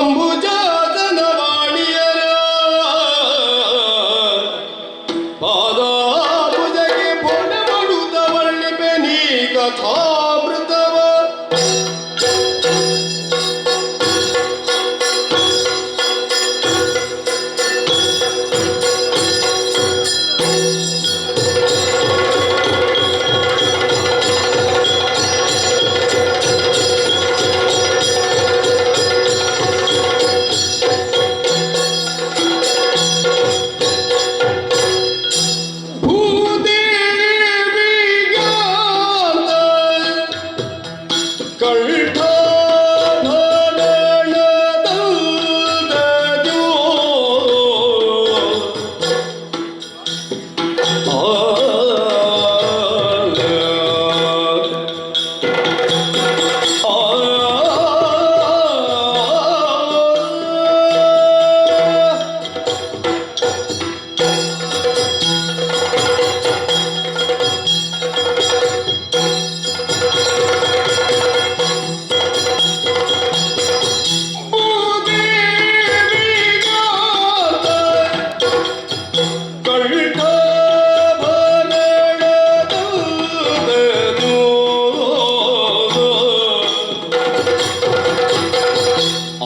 ಅಂಬುಜಾದನ ವಾಣಿಯರ ಪಾದಾಂಬುಜಗೆ ಪೊಡಮಡುತ್ತ ವರ್ಣಿಪೆ ನೀ ಕಥಾಮೃತವ. ಭೂದೇವಿಗಾಂತ ಕಂಠಾಭರಣದಂದಜೋ ಆ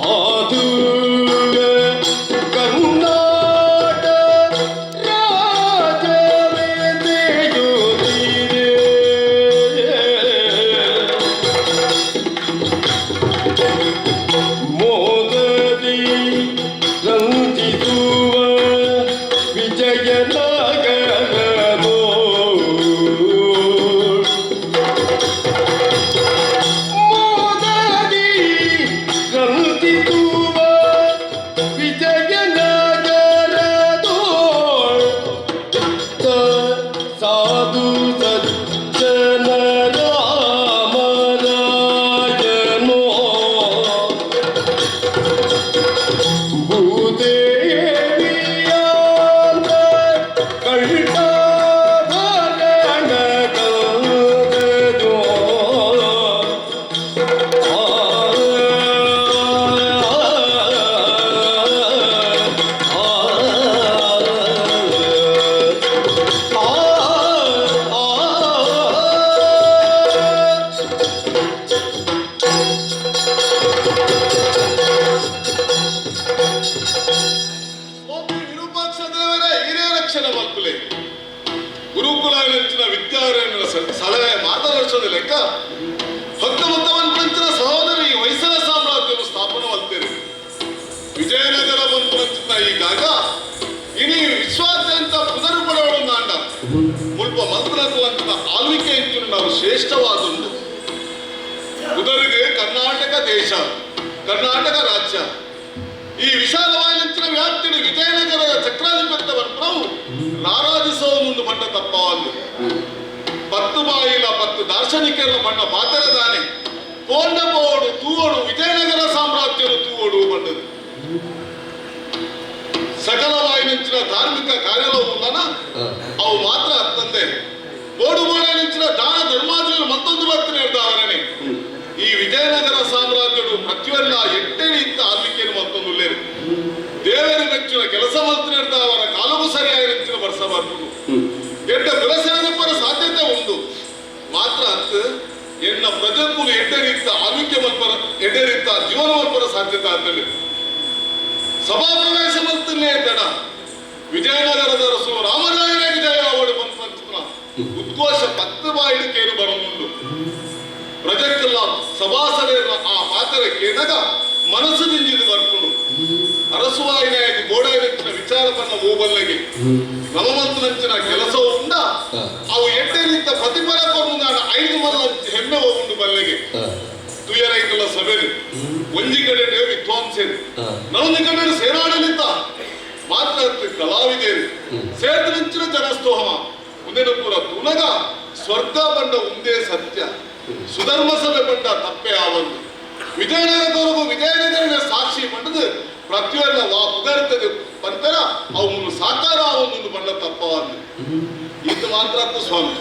ಆ ಕರ್ನಾಟ ರಾಜವೇದೆಯುತಿರೇ ಮೋದದಿ ರಂಜಿಸುವ ವಿಜಯನಗರದೋ ಮೋದದಿ ರಂಜಿಸುವ ವಿಜಯನಗರದೋ ಸಾಧು ಸಜ್ಜನ ರಾಮರಾಯನೋ ಭೂದೇವಿಯಾಂತ ಕಂಠಾಭರಣ ಕಂದಜೋ ಆ ಆ ಆ ಸ್ವಾಮಿ ವಿರೂಪಾಕ್ಷ ದೇವರ ಹಿರಿಯ ರಕ್ಷಣೆ ಮಕ್ಕಳೇ. ಗುರುಕುಲ ನೆಂಚಿನ ವಿದ್ಯಾರಣ್ಯರ ಸಲಹೆ ಮಾರ್ಗದರ್ಶನದ ಲೆಕ್ಕ ಭಕ್ತ ಮತ್ತವನ್ಪಂಚಿನ ಸಹೋದರಿ ಹೊಯ್ಸಳ ಸಾಮ್ರಾಜ್ಯವನ್ನು ಸ್ಥಾಪನೆ ಮಾಡ್ತೇನೆ. ವಿಜಯನಗರ ಬಂತು ಈಗಾಗ ಇಡೀ ವಿಶ್ವಾದ್ಯಂತ ಪುನರುಪಡವಳು ನಾಂಡ ಮುಲ್ಪ ಮಂತ್ರಕುಲಂತ ಆಳ್ವಿಕೆ ಇಂಚು ನಾವು ಶ್ರೇಷ್ಠವಾದುಂಡು. ಉದರಿಗೆ ಕರ್ನಾಟಕ ದೇಶ, ಕರ್ನಾಟಕ ರಾಜ್ಯ, ಈ ವಿಶಾಲವಾದ ವ್ಯಾಪ್ತಿಯಲ್ಲಿ ವಿಜಯನಗರದ ಚಕ್ರಾಧಿಪತ್ಯವನ್ನು ರಾರಾಜಿಸುವ ಮುಂದೆ ಬಂಡ ತಪ್ಪವಾದ್ದು. ಪತ್ತು ಬಾಯಿಲ ಪತ್ತು ದಾರ್ಶನಿಕರ ಬಣ್ಣ ಮಾತರದಾನೆ ಪೋಂಡ ಪೋಡು ತೂವಡು ವಿಜಯನಗರ ಸಾಮ್ರಾಜ್ಯನು ತೂವಡು ಬಂಡದು. ಸಕಲವಾಯಿನಂಚಿನ ಧಾರ್ಮಿಕ ಕಾರ್ಯಲ ಉಲ್ಲನ ಅವು ಮಾತ್ರ ಅತ್ತಂದೆ ಬೋಡು ಬೋಡಾಯಿನಂಚಿನ ದಾನ ಧರ್ಮಾದಿಗಳು ಮತ್ತೊಂದು ಭಕ್ತಿ ನೀಡ್ದಾವರನೆ. ಈ ವಿಜಯನಗರ ಸಾಮ್ರಾಜ್ಯಡು ಪ್ರತಿಯೊಲ್ಲ ಎಟ್ಟೆ ಇತ್ತ ಆಳ್ವಿಕೆಯನ್ನು ಮತ್ತೊಂದು ಉಲ್ಲೇರು. ದೇವರು ಮೆಚ್ಚಿನ ಕೆಲಸ ಮಂತ್ರಿ ಅವರ ಕಾಲವು ಸರಿಯಾಗಿ ನೆಚ್ಚಿನ ವರ್ಷ ಬರ್ಬೋದು. ಎಡ್ಡ ಕುಲಸೇನಪ್ಪರ ಸಾಧ್ಯತೆ ಉಂಟು ಮಾತ್ರ ಅತ್ ಎನ್ನ ಪ್ರಜೆಕುಲು ಎಡ್ಡೆ ರೀತ ಆಳ್ವಿಕೆ ಮಲ್ಪರ, ಎಡ್ಡೆ ರೀತ ಜೀವನ ಮಲ್ಪರ ಸಾಧ್ಯತೆ ಆಗ್ತದೆ. ಸಭಾ ಪ್ರವೇಶ ಮಂತ್ರನೇ ತಡ ವಿಜಯನಗರದ ಅರಸು ರಾಮರಾಯನ ವಿಜಯ ಅವಳು ಬಂದ ಉದ್ಘೋಷ ಪತ್ತು ಬಾಯಿಲಿಕ್ಕೇನು ಬರಮುಂಡು. ಪ್ರಜಕ್ಕೆಲ್ಲ ಸಭಾಸದರ ಆ ಮಾತರ ಕೇನಗ ಮನಸ್ಸು ದಿಂಜಿದು ಬರ್ಕೊಂಡು ಅರಸುವಾಯಿನಾಯಕ ಗೋಡಾಯಿನಂಚಿನ ವಿಚಾರ ಬನ್ನ ಓಬಲ್ಲಗೆ ನವಮಂತನಂಚಿನ ಕೆಲಸವು ಉಂಡ ಅವು ಎಡ್ಡೆ ರೀತ ಪ್ರತಿಫಲ ಕೊಡು ನಾನು ಐದು ಮಲ್ಲ ಹೆಮ್ಮೆ ಹೋಗುಂಡು ಬಲ್ಲೆಗೆ. ತುಯರೈತಲ್ಲ ಸಭೆದು ಒಂಜಿ ಕಡೆ ವಿದ್ವಾಂಸರು, ನವೊಂದು ಕಡೆ ಸೇನಾಡಲಿದ್ದ ಮಾತ್ರ ಕಲಾವಿದೇರು ಸೇತನಿಂಚಿನ ಜನಸ್ತೋಹಮ ಮುಂದಿನ ಪೂರ ತುನಗ ಸ್ವರ್ಗ ಬಂಡ ಉಂದೇ ಸತ್ಯ, ಸುಧರ್ಮ ಸಭೆ ಬಂಡ ತಪ್ಪೆ ಆವಂದು. ವಿಜಯನಗರದವರೆಗೂ ವಿಜಯನಗರನ ಸಾಕ್ಷಿ ಬಂಡದು ಪ್ರತಿಯೊಲ್ಲ ವಾ ಪುಗರ್ತದೆ ಪಂತರ ಅವು ಮುನ್ನು ಸಾಕಾರ ಅವನು ಬಂಡ ತಪ್ಪವಾದ್ದು. ಇದು ಮಾತ್ರ ಅತ್ತು ಸ್ವಾಮಿ.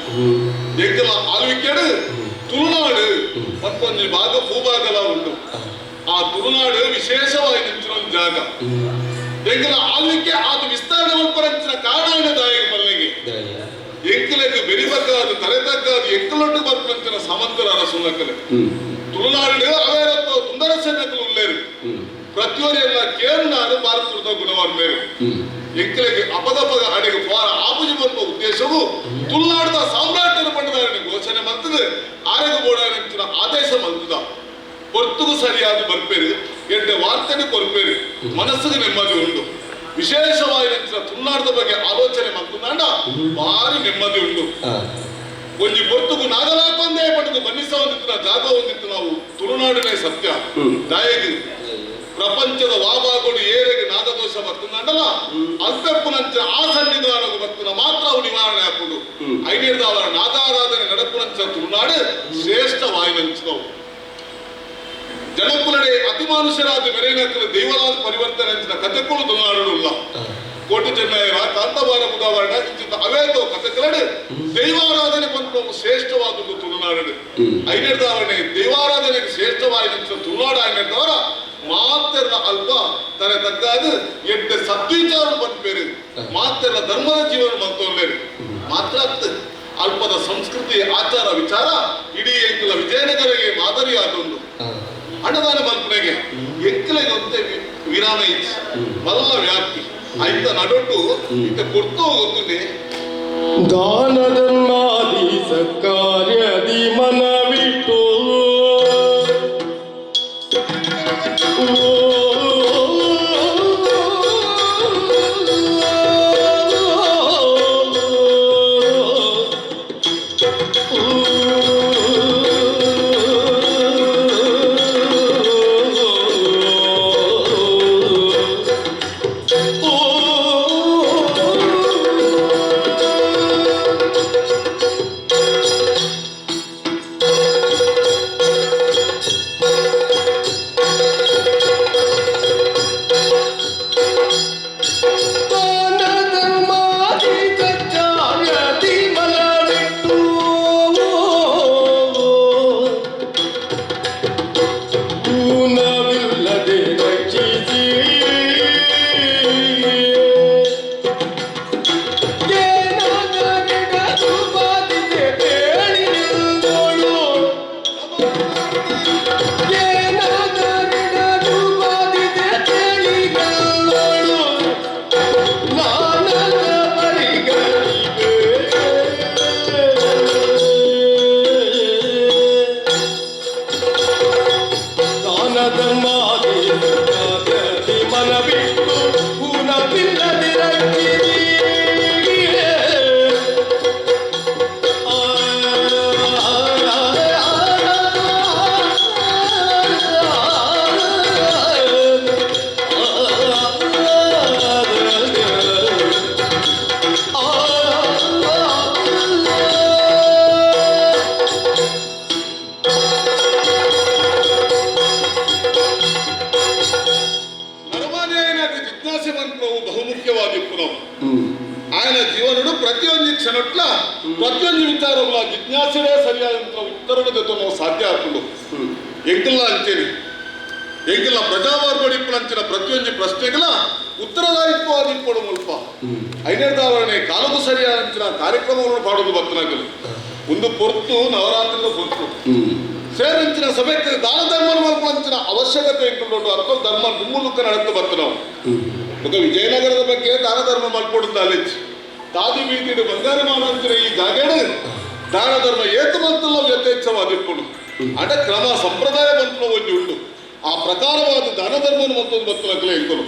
ಎಂಕಲ ಆಳ್ವಿಕೆಡು ತುಳುನಾಡು ಮತ್ತೊಂದು ಭಾಗ ಭೂಭಾಗಲ ಉಂಟು. ಆ ತುಳುನಾಡು ವಿಶೇಷವಾಗಿ ಜಾಗ. ಎಂಕಲ ಆಳ್ವಿಕೆ ಆದ ವಿಸ್ತರಣೆ ಮಲ್ಪರಂಚಿನ ಕಾರಣ ದಾಯಕ ಮಲ್ಲಿಗೆ ಎಂಕಲೆಗ್ ಬೆರಿಬಗ್ಗಾದು ತಲೆ ತಗ್ಗಾದು ಎಂಕಲೊಟ್ಟು ಬರ್ಪಂಚಿನ ಸಾಮಂತರ ಅರಸುಲಕಲೆ ತುಳುನಾಡು ಅವೇರತ್ತ ತುಂದರಸೆನಕಲು ಉಲ್ಲೇರು. ಪ್ರತಿಯೊರಿಯಲ್ಲ ಕೇರುನಾಡು ಭಾರತದ ಗುಣವರ್ಮೇರು. ಎಂಕಲೆಗ್ ಅಪದಪದ ಅಡೆಗೆ ಫಾರ ಆಪುಜಿ ಬರುವ ಉದ್ದೇಶವು ತುಳುನಾಡದ ಸಾಮ್ರಾಟರ ಪಂಡದಾರని ಘೋಷಣೆ ಮಲ್ತದೆ. ಆರೆಗ ಬೋಡಾರಂಚಿನ ಆದೇಶ ಮಲ್ತದ. ಪೊರ್ತುಗು ಸರಿಯಾದ ಬರ್ಪೇರು, ಎಡ್ಡೆ ವಾರ್ತೆನೆ ಕೊರ್ಪೇರು, ಮನಸ್ಸಿಗೆ ನೆಮ್ಮದಿ ಉಂಟು. ವಿಶೇಷವಾಗಿ ತುಳುನಾಡದ ಬಗ್ಗೆ ಆಲೋಚನೆ ಮಲ್ತುಂದಾಂಡ ಭಾರಿ ನೆಮ್ಮದಿ ಉಂಟು. ಒಂಜಿ ಪೊರ್ತುಗು ನಾಗಲಾಕೊಂದೇ ಪಡೆದು ಬನ್ನಿಸ ಒಂದಿತ್ತು ಜಾಗ ಒಂದಿತ್ತು ನಾವು ತುಳುನಾಡಿನೇ ಸತ್ಯ. ದಾಯಗಿ ಪ್ರಪಂಚದ ವಾಬಾಗೋಡು ಏರೆಗೆ ನಾಗದೋಷ ಬರ್ತುಂದಾಂಡಲ ಅಲ್ಪೆಪ್ಪುನಂಚ ಆ ಸನ್ನಿಧಾನకు ಬರ್ತುನ ಮಾತ್ರ ಅವು ನಿವಾರಣೆ ಆಪುಂಡು. ಐನೇರ್ದವರ ನಾಗಾರಾಧನೆ ನಡಪುನಂಚ ತುಳುನಾಡು ಶ್ರೇಷ್ಠ ವಾಯಿನಂಚಿನವು. ಜನಕುಲಡೆ ಅತಿಮಾನುಷರಾದ ಮೆರೆನಕಲು ದೈವಲಾದ ಪರಿವರ್ತನೆ ಅಂಚಿನ ಕತೆಕುಲು ತುಳುನಾಡುಲ್ಲ. ಕೋಟಿ ಚೆನ್ನಯ್ಯರ ಕಾಂತಬಾರ ಬುಧವಾರ ಇಂಚಿನ ಅವೇತೋ ಕತೆಕಲಡು ದೈವಾರಾಧನೆ ಪನ್ಪುನವು ಶ್ರೇಷ್ಠವಾದುದು ತುಳುನಾಡು. ಐನೇರ್ದವರನೆ ದೈವಾರಾಧನೆಗೆ ಶ್ರೇಷ್ಠವಾದ ತುಳುನಾಡು. ಐನೇರ್ದವರ ಮಾತೆರ್ನ ಅಲ್ಪ ತಲೆ ತಗ್ಗಾದು ಎಡ್ಡೆ ಸದ್ವಿಚಾರ ಪನ್ಪೇರು, ಮಾತೆರ್ನ ಧರ್ಮದ ಜೀವನ ಮಂತೊಲ್ಲೇರು. ಮಾತ್ರ ಅತ್, ಅಲ್ಪದ ಸಂಸ್ಕೃತಿ ಆಚಾರ ವಿಚಾರ ಇಡೀ ಎಂಕುಲ ವಿಜಯನಗರಿಗೆ ಮಾದರಿಯಾದೊಂದು. ಅಣ್ಣದಾನ ಮಲ್ಪನೆಗೆ ಎಂಕಲೆಗೆ ಒಂತೆ ವಿರಾಮ ಇಚ್ಚಿ ಮಲ್ಲ ವ್ಯಾಪ್ತಿ ಐತ ನಡುಟು ಇತ್ತ ಕೊಡ್ತು ಗೊತ್ತುಂಡೆ. ದಾನ ಧರ್ಮಾದಿ ಸತ್ಕಾರ್ಯದಿ ಮನವಿಟ್ಟು ದಾನ ಧರ್ಮಾದಿ ಸತ್ಕಾರ್ಯದಿ ಮನವಿಟ್ಟು ಊನವಿಲ್ಲದೆ ರಕ್ಷಿಸಿ ಏನಾದರಿಡದು ಬಾಧಿತೆ ಹೇಳಿ ನಿಲ್ದೋಳು. ಏನಾದರಿಡದು ಬಾಧಿತೆ ಹೇಳಿ ನಿಲ್ಲೋಳು. ನಾನದ ಪರಿಗಣಿಗೆ. ದಾನ ಧರ್ಮಾದಿ ಸತ್ಕಾರ್ಯದಿ ಮನವಿಟ್ಟು ಊನವಿಲ್ಲದೆ ರಕ್ಷಿಸಿ. ನರಮಾನ್ಯಾಯನಾಗಿ ಜಿಜ್ಞಾಸೆ ಮನ್ಪುನವು ಬಹುಮುಖ್ಯವಾಗಿಪ್ಪುನವು. ఆయన ಜೀವನಡು ಪ್ರತಿಯೊಂದು ಕ್ಷಣಟ್ಲ ಪ್ರತಿಯೊಂದು ವಿಚಾರಗಳ ಜಿಜ್ಞಾಸೆಯೇ ಸರಿಯಾದಂತ ಉತ್ತರಣದ ನಾವು ಸಾಧ್ಯ ಆಗ್ತದೆ. ಎಂಕಲ್ಲ ಅಂತೇಳಿ ಎಂಕಲ್ಲ ಪ್ರಜಾವಾರ್ಪಡಿಪ್ಪುನಂಚಿನ ಪ್ರತಿಯೊಂದು ಪ್ರಶ್ನೆಗಳ ಉತ್ತರದಾಯಿತ್ವವಾಗಿಪ್ಪಡು ಮುಲ್ಪ ಐನೇದಾವರಣೆ ಕಾಲಕ್ಕೂ ಸರಿಯಾದಂಚಿನ ಕಾರ್ಯಕ್ರಮವನ್ನು ಪಾಡೋದು ಭಕ್ತನಾಗಲು ಒಂದು ಪೊರ್ತು ನವರಾತ್ರಿದ ಪೊರ್ತು ಸೇರಂಚಿನ ಸಭೆಗೆ ದಾನ ಧರ್ಮ ಮಲ್ಪುನಂಚಿನ ಅವಶ್ಯಕತೆ ಇಟ್ಟುಕೊಂಡು ಅರ್ಥ ಧರ್ಮ ದುಮ್ಮುಲುಕ್ಕ ನಡೆದು ಬರ್ತನವು. ಬೊಕ ವಿಜಯನಗರದ ಬಗ್ಗೆ ದಾನ ಧರ್ಮ ಮಲ್ಪೊಡು ಅಲೆಚ್ ತಾದಿ ಬೀದಿಡು ಬಂಗಾರ ಮಾನಂಚಿನ ಈ ಜಾಗೇಡು ದಾನ ಧರ್ಮ ಏತು ಮಂತಲ್ಲ ಯಥೇಚ್ಛವಾದಿಪ್ಪುಂಡು. ಅಡ ಕ್ರಮ ಸಂಪ್ರದಾಯ ಬಂತು ಒಂಜಿ ಉಂಡು. ಆ ಪ್ರಕಾರವಾದ ದಾನ ಧರ್ಮವನ್ನು ಮತ್ತೊಂದು ಬತ್ತಲಕ್ಕಲೇ ಎಂಕುಲು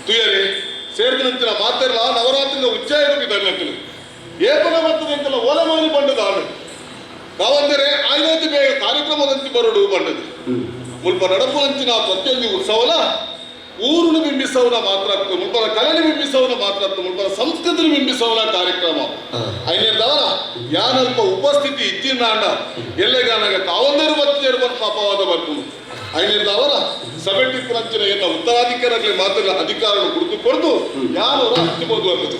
ತುಯರೆ ಸೇರ್ದಿನಂಚಿನ ಮಾತೆರ್ಲ ನವರಾತ್ರಿದ ಉಚ್ಚಾಯ ಧರ್ಮಕ್ಕಲು ಏಪನ ಬರ್ತದೆ ಎಂಕಲ ಓಲಮಾನಿ ಬಂಡದ ಆಳು ಕಾವಂದರೆ ಆಯ್ನಾತಿ ಬೇಗ ಕಾರ್ಯಕ್ರಮದಂತಿ ಬರಡು ಬಂಡದು. ಮುಲ್ಪ ನಡಪುನಂಚಿನ ಪ್ರತಿಯೊಂದು ಉತ್ಸವಲ ಊರುನು ಬಿಂಬಿಸವನ ಮಾತ್ರ, ಮುಲ್ಪದ ಕಲೆని ಬಿಂಬಿಸವನ ಮಾತ್ರ, ಮುಲ್ಪದ ಸಂಸ್ಕೃತಿని ಬಿಂಬಿಸವನ ಕಾರ್ಯಕ್ರಮ. ಐನೇದವರ ಯಾನಲ್ಪ ಉಪಸ್ಥಿತಿ ಇಚ್ಚಿನಾಂಡ ಎಲ್ಲೆಗಾನಾಗ ಕಾವಂದರು ಬತ್ತಿಯರು ಪಾಪವಾದ ಬರ್ಪುನು. ಐನೇದವರ ಸಭೆಟಿಪ್ಪುನಂಚಿನ ಎನ್ನ ಉತ್ತರಾಧಿಕಾರಗಳಿಗೆ ಮಾತ್ರ ಅಧಿಕಾರ ಕುಡಿದು ಕೊಡ್ದು ಯಾರು ಹಚ್ಚಿಬೋದು ಅನ್ನೋದು.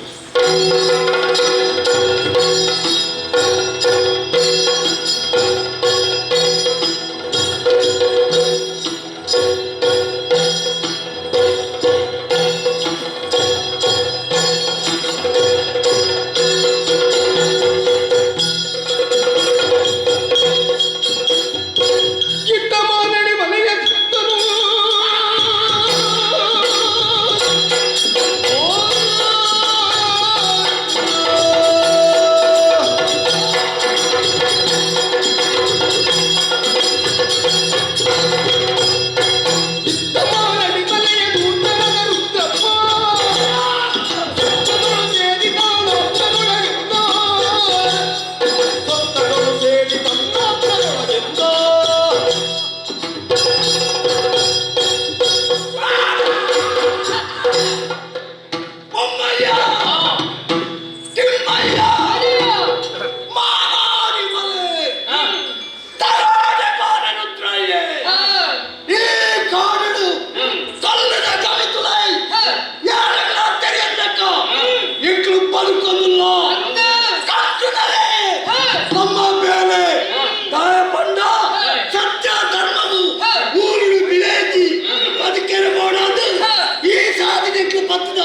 ಪತ್ತದ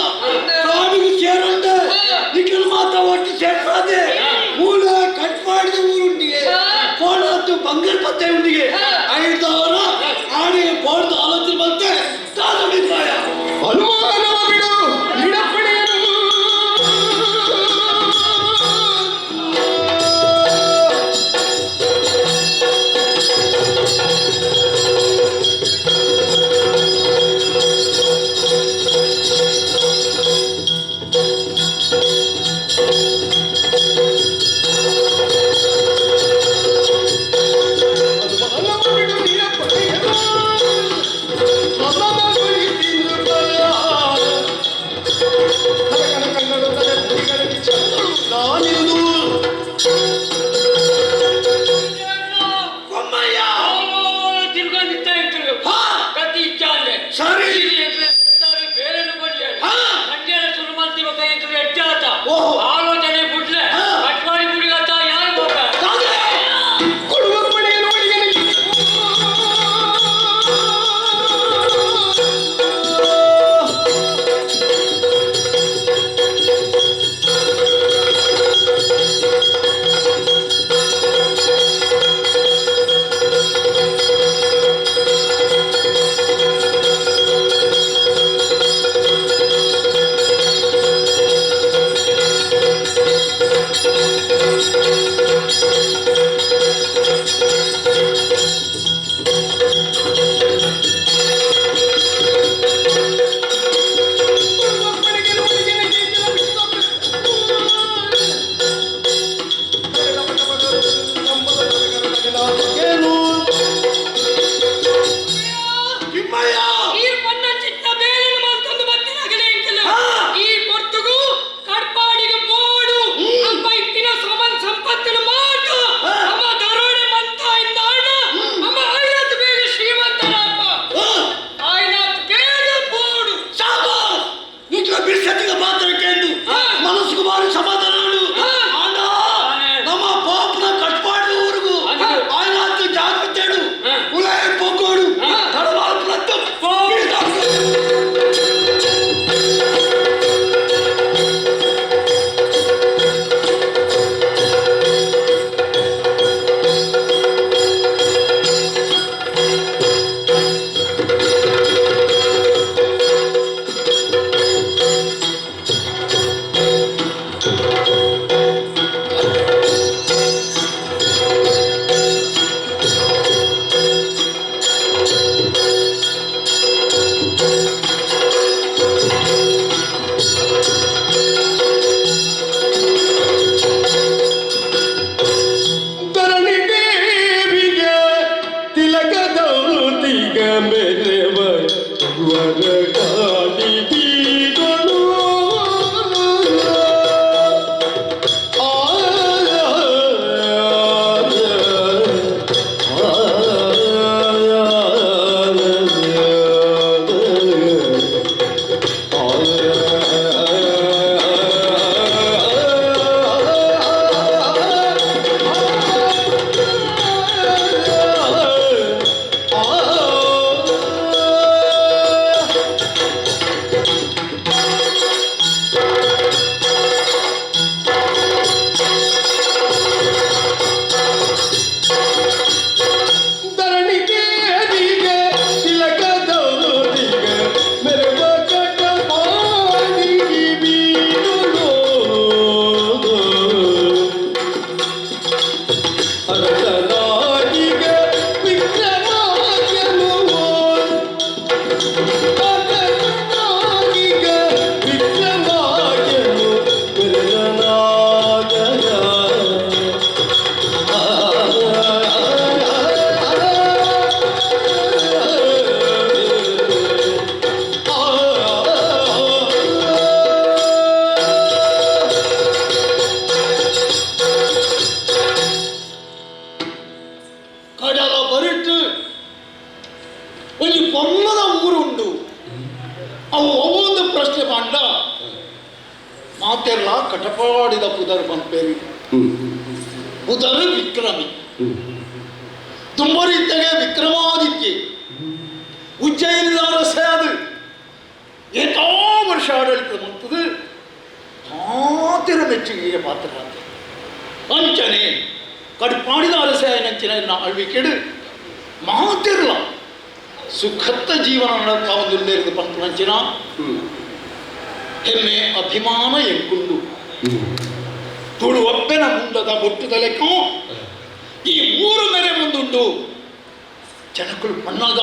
ಕಾಡಿಗೆ ಸೇರಂದೆ ನಿಖಿಲ್ ಮಾತ್ರ ಒಟ್ಟು ಸೇರ್ಸಾದೆ ಮೂಲ ಕಟ್ ಮಾಡಿದ ಊರುಂಡಿಗೆ ಕೋಣತ್ತು ಬಂಗಾರ ಪತ್ತೆ ಉಂಡಿಗೆ ಐದವರ ಆಡಿಗೆ ಬೋರ್ದು ಆಲೋಚನೆ ಬಂತೆ ತಾನು ಅಭಿಪ್ರಾಯ. ಅನುಮಾನವ ಬಿಡು ಇಡಪಡೆಯನು. ಅನುಮಾನವ ಬಿಡು ಇಡಪಡೆಯನು. ನಾನಿರುವುದು. ಕೊಮ್ಮಯ್ಯ. ತಿರ್ಗೊಂಡಿತ್ತ ಇತ್ತು. ಹಾ. ಕತಿ ಇಚ್ಚಾಂದೆ. ಸರಿ. ಬೇರೆ ಕೊಡ್ಲಿ. ಹಾ. ಮಂಡ್ಯದ ಶುರು ಮಾಡ್ತಿವ ಕೈ ಹೆಚ್ಚಾತ. ಓಹೋ. ಆಲೋಚನೆ ಬಿಡ್ಲೆ. ಹಾ. ಕಟ್ಮಾಡಿ ಬಿಡಿಗತ್ತ ಯಾರು ಹೋಗ ತಾನೇ. ಕೊಡುವ ಪಡೆಯಲು ಒಡೆಯನಿಗೆ. ಕೊಡುವ ಪಡೆಯಲು ಒಡೆಯನಿಗೆ. ಏನು? ತಿಮ್ಮಯ್ಯ. ಈ ಪನ್ನ ಚಿತ್ತ ಬೇರೆ ಮತ್ತೊಂದು ಮತ್ತಿನಾಗಲೇ ಇಂಕಲ್ಲ. ಹಾ. ಈ ಪೊರ್ತುಗು ಕಡ್ಪಾಡಿಗೆ ಮೋಡು ಅಪ್ಪ ಇತ್ತಿನ ಸಮಾನ ಸಂಪತ್ತಿನ ಮಾತು. ಹಾ. ಅಮ್ಮ ದರೋಡೆ ಮಂತ ಇಂದ ಅಣ್ಣ ಅಮ್ಮ ಆಯ್ನಾತ್ ಬೇಗ ಶ್ರೀಮಂತನಪ್ಪ. ಹಾ. ಆಯ್ನಾತ್ ಬೇಗ ಬೋಡು. ಶಾಬಾಸ್! ನಿನ್ನ ಬಿರ್ಸತಿಗೆ ಮಾತ್ರ ಕೇಂದು ಹಾ. ಮನಸ್ಸಿಗೆ ಭಾರಿ ಸಮಾಧಾನ ಉಂಡು. ಹಾ. ಆಂಡ ನಮ್ಮ ಪಾಪನ ಕಟ್ಪಾಡಿದ ಊರಿಗೂ ಅದು. ಆಯ್ನಾತ್ ಜಾಗ್ರತೆಡು ಹಾ. ಉಲಾಯ ಪೊಗ್ಗೋಡು ಹಾ. ತಡವಾಲ್ ಪ್ರತ್ತ. ಧರಣಿ ದೇವಿಗೆ ತಿಲಕದೌತಿಗ ಮೇರೆವ ವರಗಾಡಿ ಬೀಗಲು. ಆ ಧರಣಿ ದೇವಿಗೆ ತಿಲಕದೌತಿಗೆ ಮೆರವ ಕಟಪಾಡಿ ಬೀರುಳು. ಅರಸನಾಗಿಗೆ ವಿಕ್ರಮಾರ್ಜನು, ಅರಸನಾಗಿಗೆ ವಿಕ್ರಮಾರ್ಜನು ಮೆರೆದನಾಗರ. ಕಡಲ ಬರಿಟ್ಟು ಒಂಜಿ ಪೊನ್ನದ ಊರು ಉಂಡು. ಅವು ಒಂದು ಪ್ರಶ್ನೆ ಪಂಡ ಮಾತೆಲ್ಲ ಕಟಪಾಡಿದ ಪುದರ್ ಪನ್ಪೇರಿ. ಪುದರ್ ವಿಕ್ರಮಿ ತುಂಬರಿದ್ದಗೆ ವಿಕ್ರಮಾದಿತ್ಯ ಉಜ್ಜಯಿನಿದ ಅರಸೆ. ಅದು ಏತೋ ವರ್ಷ. ಮಂತದು ಮಾತಿರ ಮೆಚ್ಚುಗೆಗೆ ಪಾತ್ರ ಅಂಚನೆ ಕಡ್ಪಾಡಿದ ಅರಸಾಯನಂಚಿನ ಆಳ್ವಿಕೆಡು ಮಾತಿರಲ ಸುಖತ್ತ ಜೀವನ ನಡಪಾವೊಂದುಲ್ಲೇರ್ದು ಪಂಪುನಂಚಿನ ಹೆಮ್ಮೆ ಅಭಿಮಾನ ಎಂಕುಂಡು ತುಳು ಒಪ್ಪೆನ ಮುಂಡದ ಬೊಟ್ಟು ತಲೆಕ್ಕೂ ಈ ಊರು ಮೇರೆ ಮುಂದುಂಡು ಜನಕುಲು ಪಣ್ಣಾಗ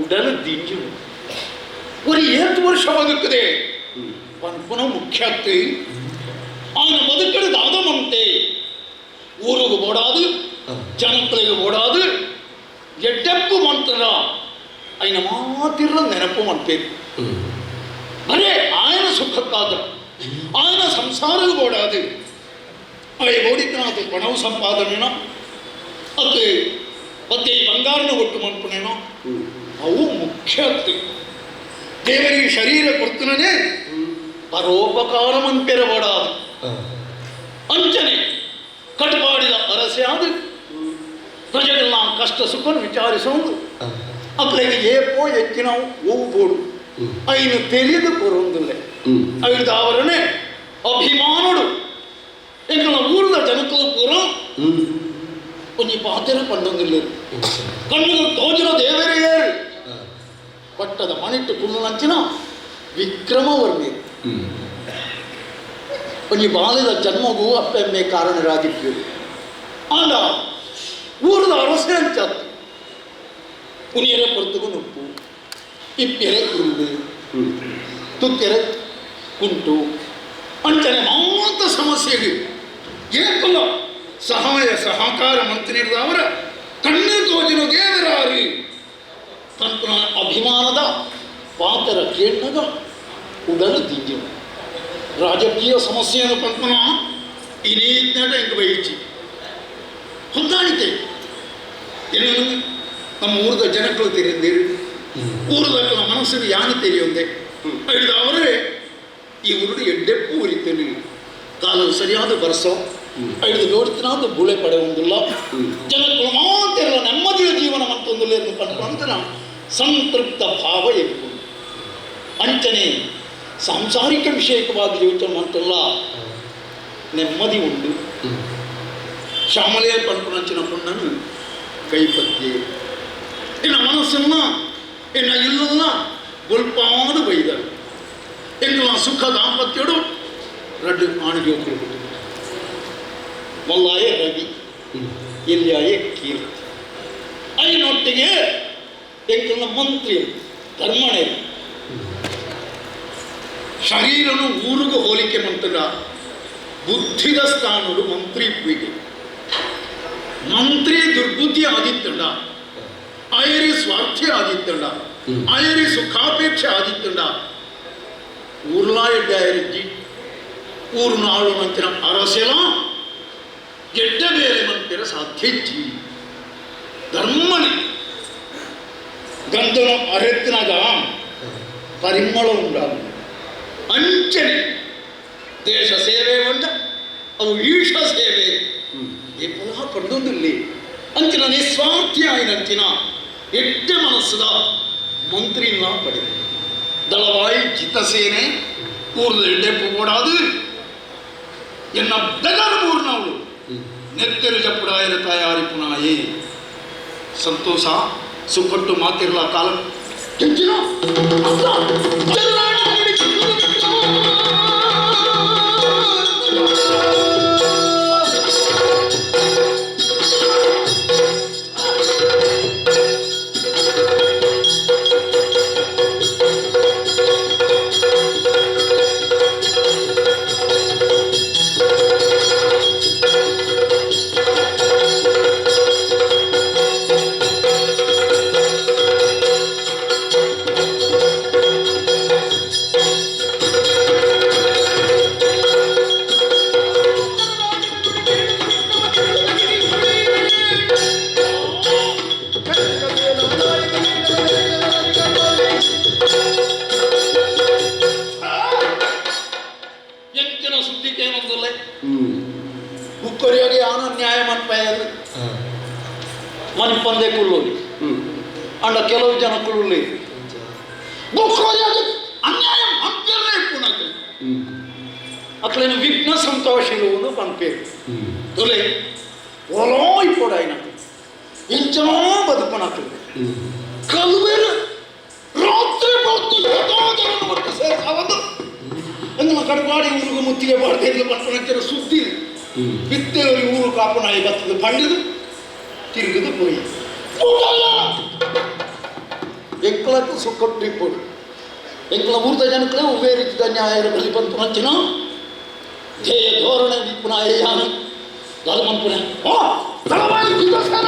ಉಡಲು ದಿಂಜು ஒரு ಏತ್ ವರ್ಷ ಬದುಕದೆ ಪನ್ಪುನ ಮುಖ್ಯತ್ತೆ ಆನ ಬದುಕಡು ದಾದಮಂತೆ ಊರಿಗೆ ಓಡಾದು ಜನಕ್ಕಳಿಗೆ ಓಡಾದು ಎಡ್ಡೆಪ್ಪು ಮಂತದ అయిన ಮಾತಿರ ನೆನಪು ಮನ್ಪೇರು ಅರೆ ఆయన ಸುಖಕ್ಕಾದ ఆయన ಸಂಸಾರಕ್ಕೆ ಓಡಾದು ಆಯ ಓಡಿತನಾದ ಪಣವು ಸಂಪಾದನೆನೋ ಅದು ಮತ್ತೆ ಈ ಬಂಗಾರನ ಒಟ್ಟು ಮನ್ಪುನೇನೋ ಅವು ಮುಖ್ಯ ದೇವರಿಗೆ ಶರೀರ ಕೊಡ್ತನೇ ಪರೋಪಕಾರ ಮನ್ಪೆರಬಾಡಾದು ಅಂಚನೆ ಕಟ್ಪಾಡಿದ ಅರಸೆ ಆದ ಪ್ರಜೆಗಳ ಕಷ್ಟ ಸುಖ ವಿಚಾರಿಸೋದು ಅಕ್ಲೆಗೆ ಏಪೋ ಹೆಚ್ಚಿನ ಓವು ಬೋಡು ಐನು ತಿಳಿದು ಕೊರೊಂದಿಲ್ಲ ಐದು ಆವರಣೆ ಅಭಿಮಾನುಡು ಎಂಕಲ ಊರದ ಜನಕಲು ಪೂರ ಒಂಜಿ ಪಾತೆರ ಪಂಡೊಂದಿಲ್ಲ ಕಣ್ಣುಗಳು ತೋಜಿನ ದೇವರೇ ಪಟ್ಟದ ಮಣಿಟ್ಟು ಕುಲ್ಲಂಚಿನ ವಿಕ್ರಮವರ್ಮೆ ಒಂಜಿ ಬಾಲ್ಯದ ಜನ್ಮಗೂ ಅಪ್ಪೆಮ್ಮೆ ಕಾರಣರಾಗಿತ್ತು ಆಂಡ ಊರದ ಅರಸೆ ಅಂಚತ್ತು ಉನಿಯರೆ ಪೊರ್ತುಗು ನುಪ್ಪು ಇಪ್ಪೆರೆ ಕುರುಡು ತುತ್ತೆರೆ ಕುಂಟು ಅಂಚನೆ ಮಾತ ಸಮಸ್ಯೆಗೆ ಏಕಲ್ಲ ಸಹಾಯ ಸಹಕಾರ ಮಂತ್ರಿ ಅವರ ಕಣ್ಣು ತೋಜಿನ ದೇವರಾರಿ ತನ್ನ ಅಭಿಮಾನದ ಪಾತರ ಕೇಣ್ಣಗ ಉಡಲು ದಿಂಜಿನ ರಾಜಕೀಯ ಸಮಸ್ಯೆಯನ್ನು ಪಂಪನ ಇನೇಟ ಎಂಕ್ ಬೈಚಿ ಹೊಂದಾಣಿಕೆ ಏನು ನಮ್ಮ ಊರದ ಜನಗಳು ತೆರೆಂದಿರು ಊರದ ಮನಸ್ಸಿಗೆ ಯಾನು ತೆರೆಯೊಂದೆ ಅವರೇ ಈ ಊರುಡು ಎಡ್ಡೆಪ್ಪು ಉರಿತೇನೆ ಕಾಲ ಸರಿಯಾದ ಬರ್ಸೋ ಐದು ನೋಡ್ತಿನಾದ ಬುಳೆ ಪಡೆಯುವುದಿಲ್ಲ ಜನಗಳು ಮಾತಿರಲ್ಲ ನೆಮ್ಮದಿಯ ಜೀವನ ಮತ್ತೊಂದಿಲ್ಲ ಎಂದು ಪಂಪಂತನ ಸಂತೃಪ್ತ ಭಾವ ಇತ್ತು ಅಂಚನೆ ಸಾಂಸಾರಿಕ ವಿಷಯಕವಾಗಿ ಯೋಚನೆ ಮಾಡ್ತಲ್ಲ ನೆಮ್ಮದಿ ಉಂಟು ಶ್ಯಾಮಲೆಯ ಪಂಪನಂಚಿನ ಪುಣ್ಣನು ಕೈಪತ್ತಿ ಇನ್ನು ಮನಸ್ಸನ್ನ ಇನ್ನು ಇಲ್ಲಲ್ಲ ಗುಲ್ಪಾದ ಬೈದರು ಎಂಗಳ ಸುಖ ದಾಂಪತ್ಯಡು ರಡ್ಡು ಆಣಜೋಕುಲು ಮಲ್ಲಾಯ ರವಿ ಎಲ್ಯಾಯ ಕೀರ್ತಿ ಐನೊಟ್ಟಿಗೆ ಎಂಕಲ್ನ ಮಂತ್ರಿ ಧರ್ಮಣೆ ಶರೀರನು ಊರುಗೂ ಹೋಲಿಕೆ ಮಂತ್ರ ಬುದ್ಧಿದ ಸ್ಥಾನಡು ಮಂತ್ರಿ ಪೀಗೆ ಮಂತ್ರಿ ದುರ್ಬುದ್ಧಿ ಆದಿತ್ತಂಡ ಆಯರಿ ಸ್ವಾರ್ಥಿ ಆದಿತ್ತಂಡ ಆಯರಿ ಸುಖಾಪೇಕ್ಷೆ ಆದಿತ್ತಂಡ ಊರ್ಲಾ ಎಡ್ಡೆ ಆಯರಿಜ್ಜಿ ಊರು ನಾಳು ಮಂತಿನ ಅರಸೆಲ ಗೆಡ್ಡ ಬೇರೆ ಮಂತಿರ ಸಾಧ್ಯಜ್ಜಿ ಧರ್ಮಣಿ ಗಂಧನ ಅರೆತ್ತಿನಾಗ ಪರಿಮಳ ಉಂಡಾಗ ಅಂಚನೆ ದೇಶ ಸೇವೆ ಉಂಡ ಅವು ಈಶ ಸೇವೆ ಈ ಪುನಃ ಪಡೆದೊಂದಿಲ್ಲಿ ಅಂಚಿನ ನಿಸ್ವಾರ್ಥಿ ಆಯಿನಂಚಿನ ಎಡ್ಡೆ ಮನಸ್ಸದ ಮಂತ್ರಿನ ಪಡೆದ ದಳವಾಯಿ ಜಿತಸೇನೆ ಊರ್ದ ಎಡ್ಡೆಪ್ಪು ಓಡಾದು ಎನ್ನ ಬೆಗರು ಊರ್ನವಳು ನೆತ್ತೆರು ಜಪ್ಪುಡಾಯರ ತಯಾರಿ ಪುನಾಯಿ ಸಂತೋಷ ಸುಖಟ್ಟು ಮಾತಿರಲ ಕಾಲ ಕೆಂಚಿನ ಎಂಚಿನ ಸುದ್ದಿ ಕೇನೊಂದಲ್ಲ ಬುಕ್ಕರಿಯಾಗಿ ಆನ ನ್ಯಾಯ ಮನ್ಪಯರು ಮನ್ಪಂದೆ ಕುಲ್ಲೋಲಿ ಅಂಡ ಕೆಲವು ಜನ ಕುಳ್ಳಿ ಬುಕ್ಕರಿಯಾಗಿ ಅನ್ಯಾಯ ಮಂತಿರಲೇ ಇಪ್ಪುನ ಅಕ್ಲೇನು ವಿಘ್ನ ಸಂತೋಷಿರುವುದು ಪನ್ಪೇರು ತೊಲೆ ಓಲೋ ಇಪ್ಪೋಡಾಯ್ನ ಇಂಚನೋ ಬದುಕುನಕ್ಲು ಕಲ್ವೇರು ರಾತ್ರಿ ಹೊತ್ತು ಎಷ್ಟೋ ಜನನ ಒಟ್ಟು ಸೇರ್ಸಾವಂದು ಎಂಗನ ಕಡಪಾಡಿ ಊರಿಗೆ ಮುತ್ತಿಗೆ ಬಾಡ್ದೆ ಪಟ್ಟಣಕ್ಕಿನ ಸುದ್ದಿ ಬಿತ್ತೇವರಿ ಊರು ಕಾಪುನಾಯಿ ಬತ್ತದ ಪಂಡಿದು ತಿರುಗಿದು ಪೋಯಿ ಎಂಕಲಕ್ಕೆ ಸುಕ್ಕೊಟ್ಟು ಇಪ್ಪೋಡು ಎಂಕಲ ಊರ್ದ ಜನಕ್ಕಲೇ ಒವ್ವೇ ರೀತಿದ ನ್ಯಾಯ ಬಲಿ ಬಂತು ಮಂಚಿನ ಧ್ಯೇಯ ಧೋರಣೆ ದಿಪ್ಪುನಾಯ ಯಾನು ದಾದ ಮನ್ಪುನೆ ಓ ತಳವಾಯಿ ಜಿತಸೇನ.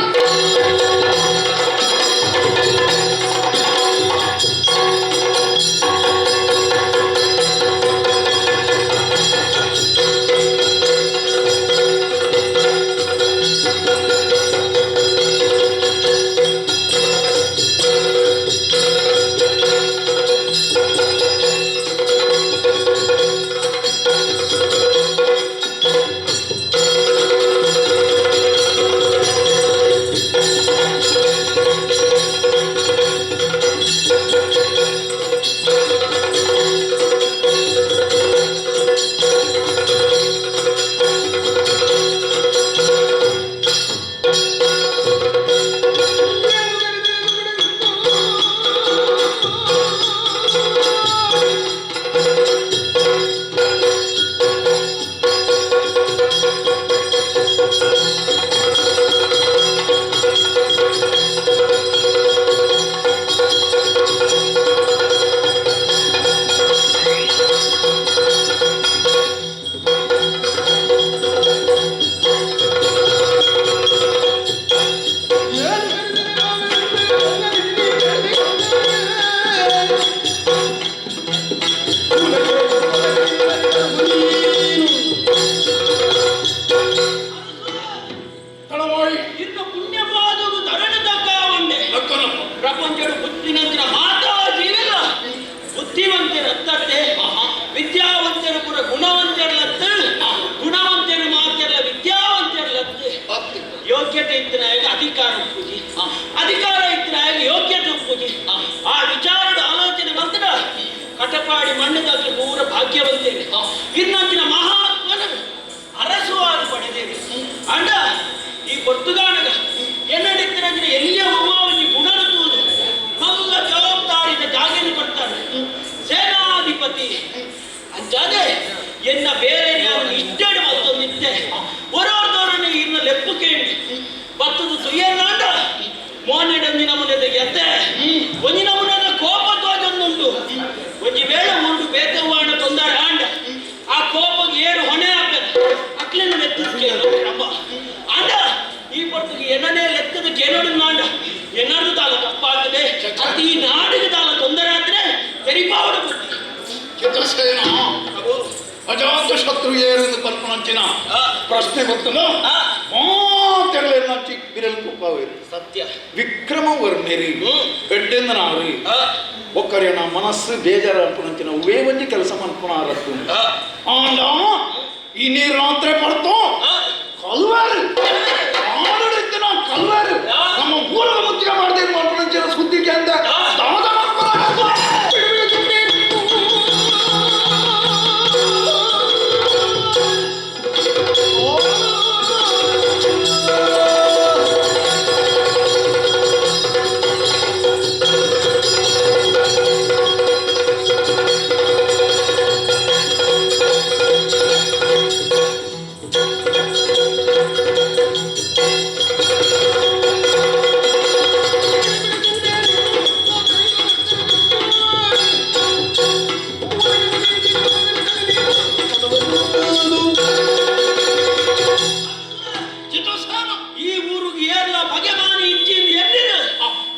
ತಳವಾಯಿ ಇನ್ನು ಪುಣ್ಯವಾದುದು ಧರಣದ ಕಾವಂಡೆ ಪ್ರಪಂಚದ ಬುದ್ಧಿನಂತರ ಮಾತಾ ಜೀವಿಲ್ಲ ಬುದ್ಧಿವಂತರತ್ತತ್ತೆ ವಿದ್ಯಾವಂತರು ಪುರ ಗುಣವಂತರಲತ್ತು ಗುಣವಂತರು ಮಾತೆಲ್ಲ ವಿದ್ಯಾವಂತರಲತ್ತು ಯೋಗ್ಯತೆ ಇತ್ತಿನಾಗ ಅಧಿಕಾರ ಪೂಜೆ ಅಧಿಕಾರ ಇತ್ತಿನಾಗ ಯೋಗ್ಯತೆ ಪೂಜೆ ಆ ವಿಚಾರದ ಆಲೋಚನೆ ಮಂತ್ರ ಕಟಪಾಡಿ ಮಣ್ಣದಾಗಲಿ ಪೂರ ಭಾಗ್ಯವಂತೇನೆ ಇನ್ನೊಂದಿನ ಮಹಾತ್ಮನ ಅರಸುವಾದ ಪಡೆದೇವೆ ಅಂಡ ಈ ಪೊರ್ತುಗಾನಗ ಎನ್ನಡಿತ್ತಿರಂದ್ರೆ ಎಲ್ಲಿಯ ಉಮಾವತಿ ಗುಣರುತ್ತುವುದು ಮಲ್ಲ ಜವಾಬ್ದಾರಿದ ಜಾಗೆಯನ್ನು ಕೊಡ್ತಾರೆ ಸೇನಾಧಿಪತಿ ಅಂಚಾದೆ ಎನ್ನ ಬೇರೆ ಯಾರು ಇಷ್ಟೇಡು ಮತ್ತೊಂದಿತ್ತೆ ಒರೋರ್ದವರನ್ನು ಇನ್ನ ಲೆಪ್ಪು ಕೇಳಿ ಬತ್ತದು ತುಯ್ಯನಾಂಡ ಮೋನೆಡೊಂದಿ ನಮೂನೆದ ಎತ್ತೆ ಒಂಜಿ ನಮೂನೆದ ಕೋಪ ತೋಜೊಂದುಂಟು ಒಂಜಿ ವೇಳೆ ಉಂಡು ಬೇತವಾಣ ತೊಂದರೆ ಆಂಡ ಆ ಕೋಪಕ್ಕೆ ಏರು ಹೊಣೆ ಹಾಕದ ಅಕ್ಲೇನು ಲೆತ್ತದ ಕೇಳೋ ಅಂಡ ಈ ಪೊರ್ತುಗೆ ಏನನೇ ಲೆತ್ತದ ಕೇಳೋಡು ನಾಂಡ ಏನಾದ್ರು ತಾಲ ತಪ್ಪಾಗ್ತದೆ ಅತಿ ಈ ನಾಡಿಗೆ ತಾಲ ತೊಂದರೆ ಆದ್ರೆ ತೆರಿಪಾವಡ ಬುದ್ಧಿ ಚಿತ್ರಸೇನ ಅಜಾತ ಶತ್ರು ಏರೆಂದು ಪನ್ಪುನಂಚಿನ ಪ್ರಶ್ನೆ ಗೊತ್ತಲ್ಲ ಮಾತೆರಳೆನ್ನ ಚಿಕ್ಕ ಬಿರಲ್ ತುಪ್ಪಾವೇರು ಸತ್ಯ ವಿಕ್ರಮವರ್ಮೆರಿ ಬೆಡ್ಡೆಂದನಾರು ಒಕ್ಕರಿನ ಮನಸ್ಸು ಬೇಜಾರ ಅನ್ಪುನಂಚಿನ ಉವೇ ಒಂಜಿ ಕೆಲಸ ಮನ್ಪುನಾರತ್ತು ಆಂಡ ಈ ನೀರು ರಾತ್ರಿ ಪಡ್ತು ಕಲ್ವಾರು ಆಡಳಿತ ಕಲ್ವಾರು ನಮ್ಮ ಊರ ಮುತ್ತಿಗೆ ಮಾಡದೆ ಮನ್ಪುನಂಚಿನ ಸುದ್ದಿಗೆ ಅಂದ ದಾದ ಮನ್ಪುನಾರತ್ತು. ಈ ಊರಿಗೆ ಏರ್ಲ ಬಗೆಮಾನಿ ಇಚ್ಛೆಯಿಂದ ಎಲ್ಲಿದೆ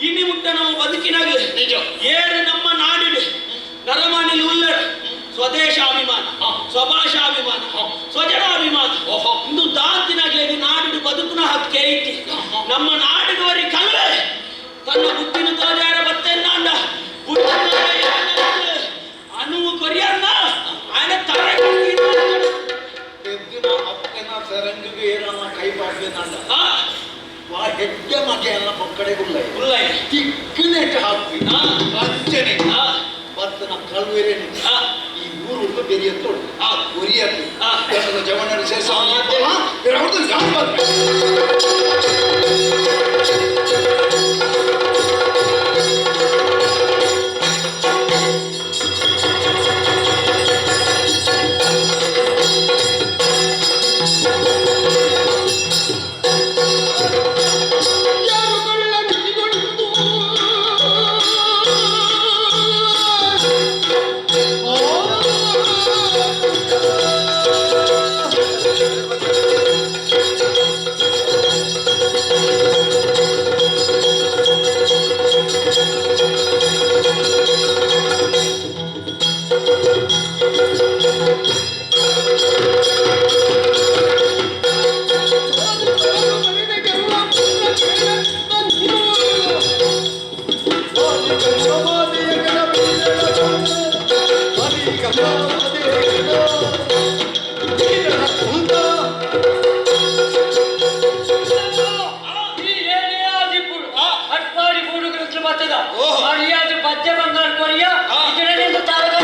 ಇನಿ ಮುಟ್ಟ ನಮ್ಮ ಬದುಕಿನಾಗ ಏರು ನಮ್ಮ ನಾಡಿಡು ನರಮಾನಿಲ್ ಉಲ್ಲರ್ ಸ್ವದೇಶಾಭಿಮಾನ ಸ್ವಭಾಷಾಭಿಮಾನ ಸ್ವಜನಾಭಿಮಾನ ಇಂದು ದಾಂತಿನಾಗ್ಲೇ ಇದು ನಾಡಿಡು ಬದುಕುನ ಹಕ್ಕೆ ಐತಿ ನಮ್ಮ ನಾಡಿನವರಿ ಕಲ್ವೆ ತನ್ನ ಬುದ್ಧಿನ ತೋಜಾರ ಬತ್ತೆನ್ನಾಂಡ ಬುದ್ಧಿನ ಅನುವು ಕೊರಿಯನ್ನ ಆನೆ ತರ ಎದ್ದಿನ ಅಪ್ಪನ ಸರಂಗಿಗೆ ಏರನ ಕೈ ಬಾಡ್ದೆ ವಾ ಹೆಜ್ಜೆ ಮಗೆಯನ್ನ ಪಕ್ಕಡೆಗುಲ್ಲ ಉಲ್ಲ ತಿಕ್ಕನೆಟ್ಟು ಹಾಕ್ವಿ ಆ. ವಂಚನೆ ಆ ಬತ್ತನ ಕಲ್ವೇರೇನು ಆ ಈ ಊರು ಊರು ಬೆರಿಯ ತೋಡು ಒರಿಯತ್ತು ಜವನ ಶೇಷ ಯಾರು ಕಳ್ಳ ಮಿತಿಗೊಂಡು ಈ ಏನೇ ಆದಿಪ್ಪುಡು ಅಟ್ಪಾಡಿ ಬೂಡುಗಳು ಬರ್ತದ ಮರ್ಯಾದೆ ಪದ್ಯ ಬಂಗಾರ ಕೊರಿಯ ಇದರಿಂದ ತಾರಕ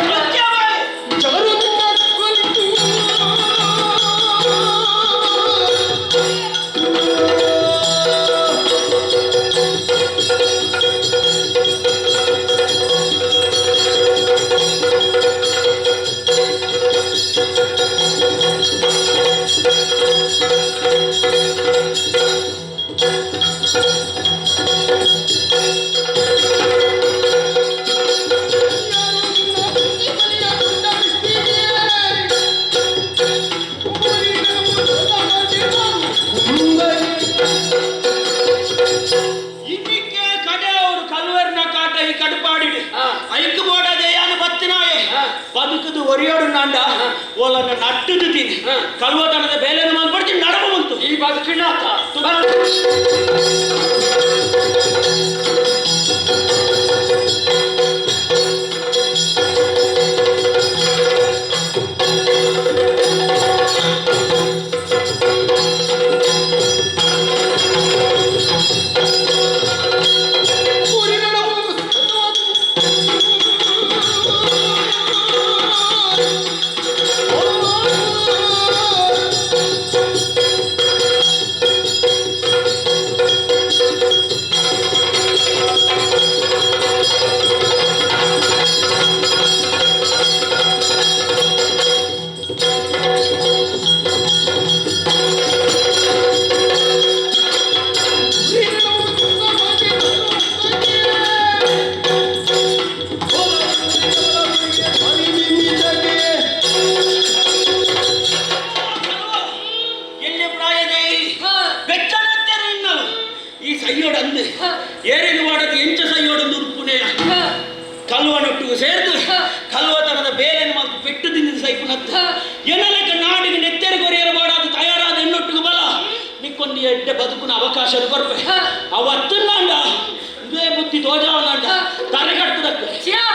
ಇದಕ್ಕೆ ಕಡೆ ಅವರು ಕಲ್ವರ್ನ ಕಾಟ ಈ ಕಡುಪಾಡಿಡು ಐಕ್ ಬೋಡದೆ ಯಾನು ಬತ್ತಿನಾಯೆ ಬದುಕುದು ಒರಿಯೋಡು ನಾಂಡ ಓಲನ್ನ ನಟ್ಟುದು ತೀನಿ ಕಲ್ವತನದ ಬೇಲೆಯನ್ನು ಮಾಡ್ಬಿಡ್ತೀನಿ ನಡಮ ಬಂತು ಈ ಬದುಕಿನ ಎಲ್ಲಿ ಪ್ರಾಯದೇ ಬೆಚ್ಚನತ್ತೆರೆ ಇನ್ನವು ಈ ಸೈಯೋಡು ಅಂದು ಏರಿನ ಮಾಡದು ಎಂಚ ಸೈಯೋಡಂದು ಉರುಪುನೆಯ ಕಲ್ವನೊಟ್ಟಿಗೆ ಸೇರ್ದು ಕಲ್ವತನದ ಬೇಲೆಯನ್ನು ಮಾತು ಪೆಟ್ಟು ತಿಂದಿದ್ದು ಸೈಪುನತ್ತು ಎನ್ನಲೆಕ್ಕ ನಾಡಿಗೆ ನೆತ್ತೆರೆ ಕೊರಿಯರ ಬಾಡಾದ ತಯಾರಾದ ಎನ್ನೊಟ್ಟಿಗೆ ಬಲ ನಿಕ್ಕೊಂದು ಎಡ್ಡೆ ಬದುಕುನ ಅವಕಾಶ ಕೊರ್ಪೆ ಅವತ್ತನ್ನಾಂಡ ಇದೇ ಬುದ್ಧಿ ದೋಜಾವನಾಂಡ ತರೆಗಟ್ಟದಕ್ಕೆ ಆ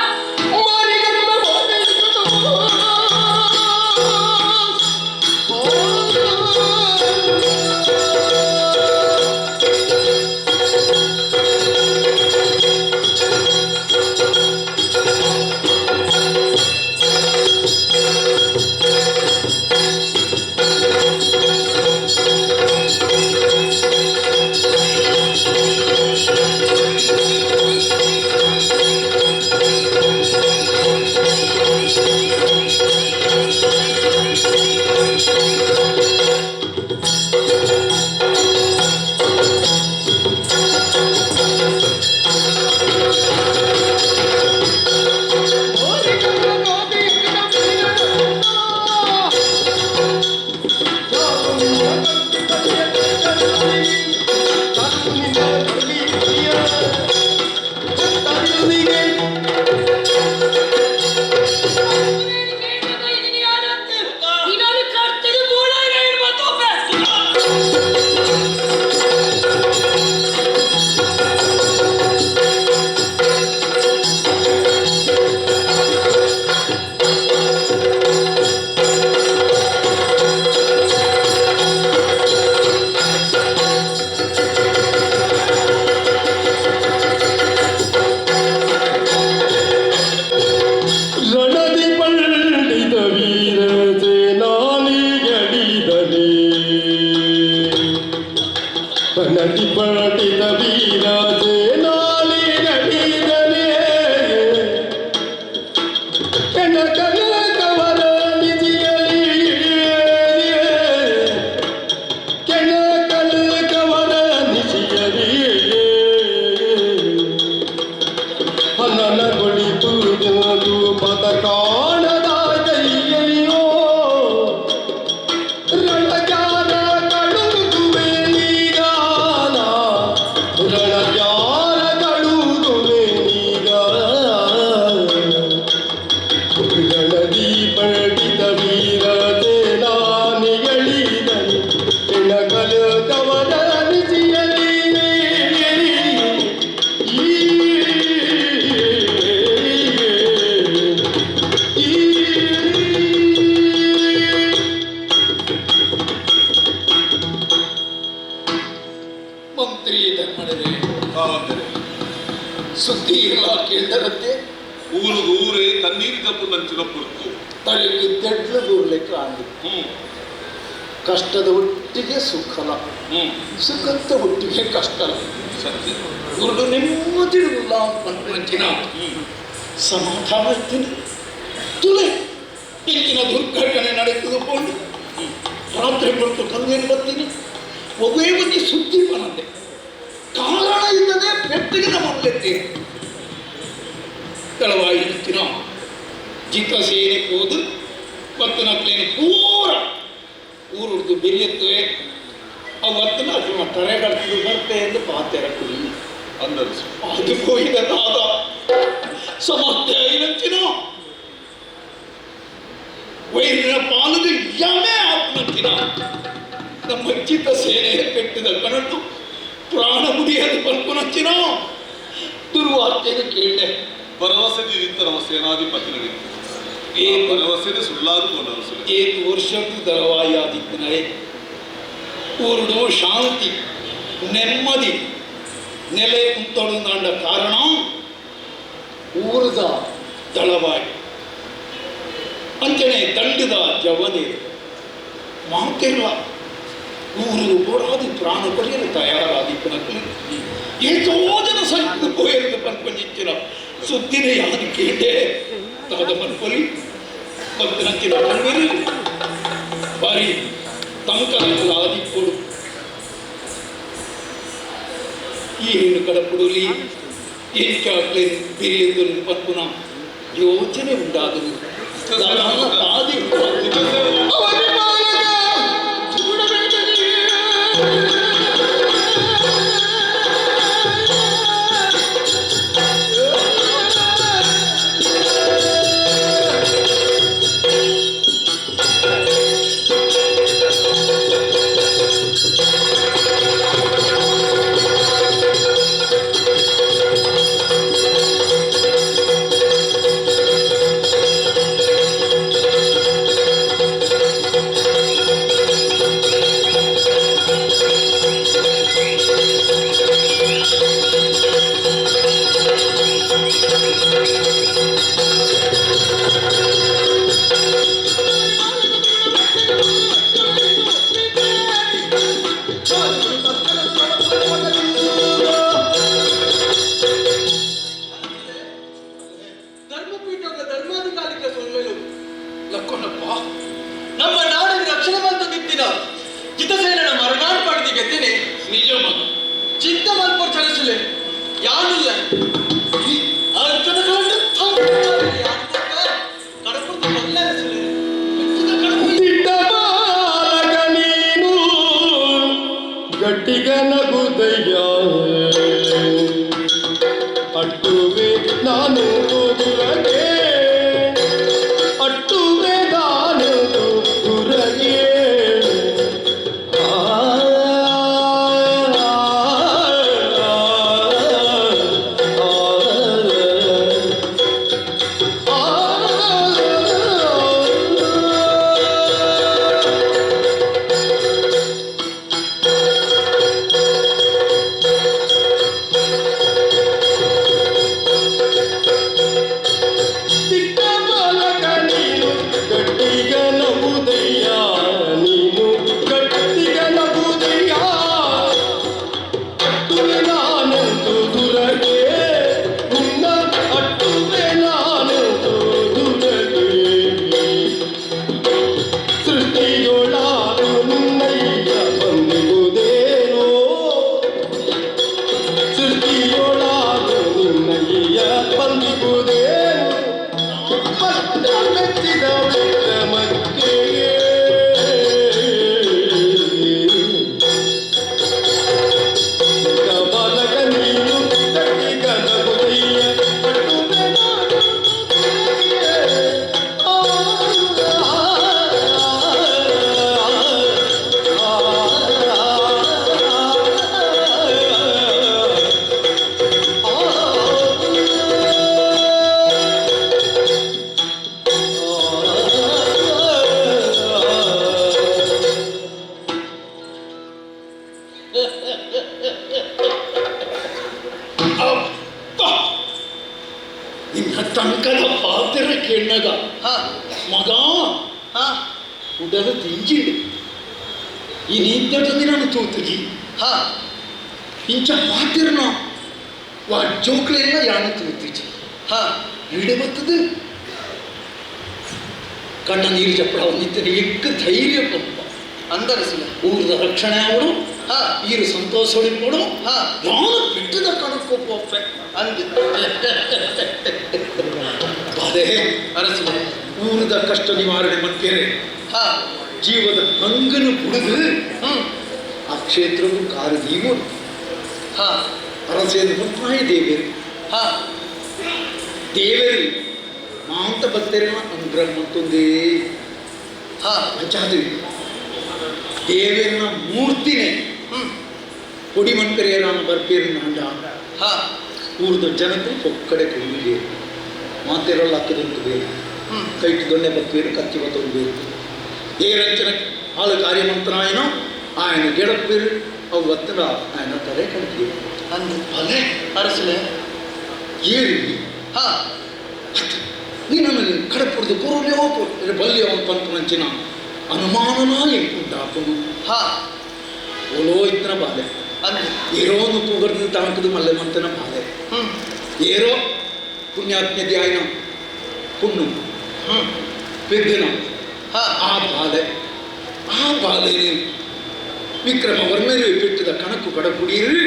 ಕೆಣಕಲ ಕವರ ನಿಜಿಯಲಿ ಕೆಣಕಲ ಕವರ ನಿಜಿಯಲಿ ಹನನಗೊಳಿಪುವುದು ಪದ ಕಾಣದಾದಯ್ಯಯ್ಯೋ ರಣಜಾಲ ಕಳುಗುವೆ ನೀಗಾನ ರಣಜಾಲ ಕಳುಗುವೆ ನೀಗ ಗಣದಿ ಪಂಡಿತ ವೀರ ಸೇನಾನಿಗಳಿದನು ಕೆಣಕಲ ಕವನ ನಿಜಿಯಲಿ ಈ ಮಂತ್ರಿ ಧರ್ಮಡರೆ, ಕಾವಂದರೆ. ಸುದ್ದಿ ಇಲ್ಲ ಕೇಳ್ದರಂತೆ. ಊರು ಊರೇ ಕಣ್ಣೀರು ಕಪ್ಪು ನಂಚಿನ ಪುರ್ತು. ತಲೆಗೆ ತೆಡ್ಲು ದೂರ್ಲಿಕ್ಕೆ ಆಂಡು. ಕಷ್ಟದ ಒಟ್ಟಿಗೆ ಸುಖಲ, ಸುಖದ ಒಟ್ಟಿಗೆ ಕಷ್ಟ. ಸತ್ಯ. ಗುರುಡು ನೆಮ್ಮದಿಡುವುಲ್ಲ ಪಂಚಿನ ಸಮಾಧಾನ ಇರ್ತೀನಿ. ತುಲೆ ಇಂಚಿನ ದುರ್ಘಟನೆ ನಡೆಯುತ್ತದೆ ಪೋಂಡು ರಾತ್ರಿ ಹೊರತು ಕಲ್ವೇನು ಬರ್ತೀನಿ ಒಬ್ಬೇ ಬಂದು ಸುದ್ದಿ ಬಂದೆ ಕಾರಣ ಇಲ್ಲದೆ ಪೆಟ್ಟಿಗೆ ನಮ್ಮಲ್ಲೆತ್ತಿ ತಳವಾಯಿ ಇರ್ತೀನೋ ಜಿತ ಸೇನೆ ಹೋದು ಪತ್ತನಕ್ಲೇನು ಪೂರ ಊರುಡ್ದು ಬೆರಿಯತ್ತುವೆ ಅವತ್ತನ ಅದು ತರೆಗಡ್ದು ಬರ್ತೆ ಎಂದು ಪಾತೆರ ಕುಡಿ. ಅಂದರು. ಅದು ಹೋಗಿದ ದಾದ ಸಮಸ್ಯೆ ಐನಂಚಿನೋ ವೈರಿನ ಪಾಲದು ಯಮೇ ಆತ್ಮಂಚಿನ ನಮ್ಮ ಚಿತ್ತ ಸೇನೆ ಪೆಟ್ಟಿದ ಕನಟು ಪ್ರಾಣ ಮುಡಿಯದು ಪಲ್ಪುನಂಚಿನೋ ದುರ್ವಾರ್ತೆಗೆ ಕೇಳಿದೆ. ಭರವಸೆ ಇತ್ತ ನಮ್ಮ ಸೇನಾಧಿಪತಿಗಳಿಗೆ. ಏ ಭರವಸೆನೇ ಸುಳ್ಳಾದ ಕೊಂಡರು. ಏಳು ವರ್ಷದ್ದು ದಳವಾಯಿ ಆದಿತ್ತನರೇ ಊರುಡು ಶಾಂತಿ ನೆಮ್ಮದಿ ನೆಲೆ ಉಂಟೊಡುಂದಾಂಡ ಕಾರಣ ಊರದ ದಳವಾಯಿ ಅಂಚನೆ ದಂಡದ ಜವನೆ ಮಾತಿಲ್ಲ ಊರು ಬೋಡಾದು ಪ್ರಾಣ ಕೊರಿಯಲು ತಯಾರಾದಿಪ್ಪನಕ್ಕಲು ಏತೋ ಜನ ಸೈತು ಪೋಯರ್ದು ಪನ್ಪಂಜಿಚ್ಚಿನ ಸುದ್ದಿನ ಯಾರು ಕೇಟೆ ತಾದ ಪನ್ಪೊಲಿ ಭಕ್ತನಂಚಿನ ಕಣ್ಣಿರು ಬಾರಿ ತಂಕದ ಆದಿಪ್ಪೊಡು ಏನು ಕಡಪುಡುಲಿ ಎಂಚಾಗ್ಲೇನು ಬಿರಿಯಂದು ಪನ್ಪುನ ಯೋಚನೆ ಉಂಡಾದನು ತಾದಿ ಉಂಟಾದ. ಅವನಿ ಬಾಲಕ ಧರ್ಮಪೀಠದ ಧರ್ಮಾಧಿಕಾರಿಕ ಸೊಲ್ಮೆಲು. ಲಕ್ಕೊಂಡಪ್ಪ. ನಮ್ಮ ನಾಡಿನ ರಕ್ಷಣೆ ಮಂತದಿತ್ತಿನ ಜಿತಸೇನನ ಮರಣಾರ್ಪಣೆ ಗೆದ್ದೇನೆ. ನಿಜ ಮಗ. ಚಿಂತೆ ಮಲ್ಪೊರ್ ಚಲಿಸಲೆ ಯಾನಿಲ್ಲ ಈ ಅರ್ಜುನ ಕಳಂಡ ಕಡಪುರದ ಕೊಲ್ಲರಿಸಲೆ. ದಿಟ್ಟ ಬಾಲಕ ನೀನು ಗಟ್ಟಿಗನ ಬುದಯ್ಯ ಅಟ್ಟುವೆ ನಾನು ಗುರಗೆ ಅಟ್ಟುವೆ ನಾನು ಗುರಗೆ ಆ ಆ, ಆ, ಆ. ಕೇಣ್ಣಗ ಹಾ ಮಗ ಹಾ ಉಡಲು ತಿಂಜಿಂಡು ಈ ನೀದ್ದಟದಿ ನಾನು ತೂತುಜಿ ಹಾ ಇಂಚ ಪಾತಿರ್ನ ವಾ ಜೋಕ್ಲೆಲ್ಲ ಯಾನು ತೂತುಜಿ ಹಾ ಈಡೆ ಬರ್ತದೆ ಕಣ್ಣ ನೀರು ಚಪ್ಪಡ ನಿತ್ಯನ ಎಕ್ಕ ಧೈರ್ಯ ಪಂಪ ಅಂದರಸಿಲೆ ಊರದ ರಕ್ಷಣೆ ಅವಳು ಹಾ ಈರು ಸಂತೋಷ ಹೊಡಿಪಡು ಹಾ ಯಾನು ಬಿಟ್ಟದ ಕಣಕ್ಕೂ ಪೋಪೆ ಅಂದ್ ಅದೇ ಅರಸಿಲೆ ಊರದ ಕಷ್ಟ ನಿವಾರಣೆ ಮನ್ಪೇರೆ ಹಾ ಜೀವದ ಹಂಗನು ಬುಡಿದು ಹ್ಮ್ ಆ ಕ್ಷೇತ್ರವು ಕಾರು ದೀವೋಡು ಹಾ ಅರಸೇದು ಮುಟ್ಟಾಯಿ ದೇವರು ಹಾ ದೇವರು ಮಾಂತ ಭಕ್ತರನ್ನ ಅನುಗ್ರಹ ಮತ್ತೊಂದೇ ಹಾ ಅಂಚಾದು ದೇವರನ ಮೂರ್ತಿನೇ ಹ್ಮ್ ಪೊಡಿ ಮನ್ಪೆರೇರಾನ ಬರ್ಪೇರಿನ ಅಂಡ ಹಾ ಊರ್ದ ಜನತೆ ಒಕ್ಕಡೆ ಕೊಡುಗೆ ಮಾತೆರಲ್ಲ ಹಾಕದಂತು ಬೇರೆ ಹ್ಮ್ ಕೈಟು ದೊಣ್ಣೆ ಬತ್ತುವೇರು ಕತ್ತಿ ಬತ್ತೊಂದು ಬೇರು ಏರಂಚನ ಹಾಳು ಕಾರ್ಯಮಂತ್ರನಾಯನ ఆయన ಗೆಡಪೇರು ಅವು ಬತ್ತನ ఆయన ತಲೆ ಕಡ್ತೀವಿ ಅಂದ್ ಅಲೆ ಅರಸಿಲೆ ಏರಿ ಹಾ ನೀನು ಕಡಪುಡ್ದು ಕೊರಲೆಯೋ ಬಲ್ಯ ಅವನು ಪಂಪನಂಚಿನ ಅನುಮಾನನ ಎಂಕುಂಡಾಪನು ಹಾ ಓಲೋ ಇತ್ತನ ಬಾಲೆ ಅಂದ್ ಏರೋ ಪೂಗರ್ದು ತಾಂಕದು ಮಲ್ಲೆ ಮಂತನ ಬಾಲೆ ಹ್ಮ್ ಏರೋ ಪುಣ್ಯಾತ್ಮದಿ ಆಯ್ನ ಪುಣ್ಣು ಹ್ಮ್ ಪೆದ್ದಿನ ಹಾ ಆ ಬಾಲೆ ಆ ಬಾಲೆ ವಿಕ್ರಮವರ್ಮರು ಪೆಟ್ಟಿದ ಕಣಕು ಕಡಕುಡೀರಿ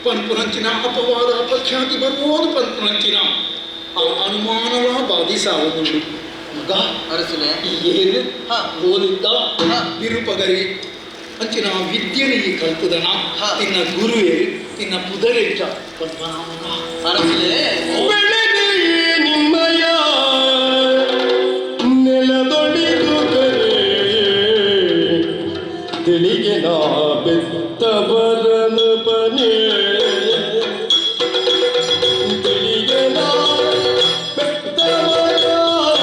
ಪನ್ಪುನಂಚಿನ ಅಪವಾದ ಅಪಖ್ಯಾತಿ ಬರ್ಬೋದು ಪನ್ಪುನಂಚಿನ ಆ ಅನುಮಾನವ ಬಾಧಿಸಾವನುಂಡು ಮಗ ಅರಸಿಲೆ ಏನು ಹಾ. ಓದಿದ್ದ ಹಾ. ನಿರುಪಗರಿ ಅಂಚಿನ ವಿದ್ಯೆನಿ ಕಲ್ತದನ ಹಾ. ತಿನ್ನ ಗುರುವೇ ತಿನ್ನ ಪುದರೆಂಚ ಪದ್ಮನಾಭ ಅರಸಿಲೆ ಬೆಳಗ್ಗೆ ನಿಮ್ಮಯ ನೆಲದೊಳಿದು ಕರೆ ತಿಳಿಗೆ ನಾ ಬೆತ್ತವರನು ಬನೆ ತಿಳಿಗೆ ನಾ ಬೆತ್ತವರ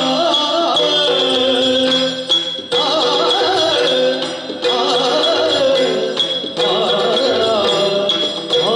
ಆ, ಆ, ಆ, ಆ, ಆ.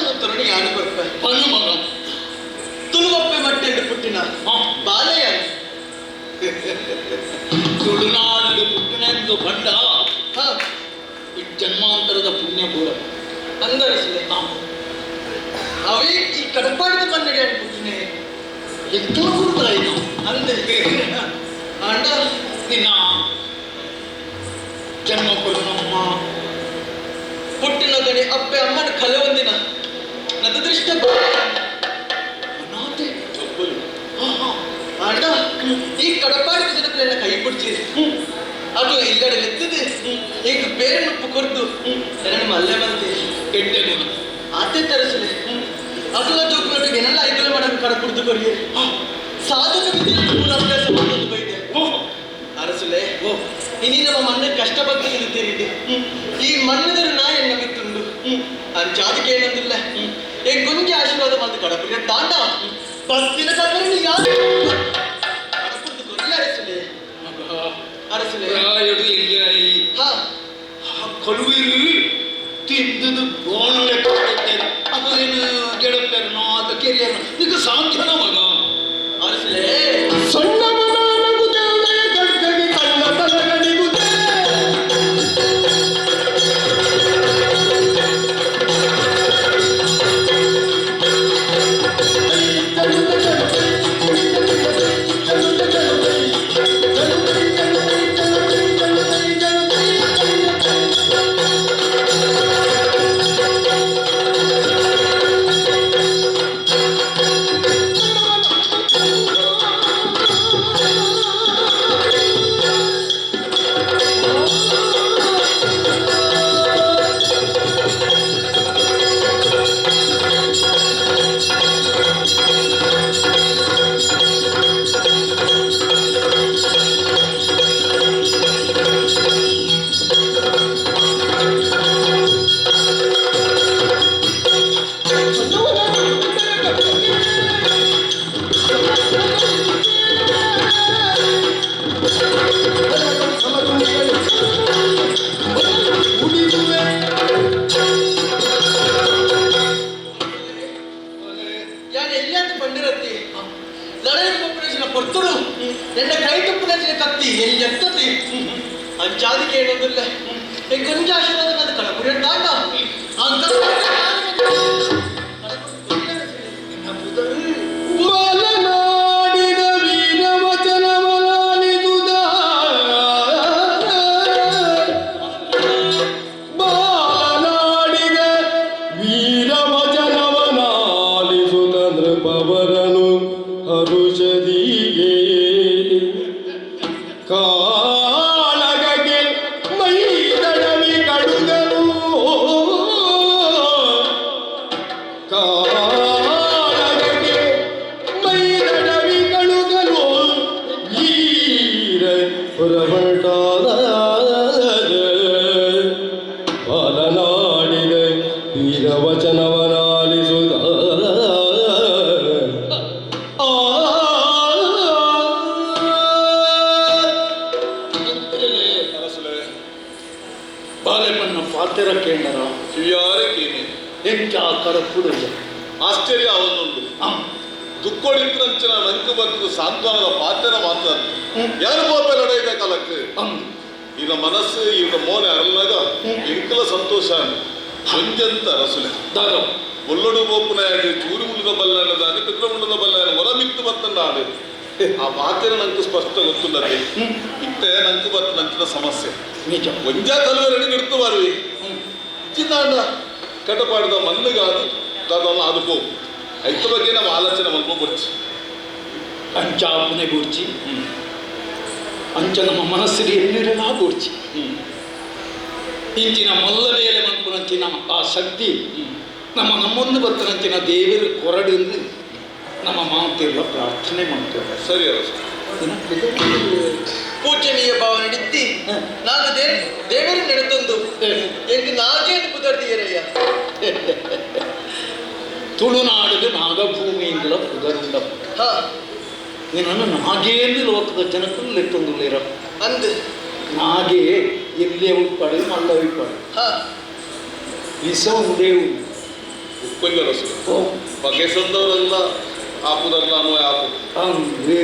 ಉತ್ತರನು ಯಾನು ಕೊರ್ಪೆ ಪನು ಮಗ ತುಳುವಪ್ಪೆ ಮಟ್ಟೆಂಡು ಪುಟ್ಟಿನ ಬಾಲಯ್ಯ ತುಳುನಾಡು ಪುಟ್ಟಿನೆಂದು ಬಂಡ ಹಾ ಈ ಜನ್ಮಾಂತರದ ಪುಣ್ಯ ಪೂರ ಅಂದರಸುಲೆ ಅವೇ ಈ ಕಡಪಾಡಿದ ಮನ್ನಡೆ ಪುಟ್ಟಿನೆ ಎತ್ತರ ಗುರುತಾಯಿತು ಅಂದೆ ಅಂಡ ನಿನ್ನ ಜನ್ಮ ಕೊಡುನಮ್ಮ ಪುಟ್ಟಿನ ಗಣಿ ಅಪ್ಪೆ ಅಮ್ಮನ ಕಲೆ ಒಂದಿನ ನದ ದೃಷ್ಟ ಅನಾಥೆ ಅಂಡ ಈ ಕಡಪಾಡಿದ ಜನಕ್ಲೆಲ್ಲ ಕೈ ಬಿಡ್ಚಿ ಅದು ಇಲ್ಲಡೆ ಎತ್ತದೆ ಈಗ ಬೇರೆ ಮುಪ್ಪು ಕೊರ್ದು ನನ್ನ ಮಲ್ಲೆ ಬಂತೆ ಎಡ್ಡೆ ಗುಣ ಆತೆ ತರಸುಲೆ ಅಕಲ ಜೋಕುಲೊಟ್ಟಿಗೆ ಏನೆಲ್ಲ ಐಕಲ ಮಾಡಕ್ಕೆ ಕಡ ಕುಡ್ದು ಕೊರಿಯೆ ಸಾಧಕ ವಿದ್ಯೆ ಪೂರ ಅಭ್ಯಾಸ ಮಾಡೋದು ಬೈದೆ ಅರಸುಲೆ ಇನಿ ನಮ್ಮ ಮಣ್ಣು ಕಷ್ಟ ಬರ್ತದೆ ತೇರಿದೆ ಈ ಮಣ್ಣದರ ನಾ ಎನ್ನ ಮಿತ್ತುಂಡು ಅಂಚಾದಕ್ಕೆ ಏನಂದಿಲ್ಲ ಏ ಗೊಂಜಿ ಆಶೀರ್ವಾದ ಮಾತು ಕಡಪುರಿ ತಾಂಡ ಬಸ್ಸಿನ ಕಲ್ಪನೆ ಯಾರು ಕಡಪುರ್ದು ಕೊರಿಯ ಅರಸುಲೆ ಅರಸುಲೆ ಪ್ರಾಯಡು ಎಲ್ಲಿಯಾಯಿ ಹಾ ಆ ಕಳುವಿರು ತಿಂದುದು ಗೋಣ ಲೆಕ್ಕ ಅದೇನು ಗೆಳಪೆರ್ನೋ ಅದು ಕೆರಿಯರ್ನೋ ಇದು ಸಾಧ್ಯನ ಮಗ ಅರಸುಲೆ ಸಣ್ಣ ಮನಾನಗುತ್ತೇನೆ ಗಡ್ಗಡಿ ಕಣ್ಣ ತಲಗಡಿಗುತ್ತೇ ಯಾನ್ ಎಲ್ಲಿಯಾದ ಪಂಡಿರತ್ತಿ ಲಡಾಯಿ ಕೊಪ್ಪರೇಷನ್ ಪೊರ್ತುಡು ಎನ್ನ ಕೈ ತುಪ್ಪುನಂಚಿನ ಕತ್ತಿ ಎಲ್ಲಿ ಎತ್ತತಿ ಅಂಚಾದಿಕೆ ಏನೊಂದಿಲ್ಲ ಈ ಕೊಂಚ ಆಶೀರ್ವಾದ ಬಂದ ಕಡಪುರಿ ತಾಂಡ ಅಂತ ಬಾಲನಾಡಿನ ವೀರ ವಚನವಲಾಲಿದುದ ಬಾಲನಾಡಿನ ವೀರ ವಚನವನಾಲಿಸುತ್ತ ನೃಪವರನು ಹರುಷದಿಗೆ ಕಾಳಗಗೆ ಮೈದಡವಿ ಕಡುಗನು ಕಾಳಗಗೆ ಮೈದಡವಿ ಕಳುಗಲು ಈರ ಹೊರಬಟಾದ ಬಾಲನಾಡಿದ ವೀರ ವಚನವನಾಲಿಸುತ್ತ ಆ ಅರಸುಲೆ ಬಾಲೆಪನ್ನ ಪಾತೆರ ಕೇಂದ್ರ ಕಿವಿಯಾರೆ ಕೇಮಿ ಎಂಚ ಕಡಪುಡು ಆಶ್ಚರ್ಯ ಅವನುಂಡು ದುಕ್ಕೊಡಿತ್ರಂಚಿನ ನಂಕು ಬಂತು ಸಾಂತ್ವನದ ಪಾತೆರ ಮಾತ್ರ ಯಾರು ಬೋಪೆ ಲಡೈದ ಕಾಲಕ್ಕೆ ಇವನ ಮನಸ್ಸು ಇವನ ಮೋನೆ ಅರಲ್ನಾಗ ಎಂಕಲ ಸಂತೋಷ ಒಂಜಂತ ಅರಸುಲೆ ದಾದ ಒಲ್ಲೊಡು ಬೋಪುನಾಗಿ ಚೂರು ಮುಳ್ಳುದ ಬಲ್ಲಾಣದಾನಿ ಪಿತ್ರ ಮುಳ್ಳುದ ಬಲ್ಲಾಣ ಹೊರ ಮಿತ್ತು ಬತ್ತಂಡಾಡು ಆ ಮಾತಿನ ನಂಗೆ ಸ್ಪಷ್ಟ ಗೊತ್ತುಲ್ಲದೆ ಇತ್ತೆ ನಂಗೆ ಬತ್ತ ನಂಚಿನ ಸಮಸ್ಯೆ ನಿಜ ಒಂಜಾ ಕಲುವರಣಿ ನಿಡ್ತು ಬಾರುವಿ ಚಿನ್ನಾಂಡ ಕಟಪಾಡಿದ ಮಣ್ಣುಗಾದು ದಾದಲ್ಲ ಅದು ಪೋ ಐತ ಬಗ್ಗೆ ನಾವು ಆಲೋಚನೆ ಮಲ್ಕೊಂಡ್ಬರ್ಚಿ ಅಂಚ ಪುನೆ ಗೂರ್ಚಿ ಅಂಚ ನಮ್ಮ ಮನಸ್ಸಿಗೆ ಎನ್ನಿರಲಾ ಗೂರ್ಚಿ ಇಂಚಿನ ಮೊಲ್ಲ ಬೇಲೆ ಮನ್ಪುನಂಚಿನ ಆ ಶಕ್ತಿ ನಮ್ಮ ನಮ್ಮೊಂದು ಬತ್ತನಂಚಿನ ದೇವರು ಕೊರಡು ನಮ್ಮ ಮಾತೆಲ್ಲ ಪ್ರಾರ್ಥನೆ ಮಾಡ್ತೇವೆ ಸರಿ ಅರಸು ಪೂಜನೀಯ ಭಾವನೆ ನಿತ್ತಿ ನಾನು ದೇವರು ನಡೆತೊಂದು ಎಂಕ್ ನಾಗೇನು ಪುದರ್ದಿಯರಯ್ಯ ತುಳುನಾಡಿಗೆ ನಾಗಭೂಮಿಯಿಂದಲ ಪುದರುಂಡ ಹಾ ನಿನ್ನನ್ನು ನಾಗೇಂದು ಲೋಕದ ಜನಕ್ಕೂ ಲೆತ್ತೊಂದುಳ್ಳೇರ ಅಂದ್ ನಾಗೆ ಎಲ್ಲಿಯ ಉಳ್ಪಾಡು ಮಲ್ಲ ಉಳ್ಪಾಡು ಹಾ ವಿಷ ಉಂಡೇ ಉಂಡು. ಕೊಂಜ ಬಗೆ ಸಂದವರಲ್ಲ ಆಪುದರ್ಲ ಅನ್ವಯ ಆಪು ಅಂದೆ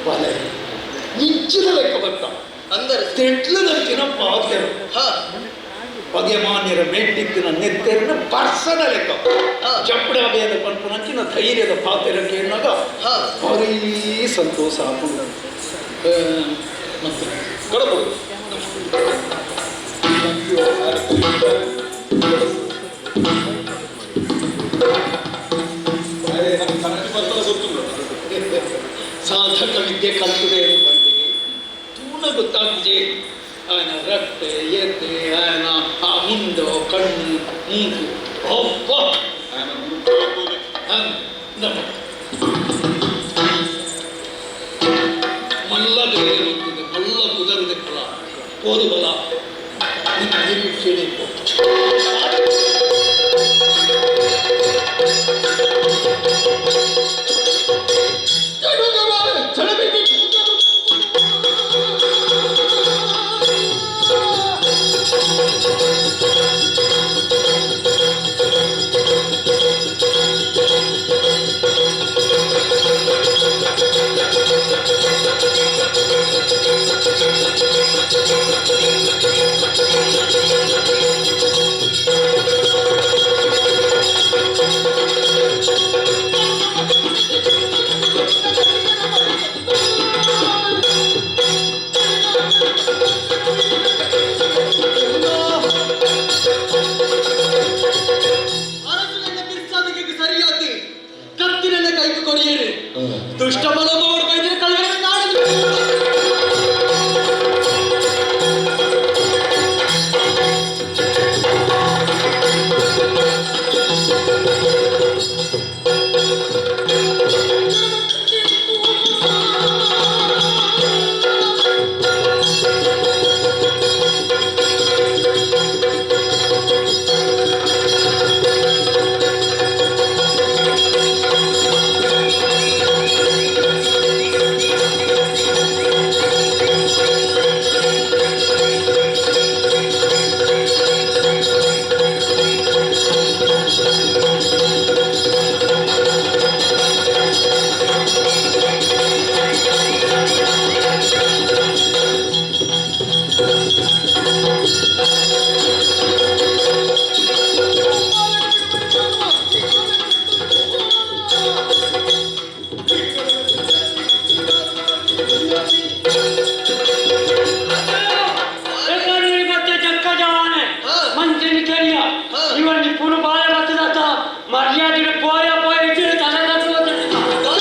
ಬಲೆ ಮಿಂಚಿನ ಲೆಕ್ಕ ಬತ್ತ ಅಂದರೆ ತೆಟ್ಲದಂಚಿನ ಪಾತೆರು ಪಗೆ ಮಾನ್ಯರ ಮೆಟ್ಟಿತ್ತಿನ ನೆತ್ತೆರನ ಪರ್ಸನ ಲೆಕ್ಕ ಚಪ್ಪಡ ಬೇದ ಪನ್ಪುನಂಚಿನ ಧೈರ್ಯದ ಪಾತೆರ ಕೇಳಿನಾಗ ಭಾರೀ ಸಂತೋಷ ಆಪುಂಡು. ಮತ್ತೆ ಕಡಪು ಗೊತ್ತುಂಟು. ಸಾಧಕ ವಿದ್ಯೆ ಕಲ್ತದೆ ಬಂದಿಗೆ ತೂನ ಗೊತ್ತಾಗ್ತದೆ. ಆಯನ ರಟ್ಟೆ ಎತ್ತೆ ಆಯನ ಆ ಮುಂಡೋ ಕಣ್ಣು ಮೂಗು ಒಬ್ಬ ಮಲ್ಲ ಬೇರೆ ಬಂದಿದೆ ಮಲ್ಲ ಕುದರದೆ ಕುಲ ಓದು ಬಲ ನಿನ್ನ ನಿರೀಕ್ಷೆನೆ. ಅರಸನನ್ನ ಬಿರ್ಸಾದಕ್ಕೆ ಸರಿಯಾತಿ ಕತ್ತಿನನ್ನ ಕೈಗೆ ಕೊಡಿಯೇರಿ ದುಷ್ಟ ಮಲೋಭಾವರು ಬೈದರೆ ಕಳವಳ ನಾಡಿದ್ದು. ಮತ್ತೆ ಜಕ್ಕ ಜವಾನೆ ಮಂಚಿನ ಕೆರಿಯ ಇವನ್ ಪುರು ಬಾಳೆ ಬರ್ತದತ್ತ ಮರ್ಯಾದೆ ಪೋಯ ಪೋಯ ಇಟ್ಟಿರು ತಲೆ ಕಟ್ಟು. ಆ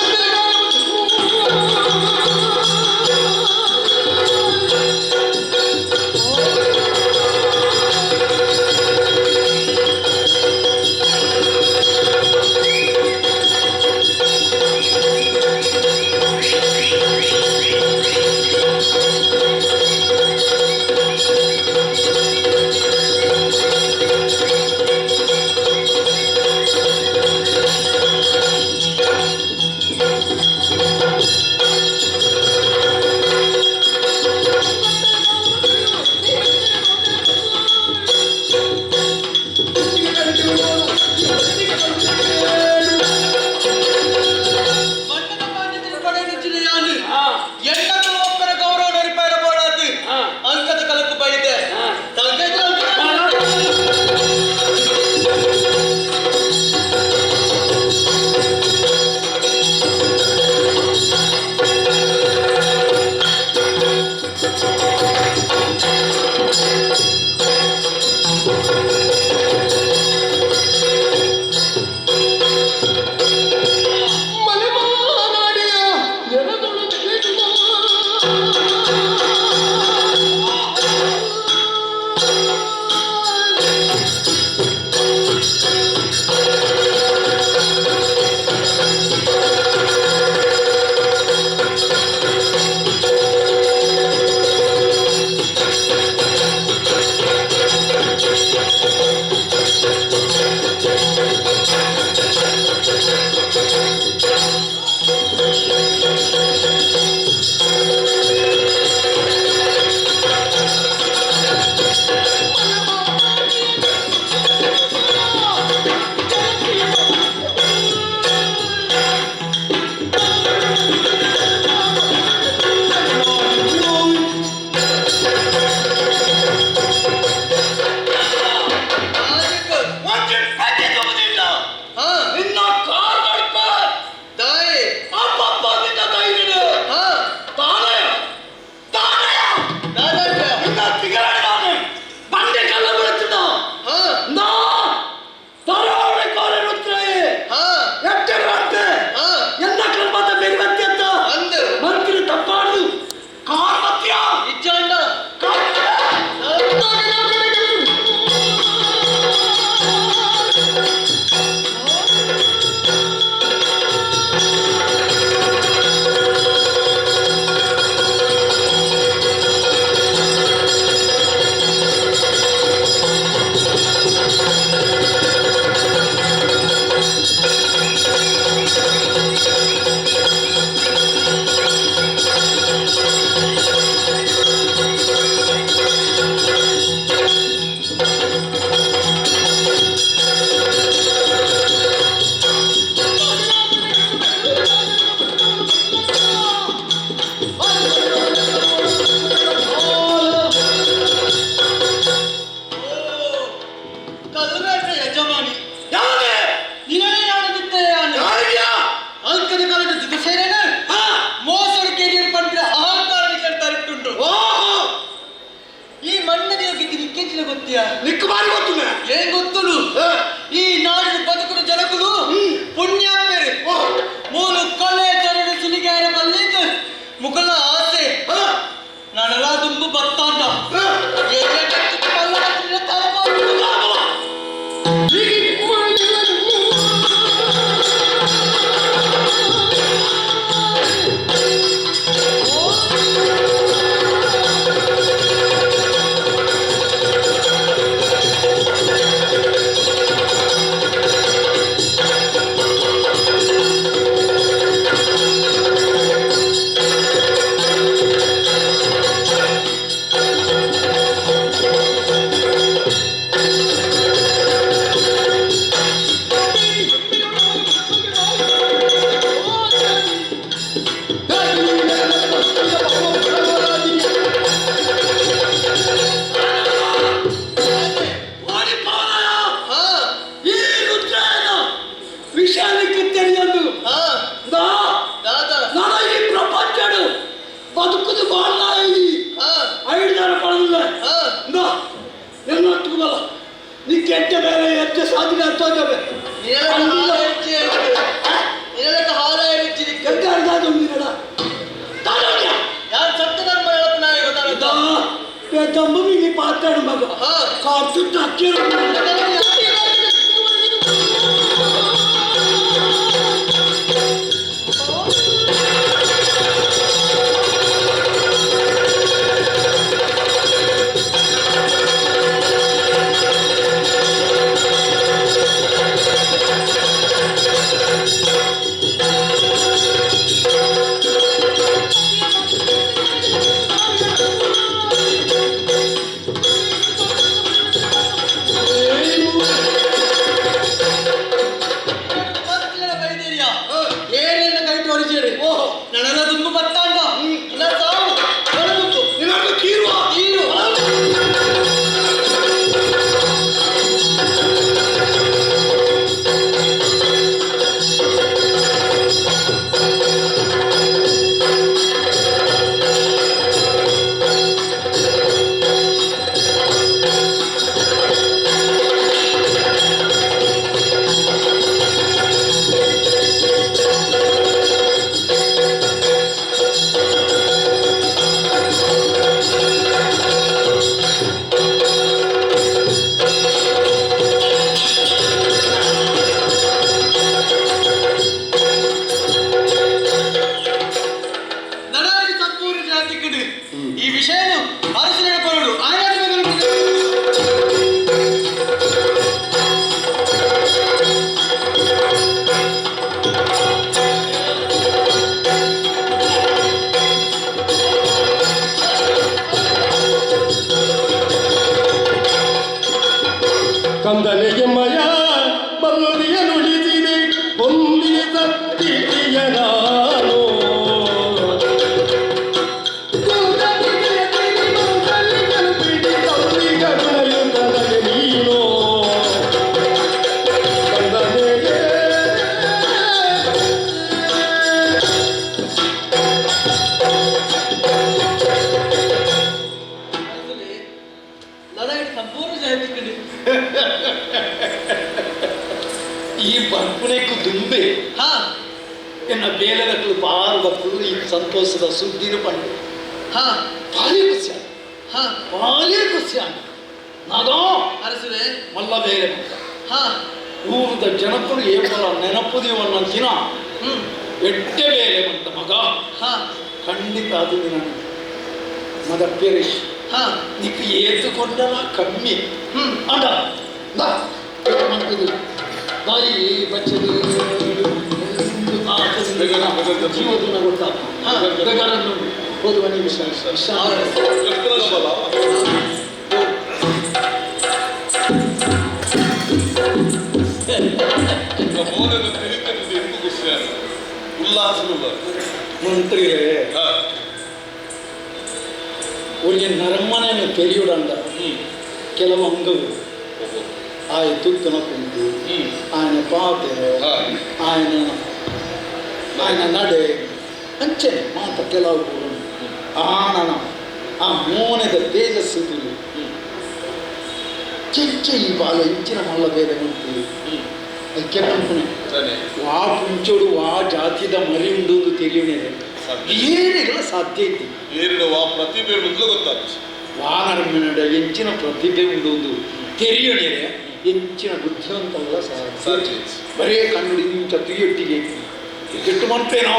ಏನ್ ಗೊತ್ತುಲು ಈ ನಾಡಿನ ಬದುಕುನ ಜನಕುಲು ಪುಣ್ಯಾತ್ಮರು ಮೂಲು ಕೊಲೆ ಜರಡು ಸುಲಿಗಾರ ಬಲ್ಲಿದ್ದು ಮುಕಲ ಆಸೆ ನಾನೆಲ್ಲ ತುಂಬು ಬರ್ತಾಂಡ ಈ ರುದ್ರನ ವಿಷಯಕ್ಕೆ ತಿಳಿಯದು ನಾನು ಈ ಪ್ರಪಂಚಡು ಬದುಕುದು ಬಾಳ್ನಾಯಿ ಐದಾರ ಪಡೆದಿಲ್ಲ ಎನ್ನೊಟ್ಟಿಗೆ ಬಲ್ಲ ನೀ ಕೆಟ್ಟ ಬೇರೆ ಎಚ್ಚ ಸಾಧನೆ ಅರ್ಥಾಗವೆ ಎಂತ ಅರ್ಧ ನೀಡ ಯಾರು ಸತ್ಯ ಧರ್ಮ ಹೇಳಪ್ಪನಾಗಿ ಗೊತ್ತಾಗ ದಮ್ಮಿ ಪಾತಾಡು ಮಗ ಕಾಸು ಅಕ್ಕಿರೋ ಏನೆಲ್ಲ ಕೈ ತೋರಿಸಿರಿ ನನಗ ತುಂಬು ಬತ್ತಾಂಡ ನನ್ನ ಸಾವು ಬರಬೇಕು ನಿನಗೆ ಕೀರುವ ನೀರು ನನಗೆ ಸಂಪೂರ್ಣ ಜಾತಿಕ್ಕಡು ಈ ವಿಷಯನು ಅರಸಿನ ಪರಡು ಆಯ್ತು. ಕಂದನಿಗೆ ಮಯ ಬಲ್ಲುದಿಯ ನುಡಿಸಿದೆ ಒಂದಿಗೆ ಸತ್ತಿಯ ನಾನು ನೀನು ಕಂದನಿಗೆ ನನಗೆ ಸಂಪೂರ್ಣ ಜಾತಿಕ್ಕಡು ಈ ಬರ್ಪುನೆಕ್ಕು ದುಂಬೆ ಹಾ ಎನ್ನ ಬೇಲೆದಕ್ಕಲು ಬಾರು ಬಪ್ಪುಲು ಈ ಸಂತೋಷದ ಸುದ್ದಿನ ಪಂಡು ಹಾ ಭಾರಿ ಖುಷಿ ಆಂಡ್. ಹಾ ಭಾರಿ ಖುಷಿ ಆಂಡ್. ನಾಗೋ ಅರಸುಲೆ ಮಲ್ಲ ಬೇರೆ ಮಕ್ಕ ಹಾ ಊರದ ಜನಕ್ಕಳು ಏಪಲ ನೆನಪುದಿವನ್ನ ದಿನ ಹ್ಮ್ ಎಟ್ಟೆ ಬೇಲೆ ಮಂತ ಮಗ ಹಾ ಖಂಡಿತ ಅದು ನನಗೆ ಮದ ಪೇರಿಶ್ ಹಾ ನಿಕ್ ಏತುಕೊಂಡಲ ಕಮ್ಮಿ ಹ್ಮ್ ಅಂಡ ಬಾ ಮಂತದು ಬಾರಿ ಬಚ್ಚದು ಜೀವದನ ಗೊತ್ತಾಗ ಬೆಗರನ್ನು ಓದುವ ನಿಮಿಷ ಮೋನದ ತಿರುಕದಿಂದ ಎಂಬು ಖುಷಿಯಾದ ಉಲ್ಲಾಸನುಲ್ಲ ಮಂತ್ರಿಗಳೇ ಅವರಿಗೆ ನರಮನೆಯನ್ನು ತೆರೆಯುಡಂಡ ಕೆಲವು ಅಂಗಗಳು ಆಯ ತುತ್ತನ ಕುಂತು ಆಯನ ಪಾತೆರೆ ಆಯನ ಆಯನ ನಡೆ ಅಂಚನೆ ಮಾತ ಕೆಲವು ಆನನ ಆ ಮೋನೆದ ತೇಜಸ್ಸು ತುಲಿ. ಚೆಚ್ಚೆ ಈ ಬಾಲ ಇಂಚಿನ ಮಲ್ಲ ಬೇಲೆ ಮಂತ್ರಿ ಅದಕ್ಕೆ ಪನ್ಪುನೆ ವಾ ಪುಂಚೋಡು ವಾ ಜಾತಿದ ಮರಿ ಉಂಡು ಅಂತ ತಿಳಿಯೋಣೆ ಏನಿಗೆಲ್ಲ ಸಾಧ್ಯ ಐತಿ ಏರಿನ ವಾ ಪ್ರತಿಭೆ ಉಂಡು ಗೊತ್ತಾಗ್ತದೆ ವಾನರಮ್ಮಿನಡ ಎಂಚಿನ ಪ್ರತಿಭೆ ಉಂಡು ಒಂದು ತೆರಿಯೋಣೆ ಎಂಚಿನ ಬುದ್ಧಿವಂತಲ್ಲ ಸಾಧ್ಯ ಸಾಧ್ಯ ಬರೇ ಕಣ್ಣು ಇಂಚ ತುಯ್ಯೊಟ್ಟಿಗೆ ಕೆಟ್ಟು ಮಾಡ್ತೇನೋ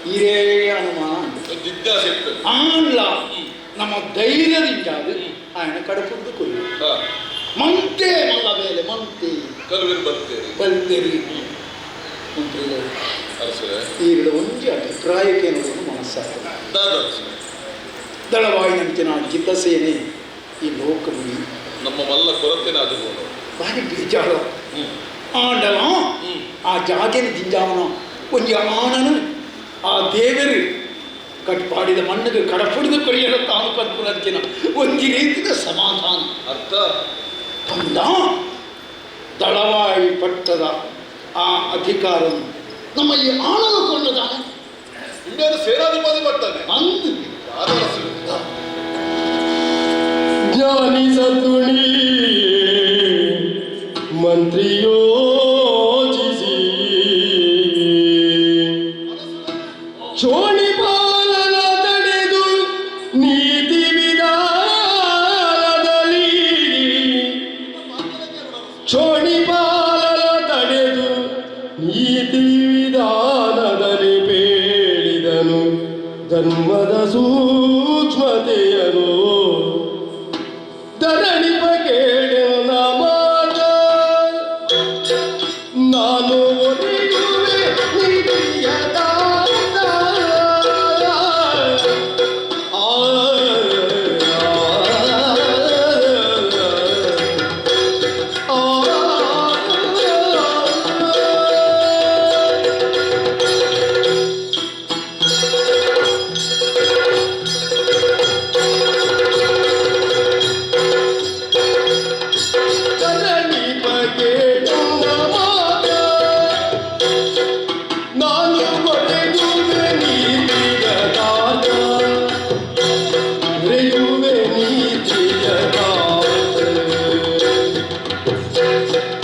ಹಿರೇ ಅನುಮಾನ ಜಿಜ್ಞಾಸೆ ಇರ್ತದೆ ಆಂಡ್ಲ ನಮ್ಮ ಧೈರ್ಯದಿಂದ ಅದು ఆయన ಕಡಪುದ್ದು ಕೊಯ್ಯು ಮಂತೆ ಮಲ್ಲ ಬೇಲೆ ಮಂತೆ ಕಲುವಿನ ಬರ್ತೇನೆ ಬಲ್ತೆರಿ ಮಂತ್ರಿಗಳು ಅರಸರೇ ಈಗಿಡ ಒಂಜಿ ಅಭಿಪ್ರಾಯಕ್ಕೆ ಅನ್ನೋದನ್ನು ಮನಸ್ಸಾಗ್ತದೆ ದಾದ ಅರಸರೇ ದಳವಾಯಿನಂಚಿನ ಜಿತಸೇನೆ ಈ ಲೋಕಮುನಿ ನಮ್ಮ ಮಲ್ಲ ಕೊರತೆನ ಅದು ಭಾರಿ ಬೇಜಾರು ಆಂಡಲ ಆ ಜಾಗೆನ ಜಿಂಜಾವನ ಒಂಜಿ ಆಣನು ಆ ದೇವರು ಕಟ್ಪಾಡಿದ ಮಣ್ಣಿಗೆ ಕಡಪುಡಿದ ಕೊರಿಯಲ ತಾನು ಕಲ್ಪುನಂಚಿನ ಒಂಜಿ ರೀತಿಯ ಸಮಾಧಾನ ಅರ್ಥ ಪಂಡ ದಳವಾಯಿ ಪಟ್ಟದ ಆ ಅಧಿಕಾರ ನಮ್ಮ ಈ ಆಣನ ಕೊಂಡದಾನೆ ಇಂಡಿಯಾದ ಸೇನಾಧಿಪತಿ ಬರ್ತಾನೆ ಅಂದು ದಾದ ಅರಸರೇ ಧ್ಯಾನಿಸತುಣಿ ಮಂತ್ರಿ ಯೋಚಿಸಿ ಚೋಣಿಪಾಲನ ತಡೆದು ನೀತಿ ವಿಧಾನದಲ್ಲಿ ಚೋಣಿಪಾಲನ ತಡೆದು ನೀತಿ ವಿಧಾನದಲ್ಲಿ ಬೇಡಿದನು ಧರ್ಮದ ಸೂಕ್ಷ್ಮತೆಯನು ಧರಣಿಪ ಕೇಳಿನ ಮಾತ ನಾನು ಒಲಿಯುವೆ ನೀತಿಯ ದಾತ. ಆ, ಆ, ಆ. ಧರಣಿಪ ಕೇಳುವ ಮಾತ ನಾನು ಒಡೆಯುವೆ ನೀತಿಯ ದಾತ ಒರೆಯುವೆ ನೀತಿಯ ದಾತ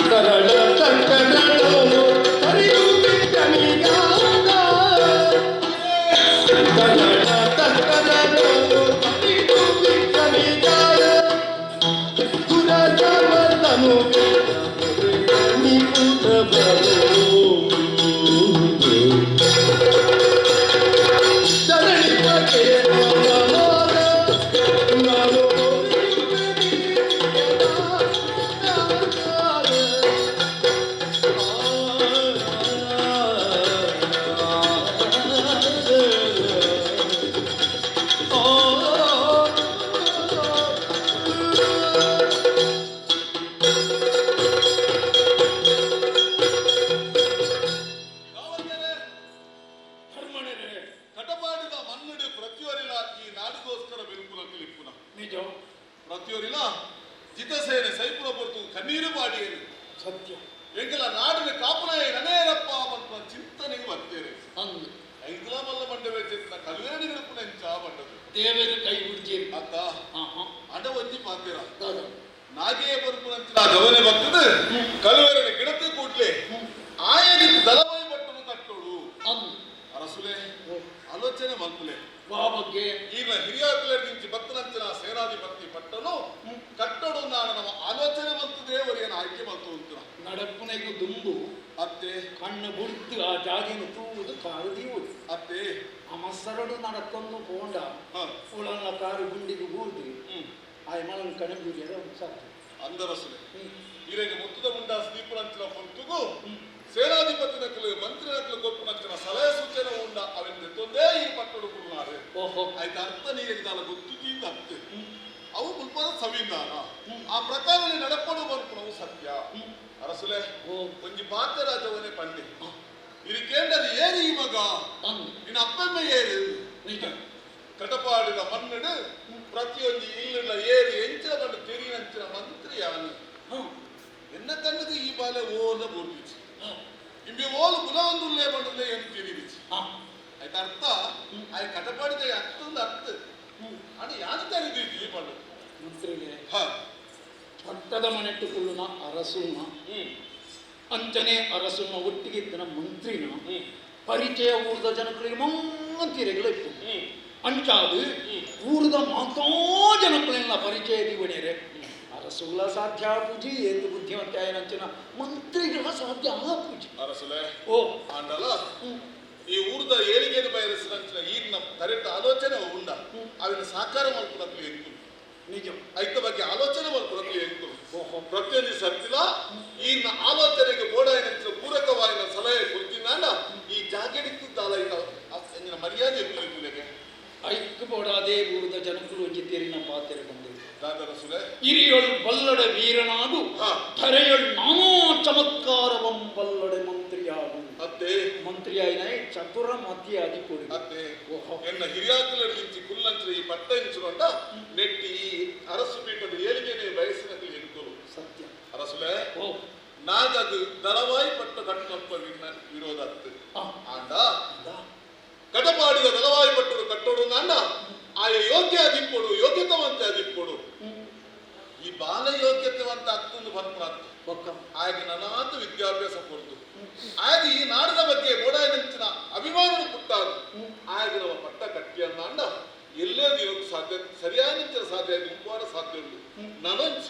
ಸರಳ ತಕ್ಕಡನು ಹರಿಯುವಿಕನಿಗಾದ ಸರಳ ತಕ್ಕಡನು ಹರಿಯುವಿಕನಿಗಾದ ದುರಜಮತನು ಕಟಪಾಡಿದ ಮಣ್ಣುಡು ಪ್ರತಿಯೊರಿಲ ಈ ನಾಡಿಗೋಸ್ಕರ ಬಿರುಕುಲ ತಿಳಿಪುನ ನಿಜ ಪ್ರತಿಯೊರಿಲ ಜಿತಸೇನೆ ಸೈಪುರ ಪೊರ್ತು ಕಣ್ಣೀರು ಪಾಡಿಯರು ಸತ್ಯ ಎಂಕಲ ನಾಡಿನ ಕಾಪುನ ನನೇರಪ್ಪ ಅಂತ ಚಿಂತನೆಗೆ ಬರ್ತೇನೆ ಅಂದು ಐದುಲ ಮಲ್ಲ ಮಂಡವೆ ಚಿಂತನ ಕಲ್ವೇರಣಿ ಗಣಪುನ ಎಂಚ ಬಂಡದು ದೇವರು ಕೈ ಬಿಡ್ತೀರಿ ಅತ್ತ ಹಾ ಹಾ ಅಡ ಒಂಜಿ ಪಾತೀರ ದಾದ ನಾಗೇ ಬರುಪುನಂಚಿನ ಗವನೆ ಬರ್ತದೆ ಕಲ್ವೇರಣಿ ಗಿಡತೆ ಕೂಡ್ಲೆ ಆಯನಿಗೆ ದಲವಾಯಿ ಬಟ್ಟನು ಕಟ್ಟೋಡು ಅಂದು ಅರಸುಲೆ ಆಲೋಚನೆ ಮಲ್ಪುಲೆ ವಾ ಬಗ್ಗೆ ಈಗ ಹಿರಿಯಾಕುಲದಿಂಚಿ ಬತ್ತನಂಚಿನ ಸೇನಾಧಿಪತಿ ಪಟ್ಟನು ಕಟ್ಟಡು ನಾನು ನಮ್ಮ ಆಲೋಚನೆ ಬಂತು ದೇವರಿಯನ್ನು ಆಯ್ಕೆ ಬಂತು ಅಂತ ನಡಪುನೆಗೂ ದುಂಬು ಅತ್ತೆ ಕಣ್ಣು ಬುಡ್ದು ಆ ಜಾಗಿನ ತೂವುದು ಕಾರು ದೀವುದು ಅತ್ತೆ ಆ ಮಸ್ಸರಡು ನಡಕ್ಕೊಂದು ಪೋಂಡ ಹ. ಉಳಲ್ಲ ಕಾರು ಗುಂಡಿಗೆ ಬೂರ್ದು ಹ್ಮ್ ಆ ಮಲನ್ ಕಣಂಬೂರಿಯದ ಸಾಕು ಅಂದರಸುಲೆ ಈರೆಗೆ ಮುತ್ತುದ ಮುಂಡ ದೀಪನಂಚಿನ ಹೊಂತುಗು ಸೇನಾಧಿಪತಿ ನಕಲು ಮಂತ್ರಿ ನಕಲು ಕೊಪ್ಪುನಂಚಿನ ಸಲಹೆ ಸೂಚನೆ ಉಂಡ ಅವೆಂದು ತೊಂದೇ ಈ ಪಟ್ಟಡು ಕುರುನಾರು ಓಹೋ ಆಯ್ತು ಅರ್ಥ ನೀರಿಗೆ ದಾಲ ಗೊತ್ತು ಅತ್ತೆ ಅವು ಮುಲ್ಪದ ಸಂವಿಧಾನ ಆ ಪ್ರಕಾರ ನಡಪಡು ಬರ್ಪುಣವು ಸತ್ಯ ಅರಸುಲೆ ಓ. ಒಂಜಿ ಪಾತ್ರರಾಜವನೇ ಪಂಡೆ ಇದು ಕೇಂದ್ರದ ಏರಿ ಈ ಮಗ ಅಂದು ನಿನ್ನ ಅಪ್ಪಮ್ಮ ಏರಿ ನಿಜ ಕಟಪಾಡಿದ ಮಣ್ಣಡು ಪ್ರತಿಯೊಂದು ಇಲ್ಲಿನ ಏರಿ ಎಂಚಿನ ಬಂಡು ತೆರಿನಂಚಿನ ಮಂತ್ರಿ ಯಾನು ಹಾ ಎನ್ನ ಕಣ್ಣದು ಈ ಬಾಲೆ ಓಲ ಬೋರ್ಬಿಚ್ಚಿ ಇಂಬೆ ಓಲು ಗುಣವೊಂದುಲ್ಲೇ ಬಂಡುಲ್ಲೇ ಏನು ತಿರಿಬಿಚ್ಚಿ ಹಾ ಆಯ್ತು ಅರ್ಥ ಆಯ್ ಕಟಪಾಡಿದ ಅರ್ಥೊಂದು ಅರ್ಥ ಅಣ್ಣ ಯಾರು ತರಿದಿದ್ದಿ ಈ ಬಂಡು ಮಂತ್ರಿಗಳೇ ಹ ಪಟ್ಟದ ಮನೆಟ್ಟುಕೊಳ್ಳುನ ಅರಸುನ ಅಂಚನೆ ಅರಸುನ ಒಟ್ಟಿಗೆ ಇದ್ದನ ಮಂತ್ರಿನ ಪರಿಚಯ ಊರ್ದ ಜನಗಳಿಗೆ ಮಂತಿರೆಗಳು ಇತ್ತು. ಅಂಚಾದು ಊರ್ದ ಮಾತಾ ಜನಕ್ಕಳೆಲ್ಲ ಪರಿಚಯ ದಿವಣೇರೆ ಅರಸುಗಳ ಸಾಧ್ಯ ಪೂಜಿ ಏತು ಬುದ್ಧಿವಂತ ಅಂಚಿನ ಮಂತ್ರಿಗಳ ಸಾಧ್ಯ ಪೂಜಿ. ಅರಸುಲೆ ಓ ಆಂಡಲ ಈ ಊರ್ದ ಏಳಿಗೆದ ಬಯಸಿನಂಚಿನ ಈಗಿನ ಕರೆಕ್ಟ್ ಆಲೋಚನೆ ಉಂಡ ಅವಿನ ಸಾಕಾರ ಮಲ್ಪುನಕ್ಲು ಎಂಕು ನಿಜ ಐತ ಬಗ್ಗೆ ಆಲೋಚನೆ ಮಲ್ಪುನಕ್ಲು ಎಂಕು ಪ್ರತಿಯೊಂದು ಸರ್ತಿಲ ಈಗಿನ ಆಲೋಚನೆಗೆ ಬೋಡಾಯಿನಂಚಿನ ಪೂರಕವಾಯಿನ ಸಲಹೆ ಕೊಡ್ತಿನಾಂಡ ಈ ಜಾಗೆಡಿತ್ತಿದ್ದಾಲ ಐತ ಎಂಜಿನ ಮರ್ಯಾದೆ ಇಪ್ಪುಲೆಗೆ ಐಕ್ ಬೋಡಾದೇ ಊರ್ದ ಜನಕ್ಕಳು ಒಂಜಿ ತೆರಿನ ಪಾತೆರೆ ಬಂದೆ ದಾದರಸುಲೆ ಇರಿಯೊಳ್ ಬಲ್ಲಡೆ ವೀರನಾಗು ಹಾ. ಧರೆಯೊಳ್ ನಾನೋ ಚಮತ್ಕಾರವಂ ಬಲ್ಲಡೆ ಮಂತ್ರಿಯಾಗು. ಅತ್ತೆ ಮಂತ್ರಿಯಾಯಿನ ಚತುರ ಮತಿ ಆದಿ ಕೊಡಿ. ಅತ್ತೆ ಓಹೋ. ಎನ್ನ ಹಿರಿಯಾಕುಲ ನಿಂಚಿ ಕುಲ್ಲಂಚಿನ ಈ ಪಟ್ಟ ಇಂಚುಕೊಂಡ ನೆಟ್ಟಿ ಈ ಅರಸು ಪೀಠದ ಏಳಿಗೆನೆ ಬಯಸಿನಕ್ಲು ಎಂಕುಲು ಸತ್ಯ. ಅರಸುಲೆ ಓ ನಾಗದು ದಳವಾಯಿ ಪಟ್ಟು ಕಟ್ಟಪ್ಪ ವಿರೋಧ ಅತ್ತು. ಆಂಡ ಕಟಪಾಡಿದ ದಳವಾಯಿ ಪಟ್ಟರು ಕಟ್ಟೋಡು ನಾಂಡ ಆಯ ಯೋಗ್ಯ ಅದಿಪ್ಪೊಡು ಯೋಗ್ಯತವಂತೆ ಅದಿಪ್ಪೊಡು ಈ ಬಾಲ ಯೋಗ್ಯತೆವಂತ ಅತ್ತೊಂದು ಪನ್ಪುನತ್ತು ಬೊಕ್ಕ ಆಯಗೆ ನನಾತು ವಿದ್ಯಾಭ್ಯಾಸ ಕೊಡ್ದು ಆಯಗೆ ಈ ನಾಡದ ಬಗ್ಗೆ ಬೋಡಾಯ ನಂಚಿನ ಅಭಿಮಾನ ಪುಟ್ಟಾದು ಆಯಗೆ ನಮ್ಮ ಪಟ್ಟ ಕಟ್ಟಿಯನ್ನಾಂಡ ಎಲ್ಲೇ ದಿನಕ್ಕೂ ಸಾಧ್ಯ ಸರಿಯಾದ ನಂಚಿನ ಸಾಧ್ಯ ಉಂಪುವಾರ ಸಾಧ್ಯ ಉಂಟು ನನಂಚ್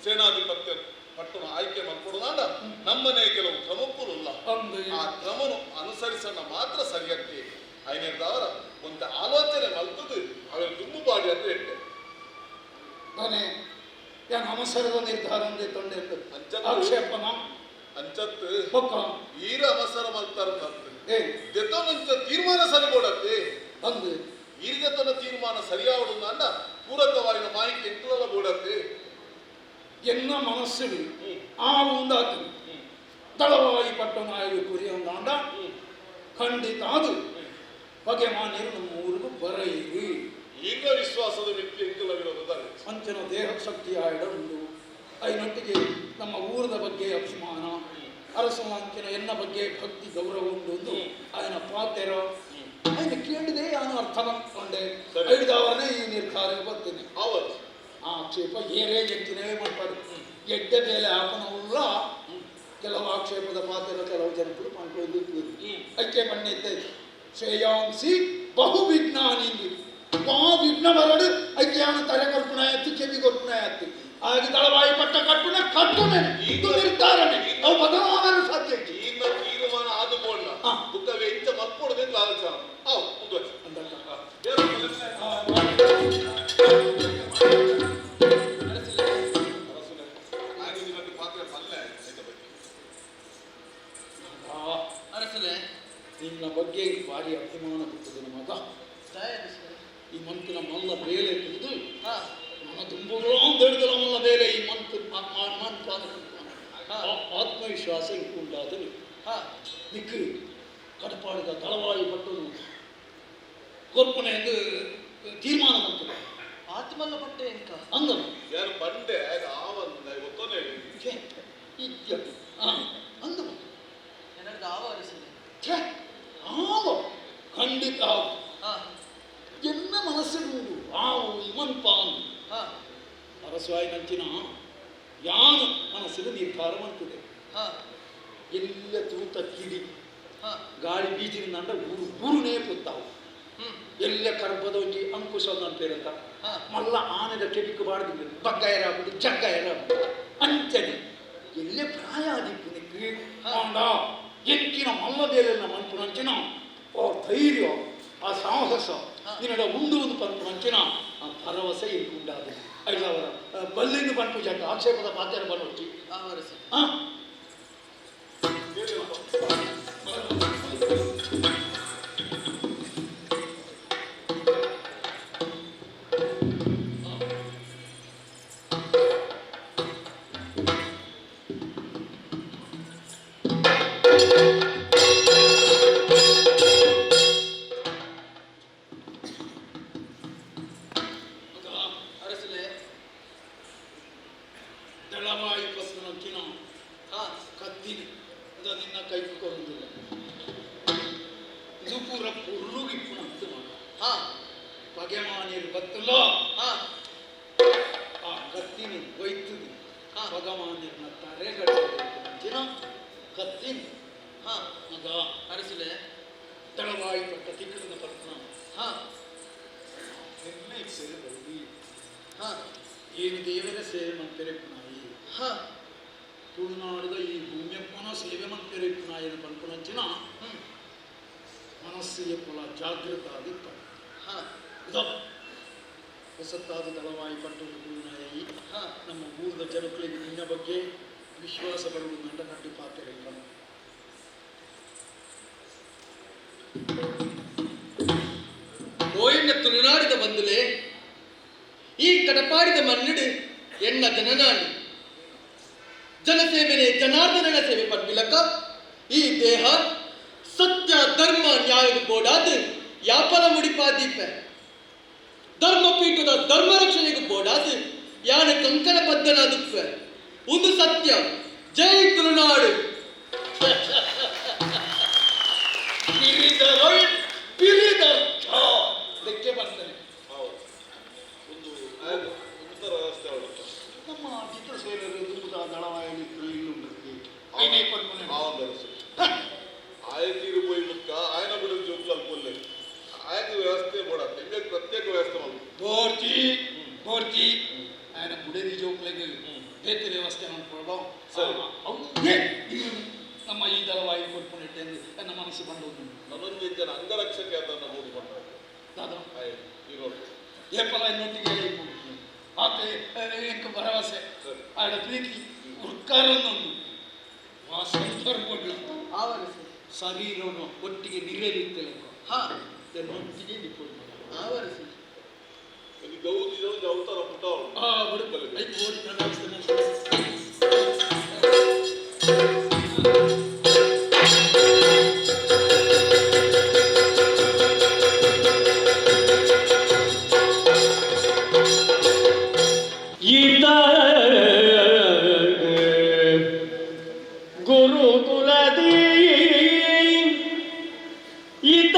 ಸೇನಾಧಿಪತ್ಯ ಪಟ್ಟಣ ಆಯ್ಕೆ ಮಾಡ್ಕೊಡೋದಾಂಡ ನಮ್ಮನೆ ಕೆಲವು ಕ್ರಮಕ್ಕೂ ಅಂದು ಆ ಕ್ರಮನು ಅನುಸರಿಸೋಣ ಮಾತ್ರ ಸರಿಯಾಗ್ತಿ ಐನೇದಾವರ ಒಂದು ಆಲೋಚನೆ ಮಲ್ತದು ಅವರ ದುಂಬು ಬಾಡಿ ಅಂತ ಇಟ್ಟೆ ತಾನೆ ಯಾನ್ ಅವಸರದ ನಿರ್ಧಾರ ಅಂದೆ ತೊಂಡೆ ಅಂಚತ್ತು. ಆಕ್ಷೇಪನ ಅಂಚತ್ತು ಬೊಕ್ಕ ಈರ ಅವಸರ ಮಲ್ತಾರ ಏ ದೆತ್ತೊನಂಚ ತೀರ್ಮಾನ ಸರಿಬೋಡತ್ತೆ ಅಂದು ಈರ್ದೆತ್ತನ ತೀರ್ಮಾನ ಸರಿಯಾವಡು ಅಂಡ ಪೂರಕವಾಯಿನ ಮಾಹಿತಿ ಎಂಕುಲಲ ಬೋಡತ್ತೆ ಎನ್ನ ಮನಸ್ಸಿಡು ಆ ಉಂದಾತು ದಳವಾಯಿ ಪಟ್ಟಣ ಕುರಿ ಅಂದಾಂಡ ಖಂಡಿತ ಅದು ಬಗೆ ಮಾನ್ಯರು ನಮ್ಮ ಊರಿಗೂ ಬರಯಿರಿ. ಈಗ ವಿಶ್ವಾಸದ ವ್ಯಕ್ತಿ ಎಂಕುಲ ವಿರೋಧದ ಅಂಚಿನ ದೇಹ ಶಕ್ತಿ ಆಯ್ಡ ಉಂಟು. ಐನೊಟ್ಟಿಗೆ ನಮ್ಮ ಊರದ ಬಗ್ಗೆ ಅಭಿಮಾನ ಅರಸನ ಅಂಚಿನ ಎನ್ನ ಬಗ್ಗೆ ಭಕ್ತಿ ಗೌರವ ಉಂಟು ಒಂದು ఆయన ಪಾತೆರ ఆయన ಕೇಳಿದೆ ನಾನು ಅರ್ಥ ಮಾಡ್ಕೊಂಡೆ. ಸರಿ. ಐದಾವರನೇ ಈ ನಿರ್ಧಾರ ಬರ್ತೇನೆ. ಆವತ್ತು ಆ ಆಕ್ಷೇಪ ಏರೇ ಎಂಚಿನೇ ಮಾಡ್ತಾರೆ ಎಡ್ಡೆ ಮೇಲೆ ಆಪನವುಳ್ಳ ಕೆಲವು ಆಕ್ಷೇಪದ ಪಾತ್ರ ಕೆಲವು ಜನಗಳು ಮಾಡ್ಕೊಂಡು ಐಕೆ ಬಣ್ಣಿದ್ದೆ ಶ್ರೇಯಾಂಸಿ ಬಹು ವಿಜ್ಞಾನಿ ವಾ ವಿಘ್ನ ಬರಡು ಐಕ್ಯಾನ ತಲೆ ಕೊರ್ಪುಣ ಎತ್ತಿ ಚೆವಿ ಕೊರ್ಪುಣ ಎತ್ತಿ ಆಗಿ ತಳವಾಯಿ ಪಟ್ಟ ಕಟ್ಟುನೆ ಕಟ್ಟುನೆ ಇದು ನಿರ್ಧಾರನೆ ಅವು ಬದಲಾವಣೆ ಸಾಧ್ಯ ಇಜ್ಜಿ. ಈಗ ತೀರ್ಮಾನ ಆದು ಬೋಂಡ ಬುಕ್ಕವೇ ಇಂಚ ಮಲ್ಪೊಡದೆ ಆಲೋಚನೆ ಆವು ಮುಂದುವರಿಸಿ ಅಂದಕ್ಕ. ಪಾತ್ರ ಪಲ್ಲೆ ಆಯ್ತು ಬಗ್ಗೆ. ಅರಸುಲೆ ನಿನ್ನ ಬಗ್ಗೆ ಭಾರಿ ಅಭಿಮಾನ ಹುಟ್ಟಿದೆ ಮಗ. ತಾಯಿ ಅರಸುಲೆ. ಈ ಮಂತಿನ ಮಲ್ಲ ಬೇಲೆ ತಿಳಿದು ಹಾ ನನ್ನ ತುಂಬುಗಳು ಅಂತ ಹಿಡಿದಲ್ಲ ಮಲ್ಲ ಬೇಲೆ ಈ ಮಂತು ಮಂತು ಆತ್ಮವಿಶ್ವಾಸ ಉಂಟಾದರೆ ಹಾ ದಿಕ್ಕು ಕಡಪಾಡಿದ ತಳವಾಯಿ ಪಟ್ಟು ಕೊರ್ಪುನೆ ಎಂದು ತೀರ್ಮಾನ ಬಂತು. ಆತ್ಮಲ್ಲ ಪಟ್ಟೆ ಎಂಕ ಅಂದನು ಯಾರು ಬಂಡೆ ಆಗ ಆವಂದ ಒತ್ತೊನೆ ಛೇ, ಇದ್ಯ ಅಂದನು. ಏನಾದ್ರು ಆವ ಅರಸುಲೆ. ಛೇ ಆವ ಖಂಡಿತ ಆವು. ಹಾ ಎನ್ನ ಮನಸ್ಸಿಡು ಆವು ಇವನ್ಪ ಅಂದು. ಹಾ ಅರಸ್ವಾಯಿ ನಂಚಿನ ಯಾನು ಮನಸ್ಸಿಗೆ ನಿರ್ಧಾರ ಮಾಡ್ತದೆ. ಹಾ ಎಲ್ಲ ತೂತ ಕಿಡಿ ಹಾ ಗಾಳಿ ಬೀಜಿನ ನಂಡ ಊರು ಊರುನೇ ಪುತ್ತಾವು. ಎಲ್ಲ ಕರ್ಬದ ಒಂಜಿ ಅಂಕುಶ ಅಂತ ಪೇರಂತ ಹಾ. ಮಲ್ಲ ಆನೆದ ಕೆಬಿಕ್ ಬಾಡ್ದು ಬಗ್ಗಾಯರಾಗುದು ಜಗ್ಗಾಯರಾಗುದು ಅಂಚನೆ ಎಲ್ಲೆ ಪ್ರಾಯ ಆದಿಪ್ಪು ನಿಕ್ಕು ಆಂಡ ಎಂಕಿನ ಮಲ್ಲ ಬೇಲೆಲ್ಲ ಮನ್ಪುನಂಚಿನ ಆ ಧೈರ್ಯ ಆ ಸಾಹಸ ನಿನ್ನಡ ಉಂಡು ಒಂದು ಪನ್ಪುನಂಚಿನ ಆ ಭರವಸೆ ಇಂಕು ಉಂಡಾದ ಐದವರ ಬಲ್ಲಿಂದು ಪನ್ಪು ಜಕ್ಕ ಆಕ್ಷೇಪದ ಪಾತ್ರ ಬರೋಚಿ. ಆವ ಅರಸುಲೆ. ಆ ಮಗ, ಅರಸುಲೆ. ದಳವಾಯಿ ಪಸ್ನಂಚಿನ ಹಾ ಕತ್ತಿನಿ ಅದು ನಿನ್ನ ಕೈಗೆ ಕೊರುವುದಿಲ್ಲ. ಇದು ಪೂರ ಪುರ್ಲುಗಿಪ್ಪುನಂತ ಮಗ. ಹಾ ಬಗೆಮಾನಿಯರು ಬತ್ತಲ್ಲ ಹಾ ಆ ಕತ್ತಿನಿ ಕೊಯ್ತುದು ಭಗವಾನಿರ್ನ ತರೆಗಡೆ ಕತ್ತಿನಿ ಹಾ ಮಗ ಅರಸುಲೆ ತಳವಾಯಿ ಪಟ್ಟ ತಿಕ್ಕಡಿನ ಪಟ್ನ ಹಾ ಹೆಮ್ಮೆ ಸೇವೆ ಬರಲಿ ಹಾ ಏನು ದೇವರ ಸೇವೆ ಮಂತೆರೆಪ್ಪನಾಯಿ ಹಾ ತುಳುನಾಡದ ಈ ಭೂಮಿಯಪ್ಪನ ಸೇವೆ ಮಂತೆರೆಪ್ಪನಾಯಿನ ಪನ್ಪುನಂಚಿನ ಹ್ಮ್ ಮನಸ್ಸು ಎಪ್ಪಲ ಜಾಗೃತ ಆದಿತ್ತ ಹಾ ಇದೋ ಹೊಸತ್ತಾದ ದಳವಾಯಿ ಪಟ್ಟು ತುಳುನಾಯಿ ಹಾ ನಮ್ಮ ಊರದ ಜನಗಳಿಗೆ ನಿನ್ನ ಬಗ್ಗೆ ವಿಶ್ವಾಸ ಬರುವುದು ನಂಡ ನಡ್ಡು ಪಾತ್ರೆ ಓಯಣ್ಣ ತುಳುನಾಡಿದ ಬಂದುಲೆ ಈ ಕಡಪಾಡಿದ ಮಣ್ಣಿಡು ಎಣ್ಣ ಜನನಾಡಿ ಜನಸೇವೆನೆ ಜನಾರ್ದನನ ಸೇವೆ ಪಡ್ಬಿಲಕ ಈ ದೇಹ ಸತ್ಯ ಧರ್ಮ ನ್ಯಾಯದ ಬೋಡಾದ ಯಾಪಲ ಮುಡಿಪಾದೀಪ ಧರ್ಮಪೀಠದ ಧರ್ಮ ರಕ್ಷಣೆಗೂ ಬೋಡಾದ ಯಾನ ಕಂಕಣ ಬದ್ಧನಾದುಪ್ಪ ಒಂದು ಸತ್ಯ ಜೈ ತುಳುನಾಡು ಪಿರಿದರೊಳ್ ಪಿರಿದರ್ಥ ಅದಕ್ಕೆ ಬರ್ತಾನೆ ಹೌದು ಒಂದು ಉತ್ತರ ವ್ಯವಸ್ಥೆ ಅವಳಪ್ಪ. ನಮ್ಮ ಚಿತ್ರ ಸೇರರು ದುಂಬುದ ದಳವಾಯಲ್ಲಿ ಇಲ್ಲುಂಡಕ್ಕೆ ಆ ಒಂದು ಅರಸು. ಆಯತೀರು ಪೋಯಿ ಮುಕ್ಕ ಆಯನ ಬಿಡು ಜೋಕ್ಲಲ್ ಪೊಲ್ಲೆ ಆಯನ ವ್ಯವಸ್ಥೆ ಬೋಡ ನಿಮಗೆ ಪ್ರತ್ಯೇಕ ವ್ಯವಸ್ಥೆ ಮಾಡು ಬೋರ್ತಿ ಬೋರ್ತಿ ఆయన ಬುಡದಿ ಜೋಕ್ಲೆಗ್ ಬೇತೆ ವ್ಯವಸ್ಥೆ ಮಾಡ್ಕೊಳ್ಬೋ ಸರಿ. ಅವನೇ ನಮ್ಮ ಈ ದಳವಾಯಿ ಕೊಟ್ಕೊಂಡಿಟ್ಟೆ ನನ್ನ ಮನಸ್ಸು ಬಂದು ನನ್ನೊಂದು ಜನ ಅಂಗರಕ್ಷಕ ಅಂತ ಬೋಡು ಬಂದ ದಾದಾ ಆಯ್ ಇರೋದು ಏಪಲ ಇನ್ನೊಟ್ಟಿಗೆ ಆತೆ ಎಂಕ್ ಭರವಸೆ ಸರಿ. ಆಡ ಪ್ರೀತಿ ಉರ್ಕಾರನ್ನೊಂದು ಆ ಸಂದರ್ಭಗಳು ಆವರಿಸು ಶರೀರವನ್ನು ಒಟ್ಟಿಗೆ ನಿರೇಲಿತ್ತಲೆ ಹಾ ಒಟ್ಟಿಗೆ ನಿಪ್ಪುಡು ಆವರಿಸು ಇಲ್ಲಿ ಗೌಜಿ ಒಂದು ಅವತಾರ ಪುಟ ಅವಳು ಆ ಬಿಡು ಐದು ಓಡಿ ವ್ಯವಸ್ಥೆ ಈತ ಗುರುಕುಲದಿ ಈತ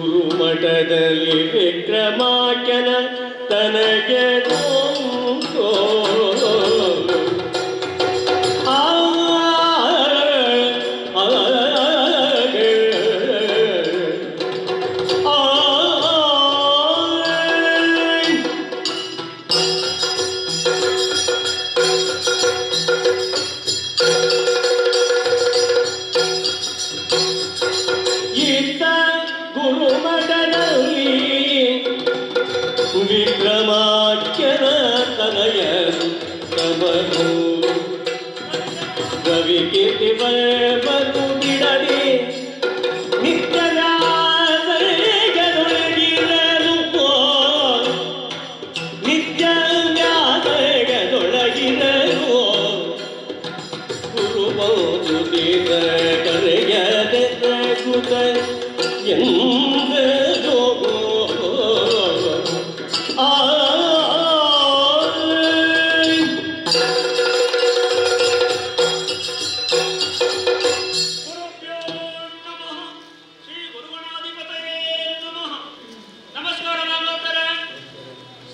ಗುರುಮಠದಲ್ಲಿ ವಿಕ್ರಮಾಖ್ಯನ ತನಗೆ ತೋಂಕೋ ಆ ಆ ಆ ಈತ ಗುರುಮಠದಲ್ಲಿ ವಿಕ್ರಮಾಖ್ಯನ ತನಯರು ತಮನು ರವಿ ಕೀರ್ತಿ ಬರು ಬಿಡಲಿ ನಿತ್ಯನಾದೊಳಗಿರಲು ನಿತ್ಯನಾದೊಳಗಿರಲು ಗುರುಬೌದು ತೀರ ಕರೆಯದೆ ಕುತ ಎಂದೋ ಆ ಗುರುಭ್ಯೋ ನಮಃ ಶ್ರೀ ಗುರುಗಣಾಧಿಪತಯೇ ನಮಃ ನಮಸ್ಕಾರ ಮಾಂಗೋತ್ತರ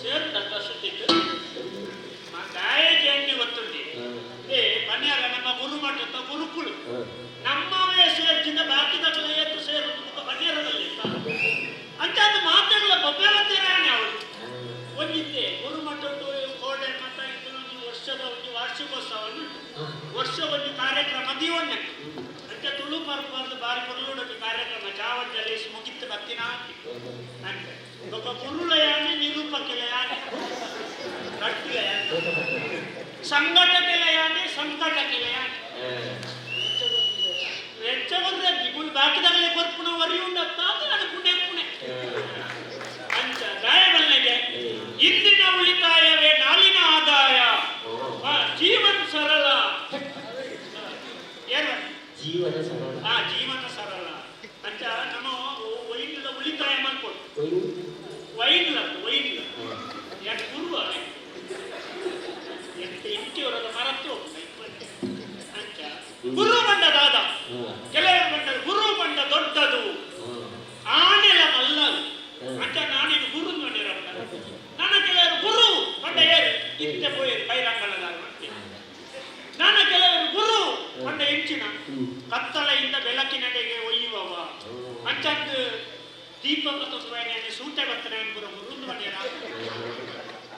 ಸೇರು ತತ್ವಸುತ್ತಿತ್ತು ಗಾಯಕಿ ಅಂಗಿ ಗೊತ್ತುಂಟಿ ಏ ಪನ್ಯಾರ ನಮ್ಮ ಗುರುಮಠದ ಗುರುಕುಲು ನಮ್ಮವೇ ಸೇರ್ಚಿಂದ ಬಾಕಿದ ಎತ್ತು ಸೇರು ಪನ್ಯಾರದಲ್ಲಿ ಅಂತ ಅದು ಮಾತಾಡಲ ಬೊಬ್ಬೆ ಬರ್ತೀರಾನೆ ಅವಳು ಒಂದಿತ್ತೆ ಗುರುಮಠದ್ದು ಕೋಡೆ ಮಠ ಇದು ಒಂದು ವರ್ಷದ ಒಂದು ವಾರ್ಷಿಕೋತ್ಸವ ಉಂಟು ವರ್ಷ ಒಂದು ಕಾರ್ಯಕ್ರಮ ದೀವಣ್ಣ ಅಂತ ತುಳು ಪರ್ಬಾರ್ದು ಬಾರಿ ಪೊರ್ಲುಡೊಂದು ಕಾರ್ಯಕ್ರಮ ಚಾವಂಜಲಿ ಮುಗಿತ್ತು ಬತ್ತಿನ ಅಂತ ಒಬ್ಬ ಗುರುಲಯಾನೆ ನಿರೂಪಕೆಲಯಾನೆ ಕಟ್ಟುಲಯಾನೆ ಸಂಘಟಕೆಲಯಾನೆ ಸಂಕಟಕೆಲಯಾನೆ ವೆಚ್ಚ ದಿಗುಲ್ ಬಾಕಿದಾಗಲೇ ಕೊರ್ಪುಣ ವರಿಯುಂಡತ್ತ ಅದು ಪುಣೆ ಪುಣೆ ಅಂತ ಗಾಯಬಲ್ಲೆಗೆ ಇಂದಿನ ಉಳಿತಾಯವೇ ನಾಳಿನ ಆದಾಯ ಆ, ಜೀವನ್ ಸರಳ ಏನು ಜೀವನ ಸರಳ ಆ ಜೀವನ ಸರಳ ಅಂತ ನಮ್ಮ ವೈನ್ದ ಉಳಿತಾಯ ಮಾಡ್ಕೊಡು ವೈನ್ಲ ವೈನ್ಲ ಯಾಕೆ ಗುರುವ ಎಂತ ಇಂಟಿಯವರೆಲ್ಲ ಮರತ್ತು ಹೋಗ್ತದೆ ಅಂತ ಗುರು ಬಂಡ ದಾದ ಕೆಲವರು ಬಂಡ ಗುರು ಬಂಡ ದೊಡ್ಡದು ಆನೆಲ ಮಲ್ಲದು ಅಂಚಂದು ದೀಪ ಬತ್ತೊಂದು ಸೂಟೆ ಬತ್ತನೆ ಪೂರ ಗುರುಂದು ಬಂಡೇರ.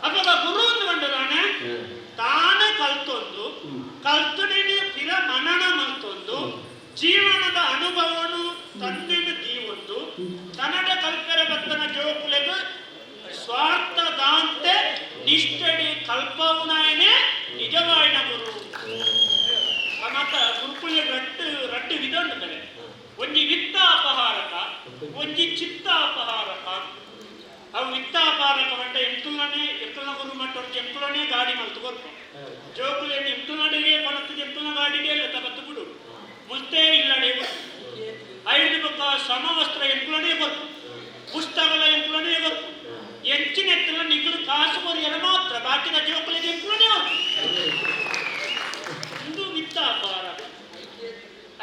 ಅಪಗ ಗುರುಂದು ಬಂಡದಾನೆ ತಾನು ಕಲ್ತೊಂದು ಕಲ್ತುನೇನೆ ಪಿರ ಮನನ ಮಲ್ತೊಂದು ಜೀವನದ ಅನುಭವನು ತನ್ನೇನು ದೀವೊಂದು ತನ್ನಡ ಕಲ್ಪೆರ ಬತ್ತನ ಜೋಕುಲೆಗು ಸ್ವಾರ್ಥದಾಂತೆ ನಿಷ್ಠೆಡಿ ಕಲ್ಪವುನಾಯನೆ ನಿಜವಾಯಿನ ಗುರು. ಮತ್ತ ಗುರುಕುಲ ರಟ್ಟು ರಟ್ಟು ವಿಧ ಉಂಟು. ಒಂಜಿ ವಿತ್ತ ಅಪಹಾರಕ, ಒಂಜಿ ಚಿತ್ತ ಅಪಹಾರಕ. ಅವು ವಿತ್ತ ಅಪಹಾರಕ ಮಂಟ ಎಂಕುಲನೆ ಎಂಕುಲ ಗುರು ಮಟ್ಟ ಎಂಕುಲನೆ ಗಾಡಿ ಮಲ್ತು ಕೊರ್ಪು ಜೋಕುಲೇನು ಎಂಕುಲನಡಿಗೆ ಕೊನತ್ತು ಎಂಕುಲ ಗಾಡಿಗೆ ಇಲ್ಲ ಬತ್ತು ಬಿಡು ಮುಲ್ತೇ ಇಲ್ಲಡೆ ಐದು ಬೊಕ್ಕ ಸಮವಸ್ತ್ರ ಎಂಕುಲನೇ ಕೊರ್ಪು ಪುಸ್ತಕಗಳ ಎಂಕುಲನೇ ಕೊರ್ಪು ಎಂಚಿನ ಎತ್ತಲ ನಿಗುಲು ಕಾಸು ಕೊರಿಯರ ಮಾತ್ರ ಬಾಕಿದ ಜೋಕುಲಿಗೆ ಎಂಕುಲನೇ ಕೊರ್ಪು. ಇಂದು ವಿತ್ತ ಅಪಹಾರಕ.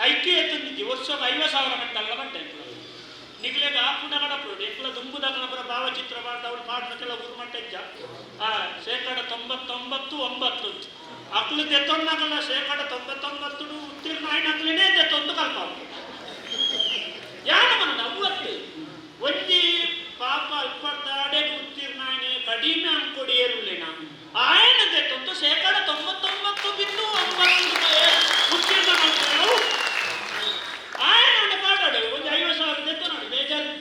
ಐಕ್ಯ ಎತ್ತಂದಿದ್ದಿ ವರ್ಷ 50,000 ಮಟ್ಟಲ್ಲ ಬಂಟ ಎಂಕುಲ ನಿಗ್ಲೆಗ ಆಪುಂಡ ಕಡಪುಡು ಎಂಕುಲ ದುಂಬುದಕನ ಪುರ ಭಾವಚಿತ್ರ ಪಾಡ್ದ ಅವಳು ಪಾಡ್ನಕ್ಕೆಲ್ಲ ಊರು ಮಟ್ಟ ಇಜ್ಜ ಆ 99.9 ಅಕ್ಲು ದೆತ್ತೊಂದಾಗಲ್ಲ 99% ಉತ್ತೀರ್ಣ ಆಯ್ನಕ್ಲೇನೆ ದೆತ್ತೊಂದು ಕಲ್ಪ ಯಾನ ಮನ ನವ್ವತ್ತು ಒಂಜಿ ಪಾಪ ಅಲ್ಪರ್ದಾಡೆಗೆ ಉತ್ತೀರ್ಣ ಆಯ್ನೆ ಕಡಿಮೆ ಅಂಕೊಡಿ ಏರುಲೇನ ಆಯನ ದೆತ್ತೊಂದು 99.9 ಉತ್ತೀರ್ಣ ಮಾಡ್ತಾರೆ. ಆಯನ ಪಾಡಾಡು ಒಂದು 50,000 ದೆತ್ತು ನೋಡಿ ಬೇಜಾರು.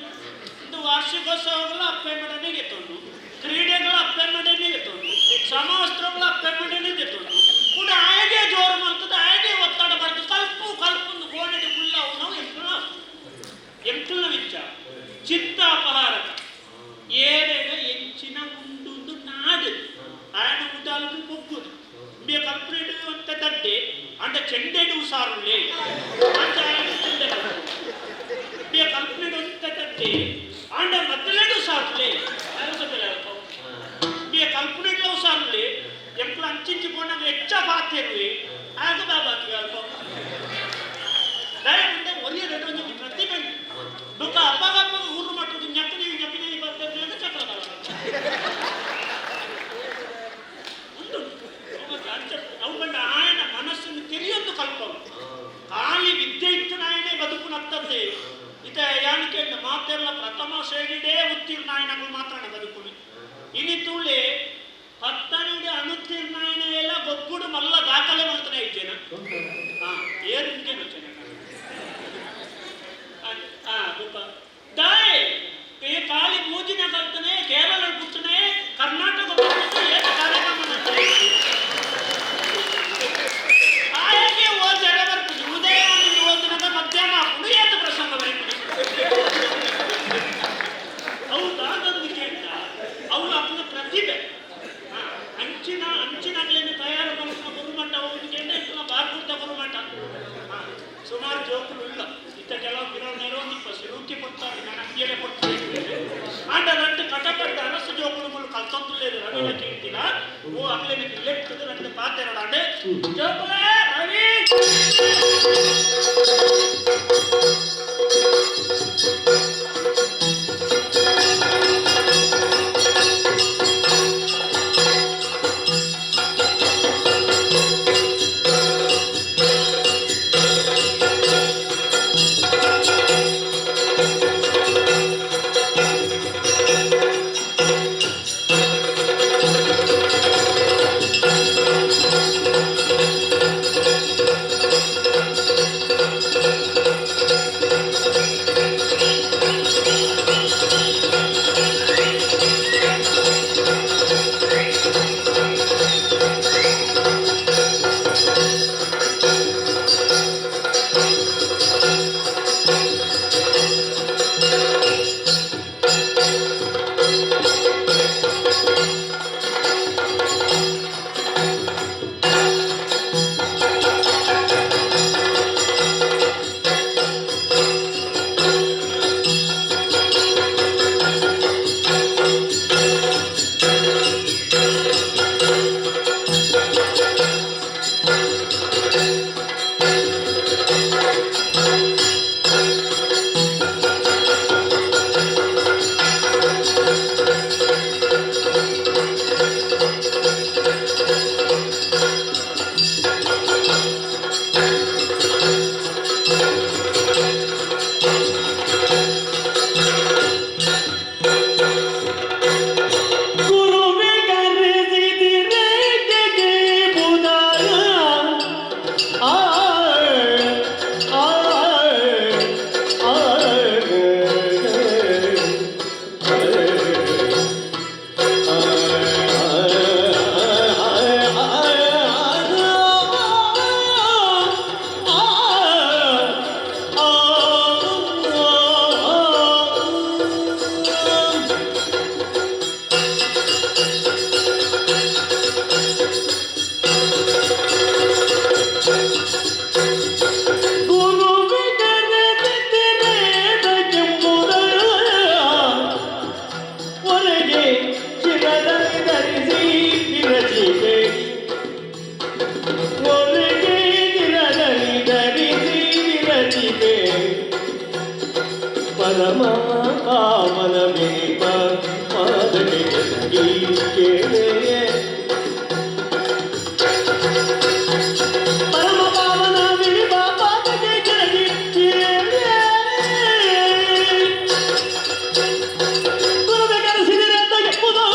ಇದು ವಾರ್ಷಿಕೋತ್ಸವಗಳ ಅಪ್ಪೆ ಮಾಡನೆ ಗೆತ್ತೊಂಡು, ಕ್ರೀಡೆಗಳ ಅಪ್ಪೆ ಮಾಡನೆ ಗೆತ್ತೊಂಡು, ಸಮವಸ್ತ್ರಗಳ ಅಪ್ಪೆ ಮಾಡನೆ ಗೆತ್ತೊಂಡು ಕೂಡ ಆಯಗೆ ಜೋರು ಮಾಡ್ತದೆ ಆಯಗೆ ಒತ್ತಡ ಬರ್ತದೆ. ಕಲ್ಪು ಕಲ್ಪೊಂದು ಗೋಣೆಗೆ ಉಳ್ಳ ನಾವು ಎಂಕುಲ ಎಂಕುಲ ವಿಚಾರ ಚಿತ್ತ ಅಪಹಾರಕ ಏನೇನ ಎಂಚಿನ ಉಂಡುಂದು ನಾಡು ಆಯನ ಉಡಾಲುಗು ಬೊಗ್ಗುದು ಇಂಬೆ ಕಲ್ಪನೆಡು ಅಂತ ತಡ್ಡೆ ಅಂಡ ಚೆಂಡೆಡು ಉಸಾರುಳ್ಳೆ ಅಂಚ ಆಯನ ಚೆಂಡೆ ಇಂಬೆ ಕಲ್ಪನೆಡು ಅಂತ ತಡ್ಡೆ ಅಂಡ ಮದ್ದಲೆಡು ಉಸಾರುಳ್ಳೆ ಇಂಬೆ ಕಲ್ಪನೆಡ್ಲ ಉಸಾರುಳ್ಳೆ ಎಂಕುಲ ಅಂಚಿಂಚಿ ಪೋನಾಗ ಹೆಚ್ಚ ಪಾತೆರುವೆ ಆಗ ಬಾಬಾ ಅಲ್ಪ ದಯವಿಟ್ಟು ಒರಿಯ ರೆಡ್ ಒಂಜಿ ಪ್ರತಿಭೆ ಬೊಕ್ಕ ಅಪ್ಪಗ ಅಪ್ಪಗ ಊರು ಮಟ್ಟದ ñಕ್ಕನಿ ñಕ್ಕನಿ ಬರ್ತದೆ ಚಕ್ರ ಉಂಟು. ಅವು ಬಂದ ಆಯನ ಮನಸ್ಸನ್ನು ತೆರೆಯೊಂದು ಕಲ್ಪವು ಖಾಲಿ ವಿದ್ಯೆ ಇತ್ತು ನಾಯನೇ ಬದುಕು ನತ್ತದ್ದೆ ಇತ ಯಾನಿಕೆ ಮಾತೆಲ್ಲ ಪ್ರಥಮ ಶ್ರೇಣಿಡೇ ಉತ್ತೀರ್ಣ ಆಯನಗಳು ಮಾತ್ರ ಬದುಕುನಿ ಇನಿ ತುಳಿ ಪತ್ತನಿಡೆ ಅನುತ್ತೀರ್ಣ ಆಯನ ಎಲ್ಲ ಗೊಬ್ಬುಡು ಮಲ್ಲ ದಾಖಲೆ ಮಾಡ್ತಾನೆ ಇದ್ದೇನೆ. ಹಾ ಏನು ದಾಯ್ ಈ ಖಾಲಿ ಮೂಜಿನ ಕಲ್ತನೆ ಕೇರಳ ಪುತ್ತನೆ ಕರ್ನಾಟಕ ಪುತ್ತನೆ ಏತ ಕಾರ್ಯಕ್ರಮ ಮಾಡ್ತಾರೆ. ಆಯಾಗೆ ಓದರ ಬರ್ಪುಜಿ ಉದಯವಾಣಿಗೆ ಓದಿನಾಗ ಮಧ್ಯಾಹ್ನ ಹಾಕೊಂಡು ಏತ ಪ್ರಸಂಗ ಬರೀಪುಜಿ ಅವು ದಾದಂದು ಕೇಳ್ತ ಅವು ಅಪ್ಪನ ಪ್ರತಿಭೆ. ಅಂಚಿನ ಅಂಚಿನಗಲೇನು ತಯಾರು ಮಲ್ಪುನ ಗುರುಮಠ ಒಂದು ಕೇಂದ್ರ ಇಪ್ಪುನ ಬಾರ್ಕುರ್ತ ಗುರುಮಠ. ಸುಮಾರು ಜೋಕುಲು ಇಲ್ಲ ಇತ್ತ ಕೆಲವು ಗಿರವನೇರೋ ಒಂದು ಸಿರುಕಿ ಕೊಡ್ತಾರೆ ನಾನು ಅಂಗಿಯಲ್ಲೇ ಕೊಡ್ತೀನಿ ಆಂಡ ರಡ್ಡು ಕಟಪಟ್ಟ ಅರಸು ಜೋಕುಲು ಮುಳು ಕಲ್ತೊಂದುಲ್ಲೇರು ರವಿನ ಕೇಳ್ತಿಲ್ಲ ಓ ಅಗ್ಲೇನೆ ಲೆಕ್ಕದು ರಡ್ಡು ಪಾತೆರಡಾಂಡೆ ಜೋಕುಲೇ ರವಿ. ಒಲಿಗಿದಿರದನಿ ಧರಿಸಿ ವಿರಚಿತೆ ಪರಮ ಪಾವನ ವಿನಿಪ ಪಾದಕ್ಕೆ ಕೇಳೆಯೇ ಪರಮ ಪಾವನ ವಿನಿಪ ಪಾದಕ್ಕೆ ಕೆಳಗಿ ಕೇಳೆ ಗುರುವೆ ಕರೆಸಿದರೆ ತೆಗೆಪುದು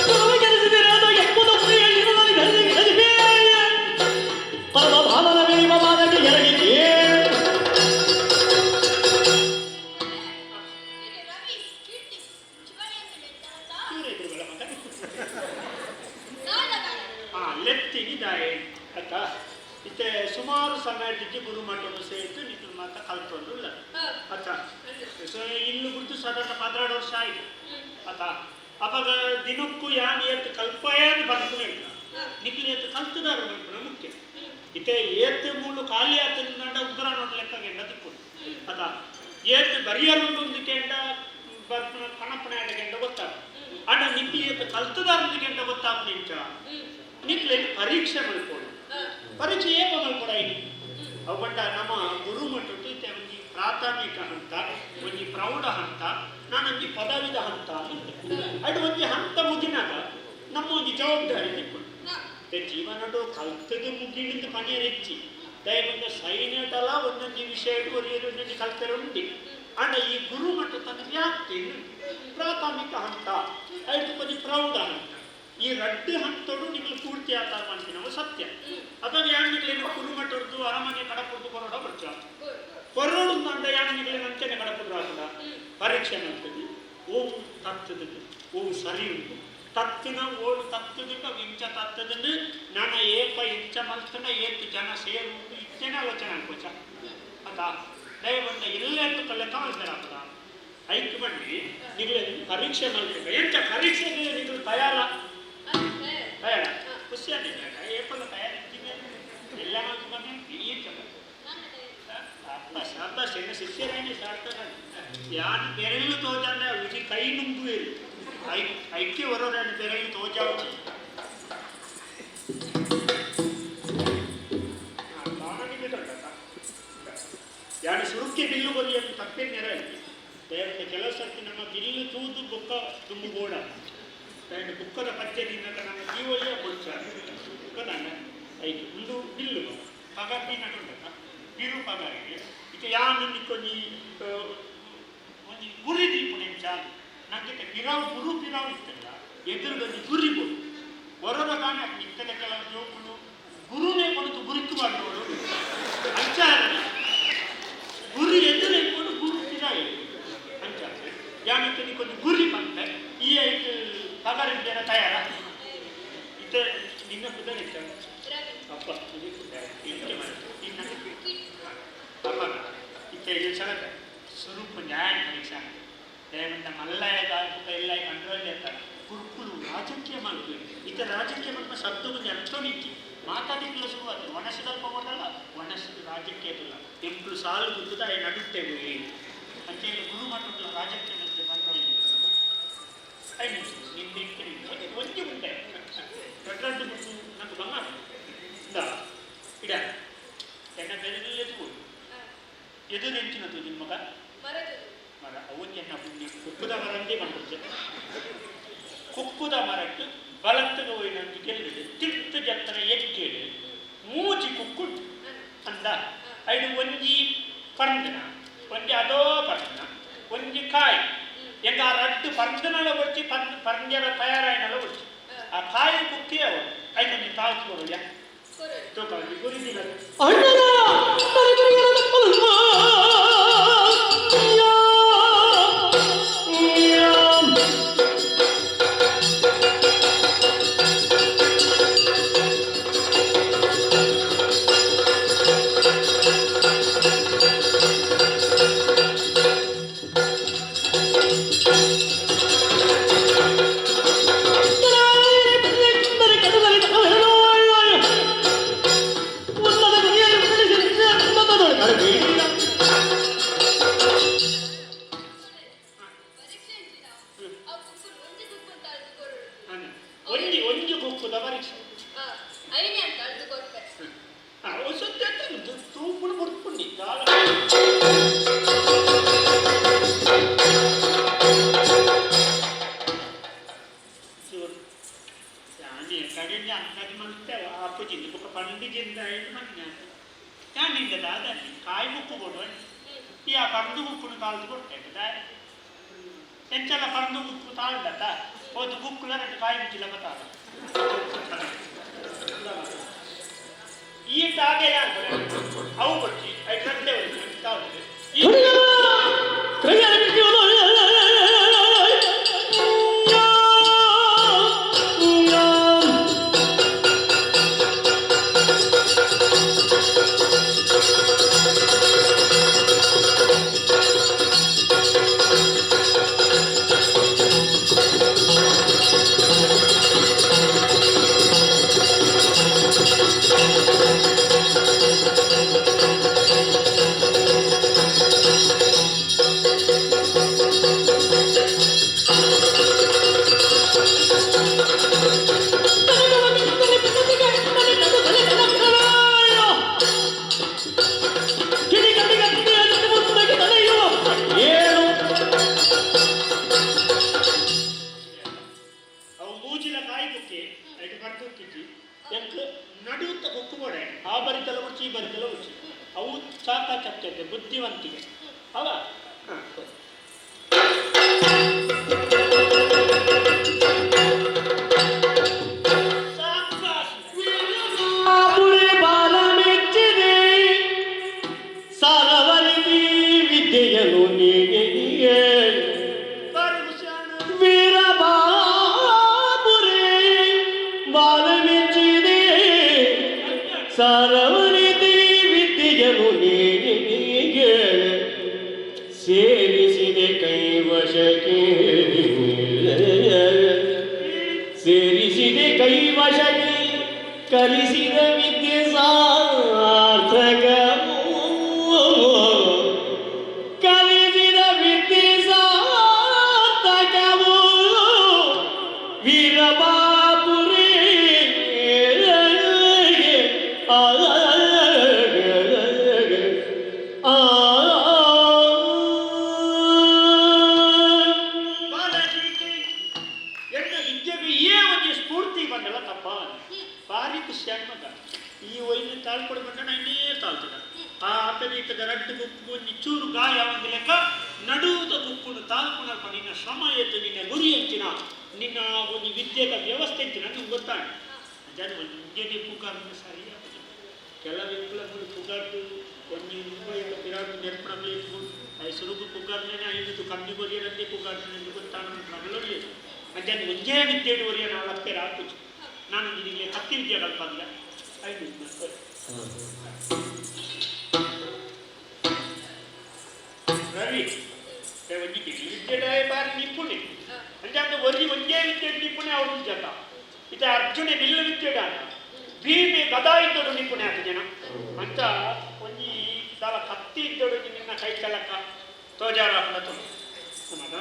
ಗುರುವೆ ಕರೆಸಿದರೆ ತೆಗೆಪುದು ಪರಮ ಭಾವನ ವಿನಿಮ ಪಾದಕ್ಕೆ ಎರಗಿ ಕೇಳು. ರವಿ ಕೀರ್ತಿ ಶಿವನೇಂದ್ರ ಇವ್ರು ಮಗ ದಾದ ದಾದ. ಆ ಲೆತ್ತಿನಿ ದಾಯೆ ಆಯ್ತಾ? ಇತ್ತೆ ಸುಮಾರು ಸಮಯಕ್ಕೆ ಗುರುಮಠವನ್ನು ಸೇರಿತು ನಿಖಿಲ್ ಮಾತ ಕಲ್ತೊಂದುಲ್ಲ ಆಯ್ತಾ? ಸೊ ಇಲ್ಲು ಗುರ್ತು ಸಾಧಾರಣ 12 ವರ್ಷ ಆಯ್ತು ಆತಾ? ಅವಾಗ ದಿನಕ್ಕೂ ಯಾನ್ ಏತ್ ಕಲ್ಪಯಾನ್ ಬರ್ಪುನ ಇಲ್ಲ, ನಿಖಿಲ್ ಏತ್ ಕಲ್ತದಾರ ಬರ್ಪುನ ಮುಖ್ಯ. ಇತ್ತೆ ಏತ್ ಮೂಲು ಖಾಲಿ ಆತಂಡ ಉಗ್ರ ನೋಡ್ ಲೆಕ್ಕ ಗೆಂಡ ದಿಕ್ಕು ಆತಾ? ಏತ್ ಬರಿಯರುಂಡು ಕೆಂಡ ಬರ್ಪುನ ಕಣಪನ ಗೆಂಡ ಗೊತ್ತಾಗ ಅಣ್ಣ, ನಿಖಿಲ್ ಏತ್ ಕಲ್ತದಾರ ಗೆಂಡ ಗೊತ್ತಾಗ ಇಂಚ ನಿಕ್ಲೇನು ಪರೀಕ್ಷೆ ಮಲ್ಕೊಡು. ಪರೀಕ್ಷೆ ಏಪ ಮಲ್ಕೊಡ ಇನಿ ಅವು ಪಂಡ ನಮ್ಮ ಗುರು ಮಟ್ಟಟ್ಟು ಇತ್ತೆ ಒಂಜಿ ಪ್ರಾಥಮಿಕ ಹಂತ, ಒಂಜಿ ಪ್ರೌಢ ಹಂತ, ನಾನೊಂಜಿ ಪದವಿದ ಹಂತ ಅಂತ. ಅಡು ಒಂಜಿ ಹಂತ ಮುಗಿನಾಗ ನಮ್ಮ ಒಂಜಿ ಜವಾಬ್ದಾರಿ ತಿಕ್ಕೊಂಡು ಜೀವನಡು ಕಲ್ತದ ಮುಗಿಳಿಂದ ಪಣಿಯರ್ ಹೆಚ್ಚಿ ದಯಮಂದ ಸೈನಟಲ ಒಂದೊಂದು ವಿಷಯ ಒರಿಯರು ಒಂದೊಂದು ಕಲ್ತರೆ ಉಂಟು. ಅಂಡ ಈ ಗುರು ಮಟ್ಟ ತನ್ನ ವ್ಯಾಪ್ತಿ ಪ್ರಾಥಮಿಕ ಹಂತ ಐದು ಕೊಂಚ ಪ್ರೌಢ ಹಂತ, ಈ ರಡ್ಡು ಹಂತೋಡು ನಿಮಗೆ ಪೂರ್ತಿ ಆತ ಮಾಡ್ತೀನಿ ನಾವು ಸತ್ಯ. ಅಥವಾ ಯಾಣಿಗಳೇನು ಕುರುಮಠದ್ದು ಅರಮನೆ ಕಡಪುಡ್ದು ಕೊರೋಡ ಬರ್ಚ ಕೊರೋಡು ಅಂದ ಯಾಣಿಗಳೇನು ಅಂಚನೆ ಕಡಪುಡ್ರು ಹಾಕದ ಪರೀಕ್ಷೆ ಮಾಡ್ತೀವಿ. ಓವು ತತ್ತದ, ಓವು ಸರಿ ಉಂಟು, ತತ್ತಿನ ಓಡು ತತ್ತದಿಂದ ಇಂಚ ತತ್ತದಿಂದ ನನ್ನ ಏಪ ಇಂಚ ಮಲ್ತನ ಏತು ಜನ ಸೇರುವುದು ಇತ್ತೇನೆ ಆಲೋಚನೆ ಅನ್ಕೋಚ ಅತಾ? ದಯವಂದ ಎಲ್ಲೆಂದು ಲೆಕ್ಕ ಮಾಡ್ತಾರೆ ಅಪ್ಪದ ಐಕ್ ಬನ್ನಿ. ನಿಗಲೆ ಪರೀಕ್ಷೆ ಮಾಡ್ಬೇಕು. ಎಂಚ ಪರೀಕ್ಷೆಗೆ ನಿಗಲು ತಯಾರ? ತಯಾರ, ಖುಷಿ ಆಗಿದೆ. ಏಪಲ್ಲ ತಯಾರಿದ್ದೀನಿ ಎಲ್ಲ ಮಾಡ್ಕೊಂಡು ಈ ಅಪ್ಪ ಶಾಬಾಷ್, ಎನ್ನ ಶಿಷ್ಯರೇನೆ ಸಾರ್ಥಕ. ಯಾನು ಬೆರಳು ತೋಜಂದ ರುಚಿ ಕೈ ನುಂಗು ಇರು I ಐಕ್ಯ ಬರೋರೇನು ಬೆರಳು ತೋಜಾವು ಯಾನು ಸುರುಕ್ಕೆ ಬಿಲ್ಲು ಬರೆಯನ್ನು ತಪ್ಪೇನು ನೆರಳಿ ದಯವಿಟ್ಟು. ಕೆಲವು ಸರ್ತಿ ನಮ್ಮ ಬಿಲ್ಲು ತೂದು ಬುಕ್ಕ ತುಂಬುಗೋಡ ದಯವಿಟ್ಟು ಬುಕ್ಕದ ಪದ್ಯ ದಿನಕ ನಮ್ಮ ಜೀವಳಿಯ ಕೊಡ್ಸ ಬುಕ್ಕದಾನ ಐದು ಒಂದು ಬಿಲ್ಲು ಪಗಾರ ದಿನಟುಂಡತ ಬಿರು ಪಗಾರಿಗೆ ಇತ್ತೆ ಯಾನು ನಿಕ್ಕೊಂಜಿ ಒಂಜಿ ಗುರಿ ದೀಪು ನಿಮಿಷ ನಂಗೆ ಪಿರಾವು ಗುರು ಪಿರಾವು ಇತ್ತಲ್ಲ ಎದುರುಗೊಂಜಿ ಗುರಿ ಕೊಡು ಹೊರದ ಕಾಣ ಇತ್ತದ. ಕೆಲವು ಜೋಕುಲು ಗುರುನೇ ಕೊಡುದು ಗುರಿಕ್ಕು ಮಾಡ್ದವಳು ಅಂಚ ಗುರಿ ಎದುರು ಇಟ್ಕೊಂಡು ಗುರು ಪಿರಾಯಿ ಅಂಚ. ಯಾನಿತ್ತೆ ನಿಕ್ಕೊಂದು ಗುರಿ ಬಂತೆ, ಈ ಐತು ಪಗಾರ ಇದ್ದೇನ ತಯಾರ? ಇತ್ತೆ ನಿನ್ನ ಪುದರ್ ಇತ್ತ? ರವಿ. ಅಪ್ಪ ಇಂಕೆ ಮಾಡ ನಿನ್ನ ಅಪ್ಪ. ಇತ್ತೆ ಇದು ಸಲಕ ಸ್ವರೂಪ ನ್ಯಾಯ ಪರೀಕ್ಷಾ ದಯವಿಂದ ಮಲ್ಲಯ್ಯ ಎಲ್ಲ ಕಂಟ್ರೋಲ್ ಇರ್ತಾರೆ. ಗುರುಕುಲು ರಾಜಕೀಯ ಮಾಡ್ತೀವಿ. ಇತ್ತ ರಾಜಕೀಯ ಮಾಡ್ಕೊ ಶಬ್ದ ಒಂದು ಅರ್ಥನಿಕ್ಕಿ ಮಾತಾಡಿಕ್ಲ ಶುರುವಾದ ಒಣಸಿದಲ್ಪ ಹೋದಲ್ಲ ಒಣಸಿದ ರಾಜಕೀಯ ಇಲ್ಲ ಎಂಟು ಸಾಲು ಗುದ್ದುದ ನಡುತ್ತೇವೆ ಅಂತೇಳಿ ಗುರು ಮಟ್ಟದ ರಾಜಕೀಯ ಮತ್ತೆ ಕಂಟ್ರೋಲ್ ನಿಂದ ಒಂಜಿ ಉಂಟೆ ದೊಡ್ಡ ಗುಟ್ಟು నాకు ಬಂಗಾರ ಇಂದ ಇಡ ಎನ್ನ ಬೆರಳಲ್ಲೇ ತಗೋ ಎದುರು ಎಂಚಿನದು ನಿಮ್ಮ ಮಗ ಮರದು. ಮರ ಅವು ಎನ್ನ ಪುಣ್ಯ ಕುಕ್ಕುದ ಮರಂದೇ ಬಂದಿದ್ದೆ. ಕುಕ್ಕುದ ಮರಟ್ಟು ಬಲತ್ತದ ಹೋಯಿನಂದು ಗೆಲ್ಲಿದೆ ತಿರ್ತು ಜತ್ತನ ಎಕ್ಕೇಳು ಮೂಜಿ ಕುಕ್ಕುಂಟು ಅಂದ ಐದು ಒಂಜಿ ಪರ್ಂದನ ಒಂಜಿ ಅದೋ ಪರ್ಂದನ ಒಂಜಿ ಕಾಯಿ ಎಂಗ ಆ ರಡ್ಡು ಪರ್ಂದನಲ ಒಡ್ಚಿ ಪರ್ಂದ್ ಪರ್ಂದ್ಯರ ತಯಾರಾಯಿನಲ ಒಡ್ಚಿ ಆ ಕಾಯಿ ಕುಕ್ಕಿ ಅವು ಐಕೊಂಜಿ ತಾಳ್ತು ಕೊಡೋಯ ತೂಕ ಒಂಜಿ ಗುರಿ ಅಣ್ಣನ ತರಕರಿಗಳ ತಪ್ಪಲು. ಕೊಟ್ಟೆ ದಾಯ ಎಂಚಲ ಪರಂದು ಬುಕ್ಕು ತಾಳ್ದತ್ತ ಹೋದು ಬುಕ್ಕುಲ ರೆಡ್ಡು ಕಾಯಿ ಮುಚ್ಚಿಲ್ಲ ಬತ್ತಾದ ಈ ತಾಗೆ ಯಾರು ಅವು ಬಚ್ಚಿ ಐದು ಗಂಟೆ ತಾವು ಅವು ಮೂಜಿಲ ಕಾಯಿ ಕುಕ್ಕಿ ಐಟು ಕಡ್ದು ಎಂಕ್ ನಡುತ್ತ ಕುಕ್ಕು ಬೋಡೆ ಆ ಬರಿತಲ ಉಚ್ಚಿ ಈ ಬರಿತಲ ಉಚ್ಚಿ ಅವು ಸಾಕ ಚಪ್ಚತೆ ಬುದ್ಧಿವಂತಿಕೆ ಅವ ಸಾರವರಿದಿ ವಿದ್ಯೆಯನ್ನು ನೀಡಿಯೇ ವೀರಬಾಬುರೇ ಬಾಲಮೆಚ್ಚಿದೆ ಸಾರವರಿದಿ ವಿದ್ಯೆಯನ್ನು ನೀಡಿಯೇ ಸೇರಿಸಿದೆ ಕೈವಶಕ್ಕೆ ಸೇರಿಸಿದೆ ಕೈವಶಕ್ಕೆ ಕಲಿಸಿದ ವಿದ್ಯೆ ಸಾರ್ಥಕವು ಕಲಿಸಿದ ವಿದ್ಯೆ ಸಾರ್ಥಕವು ವೀರಬಾಪುರೇ ಆ ಆ ಬಾಲಾಜಿ ಎನ್ನ ವಿದ್ಯೆಗೆ ಏ ಒಂದು ಸ್ಫೂರ್ತಿ ಬಂದಲ್ಲ ತಪ್ಪ ಭಾರಿ ಖುಷಿ ಮಗ ಈ ಒಯ್ದು ತಾಳ್ಕೊಡು ಬಂದ ಇನ್ನೇ ತಾಳ್ತದ ಆ ಆತನೀತದ ರಡ್ಡು ಗುಪ್ಪು ಚೂರು ಗಾಯ ಒಂದು ಲೆಕ್ಕ ನಡುವುದ ಗುಪ್ಪುನು ತಾಳ್ಕೊಳಪ್ಪ ನಿನ್ನ ಶ್ರಮ ಎತ್ತು ನಿನ್ನ ಗುರಿ ಅಂಚಿನ ನಿನ್ನ ಒಂದು ವಿದ್ಯೆದ ವ್ಯವಸ್ಥೆ ಅಂಚಿನ ನಿಂಗೆ ಗೊತ್ತಾಗ ಜನ ಒಂದು ವಿದ್ಯೆಗೆ ಪುಗಾರ್ನ ಸರಿ ಕೆಲವು ಪುಗಾರ್ದು ಒಂದು ಮುಂಬೈದ ಪಿರಾಡು ನೆರ್ಪಣಗಳು I ಸುರುಗು ಪುಗಾರ್ನೇ ಐದು ಕಮ್ಮಿ ಕೊರಿಯರಂತೆ ಪುಗಾರ್ದು ಗೊತ್ತಾನ ಪ್ರಬಲ ಅಂಜಾನಿ ಒಂಜೇ ವಿದ್ಯೆ ಒರಿಯ ನಾವು ಅಪ್ಪೆ ರಾಕುಚು ನಾನು ನಿನಗೆ ಕತ್ತಿ ವಿದ್ಯೆ ಕಲ್ಪಂದ ಐದು ರವಿ ಒಂಜಿ ವಿದ್ಯೆ ಬಾರಿ ನಿಪುಣೆ ಅಂಜಾಂದ ಒರಿ ಒಂಜೇ ವಿದ್ಯೆ ನಿಪುಣೆ ಅವ್ರ ಜತ ಇತ ಅರ್ಜುನೆ ಬಿಲ್ಲು ವಿದ್ಯೆ ಭೀಮೆ ಗದಾ ಇದ್ದಡು ನಿಪುಣೆ ಆತ ಜನ ಅಂತ ಒಂಜಿ ದಾಲ ಕತ್ತಿ ಇದ್ದಡು ನಿನ್ನ ಕೈ ಚಲಕ ತೋಜಾರ ಮಗ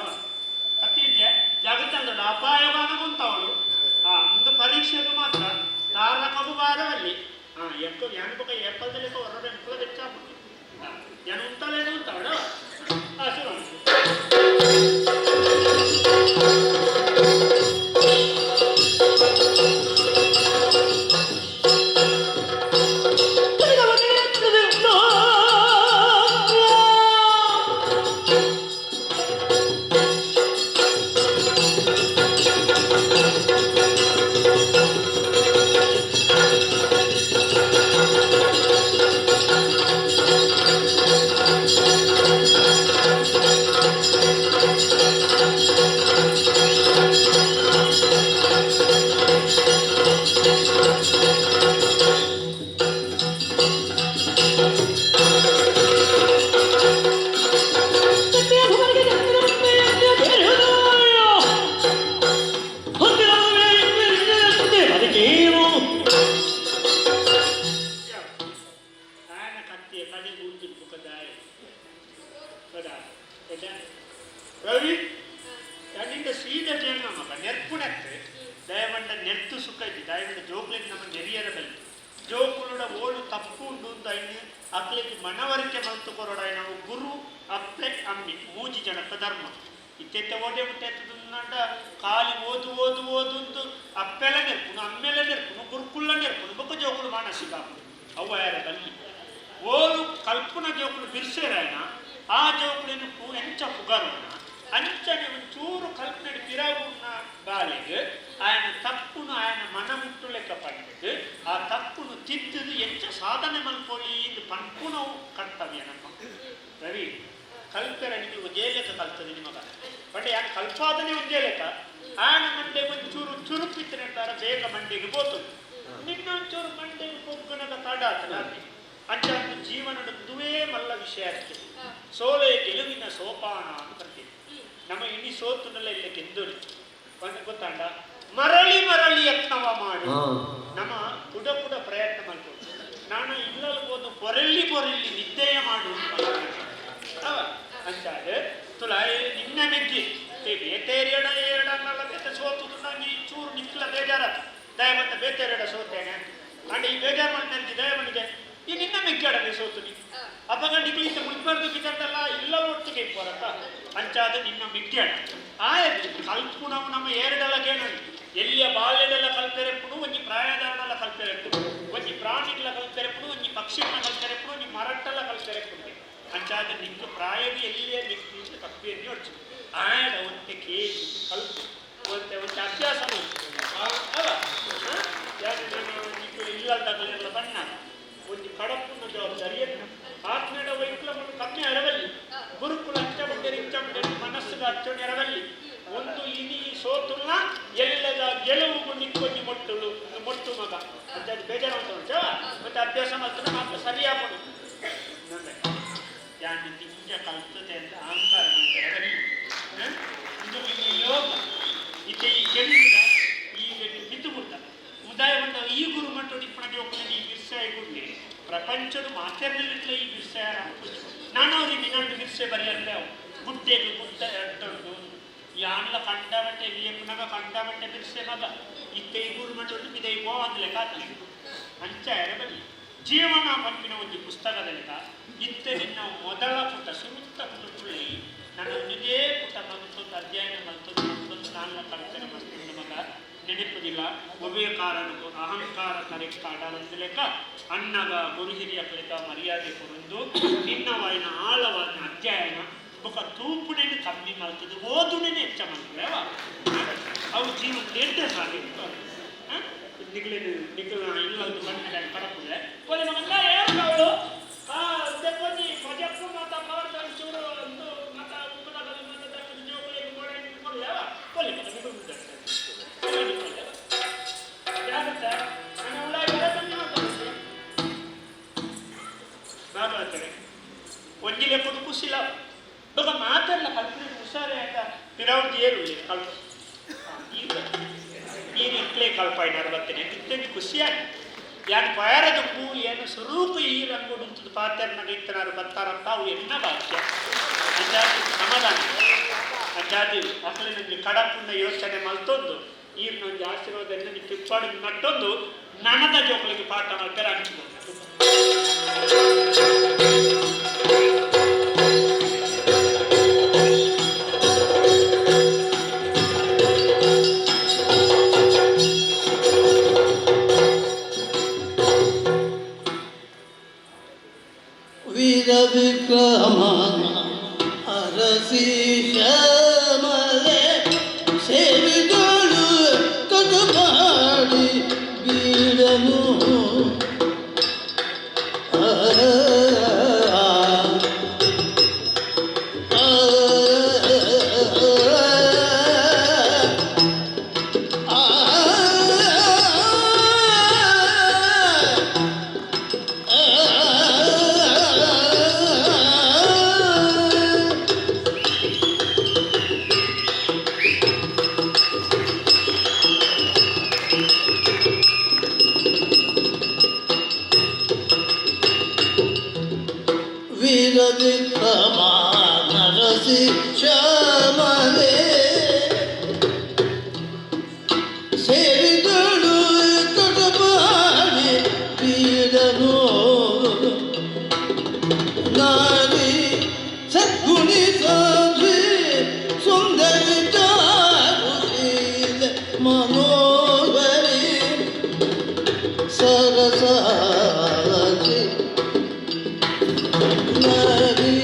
ಕತ್ತಿ ಇದ್ದೆ ಜಾಗೃತಿ ಅಂದಡು ಅಪಾಯವಾನ ಗುಂತವಳು ಆ ಒಂದು ಪರೀಕ್ಷೆಗೆ ಮಾತ್ರ ತಾರಕವು ಬಾರವಲ್ಲಿ ಆ ಎಕ್ಕ ಯಾನು ಬಕ ಏಪಲ್ದಲ್ಲಿ ಹೊರಡೆ ಎಂಪಲ ಬೆಚ್ಚಾಪುಂಡು ಯಾನು ಉಂತಲೇನು ಉಂತಾವಳು ಆ ಶುರು ಆಯನ ಕತ್ತಿಯ ಕಡೆ ಗೂರ್ತಿ ಬುಕ್ಕದಾಯ ರವಿ ತನ್ನಿಂದ ಸೀದಾ ಜನ ಮಗ ನೆರ್ಪುಣಕ್ಕೆ ದಯವಂಡ ನೆರ್ತು ಸುಖ ಇತ್ತು ದಯವಂಡ ಜೋಕ್ಲಿಗೆ ನಮ್ಮ ನೆರಿಯರ ಬಲ್ಲಿ ಜೋಕುಲುಡ ಓಳು ತಪ್ಪು ಉಂಡು ಅಂತ ಐನು ಅಕ್ಲಿಗೆ ಮನವರಿಕೆ ಮಲ್ತು ಕೊರಡ ನಾವು ಗುರು ಅಪ್ಪೆ ಅಮ್ಮಿ ಮೂಜಿ ಜನಕ ಧರ್ಮ ಇತ್ತೆತ್ತ ಓಡೆ ಮುಟ್ಟೆತ್ತದ ಖಾಲಿ ಓದು ಓದು ಓದು ಅಂತ ಅಪ್ಪೆಲ್ಲ ನೆರ್ಪುನು ಅಮ್ಮೆಲ್ಲ ನೆರ್ಪುನು ಗುರುಕುಲ್ಲ ನೆರ್ಪುನು ಬೊಕ್ಕ ಜೋಕುಲು ಮಾನಸಿಕ ಅವ್ವ ಯಾರ ಬಲ್ಲಿ ಓಲು ಕಲ್ಪನ ಜೋಕುಲು ಬಿರ್ಸೇರಾಯನ ಆ ಜೋಕುಳಿನ ಎಂಚ ಪುಗರುನ ಅಂಚನೆ ಒಂಚೂರು ಕಲ್ಪನೆ ಪಿರಾಗುನ ಬಾಲೆಗ್ ಆಯನ ತಪ್ಪುನು ಆಯನ ಮನ ಮುಟ್ಟು ಲೆಕ್ಕ ಪಂಡದು ಆ ತಪ್ಪುನು ತಿದ್ದುದು ಎಂಚ ಸಾಧನೆ ಮಲ್ಪೊಲಿ ಇಂದು ಪನ್ಪುನವು ಕರ್ತವ್ಯ ನಮ್ಮ. ರವಿ ಕಲ್ಪೆರ ನಿಮಗೆ ಒಂಜೇ ಲೆಕ್ಕ ಕಲ್ತದೆ ನಿಮಗ ಪಂಡ ಯಾನ್ ಕಲ್ಪಾದನೆ ಒಂಜೇ ಲೆಕ್ಕ ಆಯನ ಮಂಡೆ ಒಂಚೂರು ಚುರುಪಿತ್ತಿನ ಬೇಗ ಮಂಡೆಗೆ ಬೋತು ನಿನ್ನ ಒಂಚೂರು ಮಂಡೆಗೆ ಪೊಗ್ಗುನಗ ತಡ ಆತನ ಅಂಚ ಜೀವನದ ದುವೇ ಮಲ್ಲ ವಿಷಯ ಆಗ್ತದೆ. ಸೋಲೆ ಗೆಲುವಿನ ಸೋಪಾನ ಅಂತ ಬರ್ತೀವಿ. ನಮ್ಮ ಇಡೀ ಸೋತುನಲ್ಲ ಇಲ್ಲ ಗೆದ್ದೋಲಿ ಒಂದು ಗೊತ್ತಾಂಡ ಮರಳಿ ಮರಳಿ ಯತ್ನವ ಮಾಡಿ ನಮ್ಮ ಕುಡ ಕುಡ ಪ್ರಯತ್ನ ಮಾಡ್ಕೊಂಡು ನಾನು ಇಲ್ಲಲ್ಬೋದು ಪೊರೆಲ್ಲಿ ಪೊರೆಲ್ಲಿ ನಿದ್ದೆಯ ಮಾಡು ಅಂಚಾಡು ತುಲ ನಿನ್ನ ಮೆಗ್ಗಿ ಬೇತೇರಿಯಡ ಎರಡನ್ನಲ್ಲ ಬೇತೆ ಸೋತು ನಂಗೆ ಚೂರು ನಿಕ್ಕಲ ಬೇಜಾರ ದಯವಂತ ಬೇತೇರಿಯಡ ಸೋತೇನೆ ಅಂಡ್ ಈ ಬೇಜಾರು ಮಾಡಿ ದಯಮನಿಗೆ ಈ ನಿನ್ನ ಮೆಗ್ಗಾಡಲಿ ಸೋತು ನೀ ಅಪಗ ನಿಕ್ಲಿಂತ ಮುಟ್ಬಾರ್ದು ಬಿದ್ದಲ್ಲ ಇಲ್ಲ ಒಟ್ಟಿಗೆ ಇಪ್ಪರತ್ತ ಅಂಚಾದ ನಿನ್ನ ಮಿಗ್ಗಾಡ ಆಯದು ಕಲ್ಪುನವು ನಮ್ಮ ಎರಡಲ್ಲ ಕೇಳೋಣ ಎಲ್ಲಿಯ ಬಾಲ್ಯದೆಲ್ಲ ಕಲ್ಪೆರೆಪ್ಪುನು ಒಂಜಿ ಪ್ರಾಯದಾರನೆಲ್ಲ ಕಲ್ಪೆರೆಪ್ಪುನು ಒಂಜಿ ಪ್ರಾಣಿಗಳ ಕಲ್ಪೆರೆಪ್ಪುನು ಒಂಜಿ ಪಕ್ಷಿಗಳ ಕಲ್ಪೆರೆಪ್ಪುನು ಒಂಜಿ ಮರಟ್ಟೆಲ್ಲ ಕಲ್ಪೆರೆಪ್ಪುನು ಅಂಚಾದ ನಿಂಗೆ ಪ್ರಾಯದ ಎಲ್ಲಿಯ ನಿಕ್ಕು ತಪ್ಪೇನಿ ಹೊಡ್ಚು ಆಯಡ ಒಂತೆ ಕೇಳಿ ಕಲ್ಪು ಒಂತೆ ಒಂತೆ ಅಭ್ಯಾಸ ಅಲ್ಲ ಯಾರು ನಾನು ನಿಕ್ಕು ಇಲ್ಲಲ್ದಾಗಲೆಲ್ಲ ಬಣ್ಣ ಒಂಜಿ ಕಡಪುನ ಜವಾಬ್ದಾರಿಯನ್ನು ಆತ್ಮೇಡ ವೈಕ್ಲ ಮತ್ತು ಕಮ್ಮಿ ಅರವಲ್ಲಿ ಗುರುಕುಲ ಅಂಚ ಬಂಡೇರಿ ಇಂಚ ಬಂಡೇರಿ ಮನಸ್ಸಿಗೆ ಅಚ್ಚೊಣಿ ಅರವಲ್ಲಿ ಒಂದು ಇನಿ ಸೋತುಲ್ಲ ಎಲ್ಲದ ಗೆಲುವು ನಿಕ್ಕೊಂಜಿ ಮೊಟ್ಟುಳು ಮೊಟ್ಟು ಮಗ ಅಂತ ಅದು ಬೇಜಾರು ಅಂತ ಉಂಟು ಮತ್ತೆ ಅಭ್ಯಾಸ ಮಾಡ್ತಾನೆ ಮಾತ್ರ ಸರಿಯಾಪಡು ಯಾನ್ ತಿಂಜ ಕಲ್ತದೆ ಅಂತ ಅಹಂಕಾರ ಮಾಡ್ತಾರೆ ಇದು ಈ ಯೋಗ ಇತ್ತೆ ಈ ಕೆಡುಗುದ ಈ ಬಿದ್ದು ಬಿಡ್ತ ಉದಾಯ ಬಂದ ಈ ಗುರು ಮಟ್ಟೋಡಿ ಇಪ್ಪಣ ಜೋಕುನ ಈ ಬಿರ್ಸಾಯ ಗುಡ್ಲೆ ಪ್ರಪಂಚದ ಮಾತೆರ್ನಲ್ಲಿಟ್ಲೆ ಈ ಬಿರ್ಸಾಯ ನಾನು ಅವ್ರಿಗೆ ನಿನ್ನಂಟು ಬಿರ್ಸೆ ಬರೆಯಲ್ಲ ಅವು ಗುಡ್ಡೆಗೆ ಗುಡ್ಡ ಅಡ್ಡೊಂಡು ಯಾನ್ಲ ಕಂಡಬಟ್ಟೆ ವಿಯಪ್ಪನಾಗ ಕಂಡಬಟ್ಟೆ ಬಿರ್ಸೆ ಮಗ ಇತ್ತೆ ಈ ಗುರು ಮಟ್ಟೋಡಿ ಬಿದೈ ಪೋ ಅಂದ್ಲೆ ಕಾತಲಿ ಅಂಚ ಬನ್ನಿ ಜೀವನ ಪಂಪಿನ ಒಂದು ಪುಸ್ತಕದಲ್ಲಿ ಇತ್ತೆ ನಿನ್ನ ಮೊದಲ ಪುಟ ಸುರುತ್ತ ಪುಟುಳ್ಳಿ ನಾನು ಒಂದೇ ಪುಟ ಮಲ್ತೊಂದು ಅಧ್ಯಯನ ಮಲ್ತೊಂದು ಮಲ್ತೊಂದು ನಾನು ಕಲ್ಪನೆ ಮಸ್ತ್ ಮಗ ನೆನಪುದಿಲ್ಲ ಒಬ್ಬೇ ಕಾರಣಕ್ಕೂ ಅಹಂಕಾರ ಕರೆಕ್ಟ್ ಲೆಕ್ಕ ಅಣ್ಣಗ ಗುರು ಹಿರಿಯ ಕಲಿತ ಮರ್ಯಾದೆ ಕೊರೊಂದು ನಿನ್ನವಾಯಿನ ಆಳವಾದ ಅಧ್ಯಯನ ಬೊಕ ತೂಪುನೇನು ಕಮ್ಮಿ ಮಲ್ತದೆ ಓದುನೇನೆ ಹೆಚ್ಚ ಮಲ್ತದೆ ಅವ ಅವು ಜೀವನ ಎಡ್ಡೆ ಸಾರಿ ನಿಗ್ಲೇನು ನಿಗ್ಲ ಇಲ್ಲೊಂದು ಬಣ್ಣ ಕಡಪುದೆ ಕೊಲೆ ಮಗಲ್ಲ ಏನು ಅವಳು ಆ ದೆಪ್ಪನಿ ಮಜಪ್ಪು ಮಾತ ಪವರ್ ಚೂರು ಒಂದು ಮಾತ ಉಪ್ಪದ ಮಾತ ಜೋಕುಲೆಗ್ ಗೋಡೆ ಕೊಲ್ಲೆ ಕೊಲೆ ಮಗ ನಿಗ್ಲು ಜಾಗ್ರತೆ ನಾನು ಉಳ್ಳಾಯಿ ಬರತನ್ನೇ ಮಾತಾಡ್ತೀನಿ ಬಾಬಾತಾರೆ ಒಂಜಿ ಲೆಕ್ಕದ ಕುಸಿಲ ಬೊಕ ಮಾತೆಲ್ಲ ಕಲ್ಪನೆ ಹುಷಾರೇ ಅಂತ ಪಿರವರ್ದು ಏರು ಕಲ್ಪ ಈಗ ನೀನು ಇಕ್ಲೆ ಕಲ್ಪಾಯಿನಾರು ಬರ್ತೇನೆ ಇತ್ತಂಜಿ ಖುಷಿಯಾಗಿ ಯಾನ್ ಪಯರದ ಪೂ ಏನು ಸ್ವರೂಪ ಈ ರಂಗುಡುಂತದ ಪಾತೆರ್ನ ಇತ್ತನಾರು ಬತ್ತಾರಂತ ಅವು ಎನ್ನ ಭಾಗ್ಯ ಅಂಚಾದಿ ಸಮಾಧಾನ ಅಂಚಾದಿ ಅಸಲಿನೊಂಜಿ ಕಡಪುಣ್ಣ ಯೋಚನೆ ಮಲ್ತೊಂದು ಈರ್ನೊಂಜಿ ಆಶೀರ್ವಾದ ಎನ್ನ ಪಿಪ್ಪಾಡು ನಟ್ಟೊಂದು ನನದ ಜೋಕುಲಿಗೆ ಪಾಠ ಮಲ್ಪೆರ ಹಂಚಿಕೊಂಡು ವೀರ ವಿಕ್ರಮ ಅರಸಿ ಶ್ಯಾಮಲೆ ಸೇವಿದಳು ಕಟಪಾಡಿ ಬೀಡನು ಆ, ಆ, ಆ, ವೀರ ವಿಕ್ರಮ ನರಸಿ ಶ್ಯಾಮಲೇ ಸೇರಿದಳು ಕಟಪಾಡಿ ಬೀಡನು ನಾರಿ ಸದ್ಗುಣಿ ಸಾಧ್ವಿ ಸುಂದರಿ ಚಾರುಶೀಲ ಮನೋಹರಿ ಸರಸಾಲಿ ನಾರಿ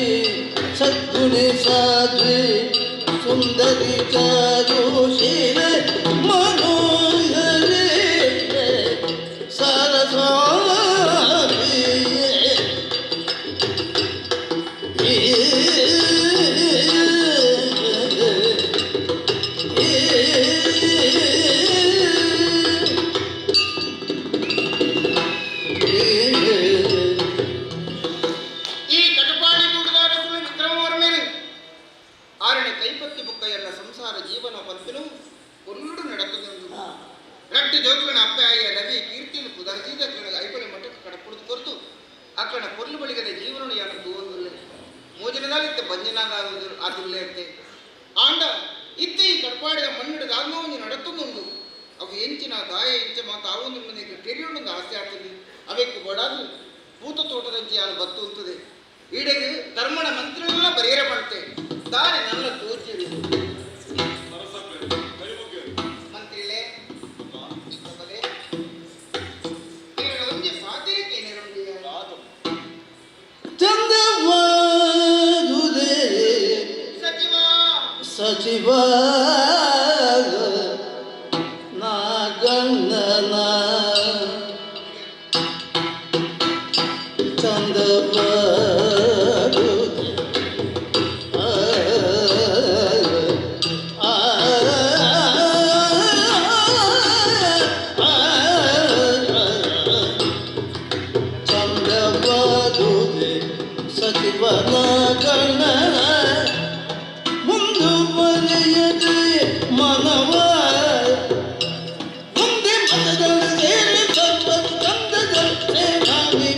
ಮನೋಹರಿ ಸುಂದರಿ ಚಾರುಶೀಲೆ ಮನೋಹರಿ ಸರಸ್ವತಿ. ಈ ಕಟಪಾಡಿ ಬೂಡುದಾರಸುಲು ವಿಕ್ರಮವರ್ಮೇರು ಆರಣ ಕೈಪತ್ತಿ ಬುಕ್ಕಯ್ಯನ ಸಂಸಾರ ಜೀವನ ಪಂಪಿನು ಕೊಲ್ಲುಡು ನಡತದೊಂದು ರಟ್ಟು ಜೋಕುಲನ ಅಪ್ಪಾಯ ರವಿ ಕೀರ್ತಿನ ಪುದರ್ಜೀದ ಅಕ್ಕನ ಐಪಲೆ ಮಠಕ್ಕೆ ಕಡಪುಡ್ದು ಕೊರ್ದು ಅಕ್ಕನ ಪೊರ್ಲು ಬಳಿಗದ ಜೀವನ ಯಾನ ತೂವೊಂದುಲ್ಲೆ ಮೋಜನದಾಲಿತ್ತ ಬಂಜನಾದ ಆದುಲ್ಲೆ ಅಂತೆ. ಆಂಡ ಇತ್ತ ಈ ಕಡಪಾಡಿದ ಮಣ್ಣಿಡದ ಆತ್ಮವೊಂದು ನಡತದೊಂದು ಅವು ಎಂಚಿನ ದಾಯ ಎಂಚ ಮಾತ ಆವೊಂದು ಮನೆಗೆ ತೆರೆಯೊಂದು ಆಸೆ ಆಗ್ತದೆ. ಅವೆಕ್ಕು ಬಡಾದು ಪೂತ ತೋಟದಂಚೆ ಯಾನು ಬತ್ತು ಅಂತದೆ. ಈಡೆಗೆ ಧರ್ಮಣ ಮಂತ್ರಿಗಳೆಲ್ಲ ಬರಿಯರೆ ಮಾಡ್ತೆ ದಾರಿ ನನ್ನ ತೋಚಿರಿ. ಅರಸಪ್ಪೆ, ಕೈ ಮುಗಿಯರು. ಮಂತ್ರಿಲೇ ಬಲೆ ಒಂಜಿ ಪಾತಿರಿಕೆ ನೆರೊಂಡಿಯ. ಚಂದವಾದುದೇ ಸಚಿವ ಸಚಿವ ನಾಗಣ್ಣನ ಚಂದವಾದುದೇ ಆ ಆ ಆ ಚಂದವಾದುದೇ ಸಚಿವ ನಾಗಣ್ಣನ ಮುಂದುವರೆಯದೆ ಮನವ ಮುಂದೆ ಮತದಲ್ಲಿ ಸೇರಿ ಸರ್ವ ಚಂದದಂತೆ ನಾನೇ.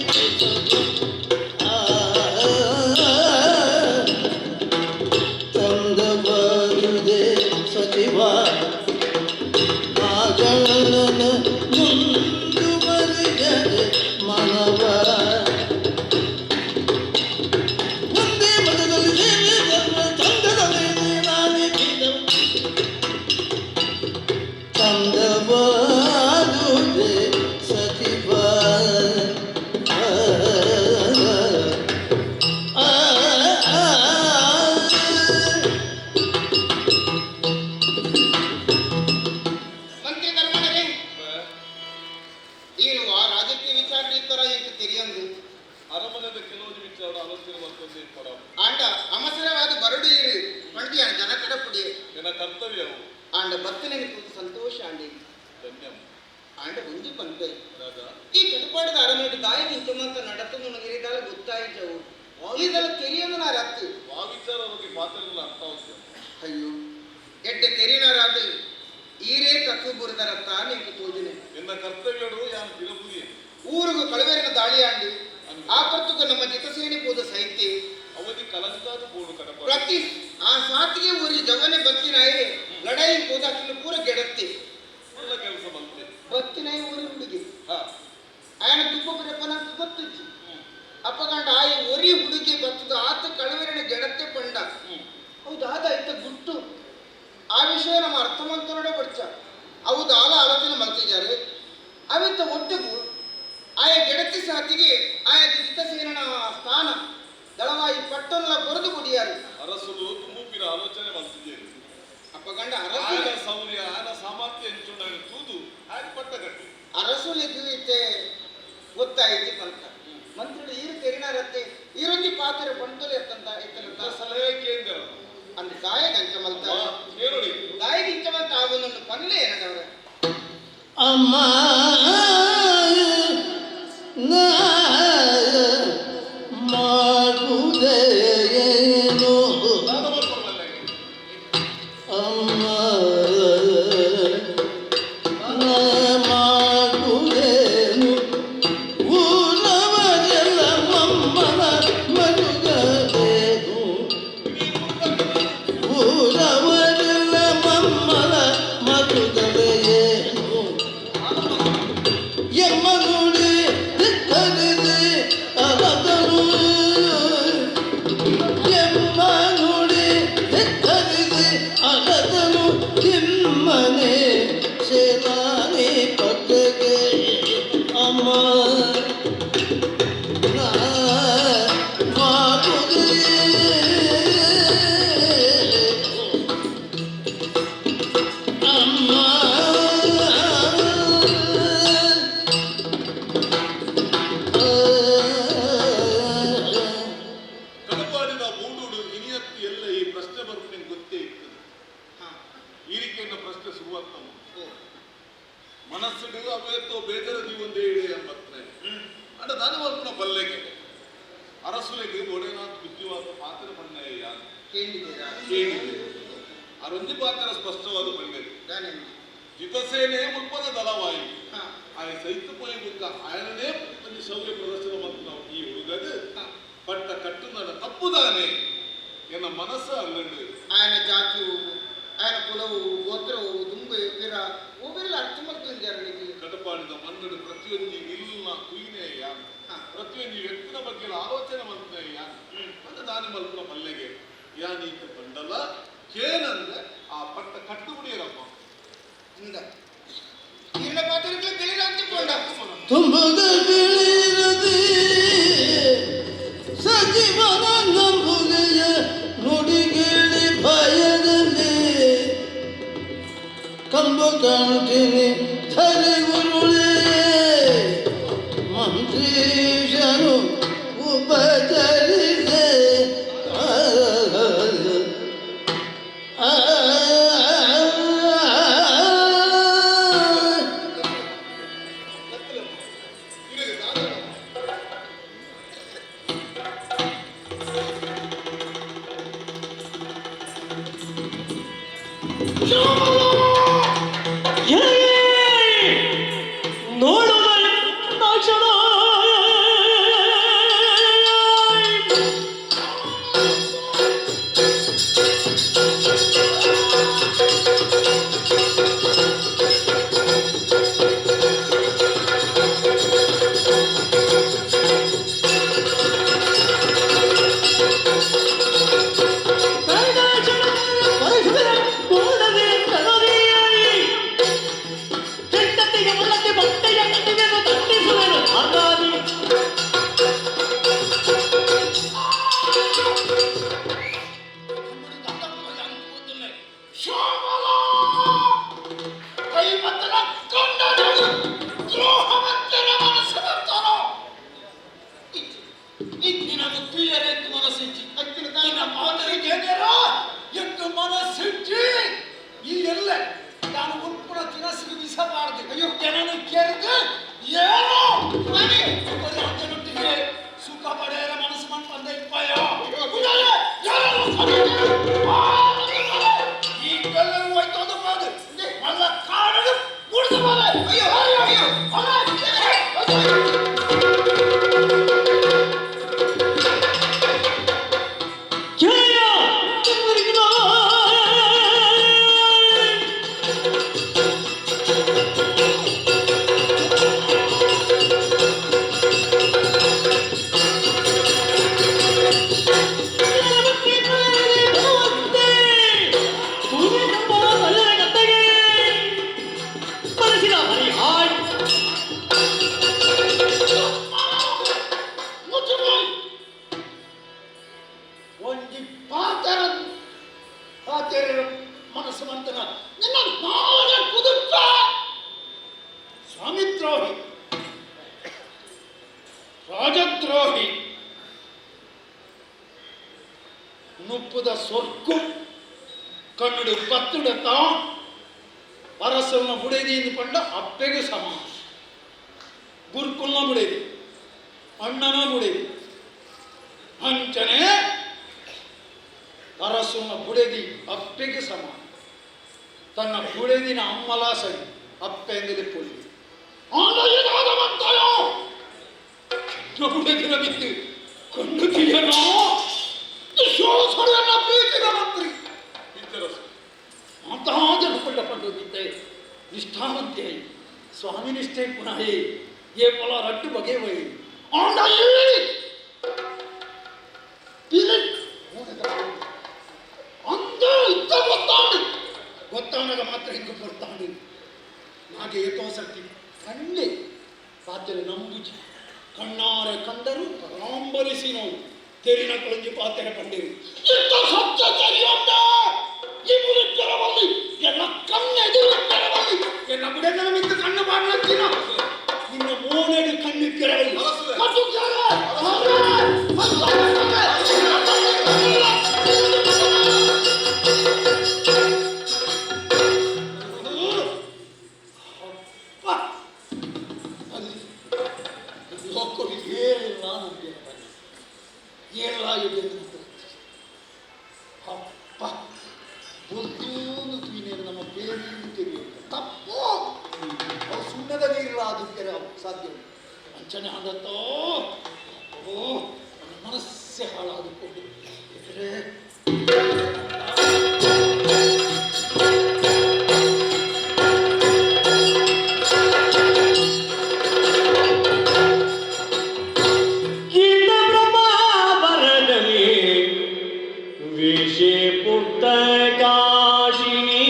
ಚಂದಬರುದೆ ಸಚಿವ ನಾಗಣ್ಣನ ಮುಂದುವರೆಯದೆ ಮನವ ಒಂದೇ ಮತದಲ್ಲಿ ಸೇರಿ ಸರ್ವ ಚಂದದಲ್ಲಿ ನಾನೇ. ಚಂದವಾದುದೆ ಸಚಿವ ಆ, ಆ, ಆ. ಮಂತ್ರಿ ಧರ್ಮಣರೇ, ಈರು ಆ ರಾಜಕೀಯ ವಿಚಾರ ಇತ್ತರ ಎಂಕ ತೆರಿಯಂದು. ಅರಮನೆದ ಕೆಲವೊಂದು ವಿಚಾರ ಆಲೋಚನೆ ಮಾಡ್ಕೊಂಡು ಪಡ. ಆಂಡ ಅವಸರವಾದ ಬರಡು ಇರು ಪಂಡಿಯ ಜನಕಡ ಪುಡಿ. ಎನ್ನ ಕರ್ತವ್ಯ ಅವು. ಆಂಡ ಬತ್ತನೆಗೆ ತೂತು ಸಂತೋಷ ಆಂಡಿ. ಧನ್ಯ. ಆಂಡ ಒಂಜಿ ಪನ್ಪೆ. ರಾಜ. ಈ ಕಟಪಾಡದ ಅರಮನೆಡ್ ದಾಯಿ ಇಂಚಮಂತ ನಡತುಂದು ಇದಾಲ ಗೊತ್ತಾಯಿಜವು ಇದೆಲ್ಲ ತೆರಿಯಂದು ನಾ ರತ್ತು. ಆ ವಿಚಾರ ಬಗ್ಗೆ ಪಾತ್ರಗಳ ಅರ್ಥ ಆಗುತ್ತೆ. ಅಯ್ಯೋ, ಎಡ್ಡೆ ತೆರಿನರಾದ ಈರೇ ತತ್ವ ಬುರಿದರತ್ತ ನಿಂಕು ತೋಜಿನೆ. ಎನ್ನ ಕರ್ತವ್ಯಡು ಯಾನು ತಿರುಪುರಿ. ಊರುಗು ಕಳವೆರಿನ ದಾಳಿಯಾಂಡಿ ಆ ಪರ್ತುಕು ನಮ್ಮ ಜಿತಸೇನೆ ಪೋದ ಸೈತಿ. ಅವಧಿ ಕಲಂಕಾದ ಬೋಡು ಕಡಪ. ಪ್ರತಿ ಆ ಸಾತಿಗೆ ಊರಿಗೆ ಜವನೆ ಬತ್ತಿನಾಯಿ ಲಡಾಯಿ ಪೋದ ಅಕ್ಕಿನ ಪೂರ ಗೆಡತ್ತಿ. ಎಲ್ಲ ಕೆಲಸ ಬಂತೆ. ಬತ್ತಿನಾಯಿ ಊರಿ ಹುಡುಗಿ ಹಾ. ಆಯನ ತುಪ್ಪ ಬಿರಪ್ಪನ ಗೊತ್ತಿಚ್ಚು ಅಪ್ಪಗಂಡ ಆಯಿ ಒರಿ ಹುಡುಗಿ ಬತ್ತದ ಆತ ಕಳವೆರಿನ ಗೆಡತ್ತೆ ಪಂಡ. ಹೌದಾದ ಇತ್ತ ಗುಟ್ಟು ಆ ವಿಷಯ ನಮ್ಮ ಅರ್ಥವಂತನೋಡೆ ಬರ್ಚ ಅವು ದಾಲ ಆಲೋಚನೆ ಮಲ್ತಿದ್ದಾರೆ. ಅವಿತ್ತ ಒಟ್ಟಿಗೂ ಆಯ ಗೆಡತಿ ಸಾತಿಗೆ ಆಯ ಜಿತಸೇನನ ಸ್ಥಾನ ದಳವಾಯಿ ಪಟ್ಟೊಲ್ಲ ಕೊರದು ಕುಡಿಯಾರು. ಅರಸುಲು ತುಂಬುಪಿನ ಆಲೋಚನೆ ಮಾಡ್ತಿದ್ದೇನೆ. ಅಪ್ಪಗಂಡ ಅರಸು ಆಯನ ಸೌರ್ಯ ಆಯನ ಸಾಮರ್ಥ್ಯ ಎಂಚುಂಡ ತೂದು ಆಯನ ಪಟ್ಟ ಕಟ್ಟಿ. ಅರಸುಲಿದ್ದು ಇತ್ತೆ ಗೊತ್ತಾಯಿತಿ ಪಂತ ಮಂತ್ರಿಗಳು ಈರು ತೆರಿನಾರತ್ತೆ ಈರೊಂಜಿ ಪಾತ್ರೆ ಪಂಟುಲು ಎತ್ತಂತ ಎತ್ತನಂತ. ಸಲಹೆ ಕೇಂದ್ರ. ಅಂದ್ ದಾಯಗ ಅಂಚ ಮಲ್ತಾರ. ಕೇಳಿ. ದಾಯಗ ಇಂಚ ಮಲ್ತ ಆವೊಂದೊಂದು ಪನ್ಲೆ ಏನದವರ. ಅಮ್ಮ ನಾ ಮಾಡುವುದೇನು ಅಮ್ಮ ನಾ ಮಾಡುವುದೇನು ಊರವರೆಲ್ಲ ಮಮ್ಮನ ಮರುಗದೇನು ಊರವರೆಲ್ಲ ಮಮ್ಮನ ಮರುಗದೇನು. ಪ್ರಶ್ನೆ ಬರ್ಪುನೆ ಗೊತ್ತೇ ಇತ್ತು. ಈ ರೀತಿಯನ್ನ ಪ್ರಶ್ನೆ ಶುರುವಾಗ್ತಮ್ಮ ಮನಸ್ಸಿಡು ಅವೇತೋ ಬೇಜರ ಒಂದೇ ಇಡೆ ಎಂಬತ್ತನೆ ಅಂಡ ದಾನ ಮಲ್ಪುನ ಬಲ್ಲೆಗೆ ಅರಸುಲೆಗೆ ಒಡೆನಾಥ್ ಬುದ್ಧಿವಾದ ಪಾತ್ರ ಬಣ್ಣಯ್ಯ ಯಾರು ಕೇಳಿದ್ದೀರಾ? ಕೇಳಿದೆ. ಅರೊಂಜಿ ಪಾತ್ರ ಸ್ಪಷ್ಟವಾದ ಬಂಡೆ ದಾನೇನು? ಜಿತಸೇನೆ ಮುಲ್ಪದ ದಳವಾಯಿ ಆಯ ಸೈತ ಪೋಯಿ ಬುಕ್ಕ ಆಯನನೇ ಒಂದು ಶೌರ್ಯ ಪ್ರದರ್ಶನ ಮತ್ತು ನಾವು ಈ ಹುಡುಗದು ಪಟ್ಟ ಕಟ್ಟುನಡ ತಪ್ಪುದಾನೆ ಎನ್ನ ಮನಸ್ಸು ಅಲ್ಲಂಡು. ఆయన ಜಾತಿಯು, ఆయన ಕುಲವು, ಗೋತ್ರವು, ದುಂಬೆ ಪಿರ ಓವೆಲ್ಲ ಅರ್ಥ ಮಲ್ತೊಂಜಾರ ನಿಕ್ಲೆ. ಕಟಪಾಡಿದ ಮನ್ನಡು ಪ್ರತಿಯೊಂದು ಇಲ್ಲ ಕುಯಿನೇ ಯಾನ್ ಪ್ರತಿಯೊಂದು ವ್ಯಕ್ತಿನ ಬಗ್ಗೆ ಆಲೋಚನೆ ಮಲ್ಪನೆ ಯಾನ್ ಅಂದ ದಾನಿ ಮಲ್ಪುನ ಮಲ್ಲೆಗೆ ಯಾನೀತ ಬಂಡಲ ಕೇನಂದ್ರೆ ಆ ಪಟ್ಟ ಕಟ್ಟು ಬಿಡಿಯರಪ್ಪ. ಇಂದ ಈರ್ನ ಪಾತ್ರಕ್ಕೆ ತಿಳಿಲ್ಲ ಅಂತ ಕೊಂಡ. ತುಂಬುಗ ತಿಳಿರದೆ ಸಜೀವನ ನಂಬುಗೆಯ ನುಡಿಗೇಳಿ ಭಯದಲ್ಲಿ ಕಂಬು ಕಾಣ್ತೀನಿ ಧರೆ ಗುರುಳೇ ಮಂತ್ರೀಶನು ಉಪಚರಿಸೆ ಆ, ಆ, ಆ. ಇಲ್ಲಿಗೆ ದಾನ. ನೋಡುವ ಕ್ಷಣ ಬಟ್ಟೆಯ ಕಟ್ಟಿಗೆಯನ್ನು ತಟ್ಟಿಸುವೆನು ಹಾಗಾಗಿ. ಮನಸ್ಸಿಚ್ಚಿ ಈ ಎಲ್ಲ ನಾನು ಉಲ್ಪುಣ ತಿನಸಿಗೆ ವಿಸಬಾರದು. ಅಯ್ಯೋ, ಜನನು ಕೇಳಿದ್ರೆ ಏನೋ ಜನೊಟ್ಟಿಗೆ ಸುಖ ಪಡೆಯರ ಮನಸ್ಸು ಮಾಡ್ಕೊಂಡ ಇಪ್ಪಾಯ. ಈ ಕಲ್ಲರು ಹೋಯ್ತು ಅದು ಬಾದು ಮಲ್ಲ ಕಾಡಲು ಮುಡಿದು ಬಾರೆ. ಅಯ್ಯೋ ಅಯ್ಯೋ ಅಯ್ಯೋ. ಕೇಳ. ಒಂಜಿ ಪಾತರ ಪಾತೆರ ಮನಸ್ಸು ಮಂತನ ನಿನ್ನ ನಾಳೆ ಕುದುಪ್ಪ ಸ್ವಾಮಿದ್ರೋಹಿ, ರಾಜದ್ರೋಹಿ, ನುಪ್ಪುದ ಸೊರ್ಕು ಕಣ್ಣುಡು ಪತ್ತುಡತ ಅರಸನ ಬುಡೇದಿ ಎಂದು ಪಂಡ ಅಪ್ಪೆಗೆ ಸಮ. ಗುರುಕುಲ್ನ ಬುಡೇದಿ, ಅಣ್ಣನ ಬುಡೇದಿ, ಅಂಚನೆ ಅರಸುನ ಬುಡೆದಿ ಅಪ್ಪೆಗೆ ಸಮ. ತನ್ನ ಬುಡೆದಿನ ಅಮ್ಮಲ ಸರಿ ಅಪ್ಪೆ ಎಂದಿದೆ ಪೊಲಿ ಆನಯನಾದವಂತಾಯೋ ಬುಡೆದಿನ ಬಿದ್ದು ಕಣ್ಣು ತಿಳಿಯನೋ ಶೋಷಣೆಯನ್ನ ಪ್ರೀತಿನ ಮಂತ್ರಿ ಇದ್ದರಸು ಅಂತಹ ಜನಪಳ್ಳ ಪಂಡಿದ್ದೆ ನಿಷ್ಠಾವಂತೆ ಸ್ವಾಮಿ ನಿಷ್ಠೆ ಪುನಃ ಏ ಪೊಲ ರಟ್ಟು ಬಗೆ ವೈ ಅಂದ ಇದ್ದ ಗೊತ್ತಾಂಡು ಗೊತ್ತಾನಾಗ ಮಾತ್ರ ಹಿಂಗೆ ಬರ್ತಾಂಡು ನಾಗೆ ಏತೋ ಸರ್ತಿ ಕಣ್ಣೆ ಪಾತ್ರೆ ನಂಬುಜಿ ಕಣ್ಣಾರೆ ಕಂಡರು ಪರಾಂಬರಿಸಿ ನಾವು ತೆರಿನ ಕೊಳಂಜಿ ಪಾತ್ರೆ ಪಂಡಿರು ಇತ್ತ ಸತ್ಯ ಸರಿಯೊಂದ ಈ ಮುರಿದ್ದರವಲ್ಲಿ ಎಲ್ಲ ಕಣ್ಣೆದುರು ತೆರವಲ್ಲಿ ಎಲ್ಲ ಬುಡಗಳ ಮಿತ್ತು ಕಣ್ಣು ಮಾಡಲತ್ತಿನ ನಿನ್ನ ಮೋನೆಡು ಕಣ್ಣು ಕೆರವಲ್ಲಿ ಅರಸುವೆ. ಮತ್ತು ಕೆರೆ, ಅರೆ, ಮತ್ತು ಅರೆ, ಪಾ ಬೊಲ್ತೂಂದು ತೂಯಿನೇನು ನಮ್ಮ ಪೇರು ತೆರಿಯುತ್ತೆ ತಪ್ಪು. ಅವು ಸುಣ್ಣದ ನೀರು ಆದಿತ್ಯರ ಸಾಧ್ಯ ಉಂಟು. ಅಂಚನೆ ಆದತ್ತೋ. ಓ, ನನ್ನ ಮನಸ್ಸೇ ಹಾಳಾದುಕೊಂಡು ಇದ್ರೆ. ಗೀತ ಬ್ರಹ್ಮಾವರದಲ್ಲಿ ವಿಷೆ ಪುಟ್ಟ ಕಾಶಿನಿ.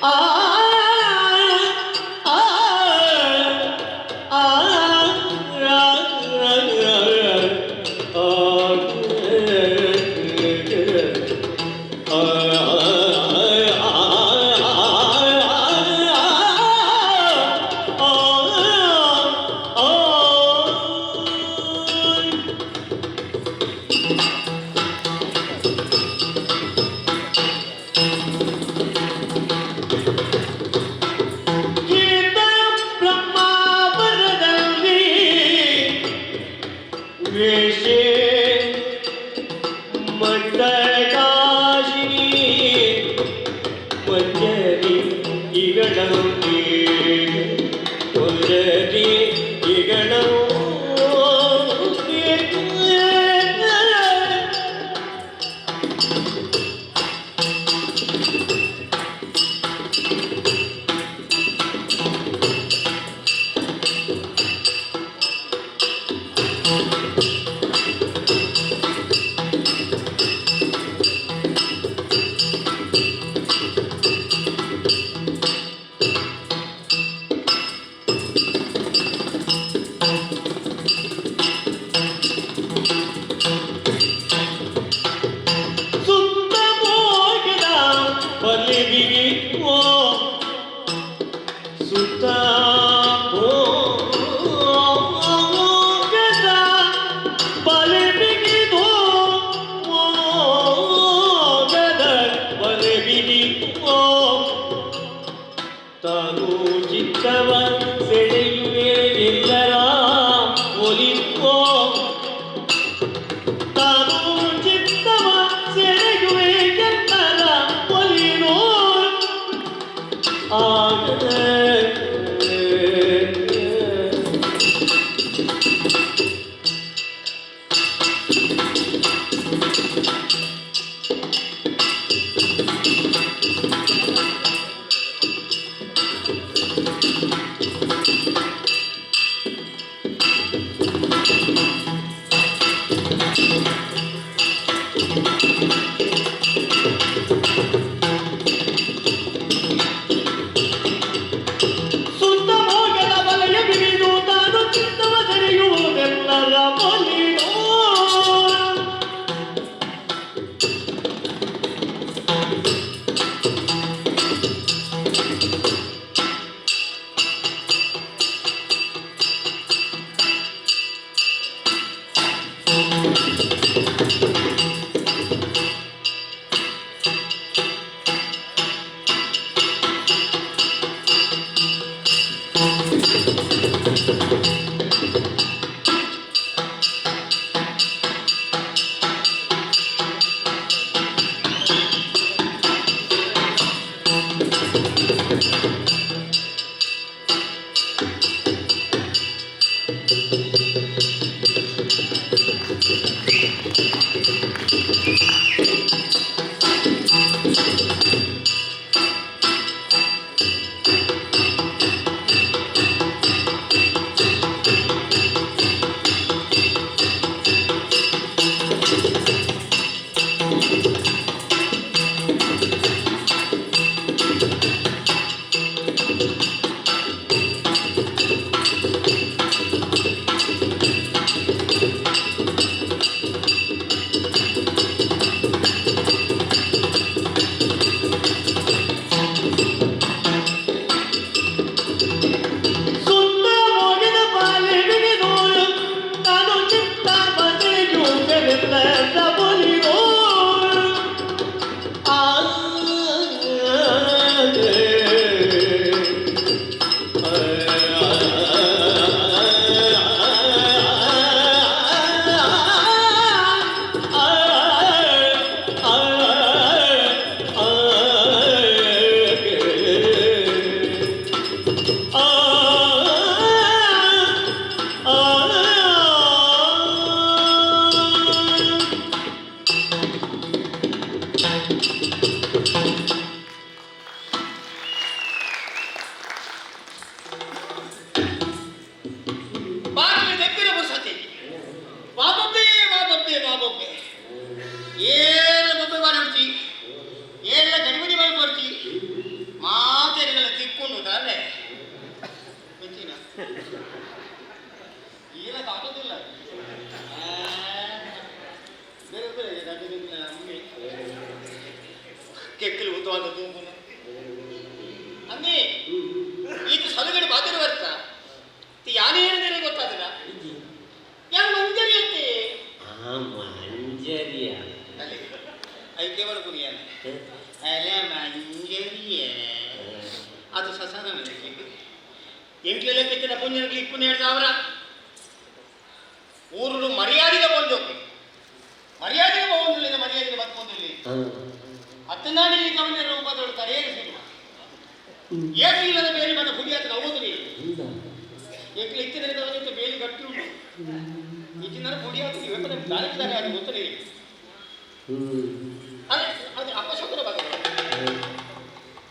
ಆ ಆ ಆ ಗೀತ ಬ್ರಹ್ಮಾವರದಲ್ಲಿ ವೇಷೆ ಮಟ್ಟಕಾಶಿನಿ ಮಂಜರಿ ಇಗಳಂತೆ ಮಂಜರಿ ಇಗಳಂತೆ. ಏಳು ಬೊಬ್ಬೆ ಬಾರಿ ಏಳ ಗಡಿಬಿಡಿ ಮಾಡಿ ಕೊಡ್ತಿ ಮಾತೆರೆಗಳ ತಿಕ್ಕೊಂಡು ತಾನೆ ಗೊತ್ತಿನ ಈಲ ಕಾಟೋದಿಲ್ಲ. ಬೇರೆ ಬೇರೆ ಅಮ್ಮಿ ಕೆಕ್ಕಲು ಉದ್ದವಾದ ತೂಂಬುನು ಅಂದಿ ಈಗ ಸಲುಗಡೆ ಬಾತಿರು ಬರ್ತಾ ಯಾನೇನಿದೆ ಗೊತ್ತಾದಿಲ್ಲ. ಯಾರು ಮಂಜರಿ ಅಂತೆ. ಮಂಜರಿಯ. ಅಲ್ಲಿ ಐಕೆ ಬರ್ಪುನಿಯಾನ ಅಲ್ಲ ಮಂಜರಿಯ ಅದು ಸಸಾರ ನನಗೆ ಎಂಟ್ಲೆಲ್ಲ ಕಿತ್ತಿನ ಪುಣ್ಯನಿಗೆ ಇಪ್ಪು ಹೇಳ್ದ ಊರು ಮರ್ಯಾದೆಗೆ ಬಂದು ಮರ್ಯಾದೆಗೆ ಹೋಗುದಿಲ್ಲ, ಮರ್ಯಾದೆಗೆ ಬದುಕುವುದಿಲ್ಲ. ಹತ್ತನಾಡಿ ಕವನ ರೂಪದೊಳು ತಡೆಯಲು ಸಿಗುವ ಏಕೆ ಇಲ್ಲದ ಬೇಲಿ ಮತ್ತೆ ಹುಡಿ ಹತ್ರ ಹೋಗುದಿಲ್ಲ. ಎಂಟ್ಲು ಇತ್ತಿನ ಬೇಲಿ ಗಟ್ಟಿ ಉಂಟು. ಇತ್ತಿನ ಪುಡಿ ಹಾಕಿ ಇವೆಲ್ಲ ದಾರಿದ್ದಾರೆ, ಅದು ಗೊತ್ತಿಲ್ಲ. ಅದೇ ಅದು ಅಪಶಕುನ ಬಗ್ಗೆ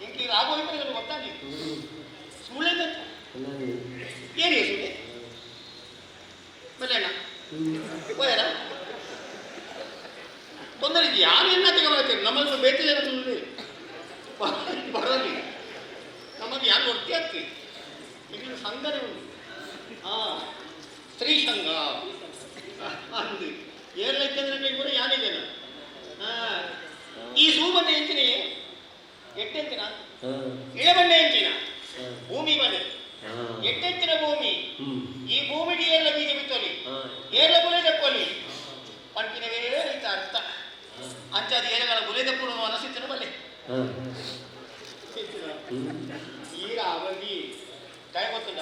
ಎಂಟ್ಲಿ ರಾಘವ ಗೊತ್ತಾಗಿ ಸುಳ್ಳೆ ಏನು ಸುಳ್ಳೆ ಮಲ್ಲಣ್ಣ ಹೋಯಾರ ತೊಂದರೆ ಯಾರು ಎನ್ನ ತಗೊಬರ್ತೀರಿ. ನಮ್ಮಲ್ಲಿ ಬೇತೆ ಜನ ಸುಳ್ಳು ಬರಲಿ, ನಮಗೆ ಯಾರು ಒಟ್ಟಿ ಆಗ್ತೀವಿ. ಇಲ್ಲಿ ಸಂಘನೇ ಉಂಟು. ಹಾ ಸ್ತ್ರೀ ಸಂಘ ಅಂದು ಏರ್ಲೈತಂದ್ರೆ ಇಬ್ಬರು ಯಾರಿದ್ದೇನೆ. ಹಾ ಈ ಸೂಬಣ್ಣೆ ಎಂಚಿನ ಎಟ್ಟೆಂಚಿನ ಇಳಬಣ್ಣೆ ಎಂಚಿನ ಭೂಮಿ ಬಣ್ಣೆ ಎಟ್ಟೆಂಚಿನ ಭೂಮಿ. ಈ ಭೂಮಿಗೆ ಏರ್ಲ ಬೀಜ ಬಿತ್ತೊಲಿ, ಏರ್ಲ ಬುಲೆ ದಕ್ಕೊಲಿ ಪಂಪಿನವೇ ಈತ ಅರ್ಥ. ಅಂಚಾದ ಏರಗಳ ಬುಲೆ ದಪ್ಪುನು ಮನಸ್ಸಿತ್ತಿನ ಬಲ್ಲೆ ಈರ ಅವಗಿ ಕಾಯ ಗೊತ್ತುಂಡ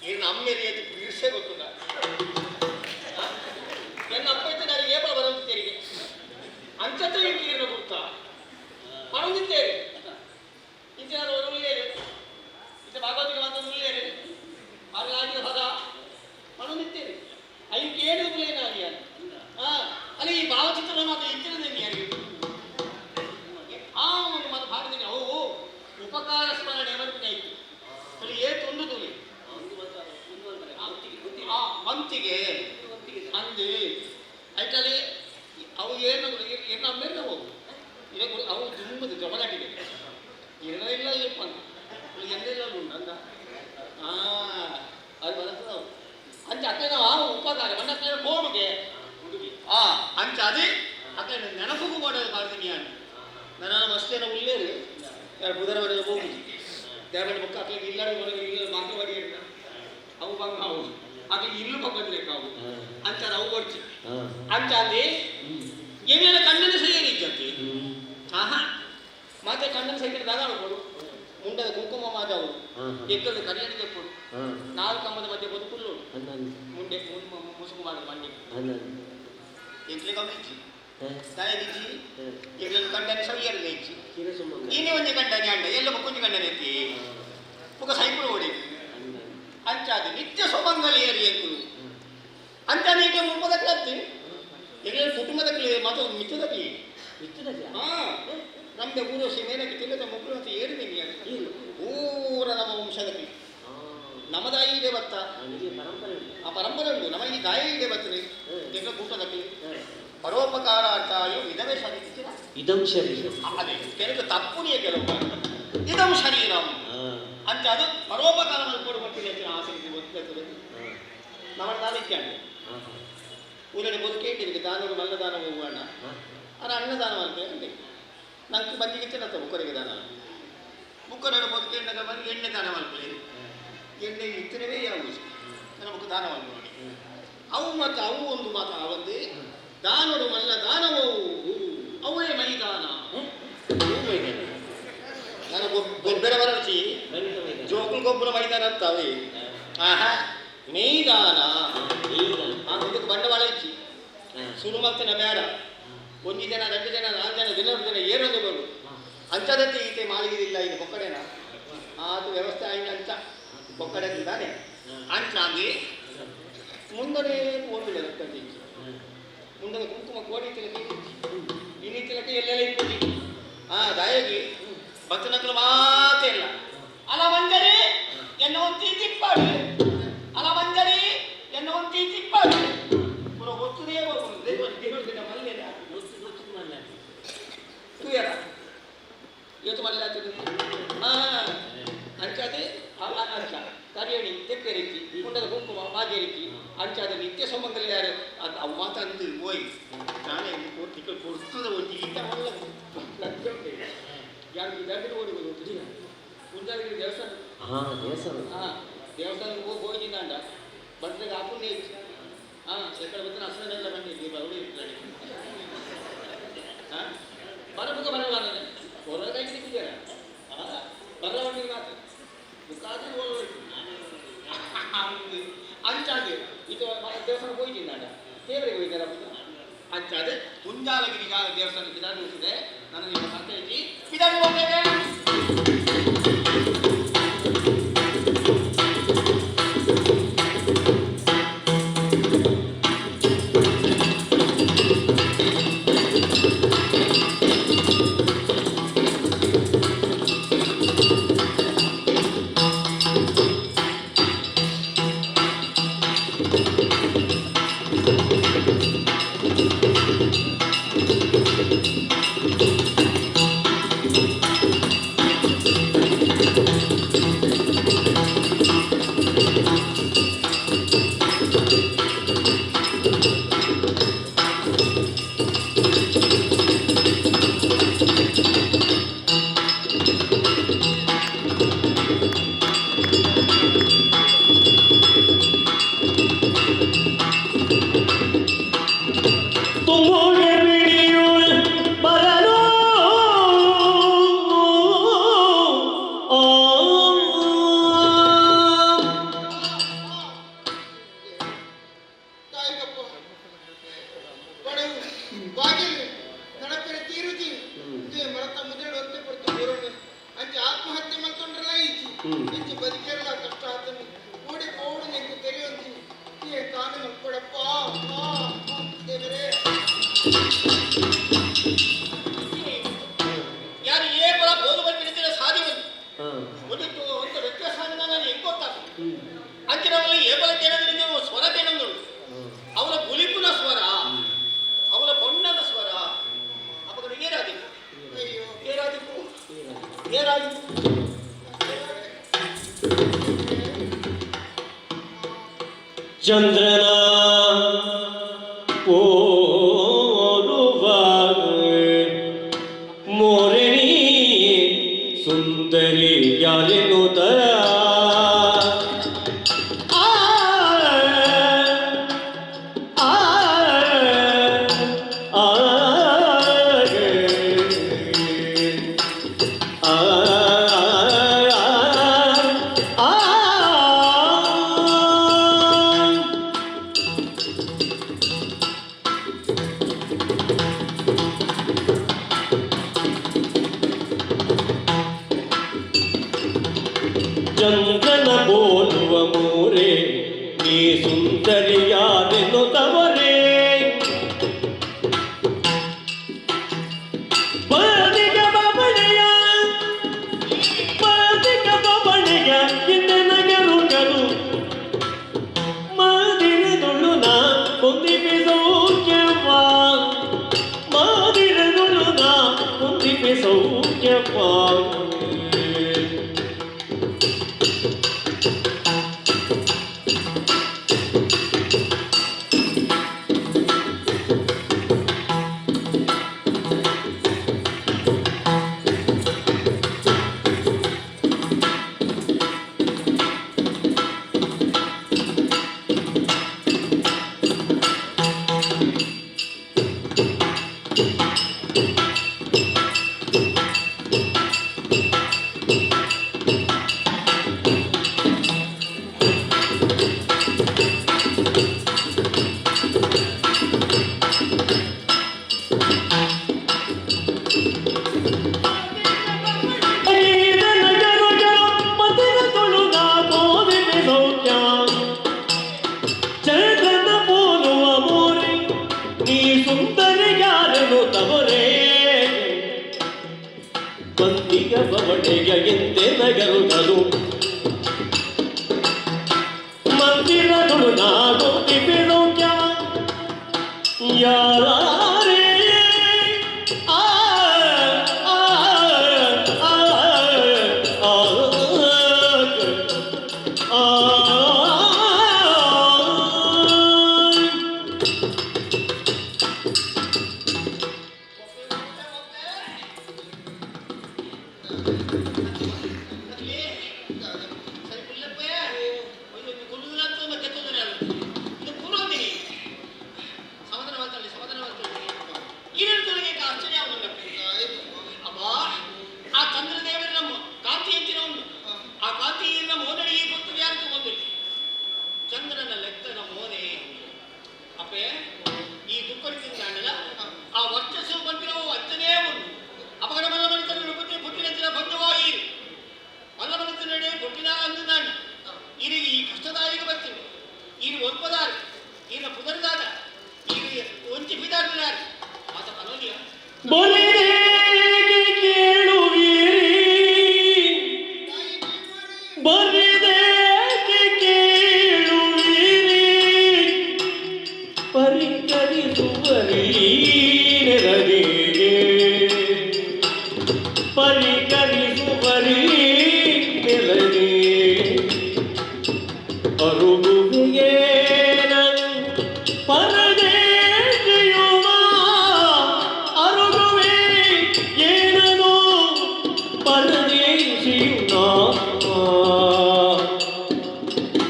ಈರಿನ ಅಮ್ಮೇರಿ ಎದ್ದು ಪೀರ್ಸೆ ಗೊತ್ತುಂಡ. ಎನ್ನ ಅಪ್ಪ ಇತ್ತು ನಾನು ಏಪಲ ಬರಂತಿದ್ದೇರಿಗೆ ಅಂಚತ್ತ ಇಂಟಿಗಿನ ಗುರ್ತ ಬರಂದಿದ್ದೇರಿ. ಇಂಚಿನ ಉಳ್ಳೇರು ಇಂಚ ಭಾಗವತಿಗೆ ಮಾತ್ರ ಉಳ್ಳೇರು ಆಗ ಪದ ಬರಂದಿದ್ದೇರಿ. ಐಕೆ ಏನು ಉಳ್ಳೇನಾಗಿ ಹಾ ಅಲ್ಲಿ ಈ ಭಾವಚಿತ್ರ ಮಾತ್ರ ಇಂಚಿನ ಯಾರಿಗೆ ಆ ಒಂದು ಮಾತು ಭಾರತೀನಿ. ಅವು ಉಪಕಾರ ಸ್ಮರಣೆ ಮನಪಿನ ಇತ್ತು ತುಲಿ ಏ ತುಂಡು ತುಲಿ ಆ ಮಂತಿಗೆ ಅಂದು ಐಟಲ್ಲಿ ಅವು ಏನು ಏನು ಅಮ್ಮೇಲೆ ನಾವು ಇವಾಗ ಅವು ತುಂಬದು ಗಮನಾಟಿದೆ ಇಲ್ಲ ಇಲ್ಲ ಇಪ್ಪ ಎಂದೆಲ್ಲ ಉಂಟು ಅಂದ. ಆ ಅದು ಬರ್ತದೆ ಅವು ಅಂಚ ಅಕ್ಕನ ಉಪಕಾರ ಮಣ್ಣ ಕೋಡುಗೆ ಆ ಅಂಚ ಅದೇ ಅಕ್ಕ ನೆನಪುಗೂ ಮಾಡೋದು ಮಾಡ್ತೀನಿ. ನಾನು ನನ್ನ ಮಸ್ತೇನ ಉಳ್ಳೇರು ಯಾರು ಬುಧರ ಮನೆಗೆ ಹೋಗುದು ದೇವರ ಮುಖ ಅಕ್ಲಿಗೆ ಇಲ್ಲರ ಹೊರಗೆ ಇಲ್ಲ ಮಾತವಾಡಿ ಅವು ಬಂಗ ಅವು ಅಕ್ಲಿಗೆ ಇಲ್ಲು ಪಕ್ಕದ ಅವು ಅಂಚಾರ ಅವು ಕೊಡ್ಚಿ ಅಂಚಾದಿ ಏನೆಲ್ಲ ಕಣ್ಣನ್ನು ಸೈಯರಿದ್ದಂತೆ. ಆಹಾ ಮಾತೆ ಕಣ್ಣನ್ನು ಸೈಕಲ್ ದಾದ ಕೊಡು ಮುಂಡದ ಕುಂಕುಮ ಮಾದವು ಎಕ್ಕದ ಕರಿಯಡಿಗೆ ಕೊಡು ನಾಲ್ಕು ಕಂಬದ ಮಧ್ಯೆ ಬದುಕುಲ್ಲು ಮುಂಡೆ ಮುಸುಕು ಮಾಡಿದ ಮಣ್ಣಿಗೆ ಎಕ್ಲಿಗೆ ಅವಿಚ್ಚಿ ತಾಯಿಗಿಚ್ಚಿ ಎಗ್ಲನ್ನು ಕಂಡನೆ ಸವಿಯರ್ಗೆ ಇಚ್ಚಿ ನೀನೇ ಒಂಜಿ ಕಂಡನೆ ಅಂಡ ಎಲ್ಲ ಬೊಕ್ಕೊಂಜಿ ಕಂಡನೆ ಎತ್ತಿ ಬೊಕ ಸೈಕಲ್ ಓಡಿ ಅಂಚಾದ ನಿತ್ಯ ಸೊಬಂಗಲಿ ಎಂಕುಲು ಅಂಚಾದ ಈಗ ಮುಪ್ಪದಕ್ಲತ್ತಿ ಎಗ್ಲ ಕುಟುಂಬದಕ್ಲಿ ಮಾತ ಮಿತ್ತದಕ್ಲಿ ಹಾ ನಮ್ದೆ ಊರು ಮೇನಕ್ಕೆ ತಿಲ್ಲದ ಮಕ್ಕಳು ಅಂತ ಏರು ನಿಮಗೆ ಊರ ನಮ್ಮ ವಂಶದಕ್ಲಿ ನಮ್ಮ ತಾಯಿ ಇದೆ ಬತ್ತ ಆ ಪರಂಪರೆ ಉಂಟು. ನಮ್ಮ ಈ ತಾಯಿ ಇದೆ ಬರ್ತದೆ ಎಂಗ ಕೂಟದಕ್ಲಿ ಪರೋಪಕಾರ ಅಂತಾಯೋ ಇದವೇ ಶರೀರ ಇದಂ ಶರೀರ. ಅದೇ ಕೆಲವು ತಪ್ಪುನಿಯ ಕೆಲವು ಇದಂ ಶರೀರಂ ಅಂತ ಅದು ಪರೋಪಕಾರ ಕೊಡುವಂತಿಲ್ಲ ಆಸಕ್ತಿ ಗೊತ್ತಿರ್ತದೆ. ನಮ್ಮ ದಾನಿಕ್ಕಾಂಡೆ ಊರಲ್ಲಿ ಬದುಕೇಟಿಗೆ ದಾನರು ಮಲ್ಲ ದಾನ ಹೋಗುವಣ್ಣ ಅರ ಅನ್ನದಾನ ಮಾಡ್ತೇವೆ ಅಂತೆ. ನಂಗೆ ಬಂದಿಗೆ ತಿನ್ನತ್ತ ಮುಕ್ಕರಿಗೆ ದಾನ ಮುಕ್ಕರನ್ನು ಬದುಕೇಂಡಾಗ ಬಂದು ಎಣ್ಣೆ ದಾನ ಮಾಡ್ಕೊಳ್ಳಿ ಎಣ್ಣೆ ಇತ್ತರವೇ ಯಾವುದು ನಮಗೆ ದಾನ ನೋಡಿ ಅವು ಮತ್ತು ಅವು ಒಂದು ಮಾತು ಆವಂದು ದಾನರು ಮಲ್ಲ ದಾನವವು ಅವೇ ಮೈದಾನ. ನಾನು ಗೊಬ್ಬರ ಬರಚಿ ಜೋಕುಲ್ ಗೊಬ್ಬರ ಮೈದಾನ ಅಂತ ಅವೇ. ಆಹಾ ಮೈದಾನ ಇದಕ್ಕೆ ಬಂಡವಾಳ ಇಚ್ಚಿ ಸುರು ಮಲ್ತಿನ ಬೇಡ. ಒಂಜಿ ಜನ ಎರಡು ಜನ ನಾಲ್ಕು ಜನ ದಿನ ಜನ ಏರೊಂದು ಬರು ಅಂಚದತ್ತೆ ಈತೆ ಮಾಲಿಗಿದಿಲ್ಲ ಇದು ಬೊಕ್ಕಡೆನ ಅದು ವ್ಯವಸ್ಥೆ ಆಯ್ತು ಅಂಚ ಬೊಕ್ಕಡೆ ತಾನೆ ಅಂಚ ಅಂದಿ ಮುಂದನೆ ಓದಿಲ್ಲ ಮುಂದನೆ ಕುಂಕುಮ ಕೋಡಿ ತಿಲಕ ಇನ್ನಿ ತಿಲಕ ಎಲ್ಲೆಲ್ಲ ಇಪ್ಪುಜಿ. ಆ ದಾಯಗಿ ಬತ್ತನಕಲು ಮಾತೇ ಇಲ್ಲ. ಅಲ ಮಂಜರಿ ಎನ್ನ ಒಂದು ತಿಪ್ಪಾಡು ಅಲ ಮಂಜರಿ ಎನ್ನ ಒಂದು ತಿಪ್ಪಾಡು ಪುರ ಒತ್ತುದೇ ಹೋಗುದು ದೇವರು ದೇವರು ದಿನ ಮಲ್ಲೇನೆ. ಮಂಗಲ ಯಾರು ಅವು ಮಾತಾಡಿದ್ದು ಹೋಯ್ ನಾನೇ ನಿಕಲ್ ಕೊಡ್ತದ ಒಂಜಿ ಈತ ಮಲ್ಲ ಯಾರು ಇದಾದ್ರೆ ಓಡಿ ಹೋಗಿ ಕುಂಜಾಲಗಿರಿ ದೇವಸ್ಥಾನ. ಹಾ, ದೇವಸ್ಥಾನ. ಹಾ, ದೇವಸ್ಥಾನಕ್ಕೆ ಹೋಗಿ ಹೋಗಿದ್ದಾಂಡ ಬಂದಾಗ ಆಪುಣ್ಯ ಇತ್ತು. ಹಾ, ಎಕ್ಕಡ ಬಂದ್ರೆ ಅಸನೆಲ್ಲ ಬನ್ನಿ ನೀವು ಅವಳು ಇರ್ತಾರೆ. ಹಾ, ಬರಬೇಕ ಬರಲ್ಲ ಹೊರಗಾಗಿ ನಿಂತಿದ್ದೀರ ಬರವಣಿಗೆ ಮಾತ್ರ ಮುಖಾದ್ರೆ ಅಂಚಾದೆ ಇದು ದೇವಸ್ಥಾನಕ್ಕೆ ಹೋಗಿದ್ದಾಂಡ ದೇವರಿಗೆ ಹೋಗಿದ್ದಾರ ಅಂಚಾದೆ ಕುಂಜಾಲಗಿರಿ ದೇವಸ್ಥಾನಕ್ಕೆ ಬಿದಾಡಿ ನಾನು ನಿಮ್ಮ ಸಂತೈತಿ ಬಿದಾಡಿ ಹೋಗ್ತೇನೆ. ತುಮುಗೆ ಪಿಡಿಯುಳ್ ಬರಲು ತಾಯಿಗಪ್ಪ ಬಡವು ಬಾಗಿಲು ನಡಪೆರೆ ತೀರುಜಿ ಇದೇ ಮರತ ಮುದೇಳು ಅಂತೆ ಪಡ್ತು ಬೋರೋಣ ಅಂಚೆ ಆತ್ಮಹತ್ಯೆ ಮಲ್ತೊಂಡ್ರಲ್ಲ ಈಚಿ ಇಂಚೆ ಬದುಕೇರಲ್ಲ ಕಷ್ಟ ಆತನು ಓಡಿ ಪೋಡು ನಿಂಗೆ ತೆರೆಯೊಂದಿ ಏ ತಾನು ಮಲ್ಕೊಡಪ್ಪ ಆ, ಆ, ದೇವರೇ. ಯಾರು ಏ ಬಲ ಬೋಲು ಬಂದಿರ್ತೀರ ಸಾಧಿ ಒಂದು ಒಂದು ಒಂದು ವ್ಯತ್ಯಾಸ ನಾನು ಹೆಂಗ್ ಗೊತ್ತಾಗ್ತದೆ ಅಂಚಿನವಲ್ಲಿ ಏಬಲ ಕೇಳೋದ್ರಿಂದ ಸ್ವರ ಕೇಳೋದು ಅವನ ಬುಲಿಪುನ ಸ್ವರ ಅವನ ಬಣ್ಣದ ಸ್ವರ ಅವಾಗ ಏರಾದಿತ್ತು. ಅಯ್ಯೋ. ಏರಾದಿತ್ತು ಏರಾದಿತ್ತು. ಚಂದ್ರನ ಪೋಲುವ ಮೋರಣಿ ಸುಂದರಿ ಯಾರೆನುತ ಆ ಆ ಆ ಆ ಆ. ಚಂದ್ರನ ಬೋಲುವ ಮೋರೆ ನೀ ಸುಂದರಿಯಾದೆನು ತವರೇ ಬದಿಗ ಬಬಳೆಯ ಬದಿಗ ಬಬಳೆಯ ಇಂದನಗರುಗರು ಮಾದಿರದೊಳು ನಾ ಹೊಂದಿಪೆ ಸೌಖ್ಯವ ಮಾದಿರದೊಳು ನಾ ಹೊಂದಿಪೆ ಸೌಖ್ಯವ. ಚಂದ್ರನ ಪೋಲುವ ಮೋರೆ ನೀ ಸುಂದರಿ ಯಾರನು ತವ ಕಾಂತಿಯಿಂದ ಮೋದಡಿ ಈ ಪುತ್ರ ಯಾರು ಬಂದಿರಿ ಚಂದ್ರನ ಲೆಕ್ಕನ ಮೋನೆ ಅಪ್ಪೆ ಈ ದುಃಖ ಆ ವರ್ಚಸ್ಸು ಬಂದಿರೋ ಅಂಚನೇ ಉಂಟು ಅಪಗಡ ಮಲ್ಲ ಮನುಷ್ಯನ ಪುಟ್ಟಿ ಪುಟ್ಟಿನ ಬಂಧುವಾಗಿ ಮಲ್ಲ ಮನುಷ್ಯನಡೆ ಪುಟ್ಟಿನ ಅಂದು ನಾನು ಈರಿಗೆ ಈ ಕಷ್ಟದಾಯಿಗೆ ಬರ್ತೀನಿ ಈರು ಒಲ್ಪದಾರಿ ಈನ ಪುದರ್ದಾದ ಈಗ ಒಂಚಿ ಪಿದಾರ್ದಿನಾರಿ ಆತ ಅನೋದಿಯ ಬರಿದೇಗೆ ಕೇಳುವಿರಿ ಬರಿದೇಗೆ ಕೇಳುವಿರಿ ಪರಿಕರಿಸುವರಿ ನೆಲದಿಗೆ ಪರಿಕರಿಸುವರಿ ನೆಲದಿ ಅರುಗುವೆಯೇನನು ಪರದೇಶಿಯುವ ಅರುಗುವೆ ಏನನು ಪರದೇಶಿಯುವ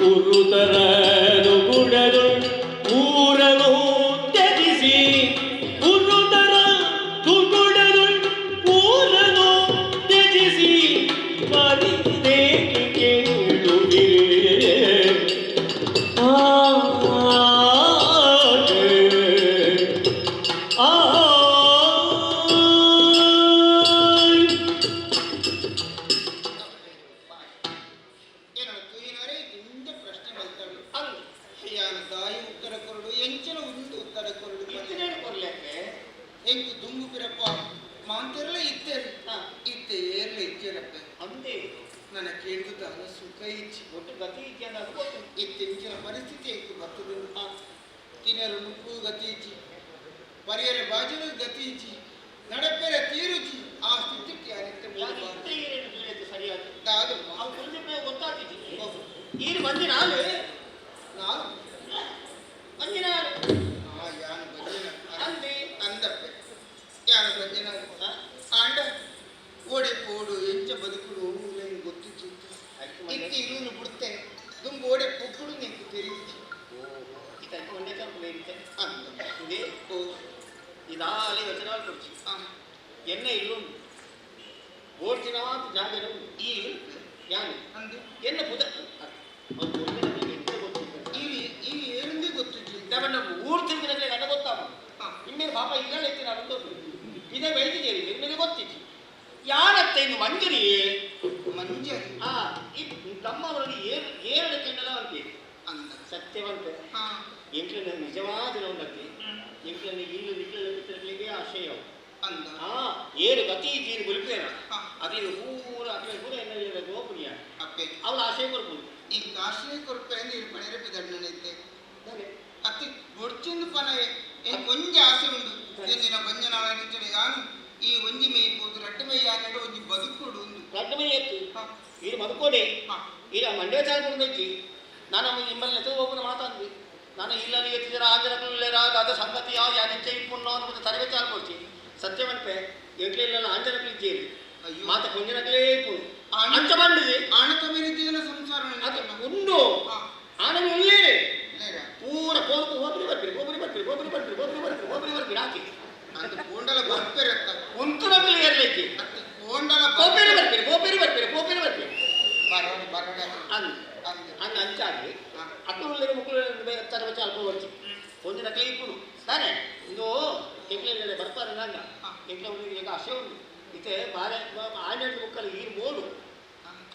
ಗುರುತರನು ಗುಡದು ಊರನು ತ್ಯಜಿಸಿ ಗುರುತರ ಗುಡದು ಊರನು ತ್ಯಜಿಸಿ ಬರಿದೇಕೆ ಕೇಳುವಿರಿ ಆ ಆ ಏನೋ ತೂಯಿನವರೇ ದಿಂಡ ಪ್ರಶ್ನೆ ಮಲ್ತಾಳು ಅಂದು ಯಾನ ತಾಯಿ ಉತ್ತರ ಕೊರಡು ಎಂಚಿನ ಉಂದು ಉತ್ತರ ಕೊರಡು ಇತ್ತನೇನು ಕೊರ್ಲೆಕ್ಕೆ ಎಂಕು ದುಂಗು ಪಿರಪ್ಪ ಮಾಂತೆರಲ ಇತ್ತೇರು ಇತ್ತೆ ಏರ್ಲ ಇಚ್ಚೇರಪ್ಪ ಅಂದೇ ನನ್ನ ಕೇಳ್ದು ದಾನ ಸುಖ ಇಚ್ಚಿ ಒಟ್ಟು ಗತಿ ಇಜ್ಜಿ ಅಂತ ಅದು ಗೊತ್ತು ಇತ್ತೆಂಚಿನ ಪರಿಸ್ಥಿತಿ ಎಂಕು ಬರ್ತದೆ ತಿನ್ನಲು ನುಗ್ಗು ಗತಿ ಇಚ್ಚಿ ಪರಿಯರ ಬಾಜಲು ಗತಿ ಇಚ್ಚಿ ನಡಪೆರ ತೀರುಚಿ ಆ ಸ್ಥಿತಿಗೆ ಯಾರಿತ್ತೆ ಯಾರು ಇತ್ತೆ ಏನೇನು ತಿಳಿಯುತ್ತೆ ಸರಿಯಾಗಿ ದಾದು ಅವು ಕುರಿತ ಗೊತ್ತಾಗ್ತಿದ್ದಿ ಈರು ಬಂದಿನಾಲು ನಾನು ಬಂದಿನಾಲು ಆ ಯಾನು ಬಂದಿನ ಅಂದೆ ಅಂದಪ್ಪೆ ಯಾನು ಬಂದಿನ ಆಂಡ ಓಡೆ ಪೋಡು ಎಂಚ ಬದುಕುಡು ನಂಗೆ ಗೊತ್ತಿತ್ತು ಇತ್ತು ಇರುನು ಬಿಡ್ತೆ ದುಂಬು ಓಡೆ ಪೊಕ್ಕುಡು ನಿಂಗೆ தெரியுச்சு ಇದಕ್ಕೆ ಒಂದೇ ತನಕ ಬೇರಿತೆ ಅಂದ ಇದೆ ಓ ಇದಾಲೆ ಯೋಚನೆ ಕೊಡ್ಚಿ ಆ ಎಣ್ಣೆ ಇಲ್ಲುಂಡು ಓಡ್ಚಿನಾತ್ ಜಾಗ ಉಂಟು ಈ ಯಾನು ಅಂದೆ ಎನ್ನ ಪುದ ಅವ್ನು ಒಮ್ಮೆ ನಮಗೆ ಎಂತ ಗೊತ್ತಿಲ್ಲ ಈ ಈ ಏನುಂದೇ ಗೊತ್ತಿತ್ತು ನಮ್ಮ ಊರು ತಿರುಗಿನಲ್ಲೇ ನನಗೆ ಗೊತ್ತಾಗ ಹಾ. ಇನ್ಮೇಲೆ ಪಾಪ ಇಲ್ಲ ಎತ್ತಿ ನಾನು ಇದೇ ಬೆಳೆದಿದ್ದೀರಿ ಇನ್ಮೇಲೆ ಗೊತ್ತಿತ್ತು ಯಾರತ್ತೆ ಇನ್ನು ಮಂಜರಿ ಮಂಜರಿ ಆ ಈ ನಮ್ಮವರಲ್ಲಿ ಏಳು ಏಳು ಕೆಂಡಲ ಅಂತೀರಿ ಅಂದ ಸತ್ಯವಂತೆ ಹಾ ಎಂಕ್ಲನ ನಿಜವಾದ ಉನ್ನತಿ ಎಂಕ್ಲನ ಇಲ್ಲು ನಿಕ್ಲ ಮಿತ್ರಗಳಿಗೆ ಆಶಯ ಅಂದ ಆ ಏಳು ಗತಿ ಜೀರು ಗುಲ್ಪೇನ ಹಾ. ಅದೇ ಪೂರ ಅದೇ ಪೂರ ಎನ್ನ ಗೋಪುನಿಯ ಅಪ್ಪೆ ಅವಳ ಆಶಯ ಕೊರ್ಬೋದು ಈ ಕಾಶಿ ಕೊರಪೆ ಅಂದ್ರೆ ಈ ಪಣೆರೆ ಪಿದಣ್ಣನೈತೆ ಅತಿ ಬೊಡ್ಚಿಂದು ಪನಯೆ ಏನ್ ಕೊಂಜ ಆಸೆ ಉಂಡು ಇಂದಿನ ಬಂಜನಾಳ ನಿಂಚನೆ ಯಾನು ಈ ಒಂಜಿ ಮೈ ಪೋದು ರಡ್ಡು ಮೈ ಯಾನೆಡು ಒಂಜಿ ಬದುಕುಡು ಉಂದು ರಡ್ಡು ಮೈ ಎತ್ತು ಹಾ. ಇದು ಬದುಕೋಡೆ ಹಾ. ಈಗ ಮಂಡ್ಯ ಚಾಲ್ಕೊಂಡು ನಾನು ನಿಮ್ಮಲ್ಲಿ ಒಬ್ಬನ ಮಾತಾಡ್ವಿ ನಾನು ಇಲ್ಲಲ್ಲಿ ಎತ್ತಿದರ ಆಂಜನಕುಲ್ಲೇರ ದಾದ ಸಂಗತಿ ಯಾವ ಯಾನಿಚ್ಚ ಇಪ್ಪುಣ್ಣೋ ಅಂತ ತರಬೇತಿ ಆಲ್ಕೊಡ್ತಿ ಸತ್ಯವನ್ಪೆ ಎಂಟ್ಲಿಲ್ಲ ಆಂಜನಕುಲು ಇದ್ದೀರಿ ಅಯ್ಯೋ. ಮಾತ ಕೊಂಜನಕಲೇ ಇಪ್ಪುಂಡು ಆಣ- ಅಂಚ ಬಂಡಿದೆ ಆಣತ ಮೇಲಿದ್ದ ಸಂಸಾರ ಅದು ಉಂಡು ಹಾ. ಆನಂದ ಉಳ್ಳೇ ಲೇರ ಪೂರ ಕೋಲ್ಕು ಹೋಗ್ರಿ ಬರ್ತೀರಿ ಹೋಗ್ರಿ ಬರ್ತೀರಿ ಹೋಗ್ರಿ ಬರ್ತೀರಿ ಹೋಗ್ರಿ ಬರ್ತೀರಿ ಹೋಗ್ರಿ ಬರ್ತೀರಿ ಹಾಕಿ ಅಂದ ಕೋಂಡಲ ಬರ್ಪೆರತ್ತ ಉಂತುನಕಲು ಏರ್ಲಿಕ್ಕೆ ಅತ್ತಿ ಕೋಂಡಲ ಕೋಪೇರಿ ಬರ್ತೀರಿ ಕೋಪೇರಿ ಬರ್ತೀರಿ ಕೋಪೇರಿ ಬರ್ತೀರಿ ಬರೋಣ ಬರೋಣ ಅಂದ್ ಅಂದ ಅಂದ್ ಅಂಚಾಗಿ ಹಾ. ಅಕ್ಕುಳ್ಳರು ಮುಕ್ಕುಳ್ಳ ತರಬೇತಿ ಅಲ್ಪ ಬರ್ತಿ ಒಂದು ನಕಲಿ ಇಪ್ಪುಡು ತಾನೆ ಇದು ಎಂಕ್ಲೆ ಬರ್ತಾರೆ ನಂಗ ಹಾ. ಎಂಕ್ಲೆ ಈಗ ಆಸೆ ಉಂಟು ಇತ್ತೆ ಬಾಳೆ ಆಂಡ್ರಾಯ್ಡ್ ಬುಕ್ಕಲ್ಲಿ ಈ ಬೋರ್ಡು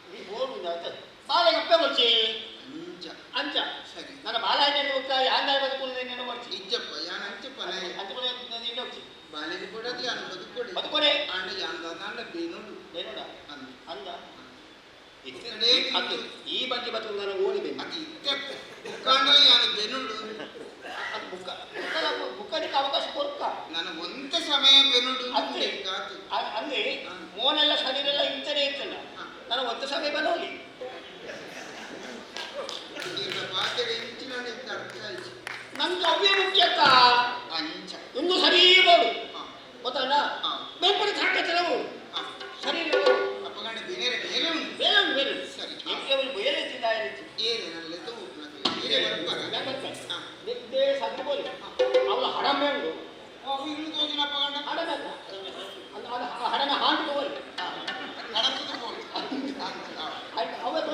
ಈ ಬೋರ್ಡು ಉಂಟು ಆಯ್ತು ಬಾಳೆ ಕಪ್ಪೆ ಬರ್ಚಿ ಅಂಚ ಅಂಚ ಸರಿ ನನ್ನ ಬಾಳೆ ಆಂಡ್ರಾಯ್ಡ್ ಬುಕ್ಕ ಆಂಡ್ರಾಯ್ಡ್ ಬದುಕು ನೀನು ಬರ್ಚಿ ಇಜ್ಜಪ್ಪ ಯಾನ್ ಅಂಚಪ್ಪ ನಾಯಿ ಅಂಚ ನೀನು ಬರ್ಚಿ ಬಾಲೆಗೆ ಕೊಡೋದು ಯಾನ್ ಬದುಕೊಡಿ ಬದುಕೊಡೆ ಆಂಡ ಯಾನ್ ದಾದಾಂಡ ಬೇನೋಡು ಏನೋಡ ಅಂದ ಅಂದ ಇತ್ತಡೆ ಅದು ಈ ಬಗ್ಗೆ ಬದುಕು ನಾನು ಓಡಿ ಬೆನ್ನು ಅದು ಇತ್ತಪ್ಪ ಮುಕ್ಕಾಂಡಲ ಯಾನು ಬೆನುಡು ಅದು ಬುಕ್ಕ ಬುಕ್ಕದ ಬುಕ್ಕದಕ್ಕೆ ಅವಕಾಶ ಕೊರ್ಕ ನಾನು ಒಂತ ಸಮಯ ಬೆನುಡು ಅತ್ತೆ. ಕಾತು ಅಲ್ಲಿ ಹಾ. ಮೋನೆಲ್ಲ ಶರೀರ ಇಂಚನೆ ಇತ್ತಲ್ಲ ಹಾ. ನಾನು ಒಂದು ಸಮಯ ಬರೋಲಿ ಈಗ ಪಾತ್ರೆ ಇಂಚಿನ ನಿಂತ ಅರ್ಥ ಆಯ್ತು ನನ್ಗೆ ಅವೇ ಮುಖ್ಯ ಅಕ್ಕ ಅಂಚ ಒಂದು ಸರಿ ಬೋಡು ಹಾ. ಗೊತ್ತಲ್ಲ ಹಾ. ಬೇರ್ಪಡೆ ಸಾಕತ್ತಲ್ಲ ಹಾ. ಸರಿ ಅಪ್ಪಗಂಡ ಬೇರೆ ಬೇರೆ ಉಂಟು ಬೇರೆ ಉಂಟು ಬೇರೆ ಉಂಟು. ಸರಿ. ಎಂಕ್ಲೆ ಬೇರೆ ಇದ್ದಿದ್ದ ಏನಿತ್ತು ಏನೇ ನನ್ನ ಲೆಕ್ಕ ಬೇರೆ ಬರ್ಪಾರ ಹಾ. ಸದ್ಬೋಲಿ ಅವಳ ಹಡಮೆ ಉಂಟು ಅವು ಇನ್ನು ತೋಜಿನ ಅಪ್ಪಗಂಡ ಹಡಮೆ ಅಲ್ಲ ಅದು ಅದು ಹಡಮೆ ಹಾಂಟು ಹೋಗಿ ನಡತದ ಬೋಲು ಅವತ್ತು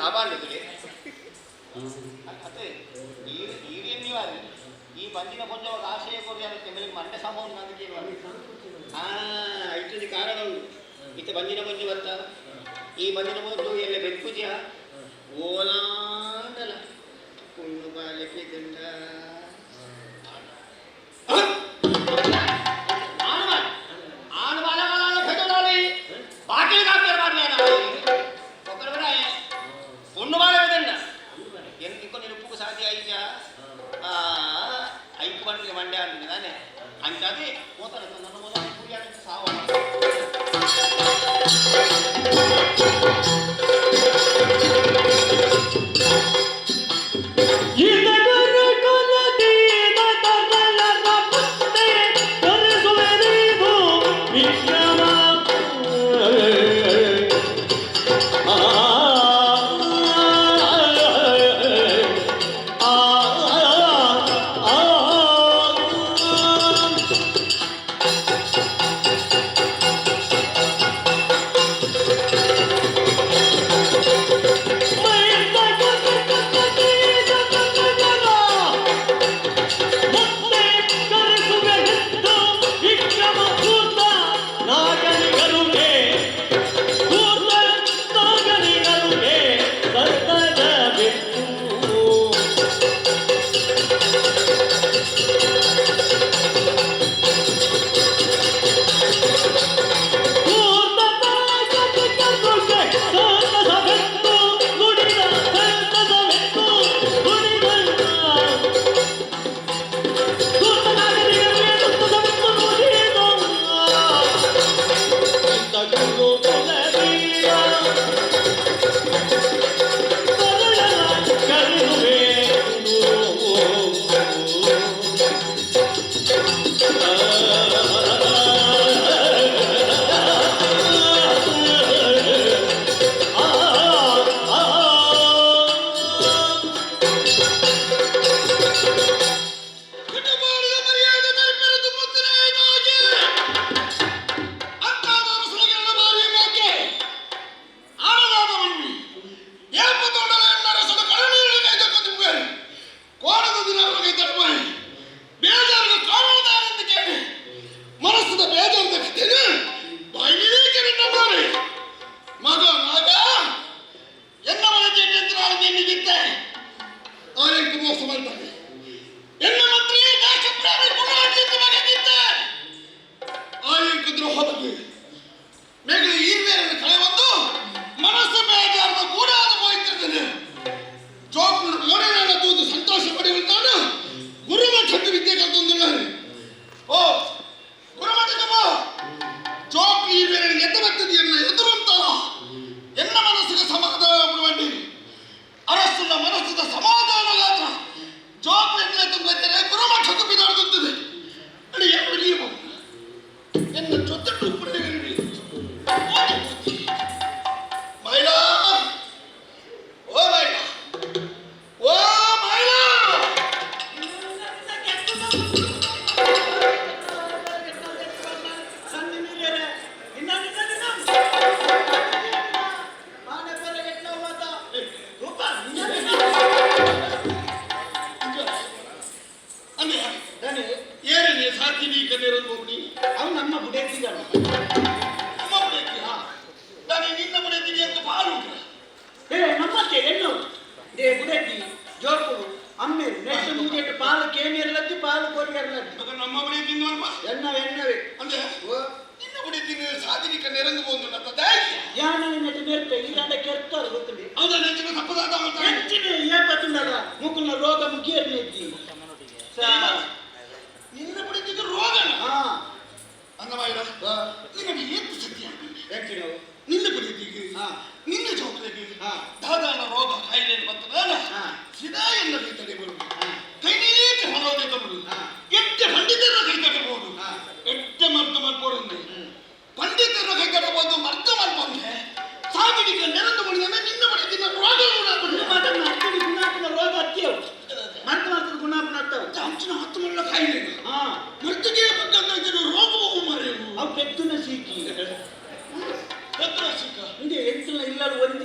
ಲಾಭ ಆಂಡುತ್ತಲೆ ಅತ್ತೆ ಈರು ಈರು ಎನ್ನಿವಾರು ಈ ಬಂದಿನ ಕೊಂಚ ಆಶಯ ಕೊಡಿ ಅದಕ್ಕೆ ಮೇಲೆ ಮಂಡೆ ಸಂಭವ ಅದಕ್ಕೆ ಆ ಐಟದಿ ಕಾರಣ ಉಂಟು ಇತ್ತ ಬಂದಿನ ಕೊಂಚ ಬತ್ತ ಈ ಬಂದಿನ ಮೊದಲು ಎಲ್ಲ ಬೆಕ್ಕುಜಿಯ ಓಲಾಂಡಲ ಪುಣ್ಣು ಬಾಲೆ ಪಿದಂಡ ಆಣ್ ಬಾಲ ಬಾಲ ಫೆಟೋಡಾಲಿ ಬಾಕಿಲ್ ಕಾಕ್ತಾರೆ ಮಾಡ್ಲೇನ ಒಕ್ಕರು ಬರ ಪೊಣ್ಣು ಬಾಲ ವೆದಂಡ ಎಂತಿಕ್ಕೋ ನಿರುಪ್ಪುకు ಸಾಧ್ಯ ಐಜ ಆ ಐಕು ಬಂಡಿಗೆ ಮಂಡ್ಯ ಅಂದಿನಿ ನಾನೇ ಅಂಚಾದೆ ಹೋತಾರ ನನ್ನ ಮೊದಲ ಪೂಜೆ ಸಾವ.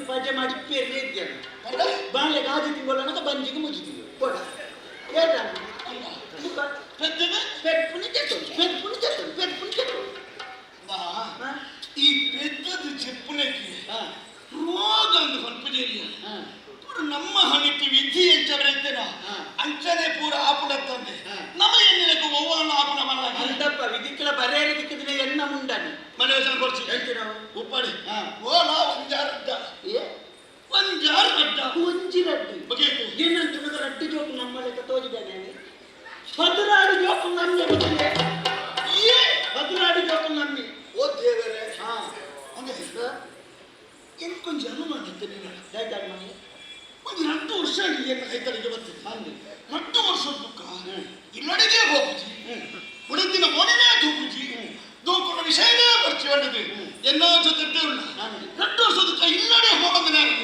ಪೂಜೆ ಮಾಡಿ ಪೇರ್ಲೆ ಇದ್ದೇನೆ. ಮುಂಡನಿ ಮನೆ ಕೊರ್ಚಿ ಎಂಚಿನವು ಉಪ್ಪಡಿ ಹಾ. ಓಲಾ ಒಂಜಾರಡ್ಡ ಏ ಒಂಜಾರಡ್ಡ ಒಂಜಿ ರಡ್ಡು ಬಗೆಕು ಏನಂತ ರಡ್ಡು ಜೋಕು ನಮ್ಮ ಲೆಕ್ಕ ತೋಜಿದ್ದೇನೆ ಪದರಾಡು ಜೋಕು ನನ್ನ ಗೊತ್ತಿದೆ ಏ ಪದರಾಡು ಜೋಕು ನಮ್ಮಿ ಓ ದೇವರೇ ಹಾ ಅಂದ್ರೆ ಎಂಕೊಂಜಿ ಅನುಮಾನ ಇತ್ತು ನಿನ್ನ ದಯಚಾಡಿ ಮನೆ ಒಂದು 2 ವರ್ಷ ಎನ್ನ ಕೈತಳಿಗೆ ಬರ್ತದೆ ಅಂದು 2 ವರ್ಷದ ಬುಕ್ಕ ಇಲ್ಲಡೆಗೆ ಹೋಗುಜಿ ಉಳಿದಿನ ಮೊನೆನೇ ತೂಗುಜಿ ದೂಕುನ ವಿಷಯನೇ ಬರ್ಚಿ ಹೊಂಡಿದೆ ಎನ್ನೋ ಜೊತೆ ಉಳ್ಳ 2 ವರ್ಷದ ಇಲ್ಲಡೆ ಹೋಗಂದ ನಾನು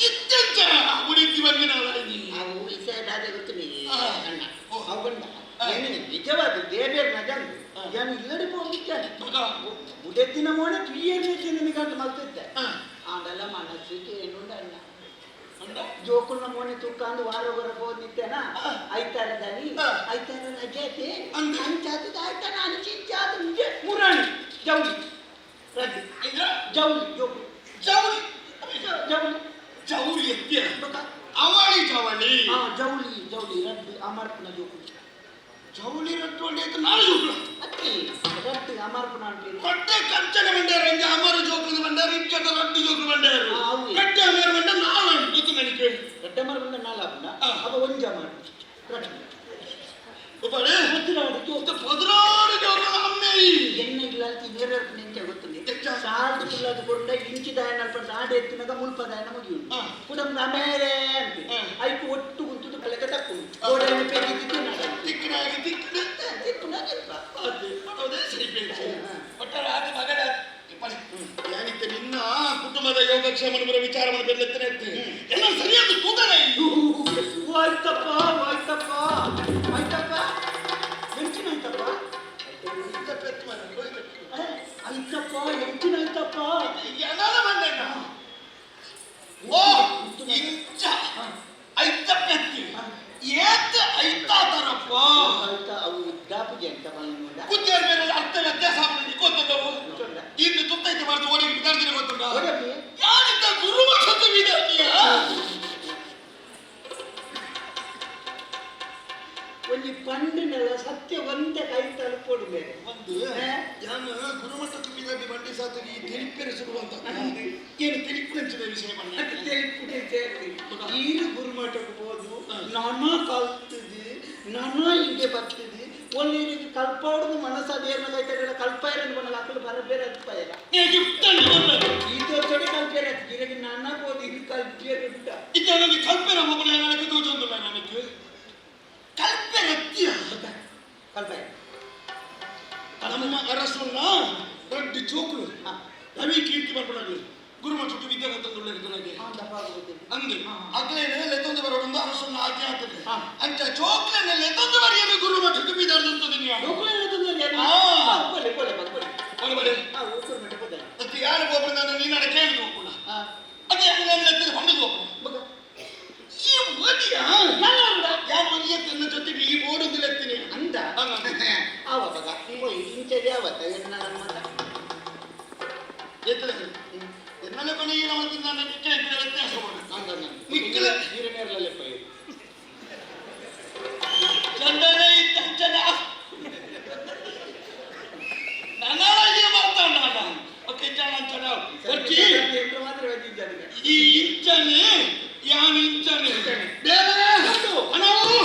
ಇತ್ತೆಂಚ ಉಳಿತಿ ಬಂದಿನ ಅವು ವಿಷಯ ದಾದೆ ಗೊತ್ತಿನಿ ಆ. ಅಣ್ಣ ಓ. ಅವು ಬಂದ ಆ. ಏನಿದೆ ನಿಜವಾದ ದೇವೇರ್ ನಜಂದು ನಾನು ಇಲ್ಲಡೆ ಹೋಗಿದ್ದಾನೆ ಉದೆತ್ತಿನ ಮೋನೆ ತುಯ್ಯರ್ನೆ ನಿನಗಂತ ಮಲ್ತಿದ್ದೆ ಆಂಡಲ್ಲ ಮನಸ್ಸಿಗೆ ಏನುಂಡ ಅಣ್ಣ ಜೋಕುಲ್ನ ಮೋನೆ ತುಕ್ಕಾಂದು ವಾರ ಹೊರ ಹೋಗಿದ್ದೇನ ಐತಾರ ದನಿ ಐತಾರ ರಜೆ ಅಂದು? ಅಂಚಾತದ ಐತಾರ ಅಂಚಿಂಚಾದ ನಿಜ ಮುರಾಣಿ ಜೌಲಿ ರಡ್ಡು ಜೌಲಿ ಜೋಕು ಜೌಲಿ ಜೌಲಿ ಜೌಲಿ ಎತ್ತಿಯ ಬಕ ಅವಳಿ ಜವಳಿ ಆ ಜೌಲಿ ಜೌಲಿ ರಡ್ಡು ಅಮರ್ಪಣ ಜೋಕು ಜೌಲಿ ರಟ್ಟು ಒಳ್ಳೆಯದು ನಾನು ಜೋಕುಲ ಅತ್ತಿ ರಡ್ಡು ಅಮರ್ಪಣ ಅಂತೀರಿ ಕೊಟ್ಟೆ ಕಂಚನ ಬಂಡಾರ ಅಂಜ ಅಮರ ಜೋಕುಲ ಬಂಡಾರ ಇಂಚನ ರಡ್ಡು ಜೋಕುಲ ಬಂಡಾರ ಆ, ಅವು. ಕಟ್ಟೆ ಅಮರ ಬಂಡ ನಾನು ಗೊತ್ತು ನನಗೆ ರಡ್ಡ ಮರ ನಾಲಾಪುನ ಆ. ಅವ ಒಂಜ ಮಾಡು ರಡ್ಡು ಒಬ್ಬಳೆ ಪದ್ರಾಡು ಜೋಕು ಪದರಾಡು ಜೋಕುಲ ಅಮ್ಮೆ ಎಣ್ಣೆ ಇಲ್ಲ ನೀರರ್ಪಣೆ ಅಂತ ಗೊತ್ತುಂది ಎಚ್ಚ. ಸಾರ್ದು ಕುಲ್ಲದು ಕೊಟ್ಟ ಇಂಚಿ ದಾಯನ ಅಲ್ಪ ಸಾಡೆ ಎತ್ತಿನಾಗ ಮುಲ್ಪ ದಾಯನ ಮುಗಿಯುದು ಆ. ಕುಡಂಬ ಮೇರೆ ಅಂತ ಆ. ಐಕು ಒಟ್ಟು ಗುಂತುದು ಕಲೆಕ ತಕ್ಕು ಗೋಡೆಯನ್ನು ಪೆದ್ದಿದ್ದು ತಿಕ್ಕನಾಗಿ ತಿಕ್ಕನ ತಿಪ್ಪುನ ತಿಪ್ಪ ಅದೇ ಅದೇ ಸರಿ ಪೇಚೆ ಒಟ್ಟಾರೆ ಆದ ಮಗನ ಯಾನಿತ್ತೆ ನಿನ್ನ ಕುಟುಂಬದ ಯೋಗಕ್ಷೇಮನ ವಿಚಾರವನ್ನು ಬೆನ್ನೆತ್ತನೆ ಎಲ್ಲ ಸರಿಯಾದ ತೂತನೇ ಆಯ್ತಪ್ಪ ಆಯ್ತಪ್ಪ ಆಯ್ತಪ್ಪ ಎಂಚಿನ ಆಯ್ತಪ್ಪ ಏ, ಆಯ್ತಪ್ಪ ಎಂಚಿನ ಆಯ್ತಪ್ಪ ಎನಲ ಬಂದಣ್ಣ ಓ ಇಂಚ ಐತಪ್ಪೆತ್ತಿ ಏತ ಐತಾತರಪ್ಪ ಆಯ್ತ ಅವು ಉದ್ದಾಪುಜಿ ಅಂತ ಬಂದ ಕುತ್ತಿಯರ ಮೇಲೆ ಅರ್ಥ ವ್ಯತ್ಯಾಸ ಗೊತ್ತುಂಟವು ಇಂದು ತುತ್ತೈತೆ ಮಾಡ್ದು ಓಡಿ ವಿದ್ಯಾರ್ಥಿನಿ ಗೊತ್ತುಂಟ ಯಾರಿದ್ದ ಗುರು ಮಠದ ವಿದ್ಯಾರ್ಥಿಯ ಒಂಜಿ ಪಂಡಿನೆಲ್ಲ ಸತ್ಯ ಒಂದೇ ಕೈ ತಲುಪೋಡು ಬೇರೆ ಒಂದು ಯಾನು ಗುರುಮಠಕ್ಕೆ ವಿದ್ಯಾರ್ಥಿ ಬಂಡಿ ಸಾತಗೆ ಈ ತಿಳಿಪೆರೆ ಸುಡುವಂತ ಏನು ತಿಳಿಪುನಂಚಿನ ವಿಷಯ ಬಂದ ತಿಳಿಪುಡಿ ಸೇರ್ತಿ ಈರು ಗುರುಮಠಕ್ಕೆ ಹೋದು ನಾನಾ ಕಲ್ತಿದ್ದಿ ನಾನಾ ಹಿಂಗೆ ಬರ್ತಿದ್ದಿ ಒಳ್ಳೆ ಕಲ್ಪಾಡುದು ಮನಸ್ಸು ಅದೇನ ಕೈತಗಳ ಕಲ್ಪಾಯರನ್ನು ಬಣ್ಣ ಅಕ್ಕಲು ಬರ ಬೇರೆ ಅಲ್ಪಾಯರ ಈ ತೋರ್ಸೋಡೆ ಕಲ್ಪೇರ ಗಿರಗಿ ನಾನಾ ಹೋದು ಇಲ್ಲಿ ಕಲ್ಪೇರ ಉಂಟ ಇದ್ದ ಕಲ್ಪೆರ ಮೊಬೈಲ್ ನನಗೆ ತೋಚೊಂದಿಲ್ಲ ನನಗೆ ಕಲ್ಪೆರತ್ಯ ಕಲ್ಪಾಯ ನಮ್ಮ ಅರಸನ್ನ ದೊಡ್ಡ ಚೋಕುಲು ರವಿ ಕೀರ್ತಿ ಬರ್ಪಣಗಳು ಗುರುಮಠಕ್ಕೆ ವಿದ್ಯಾಗತಂದುಳ್ಳ ನನಗೆ ಅಂದು ಅಗ್ಲೇನೆ ಲೆತ್ತೊಂದು ಬರೋದೊಂದು ಅರಸನ್ನ ಆಜ್ಞೆ ಆಗ್ತದೆ ಅಂಚ ಚೋಕ್ಲೆನೆ ಲೆತ್ತೊಂದು ಬರೆಯಲು ಗುರುಮಠಕ್ಕೆ ವಿದ್ಯಾರ್ಥಿ ಕೊಲೆ ಕೊಲೆ ಕೊಲೆ ಬಲೆ ಬಲೆ ಗುರುಮಠ ಕೊಲೆ ಮತ್ತೆ ಯಾರು ಒಬ್ಬರು ನಾನು ನೀನು ಕೇಳಿದ್ ಹೋಗೋಣ ಅದೇ ನಾನು ಲೆತ್ತದ ಹೊಂಡದು ಹೋಗೋಣ ಈ ಓದಿಯ ಯಾರು ಮನೆಯ ತನ್ನ ಜೊತೆಗೆ ಈ ಓಡೊಂದು ಲೆತ್ತೀನಿ ಅಂದ ಆವಾಗ ಇಂಚದೆ ಅವತ್ತ ಎನ್ನ ನಮ್ಮ ಎತ್ತಲೆ ಎನ್ನಲೆ ಕೊನೆಗೆ ನಾವು ನನ್ನ ನಿಕ್ಕಲೆ ವ್ಯತ್ಯಾಸ ನಿಕ್ಕಲೆ ನೀರನೇರಲೇ ಪೈ ಚಂದನೆ ಇದ್ದಂಚನ ನನಗೆ ಬರ್ತಾನ ಓಕೆ ಜನ ಜನ ಬರ್ಚಿ ಈ ಇಂಚನೆ ಯಾನ್ ಇಂಚನೆ ಬೇರೆ ಅನವು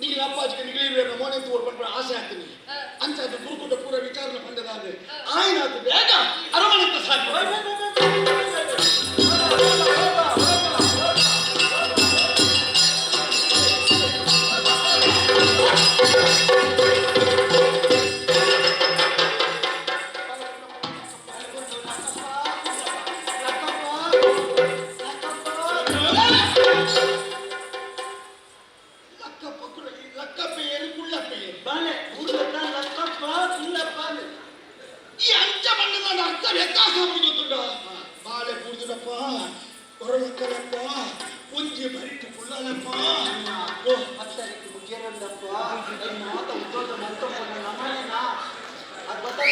ನೀವು ಅಪ್ಪಾಜಿಗೆ ನಿಗಲಿವೆ ಮೋನೆ ತೋರ್ಕೊಂಡು ಆಸೆ ಆಗ್ತೀನಿ ಅಂತ ಅದು ಗುರುಕುಟ ಪೂರ ವಿಚಾರಣೆ ಪಂಡದಾದ್ರೆ ಆಯ್ನಾತು ಬೇಗ ಅರಮನೆತ್ತ ಸಾಕು ಲಕ್ಕಪ್ಪ ಲಕ್ಕಪ್ಪ ಏರು ಕುಳ್ಳಪ್ಪ ಏರು ಬಾಲೆ ಊರ್ಲಕ್ಕ ಲಕ್ಕಪ್ಪ ಕುಲ್ಲಪ್ಪ ಈ ಅಂಚ ಬಣ್ಣದ ಅರ್ಥ ವ್ಯತ್ಯಾಸ ಗೊತ್ತುಂಟ ಬಾಳೆ ಕೂಡ್ದುಡಪ್ಪ ಹೊರಲಕ್ಕಲಪ್ಪ ಒಂಜಿ ಬರಿಟು ಕುಳ್ಳಲಪ್ಪ ಓ ಹತ್ತರಿಗೆ ಮುಗಿಯರಂದಪ್ಪ ಮಾತ ಉದ್ದೋದ ಮತ್ತೊಬ್ಬ ನಮ್ಮನೇನಾ ಅದು ಗೊತ್ತಾಗ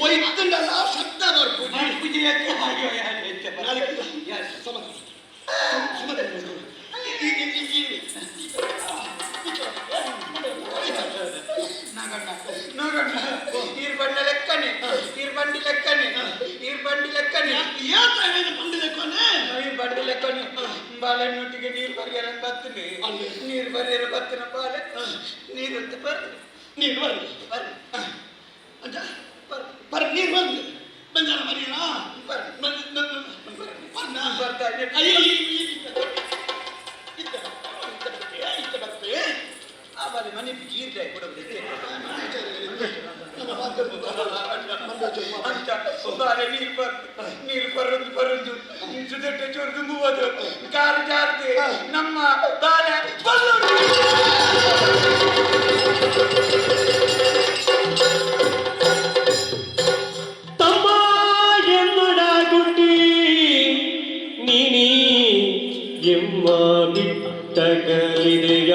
ಒಯ್ತುಂಡಲ್ಲ ಶಬ್ದ ಬರ್ಪುಜಿ. ಬರ್ಪುಜಿ ಯಾಕೆ ಹಾಗೆ ಎಂಚ ನಾಗಣ್ಣ ನಾಗಣ್ಣ ನೀರು ಬಂಡ ಲೆಕ್ಕನೆ ನೀರು ಬಂಡಿ ಲೆಕ್ಕನೆ ನೀರು ಬಂಡಿ ಲೆಕ್ಕನೆ ಬಂಡಿ ಲೆಕ್ಕನೆ ನೀರು ಬಂಡಿ ಲೆಕ್ಕನೆ ಬಾಳೆಹಣ್ಣೊಟ್ಟಿಗೆ ನೀರು ಬರಿಯರ ಬರ್ತನೆ ನೀರು ಬರಿಯರ ಬರ್ತನ ಬಾಳೆ ನೀರು ಅಂತ ಬರ್ಲಿ ನೀರು ಬರ್ಲಿ ಬರ್ಲಿ ಅಂತ ಬರ್ ನೀರು ಬಂದು ಬಂದಾರ ಬರೀನಾ ಬರ್ಲಿ ಬರ್ನ ಬರ್ತಾ ಅಯ್ಯೋ ಇತ್ತ ಇತ್ತ ಬರ್ತೇ ಆಮೇಲೆ ಮನೆ ಗೀರ್ಲೆ ಕೊಡಬೇಕು ಅಂತ ಬಾಳೆ ನೀರು ಬರ್ ನೀರು ಬರೋದು ಬರೋದು ಸುದಟ್ಟೆ ಚೊರ್ದು ಮೂವದು ಕಾರು ಜಾರ್ದೆ ನಮ್ಮ ಬಾಳೆ ಬಲ್ಲೋಡು. ತಮ್ಮ ಎನ್ನಡ ಗುಡ್ಡಿ ನೀನಿ ಎಮ್ಮ ಬಿಟ್ಟಗಲಿದೆಯ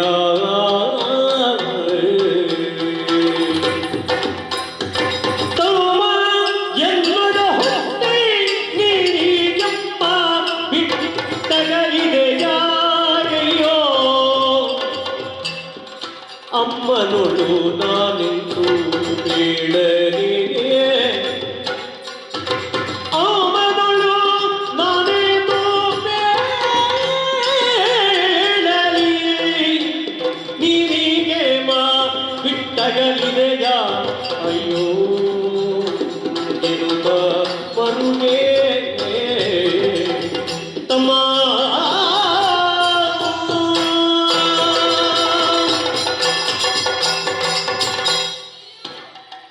ತಮ್ಮ ಎನ್ನಡ ಹೊಟ್ಟೆ ನೀನಿ ಎಮ್ಮ ಬಿಟ್ಟಗಲಿದೆಯ ಅಯ್ಯೋ ಅಮ್ಮನೊಳು ನಾನೆಂದು ಬೇಡಲಿಯೇ ಅಮ್ಮನೊಳು ನಾನೆಂದು ಬೇಡಲಿ ನೀನಿಗೆ ಮಾ ಬಿಟ್ಟಗಲಿದೆಯ ಅಯ್ಯೋ ಎನ್ನುತ್ತ ಮರುಗೇ ತಮ್ಮ.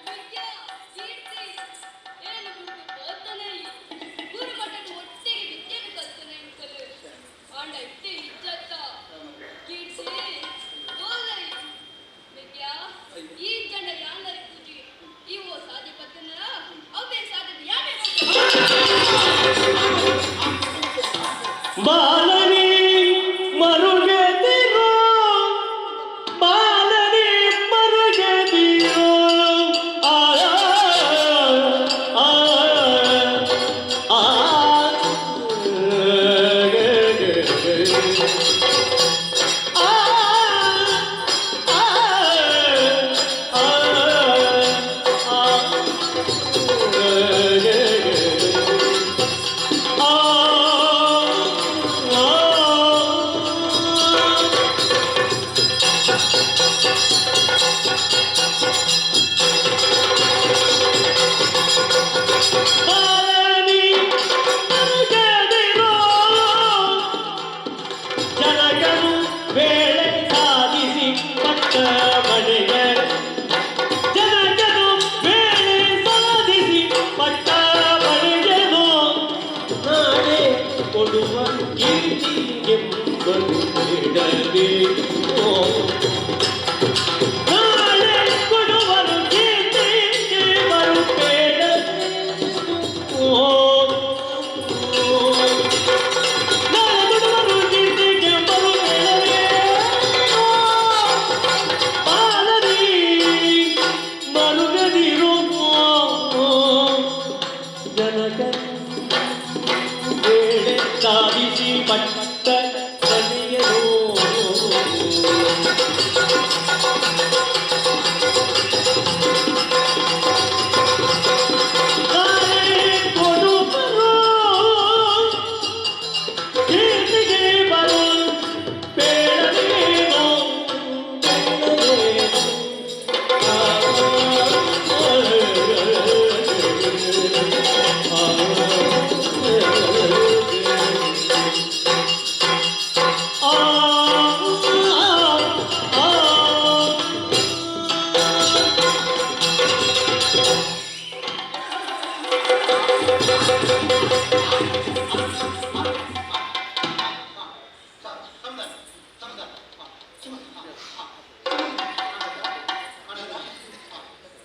ವಿದ್ಯಾ ಕೀರ್ತಿ ಏನು ಗುರುತು ಪೋತನೆ ಗುರುಮಠದ ಒಟ್ಟಿಗೆ ವಿದ್ಯೆನು ಕಲ್ತನೆ ಕಲು ಆಂಡ ಇತ್ತೆ ಇಜ್ಜತ್ತ ಕೀರ್ತಿ ಓಲೈ ವಿದ್ಯಾ ಈ ಜನ ಯಾನರಿ ಪೂಜಿ ಇವು ಸಾಧಿ ಪತ್ತನ ಅವೇ ಸಾಧಿ ಯಾವೇ ಬಾಲನಿ ಮರುಗೆದಿರೋ ಬಾಲನಿ ಮರುಗೆದಿರೋ ಆ ಆ ಆ ಬಾಲನಿ ಮರುಗೆದಿರೋ ಜನಕನು ವೇಳೆ ಸಾಧಿಸಿ ಪಟ್ಟ ಮನೆಯ ಜನಕನು ವೇಳೆ ಸಾಧಿಸಿ ಪಟ್ಟ ಮನೆಯನು ನಾಳೆ ಕೊಡುವ ಕೀರ್ತಿಗೆಂಬರು ಬೇಡಬೇಕು ನಾಳೆ ಕೊಡುವರು ಕೀರ್ತಿಗೆ ಬರು ನಾಳೆ ಕೊಡುವರು ಕೀರ್ತಿಗೆ ಬರು ಬಾಲನಿ ಮರುಗದಿರು ಜನಕ ವೇಳೆ ಸಾಧಿಸಿ ಪಟ್ಟ ಬಲಿಯನು ನಾಳೆ ಕೊಡುವರು ಕೀರ್ತಿಗೆ ಬರು ಬೇಡವೇನೋ ಬೇಡವೇನೋ. ಆ ಆ ಆ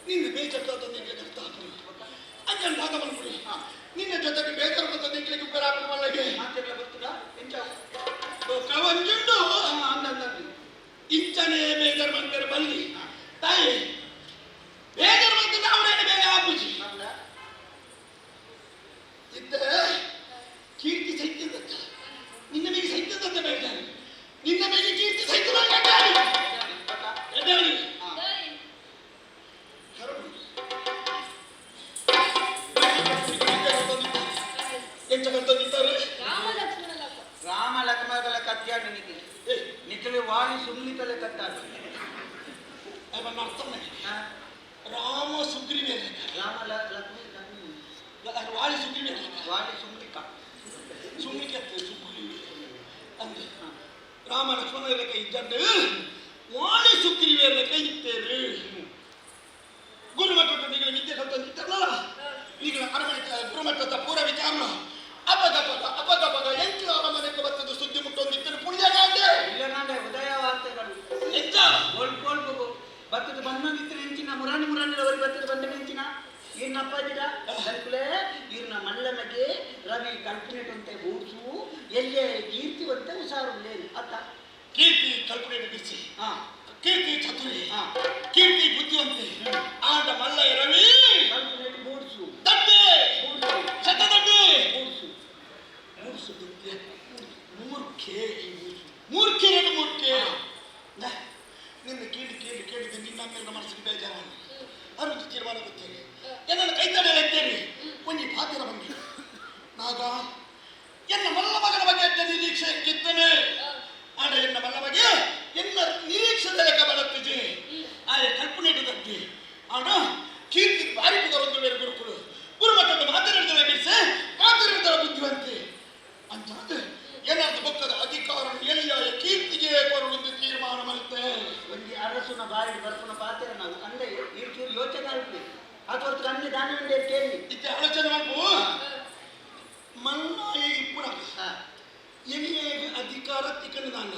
ನಿನ್ನ ಬೇಜಾರು ತಂದೆ ಕಷ್ಟ ಅಂಜನ್ ಭಾಗ ಬಂದ್ಬಿಡಿ ನಿನ್ನ ಜೊತೆಗೆ ಬೇಜಾರು ತಂದೆ ಉಪಕಾರ ಮಲ್ಲಗೆ ಮಾತೆಲ್ಲ ಗೊತ್ತುಂಟಾ ಎಂಚಾವು ಕವಂಜುಂಡು ಅಂದ ಇಂಚನೆ ಬೇಜಾರು ಬಂದರೆ ಬಲ್ಲಿ ತಾಯಿ ಬೇಜಾರು ಬಂದು ಅವರೇನು ಬೇರೆ ಆಪುಜಿ ಇದ್ದ ಕೀರ್ತಿ ಸೈತ್ಯದತ್ತ ನಿನ್ನ ಮೇಲೆ ಸೈತ್ಯದಂತ ಬೇಜಾರು ನಿನ್ನ ಮೇಲೆ ಕೀರ್ತಿ ಸೈತ್ಯ ಎಂಚ ಕರ್ತಂದಿದ್ದಾರೆ ರಾಮ ಲಕ್ಷ್ಮಣ ಲಕ್ಕ ರಾಮ ಲಕ್ಷ್ಮಣಗಳ ಕತ್ಯಾಡು ನಿನಗೆ ನಿಖಲೆ ವಾಲಿ ಸುಮ್ನಿತಲೆ ಕತ್ತಾಡು ಅರ್ಥ ರಾಮ ಸುಗ್ರೀವ ರಾಮ ಲಕ್ಷ್ಮಿ ಲಕ್ಷ್ಮಿ ವಾಲಿ ಸುಗ್ರೀವ ವಾಲಿ ಸುಮ್ನಿಕ ಸುಮ್ನಿಕೆ ಸುಗ್ರೀವ ಅಂದೆ ರಾಮ ಲಕ್ಷ್ಮಣ ಲೆಕ್ಕ ಇದ್ದಂಡು ವಾಲಿ ಸುಗ್ರೀವ ಲೆಕ್ಕ ಇತ್ತೇರು ಗುರುಮಠ ನೀವು ವಿದ್ಯೆ ಕಲ್ತಂದಿದ್ದಾರಲ್ಲ ಈಗ ಅರಮನೆ ಗುರುಮಠದ ಪೂರ ವಿಚಾರ ಅಪಗಪಗ ಅಪಗಪಗ ಎಂಟು ಅರಮನೆಗೆ ಬರ್ತದೆ ಸುದ್ದಿ ಮುಟ್ಟೊಂದಿತ್ತು ಪುಣ್ಯಕಾಂಡೆ ಇಲ್ಲ ನಾಂಡೆ ಉದಯ ವಾರ್ತೆಗಳು ಎಂಚ ಕೋಲ್ಕೋಲ್ಪಗು ಬತ್ತದ ಬನ್ನೊಂದಿತ್ತು ನೆಂಚಿನ ಮುರಾಣಿ ಮುರಾಣಿಲವರು ಬತ್ತದ ಬಂದ ನೆಂಚಿನ ಈರ್ನಪ್ಪಾಜಿಡ ಕಲ್ಪುಲೆ ಈರ್ನ ಮಲ್ಲಮಗೆ ರವಿ ಕಲ್ಪನೆಟುಂತೆ ಬೂಡ್ಸು ಎಲ್ಲೇ ಕೀರ್ತಿವಂತೆ ಹುಷಾರು ಲೇನು ಅತ್ತ ಕೀರ್ತಿ ಕಲ್ಪನೆ ಬಿಸಿ ಹಾ ಕೀರ್ತಿ ಚತುರಿ ಹಾ ಕೀರ್ತಿ ಬುದ್ಧಿವಂತೆ ಆಂಡ ಮಲ್ಲ ರವಿ ಕಲ್ಪನೆಟ್ ಬೂಡ್ಸು ದಡ್ಡೆ ಬೂಡ್ಸು ಶತದಡ್ಡೆ ಬೂಡ್ಸು ಮೂರ್ಸು ದಡ್ಡೆ ಮೂರ್ಖೆ ಮೂರ್ಖೆ ಎರಡು ಮೂರ್ಖೆ ನ, ನಿನ್ನ ಕೇಳಿ ಕೇಳಿ ಕೇಳಿದ ನಿನ್ನ ಮೇಲೆ ಮನಸ್ಸಿಗೆ ಬೇಜಾರು ಅರುದು ತೀರ್ಮಾನ ಗೊತ್ತೇನೆ ಎನ್ನನ್ನು ಕೈ ತಡೆಯಲು ಇದ್ದೇನೆ ಒಂಜಿ ಪಾತ್ರ ಬಂದಿ ನಾಗ ಎನ್ನ ಮಲ್ಲ ಮಗನ ಬಗ್ಗೆ ಅಡ್ಡ ನಿರೀಕ್ಷೆ ಕಿತ್ತನೆ ಆಡ ಎನ್ನ ಮಲ್ಲ ಬಗ್ಗೆ ಎನ್ನ ನಿರೀಕ್ಷೆದ ಲೆಕ್ಕ ಬಲತ್ತಿಜೆ ಆಯ ಕಲ್ಪನೆ ದಡ್ಡಿ ಆಡ ಕೀರ್ತಿ ಬಾರಿ ಪುಗರೊಂದು ಬೇರೆ ಗುರುಕುಲು ಗುರುಮಟ್ಟದ ಮಾತನಾಡಿದ ಬಿಡಿಸೆ ಮಾತನಾಡಿದ ಬುದ್ಧಿವಂತೆ ಅಂತ ಏನಾದ್ರು ಬೊಕ್ಕದ ಅಧಿಕಾರ ಎಲ್ಲಿಯ ಕೀರ್ತಿಗೆ ಕೊರಳೊಂದು ತೀರ್ಮಾನ ಮಾಡುತ್ತೆ ಒಂಜಿ ಅರಸುನ ಬಾರಿಡ್ ಬರ್ಪುನ ಪಾತ್ರ ನಾವು ಅಂದೆ ಈರ್ ಚೂರು ಯೋಚನೆ ಆಲ್ಪಿ ಅಥವಾ ಕಣ್ಣು ದಾನ ಉಂಡೆ ಕೇಳಿ ಇತ್ತೆ ಆಲೋಚನೆ ಮಾಡ್ಬು ಮಲ್ಲಾಯ ಇಪ್ಪುನ ಎಲ್ಲಿಯ ಅಧಿಕಾರ ತಿಕ್ಕನು ದಾಂಡ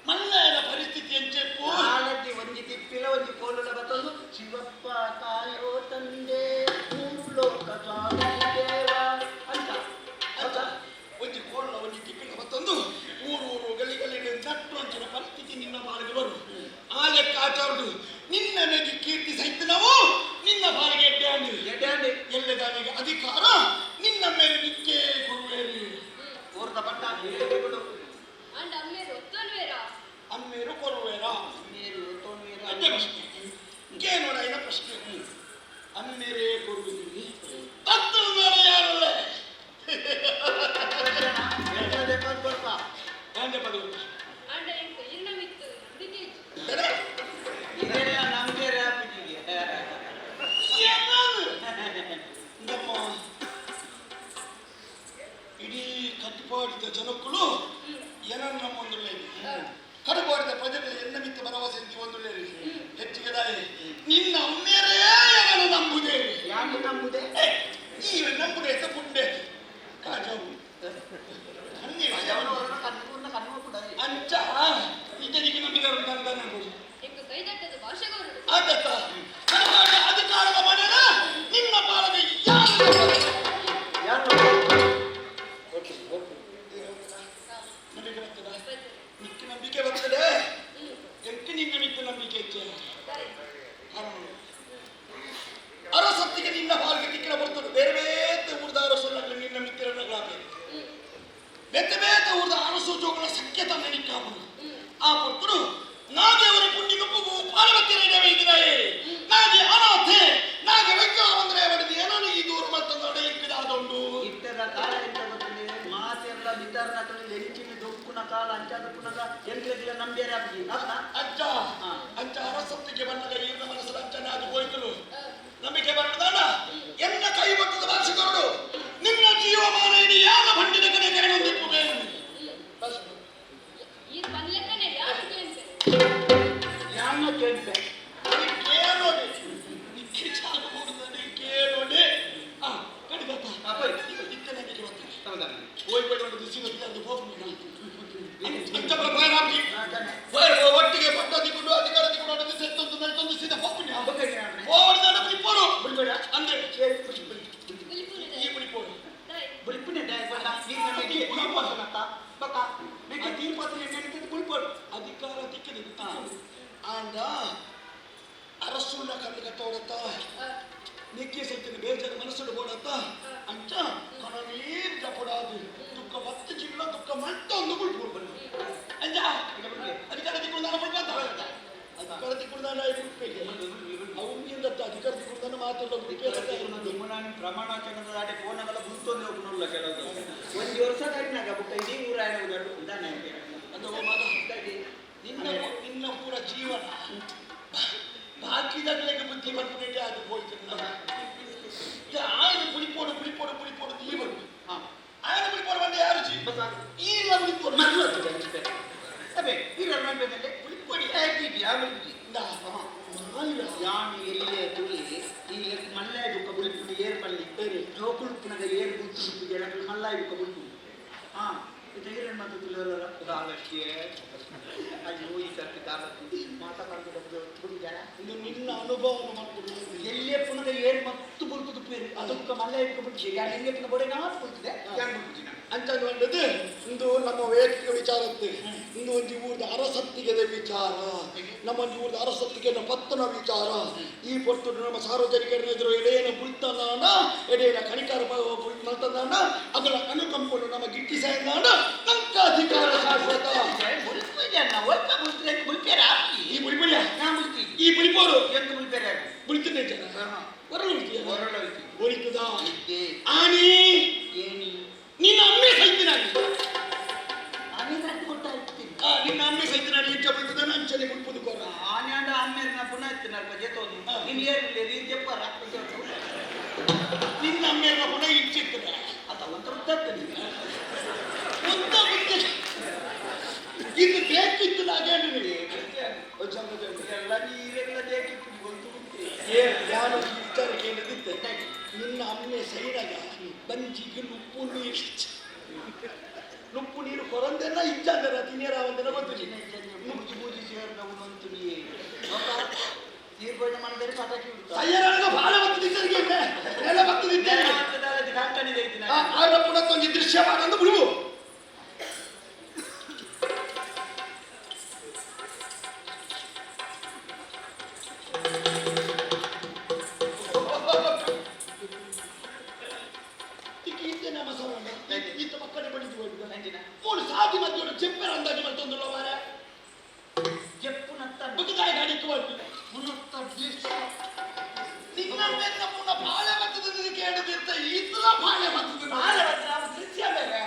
ಮಲ್ಲಾಯನ ಪರಿಸ್ಥಿತಿ ಎಂಚೆಪ್ಪು ಆಲದ್ದಿ ಒಂಜಿ ತಿಪ್ಪಿಲ ಒಂಜಿ ಕೋಲುಲ ಬತ್ತೊಂದು ಶಿವಪ್ಪ ಕಾಯೋ ತಂದೆ ಮೂರು ಲೋಕ ಸ್ವಾಮಿ ದೇವ ಅಂತ ಅಂತ ಒಂಜಿ ಕೋಲ ಒಂಜಿ ತಿಪ್ಪಿನ ಮತ್ತೊಂದು ಊರು ಊರು ಗಲ್ಲಿ ಗಲ್ಲಿ ನಟ್ಟು ಅಂಚಿನ ಪರಿಸ್ಥಿತಿ ನಿನ್ನ ಬಾಳಿಗೆ ಬರು ಆ ಲೆಕ್ಕಾಚಾರಡು ನಿನ್ನ ನೆಗೆ ಕೀರ್ತಿ ಸಹಿತ ನಾವು ನಿನ್ನ ಬಾಳಿಗೆ ಎಡ್ಡೆ ಎಡ್ಡೆ ಎಲ್ಲದಾನಿಗೆ ಅಧಿಕಾರ ನಿನ್ನ ಮೇಲೆ ನಿಕ್ಕೆ ಗುರುವೇರಿ ಊರ್ದ ಪಟ್ಟ ಬಿಡು ಅಂಡ್ ಅಮ್ಮೇರು ಒತ್ತೊನ್ವೇರಾ ಅಮ್ಮೇರು ಕೊರುವೇರಾ ನೀರು ತೊಣ್ಣೀರು ಅದೇ ಪ್ರಶ್ನೆ ಕೇನೋಡ ಪ್ರಶ್ನೆ ಅಮ್ಮೇರೇ ಕೊರುವಿರಿ ತತ್ವ ಮೇಲೆ ಯಾರಲ್ಲ ಯಾಂಡೆ ಪದವಿ ಅಂಡ ಎಂಕ್ ಇನ್ನ ಮಿತ್ತು ನಂಬಿಕೆ ಇಜ್ಜಿ. ಇದೆಲ್ಲ ನಮ್ಗೆ ರ್ಯಾಪಿಗೆ ನಮ್ಮ ಇಡೀ ಕಟ್ಟುಪಾಡಿದ ಜನಕ್ಕಳು ಏನನ್ನ ನಮ್ಮೊಂದುಳ್ಳೇರಿ ಕಡುಪಾಡಿದ ಪ್ರಜೆಗಳು ಎನ್ನ ಮಿತ್ತ ಭರವಸೆ ಅಂತ ಒಂದುಳ್ಳೇರಿ ಹೆಚ್ಚಿಗೆ ದಾಯಿ ನಿನ್ನ ಅಮ್ಮೇರೇ ಏನನ್ನು ನಂಬುದೇ ಯಾಕೆ ನಂಬುದೇ ಏ, ಈ ನಂಬುದೇ ಪುಂಡೆ ಕಾಜಾವು ಕಣ್ಣು ಕಣ್ಣು ಕೂಡ ಅಂಚ ಇತನಿಗೆ ನಂಬಿದರು ನನ್ನ ಎಂಕ್ ಕೈದಟ್ಟದ ಭಾಷೆಗೌರಡು ಆತತ್ತ ಕಡುಪಾಡಿದ ಅಧಿಕಾರದ ಮನೆಯ ನಿನ್ನ ಪಾಲನೆ ಯಾರು ಯಾರು ನಂಬಿಕೆ ಬರ್ತದ ನಿಕ್ಕೆ ನಂಬಿಕೆ ಬರ್ತದೆ ಎಂಕ್ ನಿನ್ನ ಮಿಕ್ಕ ನಂಬಿಕೆ ಹೆಚ್ಚೆ ಅರಸತ್ತಿಗೆ ನಿನ್ನ ಪಾಲ್ಗೆ ತಿಕ್ಕಿನ ಬರ್ತದೆ ಬೇರೆ ಬೇತೆ ಊರ್ದ ಅರಸು ನಿನ್ನ ಮಿತ್ರಗಳಾಗಬೇಕು ಬೇತೆ ಬೇತೆ ಊರ್ದ ಅರಸು ಜೋಗಳ ಸಖ್ಯತ ನಿಕ್ಕಾಪನು ಆ ಪೊರ್ತುಡು ನಾಗೆಯವರ ಪುಣ್ಯನುಪ್ಪುಗು ಪಾರ್ವತಿಯ ಇದಿರಾಯೇ ನಾಗೆ ಅನಾಥೆ ನಾಗೆ ವೆಕ್ಕ ಅಂದ್ರೆ ಬಡಿದು ಏನೋ ಈ ದೂರು ಮತ್ತೊಂದು ಇಕ್ಕಿದಾದೊಂಡು ಇಟ್ಟದ ಕಾಲ ಎಂತ ಗೊತ್ತಿದೆ ಮಾತೆಲ್ಲ ಬಿದ್ದಾರನ ಎಂಚಿನ ದೊಂಕುನ ಕಾಲ ಅಂಚಾದ ಪುನಗ ಎಂಟ್ಲೆಗಿಲ್ಲ ನಂಬಿಯರ ಅಪ್ಪ ಅಜ್ಜ ಅಂಚ ಅರಸತ್ತಿಗೆ ಬಂದಾಗ ಈರ್ನ ಮನಸ್ಸು ಅಂಚನೆ ಅದು ಹೋಯ್ತರು ನಂಬಿಕೆ ಬರ್ತದಲ್ಲ ಎನ್ನ ಕೈ ಬಟ್ಟದ ಭಾಷೆಗರುಡು ನಿನ್ನ ಜೀವಮಾನ ಇಡೀ ಯಾನ ಬಂಡಿದ ಕಡೆ ಕರೆಗೊಂದಿಪ್ಪು ಬೇರೆ ಈ ಪನ್ಲೆಕ್ಕನೆ ಯಾರು ಕೇಳ್ತೆ ಯಾರನ್ನ ಕೇಳ್ತೆ ಕೇಳೋಡಿ ನಿಕ್ಕೆ ಚಾಲು ಕೊಡುದು ಕೇಳೋಡಿ ಆ ಕಡಿ ಬರ್ತಾ ಇತ್ತ ನಂಬಿಕೆ ಬರ್ತದೆ ಹೋಯ್ ಬೇಡ ಒಂದು ಬಿಸಿ ಅದು ಹೋಗ್ಬೇಕು ಅಂಚ ಪ್ರಭಾರಾಮಿ ಒಟ್ಟಿಗೆ ಪಟ್ಟ ದಿಕ್ಕೊಂಡು ಅಧಿಕಾರ ದಿಕ್ಕೊಂಡು ಸೆತ್ತೊಂದು ಮೆಲ್ತೊಂದು ಸೀದಾ ಹೋಗ್ಬಿಡಿ. ಅರಸುಳ್ಳ ಕಣ್ಣು ಕಟ್ಟವಡತ್ತ ನಿಕ್ಕೆ ಸೈತಿನ ಬೇಜಾರು ಮನಸ್ಸುಡು ಬೋಡತ್ತ ಅಂಚ ಕಣ ನೀರು ಜಪಡಾದು ದುಃಖ ಬತ್ತು ಚಿಲ್ಲ ದುಃಖ ಮತ್ತೊಂದು ಬುಲ್ಪು ಅಂಚ ಅಧಿಕಾರ ದಿಕ್ಕುಳ್ದಾನ ಬುಲ್ಪಂತ ಅಧಿಕಾರ ದಿಕ್ಕುಳ್ದಾನ ಬುಲ್ಪೆಗೆ ಅವುಂಗಿಂದ ಅಧಿಕಾರ ದಿಕ್ಕುಳ್ದಾನ ಮಾತೆಲ್ಲ ಬುಲ್ಪೆ ಪ್ರಮಾಣವಚನದ ದಾಟಿ ಫೋನಗಲ ಗುಂತೊಂದು ಹೋಗ್ನಲ್ಲ ಕೆಲವು ಒಂದು ವರ್ಷ ಕಡಿನಾಗ ಬುಕ್ಕ ಇಡೀ ಊರಾಯನ ಉದಾನೆ ಅದು ಮಗ ನಿನ್ನ ನಿನ್ನ ಪೂರ ಜೀವನ ಬಾಕಿದಾಗಲಿಗೆ ಬುದ್ಧಿ ಬರ್ಬಿಟ್ಟೆ ಅದು ಹೋಯ್ತು. ಆಯ್ತು, ಪುಳಿಪೋಡು ಪುಳಿಪೋಡು ಪುಳಿಪೋಡು ಈ ಬರು ಆಯ್ತು, ಪುಳಿಪೋಡು ಬಂದ ಯಾರು ಜಿ ಈಗ ಪುಳಿಪೋಡು ಅದೇ ಈ ಪುಳಿಪೊಡಿ ಆಯ್ತು ಯಾವ ಯಾನು ಎಲ್ಲಿಯ ತುಳಿ ಈ ಮಲ್ಲಾಯ ದುಃಖ ಬುಲ್ಪುಂಡು ಏರ್ ಪಲ್ಲಿ ಜೋಕುಳುಪ್ಪುನಗ ಏರ್ ಗುತ್ತು ದುಪ್ಪು ಮಲ್ಲಾಯ ದುಃಖ ಬುಲ್ಪುಂಡು ಹಾ ಇದು ಏನೇನು ಮಾತು ತಿಳಿಯೋಲ್ಲ ಅಯ್ಯೋ ಈ ಸರ್ತಿ ದಾಲಕ್ಕಿ ಮಾತಾಡ್ಕೊಂಡು ಜನ ಇದು ನಿನ್ನ ಅನುಭವವನ್ನು ಮಾಡ್ಕೊಂಡು ಎಲ್ಲಿಯ ಪುನಗ ಏರ್ ಮತ್ತು ಬುಲ್ಪು ದುಪ್ಪು ಅದಕ್ಕೆ ಮಲ್ಲಾಯ ದುಃಖ ಬುಲ್ಪು ಯಾರು ಎಲ್ಲಿಯ ಪುನಃ ಬೋಡೆ ನಾತ್ ಬುಲ್ತಿದೆ ಯಾರು ಬುಲ್ಪುಜಿನ ಅಂತ ಅನ್ನುವಂಥದ್ದು ಇಂದು ನಮ್ಮ ವೈಯಕ್ತಿಕ ವಿಚಾರಕ್ಕೆ ಇಂದು ಒಂದು ಊರದ ಅರಸತ್ತಿಗೆದ ವಿಚಾರ, ನಮ್ಮ ಒಂದು ಊರದ ಅರಸತ್ತಿಗೆ ಪತ್ತನ ವಿಚಾರ. ಈ ಪೊತ್ತು ನಮ್ಮ ಸಾರ್ವಜನಿಕರ ಎದುರು ಎಡೆಯನ ಬುಲ್ತನಾನ ಎಡೆಯನ ಕಣಿಕಾರ ಮಲ್ತನಾನ ಅದರ ಅನುಕಂಪನು ನಮ್ಮ ಗಿಟ್ಟಿಸಾಯನಾನ ನಂಕ ಅಧಿಕಾರ ಶಾಶ್ವತ. ಈ ಬುಲ್ಪುಡಿಯ ಈ ಬುಲ್ಪೋಡು ಬುಲ್ತನೆ ಜನ ಹೊರಲು ಬುಲ್ತದ ಆನಿ ನಿನ್ನ ಅಮ್ಮೆ ಸೈತಿನಾಗಿ ನಿನ್ನ ಅಮ್ಮೆ ಸೈತಿನಾಗಿ ಇಂಚ ಬುಲ್ತದ ಅಂಚನೆ ಬುಲ್ಪುದು ಕೊರ ಆನ್ಯಾಂಡ ಅಮ್ಮೇರಿನ ಪುನಃ ಇತ್ತಿನಲ್ಪ ಜೇತೋದು ನೀನು ಏರಿಲ್ಲ ನೀನು ಜೆಪ್ಪರ ನಿನ್ನ ಅಮ್ಮೇರಿನ ಪುನಃ ಇಂಚಿತ್ತದ ಅತ ಒಂಥರ ಉದ್ದತ್ತ ಉದ್ದ ಬುದ್ಧಿ ಇದು ಬೇಕಿತ್ತು ನಾಗೇನು ಎಲ್ಲ ನೀರೆಲ್ಲ ಬೇಕಿತ್ತು ಗೊತ್ತು ಬುದ್ಧಿ ನಾನು ಈ ವಿಚಾರ ಕೇಳಿದಿತ್ತೆ ನಿನ್ನ ಅಮ್ಮೆ ಸೈನಾಗ ಬಂಜಿಗೆ ನುಪ್ಪು ನೀರು ನುಪ್ಪು ನೀರು ಕೊರಂದೆಲ್ಲ ಇಚ್ಚಾದರ ತಿನ್ನೇರಾವಂದೆಲ್ಲ ಗೊತ್ತಿಲ್ಲ. ಮುಗಿ ಬೂಜಿ ಸೇರಿದವು ಬಂತು ನೀ ತೀರ್ಪಣ್ಣ ಮಾಡಿದರೆ ಪಟಾಕಿ ಸಯ್ಯರಾಗ ಬಹಳ ಬರ್ತದಿದ್ದರಿಗೆ ನೆಲ ಬರ್ತದಿದ್ದೇನೆ ಆಗ ಪುನಃ ಒಂದು ದೃಶ್ಯ ಮಾಡಂದು ಬಿಡುವು. ನಮ್ಮ ಸವಣ್ಣ ಈತ ಮಕ್ಕಳ ಬಡಿದು ಮೂರು ಸಾದಿ ಮಧ್ಯೆ ಚೆಪ್ಪರ ಅಂದಾಜು ಮತ್ತೊಂದು ಮಾರ ಜೆಪ್ಪುನತ್ತ ಬುಕ್ಕದಾಯ ಗಾಡಿಕ್ಕೆ ಬಂದು ಪುನತ್ತ ನಿನ್ನ ಬೆನ್ನ ಪುನಃ ಬಾಳೆ ಬರ್ತದೆ ಕೇಳದಿದ್ದ ಈತಲ ಬಾಳೆ ಬರ್ತದೆ ಬಾಳೆ ಬರ್ತದೆ ದೃಶ್ಯ ಬೇರೆ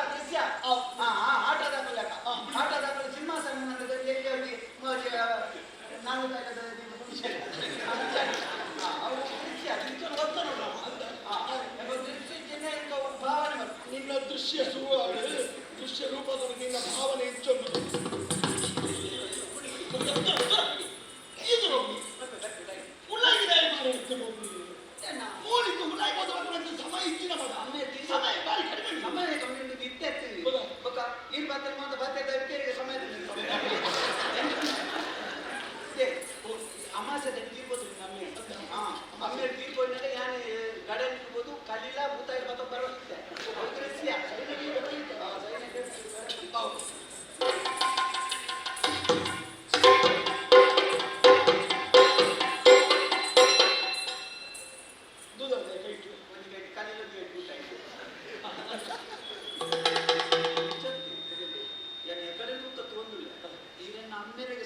ದೃಶ್ಯ ಆಟದ ಮೂಲಕ ಆಟದ ಮೂಲಕ ಸಿಂಹಾಸನ ನಾನು ಭಾವನೆ ನಿನ್ನ ದೃಶ್ಯ ಶುರುವಾಗ ದೃಶ್ಯ ರೂಪದಲ್ಲಿ ನಿನ್ನ ಭಾವನೆ ಹೆಚ್ಚೊಂದು ಇದು ಸಮಯ ಇಚ್ಚಿನ ಸಮಯ ಬಾರಿ ಕಡಿಮೆ ಸಮಯ ಕಮ್ಮಿ ಉಂಟು ಇತ್ತೆ ಬೊಕ್ಕ ಇರ್ ಬಾತ್ರ ಮಾತ ಬಾತ್ರೆ ಸಮಯ ಅಮಾಸೆ ತೀರ್ಬೋದು ನಮ್ಮೆ ಅಮ್ಮೆ ತೀರ್ಬೋದ್ನಾಗ ಯಾನೆ ಗಡನ್ ಇರ್ಬೋದು ಕಲಿಲ ಭೂತ ಇರ್ಬೋದು ಬರೋದಿತ್ತೆ ದೃಶ್ಯ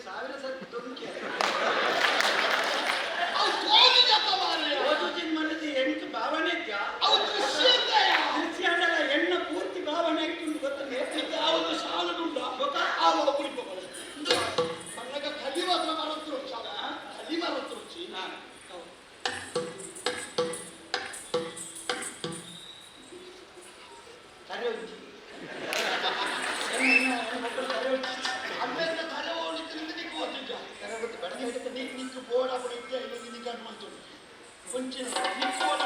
ಸಾವಿರ ಸರಿ ದೊಂಕಿ ಭಾವನೆ ದೃಶ್ಯ ಅಂಡಲ ಎಣ್ಣ ಪೂರ್ತಿ ಭಾವನೆ ಇಟ್ಟು ಗೊತ್ತೇ ಯಾವುದು ಸಾಲುಂಡ ಆವಾಗ ಕುಡಿಪೋಗಲ್ಲ ಮಣ್ಣಗ ಕಲಿ ಮಾತ್ರ ಮಾರತ್ತು ಕಲಿ ಮಾರತ್ತು ರುಚಿ ತಲೆ ಉಜ್ಜಿ ಅಮ್ಮೇನ ತಲೆ ಹೋಗ್ಲಿಕ್ಕೆ ನಿಕ್ಕು ಗೊತ್ತಿದ್ದ ನಿಕ್ಕು ಬೋಡ ಇದ್ದೆ ಇಲ್ಲಿ ನಿಕ್ಕ ಮಾಡ್ತು ಮುಂಚಿನ ನಿಕ್ಕು ಬೋಡ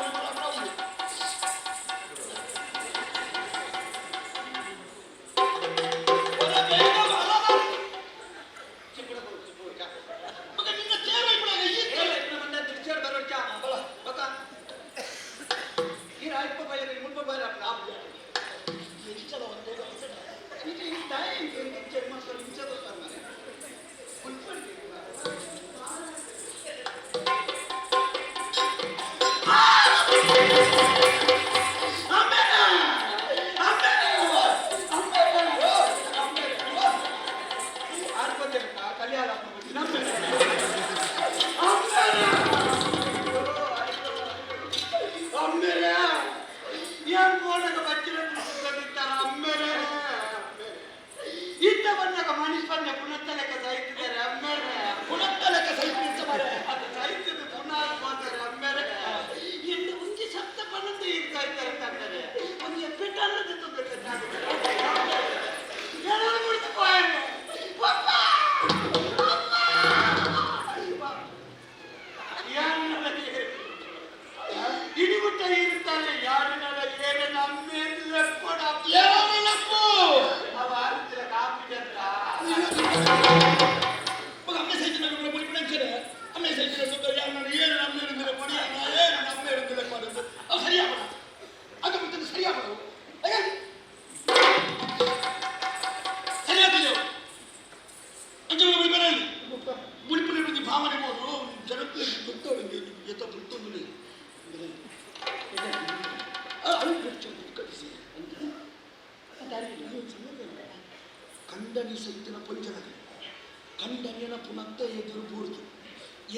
ಸತ್ತಿನ ಪುನತ್ತ ಎದುರು ಬೂರ್ದು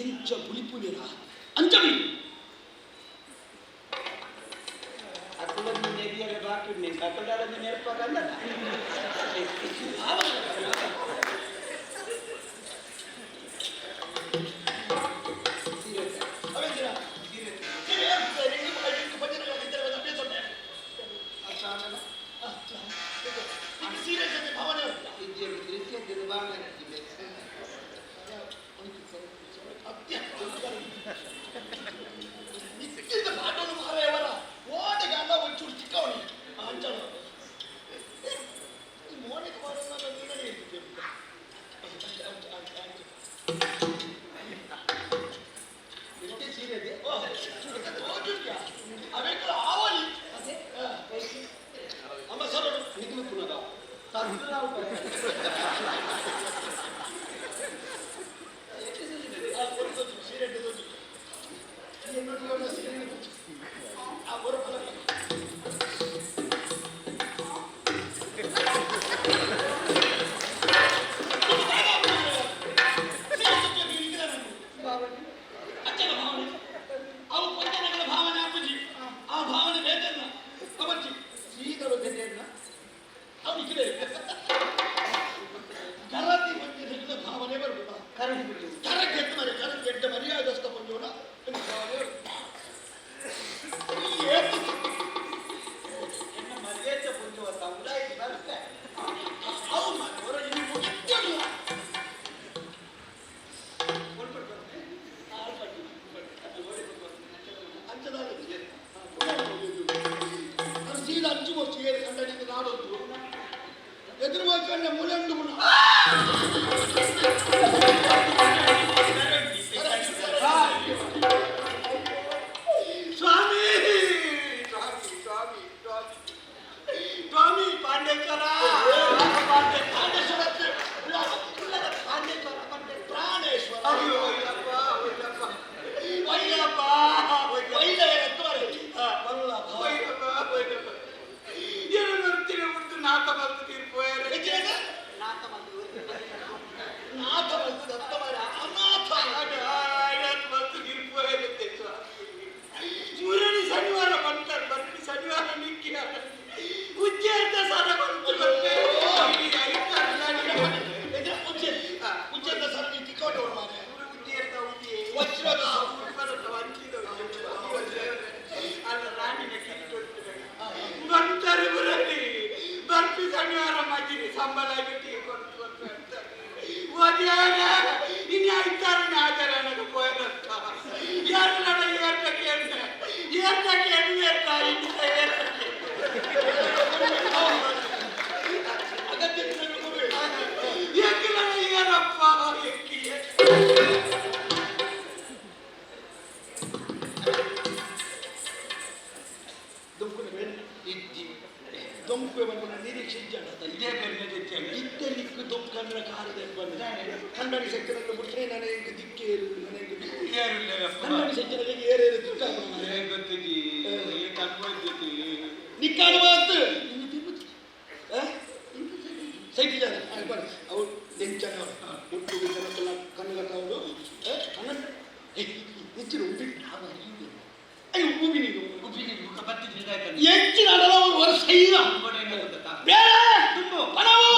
ಎಂಚ ಬುಲಿಪುಲಿರ ಅಂಚ ಅಕುಲೊಂದು ನೆರಿಯರೆ ಬಾಕಿ ಉಂಟು ಅಕುಲೊಂದು ನೆರ್ಪಗಲ್ಲ. ಸ್ವಾಮಿ ಸ್ವಾಮಿ ಸ್ವಾಮಿ ಸ್ವಾಮಿ ಸ್ವಾಮಿ ಪಾಂಡೇಶ್ವರ ಪಾಂಡೇಶ್ವರ ಪ್ರಾಣೇಶ್ವರ. ಅಯ್ಯೋ ಅಯ್ಯಪ್ಪ ಅಯ್ಯಪ್ಪ ವೈಲಪ್ಪ ವೈಲಪ್ಪ ವೈಲಪ್ಪ. ಏನು ನೋಡ್ತೀರಿ ಬಿಟ್ಟು ನಾತ ಬಂದು ತೀರ್ಪು. ನಾತ ಬಂದು ನಾಥ ಬಂತು ದತ್ತ ಮಾರ ಅನಾಥ ಬಂತು ತೀರ್ಪು. ಮೂರನೇ ಶನಿವಾರ ಬಂತಾರೆ, ಬರ್ತಿ ಶನಿವಾರ ನಿಕ್ಕಿ ಉಜ್ಜೇರ್ತ ಸರ ಬಂತು. ಉಜ್ಜೇರ್ತ ಸರ ತಿಕ್ಕೊಂಡು ಉಜ್ಜೇರ್ತ ಉಜ್ಜೆ ವಜ್ರದ ಅಲ್ಲ ರಾಣಿನ ಬರ್ತಾರೆ. ಬರಲಿ ಬರ್ಪಿ ಶನಿವಾರ ಮಜ್ಜಿಗೆ ಸಂಬಳ ಕೊಟ್ಟು ಇನ್ನು ಐತಾರನೇ ಆಚರಣೆಗೆ ಪೋಯರಂತ ಏರ್ನ ಏರ್ತ ಕೇಳ್ದೆ ಏರ್ತ ಕೇಳಿ ಏರ್ತ ಇನ್ನು ಏರ್ತ ಏಕಿಲ್ಲ ಏನಪ್ಪ ಎಕ್ಕಿ. ದೊಂಕು ಬಂದ ನಿರೀಕ್ಷೆ ಇದೇ ಇತ್ತಲಿಕ್ಕು ದೊಂಕು ಕಂಡ್ರೆ ಕಾರದ ಬಂದ ಕನ್ನಡಿ ಸೆಕ್ಟರ್ ಬಿಟ್ಟರೆ ನನಗೆ ದಿಕ್ಕೇರು ನನಗೆ ದಿಕ್ಕು ಕನ್ನಡಿ ಸೆಕ್ಟರ್ಗೆ ಏರೇರು ದಿಕ್ಕ ನಿಕ್ಕಾಡು ಮಾತು ಸೈಟಿ ಜನ ಅವ್ರು ಎಂಚನ ಒಟ್ಟು ಜನಕ್ಕೆಲ್ಲ ಕಣ್ಣುಗಟ್ಟವರು ಕಣ್ಣ ಹೆಚ್ಚಿನ ಉಪ್ಪಿ ಅಯ್ಯೋ ಉಪ್ಪಿ ನೀನು ಹೆಚ್ಚಿನ ಅವರು ವರ್ಷ ಇಲ್ಲ ಬೇಡ ಪಣವು.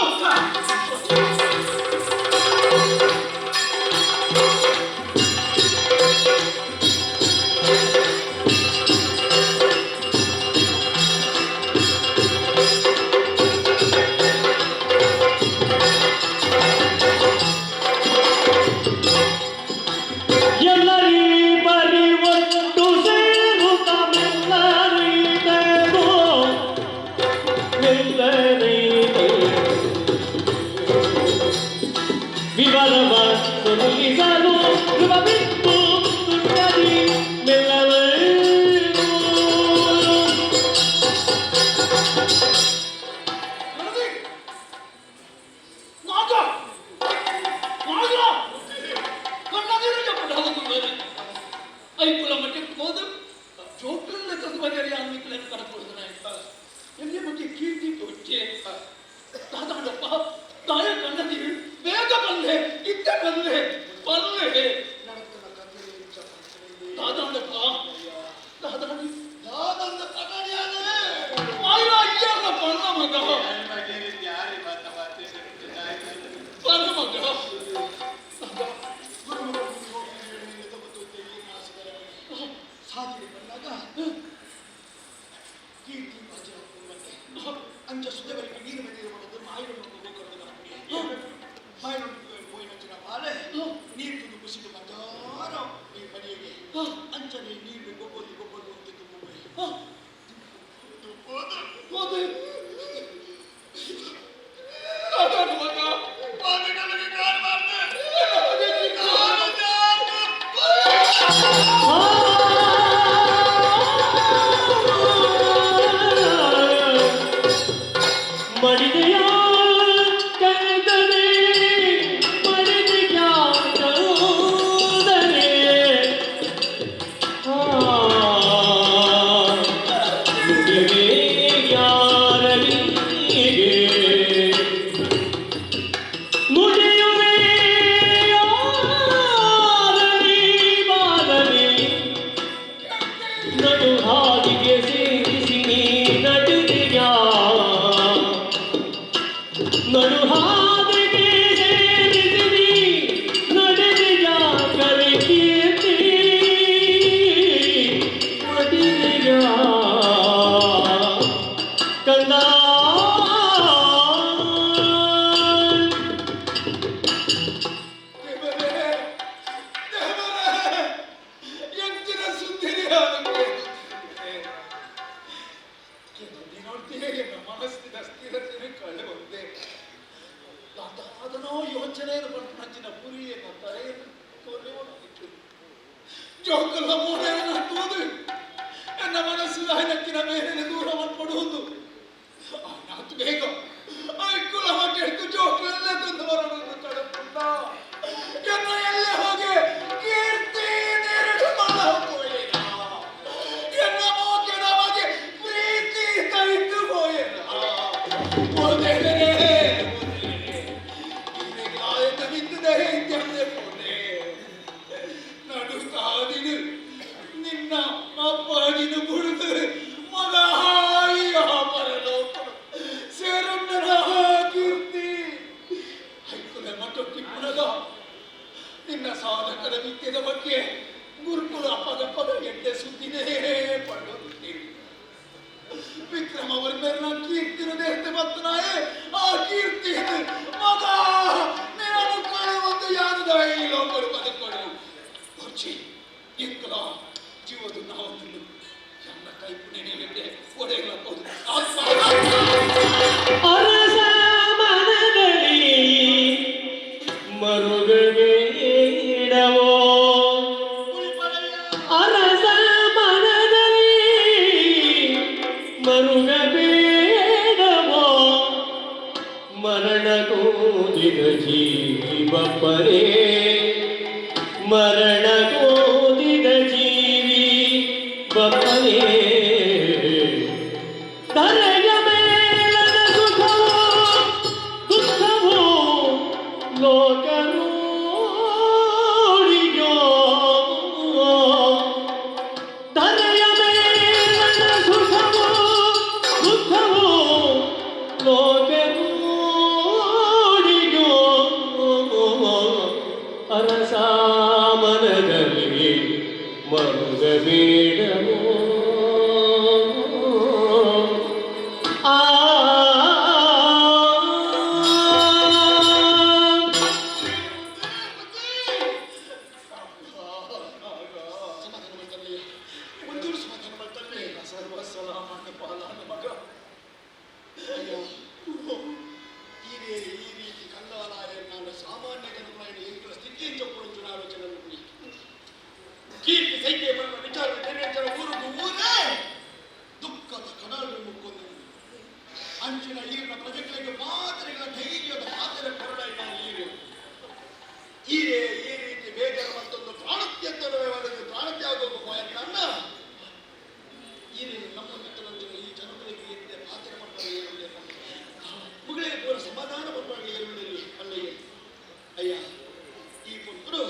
ಎಲ್ಲರಿ ಬರಿ ಒಟ್ಟು ಸೇರುತ್ತ ಮೆಲ್ಲರಿದೆಗೋ ಮೆಲ್ಲರಿದೆ ವಿವರವ ಸುರುಳಿಸಲು ಬಿಟ್ಟು ತುಟ್ಟರಿ ಮೆಲ್ಲವೇನು. ನಾಗ ನಾಗ ಕಣ್ಣದಿರು చెప్పడం ಐಕುಲ ಮಟ್ಟಕ್ಕೆ ಹೋದ ಜೋಕ್ಲನ್ನ ತಂದು ಯಾನ್ಮಿಕ್ಲನ್ನು ಕಡಪಡುದನೆ ಎಲ್ಲಿ ಬಗ್ಗೆ ಕೀರ್ತಿ ತೊಚ್ಚೆ ದಾದಾಡಪ್ಪ ತಾಯ ಕಣ್ಣದಿರು ಬೇಗ ಬಂದೆ ಇದ್ದೆ ಬಂದೆ. ಸಾಧಿಗೆ ಬಂದಾಗ ಕೀರ್ತಿ ಬಾಜಿ ಬಂದೆ. ಅಂಚ ಸುದವರಿಗೆ ನೀರು ಬಂದಿರೋ ಮಾಡೋದು ಮಾಯಿನ ಗೋಕರ್ಣದ ಮಾಯಿನ ಪೋಯಿನಂಚಿನ ಬಾಲೆ ನೀರು ತುಂಡು ಕುಸಿದು ಬಂದಾರ ನೀರು ಮನೆಗೆ ಅಂಚನೆ ನೀರು ಗೊಬ್ಬದು ಗೊಬ್ಬದು ಅಂತ ತುಂಬ ಮಡಿದೆಯ ಕರೆದರೆ ಮಡಿದೆಯ ಕೌದರೆ ನುಡಿವೆ ಯಾರನಿಗೆ ನುಡಿಯುವೆ ಯಾರನಿ ಬಾರನಿ ನಡು ಹಾದಿಗೆ ಸೇರಿಸಿ ನೀ ನಡೆದೆಯ ನಡು ಹಾದಿಗೆ ಸೇರಿಸಿ ನಡೆದೆಯ ಕರೆ ಕೀರ್ತಿ ಮಡಿದೆಯ ಕಂದ. ದೇವರೇ, ದೇವರೇ, ಎಂಚಿನ ಸುಂದರಿ ನೋಡ್ತೀಯ, ಎನ್ನ ಮನಸ್ಸಿನ ಸ್ಥಿರತೆ ಕಳೆ ಒಂದೇ ದಾದನೋ ಯೋಚನೆಯನ್ನು ಪಂಚಿನ ಪುರಿಯನ್ನು ತಲೆಯನ್ನು ತೊರೆ ಒಂದಿತ್ತು. ಜೋಕಲ ಮೂಡೆಯನ್ನು ಹತ್ತುವುದು ಎನ್ನ ಮನಸ್ಸು ನಚ್ಚಿನ ಮೇಲೆ ದೂರ ಕೊಡುವುದು ನಾತು ಬೇಗ ಐಕುಲ ಮಟ್ಟೆಡ್ತು ಜೋಕಲೆಲ್ಲ ತಂದು ಬರೋಣ ಕಡಪುಂಡ ಎನ್ನ ಎಲ್ಲೇ ಹೋಗಿ ಕೀರ್ತಿ ನೀರಿಡು ಮಲ್ಲ ಹೋಯೇನ, ಎನ್ನ ಮೋಕಿನ ಬಗ್ಗೆ ಪ್ರೀತಿ ತೈತು ಹೋಯೇನ. ಓದೇನೆ ಆಯತ ಬಿದ್ದಿದೆ ಪೋನೆ ನಡು ಸಾದಿಡು ನಿನ್ನ ಅಪ್ಪಾಜಿನ ಬುಡಿದು ಮಗ ಹಾಯಿಯ ಪರಲೋಕ ಸೇರಣ್ಣನ ಕೀರ್ತಿ ಹೈಕುಲ ಮಟ್ಟೊಟ್ಟಿಪ್ಪುನಗ ನಿನ್ನ ಸಾಧಕರ ವಿದ್ಯೆದ ಬಗ್ಗೆ ಗುರುಕುಲ ಪದ ಪದ ಎಡ್ಡೆ ಸುದ್ದಿನೇ ಪಡೆಯುತ್ತೀರಿ. ವಿಕ್ರಮ ವರ್ಮನ ಕೀರ್ತಿನ ದೇಹತೆ ಬತ್ತನಾಯೆ ಆ ಕೀರ್ತಿ ಮಗ ನಿನ್ನನ್ನು ಕಳೆವಂದು ಯಾರು ಈ ಲೋಕರು ಬದುಕೊಡು ಬರ್ಚಿ ಇಂಕಲ ಜೀವದ ನಾವು ಎಲ್ಲ ಕೈ ಪುಣ್ಯ ಒಡೆಯಬಹುದು ಆತ್ಮ. ಅರಸ ಮನದಲ್ಲಿ ಮರುಗಬೇಡವೋ, ಅರಸ ಮನದಲ್ಲಿ ಮರುಗಬೇಡವೋ, ಮರಣ ಕೋದಿದ ಜೀವ ಪರೇ, ಮರಣ ಕೋದಿದ ಜೀವಿ ಬಪ್ಪನೇ. ಧರೆಯ ಮೇಲದ ಸುಖವೋ ದುಃಖವೋ ಲೋಕರೂಢಿಯೋ, ಧರೆಯ ಮೇಲದ ಸುಖವೋ ದುಃಖವೋ ಲೋಕರೂಢಿಯೋ, ಅರಸ ಮನದಲ್ಲಿ ಮರುಗಬೇಡವೋ. ಆ ಸಮಾಧಾನ ಮಾಡ್ತಾನೆ, ಒಂಚೂರು ಸಮಾಧಾನ ಮಾಡ್ತಾನೆ. ಸರ್ವ ಸಲಾಮಾನ ಪಾಲಾನ ಮಗ. ಅಯ್ಯೋ, ಈ ಈ ರೀತಿ ಕಲ್ಲಾಲಾಯ ನಾನು ಸಾಮಾನ್ಯ ಜನಗಳ ಎಂಕಲ ಸ್ಥಿತಿ ಚೊಪ್ಪುಡು ಆಲೋಚನೆ ಕುಡಿ ಕೀರ್ತಿ ಸೈತ್ಯ ಬರುವ ವಿಚಾರ ನೆರವೇರ್ಚರ ಊರುಗು ಊರೇ ದುಃಖದ ಕಡಲು ಮುಕ್ಕೊಂದು. ಅಂಚಿನ ಈರಿನ ಪ್ರಜೆಗಳಿಗೆ ಮಾತ್ರೆಗಳ ಧೈರ್ಯದ ಮಾತ್ರೆ ಕೊರಡ ಈರು ಈರೇ ಈ ರೀತಿ ಬೇಜಾರು ಮತ್ತೊಂದು ಪ್ರಾಣತ್ಯಂತರವೇ ಮಾಡಿದ ಪ್ರಾಣತ್ಯಾಗ ನನ್ನ ಈ ರೀತಿ ನಮ್ಮ ಮಿತ್ರರಂಚಿನ ಈ ಜನಗಳಿಗೆ ಎದ್ದೆ ಪಾತ್ರ ಮಾಡ್ತಾರೆ ಏರುಳ್ಳಿ ಮಗಳಿಗೆ ಪೂರ ಸಮಾಧಾನ ಪಡ್ಬಾರ್ದು ಏರುಳ್ಳಿ ಅಲ್ಲಿಗೆ. ಅಯ್ಯ, ಈ ಪುತ್ರರು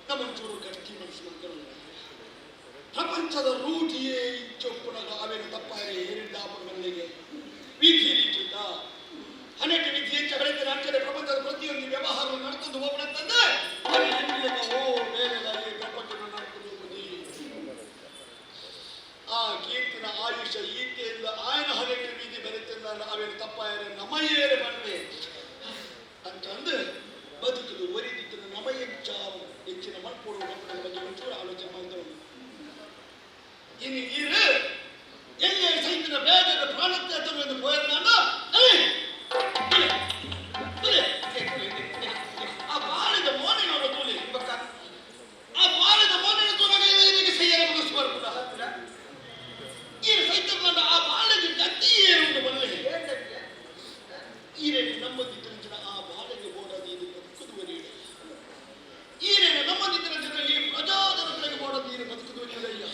ನಮ್ಮಂಚೂರು ಗಟ್ಟಿ ಮನಸ್ಸು ಮಾಡ್ತಾರೆ. ಪ್ರಪಂಚದ ರೂಢಿಯೇ ಇಂಚೊಪ್ಪುನಗ ಅವೆನು ತಪ್ಪಾರೆ ಏರಿಂದಾಪುರಗಳಿಗೆ ವಿಧಿ ರೀಚಿತ ಅನೇಕ ವಿಧಿ ಹೆಚ್ಚ ಬೆಳೆದ ಅಂಚನೆ ಪ್ರಪಂಚದ ಪ್ರತಿಯೊಂದು ವ್ಯವಹಾರವನ್ನು ನಡೆತಂದು ಹೋಗೋಣಂತಂದ್ರೆ ಓ ಬೇರೆ ಪ್ರಪಂಚವನ್ನು ನಡ್ಕೊಂಡು ಹೋಗುದಿ. ಆಯುಷ್ಯ ಈತೆಯಿಂದ ಆಯನ ಹರೆಗೆ ಬೀದಿ ಬರೆತೆಂದ ಅವೇನು ತಪ್ಪಾಯರೆ ನಮಯೇರೆ ಬನ್ನಿ ಅಂತಂದು ಬದುಕುದು ಒರಿದಿತ್ತು ನಮ ಎಂಚಾವು ಹೆಚ್ಚಿನ ಮಲ್ಪೋಡು ಮಕ್ಕಳ ಬಗ್ಗೆ ಒಂಚೂರು ಆಲೋಚನೆ ಮಾಡಿದವನು. ಇನ್ನು ಈರು ಎಲ್ಲಿ ಸೈತಿನ ಬೇಜದ ಪ್ರಾಣತ್ಯಾತನು ಎಂದು ಪೋಯರ್ನಾಂಡ ಅಲೆ ಆ ಬಾಳಿದ ಮೋನಿನವರು ತೂಲಿ ಆ ಬಾಳಿದ ಮೋನಿನ ತೂಲಗ ಇವರಿಗೆ ಸೈಯರ ಮುಗಿಸುವರು ಕೂಡ ಈ ಸೈತನ ಆ ಬಾಳೆಗೆ ಗತಿ ಏರುಂಡು ಬಲ್ಲೆ ಈರೇನು ನಮ್ಮದಿದ್ದ ಆ ಬಾಳೆಗೆ ಬೋಡದು ಇದು ಬದುಕುದುವರಿಯಿಲ್ಲ. ಈರೇನು ನಮ್ಮದಿದ್ದ ಈ ಪ್ರಜಾಜನತೆಗೆ ಬೋಡದು ಇದು ಬದುಕುದುವರಿಯಿಲ್ಲ.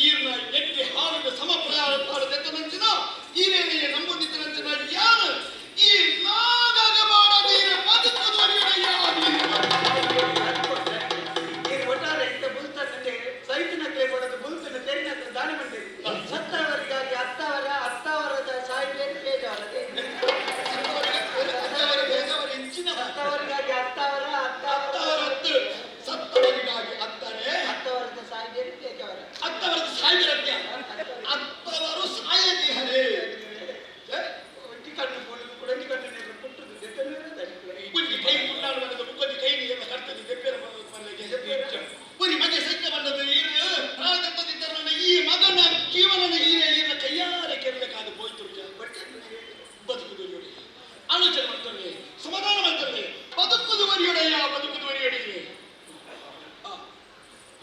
ಈರ್ನ ಎಟ್ಟಿ ಹಾಲಿನ ಸಮಪ್ರಾಯ ಪಾಡದೆತ್ತನಂಚಿನ ಈರೇನೆಯ ನಮ್ಮದಿದ್ದರಂಚಿನ ಯಾರು ಈ ನಾಗಾಗ ಬಾಡದು ಈರ ಬದುಕುದುವರಿಯಿಲ್ಲ. ಒಟ್ಟಾರೆ ಇಂಥ ಬುಲ್ತ ಸಂಜೆ ಸೈತಿನಕ್ಲೆ ಕೊಡೋದು ಬುಲ್ತನ ತೆರಿನಕ್ಲೆ ದಾನ ಮಂಡೇರಿ ಸತ್ತವರಿಗಾಗಿ ಅತ್ತವರ ಅತ್ತವರದ ಸಾಹಿತ್ಯ ಪೇಜವರದೆ ಸತ್ತವರಿಗಾಗಿ ಅತ್ತವರ ಅತ್ತವರದ್ದು ಸತ್ತವರಿಗಾಗಿ ಅತ್ತರೆ ಅತ್ತವರದ ಸಾಹಿತ್ಯ ಪೇಜವರ ಅತ್ತವರದ್ದು ಸಾಯಿರತ್ಯ ಅತ್ತವರು ಸಾಯದಿಹರೇ ಒಂಟಿ ಕಣ್ಣು ಪೋಲಿಗೆ ಕುಡಂಟಿ ಕಣ್ಣು ಕೊಟ್ಟದ್ದು ಒಂಜಿ ಕೈ ಪುಣ್ಣಾಡು ಬಂದದ್ದು ಮುಕ್ಕೊಂಜಿ ಕೈ ನೀರನ್ನ ಕರ್ತದೆ ದೆಪ್ಪೆರ ಬಂದದ್ದು ಒಂದು ಮಗೆ ಸೈತ್ಯ ಬಂದದ್ದು ಈರು ಪ್ರಾಣದತ್ತದಿದ್ದರನ್ನ ಈ ಮಗನ ಜೀವನನ ಈರೆ ಈರಿನ ಕೈಯಾರೆ ಕೆರಳಕ್ಕಾದ ಪೋಯ್ತು ಬದುಕುದು ನೋಡಿ ಆಲೋಚನೆ ಮಾಡ್ತಾರೆ ಸಮಾಧಾನ ಮಾಡ್ತಾರೆ ಬದುಕುದು ವರಿಯೊಡೆಯ ಬದುಕುದು ವರಿಯೊಡಿ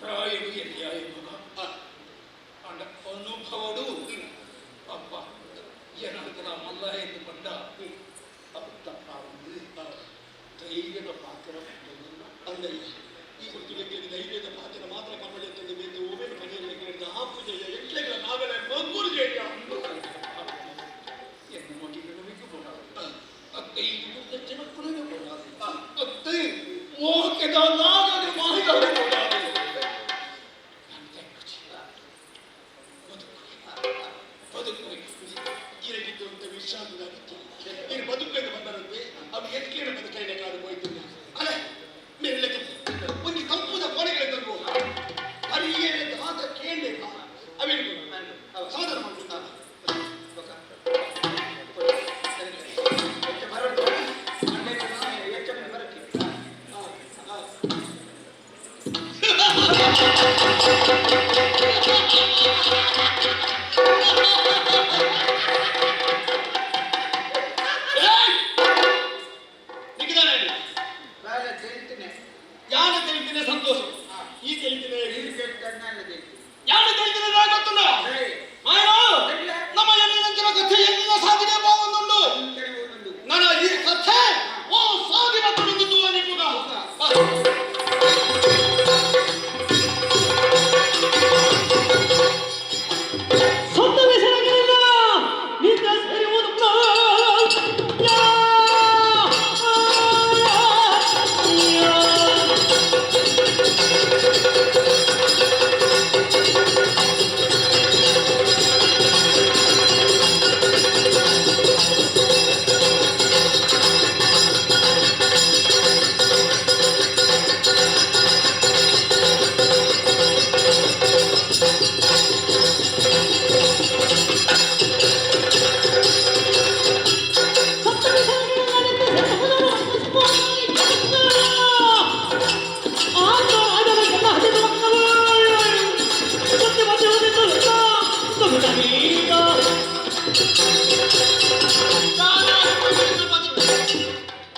ಪ್ರಾಯಡು ಎಲ್ಲಿಯಾಯ ಮಗ ಅಂಡ ಅನುಭವಡು ಅಪ್ಪ ಏನಾಗ್ತದ ಮಲ್ಲ ಎಂದು ಬಂಡ ಅಪ್ಪ ತಪ್ಪಾವಂದು ಧೈರ್ಯದ ಪಾತ್ರ ಅಂದಯ್ಯ ಈ ಕುರ್ತುಲಕ್ಕೆ ಧೈರ್ಯದ ಪಾತ್ರ ಮಾತ್ರ ಕಮಲೆ ತಂದು ಬೇಕು ಓವೇನು ಪನಿಯಲ್ಲಿ ಕೇಳಿದ ಆಪು ಜಯ ಎಟ್ಲೆಗಳ ನಾವೆಲ್ಲ ಮಂಗೂರು ಜಯ ಎನ್ನು ಮಗಿಗಳಿಗೆ ಬೋಡಾದ ಅತ್ತೆ ಇದು ಜನಕ್ಕುಳಿಗೆ ಬೋಡಾದ ಅತ್ತೆ ಮೋಹಕ್ಕೆದ ನಾಗಗೆ ಮಾಹಿತಿ ಬೋಡಾದ ಬದುಕು ಈರಗಿದ್ದಂತ ವಿಶ್ರಾಂತಿದಾಗಿತ್ತು ನೀನು ಬದುಕಬೇಕು ಬಂದರಂತೆ ಅವು ಎಟ್ಲೇನು ಬಂದ ಕೈಲ ಕಾದು ಹೋಯ್ತಿಲ್ಲ ಅಲೆ ಮೇಲೆ ಒಂದು ತಂಪುದ ಕೋಣೆಗಳ ತಂದು ಹರಿಯೇ ದಾದ ಕೇಳಲೆ ಅವೇನು ಸಮಾಧಾನ ಮಾಡ್ಕೊಂಡ ಯಾರು ತಿಳಿತೀನಿ ಸಂತೋಷ ಈ ತಿಳಿತೀನಿ ಯಾರು ತಿಳಿತೀನಿ ಗೊತ್ತಲ್ಲ ನಮ್ಮ ಎಲ್ಲಿನ ಕಥೆ ಎಲ್ಲಿನ ಸಾಧನೆ ಬಾವೊಂದುಂಡು ನನ್ನ ಈ ಕಥೆ ಓ ಸಾಧಿ ಮತ್ತು ನಿಂದಿದ್ದು ನಿಮ್ಮಗ ಸ್ವಂತ ಹೆಸರಾಗಿರಲಿಲ್ಲ ನಿನ್ನ ಸೇರುವುದು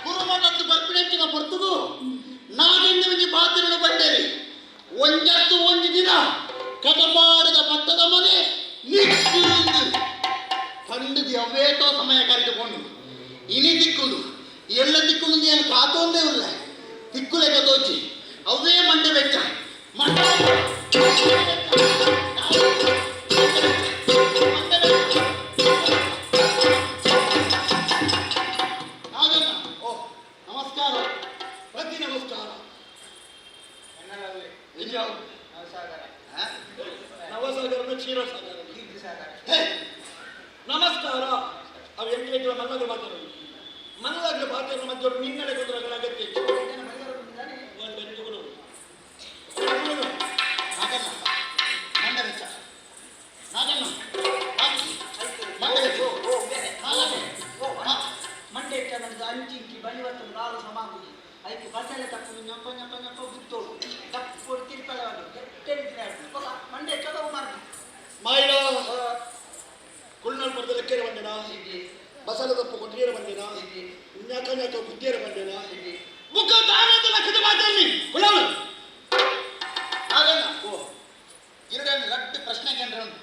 ಗುರುಮಠದ್ದು ಬರ್ಪಿಣಂಚಿನ ಬರ್ತದು ನಾಗೆಂದು ಒಂಜಿ ಪಾತ್ರೆಗಳು ಬಂಡೇರಿ ಒಂಜತ್ತು ಒಂಜಿ ದಿನ ಕಟಪಾಡಿದ ಪಟ್ಟದ ಮನೆ ನಿಕ್ಕಿರುಂದು ಕಂಡದಿ ಅವೇಟೋ ಸಮಯ ಕರೆದುಕೊಂಡು ಇನಿ ದಿಕ್ಕುಂಡು ಎಲ್ಲ ದಿಕ್ಕುಂಡು ಏನು ಕಾತೊಂದೇ ಇಲ್ಲ ದಿಕ್ಕುಲೆಗ ತೋಚಿ ಅವೇ ಮಂಡೆ ಬೆಚ್ಚ ಮಂಡೆ ನಾಗಣ್ಣ ಓ ನಮಸ್ಕಾರ ಪ್ರತಿ ನಮಸ್ಕಾರ ನವಸಾಗರನ ಕ್ಷೀರಸಾಗರ ಹೇ, ನಮಸ್ಕಾರ ಅವು ಎಂಟ್ಲೆಗಳ ಮಲ್ಲಗಳು ಮಾತಾಡೋದು ಮಲ್ಲಗಳ ಮಾತಾಡೋ ಮಧ್ಯೆ ನಿನ್ನಡೆ ಗೊತ್ತರಗಳ ಅಗತ್ಯ ಇತ್ತು. ಒಂದು ಬೆನ್ನು ತಗೊಳ್ಳು. ನಾಗಣ್ಣ ಮಂಡೆ ಬೆಚ್ಚ ನಾಗಣ್ಣ ಮಾಯಿಡ ಕುಳ್ನಾಳ್ ಪಡೆದ ಲೆಕ್ಕೇರ ಬಂದೇನಾ ಬಸಲ ತಪ್ಪು ಕೊಟ್ಟಿಯರ ಬಂದೇನಾ ನ್ಯಾಕ ನ್ಯಾಕ ಬುದ್ಧಿಯರ ಬಂದೇನಾ ಮುಖ ದಾನದ ಲಕ್ಷದ ಮಾತಲ್ಲಿ ಕುಳ್ಳಾಳು ನಾಗಣ್ಣ ಎರಡನ್ನು ರಟ್ಟು ಪ್ರಶ್ನೆ ಕೇಂದ್ರ ಉಂಟು.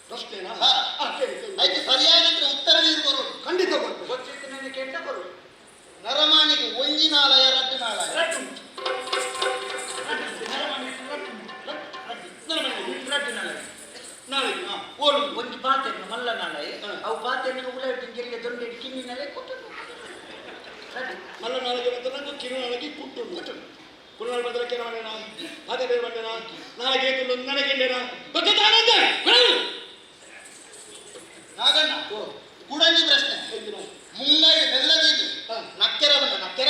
ಪ್ರಶ್ನೆನಾ ಹಾ. ಆ, ಕೇಳಿ, ಕೇಳಿ. ಅದಕ್ಕೆ ಸರಿಯಾದ ಉತ್ತರ ನೀರು ಬರೋದು. ಖಂಡಿತ ಕೊಡ್ಬೇಕು. ಗೊತ್ತಿತ್ತು ನನಗೆ ಕೆಟ್ಟ ಕೊರು. ನರಮಾನಿಗೆ ಒಂಜಿ ನಾಳಯ ರಡ್ಡು ನಾಳಯ? ರಟ್ಟು. ನರಮನೆ. ರಡ್ಡು ನಾಳೆ. ನಾಳೆ ಓಡು. ಒಂಜಿ ಪಾತೆರ್ನ ಮಲ್ಲ ನಾಳೆ ಅವು ಪಾತೆರ್ನ ಉಲಾಯ್ತು ಗೆಲ್ಲೆ ದೊಂಡೆ ಕಿನ್ನಿನಲೆ ಕೊಟ್ಟು ರಡ್ಡು. ಮಲ್ಲ ನಾಳೆಗೆ ಬಂದ ನಂಗೆ ಕಿರು ನಾಳೆಗೆ ಕುಟ್ಟು ಕುಟ್ಟು ಕುಳ್ನಾಳ್ ಬಂದ ಲೆಕ್ಕೇರ ಬಂದೇನಾ ಅದೇ ಬೇರೆ ಬಂದೇನಾ ನಾಳೆಗೆ ಏತು ನನಗೆ ಇಂಡೇನಾ ಗೊತ್ತ ತಾನಂತೆ ಕುಳ್ಳಾಳು. ನಾಗಣ್ಣ ಕುಡಂಜಿ ಪ್ರಶ್ನೆ. ಎಂದಿನ? ಮುಂಗೈ ಬೆಲ್ಲದೀದು ನಕ್ಕೆರ ಬಂದ ನಕ್ಕೆರ.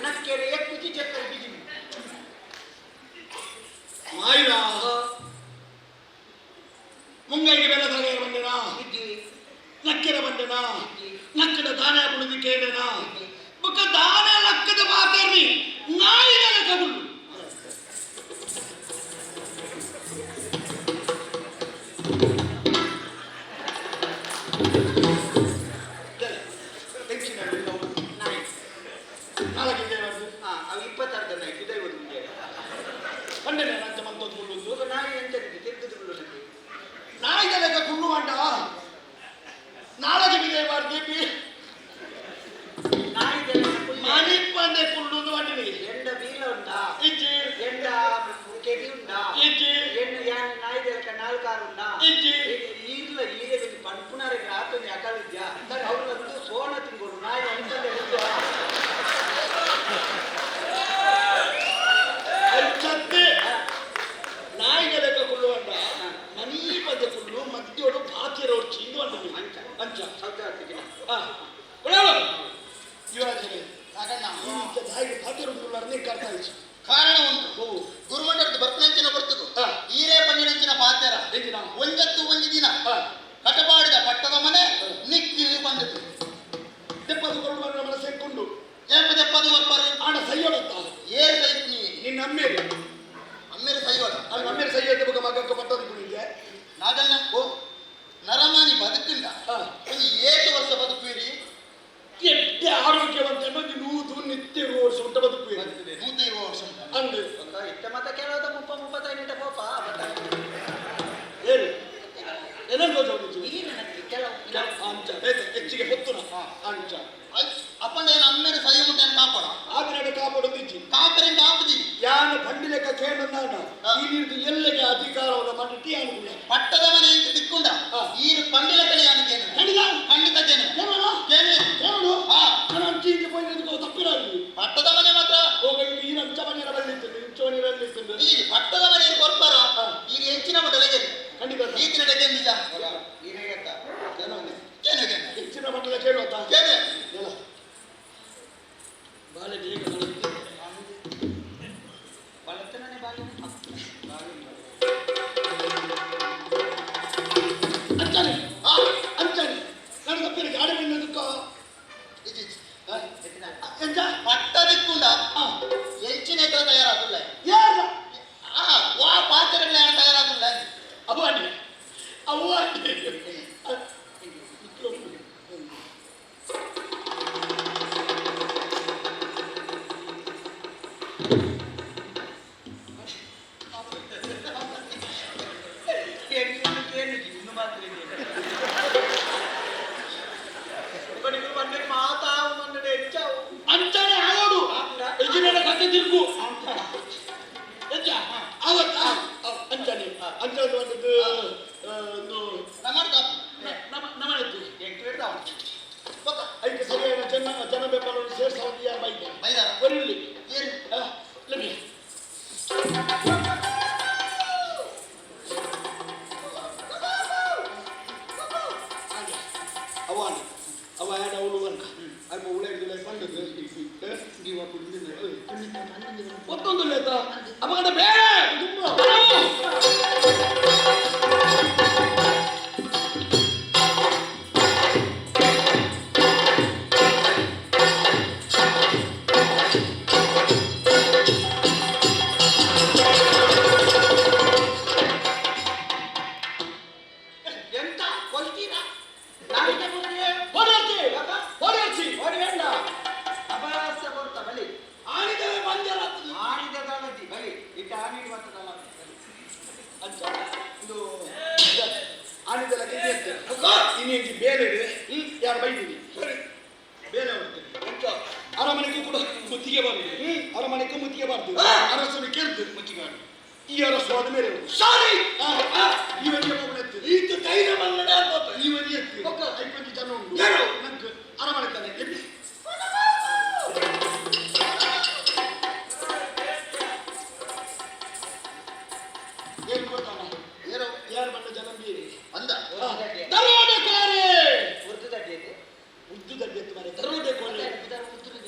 ನಕ್ಕೆರೆ ಎಕ್ಕುಜಿ ಚಕ್ಕರೆ ಬಿಜಿನಿ. ಮಾಯಿರ ಮುಂಗೈಗೆ ಬೆಲ್ಲ ತಲೆಯ ಬಂದೇನಾ ಇಜ್ಜಿ. ನಕ್ಕೆರ ಬಂದೇನಾ ನಕ್ಕದ ದಾನ ಕುಡಿದು ಕೇಳೇನಾ ಬುಕ್ಕ ದಾನ ಲಕ್ಕದ ಮಾತಾಡ್ರಿ ನಾಯಿದ ಲೆಕ್ಕಗುಳ್ಳು. ನಾಯಿ. ನಾಲ್ಕು ಬಂದು. ಹಾ, ಅವು 26 ನಾಯಿ ಬಿದೈ ಒಂದು. ಪಂಡನೆ ನಂತ ಮಂತೊಂದು ಕುಳ್ಳುಂದು. ಇವಾಗ ನಾಯಿ ಎಂತ ತಿರುಗುದು ನನಗೆ. ನಾಯಿದ ಲೆಕ್ಕ ಕುಳ್ಳು ಅಂಡ ನಾಳೆಗೆ ಬಿದೆ ಬಾರ್ದು. ನಾಯಿ ಮಾನಿಪ್ಪಂದೆ ಕುಳ್ಳುಂದು ಬಂದಿನಿ. ಎಂಡ ಬೀಲ ಉಂಟಾ? ಇಜ್ಜಿ. ಎಂಡ ಕೆಡಿ ಉಂಟಾ? ಇಜ್ಜಿ. ಎಣ್ಣು ಯಾನ್ ನಾಯಿ ದೆಲಕ ನಾಲ್ಕಾರು ಉಂಟಾ? ಇಜ್ಜಿ. ಈರ್ಲ ಈರೆ ಒಂಜಿ ಪನ್ಪುನಾರೆಗ್ ಆತೊಂಜಿ ಅಕಲಿದ್ಯಾ ಅವ್ರು ಒಂದು ಸೋಣ ತಿಂಗೋಡು ನಾಯಿ ಅಂಚನೆ ಉಂಟು. ಅಂಚತ್ತೆ ನಾಯಿದ ಲೆಕ್ಕ ಕುಳ್ಳು ಅಂಡ ಮನೀ ಪದ ಕುಳ್ಳು ಮಧ್ಯೋಡು ಪಾತಿರೋಡು ಚೀಂದು ಬಂದಿನಿ. ಅಂಚ. ಅಂಚ. ಸೌತಾರ್ತಿಗೆ. ಆ, ಒಳ್ಳೆಯವರು. ಯುವರಾಜರೇ, ನಾಗಣ್ಣ. ಈ ನಾಯಿಗೆ ಪಾತಿರೋಡು ಕುಳ್ಳಾರ್ನೆ ಕರ್ತಾ ಇచ్చు. ಕಾರಣ ಉಂಟು. ಗುರುಮಂಡಲದ ಬರ್ಪನಂಚಿನ ಬರ್ತದು. ಈರೇ ಪನ್ನಿನಂಚಿನ ಪಾತೆರ. ಎಂಚಿನ? ಒಂಜತ್ತು ಒಂಜಿ ದಿನ ಕಟಪಾಡಿದ ಪಟ್ಟದ ಮನೆ ನಿಕ್ಕಿ ಬಂದಿತು. ದೆಪ್ಪದು ಕೊರಡು ಬಂದ ಮನಸ್ಸೆಕ್ಕೊಂಡು. ಏಪ ದೆಪ್ಪದು ಬರ್ಪಾರು? ಆಡ ಸೈಯೋಡತ್ತ. ಏರು ಸೈಪುನಿ? ನಿನ್ನ ಅಮ್ಮೇರಿ. ಅಮ್ಮೇರು ಸೈಯೋಡ. ಅಲ್ಲಿ ಅಮ್ಮೇರಿ ಸೈಯೋದ ಬೊಕ ಮಗಕ್ಕ ಪಟ್ಟದ ಕುಳಿಗೆ. ನಾಗಣ್ಣ, ನರಮಾನಿ ಬದುಕುಂಡ ಒಂದು ಏಟು ವರ್ಷ ಬದುಕುವಿರಿ? ಎಡ್ಡೆ ಆರೋಗ್ಯವಂತ ಒಂದು ನೂದು ನಿತ್ಯ ವರ್ಷ ಉಂಟ ಬದುಕುವಿರಿ. 120 ವರ್ಷ ಉಂಟ. ಅಂದು. ಇತ್ತ ಮತ ಕೆಲವದ ಮುಪ್ಪ ಮುಪ್ಪತ್ತೈನಿಟ ಪೋಪ. ಏನು ಏನೇನು ಗೊತ್ತಾಗುದು? ಈ ನನಗೆ ಕೆಲವು. ಅಂಚ ಬೇತೆ ಹೆಚ್ಚಿಗೆ ಹೊತ್ತುನ ಅಂಚ. ಅಪ್ಪಂಡ ಏನು ಅಮ್ಮೇರು ಸೈಯು ಮುಟ್ಟೆ ಕಾಪಾಡ. ಆದ್ರೆ ಕಾಪಾಡೋದು ಇಜ್ಜಿ. ಕಾಪರಿಂದ ಆಪುಜಿ. ಯಾನ ಬಂಡಿ ಲೆಕ್ಕ ಕೇಳಂದಾನ ಈ ನೀರು ಎಲ್ಲಗೆ ಅಧಿಕಾರವನ್ನು ಮಾಡಿಟ್ಟು ಯಾನು ಕುಳ್ಳ. ಪಟ್ಟದ ಮನೆ ಅಂತ ತಿಕ್ಕೊಂಡ ಈರು ಪಂಡಿಲ ಕಡೆ ಯಾನು ಕೇನು. ಖಂಡಿತ. ಖಂಡಿತ ಕೇನು. ಕೇಳೋಣ. ಕೇನು. ಕೇಳೋಣ. ಹಾ. ನಾನು ಅಂಚಿ ಪೋಯಿನ ತಪ್ಪಿರಾಗಿ. ಪಟ್ಟದ ಮನೆ ಮಾತ್ರ. ಹೋಗ ಈ ಅಂಚ ಮನೆಯ ಬಲ್ಲಿತ್ತು ಇಂಚ ಮನೆಯ ಬಲ್ಲಿತ್ತು. ಈ ಪಟ್ಟದ ಮನೆ ಕೊರ್ಪಾರ ಈ ಹೆಚ್ಚಿನ ಮಟ್ಟದ ಖಂಡಿತ. ಈತಿನ ಡಗೆ ನಿಜ. ಕೇನು ಕೇನು. ಹೆಚ್ಚಿನ ಮಟ್ಟದ ಕೇಳುವತ್ತ. ಕೇನು. ಎಲ್ಲ ಬಾಳೆ ಬೇಗ ಬಳಸ್ತೀನಿ. ಬಳತನೇ ಬಾಲ್ಯ. ಅಂಚಾನೆ ಅಂಚಾನೆ ನಾನು ತಪ್ಪಿರ ಗಾಡಿ ಬಂದದಕ್ಕ. ಎಂಚ? ಪಟ್ಟ ದಿಕ್ಕುಂಡ ಹೆಚ್ಚಿನ ಎಕರೆ ತಯಾರಾಗುಲ್ಲ. ಯಾರ? ಆ ವಾ ಪಾತ್ರೆಗಳ ಯಾರು ತಯಾರಾಗುಲ್ಲ. ಅవ్వండి ಅవ్వండి. ಇನ್ನು ಮಾತ್ರ ಮಾತಾವು ಮನ್ನಡೆ ಹೆಚ್ಚಾವು. ಅಂಚಾನೆ ಆಗೋಡು ಯಜಮಾನ ಕತೆ ತಿರುಗು ಎಂಚ ಆವತ್ತ ಅಂಚಾನೆ ಅಂಚಾನೆ ಬಂದದ್ದು ಒಂದು ನಮ್ಮ ನಮ್ಮನೆತ್ತು ಐಕೆ ಸರಿಯಾದ ಜನ ಜನ ಬೆಂಬಲವನ್ನು ಸೇರಿಸೋದು ಯಾರು ಬೈದ ಬೈದಾರ. ಬರೀಲಿ. ಏನು? ಲಭ್ಯ. ಅವ ಅವ ಯಾಡ ಅವಳು ಬಂಕ ಅಲ್ಪ ಉಳ ಹಿಡಿದಿಲ್ಲ ಬಂದದ್ದು ಒತ್ತೊಂದು ಲೇತ ಅಪಗಡ ಬೇಡ ತುಂಬ. ಆನಿದೆಲ್ಲ ಗೆದ್ದೆ ಇನ್ನೇಂಜಿ ಬೇಲೆ ಯಾರು ಬೈದಿನಿ ಸರಿ ಬೇಲೆ ಹೊಡ್ತೀನಿ ಅರಮನೆಗೂ ಕೂಡ ಮುತ್ತಿಗೆ ಬಾರ್ದು, ಅರಮನೆಗೂ ಮುತ್ತಿಗೆ ಬಾರ್ದು. ಅರಸನು ಕೆರ್ದು ಮುಚ್ಚಿಗಾಡು. ಈ ಅರಸು ಆದ ಮೇಲೆ ಸಾರಿ ಇವನಿಗೆ ಒಬ್ಬನೆತ್ತು ಈತ ಧೈರ್ಯ ಮಲ್ಲಡ ಇವನಿಗೆ ಎತ್ತು ಐಕೊಂಜಿ ಜನ ಉಂಟು ನಂಗೆ ಅರಮನೆ ತಾನೆ ಎಬ್ಬಿ. ಏನು ಗೊತ್ತಾನ? ಏರೋ. ಯಾರು ಬಂದ ಜನ ಬೀರಿ ಅಂದ. ದರೋಡೆಕೋರೆ. ಉರ್ದು ತಡ್ಡಿಯದು. ಉದ್ದು ದಡ್ಡಿ ಎತ್ತು ಮಾರೆ ದರೋಡೆಕೋರೆ.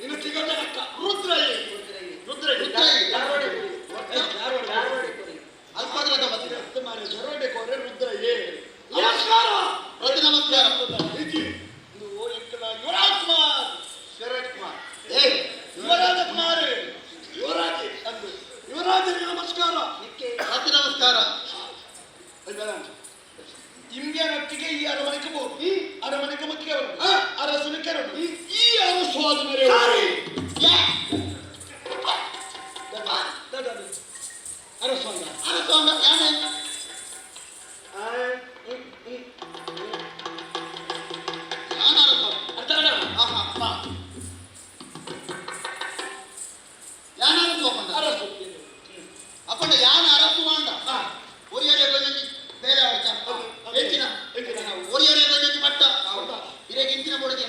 ಇನ್ನು ಸಿಗದ ಅಕ್ಕ ರುದ್ರಯ್ಯ ರುದ್ರಯ್ಯ. ರುದ್ರಯ್ಯ. ಧಾರವಾಡ ಏ, ಧಾರವಾಡ. ಧಾರವಾಡ ಕುರಿ. ಅಲ್ಪಾದ್ರದ ಮತ್ತೆ ಎತ್ತು ಮಾರೆ ದರೋಡೆಕೋರೆ ರುದ್ರಯ್ಯ. ನಮಸ್ಕಾರ. ಪ್ರತಿ ನಮಸ್ಕಾರ. ಇದು ಓ ಎಂಕಲ ಯುವರಾಜ್ ಕುಮಾರ್. ಶರತ್ ಕುಮಾರ್. ಏ. ಯುವರಾಜ ಕುಮಾರ್, ಯುವರಾಜ್ ಅಂದು ಯುವರಾಜರಿಗೆ ನಮಸ್ಕಾರ. ಪ್ರತಿ ನಮಸ್ಕಾರ. ಇಂಡಿಯನೊಟ್ಟಿಗೆ ಈ ಅರಮನೆಗೆ ಬೋದು, ಅರಮನೆಗೆ ಮುಖ್ಯ ಅರಸನು ಕೆರಡು. ಈ ಅರಸು ಆದ ಮೇಲೆ ಅರಸು ಅಂದ. ಅರಸು ಅಂದ ಯಾನೆ? ಯಾನ್ ಅರಸು? ಅರ್ಥ ಆಯ್ತಾ? ಆಹಾ. ಯಾನ್ ಅರಸು ಅಪ್ಪಂಡ? ಅರಸು. ಅಪ್ಪಂಡ ಯಾನ್ ಅರಸು ಅಂದ. ಒರಿಯರೆ ಗೊಂಜಿ ಬೇರೆ ಅವರ್ಚ. ಹೆಚ್ಚಿನ ಒರಿಯರೆ ಗೊಂಜಿ ಪಟ್ಟ. ಇರೆಗೆ ಇಂಚಿನ ಬೋಡಿಗೆ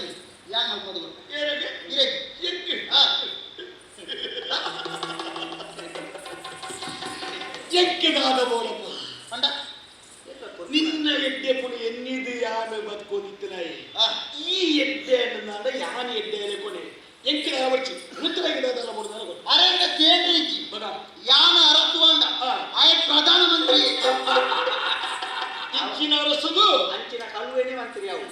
ಯಾನ್ ಮಲ್ಪದು ಗೊತ್ತಾ? ಏರಿಗೆ? ಇರೆಗೆ. ಎಕ್ಕಿ. ಆ. ಎಕ್ಕಿದಾದ ಬೋಲಪ್ಪ. ಪಂಡ. ನಿನ್ನ ಎಡ್ಡೆ ಪುಡಿ ಎನ್ನಿದು ಯಾನು ಬದುಕೋದಿತ್ತು ನಾಯಿ. ಆ. ಈ ಎಡ್ಡೆ ನಾಡ ಯಾನ್ ಎಡ್ಡೆ ಕೊನೆ ಎಂಕಿನ ಅವರ್ಚಿ ರುದ್ರಗಿಡದಲ್ಲ ಬೋರ್ದಾರ ಗೊತ್ತು. ಅರೆ ಕೇಂದ್ರೀಚಿ. ಮಗ. ಯಾನ ಅರಸು ಅಂದ. ಆ. ಆಯ ಪ್ರಧಾನ ಮಂತ್ರಿ. ಇಂಚಿನ ಅರಸುದು. ಅಂಚಿನ ಕಲ್ವೇನೆ ಮಂತ್ರಿ ಅವು.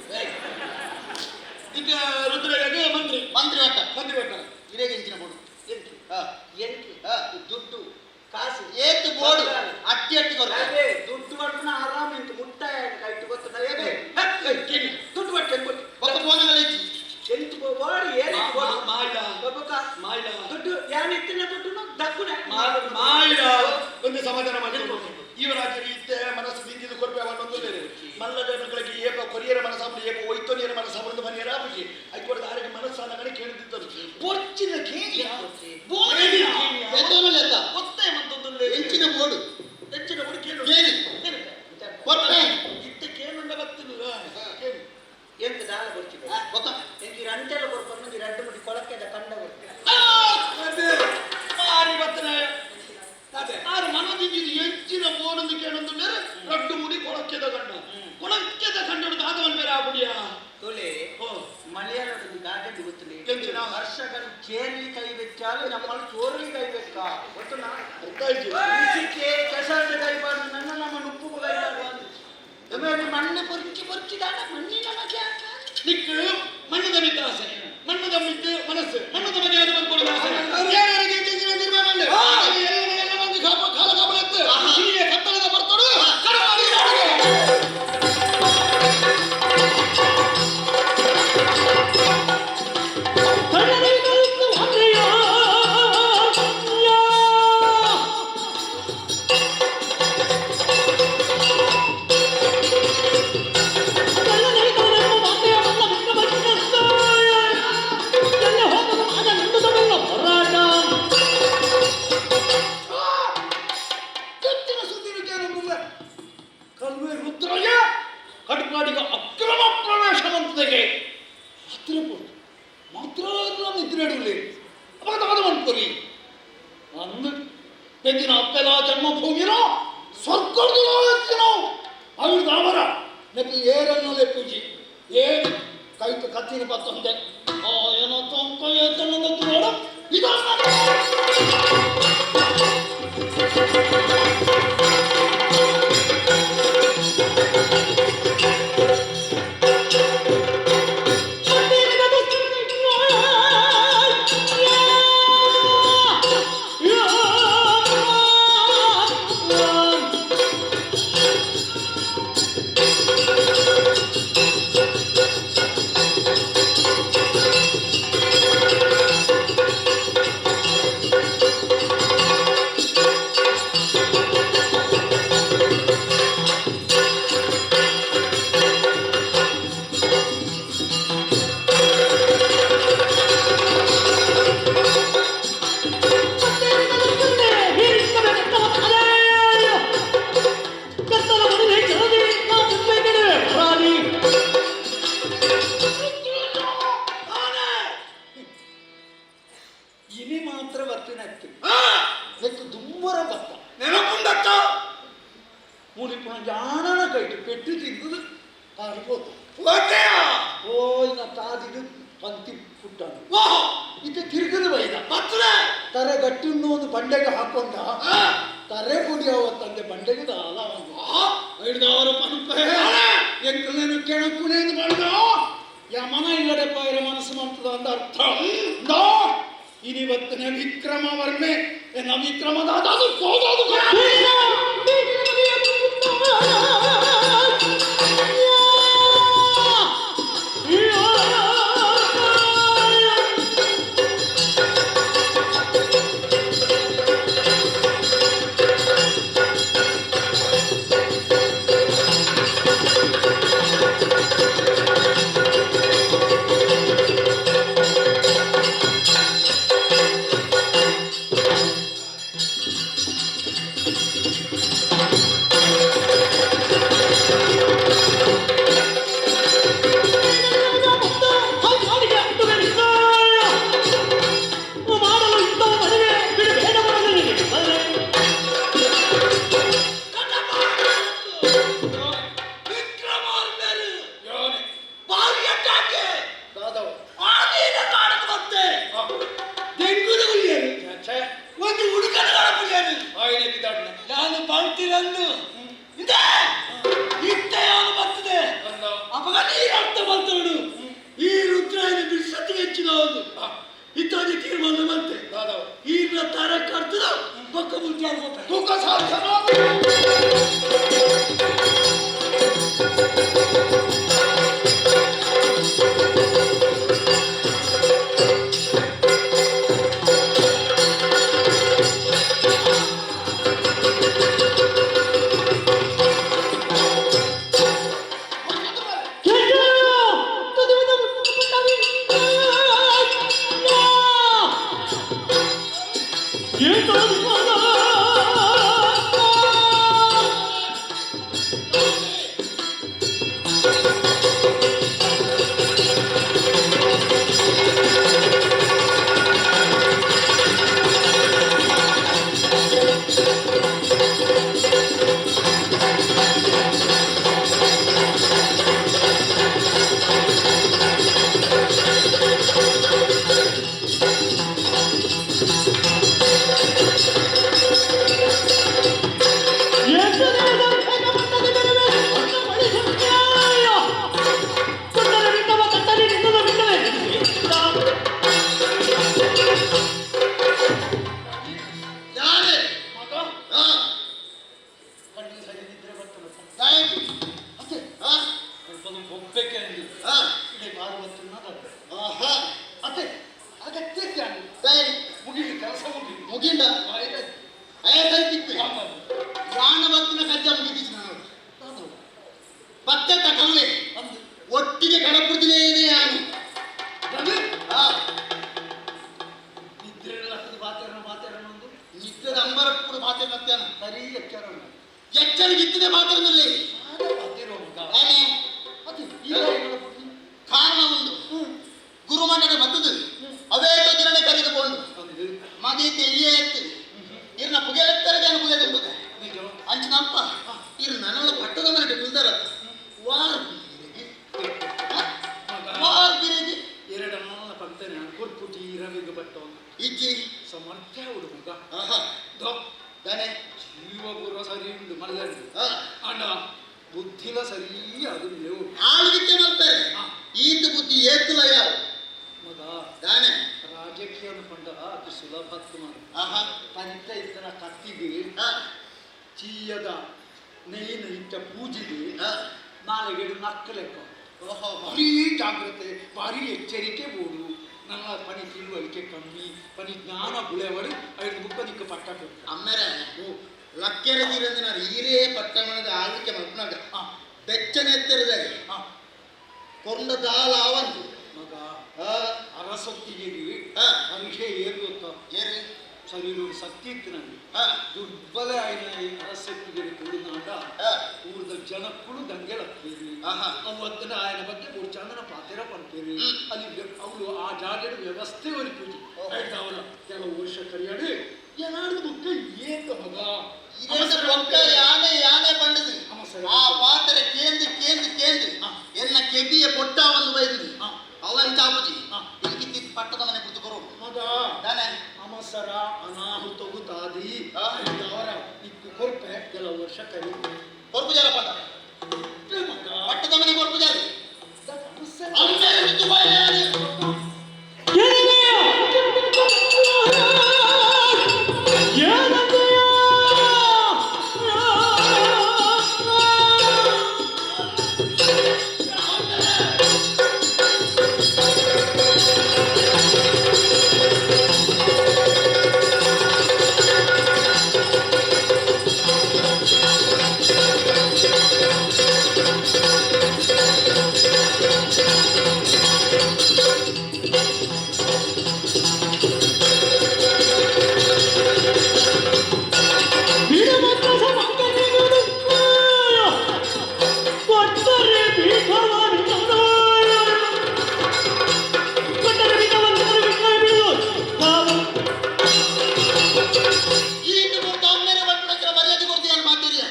ಈಗ ರುದ್ರಗೆ ಮಂತ್ರಿ. ಮಂತ್ರಿ ಒಟ್ಟ. ಮಂತ್ರಿ ಒಟ್ಟ. ಇರೆಗೆ ಇಂಚಿನ ಬೋಡು. ಎಂಕಿ. ಆ. ಎಂಕಿ. ಆ. ದುಡ್ಡು ಕಾಸು. ಏತು ಬೋಡು ಅಟ್ಟಿ ಅಟ್ಟಿ ಕೊರ್ತ. ಅದೇ ದುಡ್ಡು ಪಡ್ಪುನ ಆರಾಮ ಇಂತು ಮುಟ್ಟಾಯ ಕೈಟ್ ಗೊತ್ತದ ಏನೇ ದುಡ್ಡು ಪಟ್ಟೆ ಕೊಟ್ಟು. ಒಕ್ಕ ಫೋನಗಳ ಇಜ್ಜಿ. ಎಂತು ಬೋಡಿ ಏನೇ ಬೋಡು. ಮಾಡ. ಬೊಕ್ಕ ಮಾಡ. ದುಡ್ಡು ಯಾನ್ ಇತ್ತಿನ ದುಡ್ಡು ದಕ್ಕುನೆ. ಮಾಡ ಒಂದು ಸಮಾಧಾನ ಮಾಡಿ. ಇವರಾಜರು ಇತ್ತೆ ಮನಸ್ಸು ದಿಂಜಿದು ಕೊರ್ಪೆ ಅವನೊಂದು ಬೇರೆ ಮಲ್ಲದ ಮಕ್ಕಳಿಗೆ ಏಪ ಕೊರಿಯರ ಮನಸ್ಸಾಪುಡು ಏಪ ಒಯ್ತೊನಿಯರ ಮನಸ್ಸಾಪುಡು ಮನೆಯರ ಆಪುಜಿ ಐಕೊಡದ ಆರಿಗೆ ಮನಸ್ಸಾನಗಡೆ ಕೇಳಿದ್ದರು ಪೊರ್ಚಿನ ಕೇಣಿಯ ಬೋಡಿ. ಎತ್ತೋನಲ್ಲ ಎತ್ತ. ಒತ್ತಾಯ ಮಂತೊಂದು. ಎಂಚಿನ ಬೋಡು. ಹೆಚ್ಚಿನ ಬೋಡು ಕೇಳು. ಕೇಳಿ. ಕೊರ್ಪೆ. ಇತ್ತೆ ಕೇಳುಂಡ ಬತ್ತಿಲ್ಲ ಕೇಳು. ಎಂತ ದಾಲ ಕೊಡ್ತಿದ್ದೆ? ಒಕ್ಕ. ಎಂಕಿ ರಂಟೆಲ್ಲ ಕೊರ್ಪನ್ನು ರಡ್ಡು ಮುಡಿ ಕೊಳಕೆದ ಕಂಡ ಕೊಡ್ತೆ. ಅದೇ ಮಾರಿ ಬತ್ತನೆ ಅದೇ ಆರು ಮನದಿಂಜಿದು ಹೆಚ್ಚಿನ ಬೋಡೊಂದು ಕೇಳೊಂದು ಮೇರೆ ರಡ್ಡು ಮುಡಿ ಕೊಳಕ್ಕೆದ ಕಂಡ ಕೊಳಕ್ಕೆದ ಕಂಡು ದಾದವನ್ ಬೇರೆ ಆಗುಡಿಯ. ತೊಲೆ. ಓ. ಮಲಯಾಳದ ಗಾರ್ಡನ್ ಗೊತ್ತಿಲ್ಲ. ಎಂಚಿನ? ವರ್ಷಗಳು ಚೇರ್ಲಿ ಕೈ ಬೆಚ್ಚಾಲು ನಮ್ಮಲ್ಲಿ ಚೋರ್ಲಿ ಕೈ ಬೆಕ್ಕ ಗೊತ್ತುನಾ? ಅರ್ಥ ಆಯ್ತು. ಇಸಿಕೆ ಕೆಸರದ ಕೈ ಬಾರ್ದು ನನ್ನ ನಮ್ಮ ನುಪ್ಪು ಕೈ ಬಾರ್ದು ಆಮೇಲೆ ಮಣ್ಣು ಪೊರ್ಚಿ ಪೊರ್ಚಿದಾಡ ಮಣ್ಣಿನ ಬಗ್ಗೆ ಹಾಕ. ನಿಕ್ಕು ಮಣ್ಣದ ಮಿತ್ತ ಆಸೆ, ಮಣ್ಣದ ಮಿತ್ತು ಮನಸ್ಸು, ಮಣ್ಣದ ಬಗ್ಗೆ ಅದು ಬಂದ್ಕೊಳ್ಳೋದು ಆಸೆ. ಯಾರ್ಯಾರಿಗೆ ಹೆಚ್ಚಿನ ತೀರ್ಮಾನ ಉಂಟು? ಎಲ್ಲ ಎಲ್ಲ ಮಂದಿ ಕಾಪ ಕಾಲ ಕಾಪಲೆತ್ತು. ಹಿರಿಯ ಕತ್ತಲದ ಬರ್ತೋಡು ಕಡಪಾಡಿ ನಾಡಿಗೆ. ಕತ್ತಿನ ಸುದ್ದಿ ವಿಚಾರ ಕಲ್ವೆ ರುದ್ರಯ್ಯ ಕಟ್ಪಾಡಿಗ ಅಕ್ರಮ ಪ್ರವೇಶ ಮಂತದಗೆ ಮಾತ್ರ ಪೋತು ಮಾತ್ರ ನಿದ್ರೆ ಇಡಲಿ ಅವಾಗ ತಗದು ಮನ್ಕೊರಿ ಅಂದು ಪೆದ್ದಿನ ಅಪ್ಪೆಲ ಜನ್ಮಭೂಮಿನ ಸ್ವರ್ಗದ ನಾವು ಅವಿರ್ ದಾಮರ ನೆಪಿ ಏರನ್ನು ಲೆಪ್ಪುಜಿ ಏನು ಕೈತು ಕತ್ತಿನ ಪತ್ತೊಂದೆ ಆ ಏನೋ ತೊಂಕ ಏತನ್ನು ನೋಡ ಇದನ್ನ. ಆ ದುಂಬರ ಬತ್ತ ನೆನಪುಂಡತ್ತ ಮೂಲಿಪುನ ಜಾಣನ ಕೈಟ್ ಪೆಟ್ಟು ತಿಂದು ಪಾರಿಪೋತು ಹೋತೆಯ ಓಯ್ನ ತಾದಿಡು ಪಂತಿ ಪುಟ್ಟನು ಓಹೋ ಇದು ತಿರುಗದು ಬೈದ ಬರ್ತದೆ ತರೆ ಗಟ್ಟಿನ್ನು ಒಂದು ಬಂಡೆಗೆ ಹಾಕೊಂಡ ತರೆ ಕುಡಿಯವ ತಂದೆ ಬಂಡೆಗೆ ದಾಲ ಒಂದು ಹಿಡ್ದವರು ಪಂಪೆ ಎಂಕಲೇನು ಕೆಣಕುಣೇನು ಬಂದ ಯಮನ ಇಲ್ಲಡೆ ಪಾಯಿರ ಮನಸ್ಸು ಮಾಡ್ತದ ಅಂತ ಅರ್ಥ ನೋ ಇನಿವತ್ತನೆ ವಿಕ್ರಮ ವರ್ಮೆ ಎನ್ನ ವಿಕ್ರಮದಾದ ಅದು ಸೋದಾದು ವಿಕ್ರಮಾರ್ಮೇರು ಬಾರಿ ಅಟ್ಟಾಕೆ ಆಮೇಲೆ ಕಾಡಕ್ಕೆ ಬತ್ತೆ ದೆಂಗುದ ಗುಳಿಯರು ಒಂದು ಹುಡುಗನ ಕಾಡಕ್ಕೆ ನಾನು ಬಾಳ್ತಿರಂದು ಇದೆ ಇತ್ತ ಯಾರು ಬರ್ತದೆ ಅವಾಗ ನೀರು ಅರ್ಥ ಬರ್ತವನು ಈ ರುದ್ರಾಯನ ಬಿಡಿಸತಿ ಹೆಚ್ಚಿನ ಒಂದು ಇತ್ತಾದಿ ತೀರ್ಮಾನ ಬಂತೆ ಈಗಿನ ತಾರ ಕರ್ತದ ಪಕ್ಕ ಮುಂಚೆ ತೂಕ ಸಾಧ್ಯ ಯಾರೇ ಹಾ thank you ಹಾ ಹಾ ಆಹಾ ಅತ್ತೆ ಅಗತ್ಯ ಸರಿ ಮುಗಿಲಿ ಕೆಲಸ ಮುಗಿಲಿ ಮುಗಿಂಡ ಆಯ್ತಾಯ್ತಿತ್ತು ಯಾನ ಬತ್ತಿನ ಕಜ್ಜ ಮುಗಿದಿಸಿ ನಾನು ಪತ್ತೆ ತಕಲ್ಲೆ ಒಟ್ಟಿಗೆ ಕಡಪುಡ್ದಿನೇ ಯಾನು ಹಾ ನಿದ್ರೆ ಮಾತಾಡೋಣ ಮಾತಾಡೋಣ ಒಂದು ನಿತ್ಯದ ಅಂಬರಪ್ಪುಡು ಮಾತೆ ಮತ್ತಾನ ಸರಿ ಎಚ್ಚರ ಉಂಟು. ಎಚ್ಚರಿಗಿತ್ತದೆ ಮಾತಾಡೋದಿಲ್ಲ ಅದಿರೋ ಮಗ. ಏನೇ ಅದು ಈ ಕಾರಣ ಒಂದು ಗುರುಮಠದ ಬತ್ತದು ಅವೇತ ದಿನನೇ ಕರೆದುಕೊಂಡು ಮದೀತೆ ಇಲ್ಲಿಯೇ ಎತ್ತು ಇರ್ನ ಪುಗೆ ಎತ್ತರಗೆ ಅನು ಪುಗೆ ತುಂಬುದ ಅಂಚಿನಪ್ಪ ಇರ್ ನನಗಳ ಪಟ್ಟದ ಮನೆ ಕುಲ್ದಾರ ವಾರ್ ಬೀರಿಗೆ ವಾರ್ ಬೀರಿಗೆ ಎರಡನ್ನ ಪಂತನೆ ಕೊರ್ಪುಟಿ ರವಿಗೆ ಬಟ್ಟವನ್ನು ಇಜ್ಜಿ ಸಮರ್ಥ್ಯ ಹುಡುಗ ಆಹಾ ದಾನೆ ಜೀವ ಪೂರ್ವ ಸರಿ ಉಂಟು ಮಲ್ಲಂಡು ಹಾ ಅಣ್ಣ ಬುದ್ಧಿಲ ಸರಿ ಅದು ನೀವು ಆಳ್ವಿಕೆ ಮಾಡ್ತಾರೆ ಈತ ಬುದ್ಧಿ ಏತುಲ ಯಾವ ಮಗ ದಾನೆ ರಾಜಕೀಯ ಪಂಡ ಅತಿ ಸುಲಭ ಮಾಡು ಆಹಾ ಪಂತ ಇದ್ದನ ಕತ್ತಿಗೆ ಹಾ ಚೀಯದ ನೇಯ್ನ ಇಟ್ಟ ಪೂಜೆಗೆ ಹಾ ನಾಳೆಗೆ ನಕ್ಕಲೆಕ್ಕ ಓಹೋ ಭಾರೀ ಜಾಗ್ರತೆ ಭಾರೀ ಎಚ್ಚರಿಕೆ ಬೋಡು ನನ್ನ ಪನಿ ತಿಳುವಳಿಕೆ ಕಮ್ಮಿ ಪನಿ ಜ್ಞಾನ ಬುಳೆವರು ಐದು ಬುಕ್ಕ ನಿಕ್ಕ ಪಟ್ಟ ಕೊಟ್ಟು ಅಮ್ಮೆರೆ ಲಕ್ಕೆರೆ ತೀರಂದಿನ ಈರೇ ಪಟ್ಟಣದ ಆಳ್ವಿಕೆ ಮಲ್ಪನಾಗ ಬೆಚ್ಚನೆ ಎತ್ತರಿದಾಗ ಕೊಂಡ ದಾಲ ಆವಂತು ಮಗ ಆ, ಅರಸೊತ್ತಿಗೆ ಆ, ಹರಿಷೆ ಏನು ಗೊತ್ತಾ ಏರಿ ಶರೀರ ಸತ್ಯ ಇತ್ತು ನನಗೆ ಆ, ದುರ್ಬಲ ಆಯ್ನ ಅರಸೊತ್ತಿಗೆ ತುಳುನಾಡ ಆ, ಊರ್ದ ಜನಕ್ಕಳು ದಂಗೆಳತ್ತೀರಿ ಆಹಾ. ಅವತ್ತಿನ ఆయన ಬಗ್ಗೆ ಮೂರ್ಚಾಂದನ ಪಾತಿರ ಪಡ್ತೀರಿ ಹ್ಮ್. ಅಲ್ಲಿ ಅವಳು ಆ ಜಾಗದ ವ್ಯವಸ್ಥೆ ಒಲಿಪೂಜೆ ಓಹೋ. ಆಯ್ತು ಅವರ ಕೆಲವು ವರ್ಷ ಕರಿಯಾಡಿ ಏನಾದ್ರು ಬುಕ್ಕ ಏತ ಮಗ. ಇರೆನ ಬೊಕ್ಕ ಯಾನೆ ಯಾನೆ ಪಂಡದು ಆ ಪಾತ್ರೆ ಕೇಂದು ಕೇಂದು ಕೇಂದು ಎನ್ನ ಕೆಬಿಯ ಪೊಟ್ಟ ಒಂದು ಬೈದುದು ಅವಂಚಾಪುಜಿ ಇಂಕಿತ್ತಿ ಪಟ್ಟದ ಮನೆ ಕುತ್ತು ಕೊರು ಮಗ ದಾನೆ ಅಮಸರ ಅನಾಹುತವು ತಾದಿ ಅವರ ಇಕ್ಕು ಕೊರ್ಪೆ ಕೆಲವು ವರ್ಷ ಕರಿ ಕೊರ್ಪು ಜಾರ ಪಟ್ಟ ಮಗ ಪಟ್ಟದ ಮನೆ ಕೊರ್ಪು ಜಾರಿ ಅಮಸರ ಅಮ್ಮೆ ಋತು ಬಾಯಾನೆ. ಈತ ಕೊಡ್ತಾ ಅಮ್ಮೇಲೆ ಬಂದ್ಬಿಡಕ್ಕೆ ಮರ್ಯಾದೆ ಕೊಡ್ತೀಯ ಮಾತಿರಿಯ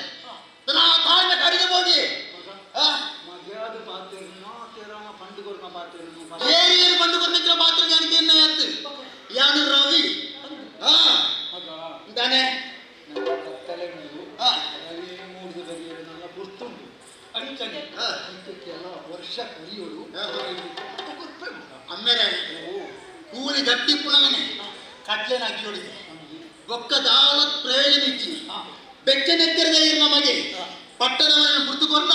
ನಾ ತಾಳ್ಮೆ ಕಡಿಗೆ ಹೋಗಿ ಮರ್ಯಾದೆ ಪಾತ್ರೆನೋ ತೇರಾನ ಪಂಡುಗೊರ್ನ ಪಾತ್ರೆನೋ. ಏರಿ ಏರಿ ಬಂದು ಕೊಡ್ಲಿಕ್ಕೆ ಮಾತ್ರ ಜ್ಞಾನಕ್ಕೆ ಎನ್ನ ಯಾತ್ ಯಾನು ರವಿ ಹಾ ಮಗ ದಾನೆ ನನ್ನ ಕತ್ತಲೆ ಉಂಟು. ಹಾ. ರವಿ ಮೂಡ್ದು ಬರಿಯಲು ನನ್ನ ಗುರ್ತುಂಟು ಅಂಚನೆ ಹಾ. ಇಂತ ಕೆಲ ವರ್ಷ ಕಲಿಯೋಳು ಹಾ. ಕೊರ್ಪೆ ಮಗ. ಅಮ್ಮೇಲೆ ಕೂಲಿ ಗಟ್ಟಿ ಪುನಗನೆ ಕಡ್ಲೆನ ಅಕ್ಕಿಯೊಳಿಗೆ ಬೊಕ್ಕ ದಾಲತ್ ಪ್ರಯೋಜನ ಇಚ್ಚಿ ಬೆಚ್ಚ ನೆತ್ತಿರದ ಇರ್ನ ಮಗೆ ಪಟ್ಟದ ಮನೆ ಗುರ್ತು ಕೊರ್ನ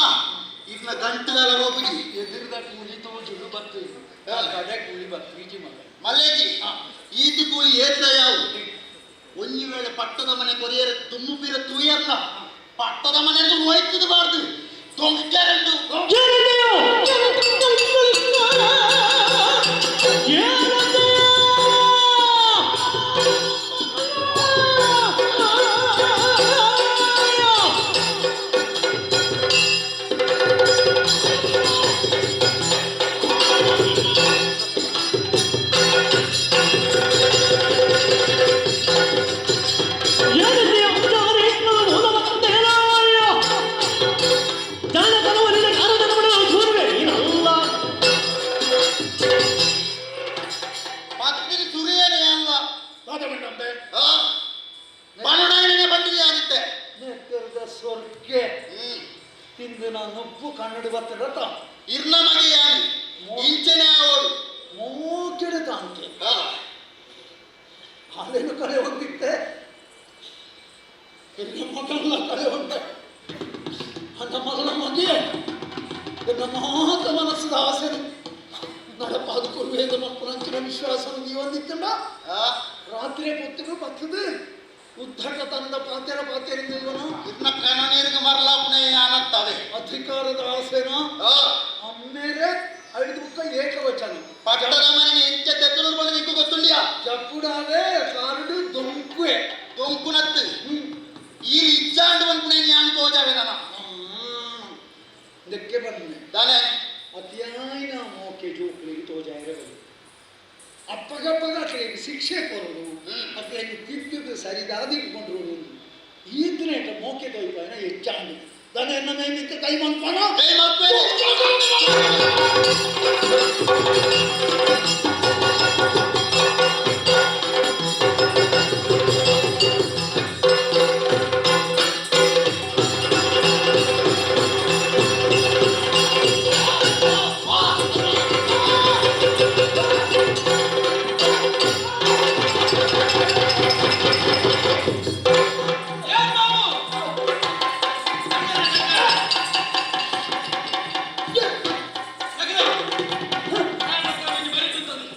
ಇರ್ನ ಗಂಟುಗಾಲ ರೋಪುಜಿ ಎದುರ್ದ ಕೂಲಿ ತೋಜುಡು ಬತ್ತು ಹಾ. ಕಡೆ ಕೂಲಿ ಬತ್ತು ಮಗ. ಮಲ್ಲೇಜಿ ಈತಿ ಕೂಲಿ ಏತ್ರ ಯಾವು ಒಂಜಿ ವೇಳೆ ಪಟ್ಟದ ಮನೆ ಕೊರಿಯರ ತುಮ್ಮು ಬೀರ ತೂಯರ್ನ ಪಟ್ಟದ ಮನೆ ಹೋಯ್ತದ ಬಾರ್ದು ತೊಂಕೆರಂಡು. ಪಕ್ಕದ ಸುರಿಯನೇ ಅಲ್ಲ. ದಾದ ಮಂಡಂಬೆ. ಬಣ್ಣನೇ ಬಂದಿದೆ ಆಗುತ್ತೆ. ನೆತ್ತರದ ಸೊರ್ಗೆ ಹ್ಮ್ ತಿಂದು ನಾನು ಉಪ್ಪು ಕನ್ನಡ ಬರ್ತದ. ಇರ್ನ ಮಗೆ ಯಾನಿ ಇಂಚನೆ ಆವೋಡು. ಮೋಕೆಡೆ ತಾಂಕೆ ಹಾ. ಅದೇನು ಕಳೆ ಹೊಂದಿತ್ತೆ ಎನ್ನ ಮಗನ ಕಳೆ ಹೊಂದ ಅಂತ ಮಗಳ ಮಗೆ ಎನ್ನ ಮಾತ ಮನಸ್ಸದ ಆಸೆ ನಡಪಾದ ಕೊರುವೇದ ಮಕ್ಕಳಂಚಿನ ವಿಶ್ವಾಸ ನೀವೊಂದಿತ್ತಂಡ ಆ, ರಾತ್ರಿ ಪುತ್ತರು ಬತ್ತದು ಉದ್ದಟ ತಂದ ಪಾತೆರ ಪಾತೆರಿಂದಿಲ್ವನು. ಇರ್ನ ಕನನೀರಿಗೆ ಮರಲಾಪನೆ ಆನತ್ತವೆ. ಅಧಿಕಾರದ ಆಸೆನ ಆ, ಅಮ್ಮೇರೆ ಐದು ಬುಕ್ಕ ಏಕವಚನ. ಪಟ್ಟದ ಮನೆ ಎಂಚ ತೆತ್ತಲು ಬಂದು ನಿಕ್ಕು ಗೊತ್ತುಂಡಿಯಾ. ಚಪ್ಪುಡಾವೆ ಕಾರುಡು ದೊಂಕುವೆ. ದೊಂಕುನತ್ತು ಈ ಇಚ್ಚಾಂಡು ಬಂದ್ಪುಣೆ ಯಾನ್ ತೋಜಾವೆ ನನ್ನ. ಇದಕ್ಕೆ ಬಂದೆ ದಾನೆ ಅತಿಯಾಯಿನ ಮೋಕೆ ಜೋಕ್ಲಿಗೆ ತೋಜಾಯಿರ ಬಲ್ಲಿ ಅಪ್ಪಗಪ್ಪಗ ಅಕ್ಲೆಗೆ ಶಿಕ್ಷೆ ಕೊರೋದು ಅಕ್ಲೆಗೆ ತಿದ್ದುದು ಸರಿದಾದ ಇಟ್ಕೊಂಡ್ರು ಈತನೇಟ ಮೋಕೆ ತೋಯ್ಪಾಯಿನ ಹೆಚ್ಚಾಂಡು ದನ ಎನ್ನ ಮೇಮಿತ್ತ ಕೈ ಮನ್ಪಾನ ಕೈ ಮಲ್ಪೇನೆ. ಏನ್ ಬಾಬು? ನಗರ. ನಾನು ಒಂಜಿ ಬರಿ ತುತ್ತದು.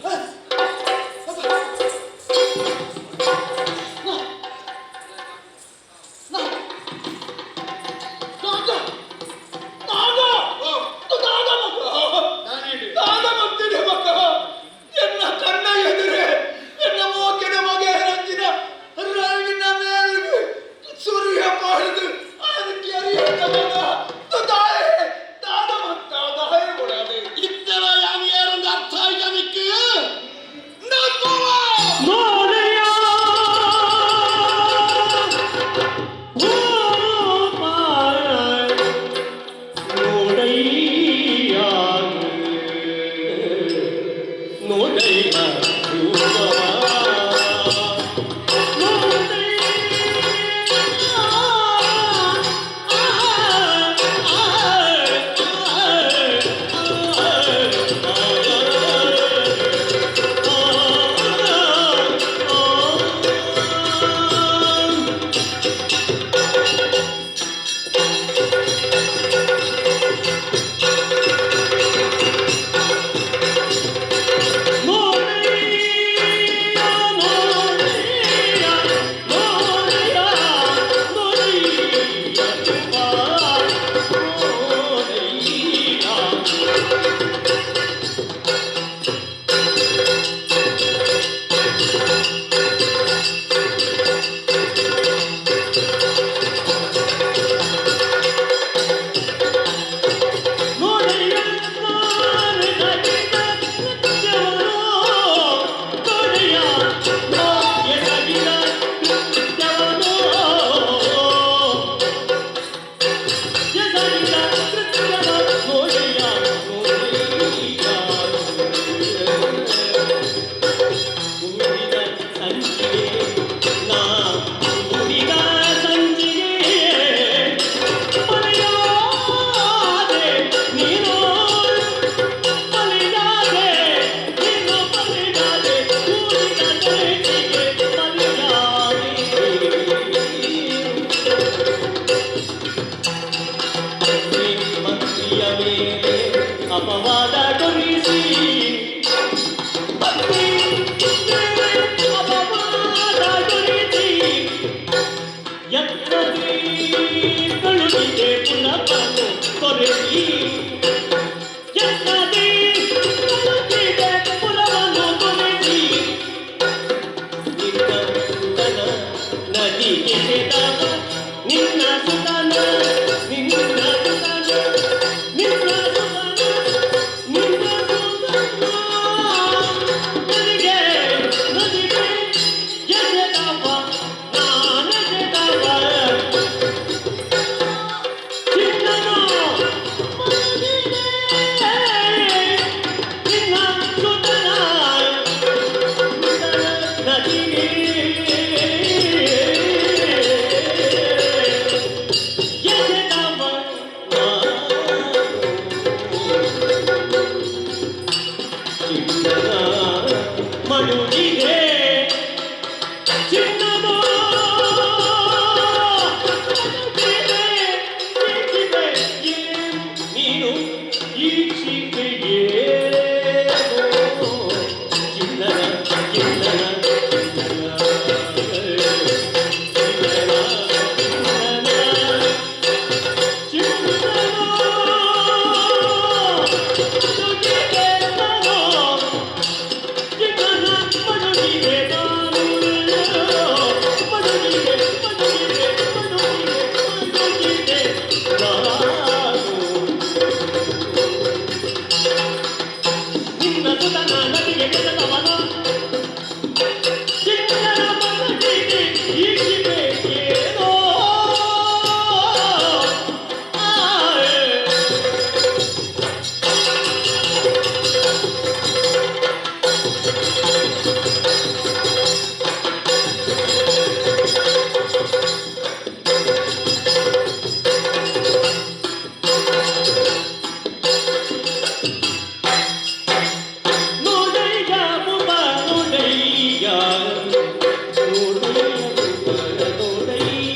ನದಿಗೆ ನಿನ್ನ ಸುತನ ನಿನ್ನ ಸುತನ ನಿನ್ನ ಸುತನ ನಿನ್ನ ಸುತನ ನದಿಗೆ ನದಿಗೆ ಎಸೆದವ ನಾನೆಸೆದವ ಚಿನ್ನನು ಮಲಗಿದೆ ನಿನ್ನ ಸುತನ ನದಿಗೆ ಎಸೆದವ ಚಿನ್ನದ ಮಡುಗಿದೆ ಚಿನ್ನದ ನೀನು ಈಕ್ಷಿತೆಯೇನೋ ಚಿನ್ನದ ಚಿನ್ನದ ನಿನ್ನ ಸುತನ ನದಿಗೆ ಬೆಳೆದವನ ಚಿನ್ನದ ಮನದಿಗೆ ಈಗಿಬೇಕೇನೋ ಆಯೇ. ನೋಡಯ್ಯ ಬುಬ ನೋಡಯ್ಯ ನೋಡಯ್ಯ ಬುಬ ನೋಡಯ್ಯ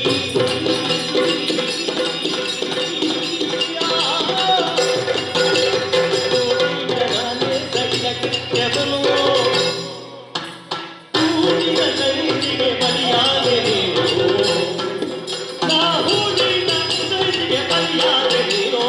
ನಾನೇ ಸಡಿಲ ಕೃತ್ಯವನು ಹೂವಿನ ಸೈಜಿಗೆ ಬಲಿಯಾದೆ ನೀನು ನಾ ಹೂವಿನ ಸೈಜಿಗೆ ಬಲಿಯಾದೆ ನೀನು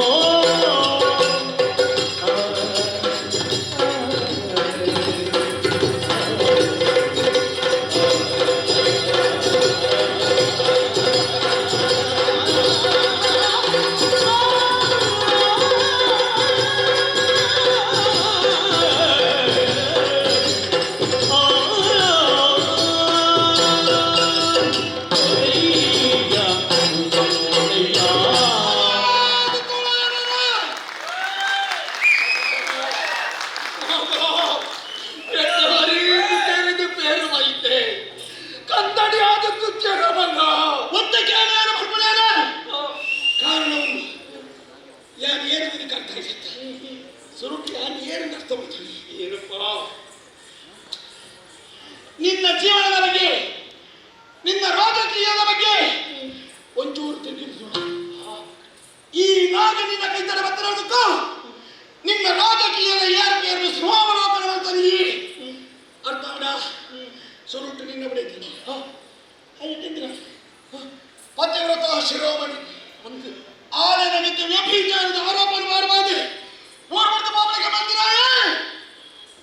ಕಾರಣ ಯಾರು ಏನು ನಿನಗೆ ಅರ್ಥ ಆಯ್ತು ಸುರುಟಿ ಯಾರು ಏನು ಅರ್ಥ ಮಾಡ್ತಾನೆ ಏನಪ್ಪ ನಿನ್ನ ಜೀವನದ ಬಗ್ಗೆ ನಿನ್ನ ರಾಜಕೀಯದ ಬಗ್ಗೆ ಒಂಚೂರು ತಿರುಗಿ ನೋಡು. ಈ ನಾಗ ನಿನ್ನ ಕೈತಡ ಬತ್ತಿರೋದಕ್ಕೂ ನಿನ್ನ ರಾಜಕೀಯದ ಏರ್ಪೇರು ಸ್ವಾವಲೋಕನ ಮಾಡ್ತಾನೆ ಅರ್ಥ ಮಾಡ ಸುರುಟು ನಿನ್ನ ಬಿಡೈತಿ ಪತಿವ್ರತ ಶಿರೋಮಣಿ ಒಂದು ಆಳಿನ ಮಿತಿ ವ್ಯಭಿಚಾರದ ಆರೋಪವನ್ನು ಮಾಡಬಾರದು ಮೂರು ಪಾಪಕ್ಕೆ ಬಂದಿರಾಯೇ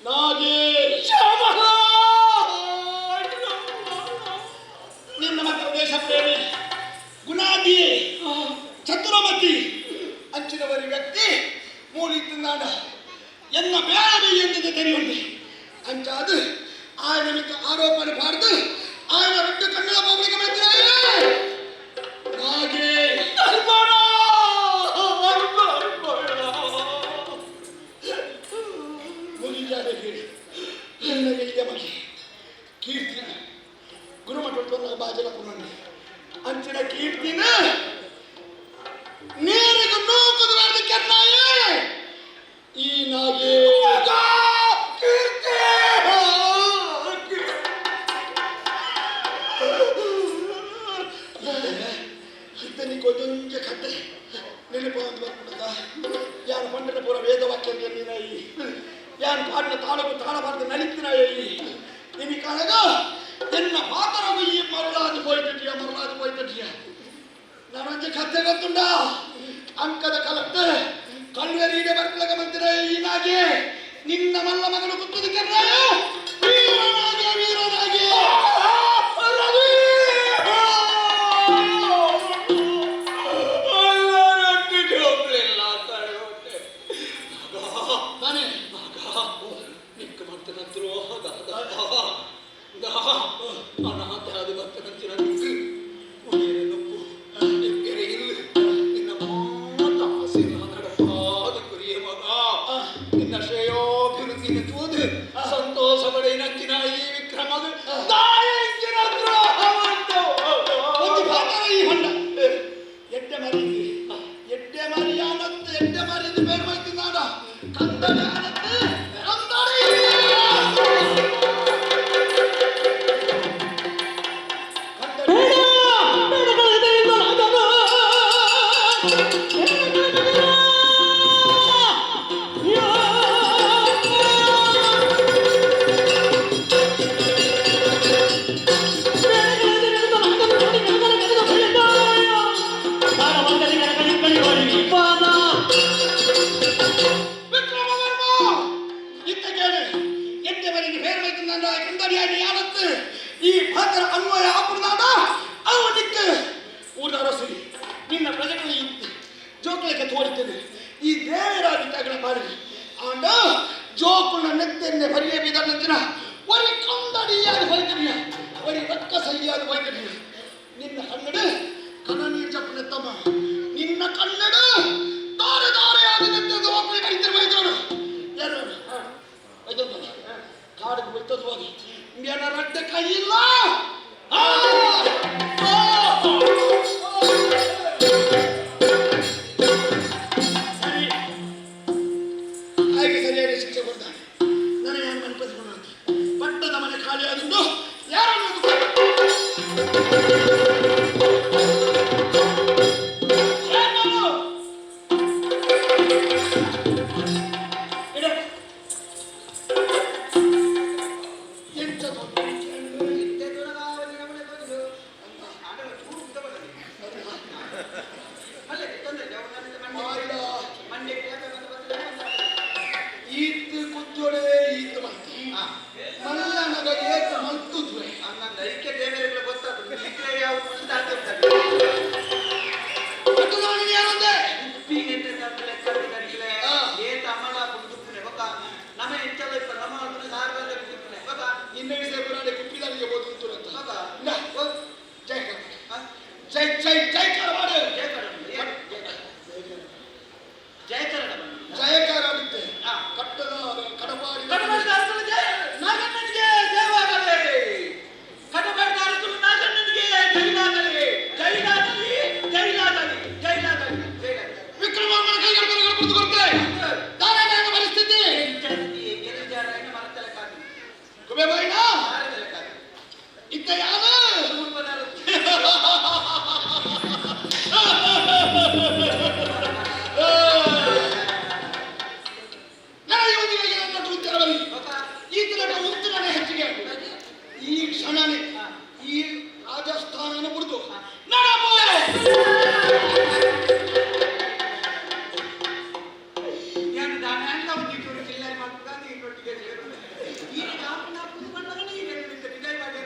ನಾಗೇ ಶ್ಯಾಮಲ ನಿನ್ನ ಮಾತ್ರ ದೇಶ ಪ್ರೇಮಿ ಗುಣಾದಿ ಚತುರಮತಿ ಅಂಚಿನವರಿ ವ್ಯಕ್ತಿ ಮೂಲಿ ತಿನ್ನಾಡ ಎನ್ನ ಬೇಡವೇ ಎಂದಿದೆ ತೆರೆಯುಂಡೆ ಅಂಚಾದು ಆ ನಿಮಿತ್ತ ಆರೋಪನೆ ಬಾರದು ಆಯನ ರೊಟ್ಟ ಕನ್ನಡ ಪಾಪಕ್ಕೆ ಬಂದಿರಾಯೇ ನಾಗೇ ಧರ್ಮಣ ಕೀರ್ತಿ ಗುರುಮಠ ಬಾಜಲ ಪುನಂಡಿ ಅಂಚಿನ ಕೀರ್ತಿನ ನೀರಿಗೆ ನೂಕುದು ಕೆನ್ನಾಯೇ ಈ ನಾಗೆ ಕೀರ್ತಿ ಇತ್ತನಿಗೆ ಒಂದೊಂದು ಕತೆ ನೆನಪು ಅಂತ ಬರ್ಬಿಡದ ಯಾರು ಪಂಡನ ಪೂರ ವೇದವಾಕ್ಯ ನೀನಾಯಿ ಯಾರು ಪಾಡಿನ ತಾಳಕು ತಾಳಬಾರದು ನಲಿತಿನಾಯಿ ಇನಿ ಕಾಣಗ ಎನ್ನ ಪಾತರಗು ಈ ಮರಳಾದ ಪೋಯ್ತಟಿಯ ಮರಳಾದ ಪೋಯ್ತಟಿಯ ನಾನೊಂದು ಕತೆ ಗೊತ್ತುಂಡ ಅಂಕದ ಕಲತ್ತೆ ಕಲ್ವೆರೀಡೆ ಬರ್ಪಲಗ ಮಂತಿರ ಈ ನಾಗೆ ನಿನ್ನ ಮಲ್ಲ ಮಗನು ಕುತ್ತದ ಕೆರ್ರಾಯ ವೀರನಾಗೆ ವೀರನಾಗೆ ರವಿ. ಅನ್ವಯ ಆಪುನಾಡ ಅವು ನಿಕ್ಕೆ ಊರ ಅರಸು ನಿನ್ನ ಪ್ರಜೆಗಳಿಗೆ ಜೋಕುಲಕ್ಕೆ ತೋರಿದ್ದೇನೆ ಈ ದೇವರಾಗಿ ತಗಲ ಬಾರಿ ಆಂಡ ಜೋಕುಲ ನೆತ್ತೆನ್ನೆ ಬರಿಯ ಬಿದನಂಚಿನ ಒರಿ ಕಂದಡಿಯಾದ ಬೈತನಿಯ ಒರಿ ರೊಕ್ಕ ಸಹಿಯಾದ ಬೈತನಿಯ ನಿನ್ನ ಕನ್ನಡ ಕಣ ನೀರು ಚಪ್ಪನೆ ತಮ್ಮ ನಿನ್ನ ಕನ್ನಡ ದಾರೆ ದಾರೆಯಾದ ನೆತ್ತೆದ ಒಬ್ಬನೇ ಕಡಿತಾರೆ ಬೈತರು ಯಾರು ಬೈತರು ಕಾಡಿಗೆ ಬೈತದ್ದು ಹೋಗಿ ಇಂಡಿಯಾನ ರಡ್ಡ ಕೈ ಇಲ್ಲ. ಆ! ಆ! ಸರಿ, ಹಾಗೆ ಸರಿಯಾದ ಶಿಕ್ಷೆ ಕೊಡ್ತಾನೆ. ನನಗೆ ಏನು ಮನೆ ಪಟ್ಟದ ಮನೆ ಖಾಲಿ ಆದುಂಟು ಯಾರನ್ನು ಎಂತ ಈತ್ ಕುಜ್ಜೋಡೆ ಈತ್ ಮಂತಿ ಮಲ್ಲನಗ ಏತ ಮಲ್ತುದ್ವೆ. ಐಕ್ಯ ದೇವರುಗಳು ಗೊತ್ತಾಗ್ತದೆ ಈಗಲೇ ಯಾವ ಪಟ್ಟದ ಮನೆ ಯಾರಂದೆ? ಏತ ಅಮಲ ದುಪ್ಪುನೆ ಬೊಕ ನಮ ಎಂಚಲ ಇಪ್ಪ ನಮ ಸಾರ್ವಜನಿಕ ದುಪ್ಪುನೆ ಬೊಕ ನಿನ್ನ ವಿಷಯ ಪುರಾಣ ಕುಪ್ಪಿದಾರಿಗೆ ಬೋದು ಉಂಟು ಅಂತ. ಬೊಕ ಇಂದ, ಜೈ ಕರ್ನಾಟಕ. ಜೈ ಜೈ ಜೈ ಕರ್ನಾಟಕ. ಜಯ ಕನ್ನಡ ಜಯ ಕನ್ನಡ. ಜಯಕಾರ ಆಗುತ್ತೆ. ಕಟ್ಟದ ಕಡಪಾಡಿ ಕಟಪಾಡಿದ ಅರಸುಲು ಜಯ ನಾಗಣ್ಣನಿಗೆ ಜಯವಾಗಲಿ. ಕಟಪಾಡಿದ ಅರಸುಲು ನಾಗಣ್ಣನಿಗೆ ಜೈಲಾಗಲಿ ಜೈಲಾಗಲಿ ಜೈಲಾಗಲಿ ಜೈಲಾಗಲಿ ಜೈಲಾಗಲಿ. ವಿಕ್ರಮವರ್ಮನ ಕೈಗಳು ಕುಳಿತು ಕೊಡ್ತೆ ದಾನ ಪರಿಸ್ಥಿತಿ ಕುಬೇಬಾಯಿನ ಇತ್ತ ಯಾರು? ನಾನು ಇವತ್ತಿಗೆ ನನ್ನ ಉತ್ತರ ಬರಲಿ. ಈ ತರಕ ಉತ್ತರನೇ ಹೆಚ್ಚಿಗೆ ಆಗಿದೆ. ಈ ಕ್ಷಣನೇ ಈ ರಾಜಸ್ಥಾನನ ಬಿಡ್ತು ನಡಪೋ. ನಾನು ದಾನ ಒಂಜಿ ಚೂರು ಚಿಲ್ಲರೆ ಮಾಡ್ತದ ನೀರೊಟ್ಟಿಗೆ ಸೇರುದು. ಈ ಕಾಪು ನಾಪುದು ಬಂದಾಗ ನೀರು ವಿಜಯ್ ಮಾಡಿ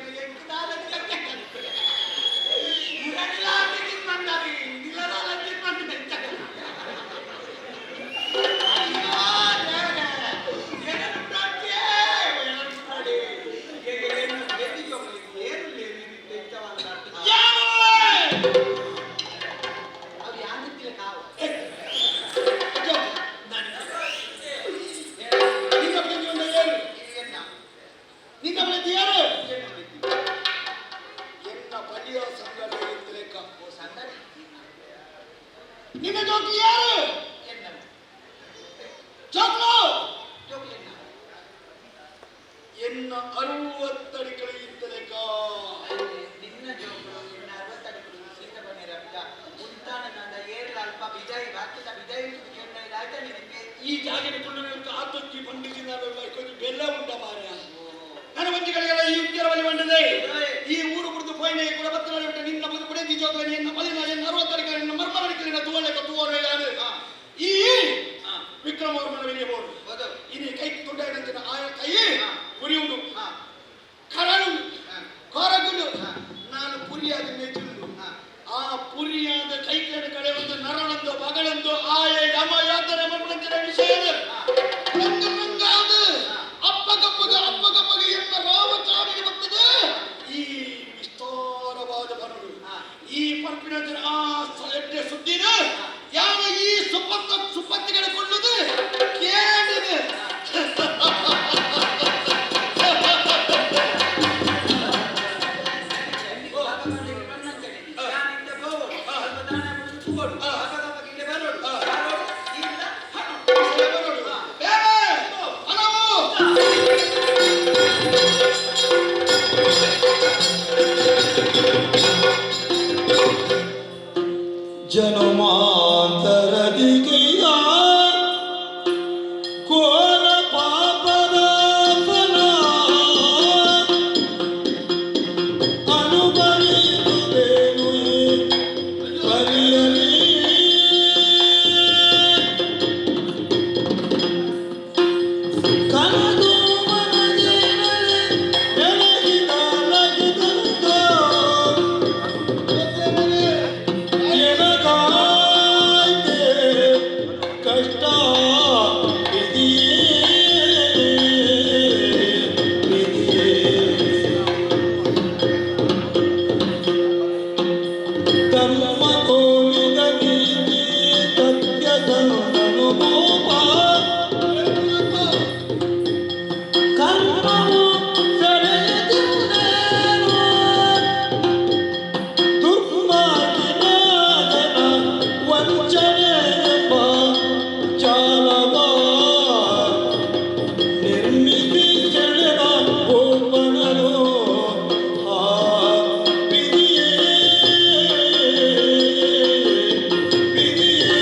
ನಿನ್ನ ಪ್ರತಿ ಒಂದು ಏಳು. ನಿನ್ನ ಪ್ರತಿ ಯಾರು? ಎನ್ನ ಬಲಿಯ ಸಂಗಡ ಇದ್ರೇಕ ನಿನ್ನ ಜೋತಿ ಯಾರು? ಜೋಕ್ಲು ಎನ್ನ ಅರುವತ್ತಡಿಗಳು ಇದ್ದಲೇಕ. ನಿನ್ನ ಜೋಕುಲು ನಿನ್ನ ಅರವತ್ತಡಿಕುಲು ಸೀತ ಬನ್ನಿರಪ್ಪ ಉಂತಾನ ನಂದ ಏರ್ಲ ಅಲ್ಪ ಬಿಜಾಯಿ ಬಾಕಿದ ಬಿಜಾಯಿ ಕೇಂದ್ರ ಆಯ್ತಾ ನಿನಗೆ? ಈ ಜಾಗದ ಕೊಂಡು ಆತೊಕ್ಕಿ ಬಂಡಿಜಿನ ಕೊಂಚ ಬೆಲ್ಲ ಉಂಟ ಮಾರ್ಯ. ನನ್ನ ಮಂಜಿಗಳಿಗೆಲ್ಲ ಈ ಉದ್ಯಮದಲ್ಲಿ ಬಂದಿದೆ. ಈ ಊರು ಬಿಡ್ದು ಪೋಯ್ನೆ ಕೂಡ ಬತ್ತಲ ಬಿಟ್ಟು ನಿನ್ನ ಬದು ಕುಡೆ ಜೋಗ್ಲ ನಿನ್ನ ಬಲಿನ ಎನ್ನ ಅರವತ್ತಡಿಕಲ ನಿನ್ನ ಮರ್ಮರಡಿಕಲಿನ ತುವಳೆಕ ತುವರೆ ಯಾರು ಈ ವಿಕ್ರಮವರ್ಮನ ವಿನಿಯಬಹುದು. ಇನಿ ಕೈ ತುಂಡಾಯಿನಂಚಿನ ಆಯ ಕೈ ಪುರಿಯುಂಡು ಕರಳುಂಡು ಕೊರಗುಂಡು ನಾನು ಪುರಿಯಾದ ಮೇಚುಂಡು. ಆ ಪುರಿಯಾದ ಕೈಕಡ ಕಡೆ ಒಂದು ನರಳೊಂದು ಮಗಳೊಂದು ಆಯ ಯಮ ಯಾತನೆ ಮಕ್ಕಳಂಚಿನ ವಿಷಯ ರಂಗ ರಂಗಾದ ಅಪ್ಪಗಪ್ಪಗ ಅಪ್ಪಗಪ್ಪಗ ಎನ್ನ ರಾಮಚಾರಿಗೆ ಬರ್ತದೆ ಈ ವಿಸ್ತಾರವಾದ ಬರಲು ಈ ಪರ್ಪಿನ ಆ ಎಡ್ಡೆ ಸುದ್ದಿನ ಯಾವ ಈ ಸುಪತ್ತ ಸುಪತ್ತಿಗಳ ಕೊಳ್ಳುದು ಕೇಳಿದೆ. ಜನುಮಾಂತರದಿಗೆಯ ಕೋರ ಪಾಪದ ಫಲ ಅನುಭವಿಸುವೇನು ಈ ಪರಿಯಲಿ. ಕನದು ಮನದೇನಲೆ ಎಳಗಿದ ಲಗಿದಂತ ಧರ್ಮ ಕೋವಿದ ನೀತಿ ಸತ್ಯ ಧರ್ಮನು ಭೂಪ ಕರ್ಮವು ಸೆಳೆಯುತ್ತಿರುವುದೇನು ದುರ್ಮಾರ್ಗಿನಾದನ ವಂಚನೆ ಎಂಬ ಜಾಲವ ನಿರ್ಮಿಸಿ ಸೆಳೆದ ಗೋಪನನು ಆ ವಿಧಿಯೇ ವಿಧಿಯೇ.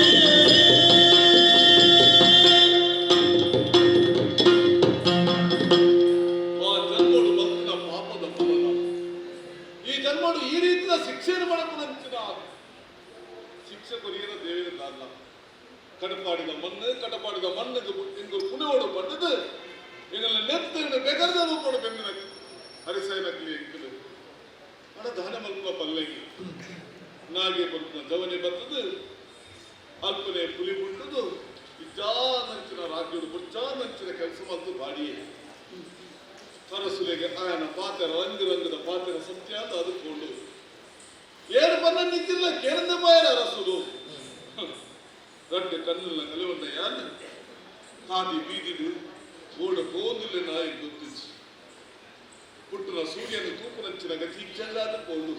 ಆ ಜನ್ಮಡು ಬಂದಿನ ಪಾಪದ ಫಲನ ಈ ಜನ್ಮಡು ಈ ರೀತಿಯ ಶಿಕ್ಷೆಯನ್ನು ಮಾಡಕ್ಕಂಚಿನ ಶಿಕ್ಷೆ ಕೊರಿಯರ ದೇವಿರಲ್ಲ. ಕಡಪಾಡಿದ ಮಣ್ಣು, ಕಟಪಾಡಿದ ಮಣ್ಣಿಗೆ ಇಂದು ಪುಣೆಯೋಡು ಬಂದದ್ದು ಎಂಗಲ ನೆತ್ತಿನ ಬೆಗರ್ದ ರೂಪಡು ಬೆಂದಿನ ಹರಿಸೈನಕ್ಲಿ ಎಂಕಲು ಅಡ ದಾನ ಮಲ್ಪುವ ಪಲ್ಲೆಗೆ ನಾಗೆ ಬಲ್ಪುನ ಜವನೆ ಬರ್ತದೆ. ಅಲ್ಪನೆ ಪುಲಿ ಪುಟ್ಟದು ಇಜ್ಜಾ ನಂಚಿನ ರಾಜ್ಯಡು ಬುಚ್ಚಾ ನಂಚಿನ ಕೆಲಸ ಮತ್ತು ಬಾಡಿಯೇ. ಅರಸುಲೆಗೆ ಆಯನ ಪಾತ್ರ ರಂಗು ರಂಗದ ಪಾತ್ರ ಸತ್ಯ ಅಂತ ಅದುಕೊಂಡು ಏನು ಬನ್ನ ನಿಂತಿಲ್ಲ ಕೇಳಿದ ಬಾಯರ ಅರಸುಲು. ರಡ್ಡು ಕಣ್ಣುಲ್ಲ ಕಲಿವಂಡ ಯಾರು ಕಾದಿ ಬೀದಿದು ಓಡ ಪೋಂದಿಲ್ಲ ನಾಯಿ ಗೊತ್ತಿச்சு. ಪುಟ್ಟನ ಸೂರ್ಯನ ತೂಪುನಂಚಿನ ಗತಿ ಇಜ್ಜಲ್ಲಾದ ಪೋಂಡು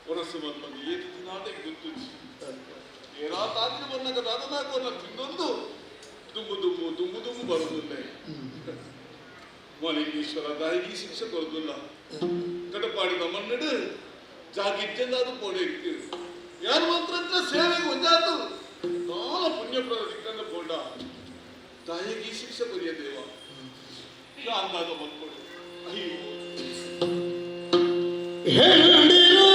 ಒಣಸು ಮಲ್ಪಂದು ಏತು ದಿನಾಟೆ ಗೊತ್ತಿச்சு. ಏರಾ ತಾಂತ್ರಿ ಬನ್ನಗ ದಾದನಾಕೋನ ತಿನ್ನೊಂದು ದುಮ್ಮು ದುಮ್ಮು ದುಮ್ಮು ದುಮ್ಮು ಬರುವುದಿಲ್ಲ. ಮಾಲಿಕೇಶ್ವರ ದಾಯಿಗೆ ಶಿಕ್ಷೆ ಕೊರದಿಲ್ಲ. ಕಟಪಾಡಿದ ಮಣ್ಣಿಡು ಜಾಗಿಜ್ಜಂದಾದು ಪೋಡೆ ಯಾರು ಮಾತ್ರ ಸೇವೆಗೆ ಒಂಜಾತು ನಾಲ ಪುಣ್ಯಪ್ರದ ದಿಕ್ಕನ್ನು ಪೋಂಡ ತಾಯಿಗೆ ಶಿಕ್ಷೆ ಕೊರಿಯ ದೇವ ಅಂದಾದ ಮಲ್ಕೊಡು. ಅಯ್ಯೋ. ಹೆಂಡಿರು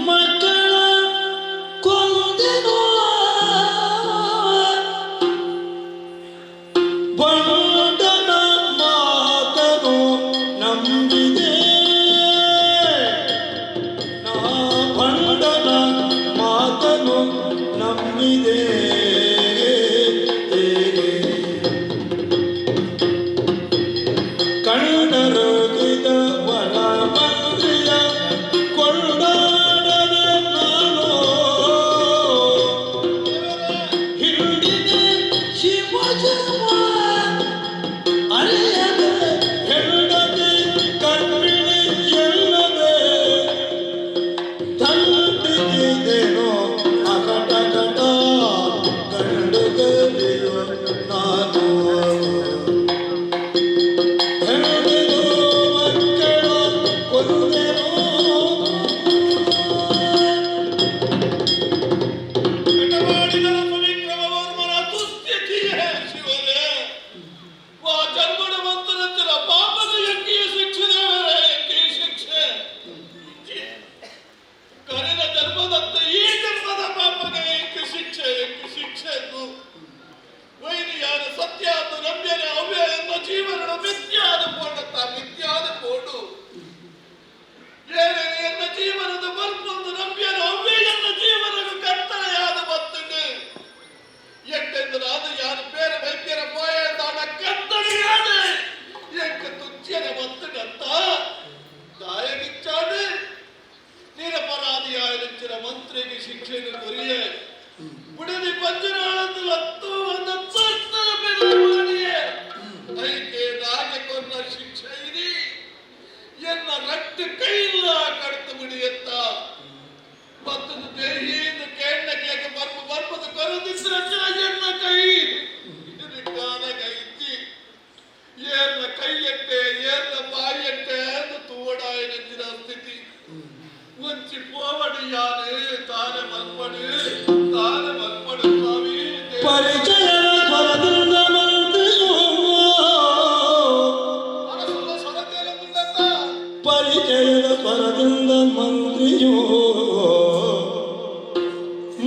ಮಕ್ಕಳ ಕೊಂದೆನು ಬಂಡನ ಮಾತನು ನಂಬಿದೆ ನಾ ಬಂಡನ ಮಾತನು ನಂಬಿದೆ. ಕಣ್ಣರಗಿದ ವನ ಮಂತ್ರಿಯ ಕೊಂಡಾಡವೆ ನಾನು ಹಿಂಡಿದೆ ಶಿವ ಶಿವ ಅರಿಯದೆ ಹೆಂಡತಿ ಕರ್ಪಿಣಿ ಎಲ್ಲವೇ ತಂದಿದ್ದೇನೋ ಅಕಟಕಟ ಕಂಡುಗಲಿಯು ನಾನು ಹೆಂಡಿರು ಮಕ್ಕಳ ಕೊಂದೆನು. ಕಟಪಾಡಿದ ವಿಕ್ರಮವರ್ಮನ ದುಸ್ಥಿತಿಯೇ ಶಿವನೇ. ವಾ ಜನ್ಮನ ಮಂತ್ರನಂತರ ಪಾಪದ ಎಕ್ಕಿಯ ಶಿಕ್ಷೆ ದೇವರೇ, ಎಕ್ಕಿಯ ಶಿಕ್ಷೆ. ಕರೆದ ಜನ್ಮದಂತ ಈ ಜನ್ಮದ ಪಾಪಗೆ ಎಕ್ಕಿ ಶಿಕ್ಷೆ, ಎಕ್ಕಿ ಶಿಕ್ಷೆ ಎಂದು ವೈರಿಯಾದ ಸತ್ಯ ಅಂತ ನಂಬ್ಯನೆ ಅವ್ಯ ಎನ್ನ ಜೀವನ ಮಿಥ್ಯಾದ ಪೋಡತ್ತ ಮಿಥ್ಯಾದ ಪೋಡು. ಏನೇ ಎನ್ನ ಜೀವನದ ಬರ್ಪೊಂದು ನಂಬ್ಯನೆ ಅವ್ಯ ಎನ್ನ ಜೀವನದ ಕತ್ತಲೆಯಾದ ಬತ್ತುಂಡು. ಎಟ್ಟೆಂದು ಅದು ಯಾರು ಬೇರೆ ವೈದ್ಯರ ಪೋಯದಾನ ಕತ್ತಲೆಯಾದ ಎಂಕ ತುಚ್ಯನ ಬತ್ತುಂಡತ್ತ ದಾಯಗಿಚ್ಚಾಡು ನಿರಪರಾಧಿಯಾಯ ಮಂತ್ರಿಗೆ ಶಿಕ್ಷೆಯನ್ನು ಕೊರಿಯೆ. ಬುಡದಿ ಪಂಚನಾಳಂದು ಲತ್ತು ಒಂದು ತರ್ತನ ಬೆಲೆ ಮಾಡಿಯೇ. ಐಕೆ ನಾಗೆ ಕೊನ್ನ ಶಿಕ್ಷೆ ಇರಿ ಎನ್ನ ರಟ್ಟು ಕೈಲ್ಲ ಕಡ್ತು ಬಿಡಿಯತ್ತ ಮತ್ತೊಂದು ದೇಹಿಯಿಂದ ಕೇಂದ್ರಕ್ಕೆ ಬರ್ಪ ಬರ್ಪದ ಕೊರದಿದ್ರೆ ಎನ್ನ ಕೈ ಕಾನ ಕೈತಿ ಏರ್ನ ಕೈಯಟ್ಟೆ ಏರ್ನ ಬಾಯಟ್ಟೆ ಅಂತ ತೂವಡಾಯ ನೆಂಚಿನ ಸ್ಥಿತಿ. ಒಂಚಿ ಪೋವಡಿ ಯಾರು ತಾನೆ ಮಲ್ಪಡು ತಾನೆ ಮಲ್ಪಡು ಸ್ವಾಮಿ. ಪರಿಚಯ ಸ್ವರದಿಂದ ಮಂತ್ರಿಯು ಅರಸುಲ ಸ್ವರಕೇಲುಂಡತ್ತ. ಪರಿಚಯದ ಸ್ವರದಿಂದ ಮಂತ್ರಿಯು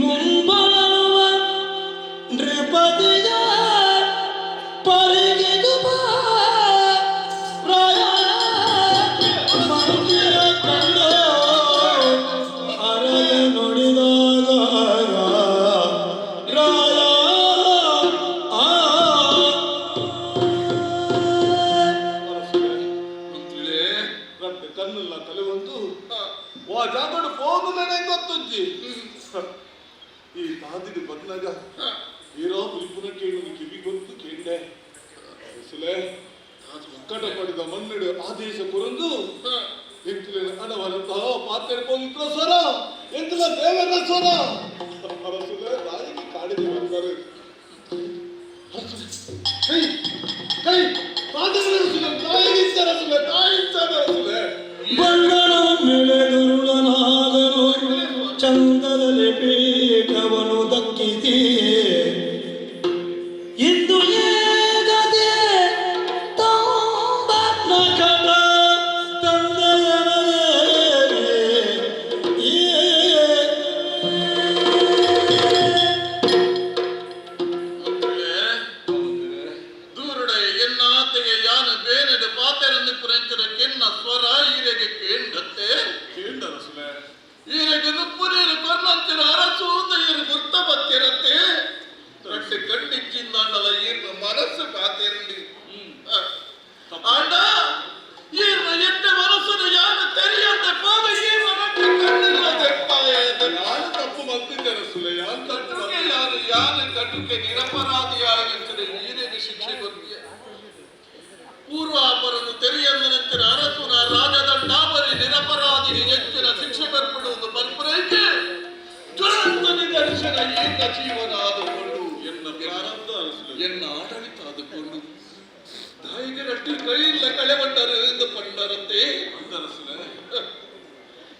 ಮುಂಬರುವ ನೃಪತಿಯ ಪರಿಗಿದು ರಾಯ ಮಂತ್ರಿಯ ಕಂಡ ಅರಗ ನುಡಿದಾಗ ರಾಯ ಆ ಮಂತ್ರಿಗಳೇ ರಡ್ಡು ಕಣ್ಣುಲ್ಲ ತಲೆ ಒಂದು ವಾ ಜಾಗಡು ಪೋದು. ದಾವುಲೇನೆ ಗೊತ್ತುಜ್ಜಿ ಈ ತಾದಿಡು ಬಂದಾಗ ಹೀರೋ ಬುಲ್ಪುನ ಕೇಳು ಕಿವಿ ಗೊತ್ತು ಕೇಂಡೆ ಅರಸುಲೆ ಕಟ ಪಡೆದ ಮನ್ನಡು ಆದೇಶ ಕೊರಂದು ಎಂತಲ ಅಣವರಂತಹ ಪಾತ್ರೆ ಪವಿತ್ರ ಸ್ವರ ಎಂತಲ ದೇವರ ಸ್ವರ ಅರಸುಲೆ ತಾಯಿಗೆ ಕಾಡಿದೆ ಬಂದರು ಕೈ ಕೈ ತಾಯಿಗೆ ತಾಯಿಗೆ ತಾಯಿ ಬಂಡನ ಮೇಲೆ ಗರುಡನಾಗನು ಚಂದದಲ್ಲಿ ಪೀಠವನು ದಕ್ಕಿತಿ ಇಂದು ಏಗದೆ ತಂಬನ ತಂದೆಯನಗೆ ದೂರುಡೆ ಎನ್ನಾತೆಗೆ ಯಾನ ಬೇನೆಡೆ ಪಾತೆರನ್ನು ಪುರಂಚನ ಕೆನ್ನ ಸ್ವರ ಈರೆಗೆ ಕೇಂಡತ್ತೆ ಕೇಂಡರಸುಲೆ ಈರೆಗೆ ನುಪ್ಪುನೀರು ಕೊರ್ನಂತಿರ ಅರಸು ಈರು ಗುರ್ತ ಬತ್ತಿರತ್ತೆ ರಡ್ಡು ಕಣ್ಣಿಚ್ಚಿಂದಾಂಡಲ ಈರ್ನ ಮನಸ್ಸು ಕಾತಿರಂಡಿ ಆಂಡ ಈರ್ನ ಎಟ್ಟೆ ಮನಸ್ಸನ್ನು ಯಾನ ತೆರೆಯಂತೆ ಹೋದ ಈರ್ನ ರಡ್ಡು ಕಣ್ಣಿಲ್ಲ ದೆಪ್ಪಾಯ ಯಾರು ತಪ್ಪು ಬಂದಿದ್ದಾರೆ ಸುಲೆ ಯಾರು ಕಟುಕೆ ಯಾರು ಯಾನ ಕಟುಕೆ ನಿರಪರಾಧಿಯಾಗಿದ್ದರೆ ಈರೆಗೆ ಶಿಕ್ಷೆ ಗೊತ್ತಿಯ ಪೂರ್ವಾಪರನು ತೆರೆಯಂದ ನಂತರ ಅರಸುನ ರಾಜದಂಡಾಬರಿ ನಿರಪರಾಧಿಗೆ ಹೆಚ್ಚಿನ ಶಿಕ್ಷೆ ಬರ್ಪಡುವುದು ಬಲ್ಪುರೈಕೆ ಜ್ವಲಂತ ನಿದರ್ಶನ ಏಕ ಜೀವನ ಆದುಕೊಂಡು ಎನ್ನ ಪ್ರಾರಂಭ ಎನ್ನ ಆಡಳಿತ ಆದುಕೊಂಡು ತಾಯಿಗೆ ರಟ್ಟಿ ಕೈಯಿಲ್ಲ ಕಳೆಬಂಡರು ಎಂದು ಪಂಡರಂತೆ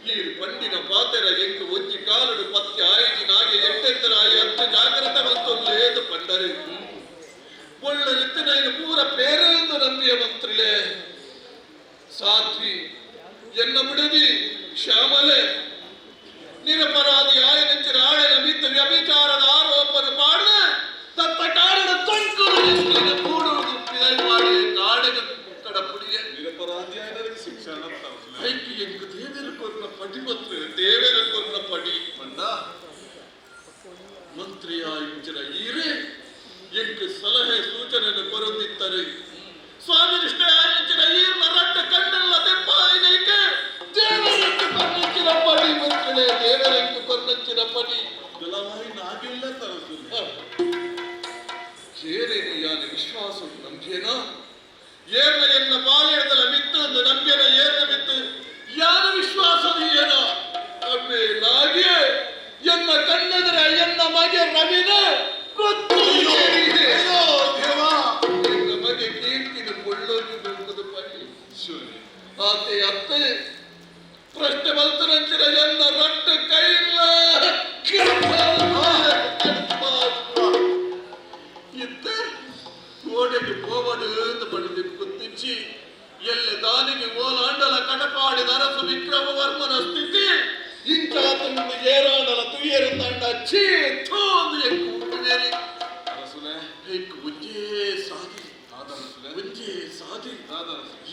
ಈ ಪಂಡಿನ ಪಾತೆರ ಎಂಕು ಒಂಜಿ ಕಾಲುಡು ಪತ್ತಿ ಆಯಿಜಿ ನಾಗೆ ಎಟ್ಟೆತ್ತರಾಯಿ ಅತ್ತು ಜಾಗ್ರತೆ ಬಂತು ಪಂಡರೆ ಒಳ್ಳೆ ಎತ್ತಿನ ಪೂರ ಪೇರೆಂದು ನಂಬಿಯ ಮಂತ್ರಿಲೆ ಸಾಧ್ವಿ ಎನ್ನ ಬಿಡದಿ ಶ್ಯಾಮಲೆ ನಿರಪರಾಧಿ ಆಯನಂಚಿನ ಆಳೆನ ಮಿತ್ತ ವ್ಯಭಿಚಾರದ ಆರೋಪನ ಮಾಡದೆ ತತ್ತ ಕಾರಣ ತೊಂಕರು ಎಂದಿನ ಕೂಡುವುದು ಪಿದೈ ಮಾಡಿ ಕಾಡಿಗೆ ಕಡ ಪುಡಿಯ ನಿರಪರಾಧಿ ಆಯನರಿಗೆ ಶಿಕ್ಷಣ ಐಕಿ ಎಂಕು ದೇವೇರ ಕೊರ್ನ ಪಡಿ ಮತ್ತು ದೇವೇರ ಕೊರ್ನ ಪಡಿ ಪಂಡ ಮಂತ್ರಿಯ ಇಂಚಿನ ಈರೆ ಎಂಕು ಸಲಹೆ ಸೂಚನೆಯನ್ನು ಕೊರದಿದ್ದರೆ ಸ್ವಾಮಿ ನಿಷ್ಠೆ ಆಯಿಂಚಿನ ಈರ್ನ ರಟ್ಟ ಕಣ್ಣೆಲ್ಲ ದೆಪ್ಪಾಯಿನೈಕೆ ದೇವರೆಂಕು ಕೊರ್ನಂಚಿನ ಪಡಿ ಮಂತ್ರಿಗಳೇ ದೇವರೆಂಕು ಕೊರ್ನಂಚಿನ ಪಡಿ ನಾಗಿಲ್ಲ ತರಸು ಏನೇನು ಯಾನ ವಿಶ್ವಾಸ ನಂಬ್ಯೇನ ಏರ್ನ ಎನ್ನ ಬಾಳೆಡದಲ ಮಿತ್ತು ಒಂದು ನಂಬ್ಯನ ಏರ್ನ ಮಿತ್ತು ಯಾನ ವಿಶ್ವಾಸ ಏನ ಅಮ್ಮೆ ನಾಗೆ ಎನ್ನ ಕಣ್ಣೆದರ ಎನ್ನ ಮಗೆ ರವಿನ ಗೊತ್ತು ಎನ್ನ ಮಗೆ ಕೀರ್ತಿನ ಕೊಳ್ಳೋಗಿ ಹೋಗುವುದು ಪಡಿ ಆತೆ ಅತ್ತೆ ಪ್ರಶ್ನೆ ಬಲ್ತನಂಚಿನ ಎನ್ನ ರಟ್ಟ ಕೈಲ್ಲ ಇತ್ತ ಕೋಡೆಗೆ ಕೋವಡು ಅಂತ ಪಡೆದು ಗೊತ್ತಿಚ್ಚಿ ಎಲ್ಲೆ ದಾನಿಗೆ ಓಲಾಂಡಲ ಕಟಪಾಡಿದ ಅರಸು ವಿಕ್ರಮವರ್ಮನ ಸ್ಥಿತಿ ಇಂಚಾತನ್ನು ಏರಾಂಡಲ ತುಯೇರು ತಂಡ ಛೀ ಥೂ ಅಂದು ಎಕ್ಕು ಉಪ್ಪುವೇರಿ ಅರಸುಲೆ ಎಕ್ಕು ಒಂಜೇ ಸಾಧಿ ಒಂಜೇ ಸಾಧಿ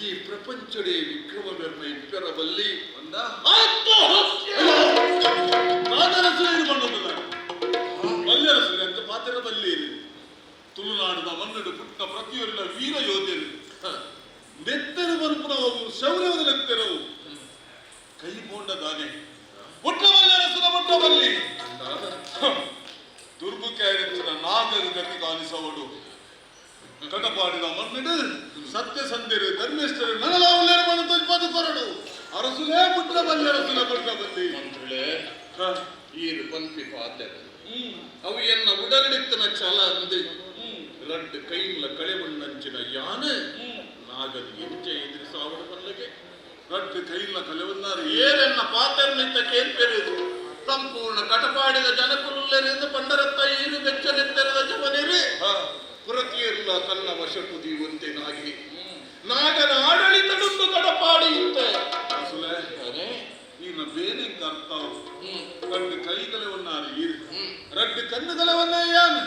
ಈ ಪ್ರಪಂಚಡೇ ವಿಕ್ರಮವರ್ಮ ಇಬ್ಬರಬಲ್ಲಿ ಒಂದ ಆತ್ಮಹತ್ಯೆ ಬಲ್ಯರಸುಲೆ ಅಂತ ಪಾತ್ರ ಬಲ್ಲಿ ತುಳುನಾಡಿನ ಮನ್ನಡು ಪುಟ್ಟ ಪ್ರತಿಯೊರಿನ ವೀರ ಯೋಧರು ನೆತ್ತೆರು ಬರುಪುನವು ಶೌರ್ಯದ ನೆತ್ತೆರವು ಕೈ ಬೋಂಡ ದಾನೆ ಬುಟ್ಟಬಲ್ಲಿ ಅರಸುನ ಬುಟ್ಟಬಲ್ಲಿ ದುರ್ಬುಕ್ಯಾರೆಂಚಿನ ನಾಗರ ಗತಿ ಕಾಣಿಸವಡು ಕಟಪಾಡಿದ ಮನ್ನಡು ಸತ್ಯ ಸಂಧ್ಯರು ಧರ್ಮೇಶ್ವರ ನನಲಾವುಲೇರು ಬಂದು ತೊಜ್ಪಾದು ಕೊರಡು ಅರಸುಲೇ ಬುಟ್ಟಬಲ್ಲಿ ಅರಸುನ ಬುಟ್ಟಬಲ್ಲಿ ಮಂತ್ರಿಗಳೇ ಈರು ಪಂಪಿ ಪಾತೆ ಅವು ಎನ್ನ ಉಡಲಿಡಿತ್ತನ ಛಲ ಅಂದು ರಡ್ಡು ಕೈಲ ಕಳೆಬಣ್ಣಂಚಿನ ಯಾನೆ ನಾಗದು ಎಂಚೆ ಎದುರಿಸಾವಡು ಬಲ್ಲಗೆ ರಡ್ಡು ಕೈಲ ಕಲೆವನ್ನಾರು ಏರೆನ್ನ ಪಾತೆರ್ನಿತ್ತ ಕೇಳ್ಪೆರೆದು ಸಂಪೂರ್ಣ ಕಟಪಾಡಿದ ಜನಕುಲುಲ್ಲೆರೆಂದು ಪಂಡರತ್ತ ಈರು ಬೆಚ್ಚನೆತ್ತೆರೆದ ಜವನಿರಿ ಪುರತಿಯಲ್ಲ ತನ್ನ ವಶಕ್ಕುದಿಯುವಂತೆ ನಾಗಿ ನಾಗನ ಆಡಳಿತಡೊಂದು ಕಡಪಾಡಿ ಇತ್ತೆ ಈನ ಬೇನೆ ಕರ್ತಾವು ರಡ್ಡು ಕೈಗಲವನ್ನಾರು ಈರು ರಡ್ಡು ಕಣ್ಣುಗಳವನ್ನ ಯಾನು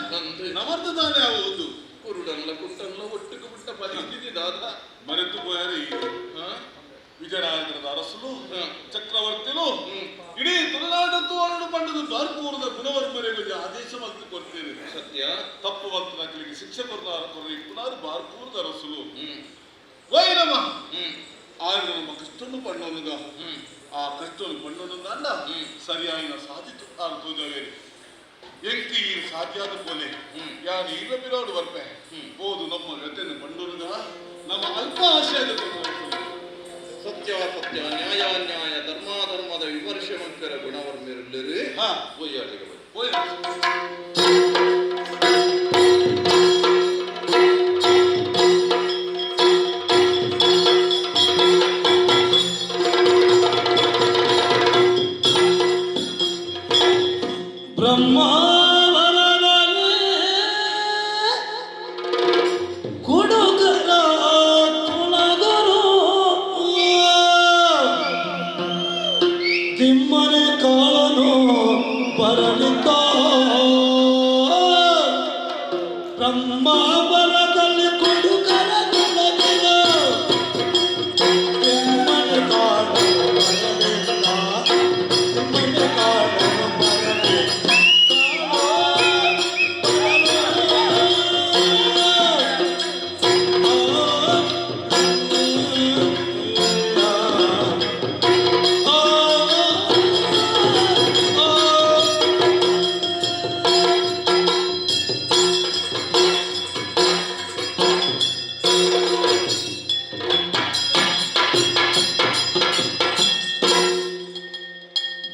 ನಮರ್ದು ತಾನೆ ಅವು ಒಂದು ಕುರುಡಲ್ಲ ಕುಂಟಲ್ಲ ಒಟ್ಟಿಗೆ ಬಿಟ್ಟ ಪರಿಸ್ಥಿತಿ ದಾದ ಮರೆತು ಪೋಯಾರೆ ಈರು ವಿಜಯನಗರದ ಅರಸಲು ಚಕ್ರವರ್ತಿಲು ಇಡೀ ತುಳುನಾಡದ್ದು ಅರಳು ಪಂಡದು ಬಾರ್ಪೂರದ ಗುಣವರ್ಮರೆಗಳಿಗೆ ಆದೇಶ ಮಲ್ತು ಕೊಡ್ತೇನೆ ಸತ್ಯ ತಪ್ಪು ಮಂತ್ರಗಳಿಗೆ ಶಿಕ್ಷೆ ಕೊರ್ನಾರು ಕೊರ್ರ ಇಪ್ಪುನಾರು ಬಾರ್ಪೂರದ ಅರಸುಲು ವೈ ನಮ ಆರು ನಮ್ಮ ಕಷ್ಟನ್ನು ಪಣ್ಣವನುಗ ಆ ಕಷ್ಟವನ್ನು ಪಂಡೊಂದು ಸರಿಯಾಯಿನ ಸಾಧಿತು ಆರು ತೋಜವೇರಿ ಎಂಕ್ ಈ ಸಾಧ್ಯಾದ ಪೋಲೆ ಯಾನು ಇಲ್ಲ ಬಿರೋಡು ಬರ್ಪೆ ಬೋದು ನಮ್ಮ ವ್ಯತೆಯನ್ನು ಪಂಡೊಂದ ನಮ್ಮ ಅಲ್ಪ ಆಶಯದ ಸತ್ಯ ಸತ್ಯ ನ್ಯಾಯ ನ್ಯಾಯ ಧರ್ಮಾಧರ್ಮದ ವಿಮರ್ಶೆ ಮಂಕರ ಗುಣವರ್ಮಿರಲಿರು ಪೋಯಾಟಿಗೆ ಪೋಯ. ಬ್ರಹ್ಮಾವರದಲ್ಲಿ ಕುಡುಕರ ಕುಲಗುರು ತಿಮ್ಮನೆ ಕಾಳನು ಬರಲಿದ್ದ. ಬ್ರಹ್ಮಾವರದಲ್ಲಿ ಕುಡುಕರ ಕುಲಗುರು ತಿಮ್ಮನೆ ಕಾಳನು ಬರಲಿದ್ದ, ತಿಮ್ಮನೆ ಕಾಳನು ಬರಲಿದ್ದ.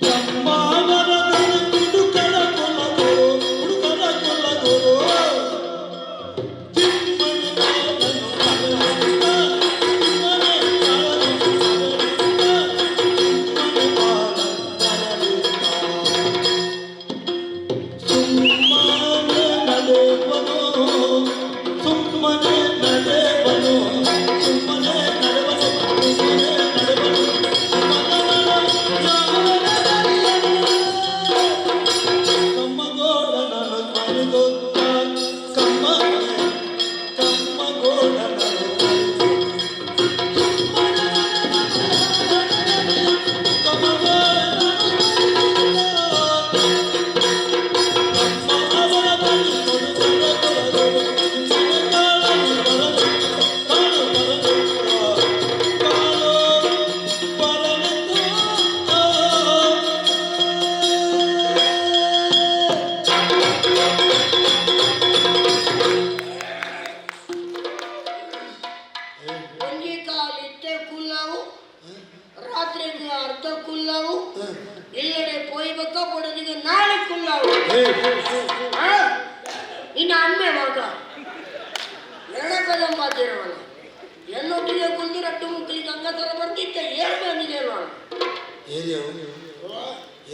ಬ್ರಹ್ಮಾವರದಲ್ಲಿ ಕುಡುಕರ ಕುಲಗುರು, ಕುಡುಕರ ಕುಲಗುರು, ತಿಮ್ಮನೆ ಕಾಲನು ಬರಲಿದ್ದ, ತಿಮ್ಮನೆ ಕಾಲನು ಬರಲಿದ್ದ, ತಿಮ್ಮನೆ ಕಾಲನು ಬರಲಿದ್ದ. ಸುಮ್ಮನೆ ನಡೆವನು, ಸುಮ್ಮನೆ ನಡೆವನು, ಸುಮ್ಮನೆ ನಡೆವನು, ಸುಮ್ಮನೆ ನಡೆವನು, ಕಮ್ಮಗೋಡನನು ಸ್ಮರಿಸುತ್ತ, ಕಮ್ಮ ಕಮ್ಮಗೋಡನನು ಒಂಜಿ ಕಾಲು ಇತ್ತೆ ಕುಲ್ಲವು, ರಾತ್ರಿಗೆ ಅರ್ಧ ಕುಲ್ಲವು, ಇಲ್ಲಡೆ ಪೋಯ್ಬೇಕ ಬಡದಿಗೆ ನಾಳೆ ಕುಲ್ಲವು. ಆ? ನಿನ್ನ ಅಮ್ಮೆ ಮಗ ಎರಡಕ್ಕದ ಮಾತಿರುವಲ್ಲ, ಎನ್ನೊಟ್ಟಿಗೆ ಕುಂದು ರಟ್ಟು ಮುಕ್ಕಲಿಗೆ ಹಂಗತರ ಬರ್ತಿದ್ದ. ಏಳು ಬಂದಿದೆ. ಏರಿಯಾ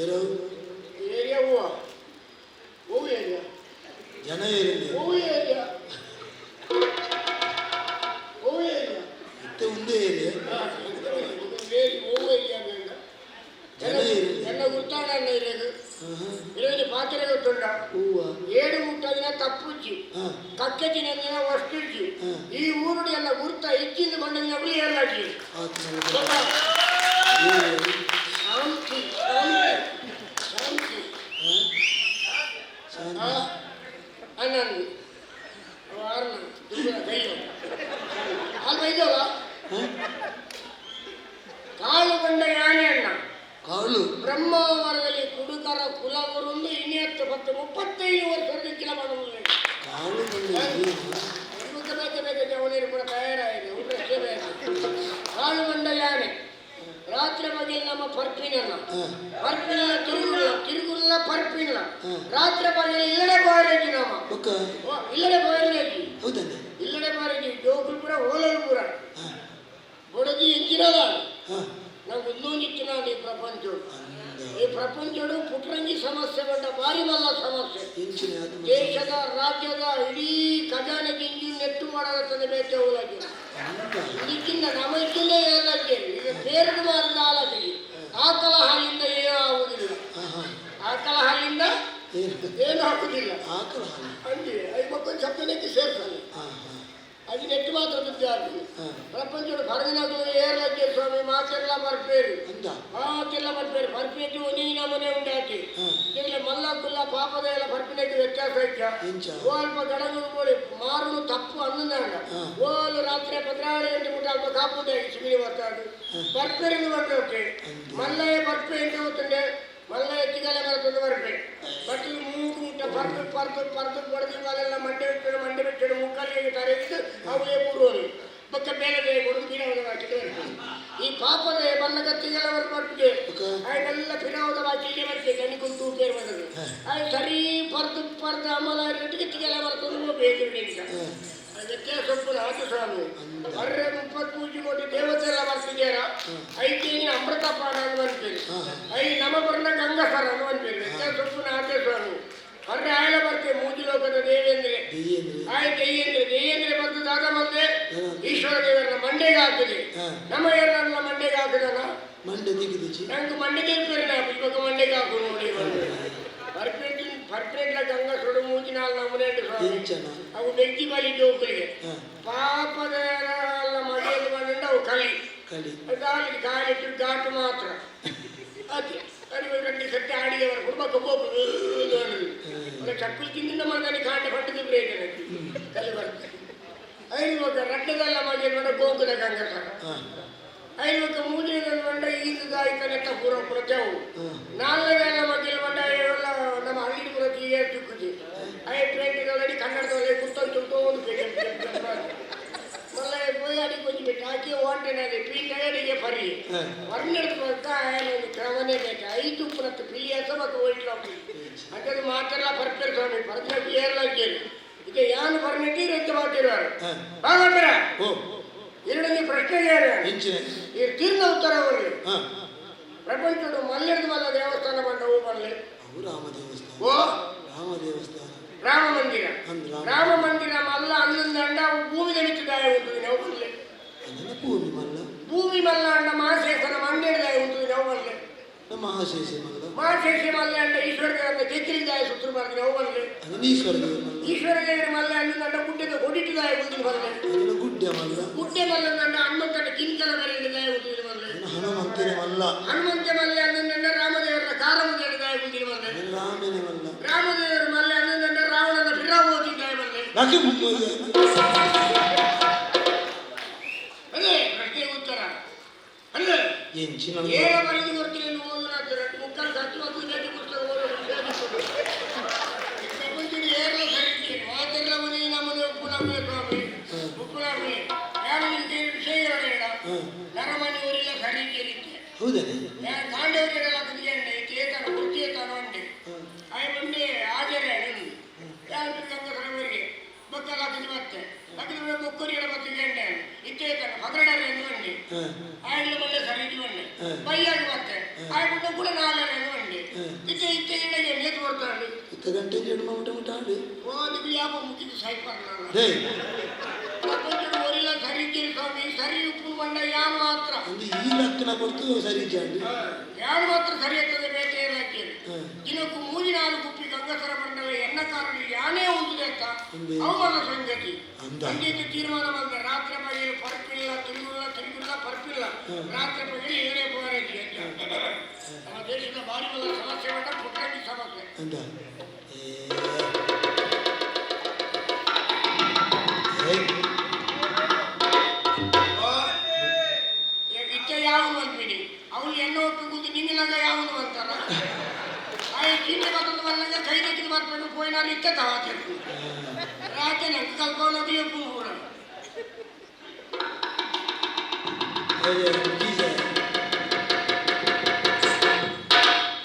ಏರವು. ಏರಿಯಾ ಹೂವ ಹೂವು ಏರಿಯಾ. ಜನ ಏರಿಯಾ. ಹೂವು ಏರಿಯಾ, ಹೂವು ಏರಿಯಾ. ಇತ್ತೆ ಒಂದೇ ಏರಿಯಾ. ಹೂವು ಏರಿಯಾ. ಜನ ಏರಿಯಾ. ಎನ್ನ ಗುರ್ತಾಣ ಇರೇದು ಇರೇದು ಪಾತ್ರೆ ಗೊತ್ತುಂಡ. ಹೂವ. ಏಡು ಮುಟ್ಟದಿನ ತಪ್ಪುಜ್ಜಿ, ಕಕ್ಕೆ ತಿನ್ನದಿನ ವಸ್ತುಜ್ಜಿ. ಈ ಊರುಡು ಎಲ್ಲ ಗುರ್ತ ಇಚ್ಚಿಂದ ಬಂಡದಿನಗಳು ಏರ್ಲಾಜಿ. ಶಾಂತಿ ಶಾಂತಿ ಶಾಂತಿ. ಅನ್ನಂದು ವಾರ್ನ ದುರ್ಗ ಕೈಯೋ ಅಲ್ವ ಇದಲ್ಲ. ಕಾಳು ಬಂಡ ಯಾನೆ ಅಣ್ಣ. ಕಾಳು. ಬ್ರಹ್ಮಾವರದಲ್ಲಿ ಕುಡುಕರ ಕುಲಗುರುಂದು ಇನಿ 10 10 35 ವರ್ಷದ ಕಿಲ ಮಾಡುವುದು. ಕಾಳು. ನಿಮಗೆ ಬೇಕೆ ಬೇಕೆ ಜವನೀರು ಕೂಡ ತಯಾರಾಗಿದೆ ಊಟಕ್ಕೆ ಬೇಕು. ಕಾಳು ಬಂಡ ಯಾನೆ ರಾತ್ರಿ ಬಗೆಲ್ ನಮ್ಮ ಪರ್ಪಿನಲ್ಲ, ಪರ್ಪಿನ ತಿರುಗುಲ್ಲ, ತಿರುಗುಲ್ಲ ಪರ್ಪಿಲ್ಲ. ರಾತ್ರಿ ಬಗೆಲ್ ಇಲ್ಲಡೆ ಬಾರೇಜಿ ನಮ್ಮ. ಓ, ಇಲ್ಲಡೆ ಬಾರೇಜಿ. ಹೌದಾ? ಇಲ್ಲಡೆ ಬಾರೇಜಿ ಜೋಗುಲ್ ಪೂರ ಹೋಲಲ್ ಪೂರ ಬೊಡದಿ ಎಂಜಿನದ ನಾವು ಇನ್ನೊಂದಿತ್ತು. ನಾನು ಈ ಪ್ರಪಂಚೋಡು, ಈ ಪ್ರಪಂಚೋಡು ಪುಟ್ರಂಗಿ ಸಮಸ್ಯೆ ಬಂಡ ಭಾರಿ ಮಲ್ಲ ಸಮಸ್ಯೆ. ದೇಶದ ರಾಜ್ಯದ ಇಡೀ ಖಜಾನೆ ಗಿಂಜಿ ನೆಟ್ಟು ಮಾಡಾಕತ್ತದೆ ಬೇತೆ ಹೋಲಾಗಿ ಇದಕ್ಕಿಂತ ನಮ್ಮ ಇಟ್ಟಿಲ್ಲೇ ಎಲ್ಲ. ಈಗ ಬೇರೆ ಮಾಡಿದ ಹಾಲಾಗಿ ಆಕಳ ಹಾಲಿಂದ ಏನೂ ಆಗುವುದಿಲ್ಲ, ಆಕಳ ಹಾಲಿಂದ ಏನು ಆಗುದಿಲ್ಲ. ಆಕಳ ಹಾಲು. ಅಲ್ಲಿ ಐವತ್ತೊಂದು ಸಪ್ತನಕ್ಕೆ ಸೇರ್ತಾನೆ. ಅದು ನೆಟ್ಟು ಮಾತ್ರ ದುಡ್ಡು ಆಗ್ತದೆ. ಪ್ರಪಂಚದ ಹೊರಗಿನಾಗಲು ಏರ್ಲಕ್ಕೆ ಸ್ವಾಮಿ ಮಾತೆಲ್ಲ ಬರ್ಪೇರು, ಮಾತೆಲ್ಲ ಬರ್ಪೇರು. ಬರ್ಪೇಟು ಒಂದೇ ಮನೆ ಉಂಡಾತಿ. ಈಗಲೇ ಮಲ್ಲ ಕುಲ್ಲ ಪಾಪದ ಪರ್ಪಿನಕ್ಕೆ ವ್ಯತ್ಯಾಸ ಇಚ್ಚ. ಓ ಅಲ್ಪ ಗಡಂಗು ಬೋಳಿ ಮಾರುನು ತಪ್ಪು ಅನ್ನಂದಾಗ ಓಲು ರಾತ್ರಿ 14 ಗಂಟೆ ಮುಟ್ಟ ಅಲ್ಪ ಕಾಪುದಾಗಿ ಚಿಮಿನಿ ಬರ್ತಾడు ಬರ್ಪೆರಿಂದ ಬರ್ತೆ ಮಲ್ಲಯ್ಯ ಬರ್ಪೆ ಎಂಟು ಗೊತ್ತುಂಡೆ ಮಲ್ಲಯ್ಯ ಎತ್ತಿಗಾಲ ಬರ್ತದೆ ಬರ್ಪೆ ಬಟ್ ಮೂಗು ಮುಟ್ಟ ಪರ್ದು ಪರ್ದು ಪರ್ದು ಬಡದು ಅಲ್ಲೆಲ್ಲ ಮಂಡೆ ಬಿಟ್ಟಳು ಮಂಡೆ ಬಿಟ್ಟಳು ಮುಕ್ಕಾಲಿಗೆ ತರೆದಿದ್ದು ಅವೇ ಪೂರ್ವರು ಬಕ್ಕ ಬೇರೆ ಕೊಡು ಪೀಡಾವದ ಹಾಕಿದ್ರೆ ಈ ಪಾಪದ ಬಲ್ಲ ಕತ್ತಿಗೆಲ್ಲ ಬರ್ಪಟ್ಟಿಗೆ ಆಯ್ನೆಲ್ಲ ಪಿರಾವದ ಬಾಕಿಗೆ ಬರ್ತೆ ಕಣಿಕೊಂಡು ಪೇರು ಬಂದದ್ದು ಆಯ್ತು ಸರಿ ಪರ್ದು ಪರ್ದು ಅಮಲ ಟಿಕೆಲ್ಲ ಬರ್ತದೆ ಬೇಕು ವ್ಯತ್ಯಾಸ ಆತು ಸ್ವಾಮಿ. ಅರ್ರೆ 33 ಕೋಟಿ ದೇವತೆ ಎಲ್ಲ ಬರ್ತಿದ್ದೀರಾ ಐತೇನಿ ಅಮೃತಪಾನ ಅಂತ ಬರ್ತೀರಿ I ನಮ ಬರ್ನ ಗಂಗಸರ ಅಂತ ಬರ್ತೀರಿ ವ್ಯತ್ಯಾಸ ಆತೆ ಸ್ವಾಮಿ. ಅರ್ರೆ ಆಯಲ ಬರ್ತೇವೆ ಮೂಜಿ ಲೋಕದ ದೇವೇಂದ್ರೆ ಆಯ್ ದೆಯ್ಯಂದ್ರೆ ದೆಯ್ಯಂದ್ರೆ ಬಂದು ದಾದ ಬಂದೆ ಈಶ್ವರ ದೇವರನ್ನ ಮಂಡೆಗೆ ಹಾಕಿದೆ. ನಮ್ಮ ಏರನ್ನ ಮಂಡೆಗೆ ಹಾಕಿದನ ಮಂಡೆ ತೆಗೆದಿಚ್ಚಿ ನಂಗೆ ಮಂಡೆ ತೆಗಿಪೇರಿ ನಾ ಇವಾಗ ಮಂಡೆಗೆ ಹಾಕು ನೋಡಿ ಪರ್ಫೆಕ್ಟ್ ಪರ್ಫೆಕ್ಟ್ ಗಂಗಸರು ಮೂಜಿ ನಾಲ್ ನಮೂನೆ ಸ್ವಾಮಿ. ಅವು ಬೆಂಕಿ ಬಲಿ ಜೋಕುಲಿಗೆ ಪಾಪದ ಮಗೆಯಲ್ಲಿ ಬಂದ ಅವು ಕಲಿ ಕಲಿ ಅದಾಲಿ ಕಾಲಿಟ್ಟು ಘಾಟು ಮಾತ್ರ ಅದೇ ಅದು ರಂಡಿ ಸತ್ಯ ಆಡಿಗೆ ಅವರ ಕುಟುಂಬ ಕಬ್ಬು ಚಕ್ಕುಲಿ ತಿಂದ ಮಗನಿ ಕಾಂಡ ಪಟ್ಟದ ಪ್ರಯೋಜನ ಕಲಿ ಬರ್ತದೆ. ಐದು ರಡ್ಡದಲ್ಲ ಮಗೆ ಬಂದ ಗೋಕುಲ ಗಂಗಸರ ಐದು ಮೂಜನ ಬಂಡ ಈದು ದಾಯಿತನೆತ್ತ ಪೂರ ಪ್ರಜವು ನಾಲ್ಕನೆಲ್ಲ ಮಗಿಲ್ ಬಂಡ ಎಲ್ಲ ನಮ್ಮ ಹಳ್ಳಿ ಪೂರ ತೀಯ ತುಕ್ಕುಜಿ I ಟ್ವೆಂಟಿದೊಳಗೆ ಕನ್ನಡದೊಳಗೆ ಕುತ್ತೊಂದು ತುರ್ತೋ ಒಂದು ಮಲ್ಲ ಪೋಯಿ ಅಡಿ ಕೊಂಚ ಬಿಟ್ಟು ಹಾಕಿ ಓಂಟೆನಲ್ಲಿ ಪೀಠ ಪರಿ ವರ್ಣೆಡ್ದು ಬಂತ ಒಂದು ಕ್ರಮನೇ ಬೇಕು ಐದು ಪುನತ್ತು ಪಿಲಿಯಾಸ ಮತ್ತು ಒಯ್ಟ್ಲಾಪಿ ಅಂದ್ರೆ ಮಾತೆಲ್ಲ ಪರ್ಪೆರ್ ಸ್ವಾಮಿ ಪರ್ಪೆ ಏರ್ಲಾಕೇರಿ ಈಗ ಯಾನು ಬರ್ನೆಟ್ಟಿ ರೈತ ಮಾತಿರುವರು ಬಾಗಂದ್ರೆ ಎರಡನೇ ಪ್ರಶ್ನೆಗೆ ಈ ತೀರ್ಣ ಉತ್ತರ ಅವರಲ್ಲಿ ಪ್ರಪಂಚದ ಮಲ್ಲೆಡ್ದು ಮಲ್ಲ ದೇವಸ್ಥಾನ ಬಂದವು ಬರಲಿ ರಾಮ ದೇವಸ್ಥಾನ. ಓ ರಾಮ ದೇವಸ್ಥಾನ. ರಾಮ ಮಂದಿರ. ರಾಮ ಮಂದಿರ ಮಲ್ಲ ಅನ್ನಂದ ಭೂಮಿ ದಣಿತಿದ್ದಾಯ ಉಂಟು ನಾವು ಬರಲಿ. ಭೂಮಿ ಮಲ್ಲ. ಭೂಮಿ ಮಲ್ಲ ಅಣ್ಣ ಮಹಾಶೇಷನ ಮಂದಿರದಾಯ ಉಂಟು ನಾವು ಬರಲಿ. ಮಹಾಶೇಷ ಮಲ್ಲ. ಮಹಾಶೇಷ ಮಲ್ಲ ಅಂಡ ಈಶ್ವರ ದೇವರ ಕೆಕ್ಕಿರಿದಾಯ ಸುತ್ತರು ಬರ್ದು ನಾವು ಬರಲಿ. ಈಶ್ವರ ದೇವರ ಮಲ್ಲ. ಈಶ್ವರ ದೇವರ ಮಲ್ಲ ಅನ್ನಂದ ಗುಡ್ಡದ ಕೊಡಿಟ್ಟಿದಾಯ ಉಂಟು ಬರಲಿ. ಗುಡ್ಡೆ ಮಲ್ಲ. ಗುಡ್ಡೆ ಮಲ್ಲ ನನ್ನ ಹನುಮಂತನ ಕಿಂಕಲ ಬರೆಯಿದಾಯ ಉಂಟು ಬರಲಿ. ಹನುಮಂತನ ಮಲ್ಲ. ಹನುಮಂತ ಮಲ್ಲ ಅನ್ನಂದ ರಾಮದೇವರ ಕಾರಮುದಾಯ ಉಂಟು ಬರಲಿ. ರಾಮನ ಮಲ್ಲ. ರಾಮದೇವರ ಮಲ್ಲ ಅನ್ನಂದ ರಾವಣನ ಫಿರಾವೋತಿದ್ದಾಯ ಬರಲಿ. ಅಲ್ಲೇ ಪ್ರಶ್ನೆಗೆ ಉತ್ತರ ಅಲ್ಲೇ ಏನ ಬರೆದು ಕೊಡ್ತೀನಿ ಮುಕ್ಕಾಲು ಸತ್ತು ಮತ್ತು ಬೇಟಿ ಪುಸ್ತಕ ಓದೋ ಪ್ರಪಂಚದ ಏರ್ಲ ಸರಿ ಮಾತೆಲ್ಲ ಮನೆ ನಮ್ಮನೆ ಉಪ್ಪುನಾಪುಲೆ ಸ್ವಾಮಿ ಉಪ್ಪುನಾಪುಲೆ ಯಾರು ನಿಮಗೆ ವಿಷಯ ಹೇಳ ನರಮನಿ ಊರಿಲ್ಲ ಸರಿ ಇರುತ್ತೆ ಹೌದನೇ ಕಾಂಡವರಿಗೆಲ್ಲ ಕುದಿಯಂಡೆ ಚೇತನ ಕುರ್ಚೇತನ ಉಂಡೆ ಆಯ್ ಬಂಡೆ ಆಜರೆ ಯಾರು ಗಂಗಸರವರಿಗೆ ಬೊಕ್ಕಲ್ಲ ಹಾಕಿದ್ ಮತ್ತೆ ಹಾಕಿದ ಬೊಕ್ಕರಿಗಳ ಮತ್ತೆ ಗೆಂಡೆ ಇತ್ತೇತನ ಪಗಡರೆ ಎಂದು ಬಂಡೆ ಆಯ್ಲು ಬಂಡೆ ಸರಿ ಬಂಡೆ ಬೈಯಾಗಿ ಮತ್ತೆ ಆಯ್ ಬಂಡೆ ಕೂಡ ನಾಲ್ಕರೆ ಎಂದು ಬಂಡೆ ಇತ್ತೆ ಇತ್ತೆ ಇಡಗೆ ನೇತು ಬರ್ತಾಳೆ ಇತ್ತ ಗಂಟೆ ಜಡ್ಮ ಮುಟ ಮುಟ ಆಡು ಓ ಅದಕ್ಕೆ ಯಾವ ಮುಗಿದು ಸಾಯ್ಪಾರ್ಲ ಹೇ ಪ್ರಪಂಚದ ಊರಿಲ್ಲ ಸರಿ ಸ್ವಾಮಿ ಸರಿ ಉಪ್ಪು ಬಂಡ ಯಾನು ಮಾತ್ರ ಒಂದು ಈ ಲಕ್ಕನ ಕೊಡ್ತು ಸರಿ ಜಾಂಡು ಯಾರು ಮಾತ್ರ ಸರಿ ಆಗ್ತದೆ ಬೇಟೆ ಇರಲಿಕ್ಕೆ ದಿನಕ್ಕೂ ಮೂಜಿ ನಾಲ್ಕು ಕುಪ್ಪಿ ಗಂಗಸರ ಬಂಡಲ ಎನ್ನ ಕಾರಣ ಯಾನೇ ಒಂದು ಅಂತ ಅವಮಾನ ಸಂಗತಿ ಅಂದಿದ್ದು ತೀರ್ಮಾನ ಬಂದ ರಾತ್ರಿ ಪಗಲು ಪರ್ಪಿಲ್ಲ ತಿರುಗುಲ್ಲ ತಿರುಗುಲ್ಲ ಪರ್ಪಿಲ್ಲ ರಾತ್ರಿ ಪಗಲು ಏನೇ ಹೋರಾಟಿ ಅಂತ ನಮ್ಮ ದೇಶದ ಭಾರಿ ಬಲ್ಲ ಸಮಸ್ಯೆ ಬಂದ ಪುಟ್ಟಂಗಿ ಸಮಸ್ಯೆ ಅಂದ ಇತ್ತ ಯಾವ ಮಲ್ಪಿಡಿ ಅವನು ಎಣ್ಣೆ ಒಪ್ಪಿ ಕೂತು ನಿನ್ನಿನಾಗ ಯಾವನು ಅಂತಾರ ಆಯ್ ಚೀಟಿ ಬರ್ತದೆ ಬಂದಾಗ ಕೈ ತೆಗೆದು ಬರ್ಕೊಂಡು ಪೋಯಿನಾರು ಇತ್ತ ತವಾತಿರ್ತು ರಾತ್ರಿ ನಂಗೆ ಕಲ್ಪವನಾಗಲಿ ಒಪ್ಪು ಪೂರ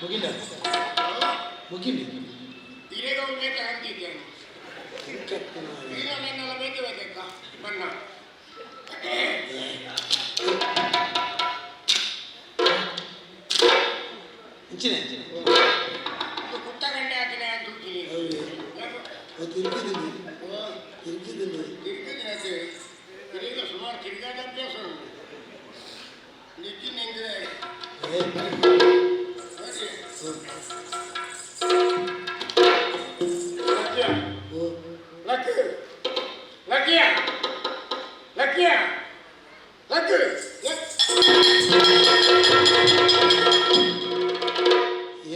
ಮುಗಿಲ್ಲ ಮುಗಿಲಿ ಹಿರೇಗ ಅವ್ನು ಬೇಟೆ ಅಂತಿದ್ದೇನೆ ಈಗ ನನ್ನೆಲ್ಲ ಬೇಟೆ ಬೇಕಕ್ಕ ಬಣ್ಣ ಇಂಚಿನ ಕುತ್ತ ಗಂಟೆ ಹಾಕಿನ ಅಂತ ಹೋಗ್ತೀನಿ ತಿರುಗಿದ್ದೀನಿ ತಿರುಗಿದ್ದೀನಿ ತಿರುಗಿದ್ರೆ ತಿರುಗಿ ಸುಮಾರು ತಿರುಗಾಟ ಅಭ್ಯಾಸ ಉಂಟು ನಿಜ್ಜಿ ನಿಂಗೆ ಲಕ್ಕಿ ಲಕ್ಕಿಯ ಲಕ್ಕಿಯ ಲಕ್ಕಿ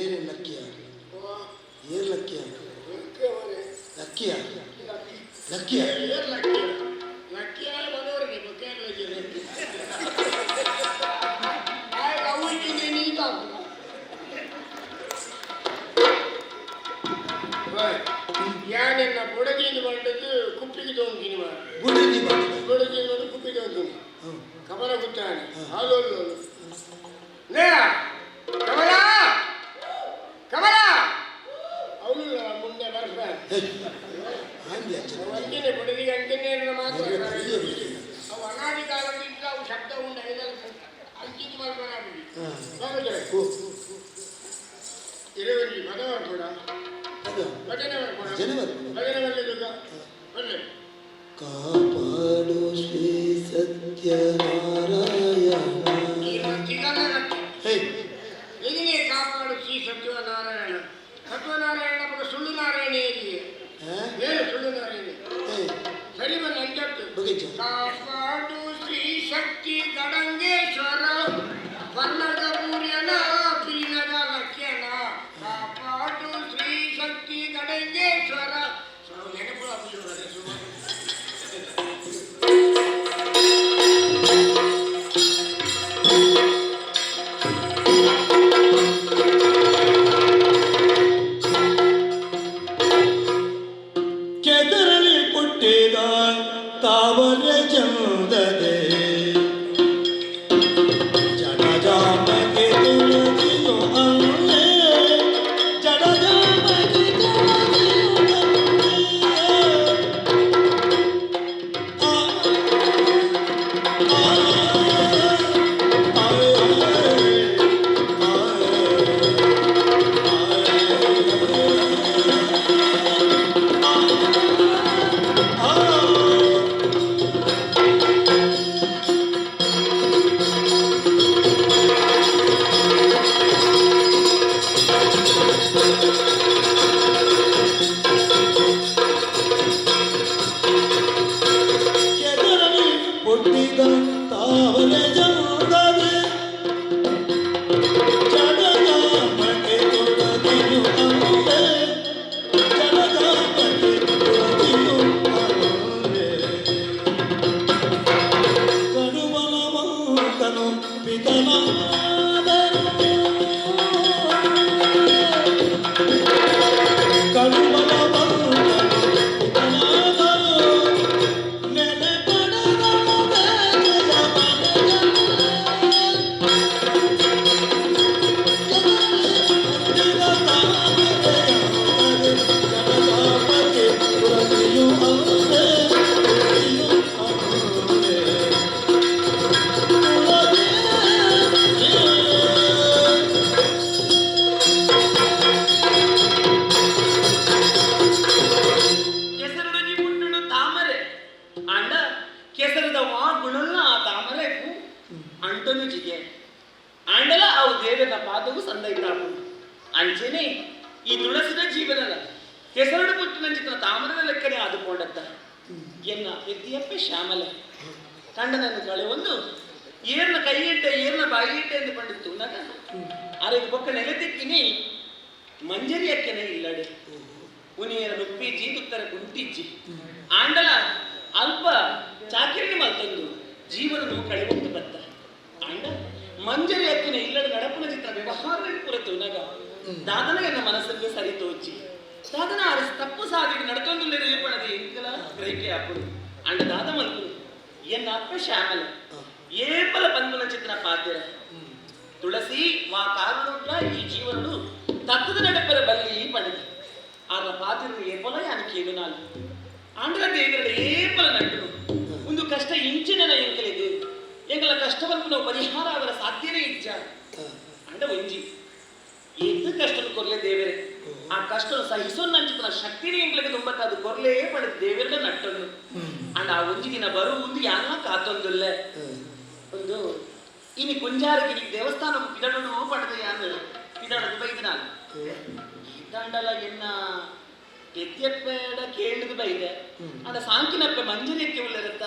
ಏರ್ ಲಕ್ಕಿಯ ಏರ್ ಲಕ್ಕಿಯ ಲಕ್ಕಿಯ ಲಕ್ಕಿಯ ಏರ್ ಲಕ್ಕಿ ಲಕ್ಕಿ ಆಯ್ ಮನೋರಿಗೆ ಕೇರಳ ಲಕ್ಕಿ ಆಯ್ ಅವು ಇದ್ದೀನಿ ನೀತಾಪುನ ಯಾನೆನ್ನ ಬುಡಗಿನ ಬಂಡದ್ದು ಕುಪ್ಪಿಗೆ ತೋಂಕಿನಿ ಮಾರ. ಬುಡದಿ ಬಂಡದ. ಬುಡಗಿನ ಬಂದು ಕುಪ್ಪಿಗೆ ತೋಂಕಿನಿ. ಕಮಲ ಗುತ್ತಾನೆ ಹಾಲು ಲೇ ಕಮಲ ಕಮಲ ಅವನು ಮುಂದೆ ಬರ್ತಾರೆ. ಅಂಜನೆ ಬುಡದಿಗೆ ಅಂಜನೆ ಮಾತ್ರ. ಅವು ಅನಾದಿ ಕಾಲದಿಂದ ಅವು ಶಬ್ದ ಉಂಟು ಅಂಚಿನ ಮಾಡ್ಬಾರ. ಇರುವಲ್ಲಿ ಪದ ಬರ್ಬೋಡ, ಭಜನೆ ಬರ್ಬೋಡ, ಭಜನೆ ಬರ್ಲಿಲ್ಲ ಬರ್ಲಿ. ಕಾಪಾಡು ಶ್ರೀ ಸತ್ಯನಾರಾಯಣ. ಎಲ್ಲಿಗೆ ಕಾಪಾಡು ಶ್ರೀ ಸತ್ಯನಾರಾಯಣ ಸತ್ಯನಾರಾಯಣ ಮಗ ಸುಳ್ಳು ನಾರಾಯಣ ಏರಿಯೆ ಏನು ಸುಳ್ಳು ನಾರಾಯಣ ಸರಿ ಬಂದು ಅಂಜತ್ತು. ಕಾಪಾಡು ಶ್ರೀ ಶಕ್ತಿ ಗಡಂಗೇಶ್ವರ ವರ್ಣದ ಪೂರ್ಯನ ಪಿರಿಯದ ಲಕ್ಷ್ಯನ ಕಾಪಾಡು ಶ್ರೀ ಶಕ್ತಿ ಗಡಂಗೇಶ್ವರ. ನೆನಪು. ಕೆದರಲಿ ಪುಟ್ಟಿದ ತಾವರೆ ಚಂದದೆ ಜಡಜಾಮಕ್ಕೆ ತುಳಸಿಯು ಅಲ್ಲೇ, ಜಡಜಾಮಕ್ಕೆ ತುಳಸಿಯು ಅಲ್ಲೇ. ಆ, ಆ, ಆ, ಕೆದರಲಿ ಪುಟ್ಟಿದ ತಾವರೆ ಚಂದದೆ ಜಡಜಾಮಕ್ಕೆ ತುಳಸಿಯು ಅಲ್ಲೇ, ಜಡಜಾಮಕ್ಕೆ ತುಳಸಿಯು ಅಲ್ಲೇ. ಕಡುಬಲವಂತನು ಪಿತನಾದನು, ಕಡುಬಲವಂತನು ಪಿತನಾದನು. ನೆಲೆ ಪಡೆದನು ಬೇಗೆಯ ಮನೆಯಲ್ಲೇ. ಹುಟ್ಟಿದ ತಾವರೆಯಂದರೆ ಜಡಜಾಮಕ್ಕೆ ತುಳಸಿಯು ಅಲ್ಲೇ, ತುಳಸಿಯು ಅಲ್ಲೇ. ಕೆಸರುಡೊಂಜಿ ಪುಟ್ಟುಂಡು ತಾಮರೆ ಅಂಡ ಕೆಸರದ ವಾ ಗುಣಲ್ಲ ಆ ತಾಮರೆ ಅಂಟನು ಜಿಗೆ ಆಂಡಲ ಅವು ದೇವನ ಪಾದವು ಸಂದೈತಾಪು. ಅಂಚೆನೆ ಈ ತುಳಸಿದ ಜೀವನದ ಕೆಸರುಡು ಪುಟ್ಟಿನಂಚಿನ ತಾಮರದ ಲೆಕ್ಕನೆ ಅದು ಪೋಂಡತ್ತ. ಎನ್ನ ಪೆದ್ದಿಯಪ್ಪೆ ಶ್ಯಾಮಲೆ ಕಂಡನನ್ನು ಕಳೆ ಒಂದು ಏರ್ನ ಕೈಯಿಟ್ಟೆ ಏರ್ನ ಬಾಯಿಟ್ಟೆ ಎಂದು ಪಂಡಿತು ತುನಗ ಅರೆಗೆ ಬೊಕ್ಕ ನೆಲೆ ತಿಕ್ಕಿನಿ ಮಂಜರಿ ಅಕ್ಕೆನೆ ಇಲ್ಲಡೆ ಉನಿಯರ ನುಪ್ಪಿಜ್ಜಿ ತುತ್ತರ ಕುಂಟಿಜ್ಜಿ. ಆಂಡಲ ಅಲ್ಪ ಚಾಕಿರಣಿ ಮಲ್ತೊಂದು ಜೀವನನು ಕಳೆವೊಂದು ಬತ್ತ. ಆಂಡ ಮಂಜರಿ ಅಕ್ಕಿನ ಇಲ್ಲಡ ನಡಪುನ ಚಿತ್ರ ವ್ಯವಹಾರ ಪೂರ ತುನಗ ದಾದನ ಎನ್ನ ಮನಸ್ಸಲ್ಲಿ ಸರಿ ತೋಚಿ ದಾದನ ಅರಸ ತಪ್ಪು ಸಾಧಿಗೆ ನಡ್ತೊಂದು ಪಣದ ಎಂಕಲ ಗ್ರಹಿಕೆ ಆಪುಡು. ಅಂಡ ದಾದ ಮಲ್ಪುಡು ಎನ್ನ ಅಪ್ಪ ಶ್ಯಾಮಲ ಏಪಲ ಪನ್ಪುನ ಚಿತ್ರ ಪಾತ್ರ ತುಳಸಿ ವಾ ಕಾರಣುಡ್ಲ ಈ ಜೀವನಡು ತತ್ತದ ನಡಪರ ಬಲ್ಲಿ ಪಡೆದ ಆರ ಪಾತಿರು ಏಪಲ ಯಾನು ಕೇಳು ಆಂಡ್ರ ದೇವರ ಏಪಲ ನಟ್ಟನು ಒಂದು ಕಷ್ಟ ಇಂಚಿನ ಎಂಕಲಿದು ಎಂಕಲ ಕಷ್ಟವನ್ನು ನಾವು ಪರಿಹಾರ ಅವರ ಸಾಧ್ಯನೇ ಇಜ್ಜ. ಅಂಡ ಒಂಜಿ ಏತ್ ಕಷ್ಟನು ಕೊರ್ಲೆ ದೇವರೇ ಆ ಕಷ್ಟ ಸಹಿಸೋ ನಂಚಿತನ ಶಕ್ತಿನೇ ಎಂಕಲಿಗೆ ತುಂಬತ್ತಾದು ಕೊರ್ಲೇ ಪಡೆದ ದೇವರ ನಟ್ಟನ್ನು. ಅಂಡ ಆ ಒಂಜಿ ದಿನ ಬರು ಒಂದು ಯಾನ ಕಾತೊಂದುಲ್ಲೆ ಒಂದು ಇನಿ ಕುಂಜಾರಗಿರಿ ದೇವಸ್ಥಾನ ಪಿದಡನು ಪಡೆದ ಯಾನು ಪಿದಡದು ಬೈದು ನಾನು ಈತಾಂಡಲ ಎನ್ನ ಪೆದ್ಯಪ್ಪೆಡ ಕೇಳಿದು ಬೈದೆ. ಅಂಡ ಸಾಂಕಿನಪ್ಪೆ ಮಂಜರಿಯಕ್ಕೆ ಉಳ್ಳರತ್ತ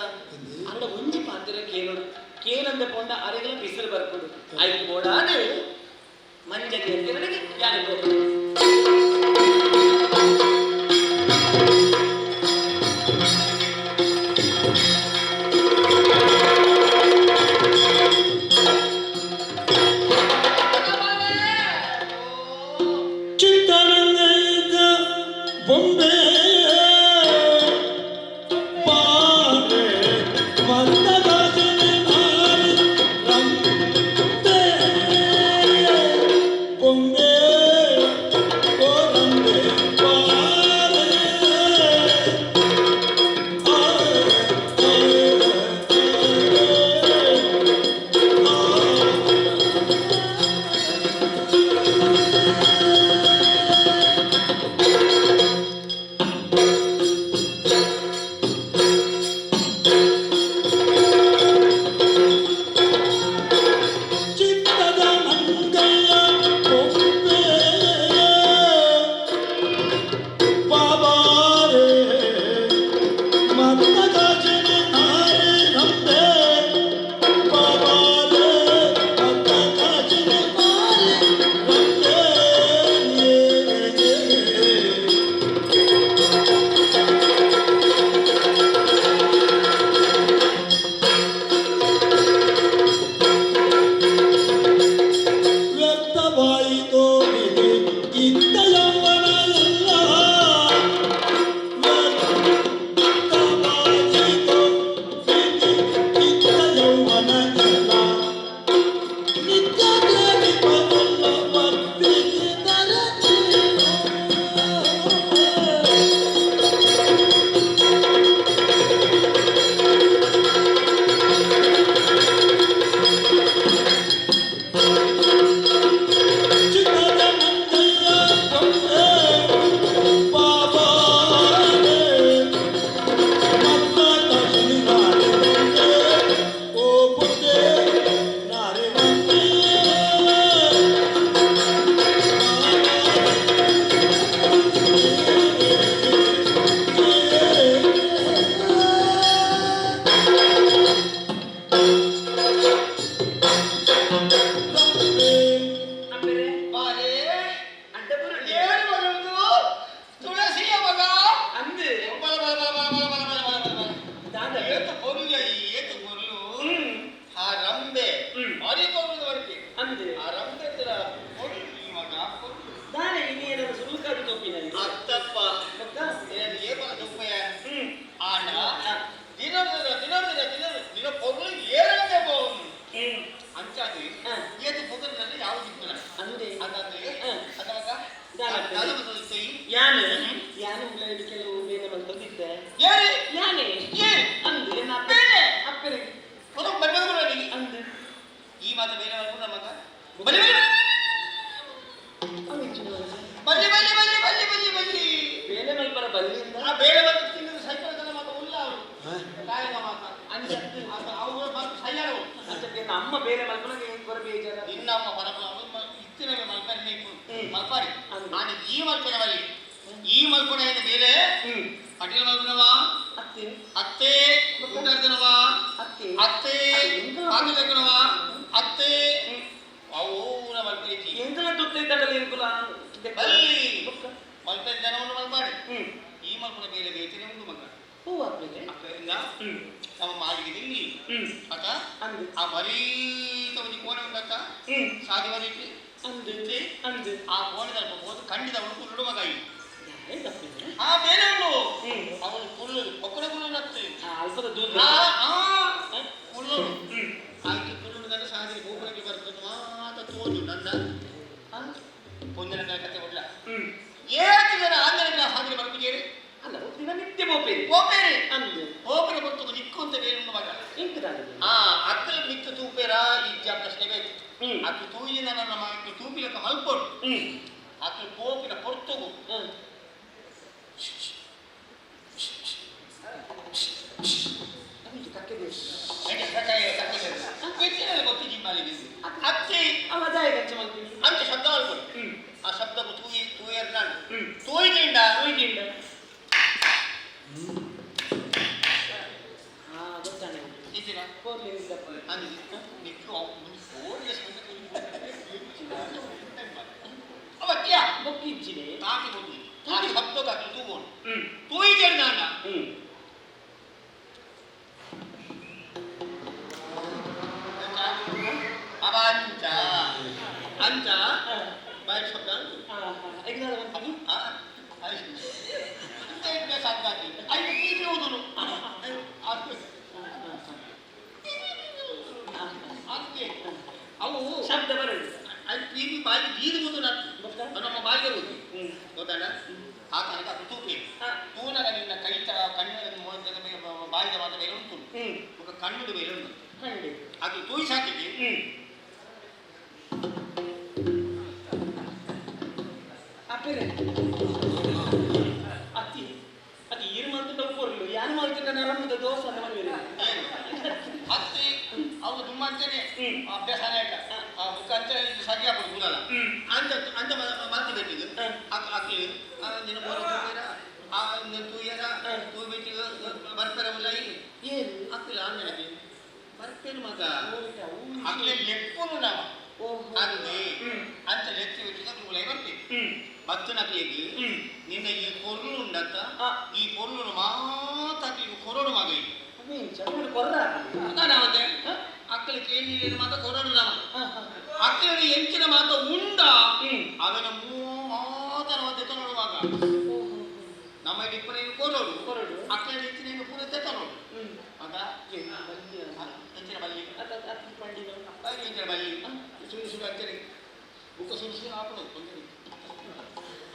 ಅಂಡ ಒಂಜಿ ಪಾತ್ರ ಕೇಳೋಡು ಕೇನಂದ ಪೊಂಡ ಅರೆಗಳ ಬಿಸಿಲು ಬರ್ಕೊಡು ಐದು ಬೋಡಾದು ಮಂಜರಿಯಕ್ಕೆ ನನಗೆ ಯಾರು. ಬೊಂಬೆ ಬಾರೆ ಮತ್ತದಾಸನೆ ನಾರಿ ರಂಬೆ ಬೊಂಬೆ ಓ ರಂಬೆ ಬಾರೆ ಚಿತ್ತದ ಮಂಗಯ್ಯ ಬೊಂಬೆ ಬಾಬಾರೆ ಮತ್ತದಾಸನೆ ನಾರಿ ರಂಬೆ ಬಾಬಾರೆ ಮತ್ತದಾಸನೆ ನಾರಿ ರಂಬೆ. ವ್ಯಕ್ತವಾಯಿತೋ ವಿಧಿ ಇದ್ದ ಯೌವನ ಎಲ್ಲ, ವ್ಯಕ್ತವಾಯಿತೋ ವಿಧಿ ಇದ್ದ ಯೌವನ ಎಲ್ಲ, ನಿತ್ಯ ದೇವಿ ಬರಲ್ಲ ಭಕ್ತಿಗೆ. ಚಿತ್ತದ ಮಂಗಯ್ಯ ಬೊಂಬೆ ಬಾಬಾರೆ ಮತ್ತ ಕಶಿನಿ ನಾರೆ ಬೊಂಬೆ ಓ ಬೊಂಬೆ ನಾರೆ ಬೊಂಬೆ. ಬಾರೇ ಏನು ಬರುವುದು ತುಳಸಿಯ ಮಗ ಅಂದು ಬಲ ಬಲ ಬಲ ಬಲ ಬಲ ಬಲ ಬಲ ಬಲ ಬಲ. ಏತು ಪೊರ್ಲು ಈ ಏತು ಪೊರ್ಲು ಆ ರಂಬೆ ಭಾರಿ ಪೊರ್ಲು ಬರ್ಪಿ ಅಂದು ಆ ರಂಬೆ ಪೊರ್ಲು ಈ ಮಗ ಪೊರ್ಲು ದಾನೆ ಇನ್ನೇನಾದ್ರು ಸುರುಕಾದು ತೊಪ್ಪಿನ ಅತ್ತಪ್ಪ ಏನು ಏಪಲ ತುಪ್ಪಯ್ಯ ಆಂಡ ದಿನ ದಿನ ದಿನ ದಿನ ದಿನ ದಿನ ಪೊರ್ಲು ಏರಂದೆ ಬೋನು ಅಂಚಾದು ಏತು ಪೊಗರಿನಲ್ಲಿ ಯಾವ ದಿಕ್ಕುನ ಅಂದೆ ಅದಂದ್ರೆ ಅದವಾಗ ದಾನ ಯಾನು ಯಾನು ಉಳ್ಳಾಗಡ್ಡಿ ಕೆಲವು ಬೇರೆ ಬಂದಿದ್ದೆ ಏರಿ ಯಾನೇ ಏ ಅಂದು ಎನ್ನ ಅಪ್ಪ ಬೇರೆ ಅಪ್ಪನಿಗೆ ಕೊಡು ಬರ್ಬೇಕು ನನಗೆ ಅಂದು ಈ ಮಾತು ಬೇರೆ ಮಾಡ್ಕೊಂಡು ಮಗ ಬಲಿ ಬಲಿ ಬಲಿ ಬಲಿ ಬಲಿ ಬಲಿ ಬಲಿ ಬಲಿ ಬೇಲೆ ಮಲ್ಪರ ಬಲ್ಲಿಂದ ಆ ಬೇಳೆ ಬಂದು ತಿಂದಿದ್ದು ಸೈಕಲ್ ಮಾತ ಉಲ್ಲ ಅವರು ಕಾಯಕ ಮಾತ ಅಂಚತ್ತು ಅವು ಬಂದು ಸೈಯಾರವು ಅಂಚಕ್ಕೆ ಎನ್ನ ಅಮ್ಮ ಬೇರೆ ಮಲ್ಪನ ಏನು ಕೊರ ಬೇಜಾರ ನಿನ್ನಮ್ಮ ಪರಮ ಇತ್ತಿನ ಮಲ್ಪರಿ ನೀವು ಮಲ್ಪಾರಿ ನಾನು ಈ ಮಲ್ಪನ ಬಲಿ ಈ ಮಲ್ಪನ ಏನು ಬೇರೆ ಪಟೇಲ್ ಮಲ್ಪನವ ಅತ್ತೆ ಅತ್ತೆ ಊಟಾಡ್ದನವ ಅತ್ತೆ ಅತ್ತೆ ಪಾತ್ರನವ ಅತ್ತೆ ಅವು ಮಲ್ಪರಿ ಎಂತಲ ತುತ್ತ ಇದ್ದಾಡಲ್ಲ ಎಂಕುಲ ಬಲ್ಲಿ ಮಲ್ಪೆ ಜನವನ್ನು ಮಲ್ಪಾಡಿ ಈ ಮಲ್ಪನ ಬೇರೆ ಬೇತನೆ ಉಂಡು ಮಗ ಹೂ ಅಪ್ಪನಿಗೆ ಅಪ್ಪರಿಂದ ನಮ್ಮ ಮಾಳಿಗೆ ಇಲ್ಲಿ ಅಕ್ಕ ಅಂದು ಆ ಬರೀತ ಒಂದು ಕೋಣೆ ಉಂಟಕ್ಕ ಸಾದಿ ಬರೀತಿ ಅಂದು ಅಂದು ಆ ಕೋಣೆ ತಲುಪ ಹೋದ ಖಂಡಿತ ಅವನು ಕುರುಡು ಮಗ ಈ. ಹೇಗಪ್ಪನಿಗೆ ಆ ಬೇರೆ ಉಂಡು ಅವನು ಕುರುಳು ಒಕ್ಕಡೆ ಕುರುಳು ನತ್ತು ಅಲ್ಪದ ದೂರ ಆ ಆ ಕುರುಳು ಆಯ್ತು ಕುರುಳು ಗಂಡ ಸಾದಿ ಗೋಪುರಕ್ಕೆ ಬರ್ತದೆ ಮಾತ ತೋಜು ನನ್ನ ಪೊಂದಿನ ಕತೆ ಒಡ್ಲ ಏಳು ಜನ ಆಂಧ್ರ ಸಾಧನೆ ಬರ್ಬಿದ್ದೀರಿ ಅಲ್ಲ ದಿನನಿತ್ಯ ಬೋಪೇರಿ ಬೋಪೇರಿ ಅಂದು ಬೋಪೇರಿ ಗೊತ್ತು ನಿಕ್ಕು ಅಂತ ಬೇರೆ ಉಂಡು ಮಗ ಎಂಕದಾನೆ ಆ ಅಕ್ಕಲ ಮಿಕ್ಕ ತೂಪೇರ ಈ ಪ್ರಶ್ನೆ ಬೇಕು ಅಕ್ಕು ತೂಯಿನ ನನ್ನ ಮಗಕ್ಕೆ ತೂಪಿಲಕ್ಕ ಮಲ್ಪೊಡು ಅಕ್ಕು ಕೋಪಿನ ಪೊರ್ತುಗು ಅತ್ತೆ ಅಂಚ ಶಬ್ದ ಮಲ್ಪೊಡು ಆ ಶಬ್ದಕ್ಕೂ ತೂಯಿ ತೂಯರ್ ನಾನು ತೂಯಿನಿಂಡ ತೂಯಿನಿಂಡ ಗೊತ್ತಾನೆ ಇದ್ದೀರಾ ನಿಕ್ಕು ಅವತ್ಯ ಬೊಕ್ಕಿಜ್ಜಿನೆ ತಾಕಿ ಕೊಡ್ಲಿ ಆ ಶಬ್ದಕ್ಕೆ ಅಕ್ಕು ತೂಗೋಡು ತೂಯಿಗೆ ನಾನು ಅವ ಅಂಚ ಅಂಚ ಬಾಯಿ ಶಬ್ದ. ಬಾಯಿಗೆ ದೀದು ಕೂತು ನಮ್ಮ ಬಾಯಿಗೆ ಕೂತು ಗೊತ್ತಾಡ ಆ ತನಕ ಅದು ತೂಪಿ ತೂನಗ ನಿನ್ನ ಕೈತ ಕಣ್ಣು ಬಾಯಿದ ಮಾತ್ರ ಬೇರೆ ಉಂಟು ಕಣ್ಣುಡು ಬೇರೆ ಉಂಟು ಅದು ತೂಯಿ ಸಾಕಿಗೆ ಅಪ್ಪರೆ ಅತ್ತಿ ಅದು ಈರು ಮಂತ್ ಕೊರ್ಲು ಯಾನ್ ಮಲ್ತಿನ ನರಮದ ದೋಸ ಅಂತ ಮಲ್ವೇರು ಅತ್ತಿ ಅವು ತುಂಬ ಅಂಚನೆ ಅಭ್ಯಾಸ ಆ ಬುಕ್ ಅಂಚನೆ ಇದು ಸರಿ ಹಾಕೋದು ಕೂಡಲ್ಲ ಅಂಚ ಅಂಚ ಮಲ್ತಿ ಬೇಟಿಗೆ ಅಕ್ಕಿ ನಿನ್ನ ಬೋರ ತೂಯರ ಆ ನಿನ್ನ ತೂಯರ ತೂ ಬೇಟಿಗೆ ಬರ್ಪೆರ ಉಲ್ಲೈ ಏನು ಅಕ್ಕಿಲ್ಲ ಅಂಜನಕ್ಕೆ ಬರ್ಪೇನು ಮಗ ಅಕ್ಲೆ ಲೆಪ್ಪುನು ನಾವ ಅಂದೆ ಅಂಚ ಲೆತ್ತಿ ಬಿಟ್ಟಿಗೆ ಉಲೈ ಬರ್ಪೆ ಬತ್ತನಕ್ಲಿಗೆ ನಿನ್ನ ಈ ಕೊರ್ಲು ಉಂಡತ್ತ ಈ ಕೊರ್ಲು ಮಾತಾಕ್ಲಿಗೆ ಕೊರೋಡು ಮಗ ಕೊರ್ರ ನಾವಂತೆ ಅಕ್ಕಲಿ ಕೇಳಿ ಮಾತ ಕೊರೋಡು ನಾವ ಅಕ್ಕಲಿ ಎಂಚಿನ ಮಾತ ಉಂಡ ಅವನ ಮಾತನ ತೆತ್ತನೋಡುವಾಗ ನಮ್ಮ ಇಪ್ಪನ ಕೊರೋಡು ಕೊರೋಡು ಅಕ್ಕಲಿ ಎಂಚಿನ ಪೂರ ತೆತ್ತನೋಡು ಮಗ ಎಂಚಿನ ಬಲ್ಲಿ ಎಂಚಿನ ಬಲ್ಲಿ ಸುರು ಸುರು ಅಂಚನೆ ಬುಕ್ಕ ಸುರು ಸುರು ಹಾಕೋದು ತೊಂದರೆ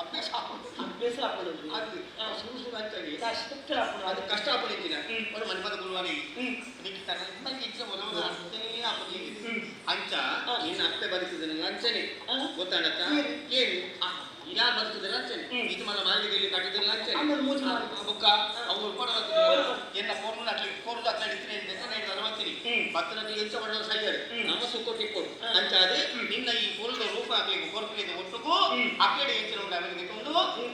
ಅಭ್ಯಾಸ ಹಾಕೋದು ಅಭ್ಯಾಸ ಹಾಕೋದು ಅದು ಸುರು ಸುರು ಅಂಚನೆ ಕಷ್ಟ ಹಾಕೋದು ಅದು ಕಷ್ಟ ಹಾಕೋದು ಎಂಚಿನ ಒಂದು ಮನೆ ಗುರುವಾನಿ ನಿಕ್ಕಿ ತನ್ನ ಇಚ್ಛೆ ಮೊದಲು ಅಷ್ಟೇ ಹಾಕೋದು ಅಂಚ ನೀನು ಅತ್ತೆ ಬದುಕಿದ್ರೆ ಅಂಚನೆ ಗೊತ್ತಾಡತ್ತ ಏನು ಯಾರು ಬದುಕಿದ್ರೆ ಅಂಚನೆ ಇದು ಮನ ಮಾಲಿಗೆಯಲ್ಲಿ ಕಟ್ಟಿದ್ರೆ ಅಂಚನೆ ಬುಕ್ಕ ಅವ್ರು ಎನ್ನ ಫೋನ್ ಅಟ್ಲಿ ಕೋರ್ದು ಅಟ್ಲಿ ಅರವತ್ತೀನಿ ಬತ್ತನಕ್ಕೆ ಎಂಚ ಒಳ್ಳೆ ಸೈಯರು ನಮ್ಮ ಸುಕ್ಕೊಟ್ಟಿ ಕೊಡು ಅಂಚಾದೆ ನಿನ್ನ ಈ ಪೊಲದ ರೂಪ ಆಗ್ಲಿಕ್ಕೆ ಕೊರಪಿಗೆ ಒಟ್ಟುಗೂ ಅಕ್ಕಡೆ ಎಂಚಿನ ಉಂಟು ಅವನಿಗೆ ತಂದು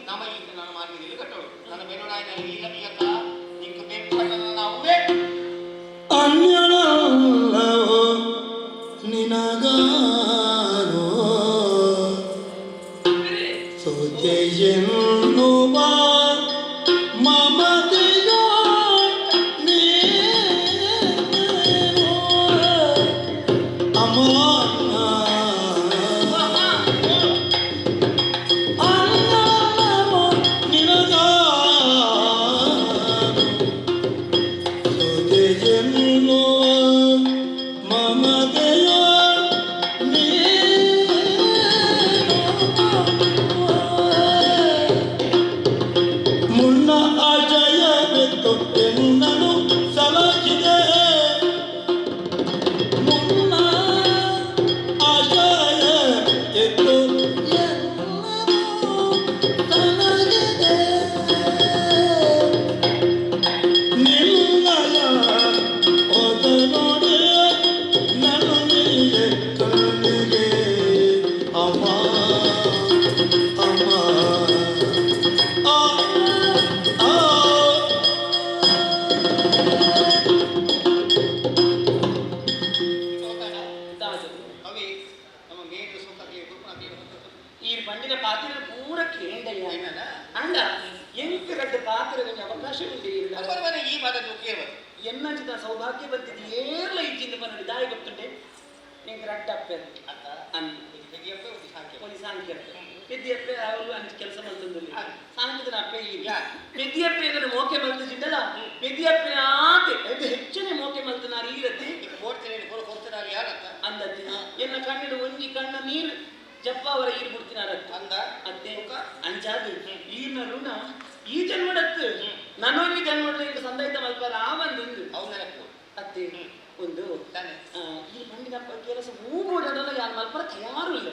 ನಮ್ಮ ಈ ನನ್ನ ಮಾಲಿಗೆಯಲ್ಲಿ ಕಟ್ಟೋಡು ನನ್ನ ಬೆನ್ನೋಡಾಯನಲ್ಲಿ ಇಲ್ಲ ನೀಯಕ್ಕ ನಿಂಕು ಬೇಕು ನಾವೇ ಅನ್ಯಳಲ್ಲವೋ ನಿನಗಾರೋ ಸುತೆಯೆನ್ನುವ ಮಮತೆಯ ನೀನು ಅಮ್ಮ ಅನ್ಯಳಲ್ಲವೋ ನಿನಗಾರೋ ಸುತೆಯೆನ್ನುವ ಮಮತೆಯ ನೀನು ಮುನ್ನ ಅಜಯವಿತ್ತು ಎನ್ನನು ಸಲಹಿದೆ ಮುನ್ನ ಅಜಯ ಇತ್ತು ಎನ್ನನು ಸಲಹಿದೆ ನಿನ್ನಯ ಒದನೊಡೆ ನನಗೆ ಕಣ್ಣಿಗೆ ಅಮ್ಮ ಅಮ್ಮ ಆ ಆ ಅವಿ ನಮ್ಮ ಮೇಲು ಸುಖಕ್ಕೆ ಗುರುಪನಾಗ್ಲಿ ಈ ಪಂಡಿನ ಪಾತ್ರ ಪೂರ ಕೇಂಡಯ್ಯ ಅಂಡ ಎಂಕ್ ರಡ್ಡು ಪಾತ್ರಗಳಿಗೆ ಅವಕಾಶ ಉಂಟು ಈ ಮಾತನ್ನು ಕೇಳುವ ಎನ್ನಂಚಿದ ಸೌಭಾಗ್ಯ ಬಂದಿದ್ದು ಏರ್ಲ ಇಜ್ಜಿಂದ ಪನ್ನಡಿ ದಾಯಿ ಗೊತ್ತುಂಟೆ ನಿಂಗೆ ರಡ್ಡ ಅಪ್ಪೆ ಒಂದು ಸಾಂಖ್ಯ ಪೆದ್ದಿಯಪ್ಪೆ ಅವರು ಅಂಚು ಕೆಲಸ ಮಲ್ತಂದು ಸಾಂಖ್ಯದ ಅಪ್ಪೆ ಈ ಪೆದ್ದಿಯಪ್ಪೆ ಅಂದ್ರೆ ಮೋಕೆ ಮಲ್ತಿದ್ದಲ್ಲ ಪೆದ್ದಿಯಪ್ಪೆ ಆತೆ ಅದು ಹೆಚ್ಚನೆ ಮೋಕೆ ಮಲ್ತನಾರು ಈರತಿ ಅಂದತಿ ಎನ್ನ ಕಣ್ಣಿಡು ಒಂಜಿ ಕಣ್ಣ ನೀರು ಜಪ್ಪ ಅವರ ಈರು ಬಿಡ್ತಿನಾರ ಅಂದ ಅತ್ತೆ ಅಂಚಾದು ಈರ್ನ ಋಣ ಈ ಜನ್ಮಡತ್ತು ನನೊಂದು ಜನ್ಮಡ ಈಗ ಸಂದಾಯಿತ ಮಲ್ಪಾರ ಆ ಒಂದು ಅತ್ತೆ ಒಂದು ಈ ಮಂಡಿನ ಕೆಲಸ ಹೂ ಬೋಡಲ್ಲ ಯಾರು ಮಲ್ಪರ ತಯಾರು ಇಲ್ಲ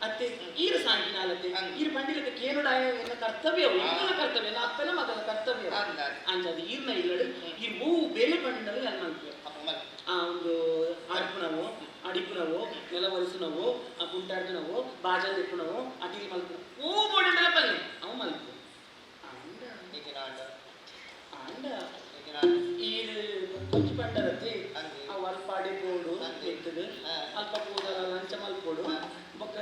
ಅತ್ತೆ ಈರು ಸಾಂಕಿನಾಲತ್ತೆ ಈರು ಪಂಡಿಲಕ್ಕೆ ಕೇನುಡಾಯ ಎನ್ನ ಕರ್ತವ್ಯ ಎನ್ನ ಕರ್ತವ್ಯ ಎಲ್ಲ ಅಪ್ಪನ ಮಗನ ಕರ್ತವ್ಯ ಅಂಚಾದು ಈರ್ನ ಇಲ್ಲಡು ಈ ಹೂ ಬೇಲೆ ಪಂಡಿನಲ್ಲ ಯಾರು ಮಲ್ಪೆ ಆ ಒಂದು ಅರ್ಪುನವು ಅಡಿಪುನವು ನೆಲ ಒರೆಸುನವು ಆ ಕುಂಟಾಡ್ದನವು ಬಾಜಲ್ ದಿಪ್ಪುನವು ಅಟಿಲ್ ಮಲ್ಪುನವು ಹೂ ಬೋಡಿಂಡಲ ಪಲ್ಲೆ ಅವು ಮಲ್ಪು ಅಂಡ ಈ ಕೊಂಚ ಪಂಡರತಿ ಅವು ಅಲ್ಪ ಅಡಿಪೋಡು ಇರ್ತದೆ ಅಲ್ಪ ಪೂದಲ ಲಂಚ ಮಲ್ಪೋಡು ಬೊಕ್ಕ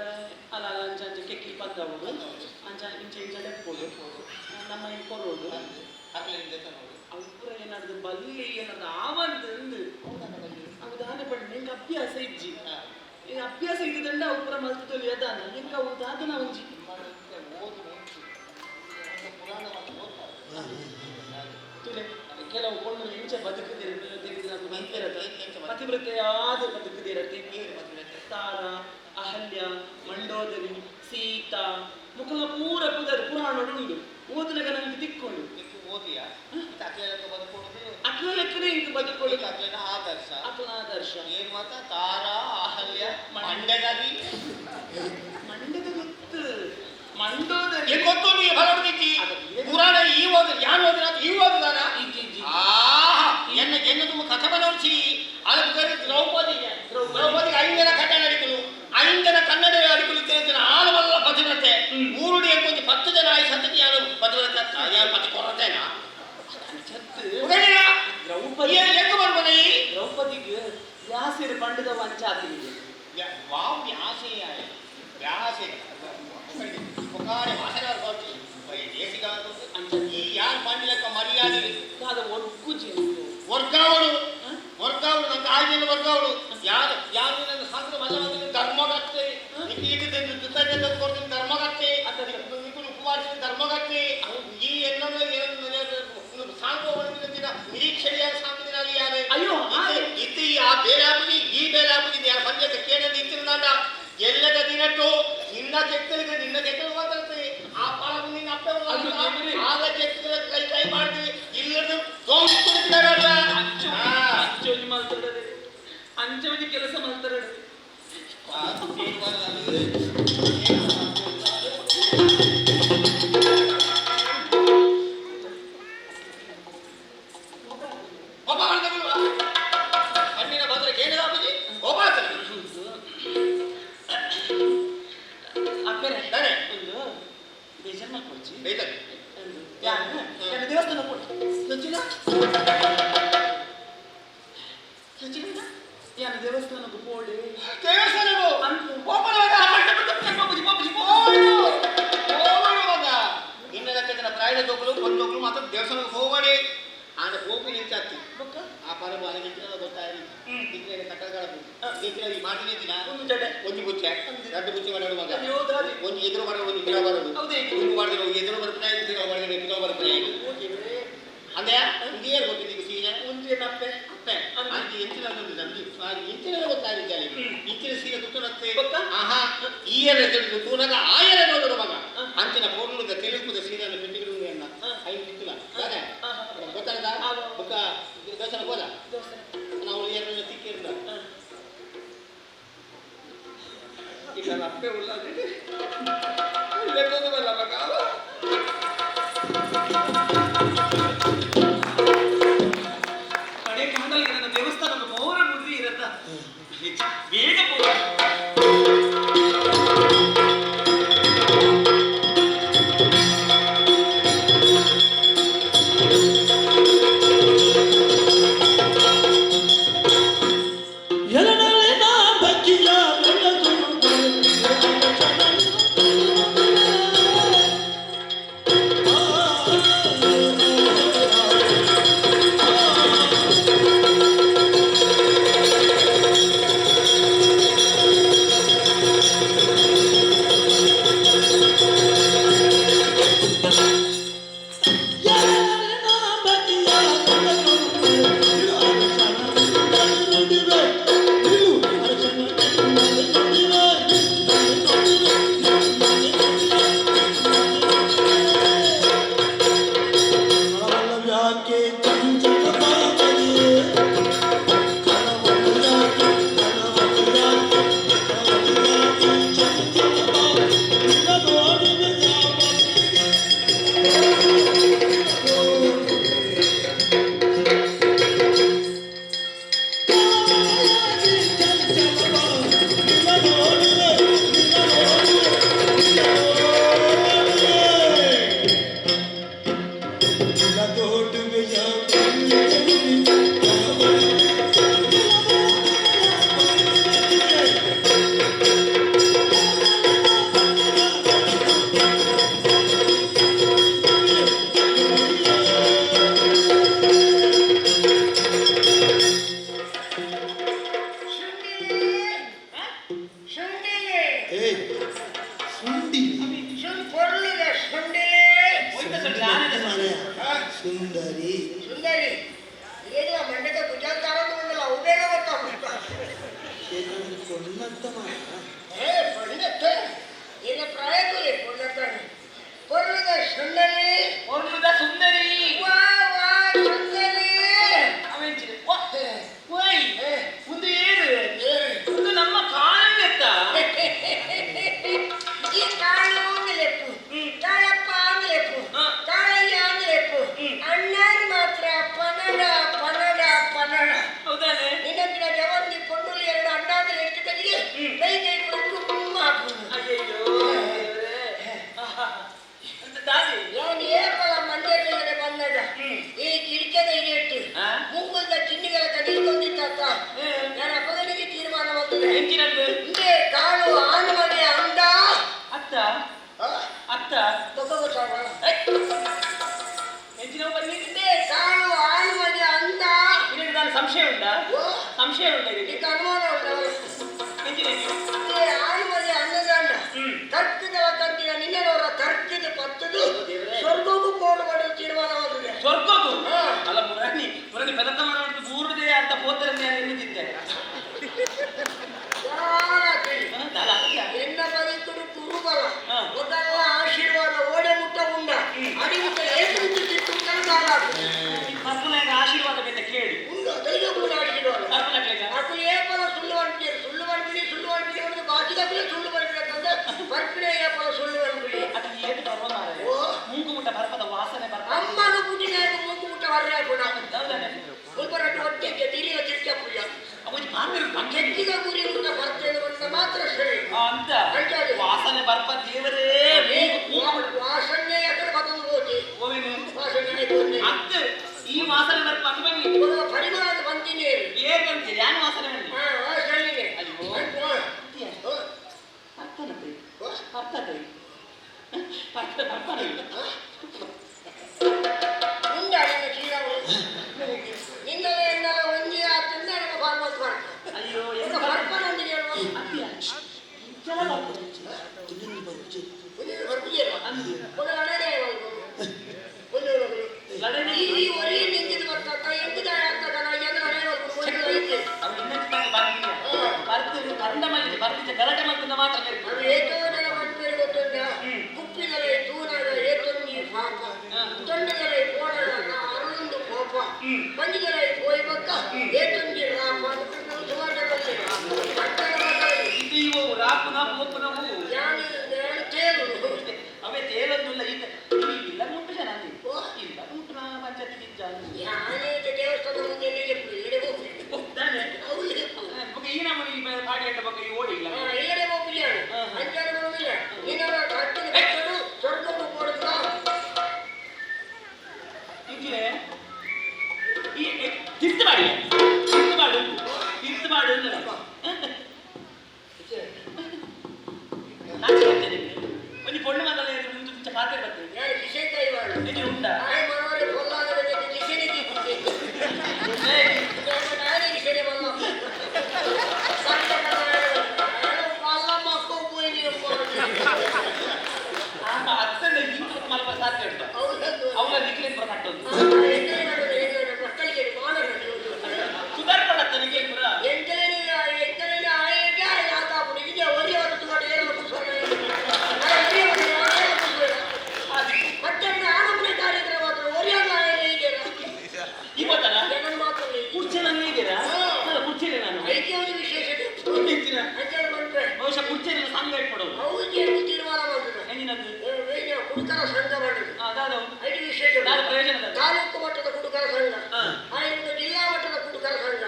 ಅಲ ಲಂಚ ಅಂಚ ಕೆಕ್ಕಿಲ್ ಪದ್ದಾವೋಡು ಅಂಚ ಇಂಚ ಇಂಚ ಲೆಪ್ಪೋಡು ನಮ್ಮ ಈ ಕೊರೋಡು ಅವು ಪೂರ ಏನಾದ್ರು ಬಲ್ಲಿ ಏನಾದ್ರು ಆವಂದು ಅವು ದಾನೆ ಪಂಡ ನಿಂಗೆ ಅಭ್ಯಾಸ ಇಜ್ಜಿ ಈ ಅಭ್ಯಾಸ ಇದ್ದಂಡ ಅವು ಪೂರ ಮಲ್ತು ತೊಲಿ ಅದಾನ ನಿಂಗೆ ಅವು ದಾದನ ಒಂಜಿ ತುಲೆ ಕೆಲವು ಪೊಣ್ಣು ಇಂಚ ಬದುಕುದಿರ ಪತಿವ್ರತೆಯಾದ ಬದುಕುದಿರತ್ತೆ ತಾರ ಅಹಲ್ಯ ಮಂಡೋದರಿ ಮುಖಲ ಪೂರ ಪುದರ್ ಪುರಾಣ ಉಂಡು ಓದುನಗ ನಂಗೆ ತಿಕ್ಕೊಂಡು ಓದಿಯಾ ಅಕ್ಲೆಲೆಕ್ಕ ಬದುಕೊಡುದು ಅಕ್ಲ ಲೆಕ್ಕನೇ ಇಂಕ್ ಬದುಕೊಡು ಅಕ್ಲೆನ ಆದರ್ಶ ಅಕ್ಲ ಆದರ್ಶ ಏನ್ ಮಾತ ತಾರಾ ಅಹಲ್ಯ ಮಂಡ್ಯದಲ್ಲಿ ಮಂಡ್ಯದ ಗೊತ್ತು ಮಂಡೋದರಿ ಏನ್ ಗೊತ್ತು ನೀ ಬರೋದಿಕ್ಕಿ ಪುರಾಣ ಈ ಓದ ಯಾರು ಓದಿನ ಈ ಓದುದಾನ ಆಹಾ ಎನ್ನ ಎನ್ನ ತುಂಬ ಕಥೆ ಬನೋರ್ಚಿ ಅದಕ್ಕೆ ದ್ರೌಪದಿ ದ್ರೌಪದಿ ಐದು ಜನ ಕನ್ನಡ ಅಡಿಕಲು ಐದು ಜನ ಕನ್ನಡ ಅಡಿಕಲು ತಿಳಿದ ಆಳವಲ್ಲ ಪತಿವ್ರತೆ ಊರುಡಿ ಎಂಕೊಂದು 10 ಜನ ಆಯಿ ಸತ್ತಕ್ಕೆ ಯಾರು ಪತಿವ್ರತೆ ಯಾರು ಪತಿ ಕೊರತೇನಾ ದ್ರೌಪದಿ ಎಂಗ ಬರ್ಬನಿ ದ್ರೌಪದಿಗೆ ವ್ಯಾಸರು ಪಂಡದ ವಂಚಾತಿಗೆ ವಾವ್ ವ್ಯಾಸೆ ವ್ಯಾಸೆ ಉಪಕಾರ ವಾಸನ ಬರ್ಬೋದು ಈ ಯಾರು ಪಂಡಿಲಕ್ಕ ಮರ್ಯಾದೆ ದಾದ ಒರ್ಗುಜಿ ವರ್ಗಾವಣು ವರ್ಗಾವಣು ನನ್ನ ತಾಯಿಯನ್ನು ವರ್ಗಾವಣು ಯಾರು ಯಾರು ನನ್ನ ಸಾಂದ್ರ ಮಜ ಬಂದ್ರೆ ಧರ್ಮಗತ್ತೆ ಇಟ್ಟು ಕೊಡ್ತೀನಿ ಧರ್ಮಗತ್ತೆ ನಿಕ್ಕುಲು ಉಪವಾಸ ಧರ್ಮಗತ್ತೆ ಈ ಎನ್ನನ್ನು ಸಾಂಕು ದಿನ ನಿರೀಕ್ಷೆಯ ಸಾಂಕು ದಿನ ಯಾರು ಅಯ್ಯೋ ಇತ್ತು ಆ ಬೇರೆ ಆಪುಜಿ ಈ ಬೇರೆ ಆಪುಜಿ ಯಾರು ಪಂಚಾಯತ್ ಕೇಳಂದು ಇತ್ತಿನ ಎಲ್ಲದ ದಿನಟ್ಟು ನಿನ್ನ ಕೆತ್ತಲಿಗೆ ನಿನ್ನ ಕೆತ್ತಲು ಮಾತಾಡ್ತೀವಿ ಆ ಪಾಲ ನಿನ್ನ ಅಪ್ಪ ಆಗ ಕೆತ್ತಲ ಕೈ ಕೈ ಮಾಡ್ತೀವಿ ಇಲ್ಲದ ಅಂಚೊಂಜಿ ಮಲ್ತಡದೆ ಅಂಚೊಂಜಿ ಕೆಲಸ ಮಲ್ತಡದೆ ಹಣ್ಣಿನ ಭದ್ರ ಕೇಂದ್ರ ಆಪುಜಿ ಗೋಪಾಲ ಅಪ್ಪರೆ ಸರಿ. ಒಂದು ಬೇಜಾರ್ ಮಾಡ್ಕೊಡ್ಚಿ ಬೇಜಾರ್. ಯಾರು ನನ್ನ ದೇವಸ್ಥಾನ ಕೊಟ್ಟು ಸಚಿನ ಸಚಿನ ಯಾನ ದೇವಸ್ಥಾನಕ್ಕೆ ಪೋಳಿ ದೇವಸ್ಥಾನವು ನಿನ್ನ ಲೆಕ್ಕದ ಪ್ರಾಯದ ಜೋಕುಲು ಒಂದು ಜೋಕುಲು ಮಾತ್ರ ದೇವಸ್ಥಾನಕ್ಕೆ ಹೋಗಬೇಡಿ ಆಂಡ ಹೋಗಿ ನಿಂಚಾತಿ ಆ ಪರ ಬಾಲಿಗೆ ಗೊತ್ತಾಯಿ ಇದ್ರೆ ಕಟ್ಟಡಗಳ ಈ ಮಾತಿನ ಒಂದು ಜಡೆ ಒಂದು ಬುಚ್ಚೆ ಎರಡು ಬುಚ್ಚೆ ಮಾಡೋದು ಮಗ ಅಯ್ಯೋ ದಾರಿ ಒಂದು ಎದುರು ಮಾಡೋದು ಒಂದು ಗಿಡ ಬರೋದು ಹೌದೇ? ಒಂದು ಮಾಡಿದ್ರೆ ಎದುರು ಬರ್ತಾನೆ ಎದುರು ಮಾಡಿದ್ರೆ ಎದುರು ಬರ್ತಾನೆ ಅಂದ್ರೆ ಇಂದೇ ಗೊತ್ತಿದೆ ಈಗ ಸೀರೆ ಒಂದು ಏನಪ್ಪೆ ಅಪ್ಪೆ ಅದು ಎಂಚಿನ ನಮ್ಗೆ ಇಂಚಿನ ಗೊತ್ತಾಗಿದ್ದಾಳೆ ಇಂಚಿನ ಸೀರೆ ತುತ್ತುನತ್ತೆ ಗೊತ್ತಾ? ಆಹಾ ಈ ಎಲೆ ತಿಳಿದು ತೂನಗ ಆ ಎಲೆ ನೋಡೋದು ಮಗ ಅಂಚಿನ ಪೋರ್ಣದ ತಿಳಿಪುದ ಸೀರೆಯನ್ನು ಪೆಟ್ಟಿಗಳು ಅನ್ನ ಐದು ತಿತ್ತುಲ ತಾನೆ ಗೊತ್ತಾಯ್ತಾ ಬುಕ್ಕ ದೇವಸ್ಥಾನಕ್ಕೆ ಹೋದ ನಾವು ಎರಡು ತಿಕ್ಕಿರ್ದ ಈಗ ನನ್ನ ಅಪ್ಪೆ ಉಳ್ಳಾಗಿದೆ ಲೆಕ್ಕದು ಬಲ್ಲ ಮಗ ಕಡೆ ಕಾಂಡಲಿಗೆ ನನ್ನ ದೇವಸ್ಥಾನದ ಮೌರ ಮುದ್ರಿ ಇರತ್ತ ಬೇಗ ಹೋಗ. ಎರಡನೇ ಬಕ್ಕಿಯ ಸುಂದರಿ ಸುಂದರಿ ಇದೇನಿಲ್ಲ ಮಂಡ್ಯದ ಭುಜಾಂತಾರ ಉಂಡಲ್ಲ ಅವು ಬೇಗ ಗೊತ್ತಾಗ್ಬಿಡ್ತು. ಕೊಣ್ಣತ್ತ ಮಾರ ಏ ಪೊಣ್ಣತ್ತೆ ಈಗ ಪ್ರಾಯ ತುಲಿ ಪೊಣ್ಣತ್ತಾನೆ. ಸುಂದರಿ ಒರ್ಲುದ ಸುಂದರಿ ವಾ ವಾ ಸುಂದರಿ ಅವೆಂಚಿನ ಓಯ್ ಒಂದು ಏನು ಒಂದು ನಮ್ಮ ಕಾರಣತ್ತ ಈ ಕಾಳು ಅಂದ್ಲೆಪ್ಪು ಕಾಳಪ್ಪ ಅಂದ್ಲೆಪ್ಪು ಕಾಳಯ್ಯ ಅಂದ್ಲೆಪ್ಪು ಅಣ್ಣನ್ ಮಾತ್ರ ಪನಡ ಪನಡ ಪನಡ ಹೌದಾನೆ ನಿನ್ನಂತಿನ ಜವಂದಿ ಪೊಣ್ಣುಲಿ ಎರಡು ಅಣ್ಣ ಅಂದ್ರೆ ಎಷ್ಟು ಕೈಗೆ ಕೈ ಕೈ ಕೊಟ್ಟು ಹಾಕುದು ಅಯ್ಯಯ್ಯೋ ದೇವ್ರೇ. ಆಹಾ. ಅಂತ ದಾದಿ ನಾನು ಏಪಲ ಮಂಡ್ಯದ ಬಂದಾಗ ಈ ಕಿರಿಕೆದ ಇಟ್ಟು ಮೂಗುಲ್ದ ಚಿನ್ನಿಗಳ ಕಡಿಕೊಂಡಿದ್ದ ನನ್ನ ಮಗನಿಗೆ ತೀರ್ಮಾನ ಬಂದಿದೆ ಎಂಚಿನಂದು ಹಿಂದೆ ಕಾಳು ಆನು ಮನೆ ಅಂದ ಅತ್ತ ಅತ್ತ ಗೊತ್ತಾಗ ಎಂಚಿನವು ಬನ್ನಿ ಹಿಂದೆ ಕಾಳು ಆನು ಮನೆ ಅಂದ ನಿನಗೆ ನಾನು ಸಂಶಯ ಉಂಟಾ ಸಂಶಯ ಉಂಟಾ ಇದಕ್ಕೆ ಈಗ ಅನುಮಾನ ಉಂಟಾ ಎಂಚಿನ ಹಿಂದೆ ಆನು ಮನೆ ಅನ್ನದಾಂಡ ತರ್ಕದ ಕಂತಿನ ನಿನ್ನವರ ತರ್ಕದ ಪತ್ತದು ಸ್ವರ್ಗಕ್ಕೂ ಕೋಡು ಮಾಡಲು ತೀರ್ಮಾನವಾಗಿದೆ ಸ್ವರ್ಗಕ್ಕೂ ಅಲ್ಲ ಮುರಣಿ ಮುರಣಿ ಪದಾರ್ಥ ಮಾಡುವಂತ ಮೂರುದೇ ಅಂತ ಪೋತರನ್ನೇ ಎನ್ನುತ್ತಿದ್ದೆ ಎನ್ನ ಬದುಕುಡು ಕುರುಬಲ ಒಬ್ಬಲ್ಲ ಆಶೀರ್ವಾದ ಓಡೆ ಮುಟ್ಟ ಉಂಡ ಅಡಿ ಮುಟ್ಟ ಏಕು ಮುಟ್ಟ ತಿಟ್ಟು ಪರ್ಪುನಾಗ ಆಶೀರ್ವಾದ ಬೇಕ ಕೇಳಿ ಉಂಡು ದೈವ ಕೂಡ ಆಶೀರ್ವಾದ ಪರ್ಪುನಾಗ್ಲೇಗ ಅಕು ಏಪಲ ಸುಳ್ಳು ಅಂತೀರಿ ಸುಳ್ಳು ಅನ್ಬಿಡಿ ಸುಳ್ಳು ಅನ್ಬಿಡಿ ಒಂದು ಬಾಕಿದಾಗಲೇ ಸುಳ್ಳು ಬರ್ಬಿಡಿ ಅಂತಂದ್ರೆ ಬರ್ಪಿಡೆ ಏಪಲ ಸುಳ್ಳು ಅನ್ಬಿಡಿ ಅದು ಏತು ಪರ್ವ ಮಾರಾಯ ಮೂಗು ಮುಟ್ಟ ಪರ್ಪದ ವಾಸನೆ ಬರ್ತ ಅಮ್ಮನ ಪುಟಿನಾಗ ಮೂಗು ಮುಟ್ಟ ವರ್ರೆ ಕೂಡ ಹೌದಾನೆ ಒಬ್ಬರನ್ನು ಹೊಟ್ಟೆಗೆ ತಿರಿಯ ತಿರ್ಚ ಪುಯ್ಯ ಅವನು ಪಾಪಿರು ಕೆಕ್ಕಿದ ಗುರಿ ಮುಟ್ಟ ಬರ್ತೇನೆ ಅಂತ ಮಾತ್ರ ಸರಿ ಅಂತ ವಾಸನೆ ಬರ್ಪ ದೇವರೇ ವಾಸನೆ ಯಾಕಂದ್ರೆ ಬದಲು ಹೋಗಿ ಓವೇನು ವಾಸನೆ ಆಯ್ತು ಅತ್ತ ಈ ವಾಸನೆ ಬರ್ಪ ಅಂತ ಬನ್ನಿ ಪರಿಮಳ ಬಂತೀನಿ ಏಕಂತೀರಿ ಯಾನು ವಾಸನೆ ಬನ್ನಿ ಹಾ ವಾಸನೆ ಅಯ್ಯೋ ಅರ್ಥನತೆ ಅರ್ಥತೆ ಅರ್ಥ ಬರ್ಪಾನೆ ಉಂಡ ನಿನ್ನ ಚೀಲವು ನಿನ್ನಲ್ಲ ಎನ್ನಲ್ಲ ಒಂದೇ ಆತಂದ ನಮ್ಮ ಫಾರ್ಮಸ್ ಮಾಡ್ತಾರೆ ಅಯ್ಯೋ ಒಂದು ಪರ್ಪನೊಂದಿಗೆ ಅಲ್ವಾ? ಒಂದು ಲಡನೆ ಯಾವಾಗ? ಒಂದು ಲಡನೆ. ಈ ಒರಿ ನಿಂಗಿದ ಬರ್ತಕ್ಕ ಎಂಬುದ ಅಂತಕ್ಕ ಎಂದು ಲಡನೆ ಒಂದು ಐತೆ. ಬರ್ತಿರು ಕಂಡ ಮಲ್ಲಿಗೆ ಬರ್ತಿದ್ದ ಗಲಾಟೆ ಮಾಡ್ತಿದ್ದ ಮಾತ್ರ ಅದು ಏತೋ ಜನ ಬಂದ್ಮೇಲೆ ಗೊತ್ತುಂಟ ಕುಪ್ಪಿದರೆ ತೂನಾಗ ಏತೊಂದಿ ಪಾಪ ತೊಂಡದರೆ ಕೋಣಗ ಅರುಳೊಂದು ಕೋಪ ಬಂದಿದರೆ ಪೋಯಿ ಬಕ್ಕ ಏತೊಂದಿ ರಾಪ ಅಂತ ಸುಮಾರು ಜನ ಬಂದಿರು. ಭಕ್ತರ ಮಾತಾಡಿ. ಇದು ಇವು ರಾಪುನ ಪೋಪುನ ಹೂ ಯಾನು ಯಾನು ತೇಲು. ಅವೇ ತೇಲೊಂದುಲ್ಲ ಈತ ಇಲ್ಲ ಮುಟ್ಟು ಜನ ಅಲ್ಲಿ ಇಲ್ಲ ಮುಟ್ಟು ಪಂಚಾಯತಿ ಬಿಜ್ಜ ಯಾನೇ ಇದು ದೇವಸ್ಥಾನದ ಮುಂದೆ ನಿಲ್ಲಬೇಕು, ಇಲ್ಲಡೆ ಹೋಗ್ಬೇಕು. ಹೋಗ್ತಾನೆ ಹೌದು. ಬೊಕ್ಕ ಈ ನಮ್ಮ ಈ ಪಾಡಿ ಅಡ್ಡ ಬೊಕ್ಕ ಈ ಓಡಿ ಇಲ್ಲ ಹಾ, ಇಲ್ಲಡೆ ಹೋಗ್ಲಿ ಯಾನು. ಅಂಚಾರು ಬರುವುದಿಲ್ಲ. ನಿನ್ನವರ ಭಕ್ತನ ಭಕ್ತರು ಸ್ವರ್ಗಕ್ಕೂ ಕೊಡುತ್ತಾ ಇಂಚಿನೆ ಈ ತಿರ್ತು ಮಾಡಿ ತಿರ್ತು ಮಾಡು ತಿರ್ತು ಮಾಡು ನಾಚಿಕೆ ಆಗ್ತದೆ ನಿಮ್ಗೆ. ಒಂದು ಪೊಣ್ಣು ಮಗಲ ಮುಂಚೆ ಮುಂಚೆ ಪಾತ್ರೆ ಬರ್ತದೆ ಯಾರು ಕಿಸೆಕಾಯಿ ಮಾಡು. ಇದು ಉಂಟಾ ಆಯ್ ಮನವರೆ ಕೊಲ್ಲಾಗಬೇಕು ಕಿಸೆನೆ ಕಿಸೆ. ನಾನೇ ಕಿಸೆನೆ ಬಲ್ಲ. ಅತ್ತಂದ ಇಂಥ ಮಲ್ಪ ಸಾಧ್ಯ ಉಂಟು ಅವರ ನಿಖಿಲೇನ್ ಪುರ ಕಟ್ಟೊಂದು ಸುಧಾರ್ಪಡತ್ತ ನಿಖಿಲೇನ್ ಪುರ ಇವತ್ತಲ್ಲ ಕುರ್ಚಿಯಲ್ಲಿ ಇದ್ದೀರಾ ಅಲ್ಲ ಕುರ್ಚಿಯಲ್ಲಿ ನಾನು ವಿಶೇಷತೆ ಬಹುಶಃ ಕುರ್ಚಿಯಲ್ಲಿ ಸಂಘ ಇಟ್ಕೊಡೋದು ತೀರ್ಮಾನ ಮಾಡಿದ್ರು ಹೆಂಗಿನದ್ದು ಕುಡುಕರ ಸಂಘ ಮಾಡಿದ್ರು ಅದಾದ ಐದು ವಿಶೇಷ ದಾದ ಪ್ರಯೋಜನ ದಾದ? ತಾಲೂಕು ಮಟ್ಟದ ಕುಡುಕರ ಸಂಘ ಆಯ್ತು ಜಿಲ್ಲಾ ಮಟ್ಟದ ಕುಡುಕರ ಸಂಘ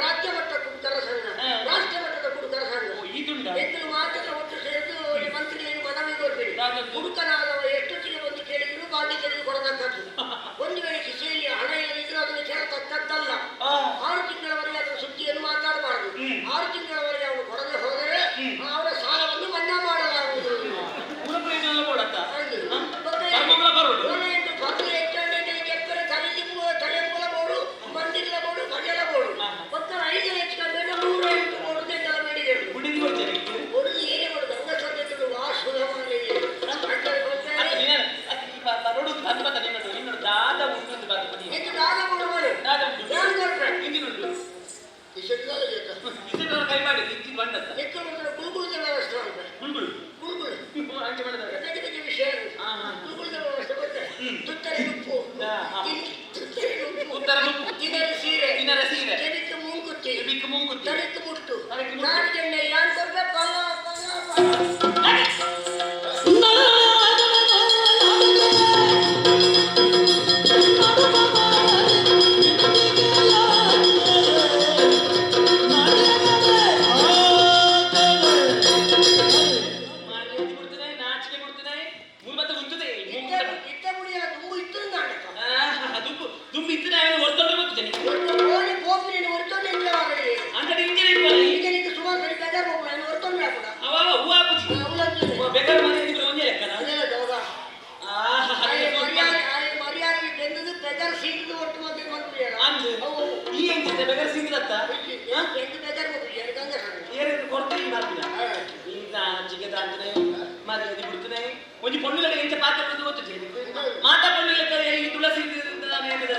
ರಾಜ್ಯ ಮಟ್ಟದ ಕುಡುಕರ ಸಂಘ ರಾಷ್ಟ್ರ ಮಟ್ಟದ ಕುಡುಕರ ಸಂಘ ಈದುಂಡ ಎಂಟು ಮಾತ್ರ ಒಟ್ಟು ಸೇರಿದು ಈ ಮಂತ್ರಿಗಳಿಗೆ ಮನವಿ ಕೊಡ್ಬೇಡಿ ಕುಡುಕನಾದವ ಎಷ್ಟೊತ್ತಿಗೆ ಬಂದು ಕೇಳಿದ್ರು ಬಾಂಡಿ ತೆಗೆದು ಕೊಡತಕ್ಕದ್ದು ಒಂದು ವೇಳೆ ಕಿಸೆಯಲ್ಲಿ ಹಣ ಇಲ್ಲದಿದ್ರೂ ಅದನ್ನು ಕೇಳತಕ್ಕದ್ದಲ್ಲ 6 ತಿಂಗಳವರೆಗೆ ಅದರ ಸುದ್ದಿಯನ್ನು ಮಾತಾಡಬಾರದು. 6 ತಿಂಗಳವರೆಗೆ ಅವನು ಕೊಡದೆ ಹೋದರೆ ಅವರ ಸಾಲವನ್ನು ಮನ್ನಾ ಮಾಡಲಾಗುವುದು. ಪೂರ ಪ್ರಯೋಜನ ಕೊಡತ್ತ ಹೌದು. ಧರ್ಮಗಳ ಬರೋದು ಗುಡಿಗೆ ಕೊಡ್ತೇನೆ ಅತ್ತ ನೀನು ಅತ್ತ ಈ ಬರೋಡು ಬಂದು ಬತ್ತ ನಿನ್ನಡು ನಿನ್ನಡು ದಾದ ಉಂಟು ಅಂತ ಬಂದು ಬನ್ನಿ. ದಾದ ಉಂಟು ಹಿಂದಿನುಂಟು ಇಸೆಲ್ಲ ಕೈ ಮಾಡಿ ಇಂಚಿನ ಬಂದತ್ತ ಗುಳ್ಗುಳು ಅಂಚೆ ಮಾಡಿದಾಗ ವಿಷಯ ಹಾ, ಹಾ. ಗುರುಕುಲದ ವ್ಯವಸ್ಥೆ ತಿನ್ನರೆ ಸೀರೆ ತಿನ್ನರೆ ಸೀರೆ ಕೆವಿಕ್ ಮೂಂಕುತ್ತಿ ಕೆವಿಕ್ ಮೂಂಕುತ್ತಿ ತಲೆಕ್ ಮುಟ್ಟು ತಲೆಕ್ ಮುಟ್ಟು. ನಾಲ್ಕು ಜನ ಯಾನ್ ಕೊರ್ಪೆ ಪಲ ಪಲ ಪಲ ಮರ್ಯಾದೆ ಕೊಡ್ತದೆ ನಾಚಿಕೆ ಕೊಡ್ತದೆ ಮೂರು ಮತ್ತೆ ಉಂಟದೆ ಇತ್ತ ಇತ್ತ ಬುಡಿಯ ದುಂಬು ಇತ್ತು ನಾಟಕ ದುಂಬು ದುಂಬು ಇತ್ತು ನಾನು ಹೊರ್ತೊಂಡ್ರೆ ಗೊತ್ತು ಜನ ಓಡಿ ಪೋಪಿನ ಹೊರ್ತೊಂಡು ಇಲ್ಲ ಮಗನಿಗೆ ಅಂತ ಇಂಜಿನ್ ಇಪ್ಪಲ್ಲ ಈಗ ನಿಂಗೆ ಸುಮಾರು ಸರಿ ಬೇಜಾರು ಹೋಗ್ಬಿಡ ಇನ್ನು ಹೊರ್ತೊಂಡ್ರೆ ಕೂಡ ಅವಾಗ ಹೂವು ಹಾಕುಜಿ ಬೇಕಾದ್ರೆ ಮನೆ ಇದ್ರೆ ಒಂದೇ ಲೆಕ್ಕನ ಮರ್ಯಾದೆ ಬೆಂದದು ಬೆಗರ್ ಸೀಟದು ಒಟ್ಟು ಮತ್ತೆ ಮನ್ಪಿಯಲ್ಲ ಅಂದು ಈ ಹೆಂಗಿದೆ ಬೇಕಾದ್ರೆ ಸಿಂಗ್ಲತ್ತ ಎಂಟು ಬೇಜಾರು ಹೋಗ್ಬಿಡಿ ಗಂಗ ಏನೇನು ಕೊಡ್ತೀನಿ ಮಾಡ್ತೀನಿ ಇಂತ ನಾಚಿಕೆ ತಾಂತನೆ ಮರ್ಯಾದೆ ಬಿಡ್ತಾನೆ ಒಂಜಿ ಪೊಣ್ಣು ಲೆಕ್ಕ ಎಂಚ ಪಾತ್ರ ಬಂದು ಗೊತ್ತು ಮಾತಾ ಪೊಣ್ಣು ಲೆಕ್ಕ ಈ ತುಳಸಿ ನಾನು ಹೇಳಿದ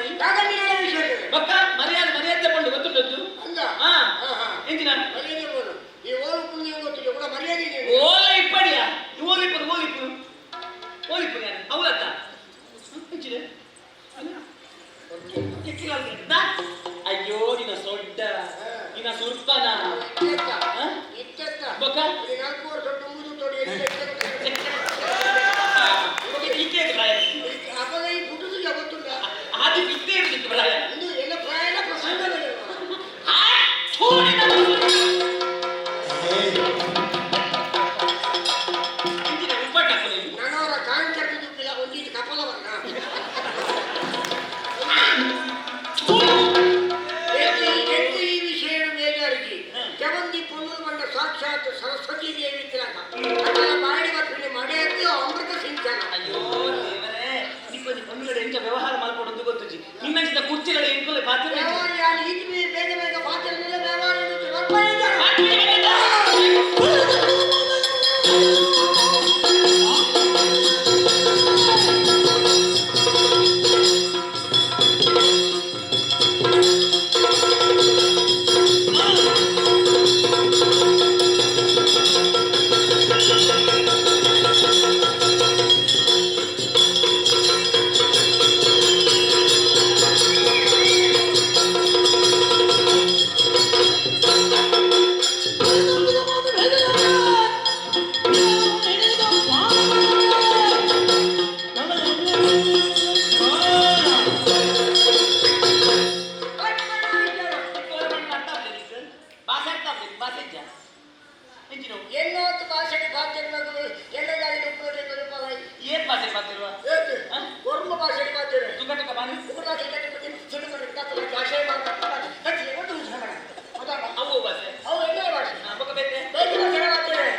ವಿಷಯ ಬಕ್ಕ ಮರ್ಯಾದೆ ಮರ್ಯಾದೆ ಪೊಣ್ಣು ಗೊತ್ತುಂಟದ್ದು ಅಲ್ಲ ಹಾ ಎಂಚಿನ ಮರ್ಯಾದೆ ಬೋನು ಈ ಓಲು ಪುಣ್ಯ ಗೊತ್ತಿಲ್ಲ ಕೂಡ ಮರ್ಯಾದೆ ಇದೆ. ಓಲ ಇಪ್ಪಡಿಯ ಓಲಿಪ್ಪು ಓಲಿಪ್ಪು ಓಲಿಪ್ಪು ಯಾರು ಅವಲತ್ತ ಎಂಚಿನ ಅಯ್ಯೋ ನಿನ್ನ ಸೊಡ್ಡ ನಿನ್ನ ಸುರ್ಪನ ಇತ್ತೆತ್ತ ಹಾ? ಇತ್ತೆತ್ತ ಬೊಕ್ಕ? ಇದು ನಾಲ್ಕು ವರ್ಷ ತುಂಬುದು ತೊಡಿ ಇತ್ತೇ ಪ್ರಾಯ ಅಪಗ ಈ ಪುಟ್ಟದು ಗೊತ್ತುಂಟ ಆದಿ ಇತ್ತೇ ಇರ್ತಿತ್ತು ಪ್ರಾಯ ಇದು ಎಲ್ಲ ಪ್ರಾಯನ ಪ್ರಸಂಗ ಆ ಥೂರಿನ ಇಂಚಿನ ಉಪ್ಪಟ್ಟ ಹಾಕು ನೀನು. ನನವರ ಕಾಂಕರ್ದು ದುಪ್ಪಿಲ್ಲ ಒಂದೀಟು ಕಪಲವನ್ನ ಎಂಟು ಈ ವಿಷಯ ಬೇಜಾರಿಗೆ ಜವಂತಿ ಪೊಣ್ಣು ಬಂದ ಸಾಕ್ಷಾತ್ ಸರಸ್ವತಿ ದೇವಿ ತಿಲಕ ಅದರ ಬಾಡಿ ಬರ್ತೀನಿ ಮಡೆಯದ್ದು ಅಮೃತ ಸಿಂಚನ ಅಯ್ಯೋ ದೇವರೇ ನಿಕ್ಕೊಂಜಿ ಪೊಣ್ಣುಗಡೆ ಎಂಚ ವ್ಯವಹಾರ ಮಲ್ಪಡೊಂದು ಗೊತ್ತುಜಿ ನಿನ್ನಂಚಿನ ಕುರ್ಚಿಗಳ ಎಂಕುಲೆ ಪಾತ್ರ ವ್ಯವಹಾರ ಯಾರು ಈತ ಬೇಗ ಬೇಗ ಪಾತ್ರೆ ವ್ಯವಹಾರ ಇರುತ್ತೆ. ಬರ್ತಾ ಎನ್ನೋತ್ತು ಭಾಷೆಗೆ ಪಾತ್ರೆ ಎಲ್ಲದಾಗಿ ಏನ್ ಭಾಷೆ ಮಾತಿರುವ ಏತು ಒರ್ಮ ಭಾಷೆಗೆ ಪಾತ್ರೆ ತುಕಟಕ ಬಾನಿ ಭಾಷೆ ಮಾತಾಡ್ತಾರೆ ಒಟ್ಟು ಅದಲ್ಲ ಅವು ಭಾಷೆ ಅವು ಎಲ್ಲ ಭಾಷೆ ಬೊಕ್ಕ ಬೇತೆ ಬೇರೆ ಭಾಷೆ ಮಾತಾಡ್ತಾರೆ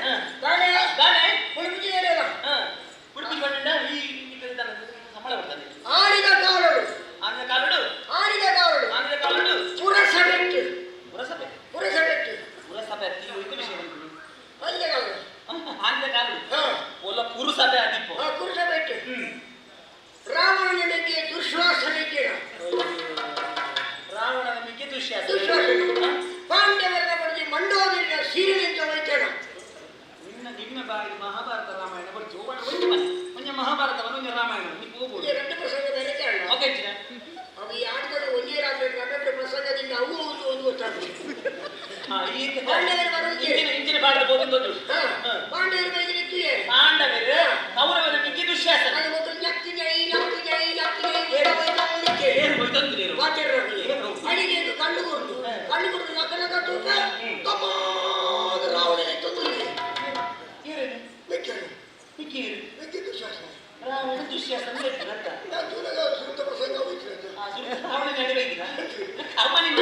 ದಾನೆ ದಾನೆ ಉಡುಪಿ ಏನೇನ ಉಡುಪಿ ಬಂಡ ಈ ಈ ಕಡೆ ತಾನೆ ಸಂಬಳ ಬರ್ತದೆ ಆಡಿದ ಕಾಲಡು ಆಂಧ್ರ ಕಾಲುಡು ಆಡಿದ ಕಾಲಡು ಆಂಧ್ರ ಕಾಲುಡು ಪುರಸಭೆಟ್ಟು ಪುರಸಭೆ ಪುರಸಭೆಟ್ಟು ಪುರಸಭೆ ಅತಿ ಹೋಯ್ತು ವಿಷಯ ಬಂತು ಆಡಿದ ಕಾಲಡು ಆಂಧ್ರ ಕಾಲು ಹಾ ಒಲ್ಲ ಪುರುಸಭೆ ಅದಿಪ್ಪು ಆ ಪುರಸಭೆಟ್ಟು ರಾವಣನಿಗೆ ದುಶ್ವಾಸನಿಗೆ ರಾವಣನ ಮಿಕ್ಕಿ ದುಶ್ಯಾಸ ದುಶ್ವಾಸನೆ ಪಾಂಡವರನ್ನ ಪಡೆದು ಮಂಡೋದರಿನ ಸೀರೆನಿಂದ ವೈದ್ಯನ ನಿನ್ನ ನಿನ್ನ ಬಾಯಿ ಮಹಾಭಾರತ ರಾಮಾಯಣ ಬರ್ತು ಒಂಜಿ ಬನ್ನಿ ಒಂಜಿ ಮಹಾಭಾರತವನ್ನು ಒಂಜಿ ರಾಮಾಯಣ ನೀವು ಹೋಗ್ಬೋದು ಇದು ಎರಡು ಪ್ರಸಂಗ ಬೇರೆ ಕಾರಣ ಓಕೆ ಇಚ್ಚಿನ ಅವು ಈ ಆಟಗಳು ಒಂದೇ ರಾತ್ರಿ ಎರಡು ಪ್ರಸಂಗದಿಂದ ಅವು ಒಂದು ಒಂದು ಗೊತ್ತಾಗ್ತದೆ ಹಾ ಈ ಪಾಂಡವರು ಬರುವುದೇ ಇಂಚಿನ ಇಂಚಿನ ಭಾರತ ಬೋಧಿಂದೊಂದು ಹಾ ಪಾಂಡವರು ಬೈದಿತ್ತು ಏನು ಪಾಂಡವರು ಕೌರವನ ಮಿಕ್ಕಿ ದುಶ್ಯಾಸನ ಅದು ಮೊದಲು ನಕ್ಕು ಜೈ ನಕ್ಕು ಜೈ ನಕ್ಕು ಜೈ ಏನ ಬೈದ ಏನು ಹೋಯ್ತಂತೀರಿ ಅಡಿಗೆ ಕಣ್ಣು ಕೊಟ್ಟು ಕಣ್ಣು ಕೊಟ್ಟು ನಕ್ಕ ನಕ್ಕ ತೂಕ ತಮಾದ ರಾವಣನಿಗೆ ತೊಂದರೆ ಮೆಕ್ಕನು ಮಿಕ್ಕಿ ಮೆಕ್ಕಿ ದುಶ್ಯಾಸನ ರಾವಣ ದುಶ್ಯಾಸನ ಅಂತ ನಾನು ದೂರದ ಸುತ್ತ ಪ್ರಸಂಗ ಹೋಯ್ತು ರಾವಣ ನಡುವೆ ಇದ್ದೀರಾ ಕರ್ಮ ನಿನ್ನ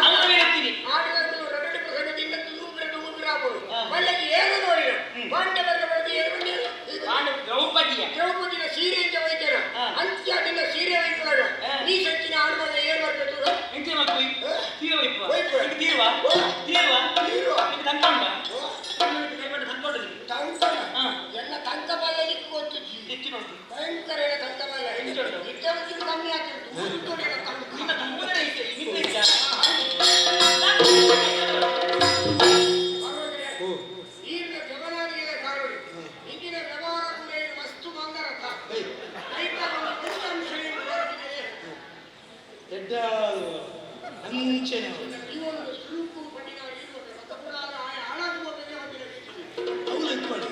ಅವನ ಹೇಳ್ತೀನಿ ಆಟಗಾರರು ಎರಡು ಪ್ರಸಂಗದಿಂದ ದೂರ ದೂರ ಆಗೋದು ಮಲ್ಲಿಗೆ ಏನು ನೋಡಿದ ಪಾಂಡವರ ಬರೆದು ಏನು ಬಂದಿಲ್ಲ ಪಾಂಡವ ದ್ರೌಪದಿಯ ದ್ರೌಪದಿನ ಸೀರೆಯಿಂದ ವೈದ್ಯರ ಅಂತ್ಯ ನಿನ್ನ ಸೀರೆ ವೈದ್ಯರಾಗ ನೀ ಸಚ್ಚಿನ ಆಡುವಾಗ ಏನು ಮಾಡ್ಬೇಕು ಎಂಚೆ ಮಲ್ಪು ತೀರ ವೈಪು ವೈಪು. ನಿಂಗೆ ತೀರ್ವಾ ತೀರ್ವಾ ತೀರ್ವಾ. ನಿಂಗೆ ತಂಕೊಂಡ ಕೈಮಂಡ ತಂಕೊಂಡು ನಿಂಗೆ ತಂಕನ ಹಾ. ಎಲ್ಲ ತಂಕ ಬಾಲಲಿಕ್ಕೆ ಗೊತ್ತು ಹೆಚ್ಚು ನೋಡಿ ಭಯಂಕರ ಎಲ್ಲ ತಂಕ ಬಾಲ ಹೆಚ್ಚು ಉಂಟು. ಇದ್ದ ಒಂಚೂರು ಕಮ್ಮಿ ಆಗ್ತದೆ ನೋಡಿ ಎಲ್ಲ ತಂಕ ನಿನ್ನ ತುಂಬುದೇ ಇತ್ತು ನಿನ್ನ ಇಷ್ಟ ಪರವಾಗಿಲ್ಲ. ಅಂಚೆನೆ ಅವಳು ಇಟ್ಕೊಳ್ಳಿ.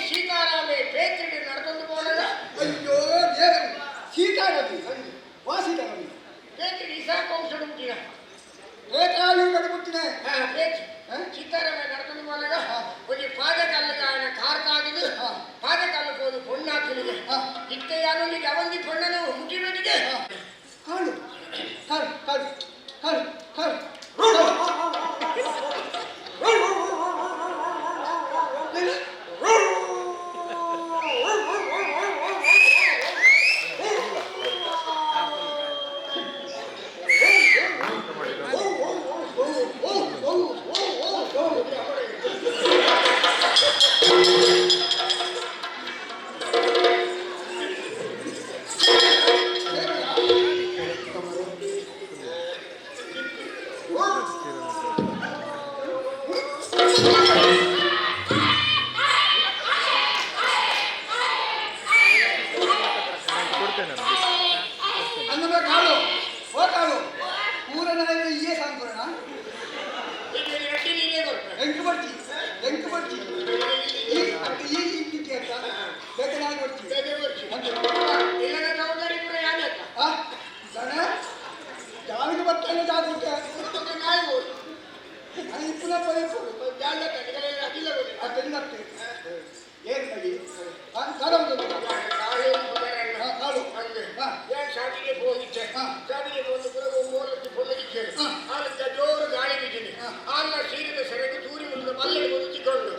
ಸೀತಾರಾಮೇ ಪೇತ್ರಿ ನಡ್ಕೊಂಡು ಹೋದ. ಅಯ್ಯೋ ದೇವರು, ಸೀತಾರವಿ ವಾ ಸೀತಾರವಿ? ಪೇತ್ರಿ ಇಸಾಕ ವಂಶಡು ಹುಟ್ಟಿನ. ರೇಖಾಳಿ ಕಡೆ. ಪೇತ್ ಸೀತಾರಾಮ ನಡ್ಕೊಂಡು ಹೋದಾಗ ಒಂದು ಪಾದಕಲ್ಲಿಗೆ ఆయన ಕಾರ್ ತಾಗಿದು ಪಾದಕಲ್ಲಿಗೆ ಹೋದು ಪೊಣ್ಣಾಕಿನಿಗೆ ಇತ್ತೆ ಯಾನೊಂದಿಗೆ ಅವಂದಿ ಪೊಣ್ಣನು ಮುಟ್ಟಿಬೇಟಿಗೆ. ಕಾಳು ಕಾಳು ಕಾಳು ಕಾಳು ಕಾಳು. ಅನ್ನದ ಕಾಳು, ಓ ಕಾಳು, ಊರನ ಇಯೇ ಸಾಂಕುರಣ. ಎಂಕು ಬರ್ತಿ, ಎಂಕು ಬರ್ತಿ. ಈ ಈ ಇಟ್ಟಿಗೆ ಅಂತ ಬೇಕ ನಾನು ಬರ್ತಿ. ಇಲ್ಲದ ಜವಾಬ್ದಾರಿ ಕೂಡ ಯಾಕೆ? ಆ ದನ ಜಾವಿಗೆ ಬರ್ತಾನೆ ಜಾಗಕ್ಕೆ. ನಾಯಿ. ನಾನು ಇಪ್ಪುನ ಪೈಪು ಅತ್ತಿಲ್ಲತ್ತೆ. ಏನು ಮಗಿ ಕಾಳು ಕಾಳು. ಏನ್ ಶಾಟಿಗೆ ಹೋಗಿದ್ದೆ, ಶಾಟಿಗೆ ಹೋದ ಪುರಗ ಮೂರಕ್ಕೆ ಪೊಲ್ಲಗಿಕ್ಕೆ ಆನಂತ ಜೋರು ಗಾಳಿ ಬಿದ್ದೀನಿ. ಆನ ಸೀರಿದ ಸೆರಗು ತೂರಿ ಮುಂದೆ ಮಲ್ಲೆ ಮುಚ್ಚಿಕೊಂಡು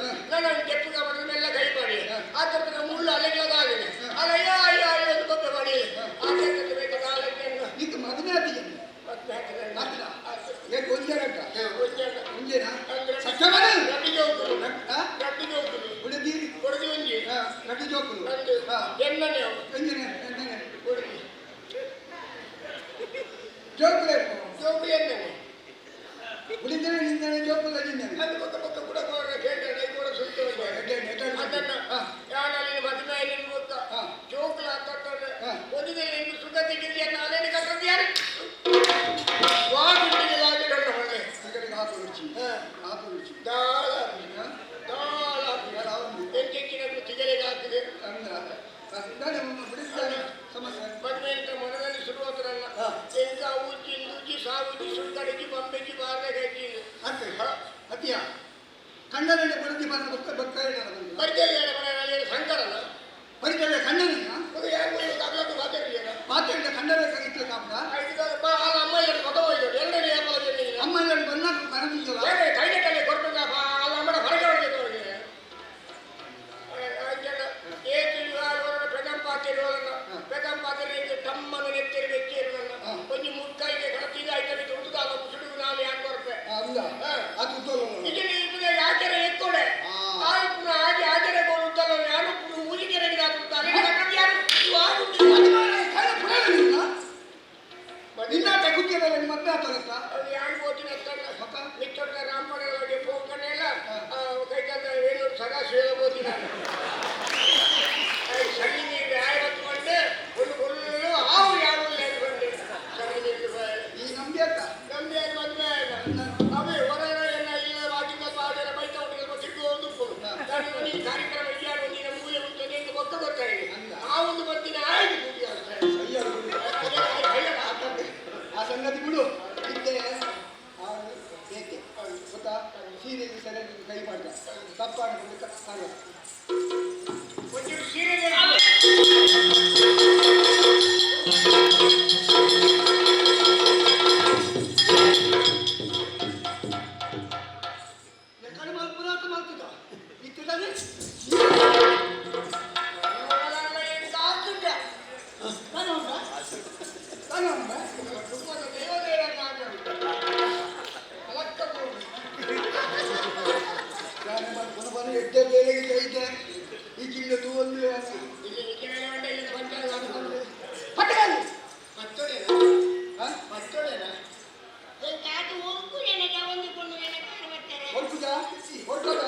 ನಾನು ಕೆಪ್ಪುಗ ಮಾಡಿದ್ನೆಲ್ಲ ಕೈ ಮಾಡಿ ಆ ಥರದ ಮುಳ್ಳು ಅಲೆಗಳದಾಗಿದೆ ಅಲ್ಲ. ಅಯ್ಯೋ ಅಯ್ಯೋ ಅಯ್ಯೋ ಅಂತ ಗೊಬ್ಬರ ಮಾಡಿ ಆ ಥರದ್ದು ಬೇಕಾದ ಆಲಕ್ಕೆ. ಇದು ಮದುವೆ ಆತಿಗೆ? ಮತ್ತೆ ಆತಿನ ಏ ಗೊಂಜಾರಕ್ಕ ಒಂಜೇನಾ ಸತ್ಯಮನೆ? ರಡ್ಡಿ ಜೋಕುಲು, ರಡ್ಡಿ ಜೋಕುಲು. ಉಡುದಿ. ಕೊಡದಿ ಒಂಜಿ. ರಡ್ಡಿ ಜೋಕುಲು. ಎನ್ನನೆ. ಒಂಜೇನೆ ಎನ್ನನೆ. ಕೊಡದಿ. ಜೋಕುಲೆ. ಜೋಕುಲು ಎನ್ನನೆ. ಉಳಿದರೆ ನಿಂದನೆ ಜೋಕುಲ ನಿಂದನೆ. ಅದು ಪಕ್ಕ ಪಕ್ಕ ಕೂಡ ಕೇಳ್ತಾರೆ ಕೂಡ ಸುತ್ತ. ಅದನ್ನ ಯಾನಲ್ಲಿ ಮದುವೆ ಗೊತ್ತ ಜೋಕುಲ ತಟ್ಟರೆ ಒಂದಿದೆ ನಿಮ್ಗೆ ಸುಖ ತೆಗಿದೆಯನ್ನ ಅದೇನು ಕಟ್ಟದ್ದು ಯಾರು ವಾಗುಂಡಿಗೆ ಲಾಗೆ ಕಣ್ಣ ಹೊಳೆ. ಹಾಕು ರುಚಿ, ಹಾಕು ರುಚಿ. ದಾಳ ದಾಳ ಎಂಟೆಕ್ಕಿನ ತಿಗಲೆಗೆ ಹಾಕಿದೆ. ಸಮಸ್ಯೆ. ಮದುವೆ ಅಂತ ಮನದಲ್ಲಿ ಶುರುವಾದ್ರಲ್ಲ ಎಂಕ ಊಜಿ ಇಂದೂಜಿ ಸಾವುಜಿ ಸುಳ್ಕಡಿಜಿ ಬಂಬೆಜಿ ಬಾರ್ದೆ. ಅತ್ತೆ ಅತ್ತಿಯ ಕಣ್ಣನಲ್ಲಿ ಬರದಿ ಬಂದ ಬಕ್ಕ ಬಕ್ಕ. ಪರಿಚಯ ಸಂಕರಲ್ಲ. ಪರಿಚಯ ಕಣ್ಣನ. ಯಾರು ಮಾತಾಡಿಲ್ಲ. ಮಾತಾಡಿದ ಕಣ್ಣನ ಕಗಿತ್ಲ ಕಾಪದ. ಅಮ್ಮ ಎರಡು ಮಗ ಎರಡನೇ ಅಮ್ಮ ಎರಡು ಬನ್ನ ಬರದಿದ್ದಲ್ಲ. ಕೈಗಟ್ಟಲೆ ಕೊಡ್ಬೇಕ ಅಲ್ಲ ಅಮ್ಮನ ಹೊರಗೆ ಹೊರಗೆ ಪೆದಂಪಾತಿರಿ ತಮ್ಮನ ನೆತ್ತಿರಿ ಬೆಚ್ಚಿರುವಲ್ಲ ಒಂಜಿ ಮುಕ್ಕಾಯಿಗೆ ಕಡತಿದ ಐತನೆ ತುಡುದಾದ ಮುಸುಡುಗು ನಾನು ಯಾಕೆ ಕೊರ್ಪೆ. ಅಲ್ಲ ಅದು. ಇದನ್ನು ಇಬ್ಬರು ಆಚರೆ ಎಕ್ಕೊಡೆ ಆಯ್ತು ಆಚೆ ಆಚರೆ. ನರಕಾಸುರ ಹೋತಿನ ಸಣ್ಣ ನೀರು ಆಯ ಬತ್ಕೊಂಡು ಒಂದು ಕೊಲ್ಲು ಆವು ಯಾವ ಬಂದೆ ಸಣ್ಣ ನೀರು. ಈ ನಂಬಿ ಅತ್ತ. ನಂಬಿ ಆಯ್ತು, ಮದುವೆ ಆಯ್ತು. ಅವೇ ಹೊರಗಡೆ ಎಲ್ಲ ಇಲ್ಲ ಬಾಕಿ ಆಟೆಲ್ಲ ಬೈತಾ ಉಂಟು ತಿರುಗು ಒಂದು ನಾನು ಈ ಕಾರ್ಯಕ್ರಮ ಇದೆಯಾ, ಒಂದಿನ ಮೂಲೆ ಉಂಟು ಅಂತ ಗೊತ್ತ ಗೊತ್ತಾಗಿದೆ. ಆ ಒಂದು ಬರ್ತೀನಿ ಆಯ್ತು ಪೂಜೆ ಅಷ್ಟೇ. ಆ ಸಂಗತಿ ಬಿಡು. ಇದ್ದೆ ಅವನು ಬೇಕೆ ಗೊತ್ತಾ? ಸೀರೆಗೆ ಸರಿಯಾಗಿ ಕೈ ಮಾಡ್ದ ತಪ್ಪಾಗಿ ಕಾಲ. ಒಂಚೂರು ಸೀರೆ. ಎಕ್ಕಡೆ ಮಲ್ಪುನಾತ ಮಲ್ತುದ ಇತ್ತದಾನೆ. ಎಡ್ಡೆ ಬೇಲೆಗೆ ಐತೆ ಈ ಜಿಲ್ಲೆ ಒಂದು. ಪಟ್ಟಗಾಲಿ ಹೊರ್ಕುದ ಹೊರ್ಕದ.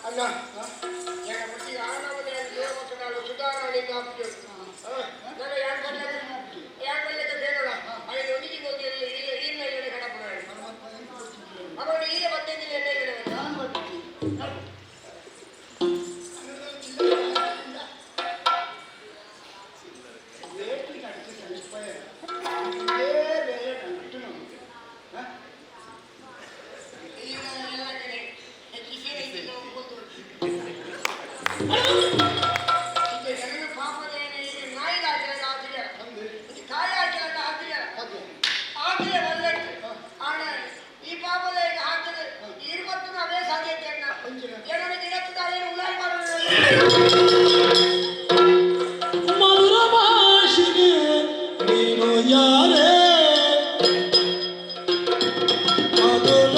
ಅಲ್ಲ, ಸುಧಾರಣೆ ನನ್ನ ಯಾರು ಯಾರು ಬರ್ಲಿಕ್ಕೆ ಬೇಡ. ಐದು ಒಂದಿಗೆ ಗೊತ್ತಿಲ್ಲ ಈಗ ಈರ್ನ ಇಲ್ಲ ಕಡಪುರ ಅವನು ಈಗ ಬರ್ತಿದ್ದಿಲ್ಲ ಎಣ್ಣೆ ಇಲ್ಲ. ಈ ಪಾಪದ ಈಗ ಹಾಕಿದ್ರೆ ಇರುವತ್ತು ನಾವೇ ಸಾಧ್ಯತೆ ಏನೋ ಗಿಡತ್ತು ನಾವೇನು ಉಳಾಯಿ ಮಾಡೋದು. ಮಧುರ ಭಾಷೆಗೆ ನೀನು ಯಾರೇ? ಮಧುರ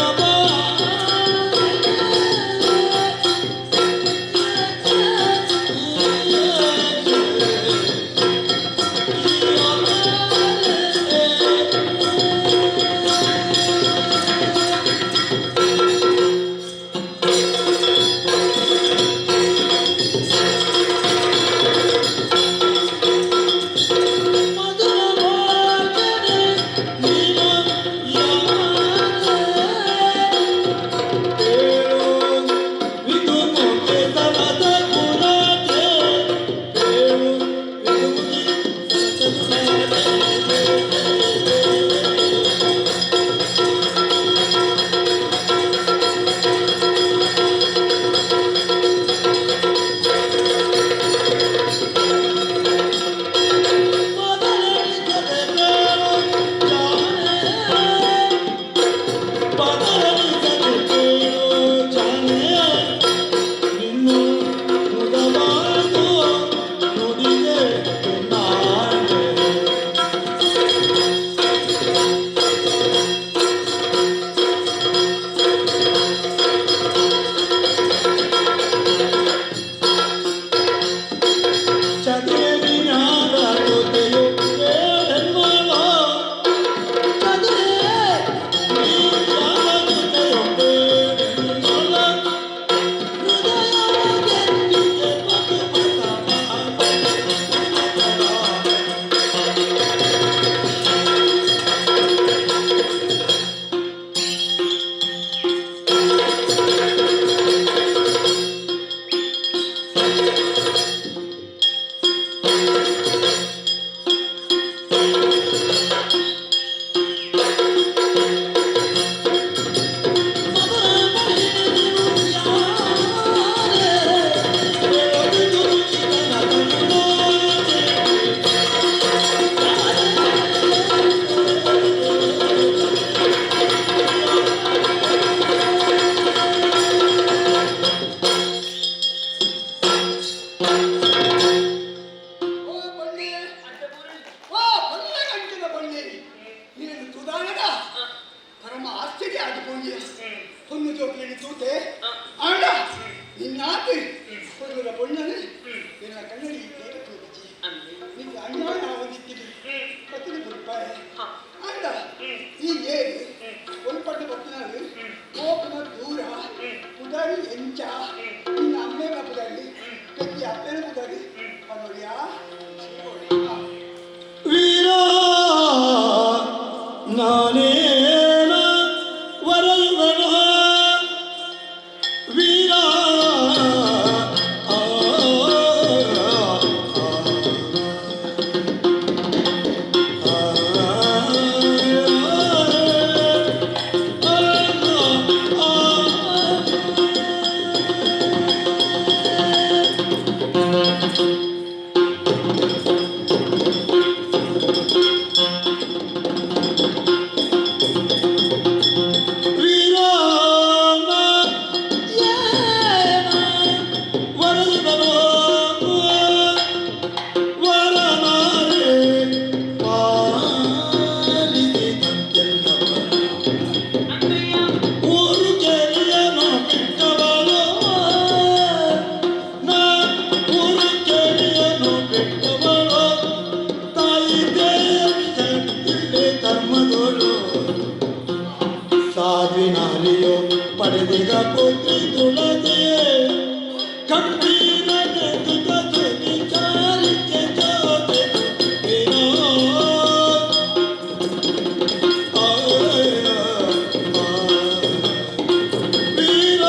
ನಾನೇನ ವರಯುವನ ವೀರ ಧರ್ಮದೋಳು ಸಾಧ್ವಿನಾರಿಯೋ ಪಡೆದಿದ ಪುತ್ರಿ ತುಳದೆ ಗಂಭೀರ ಚಾರಿತ್ಯ ಜೋತೆ ವೀರ.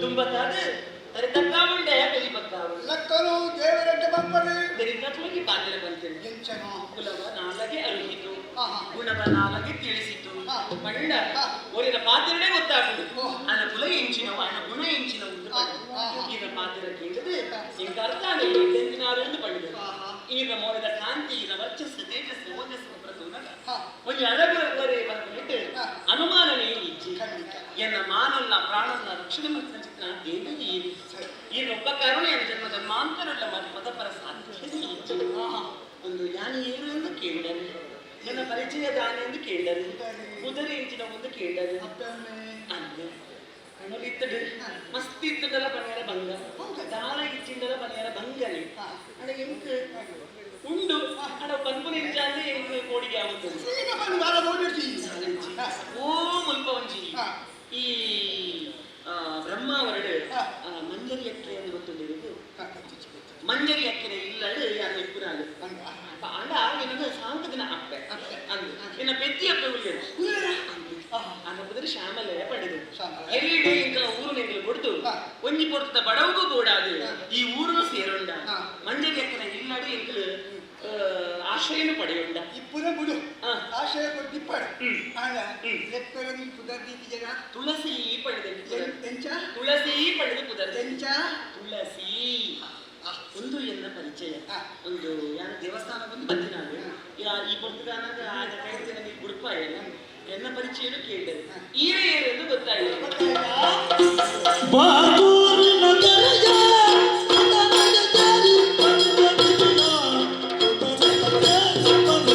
ತುಂಬತ್ತಾದ ತರಿ ತಕ್ಕಾವುಂಡೆ ಬೆಲಿ ಬತ್ತಾವು. ಲಕ್ಕನು ದೇವರೆಡ್ಡ ಬಂಪರು. ಬೆರಿನತ್ಲಗಿ ಪಾತ್ರ ಬಂತೇನೆ. ಎಂಚನೋ. ಕುಲವ ನಾಲಗೆ ಅರುಹಿತು, ಆಹಾ. ಗುಣವ ನಾಲಗೆ ತಿಳಿಸಿತು. ಪಂಡ ಒರಿನ ಪಾತ್ರನೇ ಗೊತ್ತಾಗುದು ಅನ ಕುಲ ಎಂಚಿನವು, ಅನ ಗುಣ ಎಂಚಿನವು ಅಂತ ಪಂಡ. ಈನ ಪಾತ್ರ ಕೇಳಿದ್ರೆ ಇಂಕ ಅರ್ಥ ಆಗಲ್ಲ ಎಂಚಿನಾರು ಎಂದು ಪಂಡಿದೆ. ಈನ ಮೋಡಿದ ಕಾಂತಿ, ಈನ ವರ್ಚಸ್ಸು, ತೇಜಸ್ಸು, ಓಜಸ್ಸು ಪ್ರತೂನಗ ಒಂಜಿ ಅರಗುವರೆ ಬಂದ್ಬಿಟ್ಟು ಅನುಮಾನನೇ ಇಜ್ಜಿ. ಎನ್ನ ಮಾನಲ್ಲ ಪ್ರಾಣನ್ನ ರಕ್ಷಣೆ ಮಾಡ್ತಿನ ಚಿತ್ರ ದೇವಿ ಈರಿ. ಈನ ಒಬ್ಬ ಕರುಣೆಯ ಜನ್ಮ ಜನ್ಮಾಂತರುಳ್ಳ ಮತಪರ ಸಾಧ್ಯ ಇಜ್ಜಿ. ಒಂದು ಯಾನು ಏನು ಎಂದು ಕೇಳರು, ನನ್ನ ಪರಿಚಯ ದಾನ ಎಂದು ಕೇಳರು, ಕುದುರೆ ಇಂಚಿನ ಒಂದು ಕೇಳರು. ಅಂದು ಕಣ್ಣಲ್ಲಿ ಇತ್ತಡು ಮಸ್ತ್ ಇತ್ತಡಲ ಪನಿಯರ ಬಂಗ, ದಾಲ ಇಚ್ಚಿಂಡಲ ಪನಿಯರ ಬಂಗಲಿ. ಅಡ ಎಂಕ್ ಉಂಡು, ಅಡ ಪನ್ಪುನ ಇಂಚಾಂದೆ ಎಂಕ್ ಕೋಡಿಗೆ ಆಗುತ್ತದೆ. ಓ ಮುಲ್ಪ ಒಂಜಿ ಈ ಬ್ರಹ್ಮಾವರಡು ಮಂಜರಿ ಅಕ್ಕೆ ಎಂದು ಗೊತ್ತುಂಡು. ಮಂಜರಿ ಅಕ್ಕಿನ ಇಲ್ಲಡು ಯಾರು ಇಪ್ಪುನಾಲು ಅಂಡ ಎನ್ನದು ಸಾಂಕದಿನ ಅಪ್ಪೆ ಅಂದು ಎನ್ನ ಪೆದ್ದಿ ಅಪ್ಪೆ ಉಲ್ಲೇರು ಅಂದ ಪುದರ್ ಶ್ಯಾಮಲೆ ಪಡೆದು. ಎಲ್ಲಿಡೆ ಇಂಕಲ ಊರು ಎಂಕಲು ಕೊಡ್ತು ಒಂಜಿ ಪೊರ್ತದ ಬಡವಗೂ ಕೂಡಾದು ಈ ಊರು ಸೇರುಂಡ ಮಂಜರಿ ಅಕ್ಕನ ಇಲ್ಲಡು ಎಂಕಲು ಆಶ್ರಯನು ಪಡೆಯುಂಡ. ಇಪ್ಪುನ ಬಿಡು, ಆಶ್ರಯ ಕೊಟ್ಟಿಪ್ಪಾಡು. ಆಂಡ ಲೆಪ್ಪರ ನೀನ್ ಪುದರ್ ದೀತಿಜನ? ತುಳಸಿ ಪಡೆದ. ಎಂಚ? ತುಳಸಿ ಪಡೆದು ಪುದರ್. ಎಂಚ? ತುಳಸಿ. ಒಂದು ಎನ್ನ ಪರಿಚಯ ಒಂದು ಯಾರು ದೇವಸ್ಥಾನ ಬಂದು ಬಂದಿನಾಳು ಈ ಪೊರ್ತುಗಾನಾಗ ಆಗ ಕೈದಿನ ನೀ ಗುಡ್ಪಾಯ ಎನ್ನ ಪರಿಚಯನು ಕೇಳಿದೆ. ಈರೇ ಏರೆಂದು ಗೊತ್ತಾಯಿತು. ಬಾಗೂರಿನ ದರೆಯ ಸುತನಗೆ ಸೇರಿ ಬಂದ ಸುತನಗೆ ಸೇರಿ ಬಂದ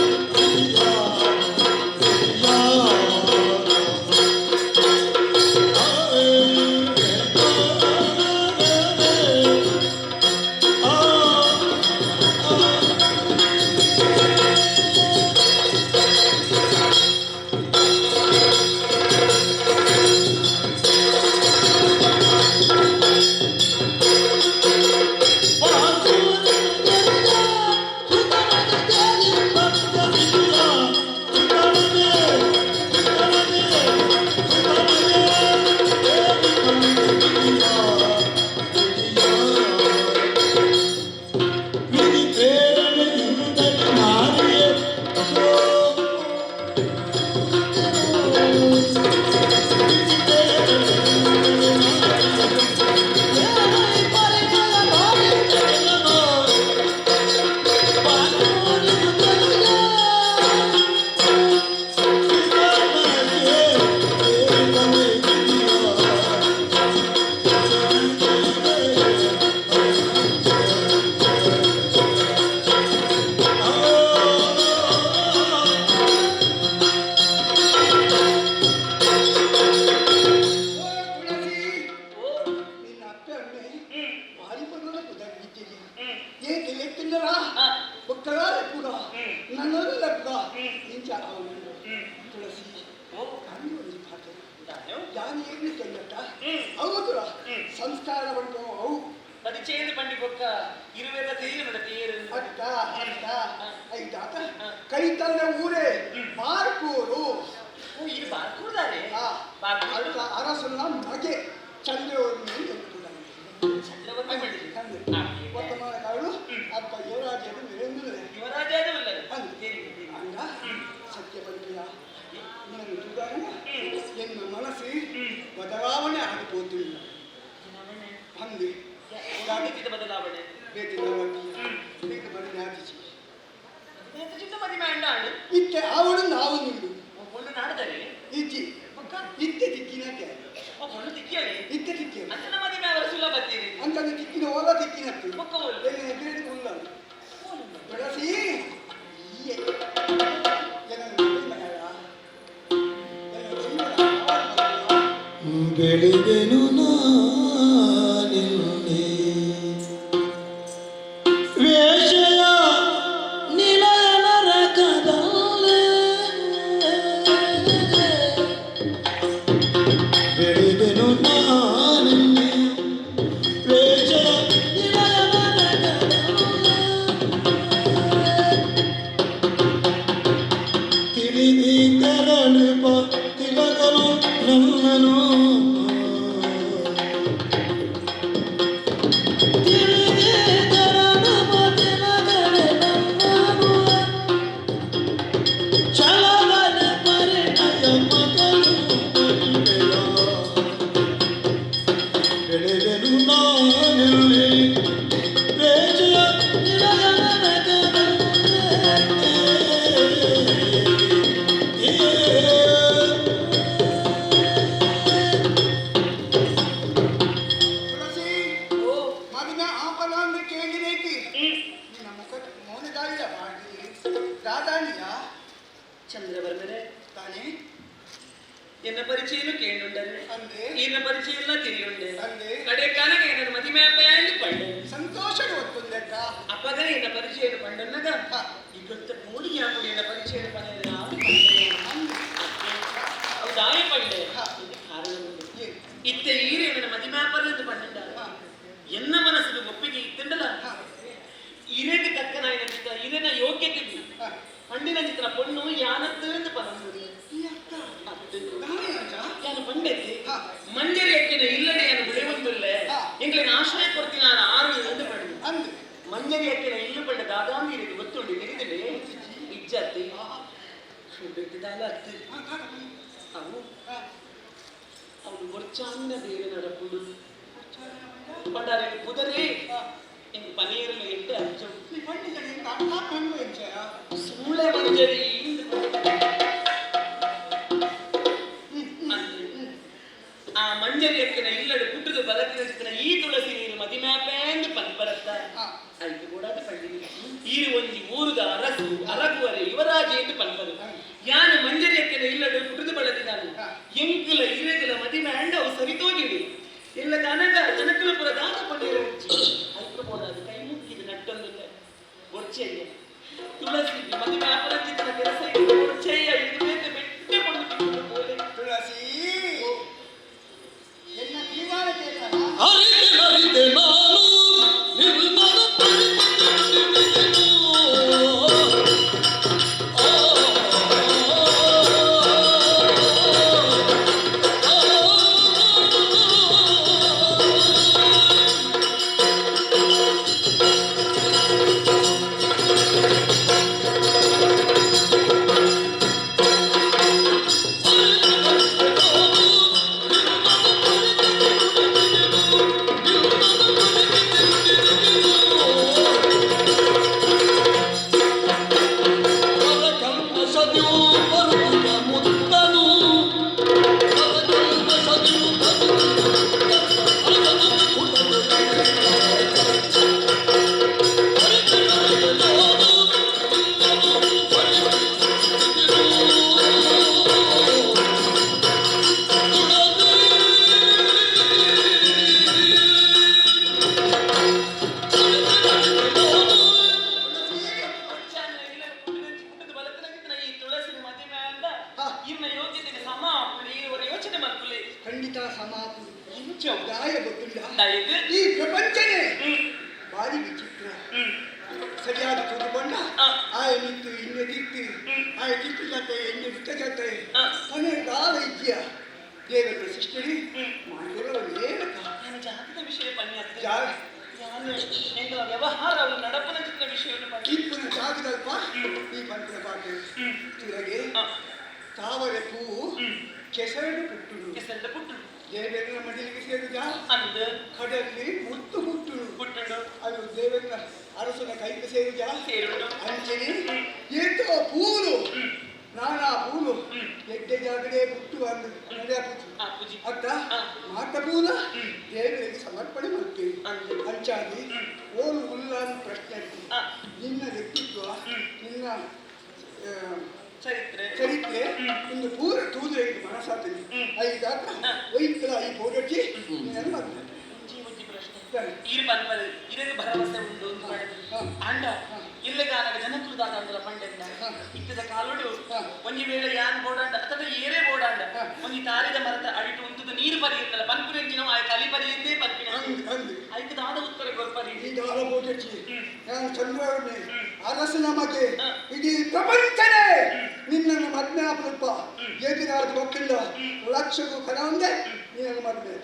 ವಿಧಿ ಪ್ರೇರಣೆಯಿಂದಲೇ ಮಾರಿಯೇ ಓ ತುಳಸಿ, ನಿನ್ನ ಅಪ್ಪೆ ಅಮ್ಮೆ ಭಾರಿ ಪನ್ನುನ ಪುದರ್ ದೀತಿಜೆ. ಏಕೆ ಲೆತ್ತಿಂಡರ ಬೊಕ್ಕಲ ಲೆಪ್ಪುಗ ನನ್ನದ ಲೆಪ್ಪುಗ ಇಂಚ ಅವನು. ತುಳಸಿ, ಕಣ್ಣು ಒಂಜಿ ಪಾತ್ರ ಯಾನ್ ಏರ್ನಿ ಕೆಂಡಟ್ಟ ಅವು ತುಳ ಸಂಸ್ಕಾರ ಬಂಟು ಅವು. ಪರಿಚಯದ ಬಂಡಿ ಬೊಕ್ಕ. ಇರುವೆಲ್ಲ ತೆರಿಯುನಡ ತೇರು ಅತ್ತ ಅತ್ತ ಐದಾತ ಕೈತಲ್ದ ಊರೇ ಬಾರ್ಕೂರು. ಓ ಇದು ಬಾರ್ಕೂರ್ದಾರೆ? ಅಲ್ಪ ಅರಸನ ಮಗೆ ಚಂದ್ರವರ್ಮಿ ಚಂದ್ರವರ್ಮ ಮಾಡಿದ್ರು. ವರ್ತಮಾನ ಕಾಳು ಅಲ್ಪ ಯುವರಾಜರು ಮಿರೆಂದುಲೆ. ಯುವರಾಜ ಅಂಗ ಸತ್ಯ ಪಂಪಿಯ ನನ್ನ ತೂದಾಗ ಎನ್ನ ಮನಸ್ಸು ಬದಲಾವಣೆ ಆಗಿ ಪೋತಿಲ್ಲ ಅಂದೆ. ಬದಲಾವಣೆ ಬೇಕಿದ್ದ ಮದುವೆ ಆತಿಚಿ. ಮದುವೆ ಅಂಡ ಇತ್ತೆ ಅವಳು ನಾವು ನಿಂಡು ಪೊಣ್ಣು ನಾಡ್ದರೆ ಇಜ್ಜಿ ಇತ್ತೆ ತಿಕ್ಕಿನತ್ತೆ. ಪೊಣ್ಣು ತಿಕ್ಕಿಯಲಿ. ಇತ್ತೆ ತಿಕ್ಕಿಯ ಅಂಚನ ಮದುವೆ ಅವರ ಸುಲಭ ಬತ್ತೀರಿ. ಅಂತಂದು ತಿಕ್ಕಿನ ಓಲ ತಿಕ್ಕಿನತ್ತು. ಬೊಕ್ಕ ಓಲು? ಎಲ್ಲಿ ಉಲ್ಲ ತುಳಸಿ ಈಯೆ ಏನನ್ನು ಮಗಳ ಜೀವನ ಹಾಳು ಮಗಳ. ಬೆಳೆದೆನು ನಾನಿನ್ನೆ ವೇಷಯ ನಿಲಯ ನರಕದಲ್ಲೇ ಬೆಳೆದೆನು ನಾನಿನ್ನೆ ವೇಷಯ ನಿಲಯ ನರಕದಲ್ಲೇ ತಿಳಿದಿ ತೆರಳುಪ ತಿಲಕನು ನನ್ನನು ತಿಳಿದಿ ತೆರಳುಪ ತಿಲಕನೆ ನನ್ನನು ಛಲವನ ಪರಿಣಯ ಮಗನು ಮದುವೆಯ ಬೆಳೆದೆನು ನಾನಿಲ್ಲಿ ವೇಷಯ ನಿಲಯ ತುಳಸಿ ಮದುವೆ ಆಪಲ ಅಂದ್ರೆ ಕೇಳಿದೈತಿ ನಿನ್ನ ಮುಖ ಮೌನದಾಯಿಯ ಬಾಗಿ ದಾದಾನಿಯ. ಚಂದ್ರವರ್ಮನೆ ತಾನೇ ಎನ್ನ ಪರಿಚಯನು ಕೇಳುಂಡನೆ. ಅಂದೆ. ಈನ ಪರಿಚಯ ಎಲ್ಲ ತಿರಿಯುಂಡೆ. ಅಂದೆ. ಕಡೆ ಕಾಲಕ್ಕೆ ಏನನ್ನು ಮದಿಮೆ ಎಂದು ಪಂಡೆ. ಸಂತೋಷ ಗೊತ್ತುಂದಕ್ಕ. ಅಪ್ಪಗನೇ ಎನ್ನ ಪರಿಚಯ ಪಂಡನ್ನಗ ಈ ಗೊತ್ತ ಕೋಡಿ ಯಾಪುಡಿ ಎನ್ನ ಪರಿಚಯ ಪಂಡೆ ದಾಯ ಪಂಡೆ. ಇದು ಕಾರಣ ಇತ್ತೆ ಈರೆ ನನ್ನ ಮದಿಮ್ಯಾಪರ ಎಂದು ಪಂಡ ಎನ್ನ ಮನಸ್ಸಿಗೆ ಒಪ್ಪಿಗೆ ಇತ್ತಂಡಲ ಇರೆಗೆ ತಕ್ಕನಾಯಿನ ಚಿತ್ರ ಇರೆನ ಯೋಗ್ಯತೆ ಪಂಡಿನ ಚಿತ್ರ ಪೊಣ್ಣು ಯಾನತ್ತು ಎಂದು ಪನಂದು ಯಾನು ಪಂಡೆತ್ತಿ ಮಂಜರಿ ಅಕ್ಕಿನ ಇಲ್ಲಡೆ ಯಾನು ಬೆಳೆವಂದುಲ್ಲೆ ಎಂಗ್ಲಿನ ಆಶ್ರಯ ಕೊಡ್ತೀನಿ ನಾನು ಆರು ಎಂದು ಪಂಡು. ಅಂದೆ. ಮಂಜರಿ ಅಕ್ಕಿನ ಇಲ್ಲು ಪಂಡ ದಾದಾಂದಿರಿಗೆ ಗೊತ್ತುಂಡು ತೆಗೆದಿದೆ ಇಜ್ಜತ್ತಿ ಬೆಟ್ಟದಾಲ ಅತ್ತಿ ಅವು ಅವನು ಒರ್ಚಾನ್ನ ಬೇರೆ ನಡಪುಡು ಪಂಡಾರೆ ಪುದರೇ ಎಂಗ್ ಪನೀರ್ಲು ಎಡ್ಡೆ ಅಚ್ಚು. ಈ ಪಂಡಿತನಿಗೆ ಅರ್ಥ ಪಂಡು ಎಂಚ ಸೂಳೆ ಮಂಜರಿ ಆ ಮಂಜರಿ ಅಕ್ಕಿನ ಇಲ್ಲಡು ಪುಟ್ಟದ ಬಲಕಿನ ಚಿತ್ರ ಈ ತುಳಸಿ ನೀರು ಮದಿಮ್ಯಾಪೇಂದು ಪನ್ಪರತ್ತ ಐದು ಕೂಡ ಪಂಡಿನಿ ಈರು ಒಂಜಿ ಊರುದ ಅರಸು ಅರಗುವರೆ ಯುವರಾಜ ಎಂದು ಪನ್ಪರು ಯಾನು ಮಂಜರಿ ಅಕ್ಕಿನ ಇಲ್ಲಡು ಪುಟ್ಟದ ಬಳತಿನಾನು ಎಂಕುಲ ಇರೆಗುಲ ಮದಿಮೆ ಅಂಡ ಅವು ಸರಿತೋಗಿಡಿ ಇಲ್ಲ ಕನಗ ಜನಕುಲ ಪುರ ದಾನ ಪಂಡಿರ ಐಕು ಬೋಡಾದ ಕೈ ಮುಕ್ಕಿದ ನಟ್ಟೊಂದಿಲ್ಲ ಬೊರ್ಚೆಯ್ಯ ತುಳಸಿ ಮದಿಮೆ ಅಪರಂಜಿತನ ಕೆಲಸ ಇದು ಬೊರ್ಚೆಯ್ಯ ಇದು ಬೇತೆ ಬೆಟ್ಟೆ ಕೊಂಡು ಬೋಲೆ. ತುಳಸಿ ಎನ್ನ ತೀರ್ಮಾನ ಕೇಳ್ತಾನ. ಅರಿತೆ ಅರಿತೆ ನಾನು ನಿನ್ನನು ಪರಿಚಿತನು. ಈ ತುಳಸಿನ ಮದಿಮೆ ಅಂದ ಇರ್ನ ಯೋಗ್ಯತೆಗೆ ಸಮ ಆಪುಳಿ ஒரு ಯೋಚನೆ ಮಲ್ಪುಲಿ. ಖಂಡಿತ ಸಮಾಪು. ಇಂಚ ದಾಯ ಗೊತ್ತಿಲ್ಲ. ದಾಯೆಗ್? ಈ ಪ್ರಪಂಚನೇ ಭಾರಿ ವಿಚಿತ್ರ. ಸರಿಯಾದ ತೂದುಕೊಂಡ ಆಯ ನಿಂತು ಇನ್ನೆ ತಿರ್ತಿ ಆಯ ತಿರ್ತು ಜಾತೆ ಎಣ್ಣೆ ಬಿಟ್ಟ ಜಾತೆ ಕೊನೆ ದಾದ ಇದ್ದೀಯ ದೇವರ ಸೃಷ್ಟಿ ಮಾಡಿರೋ ಏನಕ್ಕ ನಾನು ಜಾತದ ವಿಷಯ ಬನ್ನಿ. ಜಾ ನಾನು ಎಂಗಳ ವ್ಯವಹಾರವನ್ನು ನಡಪನ ಚಿತ್ರ ವಿಷಯವನ್ನು ಬನ್ನಿ. ಇಪ್ಪನ ಜಾಗದಲ್ಪ ಈ ಪಂಪನ ಪಾಠ ತುರಗೆ ತಾವರೆ ಹೂವು ಕೆಸರನ್ನು ಪುಟ್ಟುಡು. ಕೆಸರದ ಪುಟ್ಟುಡು. ದೇವೇಂದ್ರ ಮಡಿಲಿಗೆ ಸೇರುದ ಅಂದ್ ಕಡಲಿ ಮುತ್ತು ಹುಟ್ಟುಡು. ಪುಟ್ಟುಡು. ಅದು ದೇವೇಂದ್ರ ಅರಸನ ಕೈಗೆ ಸೇರುದ ಸೇರುಡು. ಅಂಚನೆ ಏತೋ ಪೂಲು ನಾನಾ ಪೂಲು ಎಡ್ಡೆ ಜಾಗಡೆ ಪುಟ್ಟು ಅಂದು ನಡೆಯಪುಜಿ. ಆ ಪೂಜಿ. ಅತ್ತ ಮಾತ ಪೂಲ ದೇವರಿಗೆ ಸಮರ್ಪಣೆ ಮಾಡ್ತೇವೆ. ಅಂಚಾಗಿ ಓಲು ಉಲ್ಲಾನ್ ಪ್ರಶ್ನೆ ಇರ್ತದೆ. ನಿನ್ನ ವ್ಯಕ್ತಿತ್ವ, ನಿನ್ನ ಚರಿತ್ರೆ. ಚರಿತ್ರೆ ಒಂದು ಪೂರ ತೂದ್ರೆ ಮನಸ್ಸಾತದೆ. ಐದಾತ್ರ ವೈದ್ಯಲ ಈ ಪೌಡರ್ಜಿ ನೀನು ಮಾಡ್ತೇನೆ. ಒಂಜಿ ಒಂಜಿ ಪ್ರಶ್ನೆ. ಈರು ಪನ್ಪರ್ ಇರಗ ಭರವಸೆ ಉಂಟು ಅಂತ ಮಾಡಿದ್ರು. ಅಂಡ ಇಲ್ಲಗಾನಗ ಜನಕುಲು ದಾದಾಂಡಲ ಪಂಡೆಂಡ ಇತ್ತದ ಕಾಲೋಡು ಒಂಜಿ ವೇಳೆ ಯಾನ್ ಬೋಡಾಂಡ ಅಥವಾ ಏರೇ ಬೋಡಾಂಡ ಒಂಜಿ ತಾರಿದ ಮರತ ಅಡಿಟು ಉಂತುದು ನೀರು ಪರಿಯಂದಲ ಪನ್ಪುನೆಂಚಿನ ಆಯ ಕಲಿ ಪರಿಯಂದೇ ಪನ್ಪಿನ ಐಕ್ ದಾದ ಉತ್ತರ ಕೊರ್ಪರಿ. ಈ ದಾಲ ಪೌಡರ್ಜಿ ನಾನು ಚಂದ್ರವನ್ನೇ ಅರಸನ ಮಗೆ ಇಡೀ ಪ್ರಪಂಚನೇ ನಿನ್ನನ್ನು ಮದ್ಮೆ ಆಪಲ್ಪ ಎದುರಾದ ಮಕ್ಕಳ ಲಕ್ಷಕ್ಕೂ ಕರಾಂದೆ ನಿನ್ನನ್ನು ಮದ್ಮೆ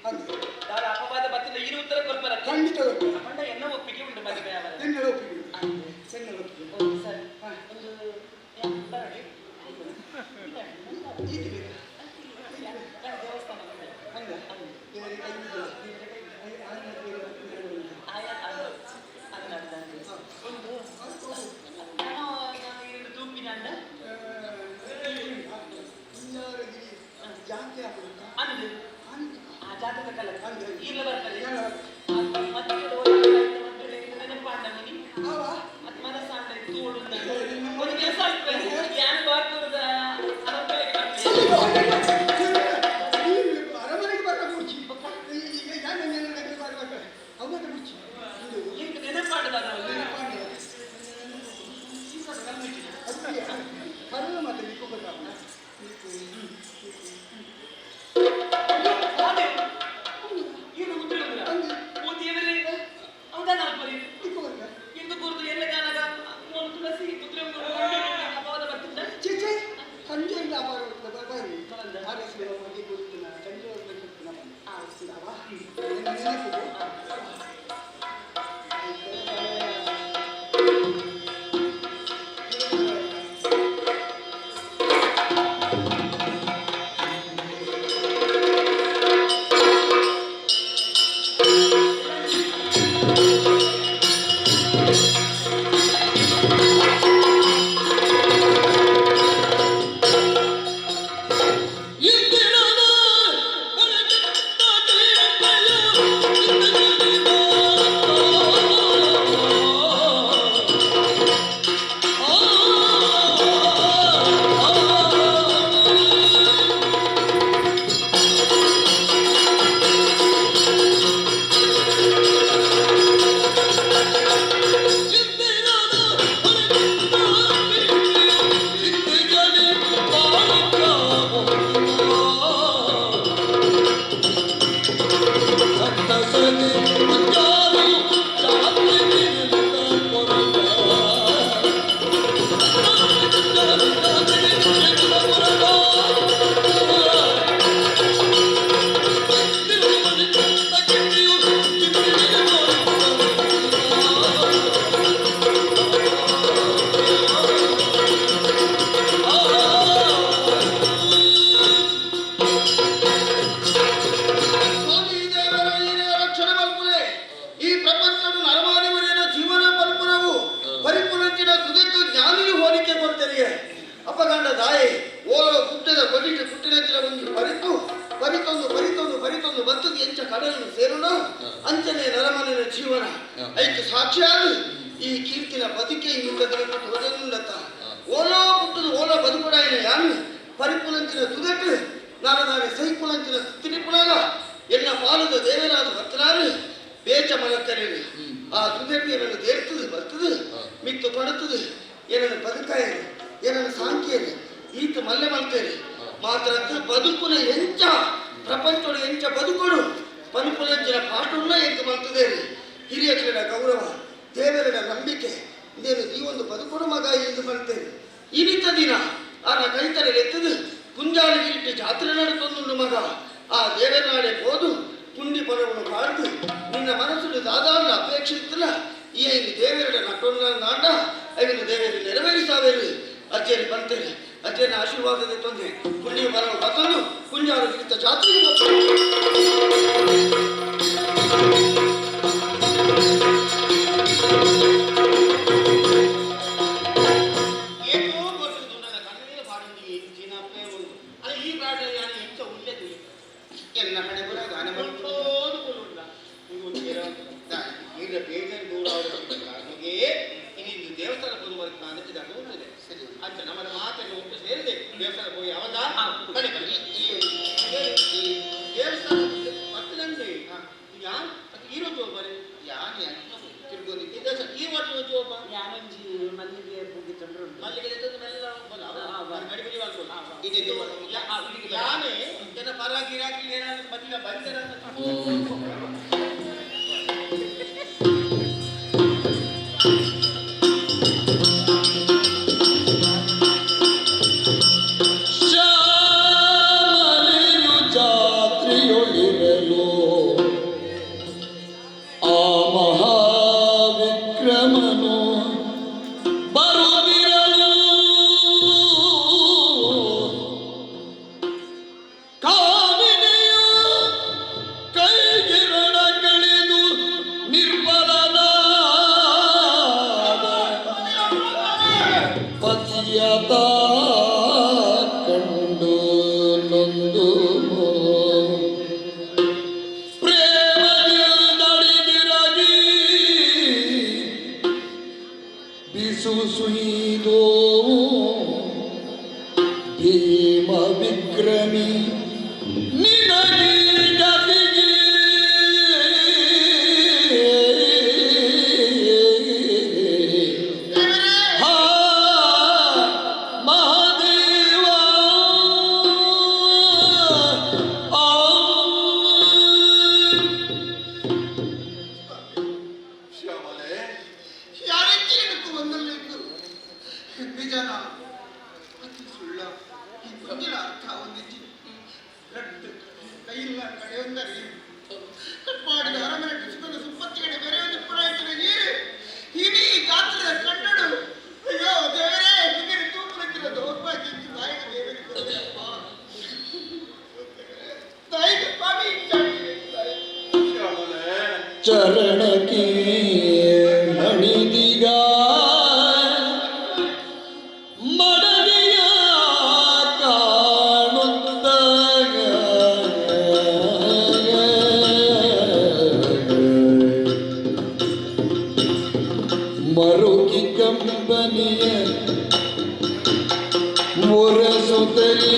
ಅಂದೆ. ದಾದ ಅಪವಾದ ಬತ್ತಿಲ್ಲ, ಈರು ಉತ್ತರ ಕೊರ್ಪರ. ಖಂಡಿತ ಗೊತ್ತು. ಪಂಡ ಎನ್ನ ಒಪ್ಪಿಗೆ ಉಂಟು ಮದುವೆ ಅವರ. ನಿನ್ನ ಒಪ್ಪಿಗೆ ಉಂಟು. ನಿನ್ನ ಒಪ್ಪಿಗೆ. ಓ, ಸರಿ. ಒಂದು ಯಾ, ಬರಡಿ. ಈತಿ ಬೇಕಾ? ದೇವಸ್ಥಾನ. ಹಂಗ? ದೇವರಿಗೆ ಕೈ ಮುಗಿಯುವ. ಆಯಾ ಅದು ಅಲ್ಲ ಅಲ್ಲ ಒಂದು ನಾನು ನಾನು ಎರಡು ತೂಪಿನಂಡ. ಕುಂಜಾರಗಿರಿ ಜಾತ್ರೆ ಆಗುತ್ತಾ? ಅಂದು ಆ ಜಾತಕ ಕಲ ಈರ್ಲ ಬರ್ತದೆ. ಮತ್ತೆ ನೆನಪಾಂಡ ಮುನಿ ಮತ್ತೆ ಮನಸ್ಸಾಂಡ ತೋಡು ಒಂದು ಕೆಲಸ ಆಗ್ತದೆ. ಯಾನು ಬಾರ್ತದ ಅರಮನೆಗೆ ಅರಮನೆಗೆ ಬರ ಮುಚ್ಚಿ ಈಗ ನಾನು ಅವನ ಮುಚ್ಚಿ ಎಂತ ನೆನಪಾಂಡದ ಕರುಣ ಮತ್ತೆ ನಿಕ್ಕು. ಏನು ಉತ್ತರ ಓ ದೇವರೇ, ಹೌದಾ? ನಾಲ್ಪರಿ ಎಂದು ಕೂರ್ದು ಎಲ್ಲ ಗಾನಗ ಮೂರು ತುಳಸಿ ಪುತ್ರ ಅಪವಾದ ಬರ್ತಿದ್ದ. ಚೇಚೆ ಸಂಜೆ ಅಪಾರ ಬರಿ ಅರಸು ಮಗಿ ಕೊಡ್ತೀನ ಸಂಜೆ ಕೊಡ್ತೀನ ನೆನಪು. ಸ್ವಾಮಿ ದೇವರ ಹಿರಿಯ ರಕ್ಷಣೆ ಮಲ್ಪುಲೆ. ಈ ಪ್ರಪಂಚದ ನರಮಾನವರೇನ ಜೀವನ ಪಲ್ಪುನವು ಪರಿಪುರಂಚಿನ ತುದೆಟ್ಟು ಜ್ಞಾನಿಗೆ ಹೋಲಿಕೆ ಕೊಡ್ತೇನೆ. ಅಪಗಂಡ ದಾಯಿ ಓಲೋ ಪುಟ್ಟದ ಕೊಡಿಟ್ಟು ಪುಟ್ಟಿನಂಚಿನ ಒಂದು ಪರಿತು ಪರಿತೊಂದು ಪರಿತೊಂದು ಪರಿತೊಂದು ಬತ್ತದ ಎಂಚ ಕಡಲನ್ನು ಸೇರುಣ ಅಂಚನೆ ನರಮನಿನ ಜೀವನ ಐಕ್ಕೆ ಸಾಕ್ಷಿಯಾದ ಈ ಕೀರ್ತಿನ ಬದುಕೆ ಇಂತದಕ್ಕೆ ತೋಜನುಂಡತ್ತ. ಓಲೋ ಪುಟ್ಟದ ಓಲೋ ಬದುಕುಡಾಯಿನ ಯಾನು ಪರಿಪುಲಂಚಿನ ತುದೆಟ್ಟು ನಾನು ನಾನೇ ಸಹಿಪುಲಂಚಿನ ತಿರುಪುನಾಗ ಎನ್ನ ಪಾಲದ ದೇವರಾದ ಭಕ್ತನಾರು ಬೇಚ ಮಲತ್ತರೇನು ಆ ತುದೆಟ್ಟು ಏನನ್ನು ದೇರ್ತದೆ ಬರ್ತದೆ ಮಿತ್ತು ಪಡುತ್ತದೆ ಏನನ್ನು ಬದುಕಾಯರು ಏನನ್ನು ಸಾಂಖ್ಯರು ಈತ ಮಲ್ಲೆ ಮಲ್ತೇನೆ ಮಾತ್ರ ಬದುಕುನ ಎಂಚ ಪ್ರಪಂಚದ ಎಂಚ ಬದುಕುಡು ಪನುಪುಲಂಚಿನ ಪಾಠುನ್ನ ಎಂಕ ಮಲ್ತದೇರಿ. ಹಿರಿಯ ಇನಿತ ದಿನ ಆನ ಕೈತರೆ ಎತ್ತದು ಕುಂಜಾಲಗಿರಿಟ್ಟು ಜಾತ್ರೆ ನಡತೊಂದುಂಡು ಮಗ ಆ ದೇವನಾಡೆ ಹೋದು ಪುಂಡಿ ಪರವನ್ನು ಕಾಡ್ದು ನಿನ್ನ ಮನಸ್ಸು ದಾದಾನ ಅಪೇಕ್ಷೆ ಇತ್ತಲ್ಲ ಈ ಐದು ದೇವರ ನಟೊನ್ನ ನಾಂಡ ಐವಿನ ದೇವರು ನೆರವೇರಿಸಾವೇರು ಅಜ್ಜರಿ ಬಂತೇನೆ ಅಜ್ಜನ ಆಶೀರ್ವಾದದ ತೊಂದೆ ಪುಂಡಿ ಪರವನ್ನು ಬತ್ತೊಂದು ಕುಂಜಾಲಗಿರಿತ ಜಾತ್ರೆಗೆ ಬರ್ತಾರೆ. ಏಕೋ ಗೊತ್ತು ನನ್ನ ಕಣ್ಣೀರು ಪಾಡುಂದಿ ಇಂಚಿನಪ್ಪೇ ಉಂಡು ಅಲ್ಲ ಈ ಪ್ರಾಟಲ್ಲಿ ನಾನು ಇಂಚ ಉಲ್ಲೆದು ಎನ್ನ ಹಣೆ ಬರ ದಾನ ಕೊಟ್ಟೋದು ಕೊಡುಂಡ ಈಗ ಬೇಜಾರು ದೂರ ಕಾರಣಕ್ಕೆ ಇನ್ನಿಂದು ದೇವಸ್ಥಾನ ಪೂರ್ವ ಕಾಣುತ್ತಿದ್ದಾಗ ಉಂಟಿದೆ. ಸರಿ. ಅಂಚ ನಮ್ಮ ಮಾತನ್ನು ಒಟ್ಟು ಸೇರಿದೆ ದೇವಸ್ಥಾನ ಹೋಗಿ ಅವದ ಬನ್ನಿ ಬನ್ನಿ. ಈ ದೇವಸ್ಥಾನ ಮತ್ತೆ ನಂಗೆ ಯಾನ್ ಅದು ಇರೋದು ಬರೀ ಯಾನ್ ತಿರ್ಗೊಂದು ದೇವಸ್ಥಾನ ಈ ವರ್ಷ ಒಬ್ಬ ಯಾನೊಂಜಿ ಮಲ್ಲಿಗೆ ಪೂಗಿ ತೊಂದ್ರೆ ಉಂಟು. ಮಲ್ಲಿಗೆ ಮೆಲ್ಲ ಗಡಿ ಬಿಡಿ ಮಾಡ್ಕೊಳ್ಳಿ. ಇದೆ. ಯಾನೆ ಜನ ಪರ ಗಿರಾಕಿ ಏನಾದ್ರು ಮದುವೆ ಬಂದರ. ಶ್ಯಾಮಲೆಯು ಜಾತ್ರೆಯೊಳಿರಲು ಆ ಮಹಾವಿಕ್ರಮನು ಬರುತ್ತಿರಲು ಕಾಮಿನಿಯು ಕೈಗಿರಣ ಕಳೆದು ನಿರ್ಬಲನಾದ ಪತಿಯತ ಕಂಡು ನೊಂದು ಪ್ರೇಮದಿಂದಡಿಗಿರಗಿ ಬಿಸು ಸುಯಿದೋ ಭೀಮ ವಿಕ್ರಮಿ ನಿನಗೆ ಗತಿಗೆ ಹಾ ಮಹಾದೇವ ಆ. ಶ್ಯಾಮಲೆ ಯಾರೆಂಚಿನಕ್ಕೂ ಒಂದಲ್ಲ ನಿಜನ ಅತಿ ಸುಳ್ಳ ಈ ಗೊಂದಲ ಅರ್ಥ ಒಂದಿಜ್ಜಿ ರಟ್ಟು ಕೈಯಿಲ್ಲ ಕಡೆಯೊಂದರೆ ಕಟ್ ಮಾಡಿದ ಅರಮನೆ ಡಿಸ್ಕೊಂಡು ಸುಪ್ಪತ್ತಿಗಡೆ ಬೇರೆ ಒಂದು ಪುರಾಯಿಸಿದ ನೀರು ಇಡೀ ಗಾತ್ರದ ಕನ್ನಡು. ಅಯ್ಯೋ ದೇವರೇ, ಹಿಂದಿನ ತೂಪುರಂತಿನ ದೌರ್ಭಾಗ್ಯ ನಾಯಕ ದೇವರಿಗೆ ಕೊಡಲಪ್ಪ. ನಾಯಕ ಸ್ವಾಮಿ ಶ್ಯಾಮಲೆ ಚರಣಕ್ಕೆ ಮಣಿದಿಗ ಮಡದಿಯ ಕಾಣುತ್ತ ಮರುಗಿ ಕಂಬನಿಯ ಮುರಸುತ್ತಲೀ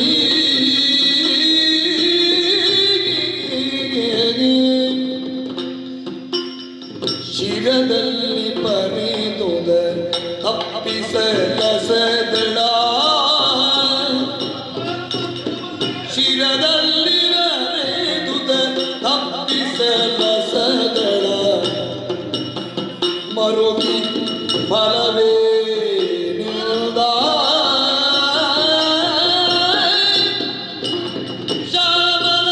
ಶಿರದಲ್ಲಿ ಪರಿದುದ ತಪ್ಪಿಸಲಸದಳ ಶಿರದಲ್ಲಿ ಬರೆದುದ ತಪ್ಪಿಸಲಸದಳ ಮರುಗಿ ಫಲವೇ ನಿಲ್ದ ಶ್ಯಾಮಲ.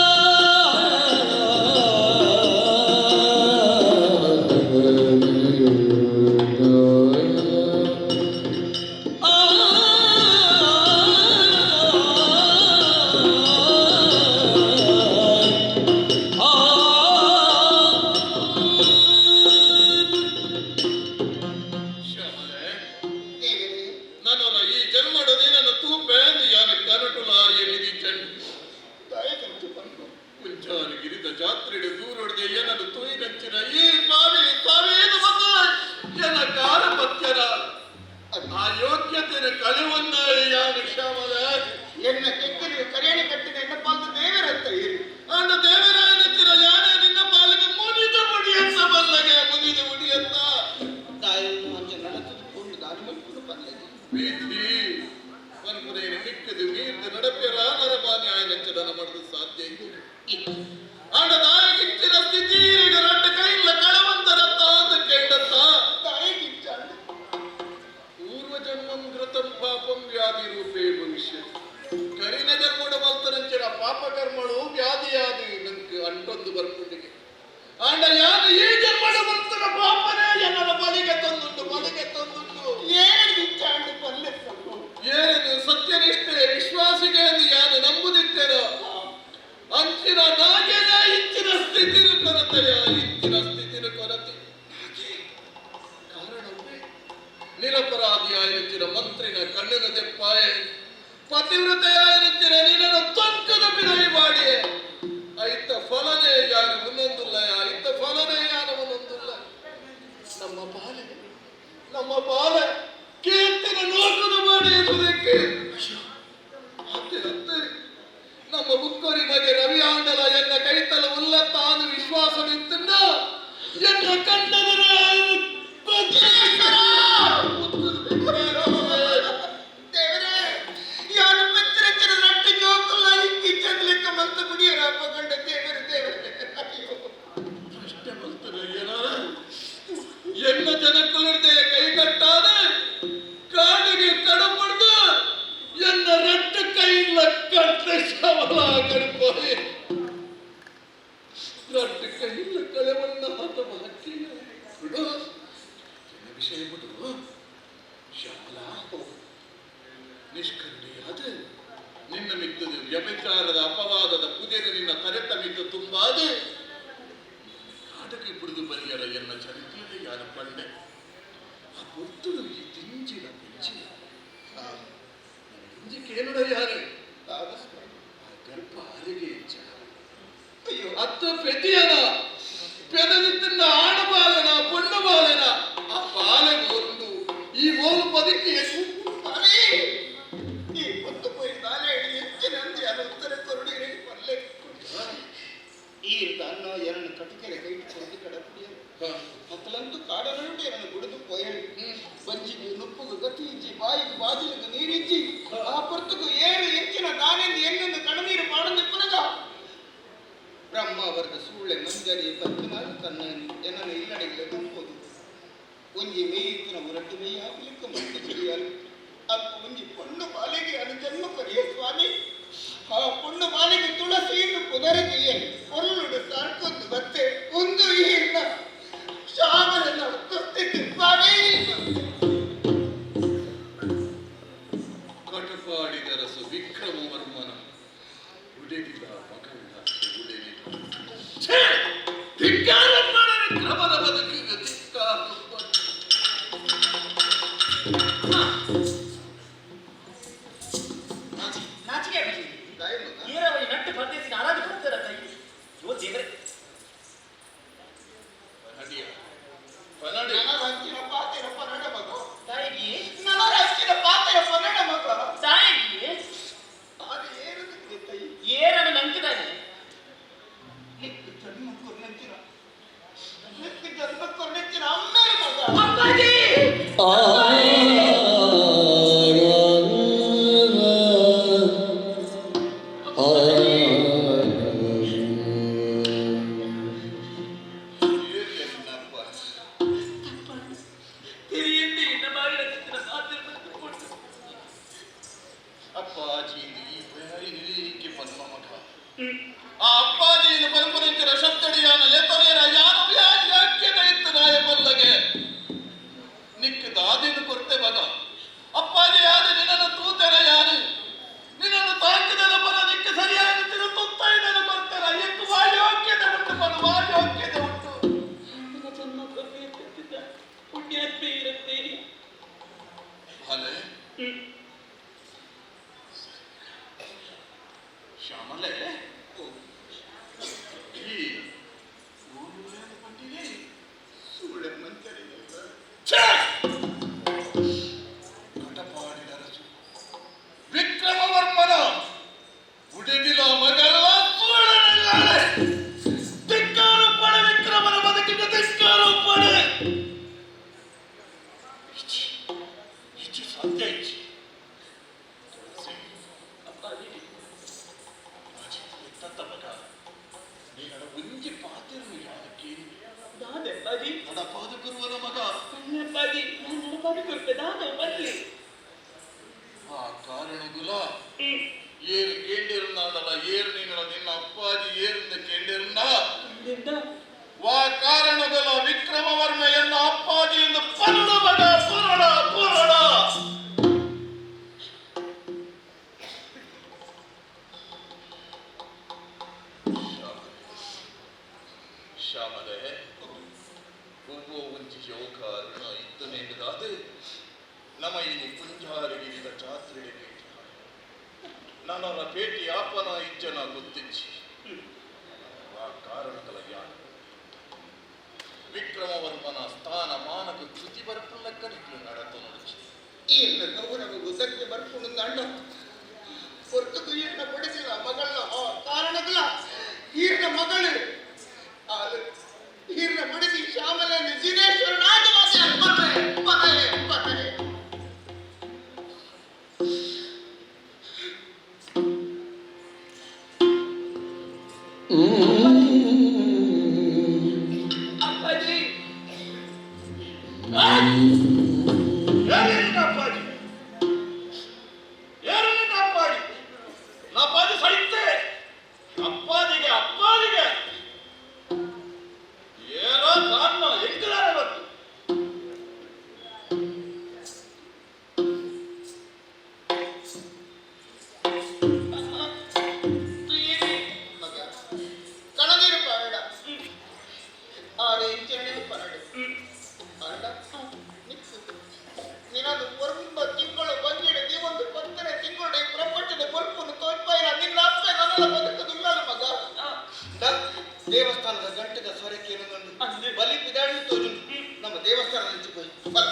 ಶ್ಯಾಮಲೆ ದೇವರೇ ನಾನು ಈ ಜನ್ಮಡದೆ ನನ್ನ ತೂಪೆ ಯಾನ ಕನಟುಲ ಎನಿದಿ ಚಂಡು ದಯಕಂತು ಬಂದು ಕುಂಚಾನಗಿರಿದ ಜಾತ್ರೆಡೆ ದೂರೊಡೆದೆ ಏನನ್ನು ತೂಯಿನಂಚಿನ ಈ ಸ್ವಾಮಿ ಸ್ವಾಮಿ ಇದು ಬಂದು ಎನ ಕಾರ ಪತ್ಯರ ಆ ಯೋಗ್ಯತೆಯ ಕಳೆವನ್ನ ಯಾನು ಶ್ಯಾಮಲ. ಎನ್ನ ಕೆಕ್ಕಲು ಕರೆಯಣಿ ಕಟ್ಟಿದ ಎನ್ನ ಪಾಲು ದೇವರಂತ ಇರು. ಅಂದ ದೇವರಾಯನಂಚಿನ ಯಾನೇ ನಿನ್ನ ಪಾಲಿಗೆ ಮುನಿದ ಮುಡಿಯತ್ತ ಬಲ್ಲಗೆ ಮುನಿದ ಮುಡಿಯತ್ತ. ದಾಯನ್ನು ಅಂಚೆ ನಡೆದುಕೊಂಡು ದಾನಿ ಮಲ್ಪುನು ಪಲ್ಲೆಗೆ. ಬೀದಿ ಪನ್ಪುನೇನು ಮಿಕ್ಕದು ಮೀರ್ದು ನಡಪೆರ ನರಮಾನ್ಯ ಆಯನಂಚನ ಮಾಡಲು ಸಾಧ್ಯ ಇಲ್ಲ. ಆಂಡ ದಾರಿಗಿಚ್ಚಿನ ಆಂಡ ಯಾನು ಈ ಜನ್ಮದ ಮಂತನ ಪಾಪನೇ ಎನ್ನನ ಬಲಿಗೆ ತಂದುಂಟು ಬಲಿಗೆ ತಂದುಂಟು. ಏನು ಚಾಂಡು ಪಲ್ಲೆ ಪ್ರಭು? ಏನು ಸತ್ಯನಿಷ್ಠೆ ವಿಶ್ವಾಸಿಗೆ ಎಂದು ಯಾನು ನಂಬುದಿತ್ತೇನೋ ಅಂಚಿನ ನಾಗೇನ ಇಂಚಿನ ಸ್ಥಿತಿನ ಕೊರತೆಯ ಇಂಚಿನ ಸ್ಥಿತಿನ ಕೊರತೆ ಕಾರಣವೇ ನಿರಪರಾಧಿಯಾಯಿರುತ್ತಿನ ಮಂತ್ರಿನ ಕಣ್ಣಿನ ತೆಪ್ಪಾಯೆ ಪತಿವ್ರತೆಯಾಯಿರುತ್ತಿನ ನಿನ್ನನ್ನು ತೊಂಕದ ಬಿದೈ ಮಾಡಿಯೇ ಐತ ಫಲನೇ ಯಾನು ಮುನ್ನೊಂದುಲ್ಲ ಐತ ಫಲನೇ ಯಾನು ಮುನ್ನೊಂದುಲ್ಲ. ನಮ್ಮ ಬಾಲೆ ನಮ್ಮ ಬಾಲೆ ಕೀರ್ತಿನ ನೋಟದ ಮಾಡಿ ಎನ್ನುವುದಕ್ಕೆ ಅತ್ತೆ ಅತ್ತೆ ನಮ್ಮ ಬುಕ್ಕೋರಿ ಮಗೆ ರವಿ ಆಂಡಲ ಎನ್ನ ಕೈತಲ ಉಲ್ಲ ತಾನು ವಿಶ್ವಾಸ ನಿಂತಂಡ ಎನ್ನ ಕಂಡದರೆ ದೇವರೇ, ಯಾನು ಪೆಚ್ಚರೆಚ್ಚರ ರಟ್ಟು ಜೋಕುಲ್ಲ ಇಕ್ಕಿಚ್ಚಂದ್ಲಿಕ್ಕ ಮಂತ ಕುಡಿಯರ ಅಪ್ಪಗೊಂಡ ದೇವರು ದೇವರೇ. ಅಯ್ಯೋ. ಪ್ರಶ್ನೆ ಬರ್ತದೆ ಏನಾರ ಎನ್ನ ಜನಕ್ಕುಲಿರ್ದೆ ಕೈಗಟ್ಟಾದ ಕಾಡಿಗೆ ಕಡಪಡ್ದು ಎನ್ನ ರಟ್ಟು ಕೈಲ್ಲ ಕಟ್ಟ ಶವಲ ಕಡುಪೋಯಿ ರಟ್ಟು ಕೈಲ್ಲ ಕಳೆವನ್ನ ಆತ ಹಾಕಿ ಬಿಡು ಎನ್ನ ವಿಷಯ ಬಿಡು. ಶ್ಯಾಮಲ ನಿಷ್ಕರುಣೆಯಾದ ನಿನ್ನ ಮಿತ್ತದು ವ್ಯಭಿಚಾರದ ಅಪವಾದದ ಕುದಿರೆ ನಿನ್ನ ತರೆತ ಮಿತ್ತು ತುಂಬಾದೆ ಕಾಟಕ್ಕೆ ಬಿಡುದು ಬರಿಯರ ಎನ್ನ ಚರಿತ್ರೆಗೆ ಯಾರು ಪಂಡೆ ಆ ಪೊರ್ತುಡು ಈ ತಿಂಜಿನ ಪಿಂಚಿ ಇಂಜಿ ಕೇಳುಡ ಯಾರು ಆ ಗರ್ಭ ಅರಿಗೆ ಅಯ್ಯೋ ಅತ್ತ ಪೆತಿಯನ ಪೆದನಿತ್ತಿನ ಆಣ ಬಾಲನ ಪೊಣ್ಣು ಬಾಲನ ಆ ಬಾಲೆ ಒಂದು ಈ ಮೋಲು ಬದುಕಿ. ಸ್ವಾಮಿ, ಈ ಹೊತ್ತು ಪೋಯಿ ತಾನೇ ಹೆಚ್ಚಿನಂತೆ ಅದು ಉತ್ತರ ಕೊರಡಿ ಪಲ್ಲೆ ಈ ತನ್ನೋ ಎರಡು ಕಟಿಕೆರೆ ಕೈಟ್ ಕೊರದು ಕಡಪುಡಿಯರು ಮಕ್ಕಳಂತೂ ಕಾಡನಂಟು ಎರಡು ಗುಡಿದು ಪೋಯಳು ಬಂಜಿಗೆ ನುಪ್ಪುಗು ಗತಿ ಇಜ್ಜಿ ಬಾಯಿಗೆ ಬಾಜಿಲಿಗೆ ನೀರಿಜ್ಜಿ ಆ ಪೊರ್ತುಗು ಏರು ಹೆಚ್ಚಿನ ದಾನೆಂದು ಎನ್ನೆಂದು ಕಣ್ಣೀರು ಪಾಡಂದು ಪುನಗ ಬ್ರಹ್ಮ ವರ್ಗ ಸೂಳೆ ಮಂಜರಿ ಪದ್ಮನಾಭ ತನ್ನ ಎನ್ನನ್ನು ಇಲ್ಲಡೆಗೆ ತುಂಬೋದು ಒಂಜಿ ಮೇಯಿತ್ತಿನ ಉರಟ್ಟು ಮೇಯಿ ಹಾಕಲಿಕ್ಕೆ ಮತ್ತೆ ತಿಳಿಯಲು ಅಲ್ಪ ಒಂಜಿ ಪೊಣ್ಣು ಬಾಲೆಗೆ ಅನು ಜನ್ಮ ಕೊರಿಯ ಸ್ವಾಮಿ. ಆ ಪೊಣ್ಣು ಬಾಲೆಗೆ ತುಳಸಿಯನ್ನು ಪುದರ ತೀಯಲಿ ಒಳ್ಳುಡು ಸಾರ್ಕೊಂದು ಬತ್ತೆ ಒಂದು ಈರ್ನ ಶ್ಯಾಮಲನ ದುಸ್ಥಿತಿ ಸ್ವಾಮಿ. ಕಟಪಾಡಿದರಸು ವಿಕ್ರಮವರ್ಮನ ಉಡೆದಿಲ್ಲ ಮಗನ ಉಡೆದಿಲ್ಲ. ಛೇ! ಧಿಕ್ಕಾರ ಮಾಡ ವಿಕ್ರಮನ ಬದುಕಿಗೆ ಧಿಕ್ಕಾರ. ನಾಚಿಕೆ ಆಗಲಿ. ಏರವಳಿ ನಟ್ಟು ಪರದೇಸಿನ ಆರಾಧನೆ ಕೊಡ್ತಾರ ತಾಯಿ. ಯೋ ದೇವರೇ. ಪನಡಿಯ ಪನಡಿ. ನನರಂಚಿನ ಪಾತೆರ ಪನ್ನಡ ಮಗ. ತಾಯಿಗೆ. ನನರಂಚಿನ ಪಾತೆರ ಪನ್ನಡ ಮಗ. ತಾಯಿಗೆ. ಅದು ಏರುದು ತಾಯಿ? ಏರನ್ನು ನಂಕಿದಾನೆ. ನಿಕ್ಕು ಜನ್ಮ ಕೊರ್ನೆಂಚಿನ ನಿಕ್ಕು ಜನ್ಮ ಕೊರ್ನೆಂಚಿನ ಅಮ್ಮೇ ಮಗ. ಅಪ್ಪಾಜಿ. ತಿರಿಯಿಂದ ಇನ್ನ ಬಾಗಿಲ ಚಿತ್ರ ಸಾಧ್ಯ ಕೊಟ್ಟು. ಅಪ್ಪಾಜಿ ಈ ಬಯಾರಿ ನಿಲಿಕೆ ಪನ್ಮ ಮಗ ಆ ಅಪ್ಪಾಜಿಯನ್ನು ಪರಂಪರೆಂಚಿನ ಶಬ್ದಡಿಯಾನ ಲೆತ್ತನೇರ ಯಾನು ಯಾಕ್ಯದ ಇತ್ತು ನಾಯ ಬಲ್ಲಗೆ ನಿಕ್ಕ ದಾದಿನ ಕೊರ್ತೆ ಮಗ ಅಪ್ಪಾಜಿ ಯಾರು ನಿನ್ನನ್ನು ತೂತೆರ ಯಾರು ನಿನ್ನನ್ನು ತಾಕಿದರ ಪರ ನಿಕ್ಕ ಸರಿಯಾಗಿ ತುತ್ತ ಇದನ್ನು ಕೊರ್ತೆರ ಎಕ್ಕು ವಾಯೋಗ್ಯತೆ ಉಂಟು ಪರ ವಾಯೋಗ್ಯತೆ ಉಂಟು. ನನ್ನ ಜನ್ಮ ಕೊರತೆ ಪುಣ್ಯಾತ್ಮೆ ಇರುತ್ತೆ. ಅಲೆ ಶ್ಯಾಮಲೆ ಈ ಊರುಗಳ ಪಟ್ಟಿಗೆ ಸೂಳೆ ಮಂಜರಿ. ಛೇ! ಕಟಪಾಡಿದರಸು ವಿಕ್ರಮವರ್ಮನ ಉಡೆದಿಲ ಮಗಳ ಸೂಳನಲ್ಲಾಳೆ ಧಿಕ್ಕಾರ ಪಡೆ ವಿಕ್ರಮನ ಬದುಕಿಗೆ ಧಿಕ್ಕಾರ ಪಡೆ. ಇಚ್ಚಿ ಇಚ್ಚಿ ಸಾಧ್ಯ ಇಚ್ಚಿ. ತುಳಸಿ ಅಪ್ಪಾಜಿ. ಅಪ್ಪಾಜಿ ಎತ್ತತ್ತ ಮಗ ನೀಗಳ ಒಂಜಿ ಪಾತಿರನು ಯಾರಕ್ಕೆ? ದಾದೆ ಅಪ್ಪಾಜಿ. ನಡಪಾದ ಗುರುವನ ಮಗ. ಅಪ್ಪಾಜಿ, ನಾನು ನಡಪಾಡು ಕೊಡ್ತೆ ದಾದ ಬರ್ಲಿ. ಆ ಕಾರಣಗುಲ ಏರು ಕೇಂಡಿರುನ್ನಾಡಲ್ಲ ಏರು ನಿನ್ನ ನಿನ್ನ ಅಪ್ಪಾಜಿ ಏರಿಂದ ಕೇಂಡಿರುನ್ನ ಇಂದ. ವಾ ಕಾರಣಗಳ ವಿಕ್ರಮವರ್ಮೆಯನ್ನ ಅಪ್ಪಾಜಿ ಎಂದು ಪನ್ನಡ ಮಗ ಪುರಡ ಪುರಡ. ಶ್ಯಾಮಲೆ, ಹೂವು ಒಂಜಿ ಯೋಗ ಋಣ ಇತ್ತನೆಂಬುದಾದ ನಮ್ಮ ಈ ಪುಂಜಾರಿಗಿರಿದ ಜಾತ್ರೆಗೆ ಭೇಟಿ, ನನ್ನರ ಭೇಟಿ ಆಪನ ಇಜ್ಜನ ಗೊತ್ತಿಜ್ಜಿ. ಆ ಕಾರಣಗಳ ಯಾನು ವಿಕ್ರಮವರ್ಮನ ಸ್ಥಾನ ಮಾನಕ ಚ್ಯುತಿ ಬರ್ಪುಲ್ಲ ಕನಿಕ್ಲು ನಡತ ನೋಡಿಚಿ. ಈರ್ನ ಗೌರವ ಉದಕ್ಕೆ ಬರ್ಪುಂಡು ಅಂಡ ಹೊರತುಕು ಈರ್ನ ಕೊಡಿಸಿಲ್ಲ ಮಗಳ ಆ ಕಾರಣಗಳ ಈರ್ನ ಮಗಳು ಆಲು ಈರ್ನ ಬಡಿಸಿ ಶ್ಯಾಮಲೆಯನ್ನು ಜಿನೇಶ್ವರನಾದ ಪರೆ ಪರೆ ಪರೆ. ಅಪ್ಪಾಜಿ. ಯಾರು ನಿನ್ನ ಅಪ್ಪಾಜಿ? ಯಾರು ನಿನ್ನ ಅಪ್ಪಾಜಿ? ನನ್ನ ಅಪ್ಪಾಜಿ ಸೈತೆ. ಅಪ್ಪಾಜಿಗೆ ಅಪ್ಪಾಜಿಗೆ ಏನೋ ಕಾರಣ ಎಂಕಲಾರ ಬಂತು. ಮಗ ಕಣದಿರು ಪಾಡ ಆರು ಇಂಚರಣೆ ಪರಡು ಅಣ್ಣ ನಿಕ್ಸು ನಿನ್ನದು ಒರ್ಂಬ ತಿಂಗಳು ಬಂದಿಡ ನೀವೊಂದು 10ನೇ ತಿಂಗಳು ಈ ಪ್ರಪಂಚದ ಕೊಲ್ಪನ್ನು ತೋರ್ಪಾಯಿನ ನಿನ್ನ ಅಪ್ಪೆ ನನ್ನೆಲ್ಲ ಬದುಕುದಿಲ್ಲ ಮಗ. ದೇವಸ್ಥಾನದ ಗಂಟೆದ ಸ್ವರಕ್ಕೆ ಏನೊಂದು ಬಲಿ ಪಿದಾಡಿ ತೋಜು ನಮ್ಮ ದೇವಸ್ಥಾನದ ಹಂಚಿపోయి ಬಲ.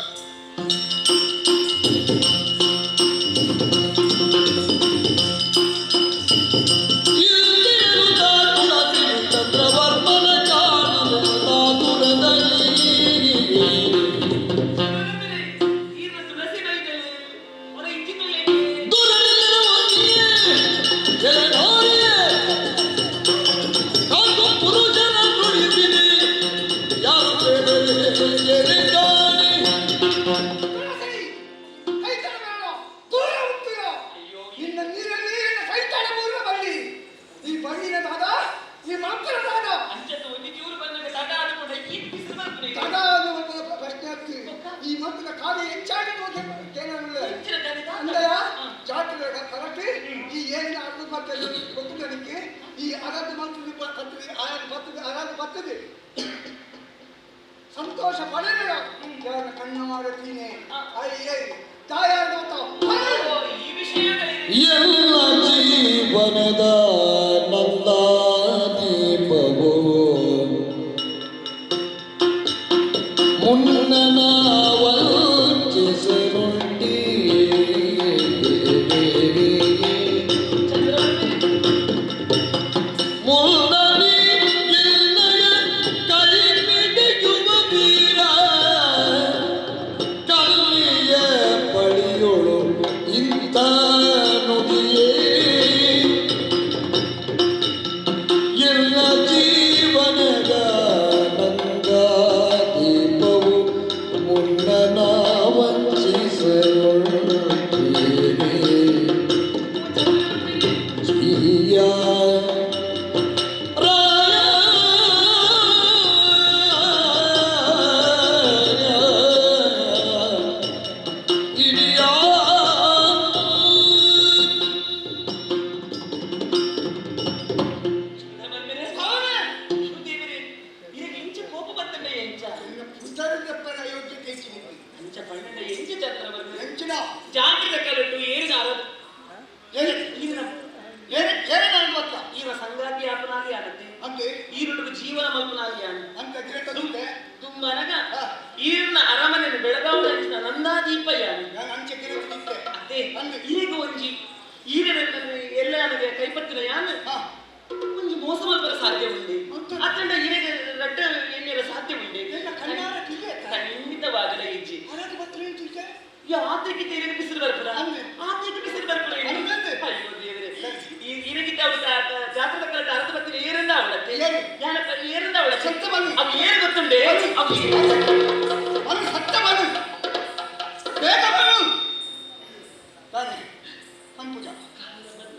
ಚಂದ್ರವರ್ಮನ ಕಾಣುವುದಾತುರದಲ್ಲಿ. ಈರ್ನ ತುಳಸಿ ಬೈದಳು ಒರ ಇಂಚಿನಲ್ಲಿ. ಪುರುಷನ ನುಡಿಸಿದೆ ಯಾರು ಬೇಡರೆ. ದೂರ ಉಂಟು ನಿನ್ನ ನೀರಲ್ಲಿ ಸೈತಾನ ಮೂಲ ಬಳ್ಳಿ ಈ ಬಳ್ಳಿನ ದಾದ ಈ ಮಾತ್ರ ದಾದ. ಅಂಚತ್ತು ಒಂದು ಚೂರು ಬಂದಾಗ ತಡ ಆದುಕೊಂಡು ಈ ಬಿಸಿಲು ಬರ್ಪುನೆ. ತಡ ಅನ್ನುವಂಥ ಪ್ರಶ್ನೆ ಆಗ್ತೀವಿ. ಈ ಮಂತ್ರದ ಕಾರ್ಯ ಹೆಚ್ಚಾಗಿ ಅಂದಯ ಜಾತ್ರೆ ಕರೆಕ್ಟ್. ಈ ಏನಿನ ಅರ್ಧ ಮತ್ತೆ ಗೊತ್ತು ನನಗೆ. ಈ ಅರದ್ದು ಮಂತ್ರಿ ಬರ್ತದೆ, ಆಯನ್ ಬರ್ತದೆ, ಅರದ್ದು ಬರ್ತದೆ. ಸಂತೋಷ ಪಡೆದ ಯಾರ ಕಣ್ಣು ಮಾಡುತ್ತೀನಿ ಅಯ್ಯ ತಾಯಾರ. ಈ ವಿಷಯ ಎಲ್ಲ ಜೀವನದ ನಂದ ದೀಪವು ಮುನ್ನ ವಂಚಿಸರುಂಟಿ. ಮುನ್ನನಿ ಎನ್ನಯ ಕೈ ಪಿಡಿಯುವ ವೀರ ಕಲ್ಲಿಯ ಪಡಿಯೋಳು ಇಂಥ ನುಡಿಯೇ. ಎಲ್ಲ ಜೀವನದ ನಂದ ದೀಪವು ಮುನ್ನ ವಂಚಿಸಲೊಳ್ತೀರಿ ಜಿಯ ರಾಯ ಇಡಿಯಾ. ಇರಗೆ ಇಂಚ ಕೋಪ ಬರ್ತಂಡ ಎಂಚ? ಪುಸ್ತಕದಪ್ಪನ ಯೋಗ್ಯತೆ ಹೆಚ್ಚಿನ. ಅಂಚ ಪಣ್ಣಂಡ ಎಂಚ ಚಂದ್ರ ಬರ್ಮೆ? ಎಂಚಿನ? ಜಾತ್ರೆದ ಕಲಟು ಏರಿನ ಅರದು. ಏನು? ಈರಿನ ಏನು ಏನು ನನಗೆ ಗೊತ್ತಾ? ಈರ ಸಂಗಾತಿ ಆಪನಾದಿ ಆನತ್ತೆ. ಅಂದೆ. ಈರುಡುಗು ಜೀವನ ಮಲ್ಪನಾದಿ ಆನ. ಅಂತ ಗಿರತದುಂಟೆ. ತುಂಬನಗ ಈರಿನ ಅರಮನೆ ಬೆಳಗಾವಿ ಅಂಚಿನ ನಂದಾದೀಪ ಯಾನು. ನಾನು ಅಂಚೆ ಗಿರತದಿತ್ತೆ. ಅದೇ ಈಗ ಒಂಜಿ ಈರಿನ ಎಲ್ಲ ನನಗೆ ಕೈಪತ್ತಿನ ಯಾನು ಒಂಜಿ ಮೋಸ ಮಲ್ಪರ ಸಾಧ್ಯ ಉಂಡೆ ಅತ್ತಂಡ ಈರೆಗೆ ರಡ್ಡ ಎಣ್ಣೆರ ಸಾಧ್ಯ ಉಂಡೆ? ಖಂಡಿತವಾಗಲ ಇಜ್ಜಿ. ಯಾತಕ್ಕೆ ತೇರಿನ ಬಿಸಿಲು ಬರ್ಪುರ, ಆತಕ್ಕೆ ಬಿಸಿಲು ಬರ್ಪುರ. ಅಯ್ಯೋ ದೇವರೇ, ಈ ಈರಗಿದ್ದ ಅವಳು ಜಾತ್ರದ ಕಳೆದ ಅರ್ಧ ಬತ್ತಿನ ಏರಿಂದ ಅವಳತ್ತೆ ಯಾನಪ್ಪ ಏರಿಂದ ಅವಳ ಸತ್ತ ಬನ್ನಿ. ಅವು ಏರು ಗೊತ್ತುಂಡೆ ಅವು. ಬನ್ನಿ, ಸತ್ತ ಬನ್ನಿ, ಬೇಗ ಬನ್ನಿ. ತಾನೆ ಪಂಪುಜ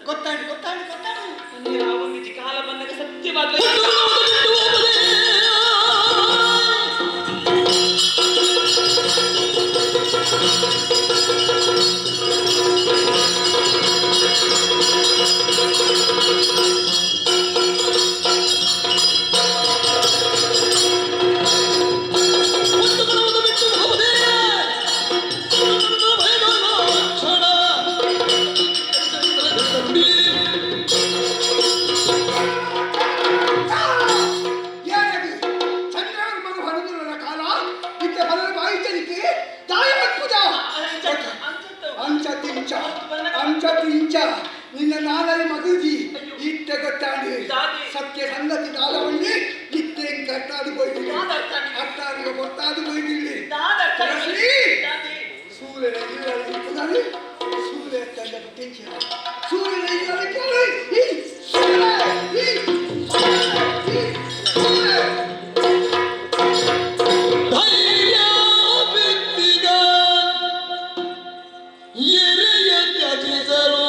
ಗೊತ್ತಾಡಿ ಗೊತ್ತಾಡಿ ಗೊತ್ತಾಡಿ. ಒಂದು ಕಾಲ ಬಂದಾಗ ಸತ್ಯವಾದ. ಪೊತ್ತಾದಿ ಪೋಯ್ತಿಲ್ಲ ಅಟ್ಟಾನಿಗೆ ಪೊತ್ತಾದಿ ಪೋಯ್ತಿಲ್ಲ ಸೂರ್ಯನ ಇಲ್ಲದೆ ಸೂರ್ಯ ತಂಡ ಟೆನ್ಷನ್ ಸೂರ್ಯನ ಇಲ್ಲದೆ ಈ ಸೂರ್ಯ ಈ ಸೂರ್ಯ ಈ ಸೂರ್ಯ ಧೈರ್ಯ ಬಿತ್ತಿಗ ಎರೆಯ ತ್ಯಜಿಸಲು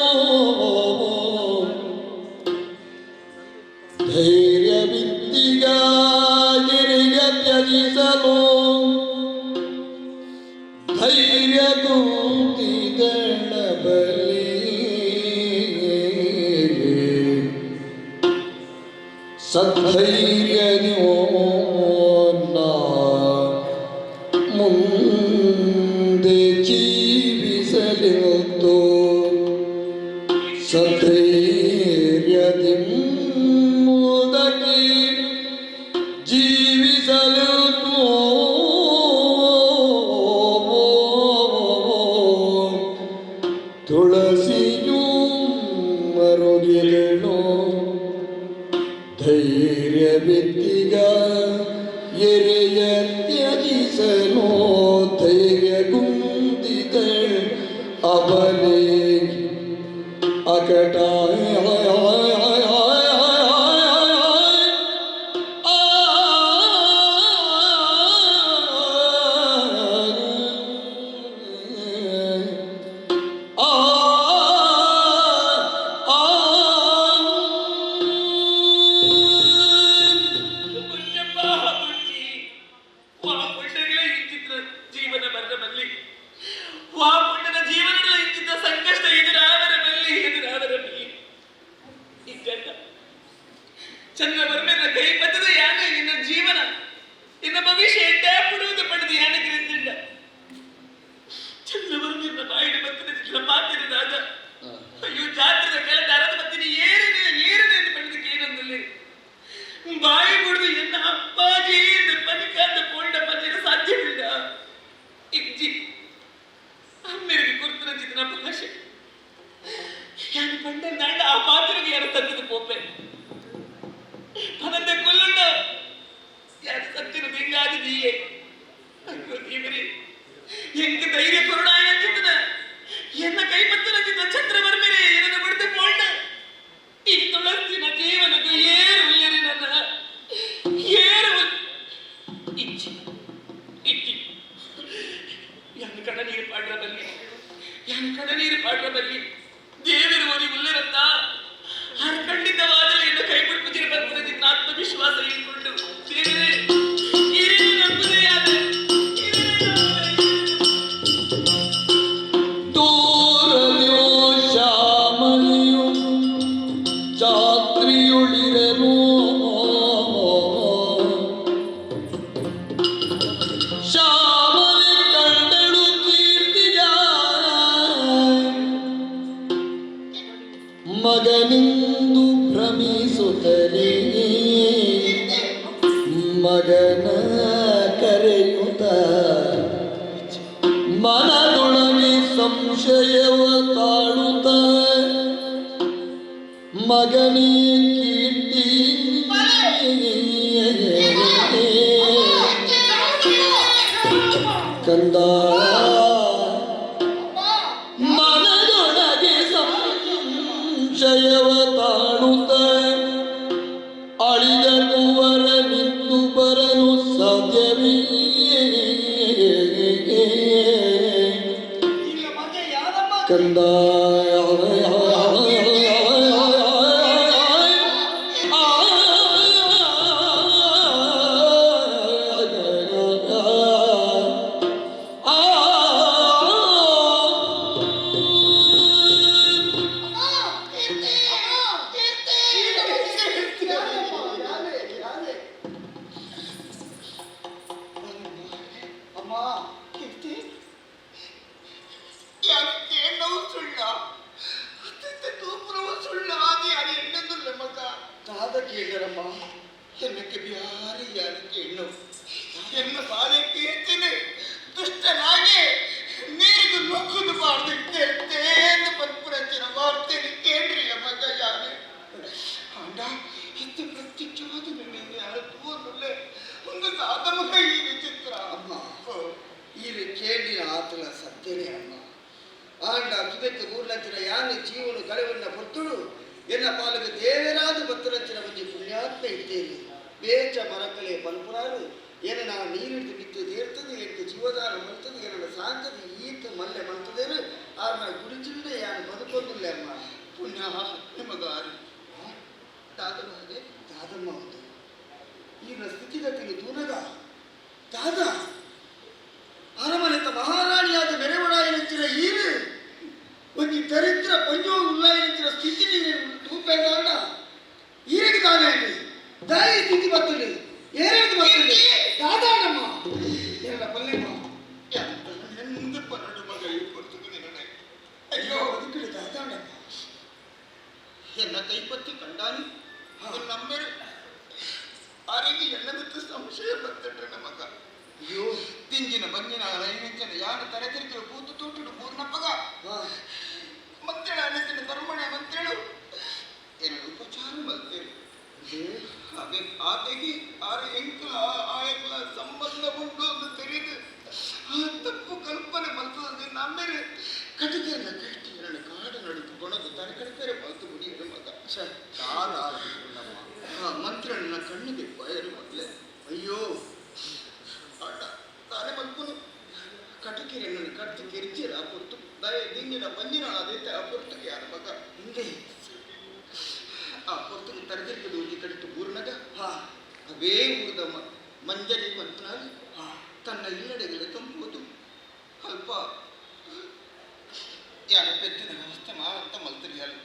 ಧೈರ್ಯ ಬಿತ್ತಿಗ ಎರೆಯ ತ್ಯಜಿಸಲು ಧೈರ್ಯ ಕೂತಿದಳ ಬಲಿ ಸದ್ಧೈರ್ಯದಿವೋ ಮುಂದೆ ಜೀವಿಸಲಿತ್ತು ಸದ್ಧೈರ್ಯದಿ ಮುದಕಿ ಜೀವಿಸಲಿತ್ತು ತುಳಸಿಯೂ ಮರುಗಿದಳು ಧೈರ್ಯವಿದ್ದಿಗ ಎರೆಯ ತ್ಯಜಿಸಲು ಧೈರ್ಯ ಗುಂದಿದ ಅಬಲೆ ಅಕಟ ಜೀವನ ಬರ ಬಲ್ಲಿ ವಾ ಪುಂಡನ ಜೀವನದ ಇಂಚಿತ ಸಂಕಷ್ಟ ಎದುರಾವರ ಬಲ್ಲಿ ಎದುರಾವರ ಬಲ್ಲಿ ಇದ್ದಣ್ಣ ಚಂದ್ರವರ್ಮನ ಕೈ ಪತ್ತದ ಯಾನ ನಿನ್ನ ಜೀವನ ನಿನ್ನ ಭವಿಷ್ಯ ಎಡ್ಡಾಪುಡುವುದು ಪಡೆದು ಯಾನಕ್ಕೆ ನಿಂತಿಂಡ ಚಂದ್ರವರ್ಮನ ಬಾಯಿನ ಬತ್ತಿನ ಚಿತ್ರ ಪಾತಿರದಾದ ಅಯ್ಯೋ ಜಾತ್ರದ ಕೆಲ ಅರದ ಬತ್ತಿನ ಏರನೆ ಏರನೆ ಎಂದು ಪಡೆದಕ್ಕೆ ಏನಂದಲ್ಲಿ ಬಾಯಿ ಬಿಡುದು ಎನ್ನ ಅಪ್ಪಾಜಿ ಎಂದು ಪನಿಕಾಂದ ಪೋಂಡ ಪಂಜರ ಸಾಧ್ಯವಿಲ್ಲ ಇಜ್ಜಿ ಅಮ್ಮೆರಿಗೆ ಕುರ್ತನ ಚಿತ್ರ ಭಾಷೆ ಯಾನು ಪಂಡ ನಾಂಡ ಆ ಪಾತ್ರೆಗೆ ಯಾರು ತನ್ನದು ಪೋಪೆ ಪನಂದ ಕೊಲ್ಲುಂಡ ಯಾರು ಸತ್ತಿನ ದಿಂಗಾದ ದೀಯೆ ಅಯ್ಯೋ ದೇವರೇ ಎಂಕ ಧೈರ್ಯ ಕೊರುಡಾಯ ಅಂಚಿತನ ಎನ್ನ ಕೈ ಪತ್ತನ ಚಂದ್ರವರ್ಮರೇ ಏನನ್ನು ಬಿಡ್ದು ಪೋಂಡ ಈ ತುಳಸಿನ ಜೀವನಕ್ಕೂ ಏರು ಉಯ್ಯರಿ ನನ್ನ ಏರು ಇಚ್ಚಿ ಇಚ್ಚಿ ಯಾನು ಕಣ ನೀರು ಪಾಡ್ರ ಬಲ್ಲಿ ಯಾನು ಕಣ ನೀರು ಪಾಡ್ರ ಬಲ್ಲಿ ದೇವರು ಓದಿ ಉಲ್ಲರತ್ತ ಆರು ಖಂಡಿತವಾದರೆ ಇನ್ನು ಕೈ ಬಿಡ್ಪುಜಿರ ಬಂದ್ರೆ ನಿನ್ನ ಆತ್ಮವಿಶ್ವಾಸ ಇಟ್ಕೊಂಡು ದೇವರೇ ಏನೇನು ನಂಬುದೇ ಆದ ದೂರದಿಯೋ ಶ್ಯಾಮಲಿಯು ಜಾತ್ರಿಯುಳಿರನು ಶ್ಯಾಮಲಿ ಕಂಡಳು ಕೀರ್ತಿಯ ಮಗನಿಂದು ಭ್ರಮಿಸುತ್ತಲೇ ಮಗನ ಕರೆಯುತ್ತ ಮನದೊಳಗೆ ಸಂಶಯವ ತಾಳುತ್ತ ಮಗನೇ ಕೀರ್ತಿ ಕಂದ ಮನದೊಳಗೆ ಸಂಶಯವ ತಾಳುತ್ತ ಅಳಿದ ಕುವರ ನಿಂತು ಬರಲು ಸಾಧ್ಯವೇ ಕಂದ ಅಮ್ಮ ಕೀರ್ತಿ ಯಾಕೆ ನೋವು ಸುಳ್ಳ ಅತ್ಯಂತ ತೂಪುರವು ಸುಳ್ಳ ಆದಿ ಅದು ಎಣ್ಣೆಂದುಲ್ಲ ಮಗ ದಾದ ಕೇಳರಮ್ಮ ಎನ್ನಕ್ಕೆ ಬ್ಯಾರೆ ಯಾರಕ್ಕೆ ಎಣ್ಣು ಎನ್ನ ಬಾಲೆ ಕೀರ್ತಿನಿ ದುಷ್ಟನಾಗಿ ನೀರಿಗೆ ನುಗ್ಗುದು ಬಾರ್ದು ಕೇಳ್ತೇಂದು ಪನ್ಪುರಂಚಿನ ವಾರ್ತೆನಿ ಕೇಳ್ರಿ ಮಗ ಯಾರು ಅಂಡ ಇತ್ತು ಪ್ರತ್ಯಕ್ಷವಾದ ನಿನ್ನೆ ಯಾರು ತೋರ್ನುಲ್ಲೆ ಒಂದು ಕೇಳಿನ ಆತಲ ಸತ್ಯನೇ ಅಮ್ಮ. ಆಂಡ ಸುದಕ್ಕೆ ಮೂರ್ನಂಚಿನ ಯಾನ ಜೀವನ ಕಳೆವನ್ನ ಪೊರ್ತುಡು ಎನ್ನ ಪಾಲಕ ದೇವರಾದ ಬತ್ತರಂಚಿನ ಒಂಜಿ ಪುಣ್ಯಾತ್ಮ ಇತ್ತೇನೆ ಬೇಚ ಮರಕಲೆ ಪಲ್ಪುರಾರು ಏನ ನಾ ನೀರಿಡ್ದು ಬಿತ್ತು ತೀರ್ತದೆ ಎಂಟು ಜೀವದಾನ ಮಂತದೆ ಏನನ್ನ ಸಾಕದು ಈತ ಮಲ್ಲೆ ಮಂತದೇನು ಆರ್ನ ಗುಡಿಚಿಂದ ಯಾನು ಬದುಕೊಂದಿಲ್ಲ ಅಮ್ಮ. ಪುಣ್ಯ ನಿಮಗಾರು ದಾದಮ್ಮ ಹಾಗೆ ದಾದಮ್ಮ ಒಂದು ಈಗಿನ ಸ್ಥಿತಿಗತಿಗೆ ದೂರಗ ದಾದ ಅರಮನೆತ ಮಹಾರಾಣಿಯಾದ ಮೆರೆವಡಾಯಿನಂಚಿನ ಈರು ಒಂದು ದರಿದ್ರ ಪಂಜೋ ಉಲ್ಲಾಯಿನಂಚಿನ ಸ್ಥಿತಿ ನೀರು ತೂಪೇದಾಂಡ ಈರಿಗೆ ದಾನೆ ದಾಯಿ ಸ್ಥಿತಿ ಬರ್ತದೆ ಏನೇನು ಬರ್ತದೆ ದಾದಾನಮ್ಮ ಎಲ್ಲ ಪಲ್ಲೆಮ್ಮ ಎಂದು ಪನ್ನಡು ಮಗ ಈ ಪೊರ್ತುಗು ನಿನ್ನಡೆ. ಅಯ್ಯೋ ಬದುಕಲಿ ದಾದಾನಮ್ಮ. ಎನ್ನ ಕೈಪತ್ತಿ ಕಂಡಾನಿ ನಮ್ಮೆರು ಆರಿಗೆ ಎನ್ನ ಬಿತ್ತು ಸಂಶಯ ಬರ್ತಟ್ರೆ ನಮಗ. ಅಯ್ಯೋ ತಿಂಜಿನ ಬಂಜಿನ ರೈನಿಂಚಿನ ಯಾರು ತಲೆ ತಿರುಗಿ ಕೂತು ತೂಟುಡು ಪೂರ್ಣಪ್ಪಗ ಮಂತ್ರೇಳು ಅನಂತಿನ ಧರ್ಮಣೆ ಮಂತ್ರೇಳು ಏನು ಉಪಚಾರ ಮಲ್ತೇರು ಅದೇ ಆತೆಗೆ ಆರು ಎಂಕಲ ಆಯಕಲ ಸಂಬಂಧ ಉಂಟು ಅಂತ ತಿಳಿದು ಆ ತಪ್ಪು ಕಲ್ಪನೆ ಮಲ್ತದಂದ್ರೆ ನಮ್ಮೇಲೆ ಕಟುಕೆಲ್ಲ ಕಟ್ಟಿ ಎರಡು ಕಾಡು ನಡುಕು ಕೊಣದು ತಲೆ ಕಡಿಪೇರೆ ಮಲ್ತು ಮುಡಿಯರು ಮಗ. ದಾದ ಆ ಮಂತ್ರಿಗಳನ್ನ ಕಣ್ಣಿಗೆ ಬಯರು ಮೊದಲೇ. ಅಯ್ಯೋ ಅಡ್ಡ ತಾನೇ ಮಲ್ಪುನು ಕಟಕಿರನ್ನು ಕಟ್ಟು ಕಿರ್ಚಿರ ಆ ಪೊರ್ತು ದಯ ದಿಂಗಿನ ಬಂಜಿನ ಅದೈತೆ ಆ ಪೊರ್ತುಗೆ ಯಾರ ಮಗ ಹಿಂದೆ ಆ ಪೊರ್ತುಗೆ ತರದಿರ್ಕದು ಒಂಜಿ ಕಡಿತು ಬೂರ್ನಗ ಹಾ ಅವೇ ಊರ್ದ ಮಂಜರಿ ಮಂತ್ನಾಲ್ ಹಾ ತನ್ನ ಇಲ್ಲಡೆಗಲೆ ತಂಪುವುದು ಅಲ್ಪ ಯಾನ ಪೆದ್ದಿನ ವ್ಯವಸ್ಥೆ ಮಾವಂತ ಮಲ್ತರಿಯಾಲು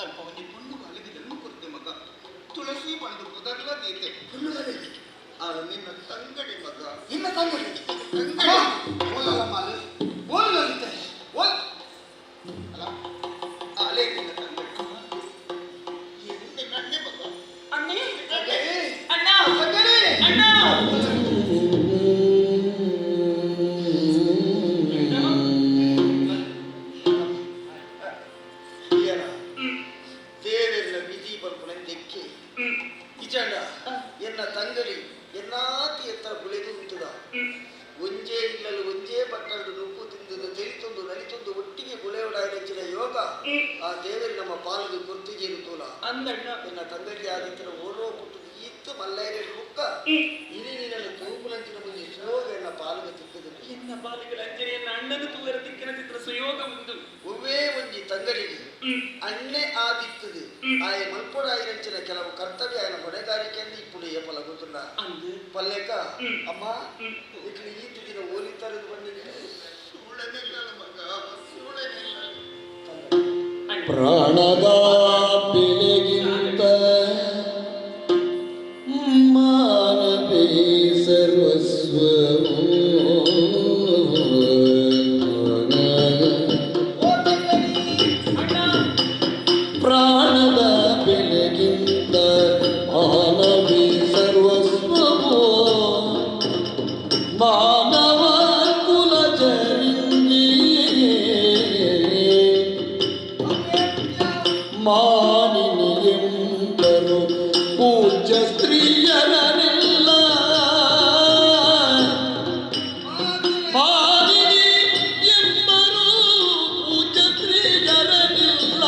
ಅಲ್ಪ ಒಂಜಿ ಪುಣ್ಣು ಬಾಲಿಗೆ ಜನ್ಮ ಕೊರ್ತೆ ಮಗ ತುಳಸಿ ಬಂದು ಪುದರ್ಲ ದೀತೆ ಪುಣ್ಣು ಬಾಲಿಗೆ ಆಳು ನಿನ್ನ ತಂಗಡಿ ಮಗ. ನಿನ್ನ ತಂಗಡಿ ತಂಗಡಿ ಓಲಲ್ಲ ಮಾಲು ಓಲಲ್ಲಿತ್ತೆ ಓಲ್ ಅಲ್ಲ ಆಲೇ ನಿನ್ನ ತಂಗಡಿ ನಿನ್ನ ಅಣ್ಣೆ ಮಗ. ಅಣ್ಣಿ ಅಣ್ಣ ಅಣ್ಣ ತಂಗಡಿ ಅಣ್ಣ ದೇವೆಲ್ಲ ವಿಧಿ ಬರ್ಪುನ ದೆಕ್ಕೆ ಇಜಂಡ ಎನ್ನ ತಂಗಡಿ ಎನ್ನಾತಿ ಎತ್ತರ ಬುಳೆದು ಉಂಟುದ ಒಂಜೇ ಇಲ್ಲಲು ಒಂಜೇ ಪಟ್ಟಣದ ನುಪ್ಪು ತಿಂದದ ತೆರಿತೊಂದು ನಲಿತೊಂದು ಒಟ್ಟಿಗೆ ಬುಳೆಯೊಡಾಯಿನ ಯೋಗ ಆ ದೇವರು ನಮ್ಮ ಪಾಲಿಗೆ ಗುರ್ತಿಗೇನು ತೋಲ ಅಂದಣ್ಣ ಎನ್ನ ತಂಗಡಿ ಆದಿತ್ತರ ಓರೋ ಪುಟ್ಟದ ಈತ್ತು ಮಲ್ಲೈರೆ ಬುಕ್ಕ ಇನಿ ನಿನ್ನನ್ನು ತೂಪುಲಂಚಿನ ಮುಂದೆ ಸುಯೋಗ ಎನ್ನ ಪಾಲಿಗೆ ತಿಕ್ಕದು. ಎನ್ನ ಬಾಲಿಗಳ ಅಂಜನೆ ಎನ್ನ ಅಣ್ಣನ ತೂವರ ದಿಕ್ಕಿನ ಚಿತ್ರ ಸುಯೋಗ ಉಂಟು. ಒವ್ವೇ ಒಂಜಿ ತಂಗಡಿಗೆ ಅಣ್ಣೆ ಆದಿತ್ತದು ಆಯ ಮಲ್ಪೊಡಾಯಿನಂಚಿನ ಕೆಲವು ಕರ್ತವ್ಯ ఆయన ಹೊಣೆಗಾರಿಕೆಯನ್ನು ఇప్పుడు ಏಪಲ ಗೊತ್ತುಂಡ ಅಂದು ಪಲ್ಲೇಕ ಅಮ್ಮ ಇಟ್ಲಿ ಈತು ದಿನ ಓಲಿತಾರದು ಬಂದಿದೆ ಸೂಳೆನಿಲ್ಲ ಮಗ ಸೂಳೆನಿಲ್ಲ. ಪ್ರಾಣದ ಬೆಲೆಗಿಂತ ಮಾನವೇ ಸರ್ವಸ್ವವು. ಪ್ರಾಣದ ಬೆಲೆಗಿಂತ ಮಾನವೇ ಸರ್ವಸ್ವವು. ಮಾನವ ಕುಲ ಜರಿಂಗಿ ಮಾನಿನಿಯೆಂದರು ಪೂಜ್ಯ ಸ್ತ್ರೀಯರನೆಲ್ಲ. ಮಾನಿನಿ ಎಂಬರು ಪೂಜ್ಯ ಸ್ತ್ರೀಯರನೆಲ್ಲ.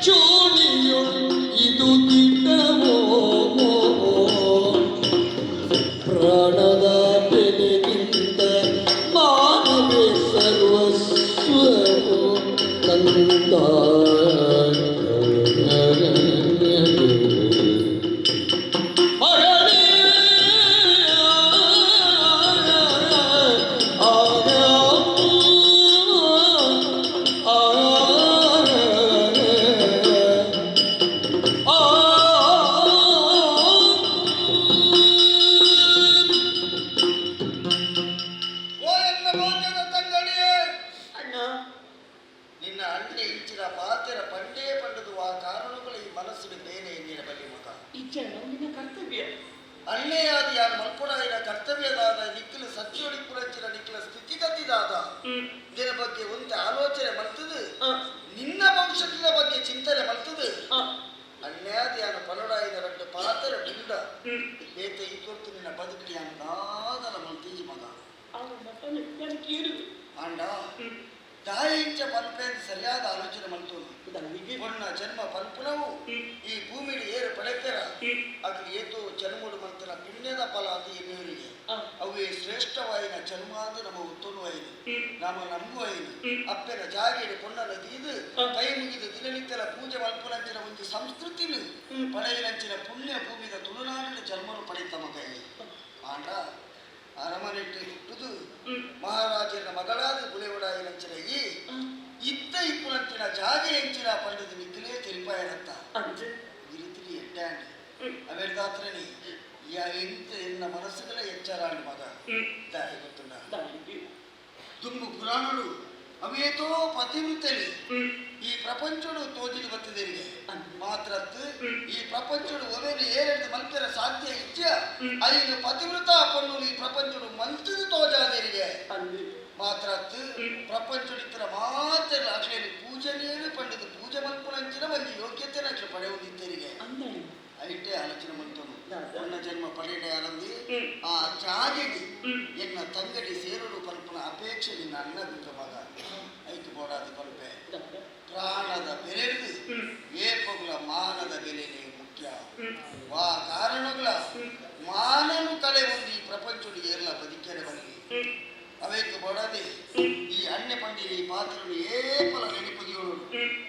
ಚೋಣಿಯು ಇದು ದಿಟ್ಟವೋ. ಪ್ರಾಣದ ಬೆಲೆಗಿಂತ ಮಾನವೇ ಸರ್ವಸ್ವವು ಕಂದ. ಮಗನೇ ಆ ಆ ಆ ಓ ಎನ್ನ ಮೋಚದ ತಂಗಡಿಯೇ ಅಣ್ಣ ನಿನ್ನ ಅಣ್ಣೆ ಇಂಚಿನ ಪಾತೆರ ಪಂಡೇ ಪಂಡದು ಆ ಕಾರಣಗಳ ಈ ಮನಸ್ಸಿನ ಬೇನೆ ಎನ್ನಿನ ಬಲಿ ಮಗ. ಇಜ್ಜಣ್ಣ ನಿನ್ನ ಕರ್ತವ್ಯ ಅಣ್ಣೆಯಾದ ಯಾರು ಮಲ್ಪೊಡಾಯಿನ ಕರ್ತವ್ಯದಾದ ನಿಕ್ಕಲು ಸತ್ಯೋಡಿ ಪುರಂಚಿನ ನಿಕ್ಕಲ ಸ್ಥಿತಿಗತಿದಾದ ಇದರ ಬಗ್ಗೆ ಒಂದು ಆಲೋಚನೆ ಮಲ್ತದು ನಿನ್ನ ಭವಿಷ್ಯದ ಬಗ್ಗೆ ಚಿಂತನೆ ಮಲ್ತದು ಅಣ್ಣಾದ ಯಾನು ಪಲೊಡಾಯಿನ ರಡ್ಡು ಪಾತೆರ ಬಿಂಡ ಬೇತೆ ಈ ಕೊರ್ತು ನಿನ್ನ ಬದುಕಿ ಯಾನು ದಾದಲ ಮಲ್ತೀಜಿ ಮಗ. ಆಂಡ ದಾಯಿಂಚ ಪಲ್ಪೇದ ಸರಿಯಾದ ಆಲೋಚನೆ ಮಲ್ತೋನು ಪೊಣ್ಣ ಜನ್ಮ ಪಲ್ಪುನವು ಈ ಭೂಮಿಡಿ ಏರು ಪಡೆತೆರ ಅಕ್ಲು ಏತೋ ಜನ್ಮಡು ಮಂತನ ಪುಣ್ಯದ ಫಲ ಅದು ಎನ್ನುವರಿಗೆ ಅವು ಶ್ರೇಷ್ಠವಾಯಿನ ಜನ್ಮಾಂದು ನಮ್ಮ ಉತ್ತಮವಾಯಿನ ನಮ್ಮ ನಮಗೂ ಅಪ್ಪೆನ ಜಾಗೆಡು ಪೊಣ್ಣನ ದೀದು ಕೈ ಮುಗಿದು ದಿನನಿತ್ಯದ ಪೂಜೆ ಮಲ್ಪುನಂಚಿನ ಒಂದು ಸಂಸ್ಕೃತಿನು ಪಡೆಯಿನಂಚಿನ ಪುಣ್ಯ ಭೂಮಿದ ತುಳುನಾಡಿನ ಜನ್ಮನು ಪಡೆಯುತ್ತ ಮಗ ಆಂಡ ಅರಮನೆಟ್ಟು ಹುಟ್ಟುದು ಮಹಾರಾಜನ ಮಗಳಾದ ಗುಳೆವಡಾಯಿನಂಚಿನ ಈ ಇತ್ತ ಇಪ್ಪುನಂಚಿನ ಜಾಗೆ ಎಂಚಿನ ಪಂಡದ ನಿಕ್ಕಿಲೇ ತೆರಿಪಾಯನತ್ತ ಈ ರೀತಿ ಎಡ್ಡಾಂಡ್ ಅವೆಡ್ದಾತ್ರನಿ ಎಂತ ಎನ್ನ ಮನಸ್ಸುಗಳ ಎಚ್ಚರಾಂಡ್ ಮಗ ದಾರಿ ಗೊತ್ತುಂಡ ದುಂಬು ಪುರಾಣುಡು ಅವೇತೋ ಪತಿವೃತ್ತಲಿ ಈ ಪ್ರಪಂಚಡು ತೋಜಿದು ಬತ್ತಿದರಿಗೆ ಮಾತ್ರತ್ತು ಈ ಪ್ರಪಂಚಡು ಒವೇನು ಏರೆಂದು ಮಲ್ಪೆರ ಸಾಧ್ಯ ಇಚ್ಛ ಐದು ಪತಿವೃತ ಪಣ್ಣು ಈ ಪ್ರಪಂಚಡು ಮಂತದು ತೋಜಾದರಿಗೆ ಮಾತ್ರತ್ತು ಪ್ರಪಂಚಡಿತ್ತರ ಮಾತ್ರ ಅಕ್ಲೇನು ಪೂಜನೀಯರು ಪಂಡಿತ ಪೂಜೆ ಮಲ್ಪುನಂಚಿನ ಒಂದು ಯೋಗ್ಯತೆ ಅಕ್ಲೆ ಪಡೆಯುತ್ತಿದ್ದರಿಗೆ ಐಟೇ ಆಲೋಚನೆ ಮಂತನು ಒನ್ನ ಜನ್ಮ ಪಡೆಯಡೆ ಆನಂದಿ ಆ ಜಾಗೆಗೆ ಎನ್ನ ತಂಗಡಿ ಸೇರಲು ಪಲ್ಪನ ಅಪೇಕ್ಷೆ ನಿನ್ನ ಅಣ್ಣ ಬಿಟ್ಟ ಮಗ ಐತು ಬೋಡಾದ ಪಲ್ಪೆ ಪ್ರಾಣದ ಬೆಲೆದು ಏಪಗುಲ ಮಾನದ ಬೆಲೆನೇ ಮುಖ್ಯ ವಾ ಕಾರಣಗಳ ಮಾನನು ಕಳೆ ಒಂದು ಈ ಪ್ರಪಂಚಡು ಏರ್ಲ ಬದುಕೆರೆ ಬರಲಿ ಅವೇಕು ಬೋಡಾದೆ ಈ ಅಣ್ಣೆ ಪಂಡಿಗೆ ಈ ಪಾತ್ರನು ಏಪಲ ನೆನಪುದಿಯೋಳು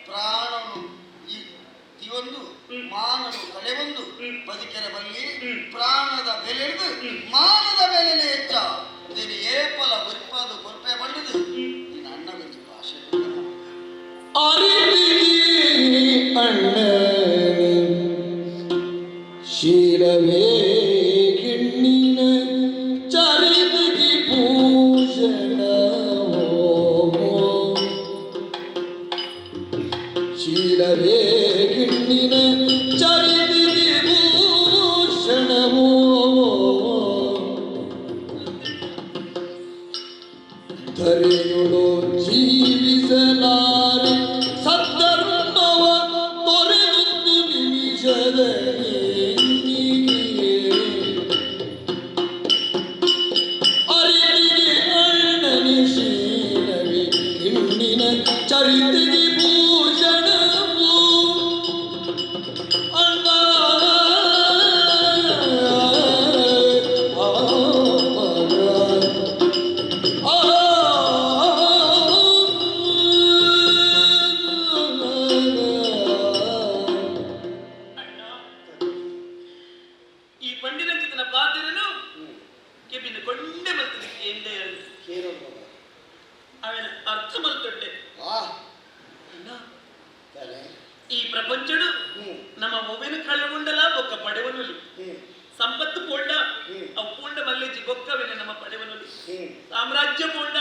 ಪ್ರಾಣನು ಈ ಇವೊಂದು ಮಾನನು ಕಳೆವೊಂದು ಬದುಕೆರ ಬಲ್ಲಿ ಪ್ರಾಣದ ಬೆಲೆದು ಮಾನದ ಬೆಲೆನೇ ಹೆಚ್ಚ ನೀನು ಏಪಲ ಉರ್ಪಾದು ಕೊರ್ಪೆ ಬಂಡದು ನಿನ್ನ ಅಣ್ಣ ಬಂದು ಭಾಷೆ ಅಣ್ಣನೆ ಶೀಲವೇ ಗಿಣ್ಣಿನ ಚರಿತಿಗೆ ಭೂಷಣವೋ ಶೀಲವೇ ಗಿಣ್ಣಿನ ಚರಿತಿಗೆ ಭೂಷಣವೋ ಧರೆಯುಳು ಜೀವಿಸಲಾರೆ ಸದ್ಧರ್ಮವ ತೊರೆದೊಂದು ನಿಮಿಷದ ಅರಿವಿಗೆ ಅಣ್ಣನೆ ಶೀಲವೇ ಗಿಣ್ಣಿನ ಚರಿತೆಗೆ ಭೂಷಣವು ಅಣ್ಣ ಈ ಪಂಡಿರಂಜಿತನ ಪಾತ್ರನು ಕೆಬಿನ ಕೊಂಡೆ ಮಲ್ತದಕ್ಕೆ ಎಂದೇ ಅವನ ಅರ್ಥ ಮಲ್ತೊಟ್ಟೆ ಅಣ್ಣ, ಈ ಪ್ರಪಂಚಡು ನಮ್ಮ ಒವೆನ ಕಳೆಗೊಂಡಲ ಬೊಕ್ಕ ಪಡೆವನುಲಿ ಸಂಪತ್ತು ಪೋಂಡ ಅವು ಪೋಂಡ ಮಲ್ಲೆಜ್ಜಿ ಬೊಕ್ಕವೆನ ನಮ್ಮ ಪಡೆವನುಲಿ ಸಾಮ್ರಾಜ್ಯ ಪೋಂಡ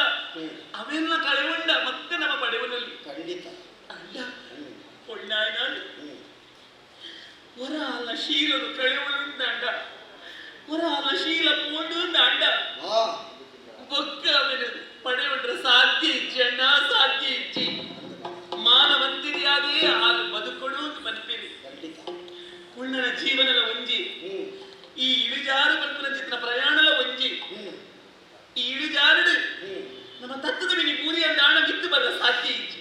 ಅವೆಲ್ಲ ಕಳೆಗೊಂಡ ಮತ್ತೆ ನಮ್ಮ ಪಡೆವನುಲಿ ಖಂಡಿತ ಅಣ್ಣ ಪೊಣ್ಣಾಯ್ನಾಳು ಹೊರ ಅಲ್ಲ ಶೀಲನು ಕಳೆವನು ಅಂಡ ಹೊರ ಅಲ್ಲ ಶೀಲ ಪೋಂಡು ಅಂಡ ಬೊಕ್ಕ ಅವನು ಪಡೆಯುಂಡ್ರೆ ಸಾಧ್ಯ ಇಜ್ಜಿ ಅಣ್ಣ ಸಾಧ್ಯ ಇಜ್ಜಿ ಮಾನವಂತಿರಿಯಾದೇ ಆಗ ಬದುಕೊಡು ಅಂತ ಮನ್ಪಿರಿ ಪುಣ್ಣನ ಜೀವನದ ಒಂಜಿ ಈ ಇಳಿಜಾರು ಪಲ್ಪನ ಚಿತ್ರ ಪ್ರಯಾಣದ ಒಂಜಿ ಈ ಇಳಿಜಾರುಡು ನಮ್ಮ ತತ್ವದ ಮಿನಿ ಬೂರಿಯ ದಾಣ ಬಿತ್ತು ಬರ ಸಾಧ್ಯ ಇಜ್ಜಿ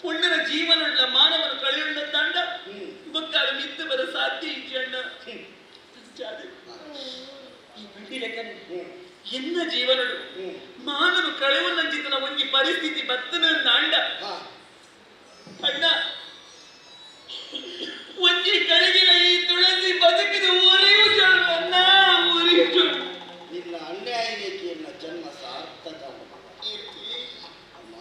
ಪುಣ್ಣನ ಜೀವನ ಮಾನವನು ಕಳೆಯುಂಡ ತಾಂಡ ಬೊಕ್ಕಾಲ ಮಿತ್ತು ಬರ ಸಾಧ್ಯ ಇಜ್ಜಿ ಅಣ್ಣ ಅಂಚಾದು ಈ ಬಂಡಿ ಲೆಕ್ಕನೆ ಎನ್ನ ಜೀವನಡು ಮಾನವ ಕಳೆಯುವಂಚಿತನ ಒಂಜಿ ಪರಿಸ್ಥಿತಿ ಬತ್ತನ ನಾಂಡ ಅಣ್ಣ ಒಂಜಿ ಕಳಗಿನ ಈ ತುಳಸಿ ಬದುಕಿದ ಒರೆಯು ಚೊಳು ಅಣ್ಣ ಒರೆಯು ಚೊಳು ನಿನ್ನ ಅನ್ಯಾಯಕ್ಕೆ ಎನ್ನ ಜನ್ಮ ಸಾರ್ಥಕ ಕೀರ್ತಿ ಅಮ್ಮ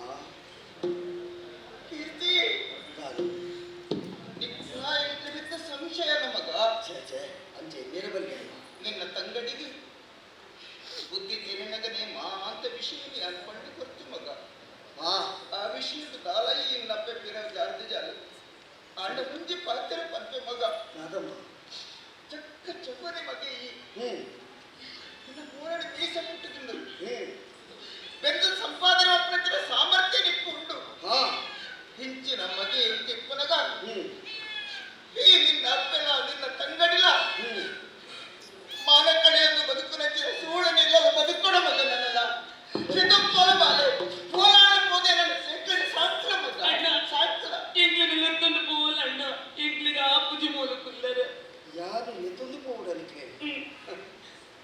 ಕೀರ್ತಿ ಕಾದು. ನಿನ್ನ ಇಂತಿಮಿತ್ತ ಸಂಶಯ ನಮಗ ಛೇ ಛೇ ಅಂಚೆ ಬೇರೆ ನಿನ್ನ ತಂಗಡಿಗೆ ಬುದ್ಧಿ ತಿರುನಗನೆ ಮಾಂತ ವಿಷಯ ಅನ್ಕೊಂಡು ಕೊರ್ತು ಮಗ ಆ ವಿಷಯದ ದಾಲಯಿ ಇನ್ನಪ್ಪೆ ಪಿರ ಜಾರ್ದು ಜಾಲು ಆಂಡ ಮುಂಜಿ ಪಾತ್ರ ಪನ್ಪೆ ಮಗ ನಾದಮ್ಮ ಚಕ್ಕ ಚಪ್ಪನೆ ಮಗ ಈ ನಿನ್ನ ಮೂರಡಿ ಮೀಸ ಮುಟ್ಟುತ್ತಿಂದು ಬೆಂದು ಸಂಪಾದನೆ ಒಪ್ಪಂತಿನ ಸಾಮರ್ಥ್ಯ ನಿಪ್ಪು ಉಂಟು ಹಿಂಚಿನ ಮಗೆ ಇಂತಿಪ್ಪನಗ ಈ ನಿನ್ನ ಅಪ್ಪೆನ ನಿನ್ನ ತಂಗಡಿಲ ಮಾನ ಕಡೆಯೊಂದು ಬದುಕುನಂಚಿನ ಸೂಳನಿಲ್ಲ ಬದುಕೊಡ ಮಗ ನನ್ನಲ್ಲ.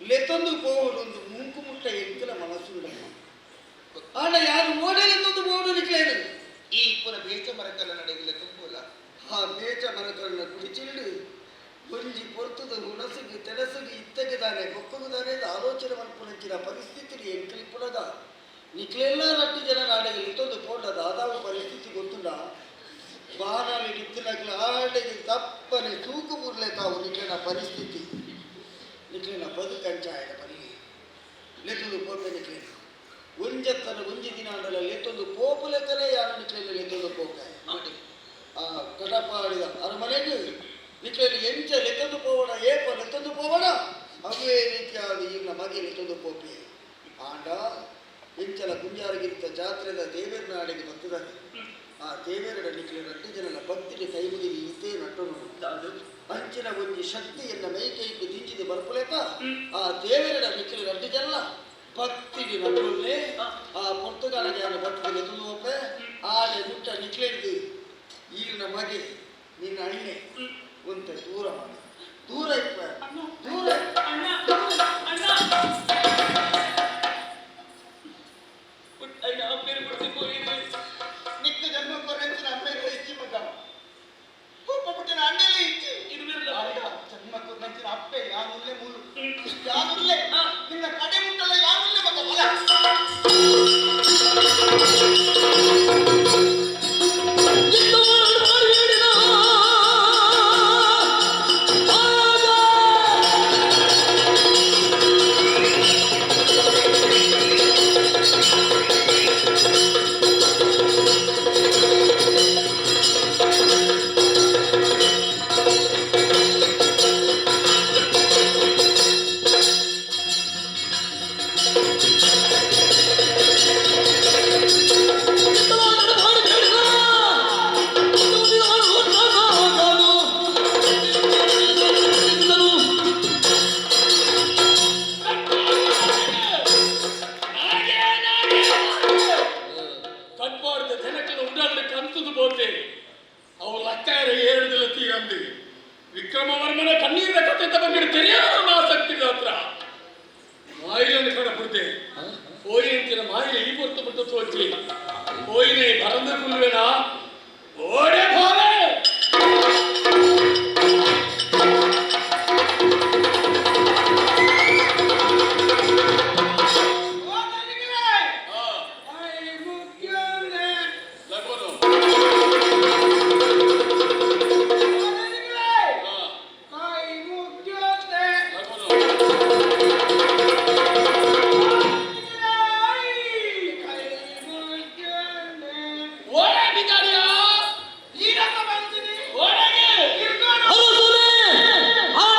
ಲೆತ್ತೊಂದು ಪೋವೊಂದು ಮೂಂಕು ಮುಟ್ಟ ಎಂಕಲ ಮನಸ್ಸುಂಡಮ್ಮ. ಆಂಡ ಯಾರು ಓಡೆ ಲೆತ್ತೊಂದು ಪೋವಡು ನಿಕ್ಲೇನು. ಈ ಪುರ ಬೇಚ ಮರಕಲ್ಲ ನಡೆಗಿಲ್ಲ ತುಂಬೋಲ. ಆ ಬೇಚ ಮರಕಲ್ಲ ಕುಡಿಚಿಲ್ಡು ಒಂಜಿ ಪೊರ್ತುದ ಹುಣಸುಗು ತೆನಸುಗು ಇತ್ತಗೆ ದಾನೆ ಬೊಕ್ಕಗು ದಾನೆ ಆಲೋಚನೆ ಮಲ್ಪುನಂಚಿನ ಪರಿಸ್ಥಿತಿ ಎಂಕಲಿಪ್ಪುನಗ ನಿಕ್ಲೆಲ್ಲ ರಟ್ಟು ಜನ ನಾಡೆಗೆ ಲೆತ್ತೊಂದು ಪೋಂಡ ದಾದಾವು ಪರಿಸ್ಥಿತಿ ಗೊತ್ತುಂಡ. ಬಾನಾಲಿ ನಿತ್ತಿನಗ್ಲ ಆಡೆಗೆ ತಪ್ಪನೆ ತೂಕು ಬುರ್ಲೆ ತಾವು ನಿಕ್ಲೆನ ಪರಿಸ್ಥಿತಿ ನಿಕ್ಲೆನ ಬದುಕಂಚಾಯನ ಪನಿ ಲೆತ್ತೊಂದು ಪೋಪೆ ನಿಕ್ಲೆನ ಒಂಜತ್ತನ ಒಂಜಿ ದಿನ ಅಂಡಲ ಲೆತ್ತೊಂದು ಪೋಪು ಲೆಕ್ಕನೆ ಯಾರು ನಿಕ್ಲೆನ ಲೆತ್ತೊಂದು ಪೋಪೆ ಆ ಕಟಪಾಡಿದ ಅರಮನೆಗೆ ನಿಕ್ಲೆನ ಎಂಚ ಲೆತ್ತೊಂದು ಪೋವಣ ಏಪ ಲೆತ್ತೊಂದು ಪೋವಣ ಅವೇ ರೀತಿಯಾದ ಈಗಿನ ಮಗೆ ಲೆತ್ತೊಂದು ಪೋಪೆ. ಆಂಡ ಎಂಚಲ ಕುಂಜಾರಗಿರಿತ ಜಾತ್ರೆದ ದೇವೇರ್ನಾಡಿಗೆ ಬರ್ತದಾನೆ. ಆ ದೇವೇರಡ ನಿಕ್ಲೆ ರಡ್ಡು ಜನನ ಭಕ್ತಿಗೆ ಕೈ ಮುಗಿದು ಇತೇ ನಟ್ಟನು ಅಂಚಿನ ಒಂಜಿ ಶಕ್ತಿಯನ್ನ ಮೈಕೈக்கு ದಿಂಜಿದ ಬರ್ಪುಲೇಕ ಆ ದೇವರಡ ನಿಕ್ಲೆ ರಡ್ಡು ಜನ ಭಕ್ತಿಗೆ ನಟ್ಟುಲ್ಲೇ ಆ ಪೊರ್ತುಗಾಲಗೆ ಯಾನ ಭಕ್ತಿಗೆ ಲೆತ್ತೊಂದು ಹೋಪೆ. ಆಡೆ ಮುಟ್ಟ ನಿಕ್ಲೆಡ್ದು ಈಗಿನ ಮಗೆ ನಿನ್ನ ಅಣ್ಣೆ ಒಂತೆ ದೂರ ಮಾಡ ದೂರ ಇಪ್ಪ ದೂರ. ಅಣ್ಣ ಅಣ್ಣ ಅಣ್ಣ ಅಪ್ಪೇರು ಕೊಡ್ತಿ ಪೋಯಿರು. ನಿಕ್ಕ ಜನ್ಮ ಕೊರಂಚಿನ ಅಮ್ಮೇರು ಇಚ್ಚಿ ಮಗ ಕೋಪ ಪುಟ್ಟಿನ ಅಣ್ಣೆಲೆ ಇಚ್ಚಿ. ಇರುವಿರಲ್ಲ. ಜನ್ಮ ಕೊರಂಚಿನ ಅಪ್ಪೆ ಯಾನುಲ್ಲೆ ಮೂಲು ಯಾನುಲ್ಲೆ ನಿನ್ನ ಕಡೆ ಮುಟ್ಟಲ್ಲ ಯಾನುಲ್ಲೆ ಮಗ ಬಲ. ಕಟ್ಪಾಡ್ದ ಜನಕ್ಕನ ಉಡಲ್ಲು ಕಂತುದು ಬೋತೆ ಅವು ಲಕ್ಕಾಯರ ಏಳುದಿಲ್ಲ ತೀರಂದು ವಿಕ್ರಮವರ್ಮನ ಕಣ್ಣೀರ ಕತೆ ಬಗ್ಗೆ తెలియదు ಆಸಕ್ತಿ ಹತ್ರ ಮಾಯಿಲನ್ನು ಕಡಪುಡ್ತೆ ಪೋಯಿನ ಮಾಯಿಲ ಈ ಪೊರ್ತು ಬಿಟ್ಟು ತೋಚಿ ಪೋಯಿನೆ ಬರಂದು ಕುಲ್ವೇನಾ ಓಡೆ ಪೋಲೆ. ಓಡೆ ಬಿದ್ದಾರಿಯ ಓಡೆಗೆ. ಅರಸುಲೇ ಆಡಿಗೆ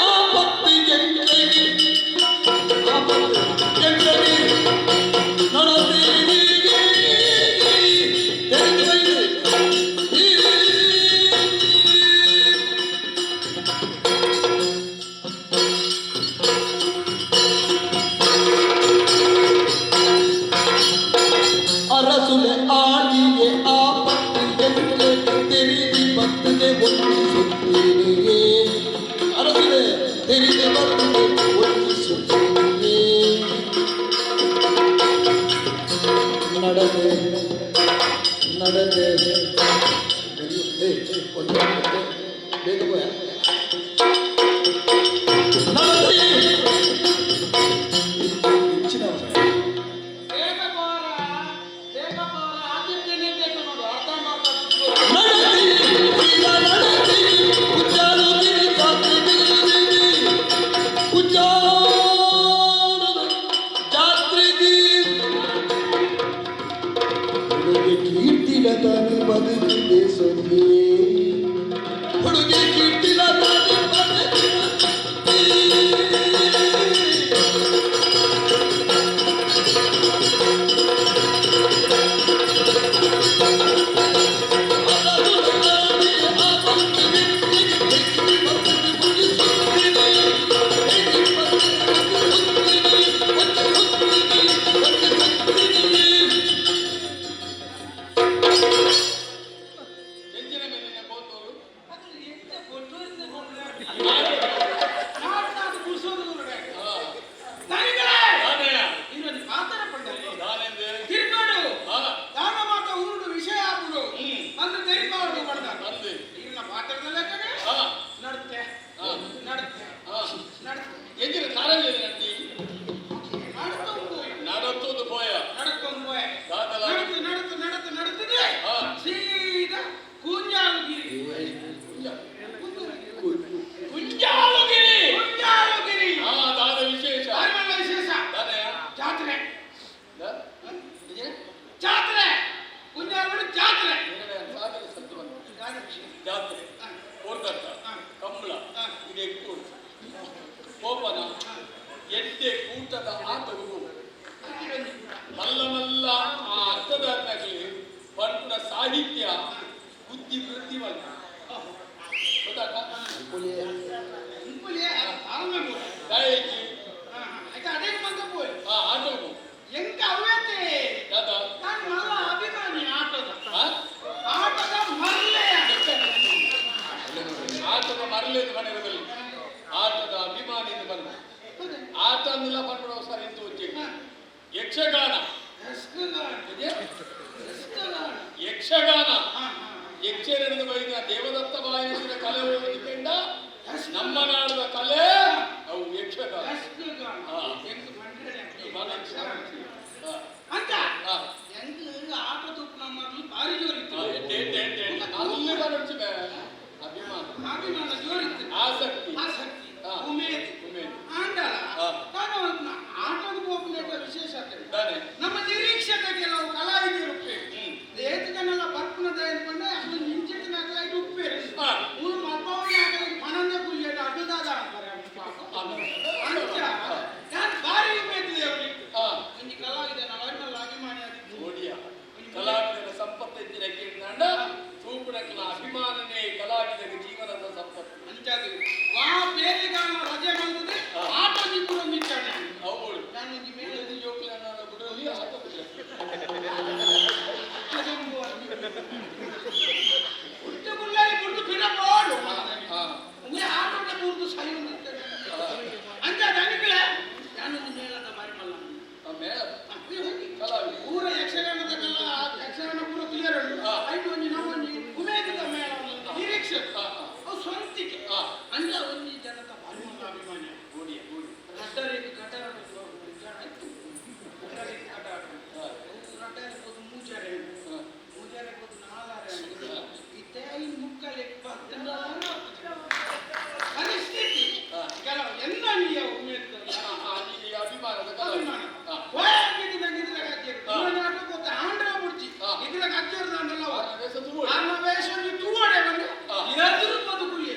ಆಪತ್ತು ಎಂಕಗೆ ಆಪತ್ತು ಎಂಕಗೆ ನಡೆದಿಗೆ தெரிந்து வைத்து ಅರಸುಲೆ ಆಡಿಗೆ ಆಪತ್ತು ಎಂಕಗೆ தெரிந்து ಬರ್ತದೆ ವಂದಿಸುತ್ತೇನೆ. ಅರಸುಲೆ தெரிந்து ಬರ್ತದೆ ವಂದಿಸುತ್ತೇನೆ. ನಡೆದೆ ನಡೆದೆ ಏ, ಒಂದು ಬೇಗ ಹೋಯ. ನಡೆದೆ ಹೆಚ್ಚಿನ ನಡೆದಿ ಈಗ ನಡೆದಿ ಉಜ್ಜಾಲು ಜಾತ್ರೆಗೆ ಉಜ್ಜಾಲದ ಜಾತ್ರೆಗೆ ಹುಡುಗಿ ಕೀರ್ತಿನ ತಾನು ಬದುಕಿದೆ ಸೊನ್ನೆ ಹುಡುಗಿ ಕೀರ್ತಿನ ಪೋನ ಎಡ್ಡೆ ಕೂಟದ ಆಟವು ಮಲ್ಲ ಮಲ್ಲ ಆ ಅರ್ಥದಾರನಾಗಲಿ ಪನ್ಪುನ ಸಾಹಿತ್ಯ ಬುದ್ಧಿ ವೃದ್ಧಿ ಮಲ್ಪ ಗೊತ್ತಾತಾ? ದಯವಿಟ್ಟು ಆ ಆಟೋಗು ಎಂಕ ಅವ್ಯತೆ ದಾದಾ ನಾನು ಮಲ್ಲ ಅಭಿಮಾನಿ ಆಟದ. ಆ? ಆಟದ ಮರ್ಲೆ. ಆಟದ ಮರಲೇದು ಮನೆಯಲ್ಲಿ ಆಟದ ಅಭಿಮಾನಿ ಬಂದ ಆಟ ಅಂದಿಲ್ಲ ಪನ್ಪುನ ಸರ್ ಎಂತ ಉಜ್ಜೆ ಯಕ್ಷಗಾನ ಯಕ್ಷಗಾನ ಯಕ್ಷರೆಂದು ಬೈದ ದೇವದತ್ತ ಬಾಯಿನ ಕಲೆ ಓದಿಕೊಂಡ ನಮ್ಮ ನಾಡದ ಕಲೆ ಅವು ಯಕ್ಷಗಾನ. ಹಾ. ಅಂತ ಹಾ. ಎಂಕ್ ಆಟ ತೂಪುನ ಮರ್ಲು ಬಾರಿ ಜೋರಿತ್ತು. ಹಾ, ಎಡ್ಡೆ, ಎಡ್ಡೆ, ಎಡ್ಡೆ, ಎಡ್ಡೆ. ಅಲ್ಲಿ ಬರೊಡ್ಚಿ ಬೇ. ಅಭಿಮಾನ. ಅಭಿಮಾನ ಜೋರಿತ್ತು. ಆಸಕ್ತಿ. ಆಸಕ್ತಿ. ಹಾ. ಉಮೇದು. ಉಮೇದು. ಆಂಡಲ ಹಾ. ನಾನು ಆಟದ ಪೋಪುನೇಟ ವಿಶೇಷ ಆಗ್ತದೆ. ದಾನೆ. ನಮ್ಮ ನಿರೀಕ್ಷಕ ಕೆಲವು ಕಲಾವಿದರು ಏತ್ ಜನಲ ಬರ್ಪುನದ ಅನ್ಕೊಂಡೆ ಅಷ್ಟು ನಿಂಚಿತ್ತಿನ ಐದು ಉಪ್ಪೇರು. ಹಾ. ಮೂರು ಮಲ್ಪಾವಣಿ ಆಗಲಿ ಪನಂದೆ ಕುಲ್ಲೇಟ ಅಡ್ಡದಾದ ಅಂತಾರೆ ಅಂಚ ನಾನು ಭಾರಿ ಉಮೇದಿದೆ ಅವನಿಗೆ. ಹಾ. ಒಂಜಿ ಕಲಾವಿದ ನಾವು ಅಣ್ಣಲ್ಲ ಅಭಿಮಾನಿ ಆಗಿದ್ದು. ಓಡಿಯ ಕಲಾವಿದರ ಸಂಪತ್ತು ಇದ್ದಿನ ಕೇಳಿದಂಡ ತೂಪುನಕ್ಕಿನ ಅಭಿಮಾನನೇ ಕಲಾವಿದರ ಜೀವನದ ಸಂಪತ್ತು. ಅಂಚಾದು ವಾ ಬೇರೆಗಾನ ರಜೆ ಬಂದದೆ ಆಟ ದಿಪ್ಪುರೊಂದು ಇಟ್ಟಾನೆ. ಅವುಗಳು ನಾನು ಒಂಜಿ ಮೇಲೆ ಮೇಲೆ ಜೋಕ್ಲನ್ನ ಬಿಡಲಿ ಆಟ ಬಿಡಲಿ. ಉಂಟು ಗುಲ್ಲಾರಿ ಕುಡ್ದು ಪಿರ ಬೋಡು. ಹಾ. ಉಂಗೆ ಆಟೋಟ ಪೂರ್ದು ಸೈ ಒಂದು ಅಂಚ ದನಿಕಲೆ ನಾನೊಂದು ಮೇಳದ ಬಾರಿ ಮಲ್ಲ. ಆ ಮೇಳ ಕಲಾವಿದ. ಪೂರ ಯಕ್ಷಗಾನದ ಕಲ ಯಕ್ಷಗಾನ ಪೂರ ಕ್ಲಿಯರ್ ಉಂಟು. ಹಾ. ಐದು ಒಂಜಿ ನಾವು ಒಂಜಿ ಉಮೇದದ ಮೇಳ ಒಂದು ನಿರೀಕ್ಷೆ. ಹಾ, ಹಾ. ಅವು ಸ್ವಂತಿಕೆ. ಹಾ. ಅಂಚ ಒಂಜಿ ಜನತ ಬಾರಿ ಮಲ್ಲ ಅಭಿಮಾನಿ. ಓಡಿಯ ಓಡಿ. ರಡ್ಡರಿಗೆ ಕಟಾರ ರಡ್ಡರಿಗೆ ಕಟಾರ ರಡ್ಡರಿಗೆ ಹೋದು ಮೂಜಾರೆ ಹಾ. ಮೂಜಾರೆ ಹೋದು ನಾಲಾರೆ ಇತ್ತೆ ಐದು ಮುಕ್ಕಲೆ ಬತ್ತಂಡ ಪರಿಸ್ಥಿತಿ. ಹಾ. ಕೆಲವು ಎಲ್ಲ ನೀ ಉಮೇದ್ ಹಾ, ಹಾ, ಈ ಅಭಿಮಾನದ ಕಲಾವಿದ. ಅಭಿಮಾನ. ಹಾ. ಹಾ. ಹಾ. ಆರ್ನ ವೇಷ ತೂವೊಡು. ಹಾ.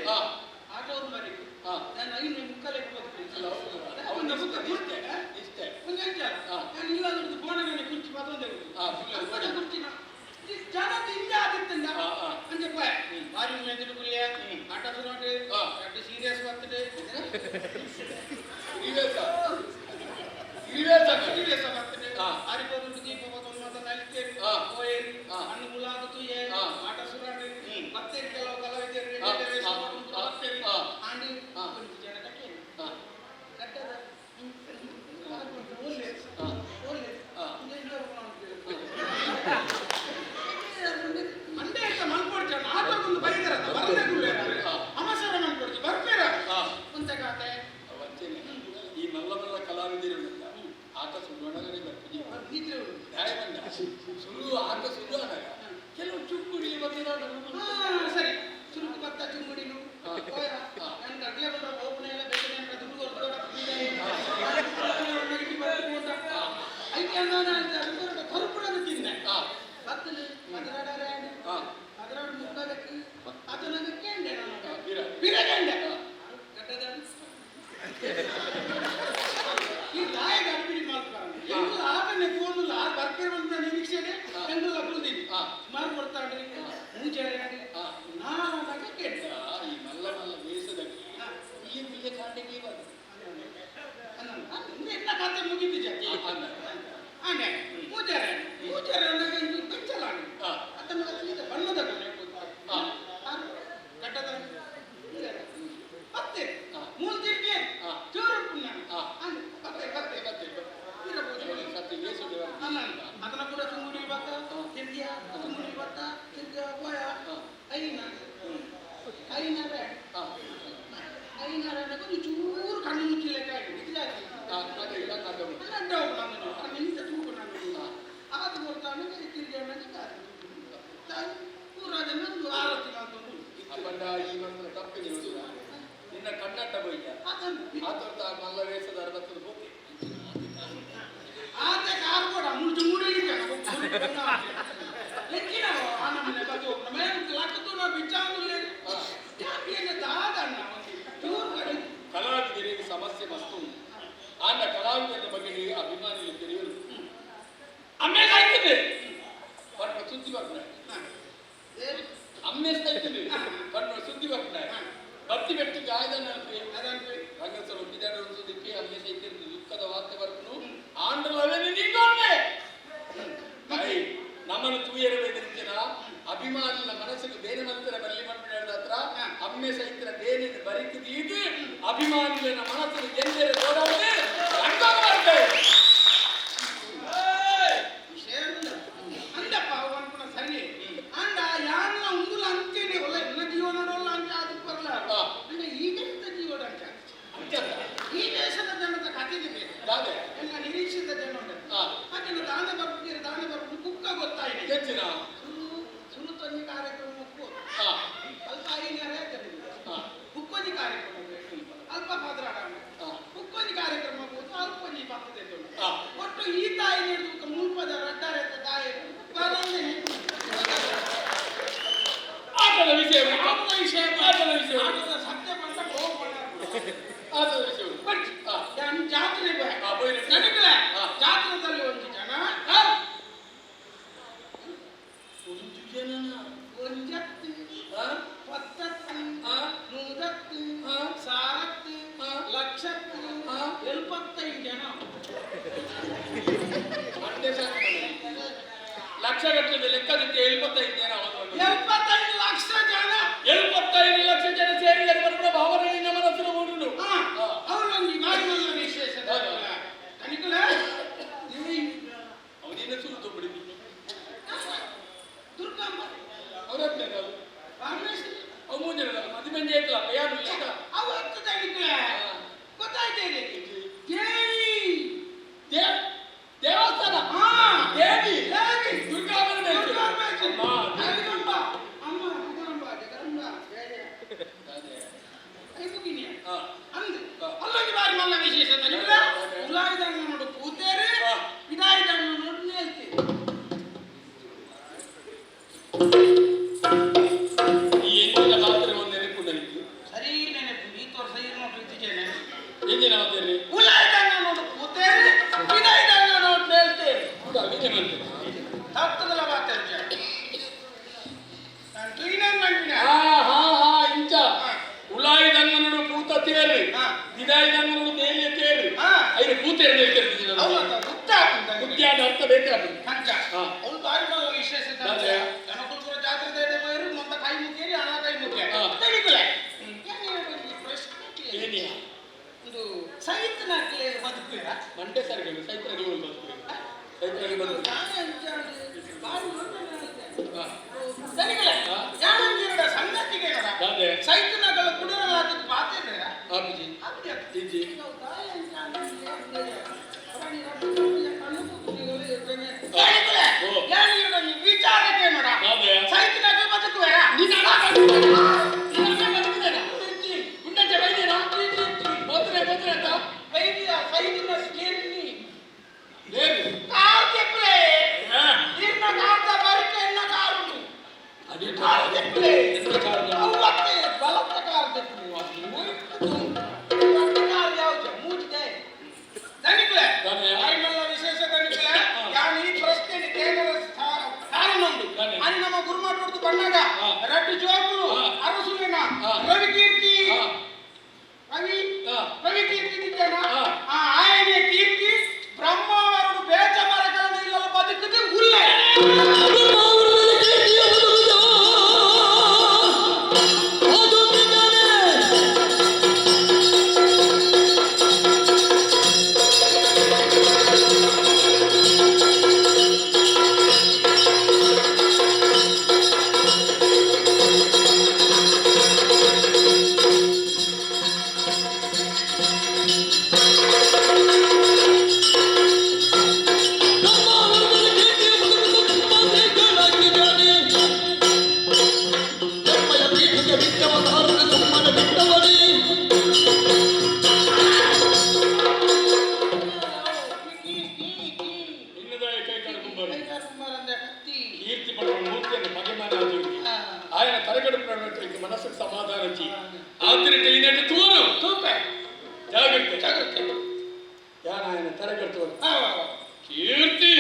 ಹಾ. ಹಾ. ಅಲ್ಲ, ಹೌದು. ಇಷ್ಟೇ. ಹಾ. ಹಾ, ಹಾ, ಹಾ. ಹಾ. ಸೀರಿಯಸ್ ಬರ್ತದೆ. ಸೀರಿಯಸ್ ಸೀರಿಯಸ್ ಸೀರಿಯಸ್ ಬರ್ತದೆ. ಹಾ. ಆರಿಪೋದು ದೀಪ ಬತ್ತೊಂದು ಮಾತ ನಲಿತೇರಿ. ಹಾ. ಪೋಯೇರಿ. ಹಾ. ಹಣ್ಣು ಮುಲಾದ ತುಯ್ಯೆ. ಹಾ. ಆಟ ಸುರಾಟೆ. ಹ್ಮ್. ಬತ್ತೇರಿ ಕೆಲವು ಕಲಾವಿದರು ಹಾ. ವೇಷ ಹಾ. ಮಾಡ್ಕೊಂಡು ಹಾ. ಬತ್ತೇರಿ. ಹಾ. ಆಂಡಿ ಹಾ. ಒಂದು ಜನ ಕಟ್ಟೇರಿ. ಹಾ. ಕಟ್ಟದ ಒಳ್ಳೆ ಹಾ. ಒಳ್ಳೆ ಹಾ. ಅಂಡೆ ಅಂತ ಮಲ್ಪೊಡ್ಚ ಆಟಕ್ಕೊಂದು ಬೈದರತ್ತ ಬರದೆ ಗುಳ್ಳೇರ. ಹಾ. ಅವಸರ ಮಲ್ಪೊಡ್ಚಿ ಬರ್ಪೇರ. ಹಾ. ಒಂತೆ ಕಾತೆ. ವಂಚನೆ ಈ ಮಲ್ಲ ಮಲ್ಲ ಕಲಾವಿದರು ಆಟ ಸುರುವಣಗನೆ ಬರ್ತೀನಿ ನಿದ್ರೆ ಉಂಟು. ನ್ಯಾಯ ಸುರು ಆಟ ಸುರು ಆದಾಗ ಕೆಲವು ಚುಕ್ಕುಡಿ ಮತ್ತೆ ಹಾ, ಸರಿ ಚುರುಕು ಭತ್ತ ಚುಂಗುಡಿಲು. ಹಾ. ಹೋಯ. ಹಾ. ನನ್ ಕಡ್ಲೆ ಬಂದ್ರ ಓಪನೆ ಎಲ್ಲ ಬೇಕು ನನ್ನ ದುಡ್ಡು ಕೊಡ್ತಾರೆ. ಐಕೆ ಕರುಪುಡದ ತಿಂದೆ. ಹಾ. ಬತ್ತಲು ಮದರಾಡಾರೆ ಹಾ. ಮದರಾಡು ಮುಕ್ಕದಕ್ಕೆ ಅದು ನನಗೆ ಕೇಂಡೆ ನಾನು. ಹಾ, ಬಿರ. ಬಿರಗಂಡೆ ಹಾ. ಗಡ್ಡದ ಈ ದಾಯಗ ಅಡ್ಬಿಡಿ ಮಾಡ್ತಾರೆ ಎಂಗುಲ ಆಟನೆ ತೋನುಲ್ಲ ಆ ಬರ್ಪೇರ್ ಬಂದ ನಿರೀಕ್ಷೆನೆ ಹಾ. ಎಂಗುಲ ಕುಲ್ದಿನಿ ಹಾ. ಸುಮಾರು ಕೊಡ್ತಾಂಡ್ರಿ ಮೂಜಾರೆ ಹಾ. ನಾನಾಗ ಕೇಂಡೆ. ಈ ಮಲ್ಲ ಮಲ್ಲ ವೇಷದಲ್ಲಿ ಇಲ್ಲಿ ಬಿಲ್ಲೆ ಕಾಂಡೆಗೆ ಬಂದ ಎನ್ನ ಕತೆ ಮುಗಿತು ಜಾತಿ. ಆನೆ ಪೂಜಾರೆ ಪೂಜಾರೆ ಕಂಚಲಾಣಿ. ಹಾ. ಅದನ್ನು ಸೀದಾ ಬಣ್ಣದ ಕಲೆ. ಹಾ. ಗಡ್ಡದ ಪತ್ತೆ ಹಾ. ಮೂಲ ತಿರುಗಿ ಹಾ. ಚೂರು ಪುಣ್ಯ ಹಾ. ಪತ್ತೆ ಪತ್ತೆ ಮತ್ತೆ ಇರಬಹುದು. ಸತ್ಯ ವೇಷ ಅಲ್ಲ ಅದನ್ನ ಕೂಡ ಚುಂಗುಡಿ ಬತ್ತ ತಿರ್ಗಿಯ ಚುಂಗುಡಿ ಬತ್ತ ತಿರ್ಗಿಯ ಪೋಯ. ಹಾ. ಐನಾರ ಐನಾರ ಹಾ. ಐನಾರ ಒಂದು ಚೂರು ಕಣ್ಣು ಮುಚ್ಚಿ ಲೆಕ್ಕ ಆಗಿ ಇದು ಆಯ್ತು. ಹಾ, ಅದೇ ಇಲ್ಲ ಕತೆ ಉಂಟು. ಅಡ್ಡ ಹೋಗು ನಾನು ನಿಂತ ತೂಗು ನಾನು ಆದು ಕೊಡ್ತಾನೆ ತಿರ್ಗಿ ಪೂರ ಜನ ಒಂದು ಆರತಿ ಮಾಡ್ಕೊಂಡು. ಅಪ್ಪಂಡ ಈ ಮಂತ್ರ ತಪ್ಪಿಗೆ ಗೊತ್ತಿಲ್ಲ. ನಿನ್ನ ಕಣ್ಣಟ್ಟ ಬೊಯ್ಯ ಅದನ್ನು ಆತೊರ್ತ ಮಲ್ಲ ವೇಷದಾರ ಬತ್ತದ ಹೋಗಿ ಆತ ಕಾರ್ ಕೂಡ ಮೂರು ಚುಂಗುಡಿ ಲೆಕ್ಕಿನ ಆನಮನೆ ಬದು ನಮ್ಮ ಲಕ್ಕತು ನಾವು ಬಿಚ್ಚಾಂಗುಲೇ ಚಾಪಿಯನ್ನು ದಾದಣ್ಣ ಒಂದು ಚೂರು ಕಡೆ. ಕಲಾವಿದರಿಗೆ ಸಮಸ್ಯೆ ಮಸ್ತ್. ಸೈತನೆ ಪಂಡ ಸುದ್ದಿ ಬರ್ಪುನ ಅಮ್ಮೆ ಸೈತನೆ ಪಂಡ ಸುದ್ದಿ ಬರ್ಪುನ ಬತ್ತಿ ಬೆಟ್ಟಿಗೆ ಆಯ್ದನ ರಂಗಸರು ಬಿದಾಡ ಸುದ್ದಿಕ್ಕೆ ಅಮ್ಮೆ ಸೈತನೆ ದುಃಖದ ವಾರ್ತೆ ಬರ್ಪುನು ಆಂಡ್ರಲವೇನೆ ನೀಡೋಣೆ ನಮ್ಮನ್ನು ತೂಯರ ಬೇದಿರ್ತೀನ ಅಭಿಮಾನಿನ ಮನಸ್ಸಿಗೆ ಬೇರೆ ಮಂತ್ರ ಬರಲಿ ಮಾಡ್ಬಿಡ ಹತ್ರ ಅಮ್ಮೆ ಸೈತ್ರ ಬೇನೆ ಬರಿಕಿದೀದು ಅಭಿಮಾನಿನ ಮನಸ್ಸಿಗೆ ಗೆಂದರೆ ಓಡಾಡದೆ ರಂಗಾಗ ಬರ್ತಾರೆ ಅಂದಪ್ಪ ಅನ್ಕೊಂಡ ಸರಿ ಅಂಡ ಯಾನ ಉಂಗುಲ ಅಂಚೆನೆ ಒಲ್ಲ ಎನ್ನ ಜೀವನಡೋಲ್ಲ ಅಂಚೆ ಅದಕ್ಕೆ ಬರಲ್ಲ ಅಂಡ ಈಗಿನ ಜೀವನ ಅಂಚೆ ಈ ದೇಶದ ಜನತ ಕಥೆ ದಾದೆ ಎಲ್ಲ ನಿರೀಕ್ಷಿತ ಜನ ಉಂಟು ಅದನ್ನು ದಾನ ಬರ್ತೀರಿ ದಾನ ಬರ್ಬೋದು ಕುಕ್ಕ ಗೊತ್ತಾಯಿದೆ ಹೆಚ್ಚಿನ ಸುರು ಸುರು ತೊಂಜಿ ಕಾರ್ಯಕ್ರಮ ಅಲ್ಪ ಐನರೇ ಕುಕ್ಕೊಂಜಿ ಕಾರ್ಯಕ್ರಮ ಅಲ್ಪ ಪದ್ರಾಡ ಕುಕ್ಕೊಂಜಿ ಕಾರ್ಯಕ್ರಮ ಹೋದು ಅಲ್ಪ ಒಂಜಿ ಪತ್ತದೆ ಒಟ್ಟು ಈ ತಾಯಿ ನೀಡಿದ ಮುಲ್ಪದ ರಡ್ಡಾರೆ ತಾಯಿ ಬರಂದೆ ಆಟದ ವಿಷಯ ಆಟದ ವಿಷಯ ಆಟದ ವಿಷಯ ಆಟದ ಸತ್ಯ ಬಂತ ಹೋಗೋಣ ಆಟದ ವಿಷಯ ಬಟ್ ನಾನು ಜಾತ್ರೆ ನನಗೆ ಜಾತ್ರೆದಲ್ಲಿ ಒಂದು ಜನ ಒಂದು ಜನ ಒಂಜತ್ತು ಪತ್ತತ್ತು ನೂರತ್ತು ಸಾರತ್ತು ಲಕ್ಷತ್ತು ಎಲ್ಪತ್ತೈದು ಜನ ಲಕ್ಷ ಗಟ್ಟಲೆ ಲೆಕ್ಕದಕ್ಕೆ 75 ಜನ 75 ಲಕ್ಷ ಜನ 75 ಲಕ್ಷ ಜನ ಸೇರಿದರೆ ಬರುವ ಭಾವನೆ ನಿನ್ನ ಮನಸ್ಸಿನ ಮೂಡುನು ಅವರೊಂದು ಬಾರಿ ವಿಶೇಷ ತನಿಕುಲ ಅವನಿನ್ನ ಸುರು ತೊಂಬಿಡಿ ದುರ್ಗಮ್ಮ ಅವರತ್ತೆ ಪರಮೇಶ್ವರಿ ಅವು ಮೂಜನ ಮದುವೆ ಐತಲ್ಲ ಬಯಾನು ಲೆಕ್ಕ ಅವತ್ತು ತನಿಕುಲ ಗೊತ್ತಾಯ್ತೇನೆ ದೇವಿ ದೇವಸ್ಥಾನ ದೇವಿ ದೇವಿ ದುರ್ಗಾ ಪರಮೇಶ್ವರಿ ಅಮ್ಮ ಅಮ್ಮ ಜಗದಂಬ ಜಗದಂಬ ಜಯ ಜಯ ಅಂದು ಅಲ್ಲೊಂದು ಬಾರಿ ಮಲ್ಲ ವಿಶೇಷ ತನಿಕುಲ ಉಲಾಯಿದಂಗ ನೋಡು ಕೂತೇರೆ ವಿದಾಯಿದಂಗ ನೋಡು ನೇಲ್ತೇರೆ ಈ ಎಂಜಿನ ಮಾತ್ರ ಒಂದು ನೆನಪು ನನಗೆ ಸರಿ ನೆನಪು ಈ ತೋರ್ಸ ನೋಡು ಇತ್ತೀಚೆನೆ ಎಂಜಿನ ಮಾತೇರಿ ಉಲಾಯಿದಂಗ ನೋಡು ಕೂತೇರೆ ವಿದಾಯಿದಂಗ ನೋಡು ನೇಲ್ತೇರೆ ಕೂಡ ಅವಿನೆ ಬಂತು ತತ್ತದಲ ಮಾತಾಡ್ಚ ನಾನು ತುಯಿನೇನ್ ಮಂಡಿನ ಹಾ ಹಾ ಹಾ ಇಂಚ ಉಲಾಯಿದಂಗ ನೋಡು ಕೂತ ತೇರು ವಿದಾಯಿದಂಗ ನೋಡು ತೇಲಿಯ ತೇರು ಐದು ಕೂತೇರು ನೇಲ್ತೇರಿ ಉದ್ಯಾನ ಅರ್ಥ ಬೇಕಾಗ್ತದೆ ಅಂಚ ಅವಳು ಬಾರಿ ಮಲ್ಲ ವಿಶೇಷ ಜನಕುಲ್ಪುರ ಜಾತ್ರೆ ದೇಡೆ ಬೈರು ಮೊಂತ ಕೈ ಮುಕ್ಕೇರಿ ಹಣ ಕೈ ಮುಖ್ಯ ತಡಿಕುಲೆ ಪ್ರಶ್ನೆ ಏನಿಯ ಒಂದು ಸೈತನಾಕ್ಲೆ ಬದುಕುವಿರಾ ಮಂಡ್ಯ ಸರ್ಗಳು ಸೈತನಾಗಿ ಬದುಕುವಿರಾ ಸೈತನಾಗಿ ಬದುಕು ತನಿಕುಲೆ ಯಾನಂದಿರಡ ಸಂಗತಿಗೆ ಸೈತನಗಳ ಕುಡರಲಾಗದ ಪಾತೇರ ಆಪುಜಿ ಇಜ್ಜಿ ವಿಚಾರಕ್ಕೆ ನೋಡ ಸೈತನಾಗ ಬದುಕುವೇರಾ ವೈದ್ಯ ಸೈತಿನ ಸ್ಕೇರ್ನಿ ಕಾರ್ ತೆಪ್ಪಲೆ ಇರ್ನ ಕಾರ್ದ ಬರಿಕೆ ಎನ್ನ ಕಾರುಂಡು ಕಾರ್ ತೆಪ್ಪಲೆ ಅವತ್ತೆ ಬಲತ್ತ ಕಾರ್ ತೆಪ್ಪಲೆ ಕಾರ್ ಯಾವ್ದು ಮೂಜಿದೆ ತನಿಕ್ಲೆ ಬಾರಿಮಲ್ಲ ವಿಶೇಷ ತನಿಕ್ಲೆ ಯಾನ್ ಈ ಪ್ರಶ್ನೆ ಕೇಂದ್ರ ಕಾರಣುಂಡು ಅಲ್ಲಿ ನಮ್ಮ ಗುರುಮಾಟೋಡ್ದು ಬಣ್ಣಗ ರಡ್ಡು ಜೋಕುಲು ಅರಸುಲಿನ ರವಿಕೀರ್ತಿ ರವಿ ರವಿಕೀರ್ತಿ ನಿಜನ ಆಯನೆ ಕೀರ್ತಿ ಬ್ರಹ್ಮವರಡು ಬೇಚ ಮರಗಳನ್ನು ಇಲ್ಲಲ್ಲ ಬದುಕುದು ಉಲ್ಲೆ ಕೀರ್ತಿ ಪಡುವ ಮೂರ್ತಿಯನ್ನು ಬಗೆ ಮಾಡಿ ఆయన తరగడు మనసుకు సమాధానం ఇచ్చి ఆతిరిట ఈనట్టు తూరు ತೂಪೆ జాగ్రత్త ಜಾಗ್ರತೆ ಯಾನ ఆయన ತರಗಡ್ತು ಕೀರ್ತಿ.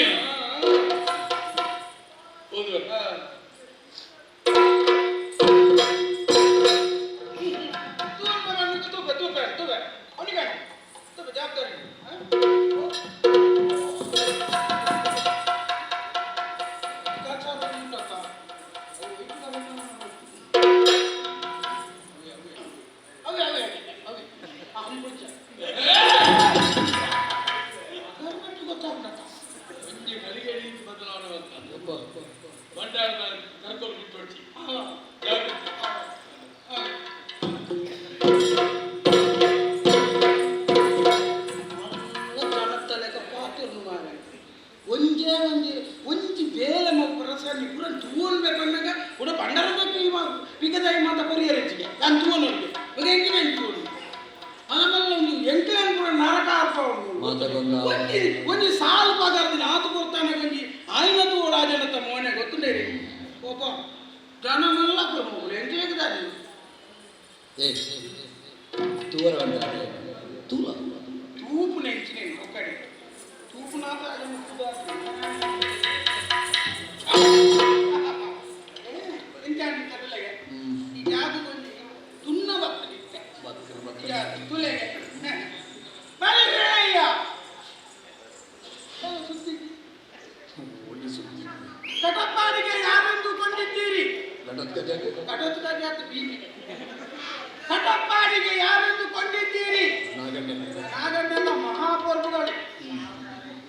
ಕಟಪ್ಪಾಡಿಗೆ ಯಾರೆಂದು ಕೊಂಡಿದ್ದೀರಿ? ನಾಗಣ್ಣನ ಮಹಾಪ್ರಭುಗಳು,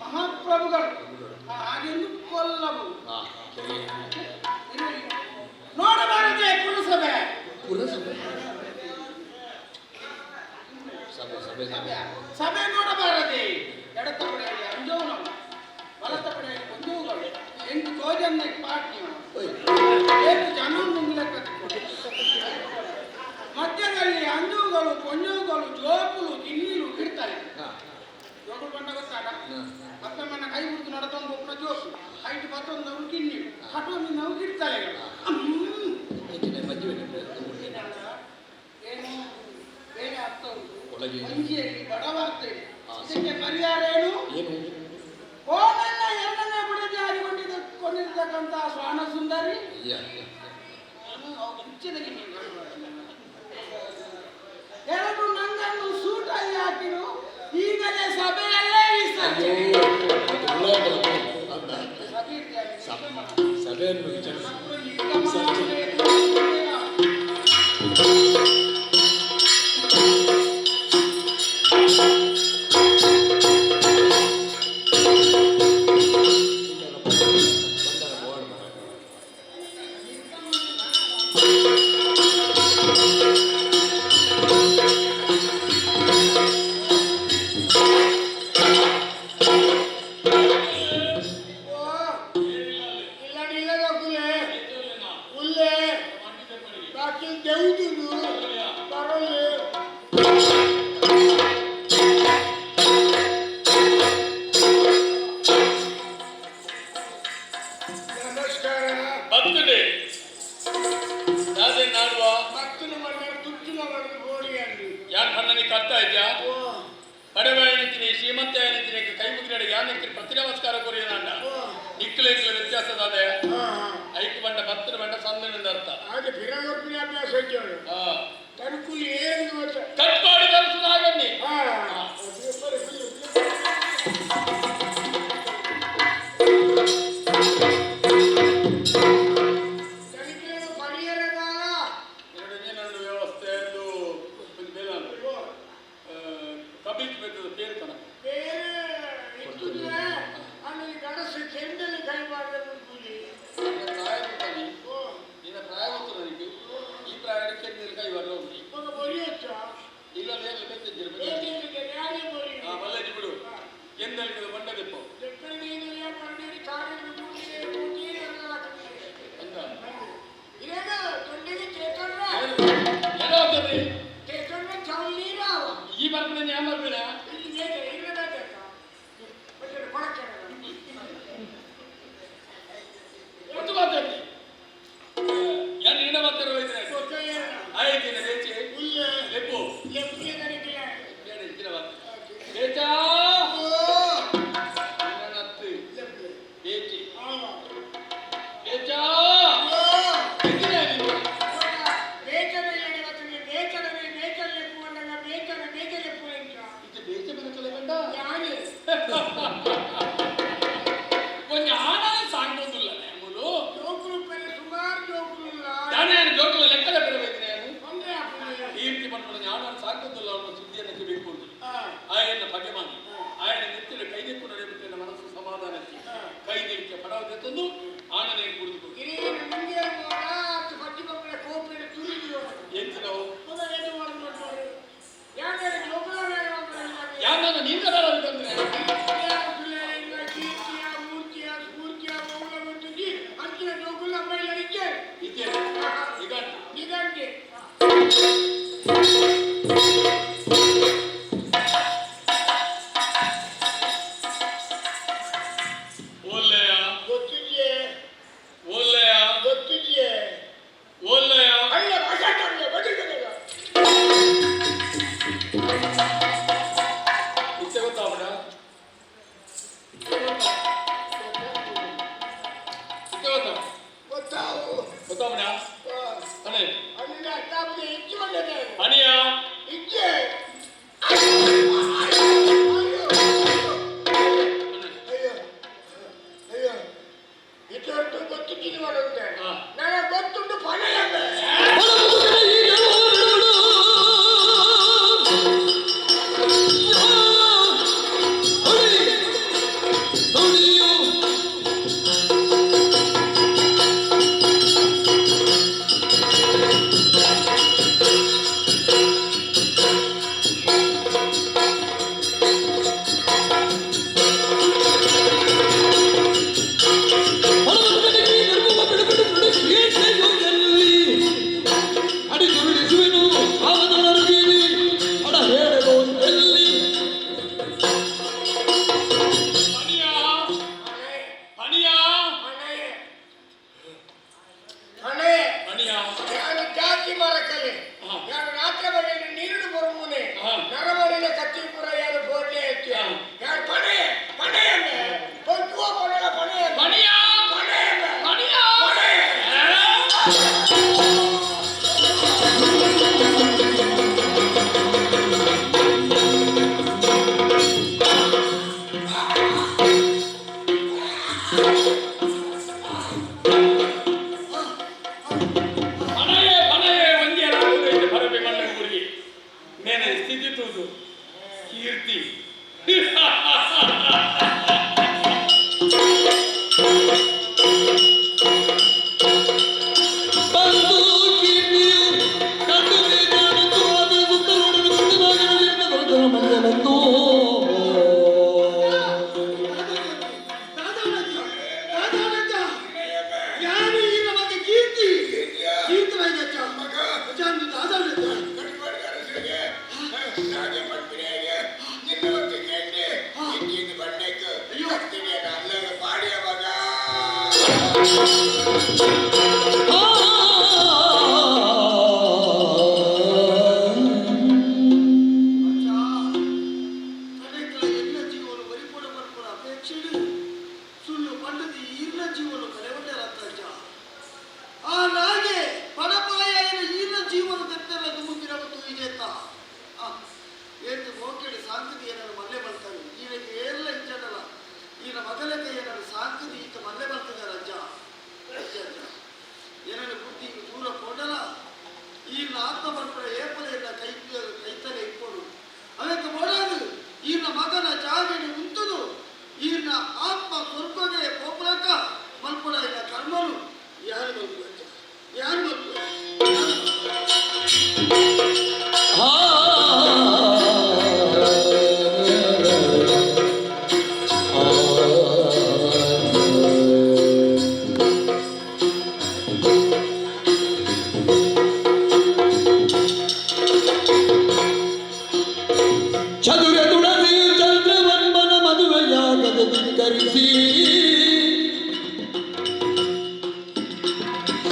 ಮಹಾಪ್ರಭುಗಳು ಹಾಗೆಂದು ಕೊಲ್ಲಬಹುದು. ನೋಡಬಾರದೆ ಪುರಸಭೆ, ಸಭೆ ನೋಡಬಾರದೆ. ಎಡತ್ತ ಪಡೆಯಲ್ಲಿ ಅಂಜೋನವು, ಬಲತ್ತ ಪಡೆಯಲ್ಲಿ ಕೊಂಜೋವುಗಳು, ಎಂಟು ತೋಜನ್ನ ಪಾಟ್ನಿ, ಏಳು ಜನ ಮಧ್ಯದಲ್ಲಿ ಅಂಜುಗಳು ಕೊಂಜುಗಳು ಜೋಕುಲು ಗಿನ್ನಿಲು ಇಡ್ತಾರೆ. ಜೋಕುಲು ಬಣ್ಣ ಗೊತ್ತಾಗ ಅಪ್ಪಮ್ಮನ ಕೈ ಮುಗಿದು ನಡತೊಂದು ಒಬ್ಬನ ಜೋಕು ಹೈಟ್ ಬತ್ತೊಂದವರು ಗಿನ್ನಿಲು ಕಟೊಂದು ನಾವು ಇಡ್ತಾರೆ. ಏನು ಬೇರೆ ಆಗ್ತಾ ಉಂಟು, ಒಂಜಿಯಲ್ಲಿ ಬಡವಾಗ್ತಾ ಇದೆ. ಇದಕ್ಕೆ ಪರಿಹಾರ ಏನು? ಓನನ್ನ ಎರಡನೇ ಬಿಡದೆ ಕೊಂಡಿರ್ತಕ್ಕಂತಹ ಶ್ವಾನ ಸುಂದರಿ ಎರಡು ನಂಗನ್ನು ಸೂಟಲ್ಲಿ ಹಾಕಿರು. ಈಗಲೇ ಸಭೆಯಲ್ಲೇ ಸಭೆಯನ್ನು ಇಲ್ಲ. ಯಾರನ್ನ ನೀನು ಬಂದ್ರೆ ಕೀರ್ತಿಯ ಮೂರ್ತಿಯ ಸ್ಫೂರ್ತಿಯ ಮೌಲ ಮತ್ತು ಅಂಚಿನ ಜೋಕುಲ ಮೈಲ ಇದ್ದೆ ನಿಗಂಟೆ ಓಲ್ಲೆಯ ಗೊತ್ತಿದೆಯೇ ಓಲ್ಲೆಯ ಗೊತ್ತಿದೆಯೇ ಓಲ್ಲೆಯ ಅಲ್ಲ ಭಾಷಾಂತರ ಬದುಕಲಿಲ್ಲ ಇತ್ತೆ ಗೊತ್ತಾವಡ ಇತ್ತೆ ಗೊತ್ತಾ ಗೊತ್ತಾವು ಗೊತ್ತಾವಡ ಅಣೆ ಅಣ್ಣ ಅಟ್ಟಾಪುಗೆ ಹೆಚ್ಚು ಬಂದಿದೆ ಅಣಿಯ ಇಜ್ಜೆ ಅಯ್ಯೋ ಅಯ್ಯೋ ಅಯ್ಯೋ ಇತರದ್ದು ಗೊತ್ತಿದ್ದೀನಿ ಮಾಡುತ್ತೆ ನನಗೆ ಗೊತ್ತುಂಟು ಫಲ ಅಣಿಯ ಅಣಿಯ ಹಣೆ ಅಣಿಯ ಯಾರು ಜಾತಿ ಮರಕಲೆ ಯಾರು ರಾತ್ರಿ ಮನೆಯಲ್ಲಿ ನೀರು ಬರುಮುನೆ ನರಮನೆಯ ಕತ್ತಿಪುರ ಯಾರು ಬೋರ್ಲೆ ಎತ್ತಿ ಯಾರು ಪಣೆ ಪಣೆ ಪೊಟ್ಟುವ ಪಣೆಯ ಪಣೆ ಪಣಿಯ ಪಣೆ ಪಣಿಯ ಪಣೆ ಪಣಯೇ ಪಣಯೇ ಒಂದೇ ರಾಗುದೈತೆ ಪರಬೆ ಮಣ್ಣಗುರಿಗೆ ನೇನೆ ಸ್ಥಿತಿ ತೂದು ಕೀರ್ತಿ ಬಂದು ಕೀರ್ತಿಯು ಕಂಡು ಕಾಣುತ್ತು ಅದರ ಸುತ್ತಲೂ ಬಂದು ಯಾರು ಈ ನಮಗೆ ಕೀರ್ತಿ ಕೀರ್ತಿ ವೈದ್ಯಚ್ಚ ಚಂದ ದಾದಾಡಚ್ಚ ತಡೆಕಲ ಎಲ್ಲ ಜೀವನ ವರಿಪುಡ ಪರ್ಪುರ ಅಪೇಕ್ಷೆಡು ಸುಳ್ಳು ಪಂಡದ ಈರ್ನ ಜೀವನ ಕಲೆಗೊಂಡರತ್ತಜ್ಜ ಆ ನಾಗೆ ಪಡಪಾಯ ಈರ್ನ ಜೀವನ ತೆತ್ತೆಲ್ಲ ದುಮುಕಿರ ಮತ್ತು ವಿಜೇತ ಆ ಏತು ಮೋಕೆಡು ಸಾಂಕತಿ ಏನಾರು ಮಲ್ಲೆ ಬರ್ತಾರೆ ಈನಕ್ಕೆ ಏರ್ಲ ಇಜ್ಜಡಲ್ಲ ಈನ ಮಗಲಕ್ಕೆ ಏನಾರು ಸಾಂಕತಿ ಈತ ಮಲ್ಲೆ ಬರ್ತದೆ ಅಜ್ಜ ಅಜ್ಜ ಅಜ್ಜ ಏನಾರು ಬುದ್ಧಿ ದೂರ ಕೊಡಲ ಈರ್ನ ಆತ್ಮ ಬರ್ಪುರ ಏಪಲ ಇಲ್ಲ ಕೈ ಕೈತಲೆ ಇಕ್ಕೊಡು ಅದಕ್ಕೆ ಮೊಡದು ಈರ್ನ ಮಗನ ಜಾಗಡಿ ಉಂಟುದು ಈರ್ನ ಆತ್ಮ ಸ್ವರ್ಗಗೆ ಪೋಪಲಕ ಮಲ್ಪಡ ಇಲ್ಲ ಕರ್ಮನು ಯಾರು ಮಲ್ಪು ಅಜ್ಜ ಯಾರು ಮಲ್ಪು ಚದುರ ತುಳಸಿ ಚಂದ್ರವರ್ಮನ ಮದುವೆಯಾಗದೆ ಧಿಕ್ಕರಿಸಿ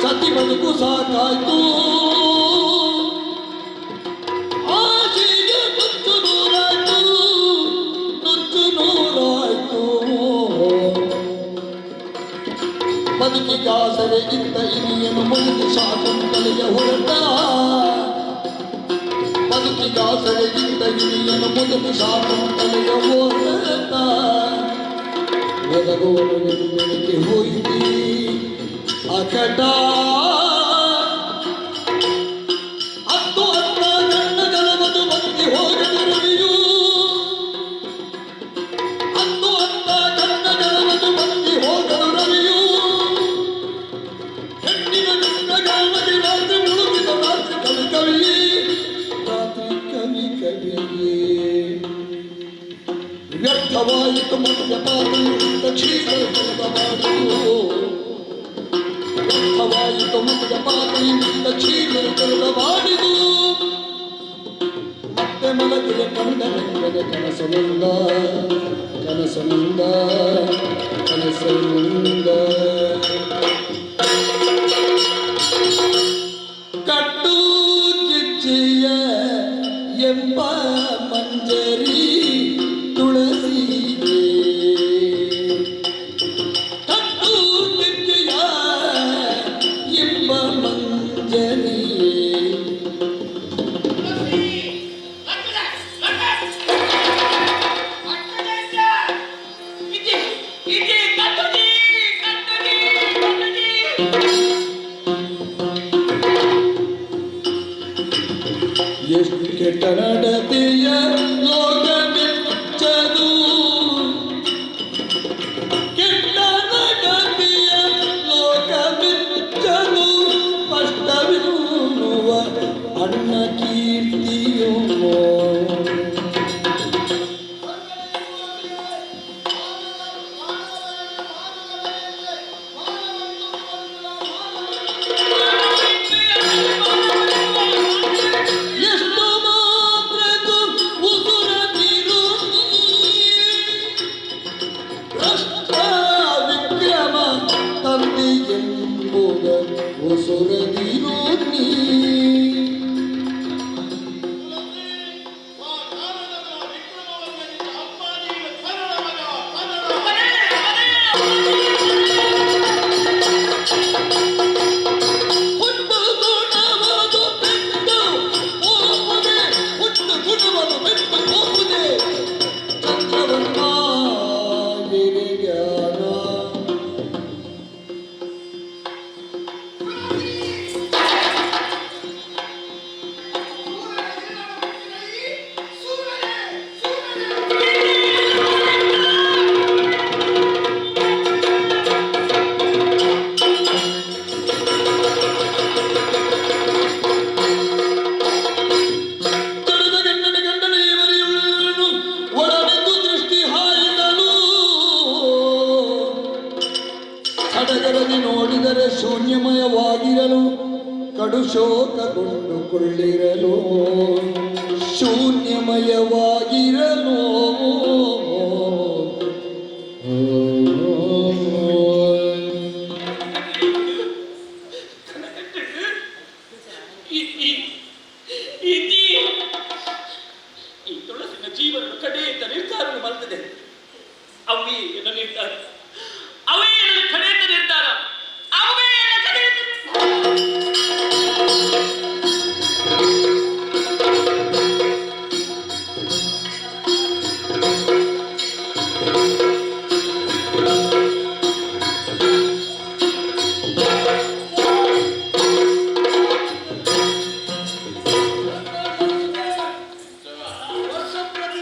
ಸತಿ ಬದುಕು ಸಾಕಾಯ್ತು ಆಶೆಗೆ ನುಚ್ಚು ನೂರಾಯ್ತು ನುಚ್ಚು ನೂರಾಯ್ತು ಬದುಕಿಗಾಸರೆ ಇದ್ದ ಇನಿಯನು ಮುಗಿದು ಶಾಕುಂತಲೆಯ ಹೊರಟ ಬದುಕಿಗಾಸರೆ ಇದ್ದ ಇನಿಯನು ಮುಗಿದು ಶಾಕುಂತಲೆಯ ಹೊರಟ ಒದಗುವನು ಬೆಳಕೆ ಹೋಯಿತಿ ಅಕಟ ಅತ್ತು ಅತ್ತ ಕಣ್ಣ ಗಲವದು ಬತ್ತಿ ಹೋಗದು ರವಿಯು ಅತ್ತು ಅತ್ತ ಕಣ್ಣ ಗಲವದು ಬತ್ತಿ ಹೋಗದು ರವಿಯು ಹೆಣ್ಣಿನ ಗಂಡ ಗಾನಗೆ ರಾತ್ರಿ ಮುಳುಗಿದ ರಾತ್ರಿ ಕವಿ ಕವಿ ರಾತ್ರಿ ಕವಿ ಕವಿಯೇ. ವ್ಯರ್ಥವಾಯಿತು ಮದ್ಯಪಾನ ಕ್ಷೀರ ಮಾಡಿತು. ವ್ಯರ್ಥವಾಯಿತು ಮದ್ಯಪಾನ ಕ್ಷೀರ ಮಾಡಿದು. ಮತ್ತೆ ಮಲಗಿಯ ಕಂಡ ನಂಗದೆ ಕನಸು ನಂದ, ಕನಸು ನಂದ, ಕನಸು ನಂದ. ಕಟ್ಟು ಕಿಚ್ಚಿಯ ಎಂಬ ಮಂಜರಿ ತುಳಸಿಗೆ, ಕಟ್ಟು ಕಿಚ್ಚಿಯ ಎಂಬ ಮಂಜರಿ. ಎಷ್ಟು ಕೆಟ್ಟ ನಡತೆಯ ಲೋಕಮೆಚ್ಚದು, ಕೆಟ್ಟ ನಡತೆಯ ಲೋಕಮೆಚ್ಚದು, ಸ್ಪಷ್ಟವಿನ್ನುವ ಅಣ್ಣ ಕೀರ್ತಿಯು. ಎಷ್ಟು ಮಾತ್ರಕ್ಕೂ ಉಸುರದಿರು ಭ್ರಷ್ಟ ವಿಕ್ರಮ ತಂದೆಯೆಂಬುದ ಉಸುರದಿರು ನೀ. ಹುಟ್ಟು ಗುಣವದು ಬಿಟ್ಟು ಹೋಗುವುದೇ, ಹುಟ್ಟು ಗುಣವನ್ನು ಬಿಟ್ಟು ಹೋಗುವುದೇ, ಚಂದ್ರವರ್ಮ ಗಿರಿಜ್ಞಾನ. ತಡೆದ ಗಂಡನ ಗಂಡನೇ ಮರೆಯುಳ್ಳನು ಒಡನೆಂದು ದೃಷ್ಟಿ ಹಾಯಿದನು. ಸಡಗರದಿ ನೋಡಿದರೆ ಶೂನ್ಯಮಯವಾಗಿರಲು, ಕಡು ಶೋಕಗೊಂಡುಕೊಳ್ಳಿರಲು, ಶೂನ್ಯಮಯವಾಗಿರಲು. ಇತಿ ಈ ತುಳಸಿನ ಜೀವನ ಕಡೆಯಿಂದ ನಿರ್ಧಾರ ಮಲ್ತದೆ. ಅವೇ ಎನ್ನ ನಿರ್ಧಾರ, ಅವೇ ನನ್ನ ಕಡೆಯಿಂದ ನಿರ್ಧಾರ, ಅವೇ ನನ್ನ ಕಡೆಯಿಂದ. ವರ್ಷ ಪ್ರತಿ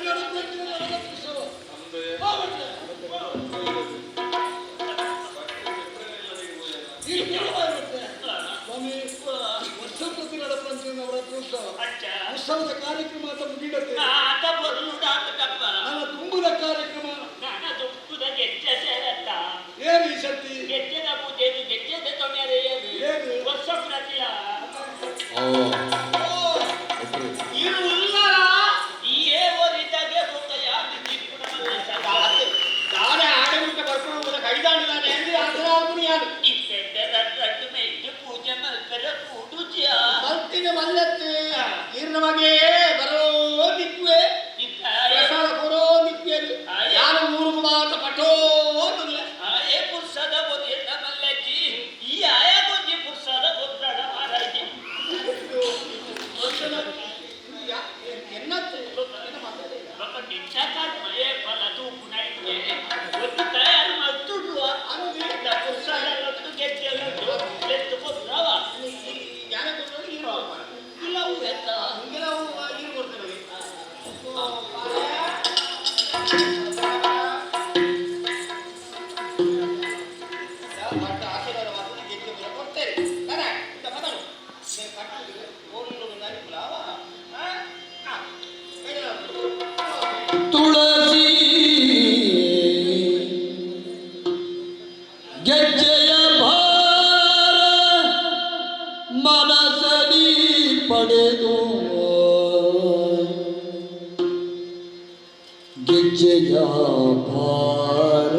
ಕೆಚ್ಚೆಯ ಭಾರ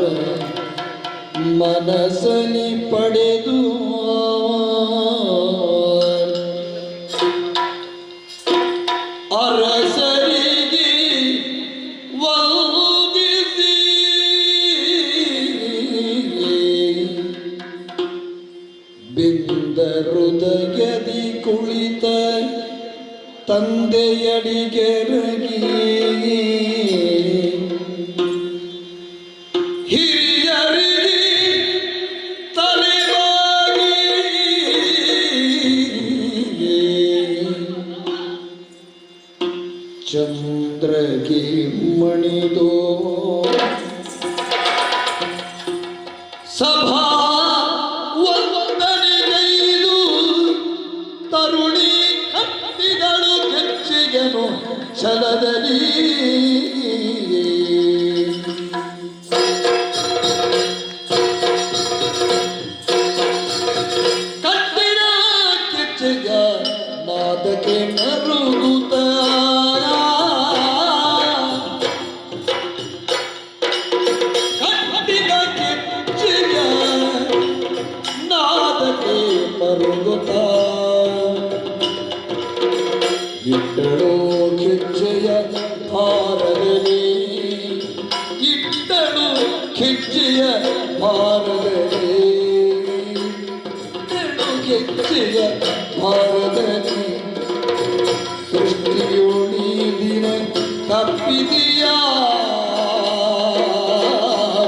ಮನಸ್ಸಲಿ ಪಡೆದು ಅರಸರಿಗೆ ವಂದಿಸಿ ಬಿಂದ ಹೃದಯದಿ ಕುಳಿತ ತಂದೆಯಡಿಗೆರಗಿ ಹಿರಿಯರಿಗೆ ತಲೆಬಾಗಿ ಚಂದ್ರಗೆ ಮಣಿದೋ ಸಭಾ ವಂದನೆಗೈದು ತರುಣಿ ಕಟ್ಟಿದಳು ಕೆಚ್ಚಿಗೆನು ಛಲದಲ್ಲಿ. ಕಟ್ಟಿದ ಕೆಚ್ಚೆಯ ನಾದಕ್ಕೆ ಮರುಗುತ್ತ, ಕಟ್ಟಿದ ಕೆಚ್ಚೆಯ ನಾದಕ್ಕೆ ಮರುಗುತ್ತ ಇಟ್ಟಳು ಕೆಚ್ಚೆಯ ಭಾರದಲ್ಲಿ, ಇಟ್ಟಳು ಕೆಚ್ಚೆಯ ಭಾರದಲ್ಲಿ, ಇಟ್ಟಳು ಕೆಚ್ಚೆಯ ಭಾರದಲ್ಲಿ. ಸೃಷ್ಟಿಯುಳಿದಿನ ತಪ್ಪಿದೆಯಾ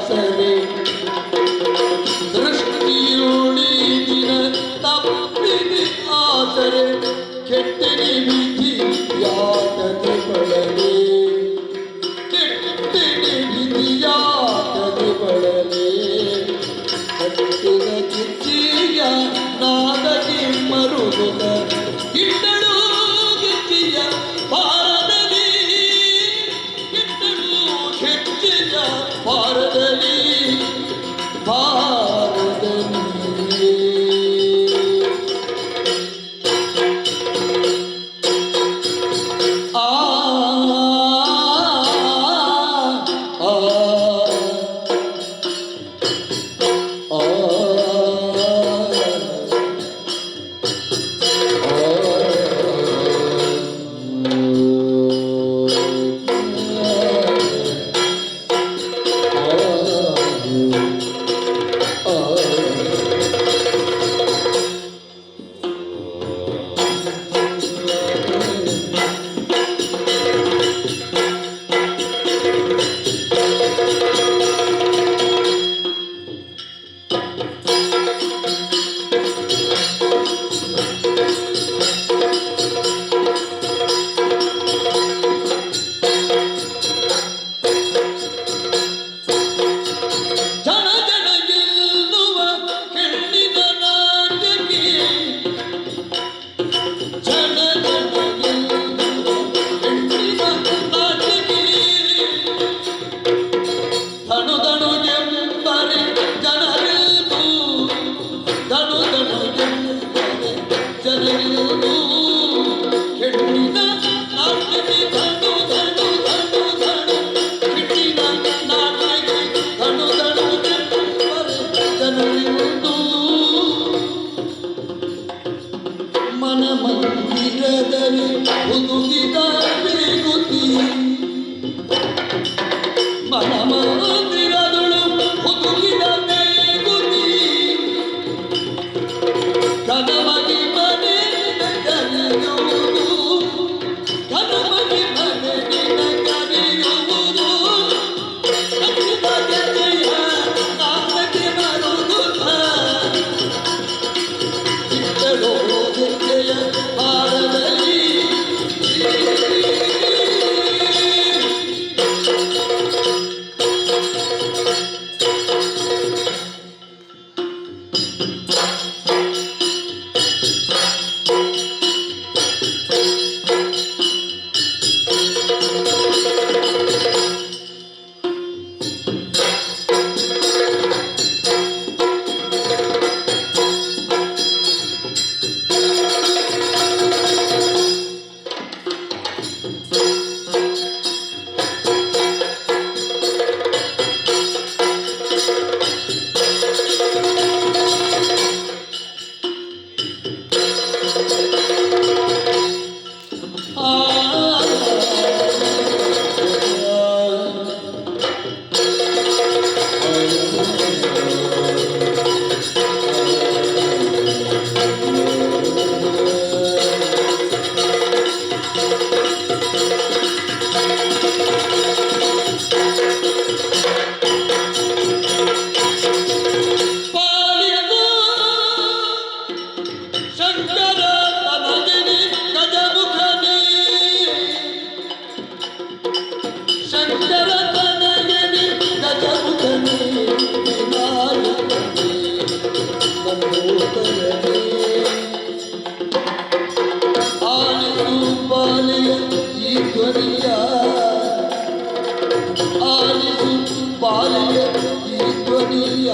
ಸರಿ, ಸೃಷ್ಟಿಯುಳಿದಿನ ತಪ್ಪಿದೆ ಆಸರೆ. ಕೆಟ್ಟಿನಿ ವಿಧಿ ಯಾತದೆ ಬಳಲಿ, ಕೆಟ್ಟಿನಿ ವಿಧಿ ಯಾತದೆ ಬಳಲಿ. ಕಟ್ಟಿದ ಕಿಚ್ಚಿಯ ನಾದಗೆ ಮರುಗುತ್ತ ಇಟ್ಟಳು ಗಿಚ್ಚಿಯ ಭಾರದಲ್ಲಿ, ಇಟ್ಟಳು ಕೆಚ್ಚಿಯ ಭಾರದಲ್ಲಿ, ಭಾರದಲ್ಲಿ. ಆ ಆ ಆ ಜನ ಜನ ಗೆಲ್ಲುವ ಹೆಣ್ಣಿನ ನಾಟಕಿ, ಜನ ಜನ ಗೆಲ್ಲುವ ಹೆಣ್ಣಿನ ನಾಟಕಿ. ಧನು ಧನು ಎಂಬರೆ ಜನರಿಲ್ದು, ಧನು ಧನು ಎಂಬರೆ ಜನರಿಲ್ದು. ಹೆಣ್ಣಿನ ನಾಟಕಿ ಧನು ಧನು ಧನು ಧನು, ಹೆಣ್ಣಿನ ನಾಟಕಿ ಧನು ಧನು ಎಂಬರೆ ಜನರಿಲ್ದು. ಮನ ಮಂದಿರದಲ್ಲಿ ಹುದುಗಿದ ಬೇಗುತಿ, ಮನ ಮಂದಿರದೊಳು ಹುದುಗಿದ ಬೇಗುತಿ. ಕನಮಗಿ ಮನೆ ಕರೆಯುವುದು, ಕನಮಗಿ ಮನೆ ಕರೆಯುವುದು. ಕಟ್ಟಿದ ಗೆಜ್ಜೆಯ ನಾದಕ್ಕೆ ಮರುಗುತ್ತ ಇಟ್ಟಳು ಗೆಜ್ಜೆಯ ಭಾರದಲ್ಲಿ. ಬಾಲಿಗೆ ಈ ಧ್ವನಿಯ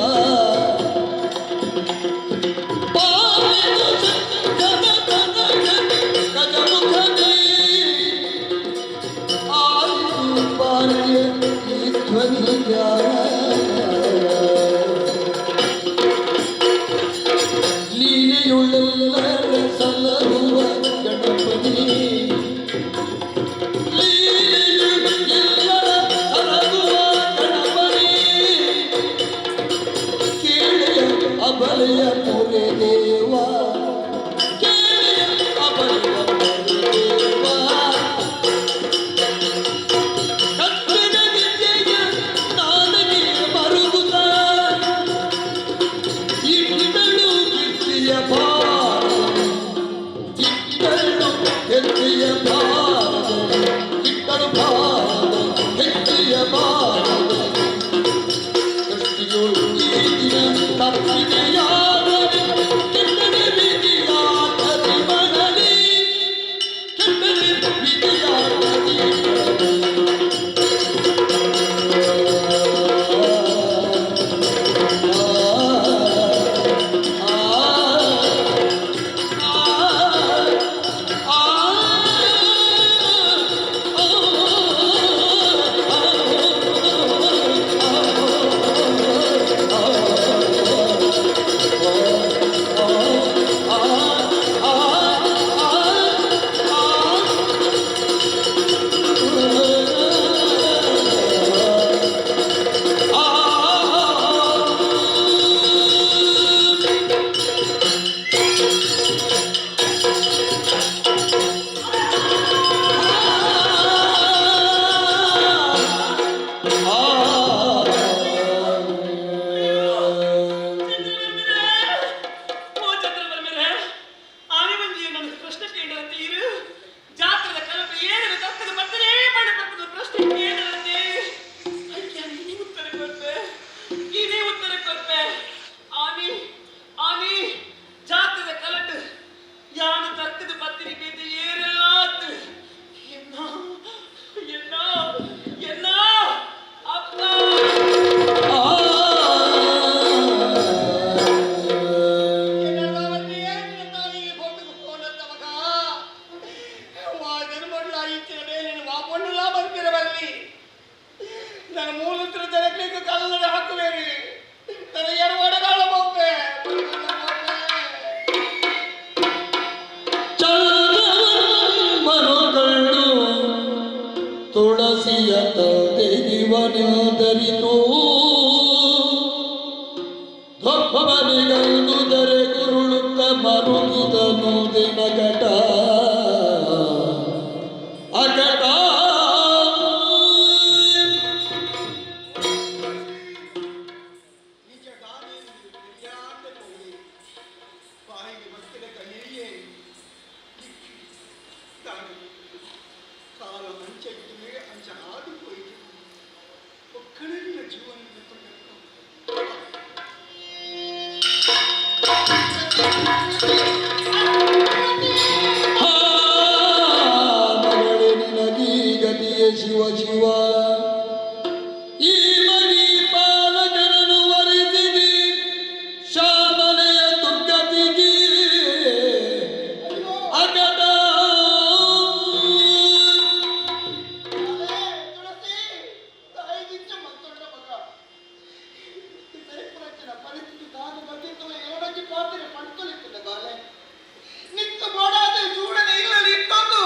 ಪಾಲಿದು ಜನ ಗಜಮುಖನೇ ಆಲಿಸು ಬಾಲಿಗೆ ಈ ಧ್ವನಿಯ ಲೀಲೆಯುಳ್ಳೆಲ್ಲರ ಸಲ್ಲರುವ ಗಣಪತಿ ಲೀಲೆಯುಳ್ಳೆಲ್ಲರ ಸಲಗುವ ಗಣಪತಿ ಕೇಳೆಯ ಅಬಲೆಯ ಮೊರೆ ದೇವ ಕೇಳೆಯ ಅಬಲೆಯ ಮೊರೆ ದೇವ ಕತ್ತಿನ ವಿದ್ಯೆಯ ನಾನಗೆ ಮರುಗುತ್ತ ಇಟ್ಟಳು ಕಿತ್ತಿಯ ಭಾರ ಇಟ್ಟಳು ಹೆತ್ತಿಯ ಭಾರ ಇಟ್ಟಳು ಭಾರ ಹೆತ್ತಿಯ ಭಾರ ಕೃಷ್ಟಿಯೊಳು ಈ ದಿನ ತಪ್ಪಿದೆಯಾದರೆ ಕೆಟ್ಟನೆ ವಿಧಿಯಾಟದಿ ಮನಲಿ ಕೆಟ್ಟನೆ ವಿಧಿಯಾಟದಿ ಓ ಚಂದ್ರವರ್ಮರೇ, ಆನೆ ಮಂದಿಯು ನನಗೆ ಪ್ರಶ್ನೆ ಕೇಳಂತೀರು. ಜಾತ್ರದ ಕಲಪೆ ಏನು ತಕ್ಕದ ಬರ್ತಲೇ ಪಡ ಪ್ರಶ್ನೆ ಕೇಳಂತೆ. ಅಯ್ಯ, ನೀ ಉತ್ತರ ಕೊರ್ಪೆ, ನೀನೇ ಉತ್ತರ ಕೊರ್ಪೆ. ಆನಿ ಆನಿ ಜಾತ್ರದ ಕಲಟು ಯಾನು ತಕ್ಕದ ಪತ್ತಿನಿ ಬೇತೆ ಏರೆಲ್ಲ ಆತು. ಎನ್ನ ಎನ್ನ ಎನ್ನ ಅಪ್ಪ. ನನ್ನ ಮೂಲತ್ರ ಜನಗಳಿಗೆ ಕಲ್ಲಡ ಹಾಕುವೇರಿ ನನ್ನ ಎಡವಡಗಾಳ ಬೊಬ್ಬೆ. ಚಂದ್ರವರ್ಮನು ತುಳಸಿಯ ತಡೆದಿವನಿದರಿತು ದೊಪ್ಪನಿಗಂದುದರೆ ಗುರುಳುತ್ತ ಮರುಗಿದನು ದಿನಗಟ ಅಗಟ. ನಿಜ ದಾನಿಯಲ್ಲಿ ತಿಳಿಯಾದ ಹೋಗಿ ಬಾಯಿಗೆ ಬತ್ತಿನ ಕಹಿಯೇ ತಾನು ಕಾಲ ಅಂಚ ಇದ್ದುವೆ ಅಂಚ ಆದು ಹೋಯಿತು ಒಕ್ಕಲಿನ ಜೀವನ. ಆ ಮಗಳೇ ನಿನಗೀ ಗತಿಯೇ ಶಿವ ಶಿವ ಈ ಮನಿ ಪಾಲಕನನ್ನು ವರಿಸಿದಿ ಶ್ಯಾಮಲೆಯ ದುರ್ಗತಿಗೆ ಅಗಟ. ತುಳಸಿ ತಾಯಿಗಿಂತ ಮತ್ತೊಂಡ ಮಗ ಸರಿಪುರಚ್ಚಿನ ಪರಿಸ್ಥಿತಿ ತಾನು ಬಂದಿತ್ತು ಎರಡಕ್ಕೆ ಪಾತ್ರೆ ಪಡ್ಕೊಲಿತ್ತಿಲ್ಲ ಬಾಲೆ ನಿತ್ತು ಬೋಡಾದ ಸೂಡನೆ ಇಲ್ಲಲ್ಲಿ ಇತ್ತೊಂದು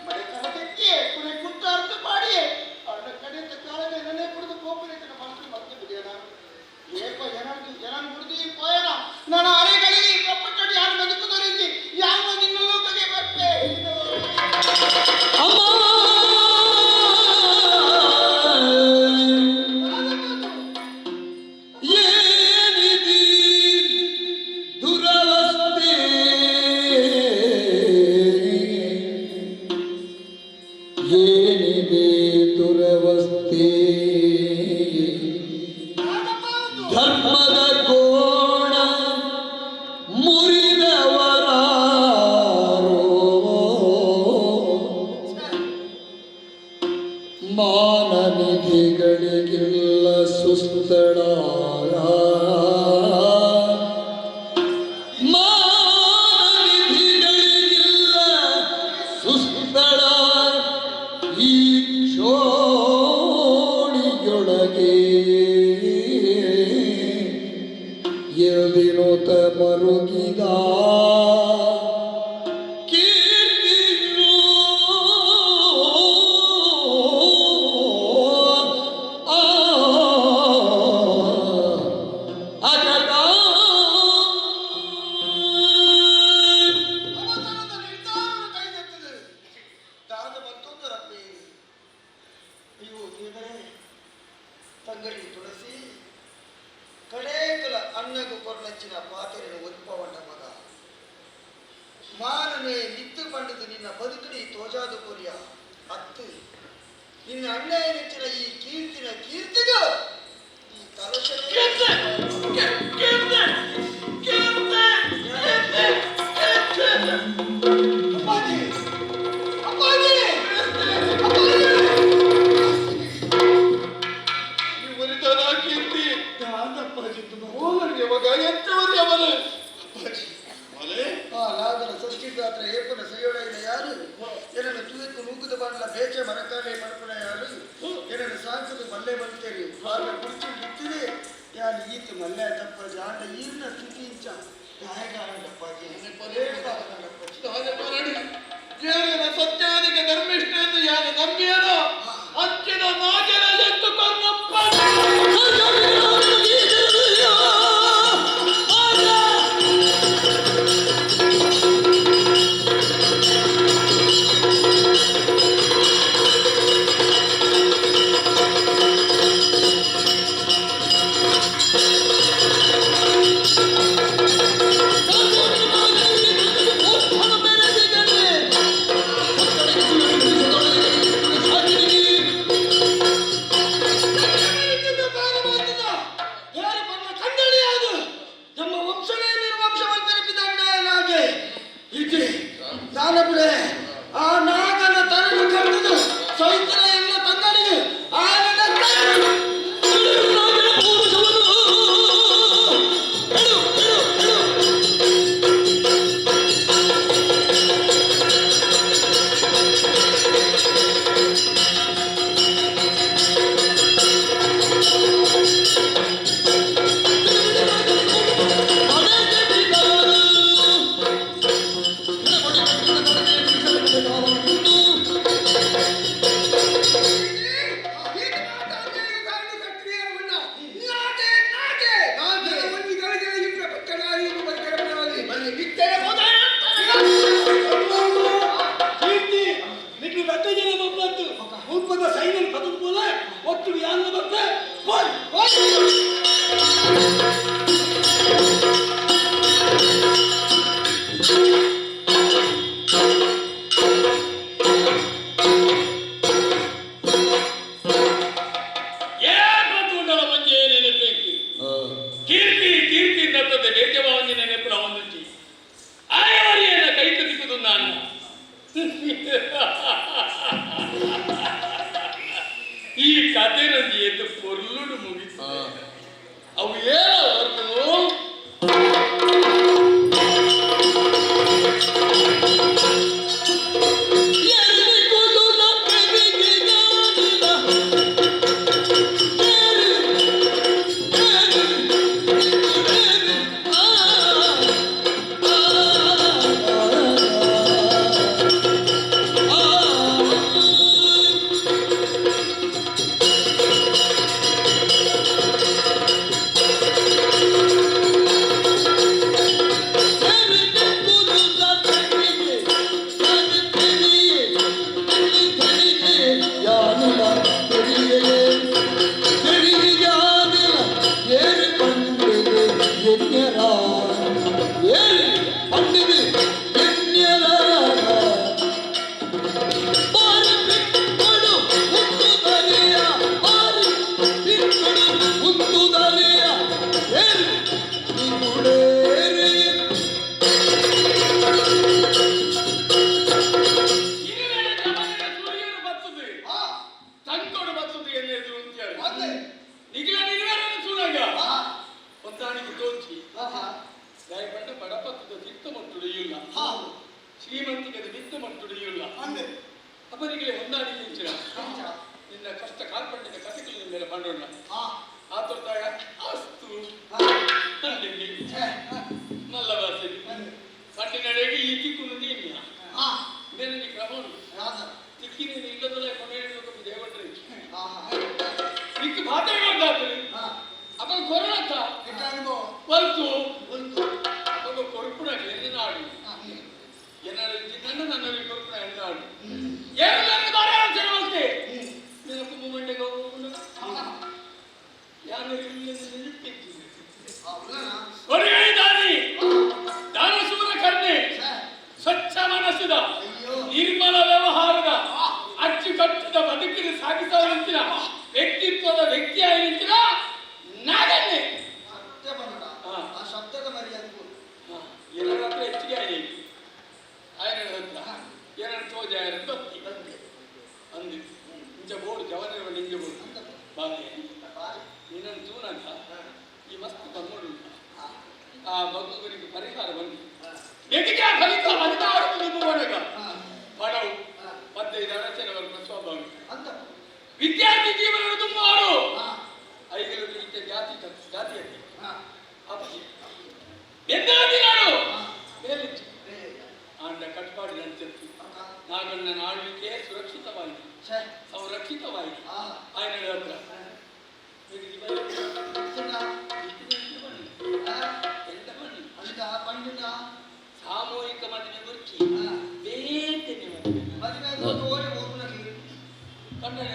ಮಳೆ ಕರದಕ್ಕಿಯೇ ಕುನೆ ಕುಟ್ಟ ಅರ್ಥ ಮಾಡಿಯೇ ಅವಳ ಕಡೆಯಿಂದ ಕಾಲದ ನನ್ನೇ ಕುಡಿದು ಕೋಪನಿತ್ತಿನ ಮನಸ್ಸು ಮತ್ತೆ ಬಿಡಿಯೋಣ ಏಪ ಏನಂದು ಏನನ್ನು ಕುಡಿದು ಈ ಪೋಯನ ನಾನು ಅರೆಗಳಿಗೆ ಪ್ರಪಂಚಡಿ ಯಾರು ಬದುಕುದೋರಿಗೆ ಯಾವ ನಿನ್ನ ಲೋಕಗೆ ಬರ್ಪೆ. ಅಮ್ಮ ಏನಿದಿ ದುರವಸ್ಥೆ ಏನಿದೆ ದುರವಸ್ಥೆ ಧರ್ಮದ ಕೋಣ ಮುರಿದವರಾರೋ ಮಾನನಿಧಿಗಳಿಗೆ. ಸುಸ್ತಡ. ಮಾನವಿಧಿಗಳಿಗಿಲ್ಲ ಸುಸ್ತಡ ಈ ಕ್ಷೋಣಿಯೊಳಗೆ. ಎಲ್ದಿನೋತ ಮರುಗಿದ ಕೀರ್ತಿಯು ಆ ಅಗದ. ಅವಸರದ ನಿರ್ಧಾರವನ್ನು ಕೈಗೆತ್ತಿದೆ ದಾದ ಮತ್ತೊಂದು ರಪ್ಪೆ. ಅಯ್ಯೋ ದೇವರೇ, ತಂಗಡಿ ತುಳಸಿ ಕಡೇಕಲ ಅಣ್ಣಗು ಕೊರ್ನಂಚಿನ ಪಾತೆರೆನು ಒದ್ಪವಂಡ ಮಗ ಮಾನನೆ ನಿತ್ತು ಪಂಡದು ನಿನ್ನ ಬದುಕಡಿ ತೋಜಾದು ಕೊರಿಯ ಅತ್ತು. ನಿನ್ನ ಅಣ್ಣ ನೆಚ್ಚಿನ ಈ ಕೀರ್ತಿನ ಕೀರ್ತಿಗ ಈ ಕಲಶನೇ. ಅಪ್ಪಾಜಿ, ಅಪ್ಪಾಜಿ, ಅಪ್ಪಾಜಿ! ಇವರಿದನ ಕೀರ್ತಿ. ದಾದಪ್ಪಾಜಿ. ಓಲರಿಗೆ ಮಗ ಎಂತವರಿ ಅವನು? ಅಪ್ಪಾಜಿ. ಮಲೆ. ಆ ಲಾಗನ ಸೃಷ್ಟಿದಾತ್ರ ಏಪನ ಸೈಯೋಡೈನ ಯಾರು, ಏನನ್ನು ತೂಯಕು ನೂಕುದ ಬಾಂಡ್ಲ ಬೇಚೆ ಮರಕಾಲೆ ಮಡಪುನ ಯಾರು, ಏನನ್ನು ಸಾಂಕದ ಮಲ್ಲೆ ಬಂತೇರಿ ಆಗ ಕುರ್ಚಿ ಬಿತ್ತಿದೆ ಯಾರು ಈತ ಮಲ್ಲೆ ತಪ್ಪಾಜಿ. ಆಂಡ ಈರ್ನ ಸ್ಥಿತಿ ಇಂಚ ಗಾಯಗಾರಂಡಪ್ಪಾಜಿ. ತಾನೆ ಬರಡಿ ಏನಿನ ಸತ್ಯಾನಿಗೆ ಧರ್ಮಿಷ್ಠ ಎಂದು ಯಾರು ನಂಬಿಯನೋ ಅಂಚಿನ ನಾಗಿನ ಎತ್ತು ಕೊಂದಪ್ಪ. ನಮ್ಮ ವಂಶನೇ ನಿರ್ವಂಶವನ್ನು ತಿರುಪಿದಂಡಾಗೆ ಇದೆ ದಾನಪುರೆ. ಆ ನಾಗನ ತರಲು ಕರೆದು ಸೈತರ ಎಲ್ಲ ತಂದನಿಗೆ ಆನನ. ಕೀರ್ತಿ, ನಿನ್ನ ರಟ್ಟ ಜನ ಬಂತು ಮುಲ್ಪದ ಸೈನ್ಯ ಪದದ ಮೂಲ ಒಟ್ಟು ಯಾನ್ನ ಬರ್ತೆ ಹೋಯ್ ಹೋಯ್. ಏಕತೂಂಡಲ ಮಂಜೆ ನೆನಪೇಕಿ ಕೀರ್ತಿ ಕೀರ್ತಿ ನರ್ತದೆ ಬೇಟೆವಾಂಗಿ ನೆನಪುರ ಒಂದುಂಚಿ ಆಯವರಿಯನ್ನ ಕೈತ ತಿಕ್ಕುದು ನಾನು. ಈ ಕತೆ ನಂಜಿ ಎದ್ದು ಪೊರ್ಲುಡು ಮುಗಿತು. ಅವು ಏನ ಹೊರತು? ಆ ಶ್ರೀಮಂತಿಗೆ ಮಿತ್ತು ಮಟ್ಟುಡಿಯುಲ್ಲ ಅಪನಿಗೆ ಹೊಂದಾಣಿಕೆ ಇಂಚಿನ ನಿನ್ನ ಕಷ್ಟ ಕಾರ್ಪಣ್ಯದ ಕಥೆಗಳು ಮೇಲೆ ಮಾಡೋಣ ಆತುರ್ತಾಗ ಅಸ್ತು ನಲ್ಲ ಬಾಸಿ ಪಟ್ಟಿನಡೆಗೆ ಈ ತಿಕ್ಕು ನೀನಿಯ ಬೇರೆ ಕ್ರಮ ತಿಕ್ಕಿನ ಇಲ್ಲದಲ್ಲ ಕೊನೆ ದೇವಟ್ರಿ ನಿಕ್ಕು ಭಾತೆ ಮಾಡ್ದಾತ್ರಿ ಅಪ್ಪ ಕೊರೋನಾ ಬಂತು ಅಪ್ಪ ಕೊರುಪುಣ ಎನ್ನಾಡು ಏನಾದ್ರು ನನ್ನ ನನ್ನ ಕೊರುಪುಣ ಎನ್ನಾಡು ಏನು ಬಾರಿ ಆಲೋಚನೆ ಮಾಡ್ತೆ ನಿನ್ನ ಕುಂಬ ಮಂಡೆಗೆ ಯಾರು ದಾನಿ ದಾನಶೂರ ಕರ್ಣೆ ಸ್ವಚ್ಛ ಮನಸ್ಸಿದ ನಿರ್ಮಲ ವ್ಯವಹಾರದ ಅಚ್ಚುಕಟ್ಟಿದ ಬದುಕಿನ ಸಾಗಿಸುವ ವ್ಯಕ್ತಿತ್ವದ ವ್ಯಕ್ತಿಯಾಗಿ ನಿಂತಿನ ನಾಗನ್ನೇ. ಆ ಶಬ್ದದ ಮರ್ಯಾದೆ ಎಲ್ಲರ ಹತ್ರ ಹೆಚ್ಚಿಗೆ ಆಗಿದೆ. ಆಯನ ಹತ್ರ ಏನನ್ನು ತೋಜ ಬತ್ತಿ ಅಂದು ಇಂಚ ಬೋರ್ಡು ಜವನ ನಿಂಜ ಬೋರ್ಡು ಬಾಲೆ ನಿನ್ನನ್ನು ತೂನಂತ ಈ ಮಸ್ತ್ ಬಂಗೋಡು ಆ ಬಂಗುಗಳಿಗೆ ಪರಿಹಾರ ಬಂದು ಎದಿಗೆ ಫಲಿತ ಹದಿನಾರು ಒಳಗ ಪಡವು 15 ಅಡಚಣೆವರೆಗೆ ಸ್ವಾಭಾವಿಕ ವಿದ್ಯಾರ್ಥಿ ಜೀವನ ತುಂಬ ಆಡು ಐದು ರೀತಿಯ ಜಾತಿ ಜಾತಿಯಲ್ಲಿ ಎಂದಾದಿ ನಾನು ಮೇಲಿತ್ತು ಆಂಡ ಕಟ್ಪಾಡಿ ನಂತಿತ್ತು ನಾಗಣ್ಣನ ಆಳ್ವಿಕೆ ಸುರಕ್ಷಿತವಾಯಿತು ಸಂರಕ್ಷಿತವಾಯಿತು. ಆಯ್ನ ಹತ್ರ ಸಾಮೂಹಿಕ ಮದುವೆ ಗುರ್ಚಿ ಬೇತನೆ ಮದುವೆ ಕನ್ನಡ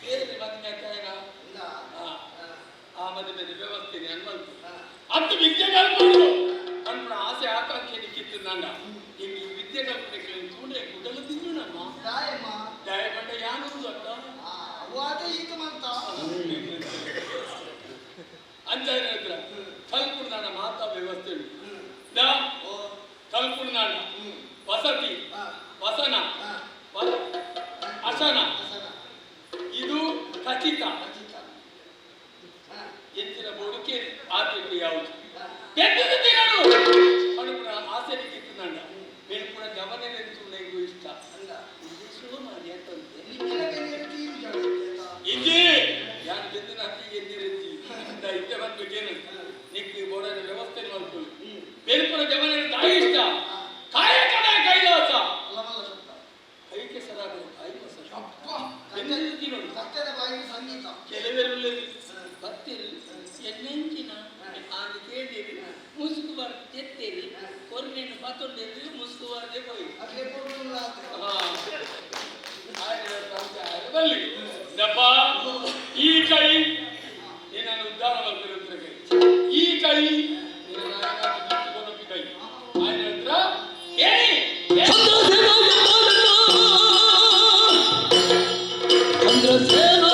ಬೇರೆ ಮದುವೆ ಆ ಮದುವೆ ವ್ಯವಸ್ಥೆ ಅನ್ಮಲ್ತು ಅದು ವಿದ್ಯೆ ಕಲ್ಪಡು ಕಣ್ಣ ಆಸೆ ಆಕಾಂಕ್ಷೆ ನಿಕ್ಕಿತ್ತು ನನ್ನ ಈಗ ಈ ವಿದ್ಯೆ ಕಲ್ಪನೆ ತೂಡೆ ಕುಡಲು ತಿಂದು ನಮ್ಮ ದಾಯ ಬಂಡ ಯಾನು ಅಕ್ಕ ಅಂಚ ಹತ್ರ ಕಲ್ಪುರ್ನಾಡ ಮಾತಾ ವ್ಯವಸ್ಥೆ ಉಂಟು. ಕಲ್ಪುರ್ನಾಡ ವಸತಿ ವಸನ ಅಸನ ಇದು ಖಚಿತ ಎಂಚಿನ ಬೋಡುಕೆ ಆದ್ಯತೆ ಯಾವುದು ಬೆಟ್ಟದ ತಿನ್ನಲು ಅನುಗುಣ ಆಸೆ ಕಿತ್ತು ಬೆಳ್ಪುಣ ಗಮನ ಇಷ್ಟ ಇಜ್ಜಿ ಯಾರು ಬೆಂದಿನ ಹತ್ತಿ ಎದ್ದಿರತ್ತಿ ಇದ್ದೆ ಬಂದ್ಬೇಕೇನು ನಿಕ್ಕು ಬೋಡನ ವ್ಯವಸ್ಥೆ ಮಾಡ್ಕೊಳ್ಳಿ ಬೆಳ್ಪುಣ ಜಮನ ತಾಯಿ ಇಷ್ಟ ಕಾಯಕದ ಕೈಲಾಸ ಕೈಗೆ ಸರಾಗ ತಾಯಿ ಸಂಗೀತ ಕೆಲವರು ಬತ್ತಿರಿ ಎಣ್ಣೆಂಚಿನ ಆಂದು ಕೇಳಿರಿ ಮುಸುಕು ಬಾರ್ದು ತೆತ್ತೇರಿ ಕೊರ್ನೆಯನ್ನು ಪತ್ತೊಂಡೇರಿ ಮುಸುಕು ಬಾರ್ದೆ ಪೋಯಿ ಬಲ್ಲಿ ದಪ್ಪ ಈ ಕೈ ನಿನ್ನನ್ನು ಉದ್ಧಾರ ಮಾಡ್ತಿರೋ ಕೈ ಈ ಕೈ ನಿನ್ನ ಕೈ ಆಯ್ನ ಹತ್ರ ಹೇಳಿ ಚಂದ್ರಸೇನ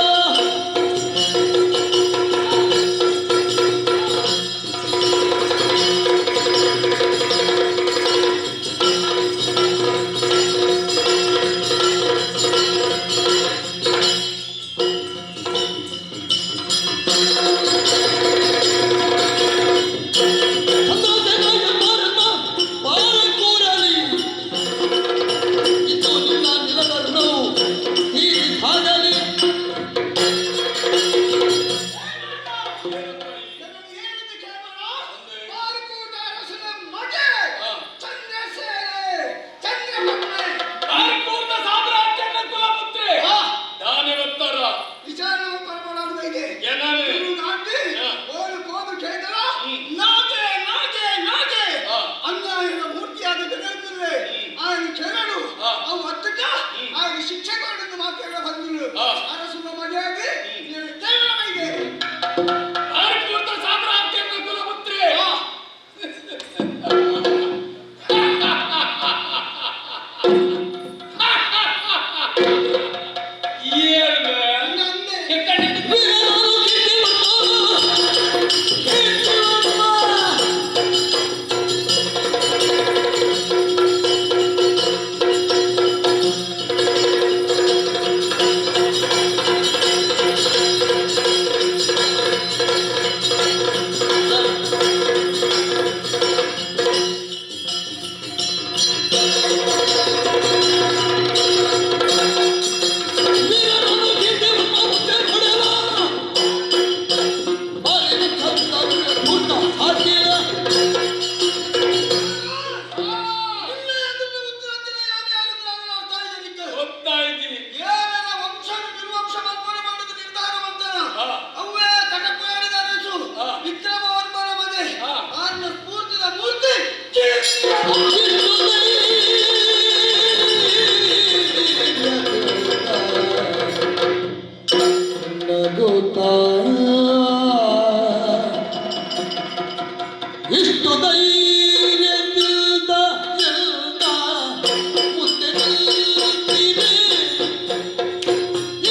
ನಗುತ್ತಾ ಇಷ್ಟು ಧೈರ್ಯದಿಂದ ಎಲ್ಲ ಮುಂದೆ ನಿಲ್ತೀರಿ.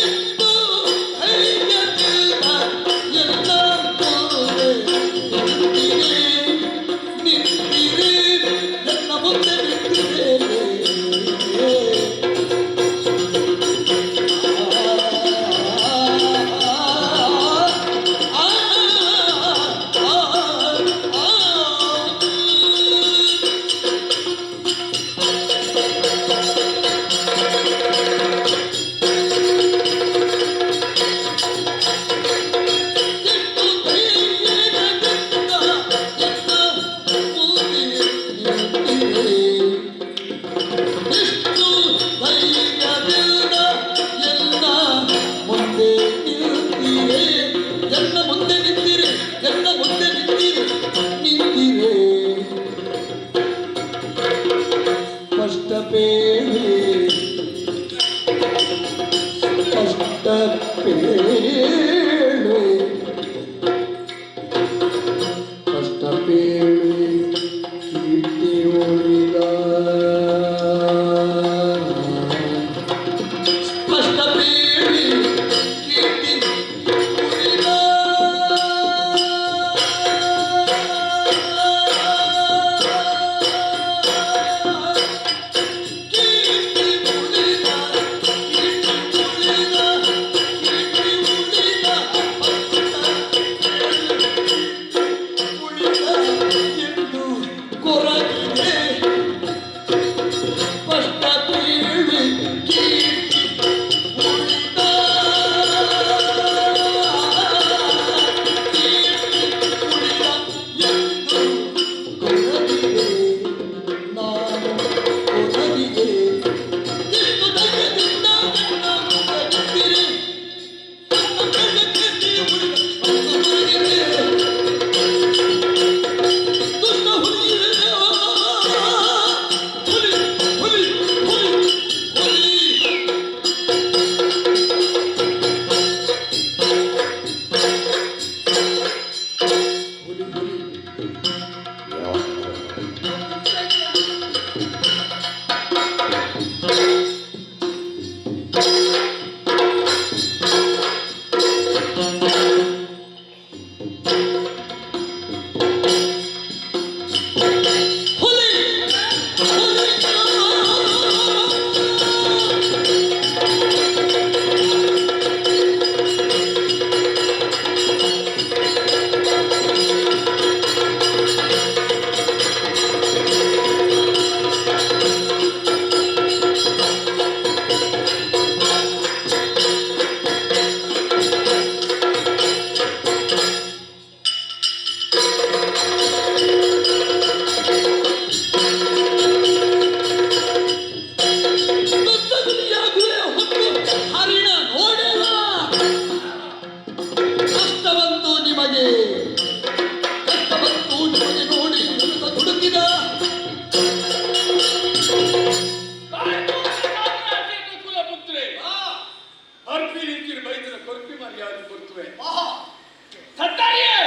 ಇಷ್ಟು ಧೈರ್ಯದಿಂದ ಎಲ್ಲ ಮುಂದೆ ನಿಂತಿರಿ, ನಿಂತಿರಿ, ಎಲ್ಲ ಮುಂದೆ ನಿಂತಿರಿ. ಇಷ್ಟು ಧೈರ್ಯದಿಂದ ಎಲ್ಲ ಮುಂದೆ ನಿಂತಿರೆ, ಎಲ್ಲ ಮುಂದೆ ನಿಂತಿರೆ, ಎಲ್ಲ ಮುಂದೆ ನಿಂತಿರೆ, ನಿಂತಿರೆ. ಸ್ಪಷ್ಟ ಪೇಳಿ, ಸ್ಪಷ್ಟ ಪೇಳು, ಸ್ಪಷ್ಟ ಪೇಳಿ ಕೀರ್ತಿ ಉಳಿದ, ಸ್ಪಷ್ಟ ಪೇಳಿ ಕೀರ್ತಿ ಉಳಿದ. ಕೀರ್ತಿ ಉಳಿದ, ಕೀರ್ತಿ ಉಳಿದ, ಕೀರ್ತಿ ಉಳಿದ, ಉಳಿದ ಎಂದು ಕೊರಗಿದೆ. ಸ್ಪಷ್ಟ ಪೇಳಿ ಕೀರ್ತಿ ಉಳಿದ, ಕೀರ್ತಿ ಉಳಿದ ಎಂದು ಕೊರಗಿದೆ, ನಾನು ಕೊರಗಿದೆ. ಇಷ್ಟು ಧೈರ್ಯದಿಂದ ನನ್ನ ಮುಂದೆ ನಿಂತಿರಿ. ನನ್ನ ಮೇಲೆ ಕೀರ್ತಿ ಉಳಿದ ಅಂತ ಕೊರಗಿದೆ. ದುಷ್ಟ ಹುಲಿಯೇ, ಹುಲಿ, ಹುಲಿ, ಹುಲಿ, ಹುಲಿ. ಹುಲಿ, ಹುಲಿ. ಹುಲಿ, ಹುಲಿ. ದುಷ್ಟಗುರಿಯಾಗುವೆ ಹೊತ್ತು ಹರಿಣ ನೋಡೆಲ. ಕಷ್ಟ ಬಂತು ನಿಮಗೆ, ಕಷ್ಟ ಬಂತು ನಿಮಗೆ ನೋಡಿ ದುಡುಕ ದುಡುಕಿದ. ಕುಲಪುತ್ರೆ ಹರ್ಪಿ ರೀತಿಯ ಬೈದನ ಕೊರ್ಪಿ ಮರ್ಯಾದೆ ಕೊರ್ತುವೆ. ತಟ್ಟಾರಿಯೇ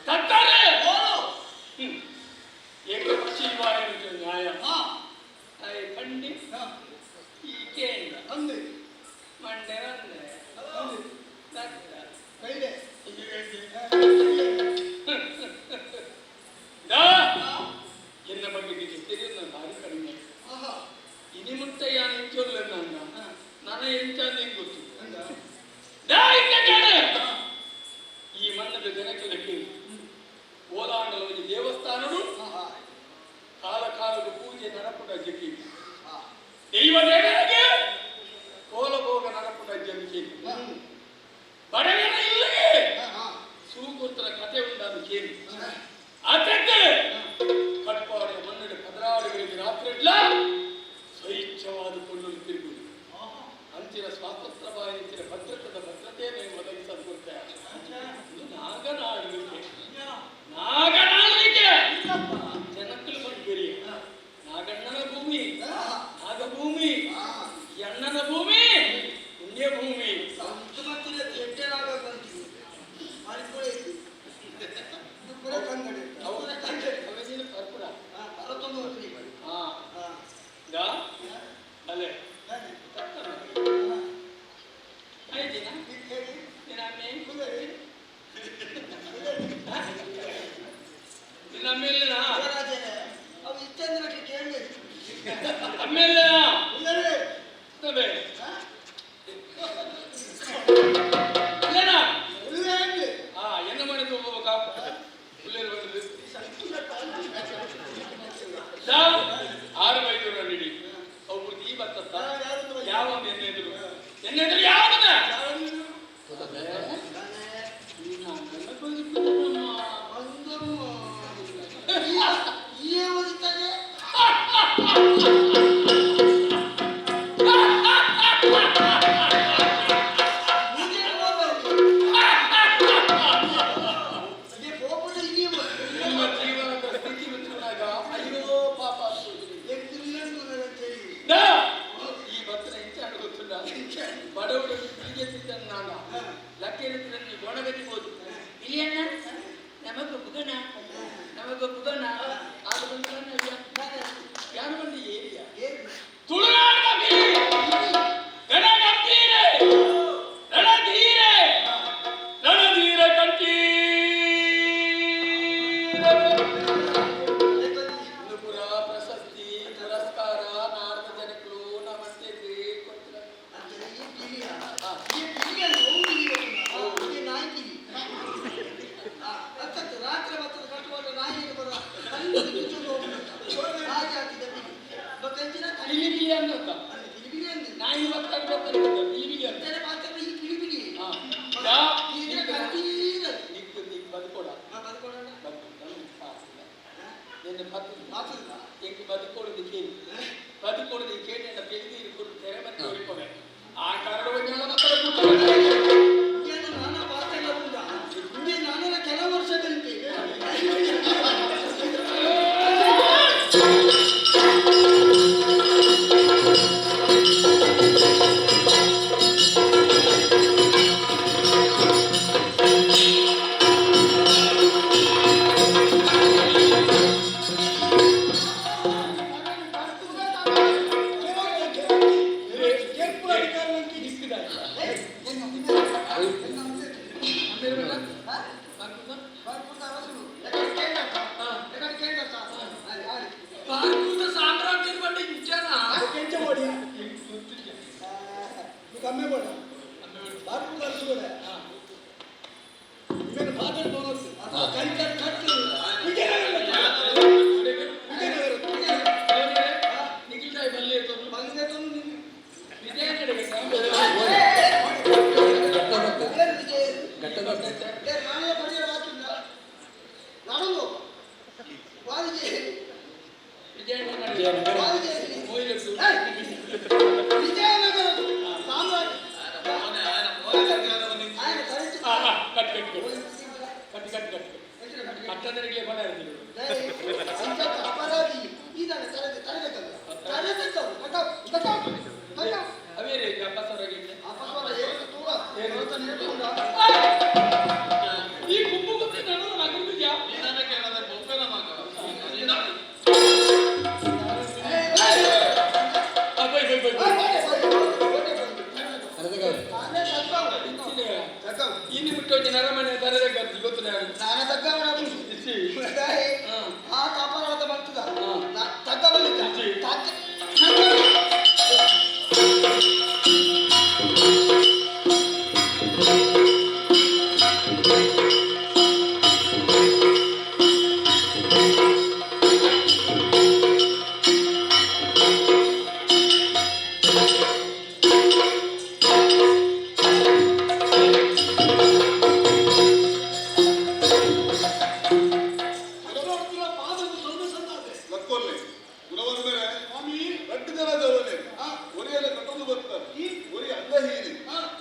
ತಟ್ಟಾರೆ ಏಕಪಕ್ಷೀಯವಾದ ನ್ಯಾಯ I ಪಂಡಿ ಈ ಕೇಂದ್ರ ಮಂಡೆ ಒಂದೆ ದತ್ತ. ದಾ, ಎನ್ನ ಬಗ್ಗೆ ನಿನಗೆ ತಿಳಿಯೋದು ಭಾರಿ ಕಡಿಮೆ. ಇನಿ ಮುಟ್ಟ ಯಾನ್ ಇಂಚೊಲ್ಲ ನನ್ನ ನನ್ನ ಎಂಚ ನಿಂಗೆ ಗೊತ್ತು. ದಾ, ಇಂತ ಕೇಳ. ನಿನ್ನ ಅಮ್ಮೇಲೆನಾ? ಅವು ಇತ್ತಂದ್ರೆ ಕೇಳಿ. ಅಮ್ಮೇಲೆನಾ? ಉಲ್ಲರೆ. ತಬೆ. ಇಲ್ಲೇನಾ? ಉಲ್ಲರೆ. ಆ ಎನ್ನ ಮನೆ ಹೋಗ್ಬೇಕಾ? ಉಲ್ಲೇರು ಬಂದದ್ದು. ಆರು ಬೈದರು ನೀಡಿ ಒಬ್ರು ಈ ಬರ್ತತ್ತ ಯಾವ ಒಂದು ಎಣ್ಣೆ ಎದುರು ಎಣ್ಣೆ ಎದುರು ಯಾವ್ದನ್ನ? ನಿಮ್ಮ ಜೀವನದ ಸ್ಥಿತಿ ಗೊತ್ತಿರುವಾಗ ಅಯ್ಯೋ ಪಾಪ. ಈ ಭತ್ತನ ಇಂಚಾಡು ಗೊತ್ತಿಲ್ಲ. ಬಡವರು ಬಿಳಿಗೆ ನಾನು ಲಕ್ಕೇರಿದ್ರೆ ಗೊಣಗತಿಬೋದು ಇಲ್ಲಿಯಣ್ಣ ನಮಗೊಬ್ಬಗಣ ನಮಗೊಬ್ಬಗಣ ಆಗ ಬಂದ ಯಾರು ಬಂದು ಏರಿಯಾ ತುಳುನಾಡಿನ ರಣಗಂಭೀರೆ ರಣಧೀರೆ ರಣಧೀರ ಕಂಠೀರ ಪುರ ಪ್ರಶಸ್ತಿ ಪುರಸ್ಕಾರ ನಾರದ ಜನಕ್ಕಳು ನಮಸ್ತೆ. ಪಿಲಿಬಿಲಿ ಅಂತ ನಾಯಿ ಬರ್ತಾರೆ ಬರ್ತಾರೆ ಪಿಲಿಬಿಲಿ ಅಂತ. ನಿಕ್ಕು ನಿಕ್ ಬದುಕೋಡ ನಿನ್ನ ಎಂಕ್ ಬದುಕೋಡು ಕೇಳಿ ಬದುಕೋಡು ಕೇಳಿ ಪೆಳಿದೀರು ಕೊಡು ತೆರೆ ಮತ್ತೆ ಉಳಿಕೊವೆ ಆ ಕಾರಣ ಮಕ್ಕಳ ಕೆಲವು ವರ್ಷದಂತೆ. ಭಾರತದ ಸಾಮ್ರಾಜ್ಯದ ಬಂಡಿ ಇಂಚನ ಕಮ್ಮಿ ಬೇಡ ಭಾರತ ಅರಸುಗಳೇ ಇವೇನು ಪಾತ್ರ ಕೈ ಕೈ ಕಟ್ಟು. ವಿಜಯನಗರ ವಿಜಯನಗರ. ನಿಖಿಲ್ ಬಲ್ಲೆ ವಿಜಯನಗರ. ವಿಜಯನಗರ ಸಾಮ್ರಾಜ್ಯ. ಕಟ್ ಕಟ್ ಕಟ್ ಕಟ್ ಕಟ್ ಕಟ್ ಕಟ್ಟದರಿಗೆ ಬಣ ಇರ್ತೀವಿ. ಅಪರಾಧಿ ಇದಾನೆ ತರದೆ ತರಬೇಕಲ್ಲ ತರಬೇಕವು ಕಟಾವ್ ಕಟಾವ್ ಕಟಾವ್. ಅವೇ ರೀ ಅಪ್ಪಸವರಾಗಿ. ಅಪಸ್ವರ ಏನು ತೂರ ಈ ಗುಂಪು ಗುಂಪು ನಾನು ನಗರದಿದ್ಯಾ? Bye bye bye. ಇನ್ನು ಬಿಟ್ಟು ಅರಮನೆ ತರದೆ ಗೊತ್ತು. ನಾನು ತಗ್ಗವನ ಆ ಕಾಪಾಡದ ಬರ್ತದ ತಗ್ಗ ಬಂದಿದ್ದ. ಲಕ್ಕೊಲ್ಲೆ ಗುಣವರ್ಮರೆ ರಡ್ಡು ಜನ ಜವನೆ ಒರಿಯಲೆ ಕಟ್ಟೊಂದು ಬರ್ತಾರೆ. ಒರಿ ಅಂಗಹೀನಿ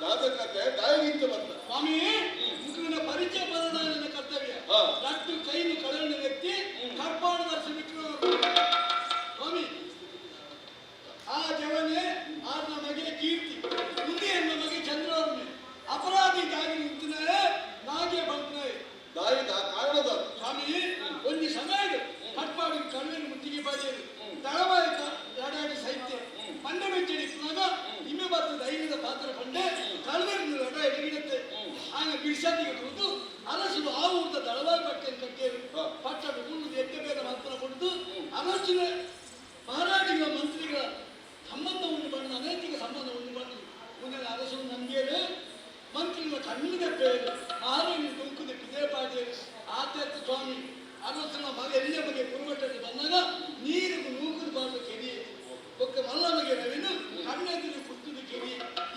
ಜಾತಕತೆ ದಾಯಿಗಿಂತ ಬರ್ತಾರೆ. ಸ್ವಾಮಿ, ಮುಖನ ಪರಿಚಯ ಬರೋಣ ನನ್ನ ಕರ್ತವ್ಯ. ರಟ್ಟು ಕೈನು ಕಳೆದ ವ್ಯಕ್ತಿ ಕರ್ಪಾಣದ ವಿಕ್ರಮ ಸ್ವಾಮಿ. ಆ ಜವನೆ ಆರ್ನ ಮಗೆ ಕೀರ್ತಿ, ಮುಂದೆ ನಮಗೆ ಚಂದ್ರವರ್ಮೆ. ಅಪರಾಧಿ ದಾಗಿ ನಿಂತಿದ್ದಾರೆ ನಾಗೆ ಬಂದ್ರೆ ದಾಯಿದ ಕಾರಣದ ಸ್ವಾಮಿ, ಒಂದು ಸಮಯ ಕಟ್ಪಾಡಿ ಕಣ್ಣಿನ ಮುತ್ತಿಗೆ ಬಾರಿಯರು ತಳವಾಯಕ ಲಡಾಡಿ ಸಾಹಿತ್ಯ ಪಂಡ ಮೆಚ್ಚಡಿ ಪುನಃ ಇಮ್ಮೆ ಬರ್ತದ ಐನದ ಪಾತ್ರ ಪಂಡೆ ಕಳ್ವೆರನ್ನು ಲಡ ಎಡಗಿಡತ್ತೆ ಆಗ ಬಿಡಿಸಿ. ನಿಷಾದಿಗೆ ತುಳಿದು ಅರಸರು ಆ ಊರ್ದ ದಳವಾಯಿ ಪಟ್ಟೆಯನ್ನು ಕಟ್ಟಿಯರು. ಪಟ್ಟಣ ಕುಳ್ಳುದು ಎಡ್ಡೆ ಬೇರೆ ಮಲ್ಪನ ಕೊಡುದು ಅರಸಿನ ಮಹಾರಾಜಿಗಳ ಮಂತ್ರಿಗಳ ಸಂಬಂಧ ಉಂಟು ಬಣ್ಣ, ಅನೈತಿಕ ಸಂಬಂಧ ಉಂಟು ಬಣ್ಣ. ಮುಂದೆ ಅರಸರು ನಂಬಿಯರು, ಮಂತ್ರಿಗಳ ಕಣ್ಣಿಗೆ ಪೇರು ಮಹಾರಾಣಿ ತುಮಕುದ ಪಿದೇಪಾಡಿಯರು. ಆತೇತ ಸ್ವಾಮಿ ಅರಸನ ಮಗ ಎಲ್ಲಿಯ ಮಗೆ ಕುರುಮಟ್ಟಕ್ಕೆ ಬಂದಾಗ ನೀರಿಗೆ ನೂಕುದು ಬಾರ್ದು ಕೆರಿ ಬೊಕ್ಕ ಮಲ್ಲ ಮಗೆ ನವೀನು ಕಣ್ಣೆದುರು ಕುತ್ತುದು ಕೆರಿ.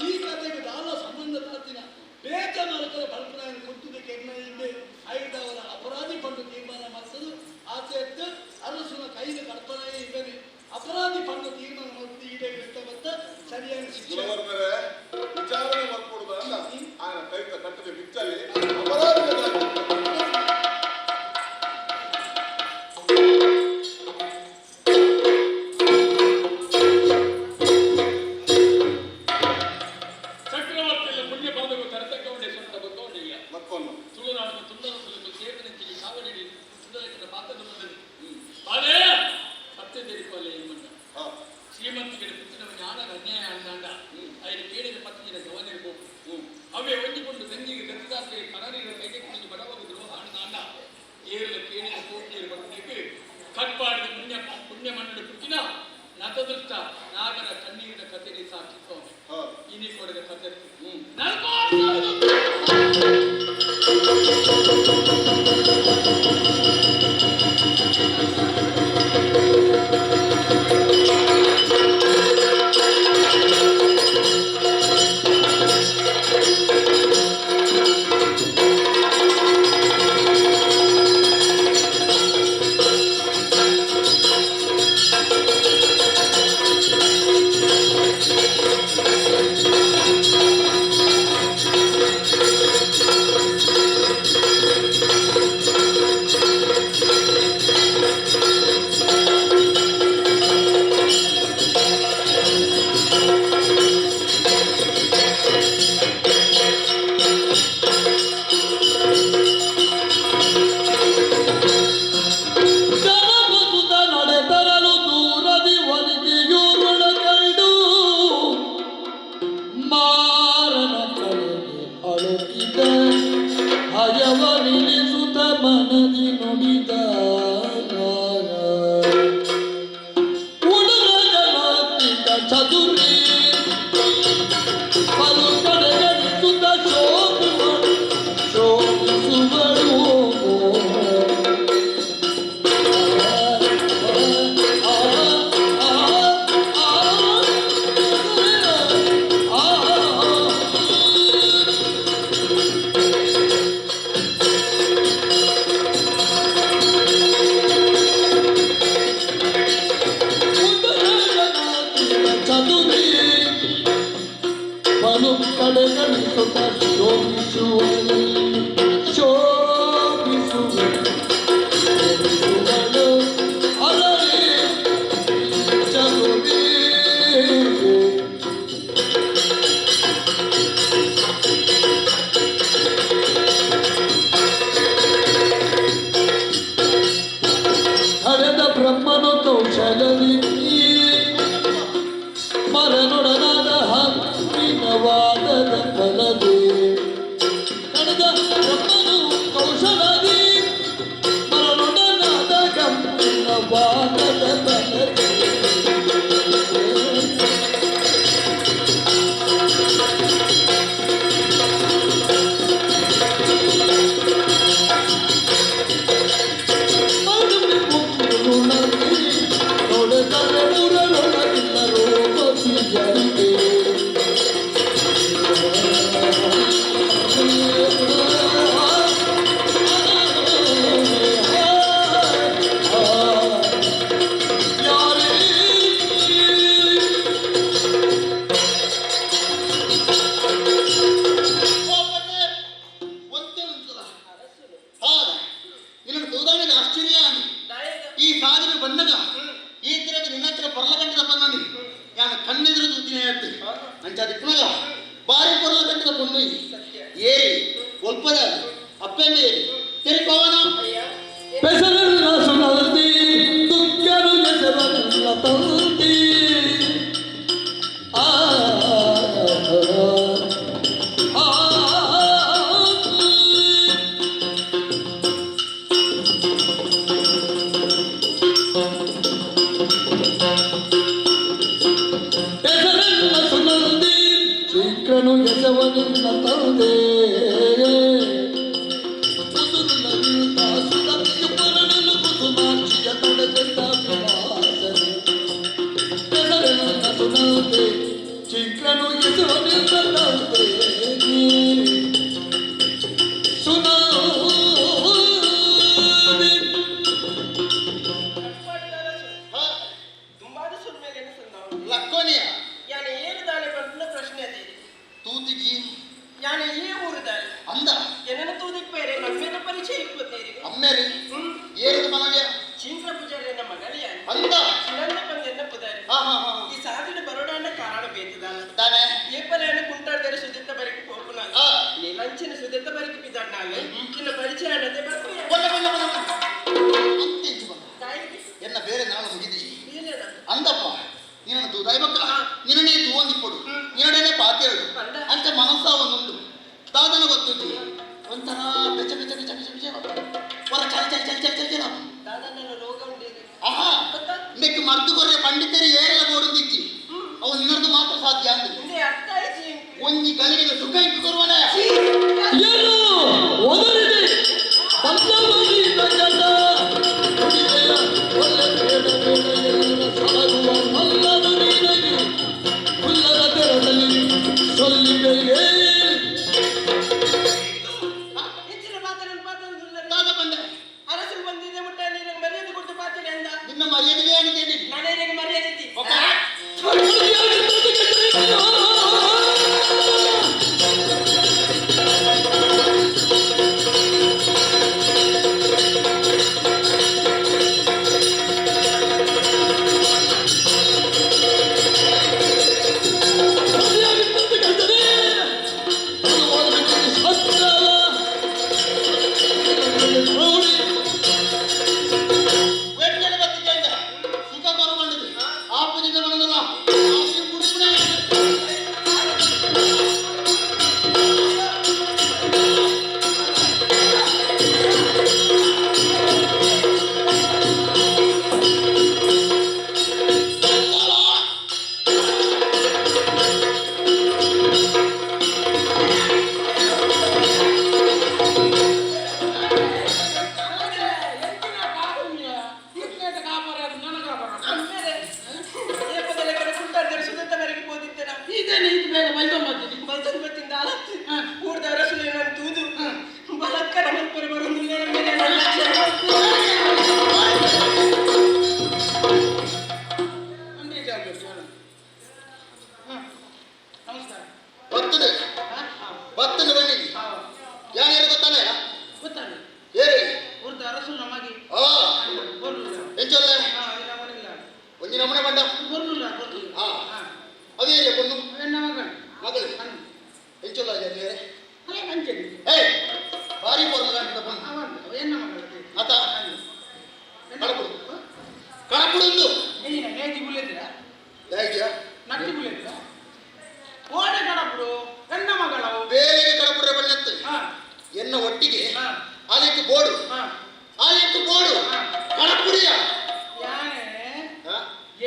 ಈ ಕಥೆಗೆ ದಾಲ ಸಂಬಂಧ ತಾತಿನ ಬೇತ ಮರಕದ ಬಲ್ಪನಾಯನ ಕುತ್ತುದು ಕೆರ್ನ ಹಿಂದೆ ಐದವರ ಅಪರಾಧಿ ಪಂಡು ತೀರ್ಮಾನ ಮಾಡ್ತದು. ಆತೇತ್ತ ಅರಸನ ಕೈನ ಕಲ್ಪನಾಯ ಇದ್ದಾನೆ ಅಪರಾಧಿ ಪಂಡು ತೀರ್ಮಾನ ಮಾಡ್ತದೆ. ಈಡೇರಿಸ್ತಾ ಬತ್ತ ಸರಿಯಾದ ಶಿಕ್ಷೆ. ಗುಣವರ್ಮರೇ, ವಿಚಾರಣೆ ಮಾಡ್ಕೊಡುದ ಅಲ್ಲ, ಆಯನ ಕೈತ ಕಟ್ಟದೆ ಬಿಚ್ಚಲಿ ಅಪರಾಧಿ. ಚಕ್ರವರ್ತಿಯಲ್ಲಿ ಪುಣ್ಯ ಬಾಧಕು ತರತಕ್ಕವಡೆ ಸ್ವಂತ ಬಕ್ಕವಡಿಲ್ಲ. ಮತ್ತೊಂದು ತುಳುನಾಡಿನ ತುಂಡರ ಸುಲಿದು ಸೇವನೆಂಚಿಗೆ ಕಾವಡಿ ಸುಂದರಕ್ಕಿನ ಪಾತ್ರ ಬಂದನು. ಬಾಲೇ ಸತ್ಯ ತೆರಿಕೋಲೆ ಇಮ್ಮಣ್ಣ. ಶ್ರೀಮಂತಿಗೆ ಪುತ್ತಿನವ ಜ್ಞಾನದ ಅನ್ಯಾಯ ಅಂದಾಂಡ ಐದು ಕೇಳಿದ ಪತ್ತಿನ ಗವನಿರ್ಬೋದು. ಅವೇ ಒಂಜಿಕೊಂಡು ತಂಗಿಗೆ ಗತಿದಾಸೆ ಕನರಿನ ಕೈಗೆ ಕುಣಿದು ಬಡವಾಗ ದ್ರೋಹ ಅಣ್ಣಾಂಡ ಏರಲ ಕೇಳಿದ ಕೋಟಿಯರು ಬರ್ತೇವೆ. ಕಟ್ಪಾಡಿದ ಪುಣ್ಯ ಪುಣ್ಯ ಮಣ್ಣು ಪುಟ್ಟಿನ ನತದೃಷ್ಟ ನಾಗರ ಕಣ್ಣೀರಿನ ಕಥೆಗೆ ಸಾಕ್ಷಿ ಸ್ವಾಮಿ. ಇನಿ ಕೊಡದ ಕಥೆ ಕನಕುಸುತ ನಡೆತರಲು ದೂರದಿ ಒಲಿಗೆಯೂರುಳ ಕಂಡು ಮಾರನ ಕಡೆಗೆ ಅಳುತ್ತಿದ್ದ ಭಯವ ನಿಲ್ಲಿಸುತ್ತ ಮನದಿ ನುಡಿದ ಉಡುರಗಲಾತಿದ್ದ ಚದುರಿ ಬಲು ಕಡೆಗಣಿಸುತ್ತ ಶೋಭುವ ಶೋಭಿಸುವಳು. ಚದುರಿ ಬಲು ಕಡೆಗಣಿಸುತ್ತ ಶೋಭಿಸುವಳು ಶೋಭಿಸುವ ಶೋಭಿಸುವಳು ಅರಳಿ ಚದುರಿ. ಹರೆದ ಬ್ರಹ್ಮನು ಕೌಶಲದಿ ಮರನೊಡನಾದ ಹಂಪಿನವಾದದ ಫಲದೆ. ಕಳೆದ ಬ್ರಹ್ಮನು ಕೌಶಲದಿ ಮರನೊಡನಾದ ಗಂಪಿನವಾದದ ಫಲದೆ. ನೋಡಿದರೆ ಊರೊಳಗಿಲ್ಲ ರೋಗಸಿಯರಿಗೆ. ನಿನ್ನ ತೂದಾಣಿಗೆ ಆಶ್ಚರ್ಯ. ಈ ಸಾಧನೆ ಬಂದಾಗ ಈ ತಿರಗ ನಿನ್ನ ಹತ್ರ ಪೊರ್ಲಗಂಟದ ಬಂದಾನಿ ಯಾನ ಕಣ್ಣೆದುರು ತೂತಿನ ಹೇಳ್ತಿ ಅಂಚಾದಿ ಪುನಗ ಬಾರಿ ಪೊರ್ಲಗಂಟದ ಪೊಣ್ಣು ಏರಿ ಒಲ್ಪದ ಅಪ್ಪೆಂದ ಏರಿ ತೆರಿಕೋವನ. ಪೆಸರಲ್ಲ ಸುನಲ್ದಿ ದುಃಖನು ಎಸೆವಲ್ಲ ತಂದಿ ಆ ಆ. ಅಂದ ಏನನ್ನ ತೂದಿಪ್ಪೇರೆ ನಮ್ಮೇನ ಪರಿಚಯ ಇಪ್ಪತ್ತೇರಿ ಅಮ್ಮೇರಿ ಏರಿದ ಮನವಿಯ ಚೀಂದ್ರ ಪೂಜಾರಿಯನ್ನ ಮಗಳಿಯ ಅಂದ ಸುನಂದ ಪಂದೆನ್ನ ಪುದಾರಿ ಹಾ ಹಾ ಹಾ ಈ ಸಾಧಿನ ಬರೋಡಾನ ಕಾರಣ ಬೇತದಾನ ತಾನೆ ಏಪಲೇನ ಕುಂಟಾಡ್ದರೆ ಸುದಿತ್ತ ಬರಿಕು ಪೋಪುನ ಆ. ನೀಲಂಚಿನ ಸುದಿತ್ತ ಬರಿಕು ಪಿದಾಡ್ನಾಲೆ ನಿನ್ನ ಪರಿಚಯ ಅನ್ನತೆ ಬರ್ಪುಯ ಬಲ್ಲ ಬಲ್ಲ ಬಲ್ಲ ಅಂತ ಇಂಚು ಬಂದ ತಾಯಿ ಎನ್ನ ಬೇರೆ ನಾಳು ಮುಗಿದಿ ಏನೇನ ಅಂದಪ್ಪ ನಿನ್ನ ತೂದಾಯ್ಬಕ್ಕ ನಿನ್ನನೇ ತೂವಂದಿಪ್ಪಡು ನಿನ್ನಡನೆ ಪಾತೇಳು ಅಂದ. ಅಂತ ಮನಸ್ಸ ಒಂದುಂಡು ದಾದನ ಗೊತ್ತುಂಟು ಒಂಥರ ಬೆಚ ಬೆಚ ಬೆಚ ಬೆಚ ಬೆಚ ಹೊರ ಚಳಿ ಚಳಿ ಚಳಿ ಚಳಿ ಚಳಿ ಚಳಿ ದಾದನ ರೋಗ ಉಂಡಿದೆ ಆಹಾ ಇಂದಕ್ಕೆ ಮರ್ದು ಕೊರ್ರೆ ಪಂಡಿತರು ಏರೆಲ್ಲ ಬೋಡುಂದಿಚ್ಚಿ ಅವು ನಿನ್ನದು ಮಾತ್ರ ಸಾಧ್ಯ ಅಂದು ಇಂದೆ ಅರ್ಥ ಆಯ್ತು ಒಂಜಿ ಗಲಿಗೆ ಸುಖ ಇಟ್ಟು ಕೊರುವನ ಏನು ಒದರಿದೆ ಬಲ್ಲವನಿ ನಗದ ನುಡಿದೆಯ ಒಳ್ಳೆ ಬೇಡ ಬೇಡ ಎಲ್ಲ ಸಾಗುವ ನಲ್ಲದು ನಿನಗೆ ಹುಲ್ಲದ ತೆರಳಲಿ ಸೊಲ್ಲಿಬೆಯೇ ಹೆಚ್ಚಿನ ಪಾತ್ರ ಪಾತ್ರ ದಾದ ಬಂದೆ ಅರಸರು ಬಂದಿದೆ ಮುಟ್ಟ ನೀನು ಮರ್ಯಾದೆ ಕೊಟ್ಟು ಪಾತ್ರ ಅಂದ ನಿನ್ನ ಮರ್ಯಾದೆ ಅಂತ ಕೇಳಿ ನಾನೇ ಮರ್ಯಾದೆ ಇದ್ದಿ. ವೇಟ್ಗೆಲ್ಲ ಬತ್ತಿದ್ದೆ ಅಂದ ಸುಖ ಕೊರ ಬಂದಿದೆ ಆ ಪೂಜೆ ಬಂದಲ್ಲ ಆಸೆ ಮುಡುಪುಣೆ. ಆಮೇಲೆ ಏಪದಲ್ಲ ಕಡೆ ಕುಂಟಾಡ್ದರೆ ಸುದತ್ತ ಮರೆಗೆ ಹೋದಿತ್ತೇನ ಇದೇನು ಇದು ಬೇಗ ಬೈಕೊಂಬತ್ತೀನಿ ಬಲ್ತೊಂಬತ್ತಿಂದ ಆಲತ್ತು ಊರ್ದ ಅರಸುಲೆ ನಾನು ತೂದು ಬಲತ್ಕಾರ ಮಲ್ಪರೆ ಬರುವುದಿಲ್ಲ ನನ್ನ ಮೇಲೆ ನನ್ನ ಲಕ್ಷ್ಯ. ಅಂದ್ರೆ ಜಾಗ ನಮಸ್ಕಾರ ಬರ್ತದೆ ಬರ್ತದೆ ಬನ್ನಿ ಯಾರು ಯಾರು ಗೊತ್ತಾನೆ ಗೊತ್ತಾನೆ ಏರಿ ಊರ್ದ ಅರಸು ನಮಗೆ ಆ ಬರ್ಲಿಲ್ಲ ಎಂಚೊಲ್ಲೆ ಹಾ ಇಲ್ಲ ಅವನಿಲ್ಲ ಒಂಜಿ ನಮೂನೆ ಬಂಡ ಬರ್ಲಿಲ್ಲ ಬರ್ಲಿಲ್ಲ ಆ ಅದೇ ಏರಿಯ ಪೊಣ್ಣು ಎನ್ನ ಮಗನ್ ಮಗಳು ಎಂಚೊಲ್ಲ ಬೇರೆ ಅಲ್ಲ ಅಂಚೆನೆ ಏಯ್ ಭಾರಿ ಪೊರ್ಲು ಕಾಣ್ತದ ಪೊಣ್ಣು ಅವನ್ ಎನ್ನ ಮಗಳ ಆತ ಕಡಪುಡು ಕಡಪುಡುಂದು ಏನ ಮೇಜಿ ಬುಲೆದ್ರ ಹೇಗೆ ನಟ್ಟಿ ಬುಲೆದ್ರ ಓಡೆ ಕಡಪುಡು ಎನ್ನ ಮಗಳವು ಬೇರೆ ಕಡಪುರ ಬಣ್ಣತ್ತು ಹಾ ಎನ್ನ ಒಟ್ಟಿಗೆ ಹಾ ಆಲೆಕ್ಕು ಬೋಡು ಹಾ ಆಲೆಕ್ಕು ಬೋಡು ಕಡಪುಡಿಯ ಯಾನೆ ಹಾ?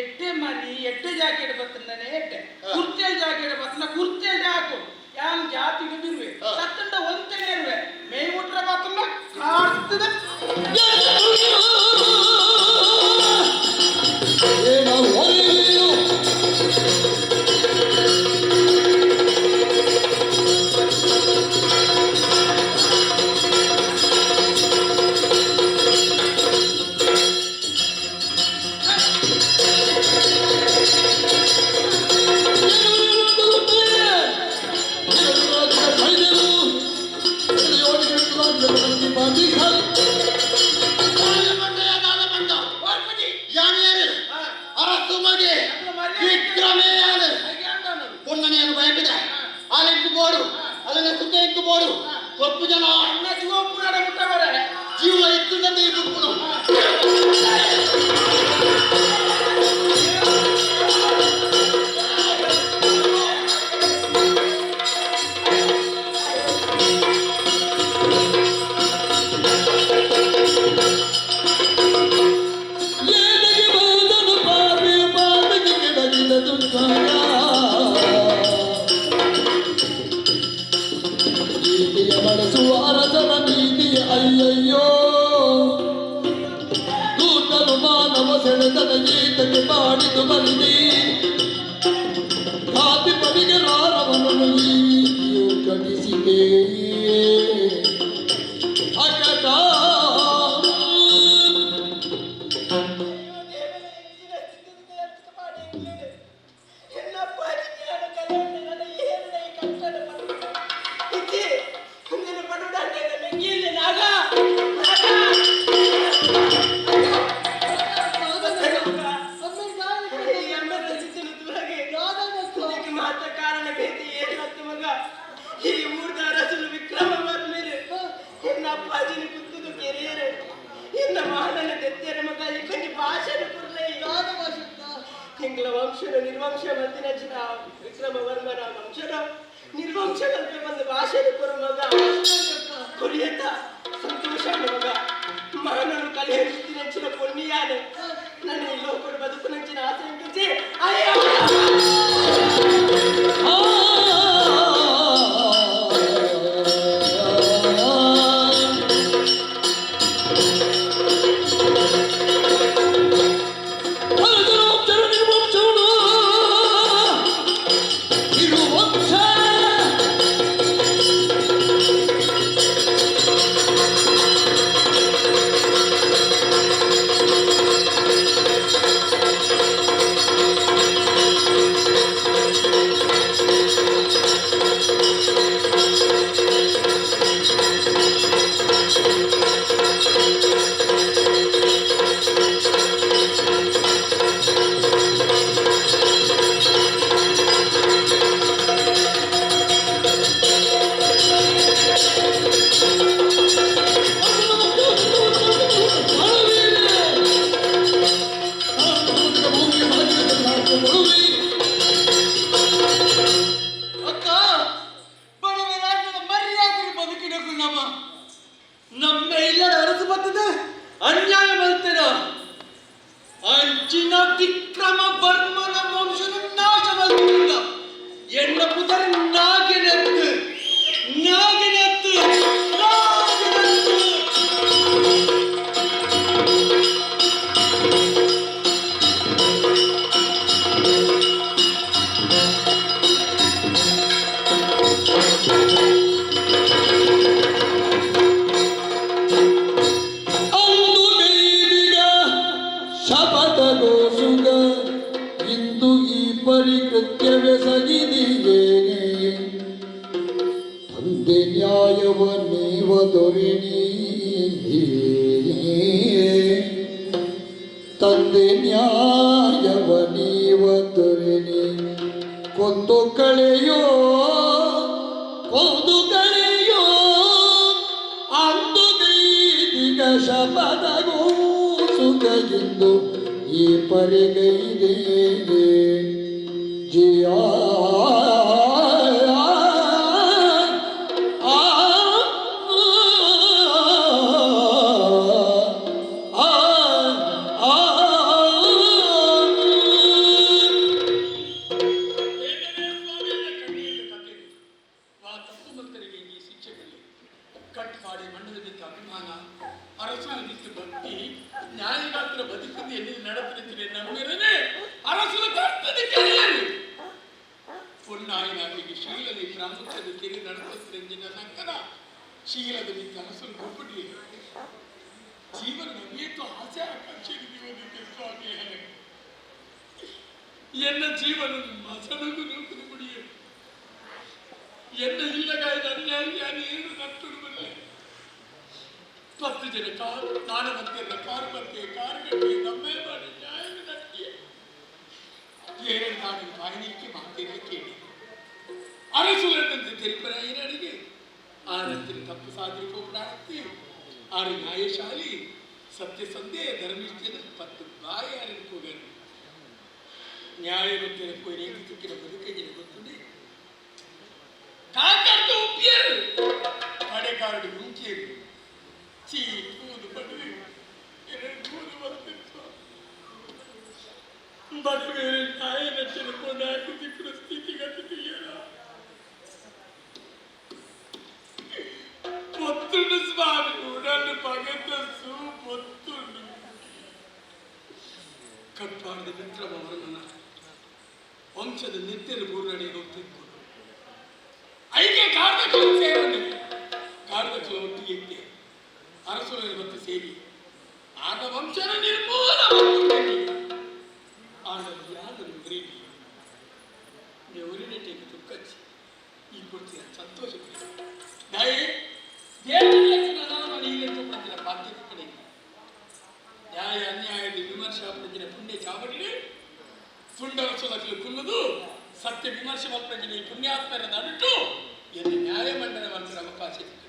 ಎಟ್ಟೆ ಮರಿ ಎಟ್ಟೆ ಜಾಕೆಟ್ ಬತ್ತಂದನೆ ಎಟ್ಟೆ ಹಾ. ಕುರ್ತೆಲ್ ಜಾಕೆಟ್ ಬತ್ತನ ಕುರ್ತೆಲ್ ಹಾಕು ಯಾನ್ ಜಾತಿಗೆ ಬಿರುವೆ ಹಾ. ಸತ್ತಂಡ ಒಂತೆನೆ ಇರುವೆ ಮೇ ಮುಟ್ರ ಬತ್ತಂಡ ಕಾಡ್ತದೆ ಏನ ಒಲಿಯು ಅರಸು ಮಗೆ ವಿಕ್ರಮೇಯಾನ ಪೊನ್ನನೆಯನ್ನು ಬಯಕಿದೆ ಆಲೆಂಟು ಬೋಡು ಅದನ್ನ ಸುಖ ಇಟ್ಟು ಬೋಡು ಕೊಪ್ಪು ಜನ ಅನ್ನ ಜೀವ ಪುರಾಣ ಮುಟ್ಟ ಬರ ಜೀವ ಇತ್ತು ಈ ಗುಂಪುನು ಏನಿಗೆ ಬಂದನು ಪಾಪಿ ಪಾಪಿಗೆ ಕೆಡಗಿದ ದುರ್ಗಾಯ. ನೀತಿಯ ನಡೆಸುವ ಅರಸನ ನೀತಿಯ ಅಯ್ಯಯ್ಯೋ ದೂತನು ಮಾನವ ಸೆಳೆತನ ಗೀತಕ್ಕೆ ಪಾಡಿದು ಬಲಿದಿ ಕಾತಿ ಬಲಿಗೆ ರಾರವನನ್ನು ಈ ನೀತಿಯು ಕಡಿಸಿದೆ ಅಕಟ. ಎನ್ನ ಅಪ್ಪಾಜಿ ಜ್ಞಾನ ಕಲೆಯನ್ನು ನನ್ನ ಏರಡ ಈ ಕಷ್ಟದ ವಂಶನ ನಿರ್ವಂಶ ಮಲ್ತಿನಂಚಿನ ವಿಕ್ರಮವರ್ಮನ ವಂಶನ ನಿರ್ವಂಶ ಕಲ್ಪೆ ಬಂದು ಭಾಷೆ ಕೊರು ಮಗ ಕೊರಿಯತ ಸಂತೋಷ ಮಗ ಮಾನನು ಕಲೆ ನಂಚಿನ ಪೊನ್ನಿಯಾನೆ ನನ್ನ ಈ ಲೋಕಡು ಬದುಕು ನಂಚಿನ ಆಸೆ ಅಯ್ಯ. ಅಕ್ಕ, ಬಡವರಾದ ಮರ್ಯಾದೆ ಬದುಕಿನಕು ನಮ್ಮ ನಮ್ಮ ಇಲ್ಲದ ಅರಸು ಬರ್ತದೆ ಅನ್ಯಾಯ ಮಾಡ್ತೇರ. ಅಂಚಿನ ವಿಕ್ರಮ ವರ್ಮನ ವಂಶದ ನಾಶ ಮಾಡ್ತಿದ್ದ ಎನ್ನ ಪುತರ ನಾಗಿನೆತ್ತು ನಾಗಿನೆತ್ತು ನಾಗಿನೆತ್ತು. ಅಂದು ಗೈದಿಗ ಶಪಥಗೋಸುಗ ಇಂದು ಈ ಪರಿಕೃತ್ಯವೆಸಗಿದೆಯೇನೆ. ತಂದೆ ನ್ಯಾಯವ ನೀವ ದೊರಿಣಿ, ತಂದೆ ನ್ಯಾಯವ ನೀವ ದೊರಿಣಿ. ಕೊಂದು ಕಳೆಯೋ ಕೊಂದು ಕಳೆಯೋ ಅಂದು ಗೈದಿಗ ಶಪಥಗೋಸುಗ ಇಂದು ಈ ಪರಿಗೈದೇನೆ. ಜಿಯ ಆ ಆ ಆ. ವಾ ತಪ್ಪು ಭಕ್ತರಿಗೆ ಈ ಶಿಕ್ಷೆ ಬರಲಿ. ಕಟ್ ಮಾಡಿ ಮಣ್ಣದ ಬಿದ್ದ ಅಭಿಮಾನ, ಅರಸನ ಬಿತ್ತು ಭಕ್ತಿ, ನ್ಯಾಯಗಾತ್ರ ಬದುಕದೆ ಎಲ್ಲಿ ನಡಪಡಿಸಿದೆ ನಮ್ಮೆರನೆ ಅರಸನ ಕರ್ತದೆ ಕೆರೆಯರಿ. ಪೊನ್ನಾಯಿನಾಗಿಗೆ ಶೀಲದಿ ಪ್ರಾಮುಖ್ಯದ ತಿರಿ ನಡಪತ್ರೆಂಜಿನ ನಕ್ಕನ ಶೀಲದ ಬಿದ್ದ ಅರಸನು ಒಬ್ಬಡಿ ಜೀವನ ನಮಗೇತು ಆಸೆ ಆಕಾಂಕ್ಷೆ ಓದಿದ್ದೆ ಸ್ವಾಮಿ. ಎನ್ನ ಜೀವನ ಮಸಣಗು ನೂಕುದು ಕುಡಿಯ ಎನ್ನ ಇಲ್ಲಗಾಯದ ಅನ್ಯಾಯ ಏನು ನಟ್ಟುಡು ಬಲ್ಲೆ. 10 ಜನ ಕಾರು ನಾನ ಬಂತಿರ ಕಾರು ಬಂತೆ ಕಾರು ಕಟ್ಟಿ ನಮ್ಮೇ ಮಾಡಿ ನ್ಯಾಯ ನಟ್ಟಿ ಏನೇನು ನಾನು ಬಾಯಿನಿಕ್ಕೆ ಮಾತೇನೆ ಕೇಳಿ ಅರಸುಲಂತೆ ತೆರಿಪರ ಏನಾಡಿಗೆ ಆರತ್ತಿನ ತಪ್ಪು ಸಾಧನೆ ಪ್ರಾಪ್ತಿ ಆರು ನ್ಯಾಯಶಾಲಿ ಸತ್ಯಸಂಧೆ ಧರ್ಮಿಷ್ಠನ 10 ಬಾಯಿ ಆರಿನ ಕೂಗನು ನ್ಯಾಯ ಗೊತ್ತಿರ ಪೋಯಿ ಸಿಕ್ಕಿನ ಬದುಕಿಗೆ ಗೊತ್ತುಂಡಿ ಕಾಕರ್ತ ಉಪ್ಪಿಯರು ಕಡೆಕಾರಡು ಮುಂಚಿಯರು ಚೀ ಕೂದು ಪಡೆದು ಎರಡು ಕೂದು ಬರ್ತಿತ್ತು. ಬಡವೇರೆ ನ್ಯಾಯ ನಚ್ಚಿನ ಕೊಂಡಾಕಿ ಸಿಕ್ಕಿನ ಸ್ಥಿತಿಗತಿ ತಿಳಿಯಲ್ಲ. పొత్తుండు స్వామి ఉడలు పగతసు పొత్తుండు. ಕಟ್ಪಾಡದ ವಿಕ್ರಮವರ್ಮನ ವಂಶದ ನಿತ್ಯರು ಮೂರನೆಗೆ ತಿಂಕೊಂಡು ಐಕೆ ಕಾಡ್ದಕ್ಕಲು ಸೇರನೆ ಕಾಡ್ದಕ್ಕಲು ಒಟ್ಟಿಗೆ ಇದ್ದೆ ಅರಸುರ ಮತ್ತು ಸೇರಿ ಆಗ ವಂಶನ ನಿರ್ಮೂಲ ಆಗ ಯಾರು ಉರಿಲಿ ನೀವು ಉರಿನೆಟ್ಟಿಗೆ ತುಕ್ಕಚ್ಚಿ ಈ ಕೊಡ್ತೀರ ಸಂತೋಷ ದಯೆ ದೇವರ ಬಾಧ್ಯತೆ ಪಡೆಯಿರಿ. ನ್ಯಾಯ ಅನ್ಯಾಯದ ವಿಮರ್ಶೆ ಪ್ರಜ್ಞೆ ಪುಣ್ಯ ಚಾವಡಿ ತುಂಡರಸುಲಕಲು ಕುಲ್ಲುದು ಸತ್ಯ ವಿಮರ್ಶೆ ಪ್ರಜ್ಞೆ ಪುಣ್ಯಾತ್ಮರ ನಡುಟು ಎಂದು ನ್ಯಾಯ ಮಂಡನೆ ಮಾಡ್ತಾರೆ ಅವಕಾಶ ಸಿಕ್ಕಿತು.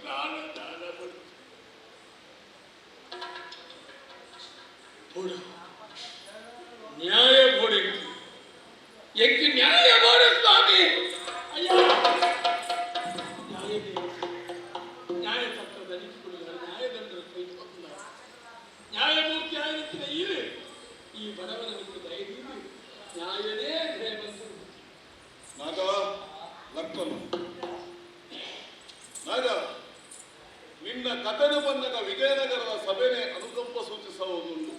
ಪ್ರಾಣ ಈ ಬಡವನ ಮಿತ್ತು ದಯದೀದು ನ್ಯಾಯನೇ ಧ್ಯೇಯವಂತು. ನಾಗ ಲಕ್ಕನು ನಾಗ ನಿನ್ನ ಕಥೆನು ಬಂದಾಗ ವಿಜಯನಗರದ ಸಭೆನೆ ಅನುಕಂಪ ಸೂಚಿಸುವುದುಂಟು.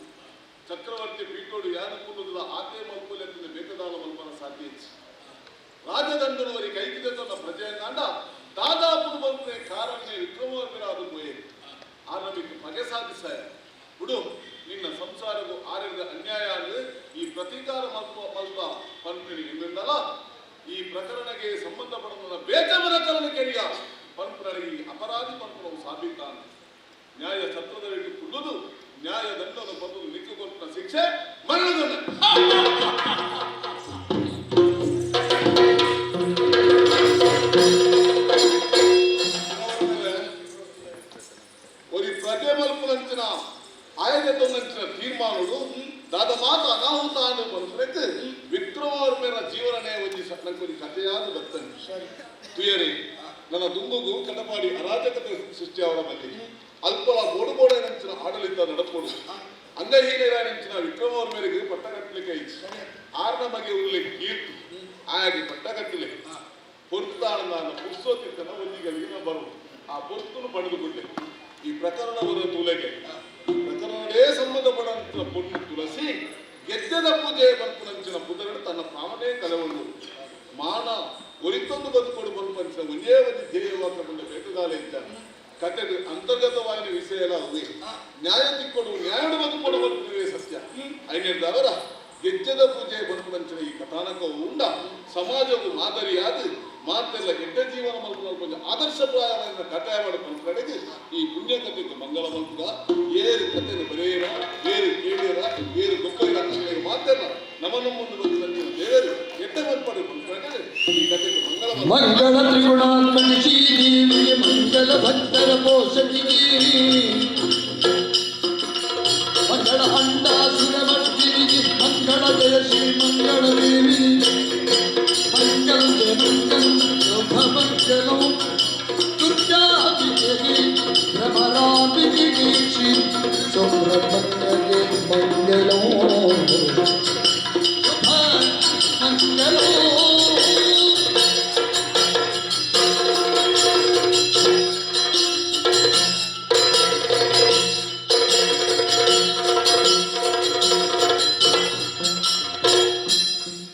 ಚಕ್ರವರ್ತಿ ಪೀಠೋಡು ಯಾನ ಕುಲ್ಲುದಿಲ್ಲ ಆತೆ ಮಲ್ಪುಲೆತ್ತಿನ ಬೇಕದಾಲ ಮಲ್ಪನ ಸಾಧ್ಯ ಇಚ್ಚು. ರಾಜದಂಡನವರಿ ಕೈಕಿದ ತನ್ನ ಪ್ರಜೆಯನ್ನಾಂಡ ದಾದಾಪುದು ಬಂದ್ರೆ ಕಾರಣ್ಯ ವಿಕ್ರಮವರ್ಮರಾದ ಪೋಯೆ ಆನಮಿಗೆ ಪಗೆ ಸಾಧಿಸಾಯ ಬಿಡು. ನಿನ್ನ ಸಂಸಾರವು ಆರಿದ ಅನ್ಯಾಯ ಅಂದ್ರೆ ಈ ಪ್ರತೀಕಾರ ಮಲ್ಪ ಮಲ್ಪ ಪಂಪಿನಿ ಎಂದಲ್ಲ. ಈ ಪ್ರಕರಣಕ್ಕೆ ಸಂಬಂಧಪಡದ ಬೇಜವನ ಕರಣ ಕೆರಿಯ ಪಂಪನರಿಗೆ ಈ ಅಪರಾಧಿ ಪಂಪನವು ಸಾಬೀತಾನ ನ್ಯಾಯ ಸತ್ವದ ಕುಲ್ಲುದು ನ್ಯಾಯ ದಂಡವನ್ನು ಬಂದು ನಿಕ್ಕು ಕೊಟ್ಟ ಶಿಕ್ಷೆ ಮರಣದಂಡ. ಒರಿ ಪ್ರಜೆ ಮಲ್ಪುನಂಚಿನ ಆಯದತ್ತೊಂದಂಚಿನ ತೀರ್ಮಾನಡು ದಾದ ಮಾತ ಅನಾಹುತ ಅನ್ನು ಬಂದ್ರೆ ವಿಕ್ರಮವರ್ಮನ ಜೀವನನೇ ಒಂಜಿ ನಂಗೊಂಜಿ ಕಥೆಯಾದ ಬರ್ತನೆ ತುಯರಿ. ನನ್ನ ದುಂಗುಗು ಕಟಪಾಡಿ ಅರಾಜಕತೆ ಸೃಷ್ಟಿಯವರ ಬಗ್ಗೆ ಅಲ್ಪಲ ಬೋಡು ಬೋಡ ನಂಚಿನ ಆಡಳಿತ ನಡಪೋಡು ಅಂಗಹೀನರ ವಿಕ್ರಮವರ್ಮರಿಗೆ ಪಟ್ಟ ಕಟ್ಟಲಿಕ್ಕೆ ಐತಿ ಆರ್ನ ಬಗ್ಗೆ ಉಳ್ಳಿ ಕೀರ್ತಿ ಆಗಿ ಪಟ್ಟ ಕಟ್ಟಲೆ ಪೊರ್ತಾಣ ನಾನು ಪುರ್ಸೋತಿತ್ತನ ಒಂಜಿಗಳಿಗೆ ಬರು ಆ ಪೊರ್ತನು ಪಡೆದುಕೊಂಡೆ. ಈ ಪ್ರಕರಣವರ ತುಲೆಗೆ ಪ್ರಕರಣವೇ ಸಂಬಂಧಪಡಂತ ಪೊಣ್ಣು ತುಳಸಿ ಗೆಜ್ಜದ ಪೂಜೆ ಬರ್ಪುನಂಚಿನ ಪುದರಡು ತನ್ನ ಪ್ರಾಣನೇ ಕಲೆವೊಂದು ಮಾನ ಒರಿತೊಂದು ಬದುಕೊಡು ಬಲ್ಪಂಚಿನ ಒಂದೇ ಒಂದು ಧ್ಯೇಯವಾದ ಬಂದ ಬೇಟುಗಾಲ ಇದ್ದ ಕತೆ ಅಂತರ್ಗತವಾದ ವಿಷಯ ಎಲ್ಲ ಅವೇ ನ್ಯಾಯ ತಿಕ್ಕೊಡು ನ್ಯಾಯಡು ಬದುಕೊಡು ಬಲ್ಪುವೇ ಸತ್ಯ. ಐನೇದಾವರ ಗೆಜ್ಜದ ಪೂಜೆ ಬಲ್ಪುನಂಚಿನ ಈ ಕಥಾನಕವು ಉಂಡ ಸಮಾಜವು ಮಾದರಿಯಾದ ಮಾತೆಲ್ಲ ಕೆಟ್ಟ ಜೀವನ ಮಲ್ಪುನ ಕೊಂಚ ಆದರ್ಶಪ್ರಾಯವಾದ ಕಥೆ ಮಾಡಿ ಪಂಪನಡೆಗೆ ಈ ಪುಣ್ಯ ಕಥೆಗೆ ಮಂಗಳ ಮಲ್ಪುಗ ಏರು ಕಥೆಯನ್ನು ಬರೆಯಿರ ಏರು ಕೇಳಿರ ಏರು ಗೊಬ್ಬರ ಮಾತೆಲ್ಲ ನಮ್ಮ ನಮ್ಮೊಂದು ಬಂದ ದೇವರು ಕೆಟ್ಟ ಮಲ್ಪಡೆ ಪಂಪನಡೆಗೆ ಈ ಕಥೆಗೆ ಮಂಗಳ ಮಂಗಳ ತ್ರಿಗುಣಾತ್ಮಕ ಶ್ರೀದೇವಿಗೆ ಮಂಗಲ ಭಕ್ತರ ಪೋಷಕಿಗೆ.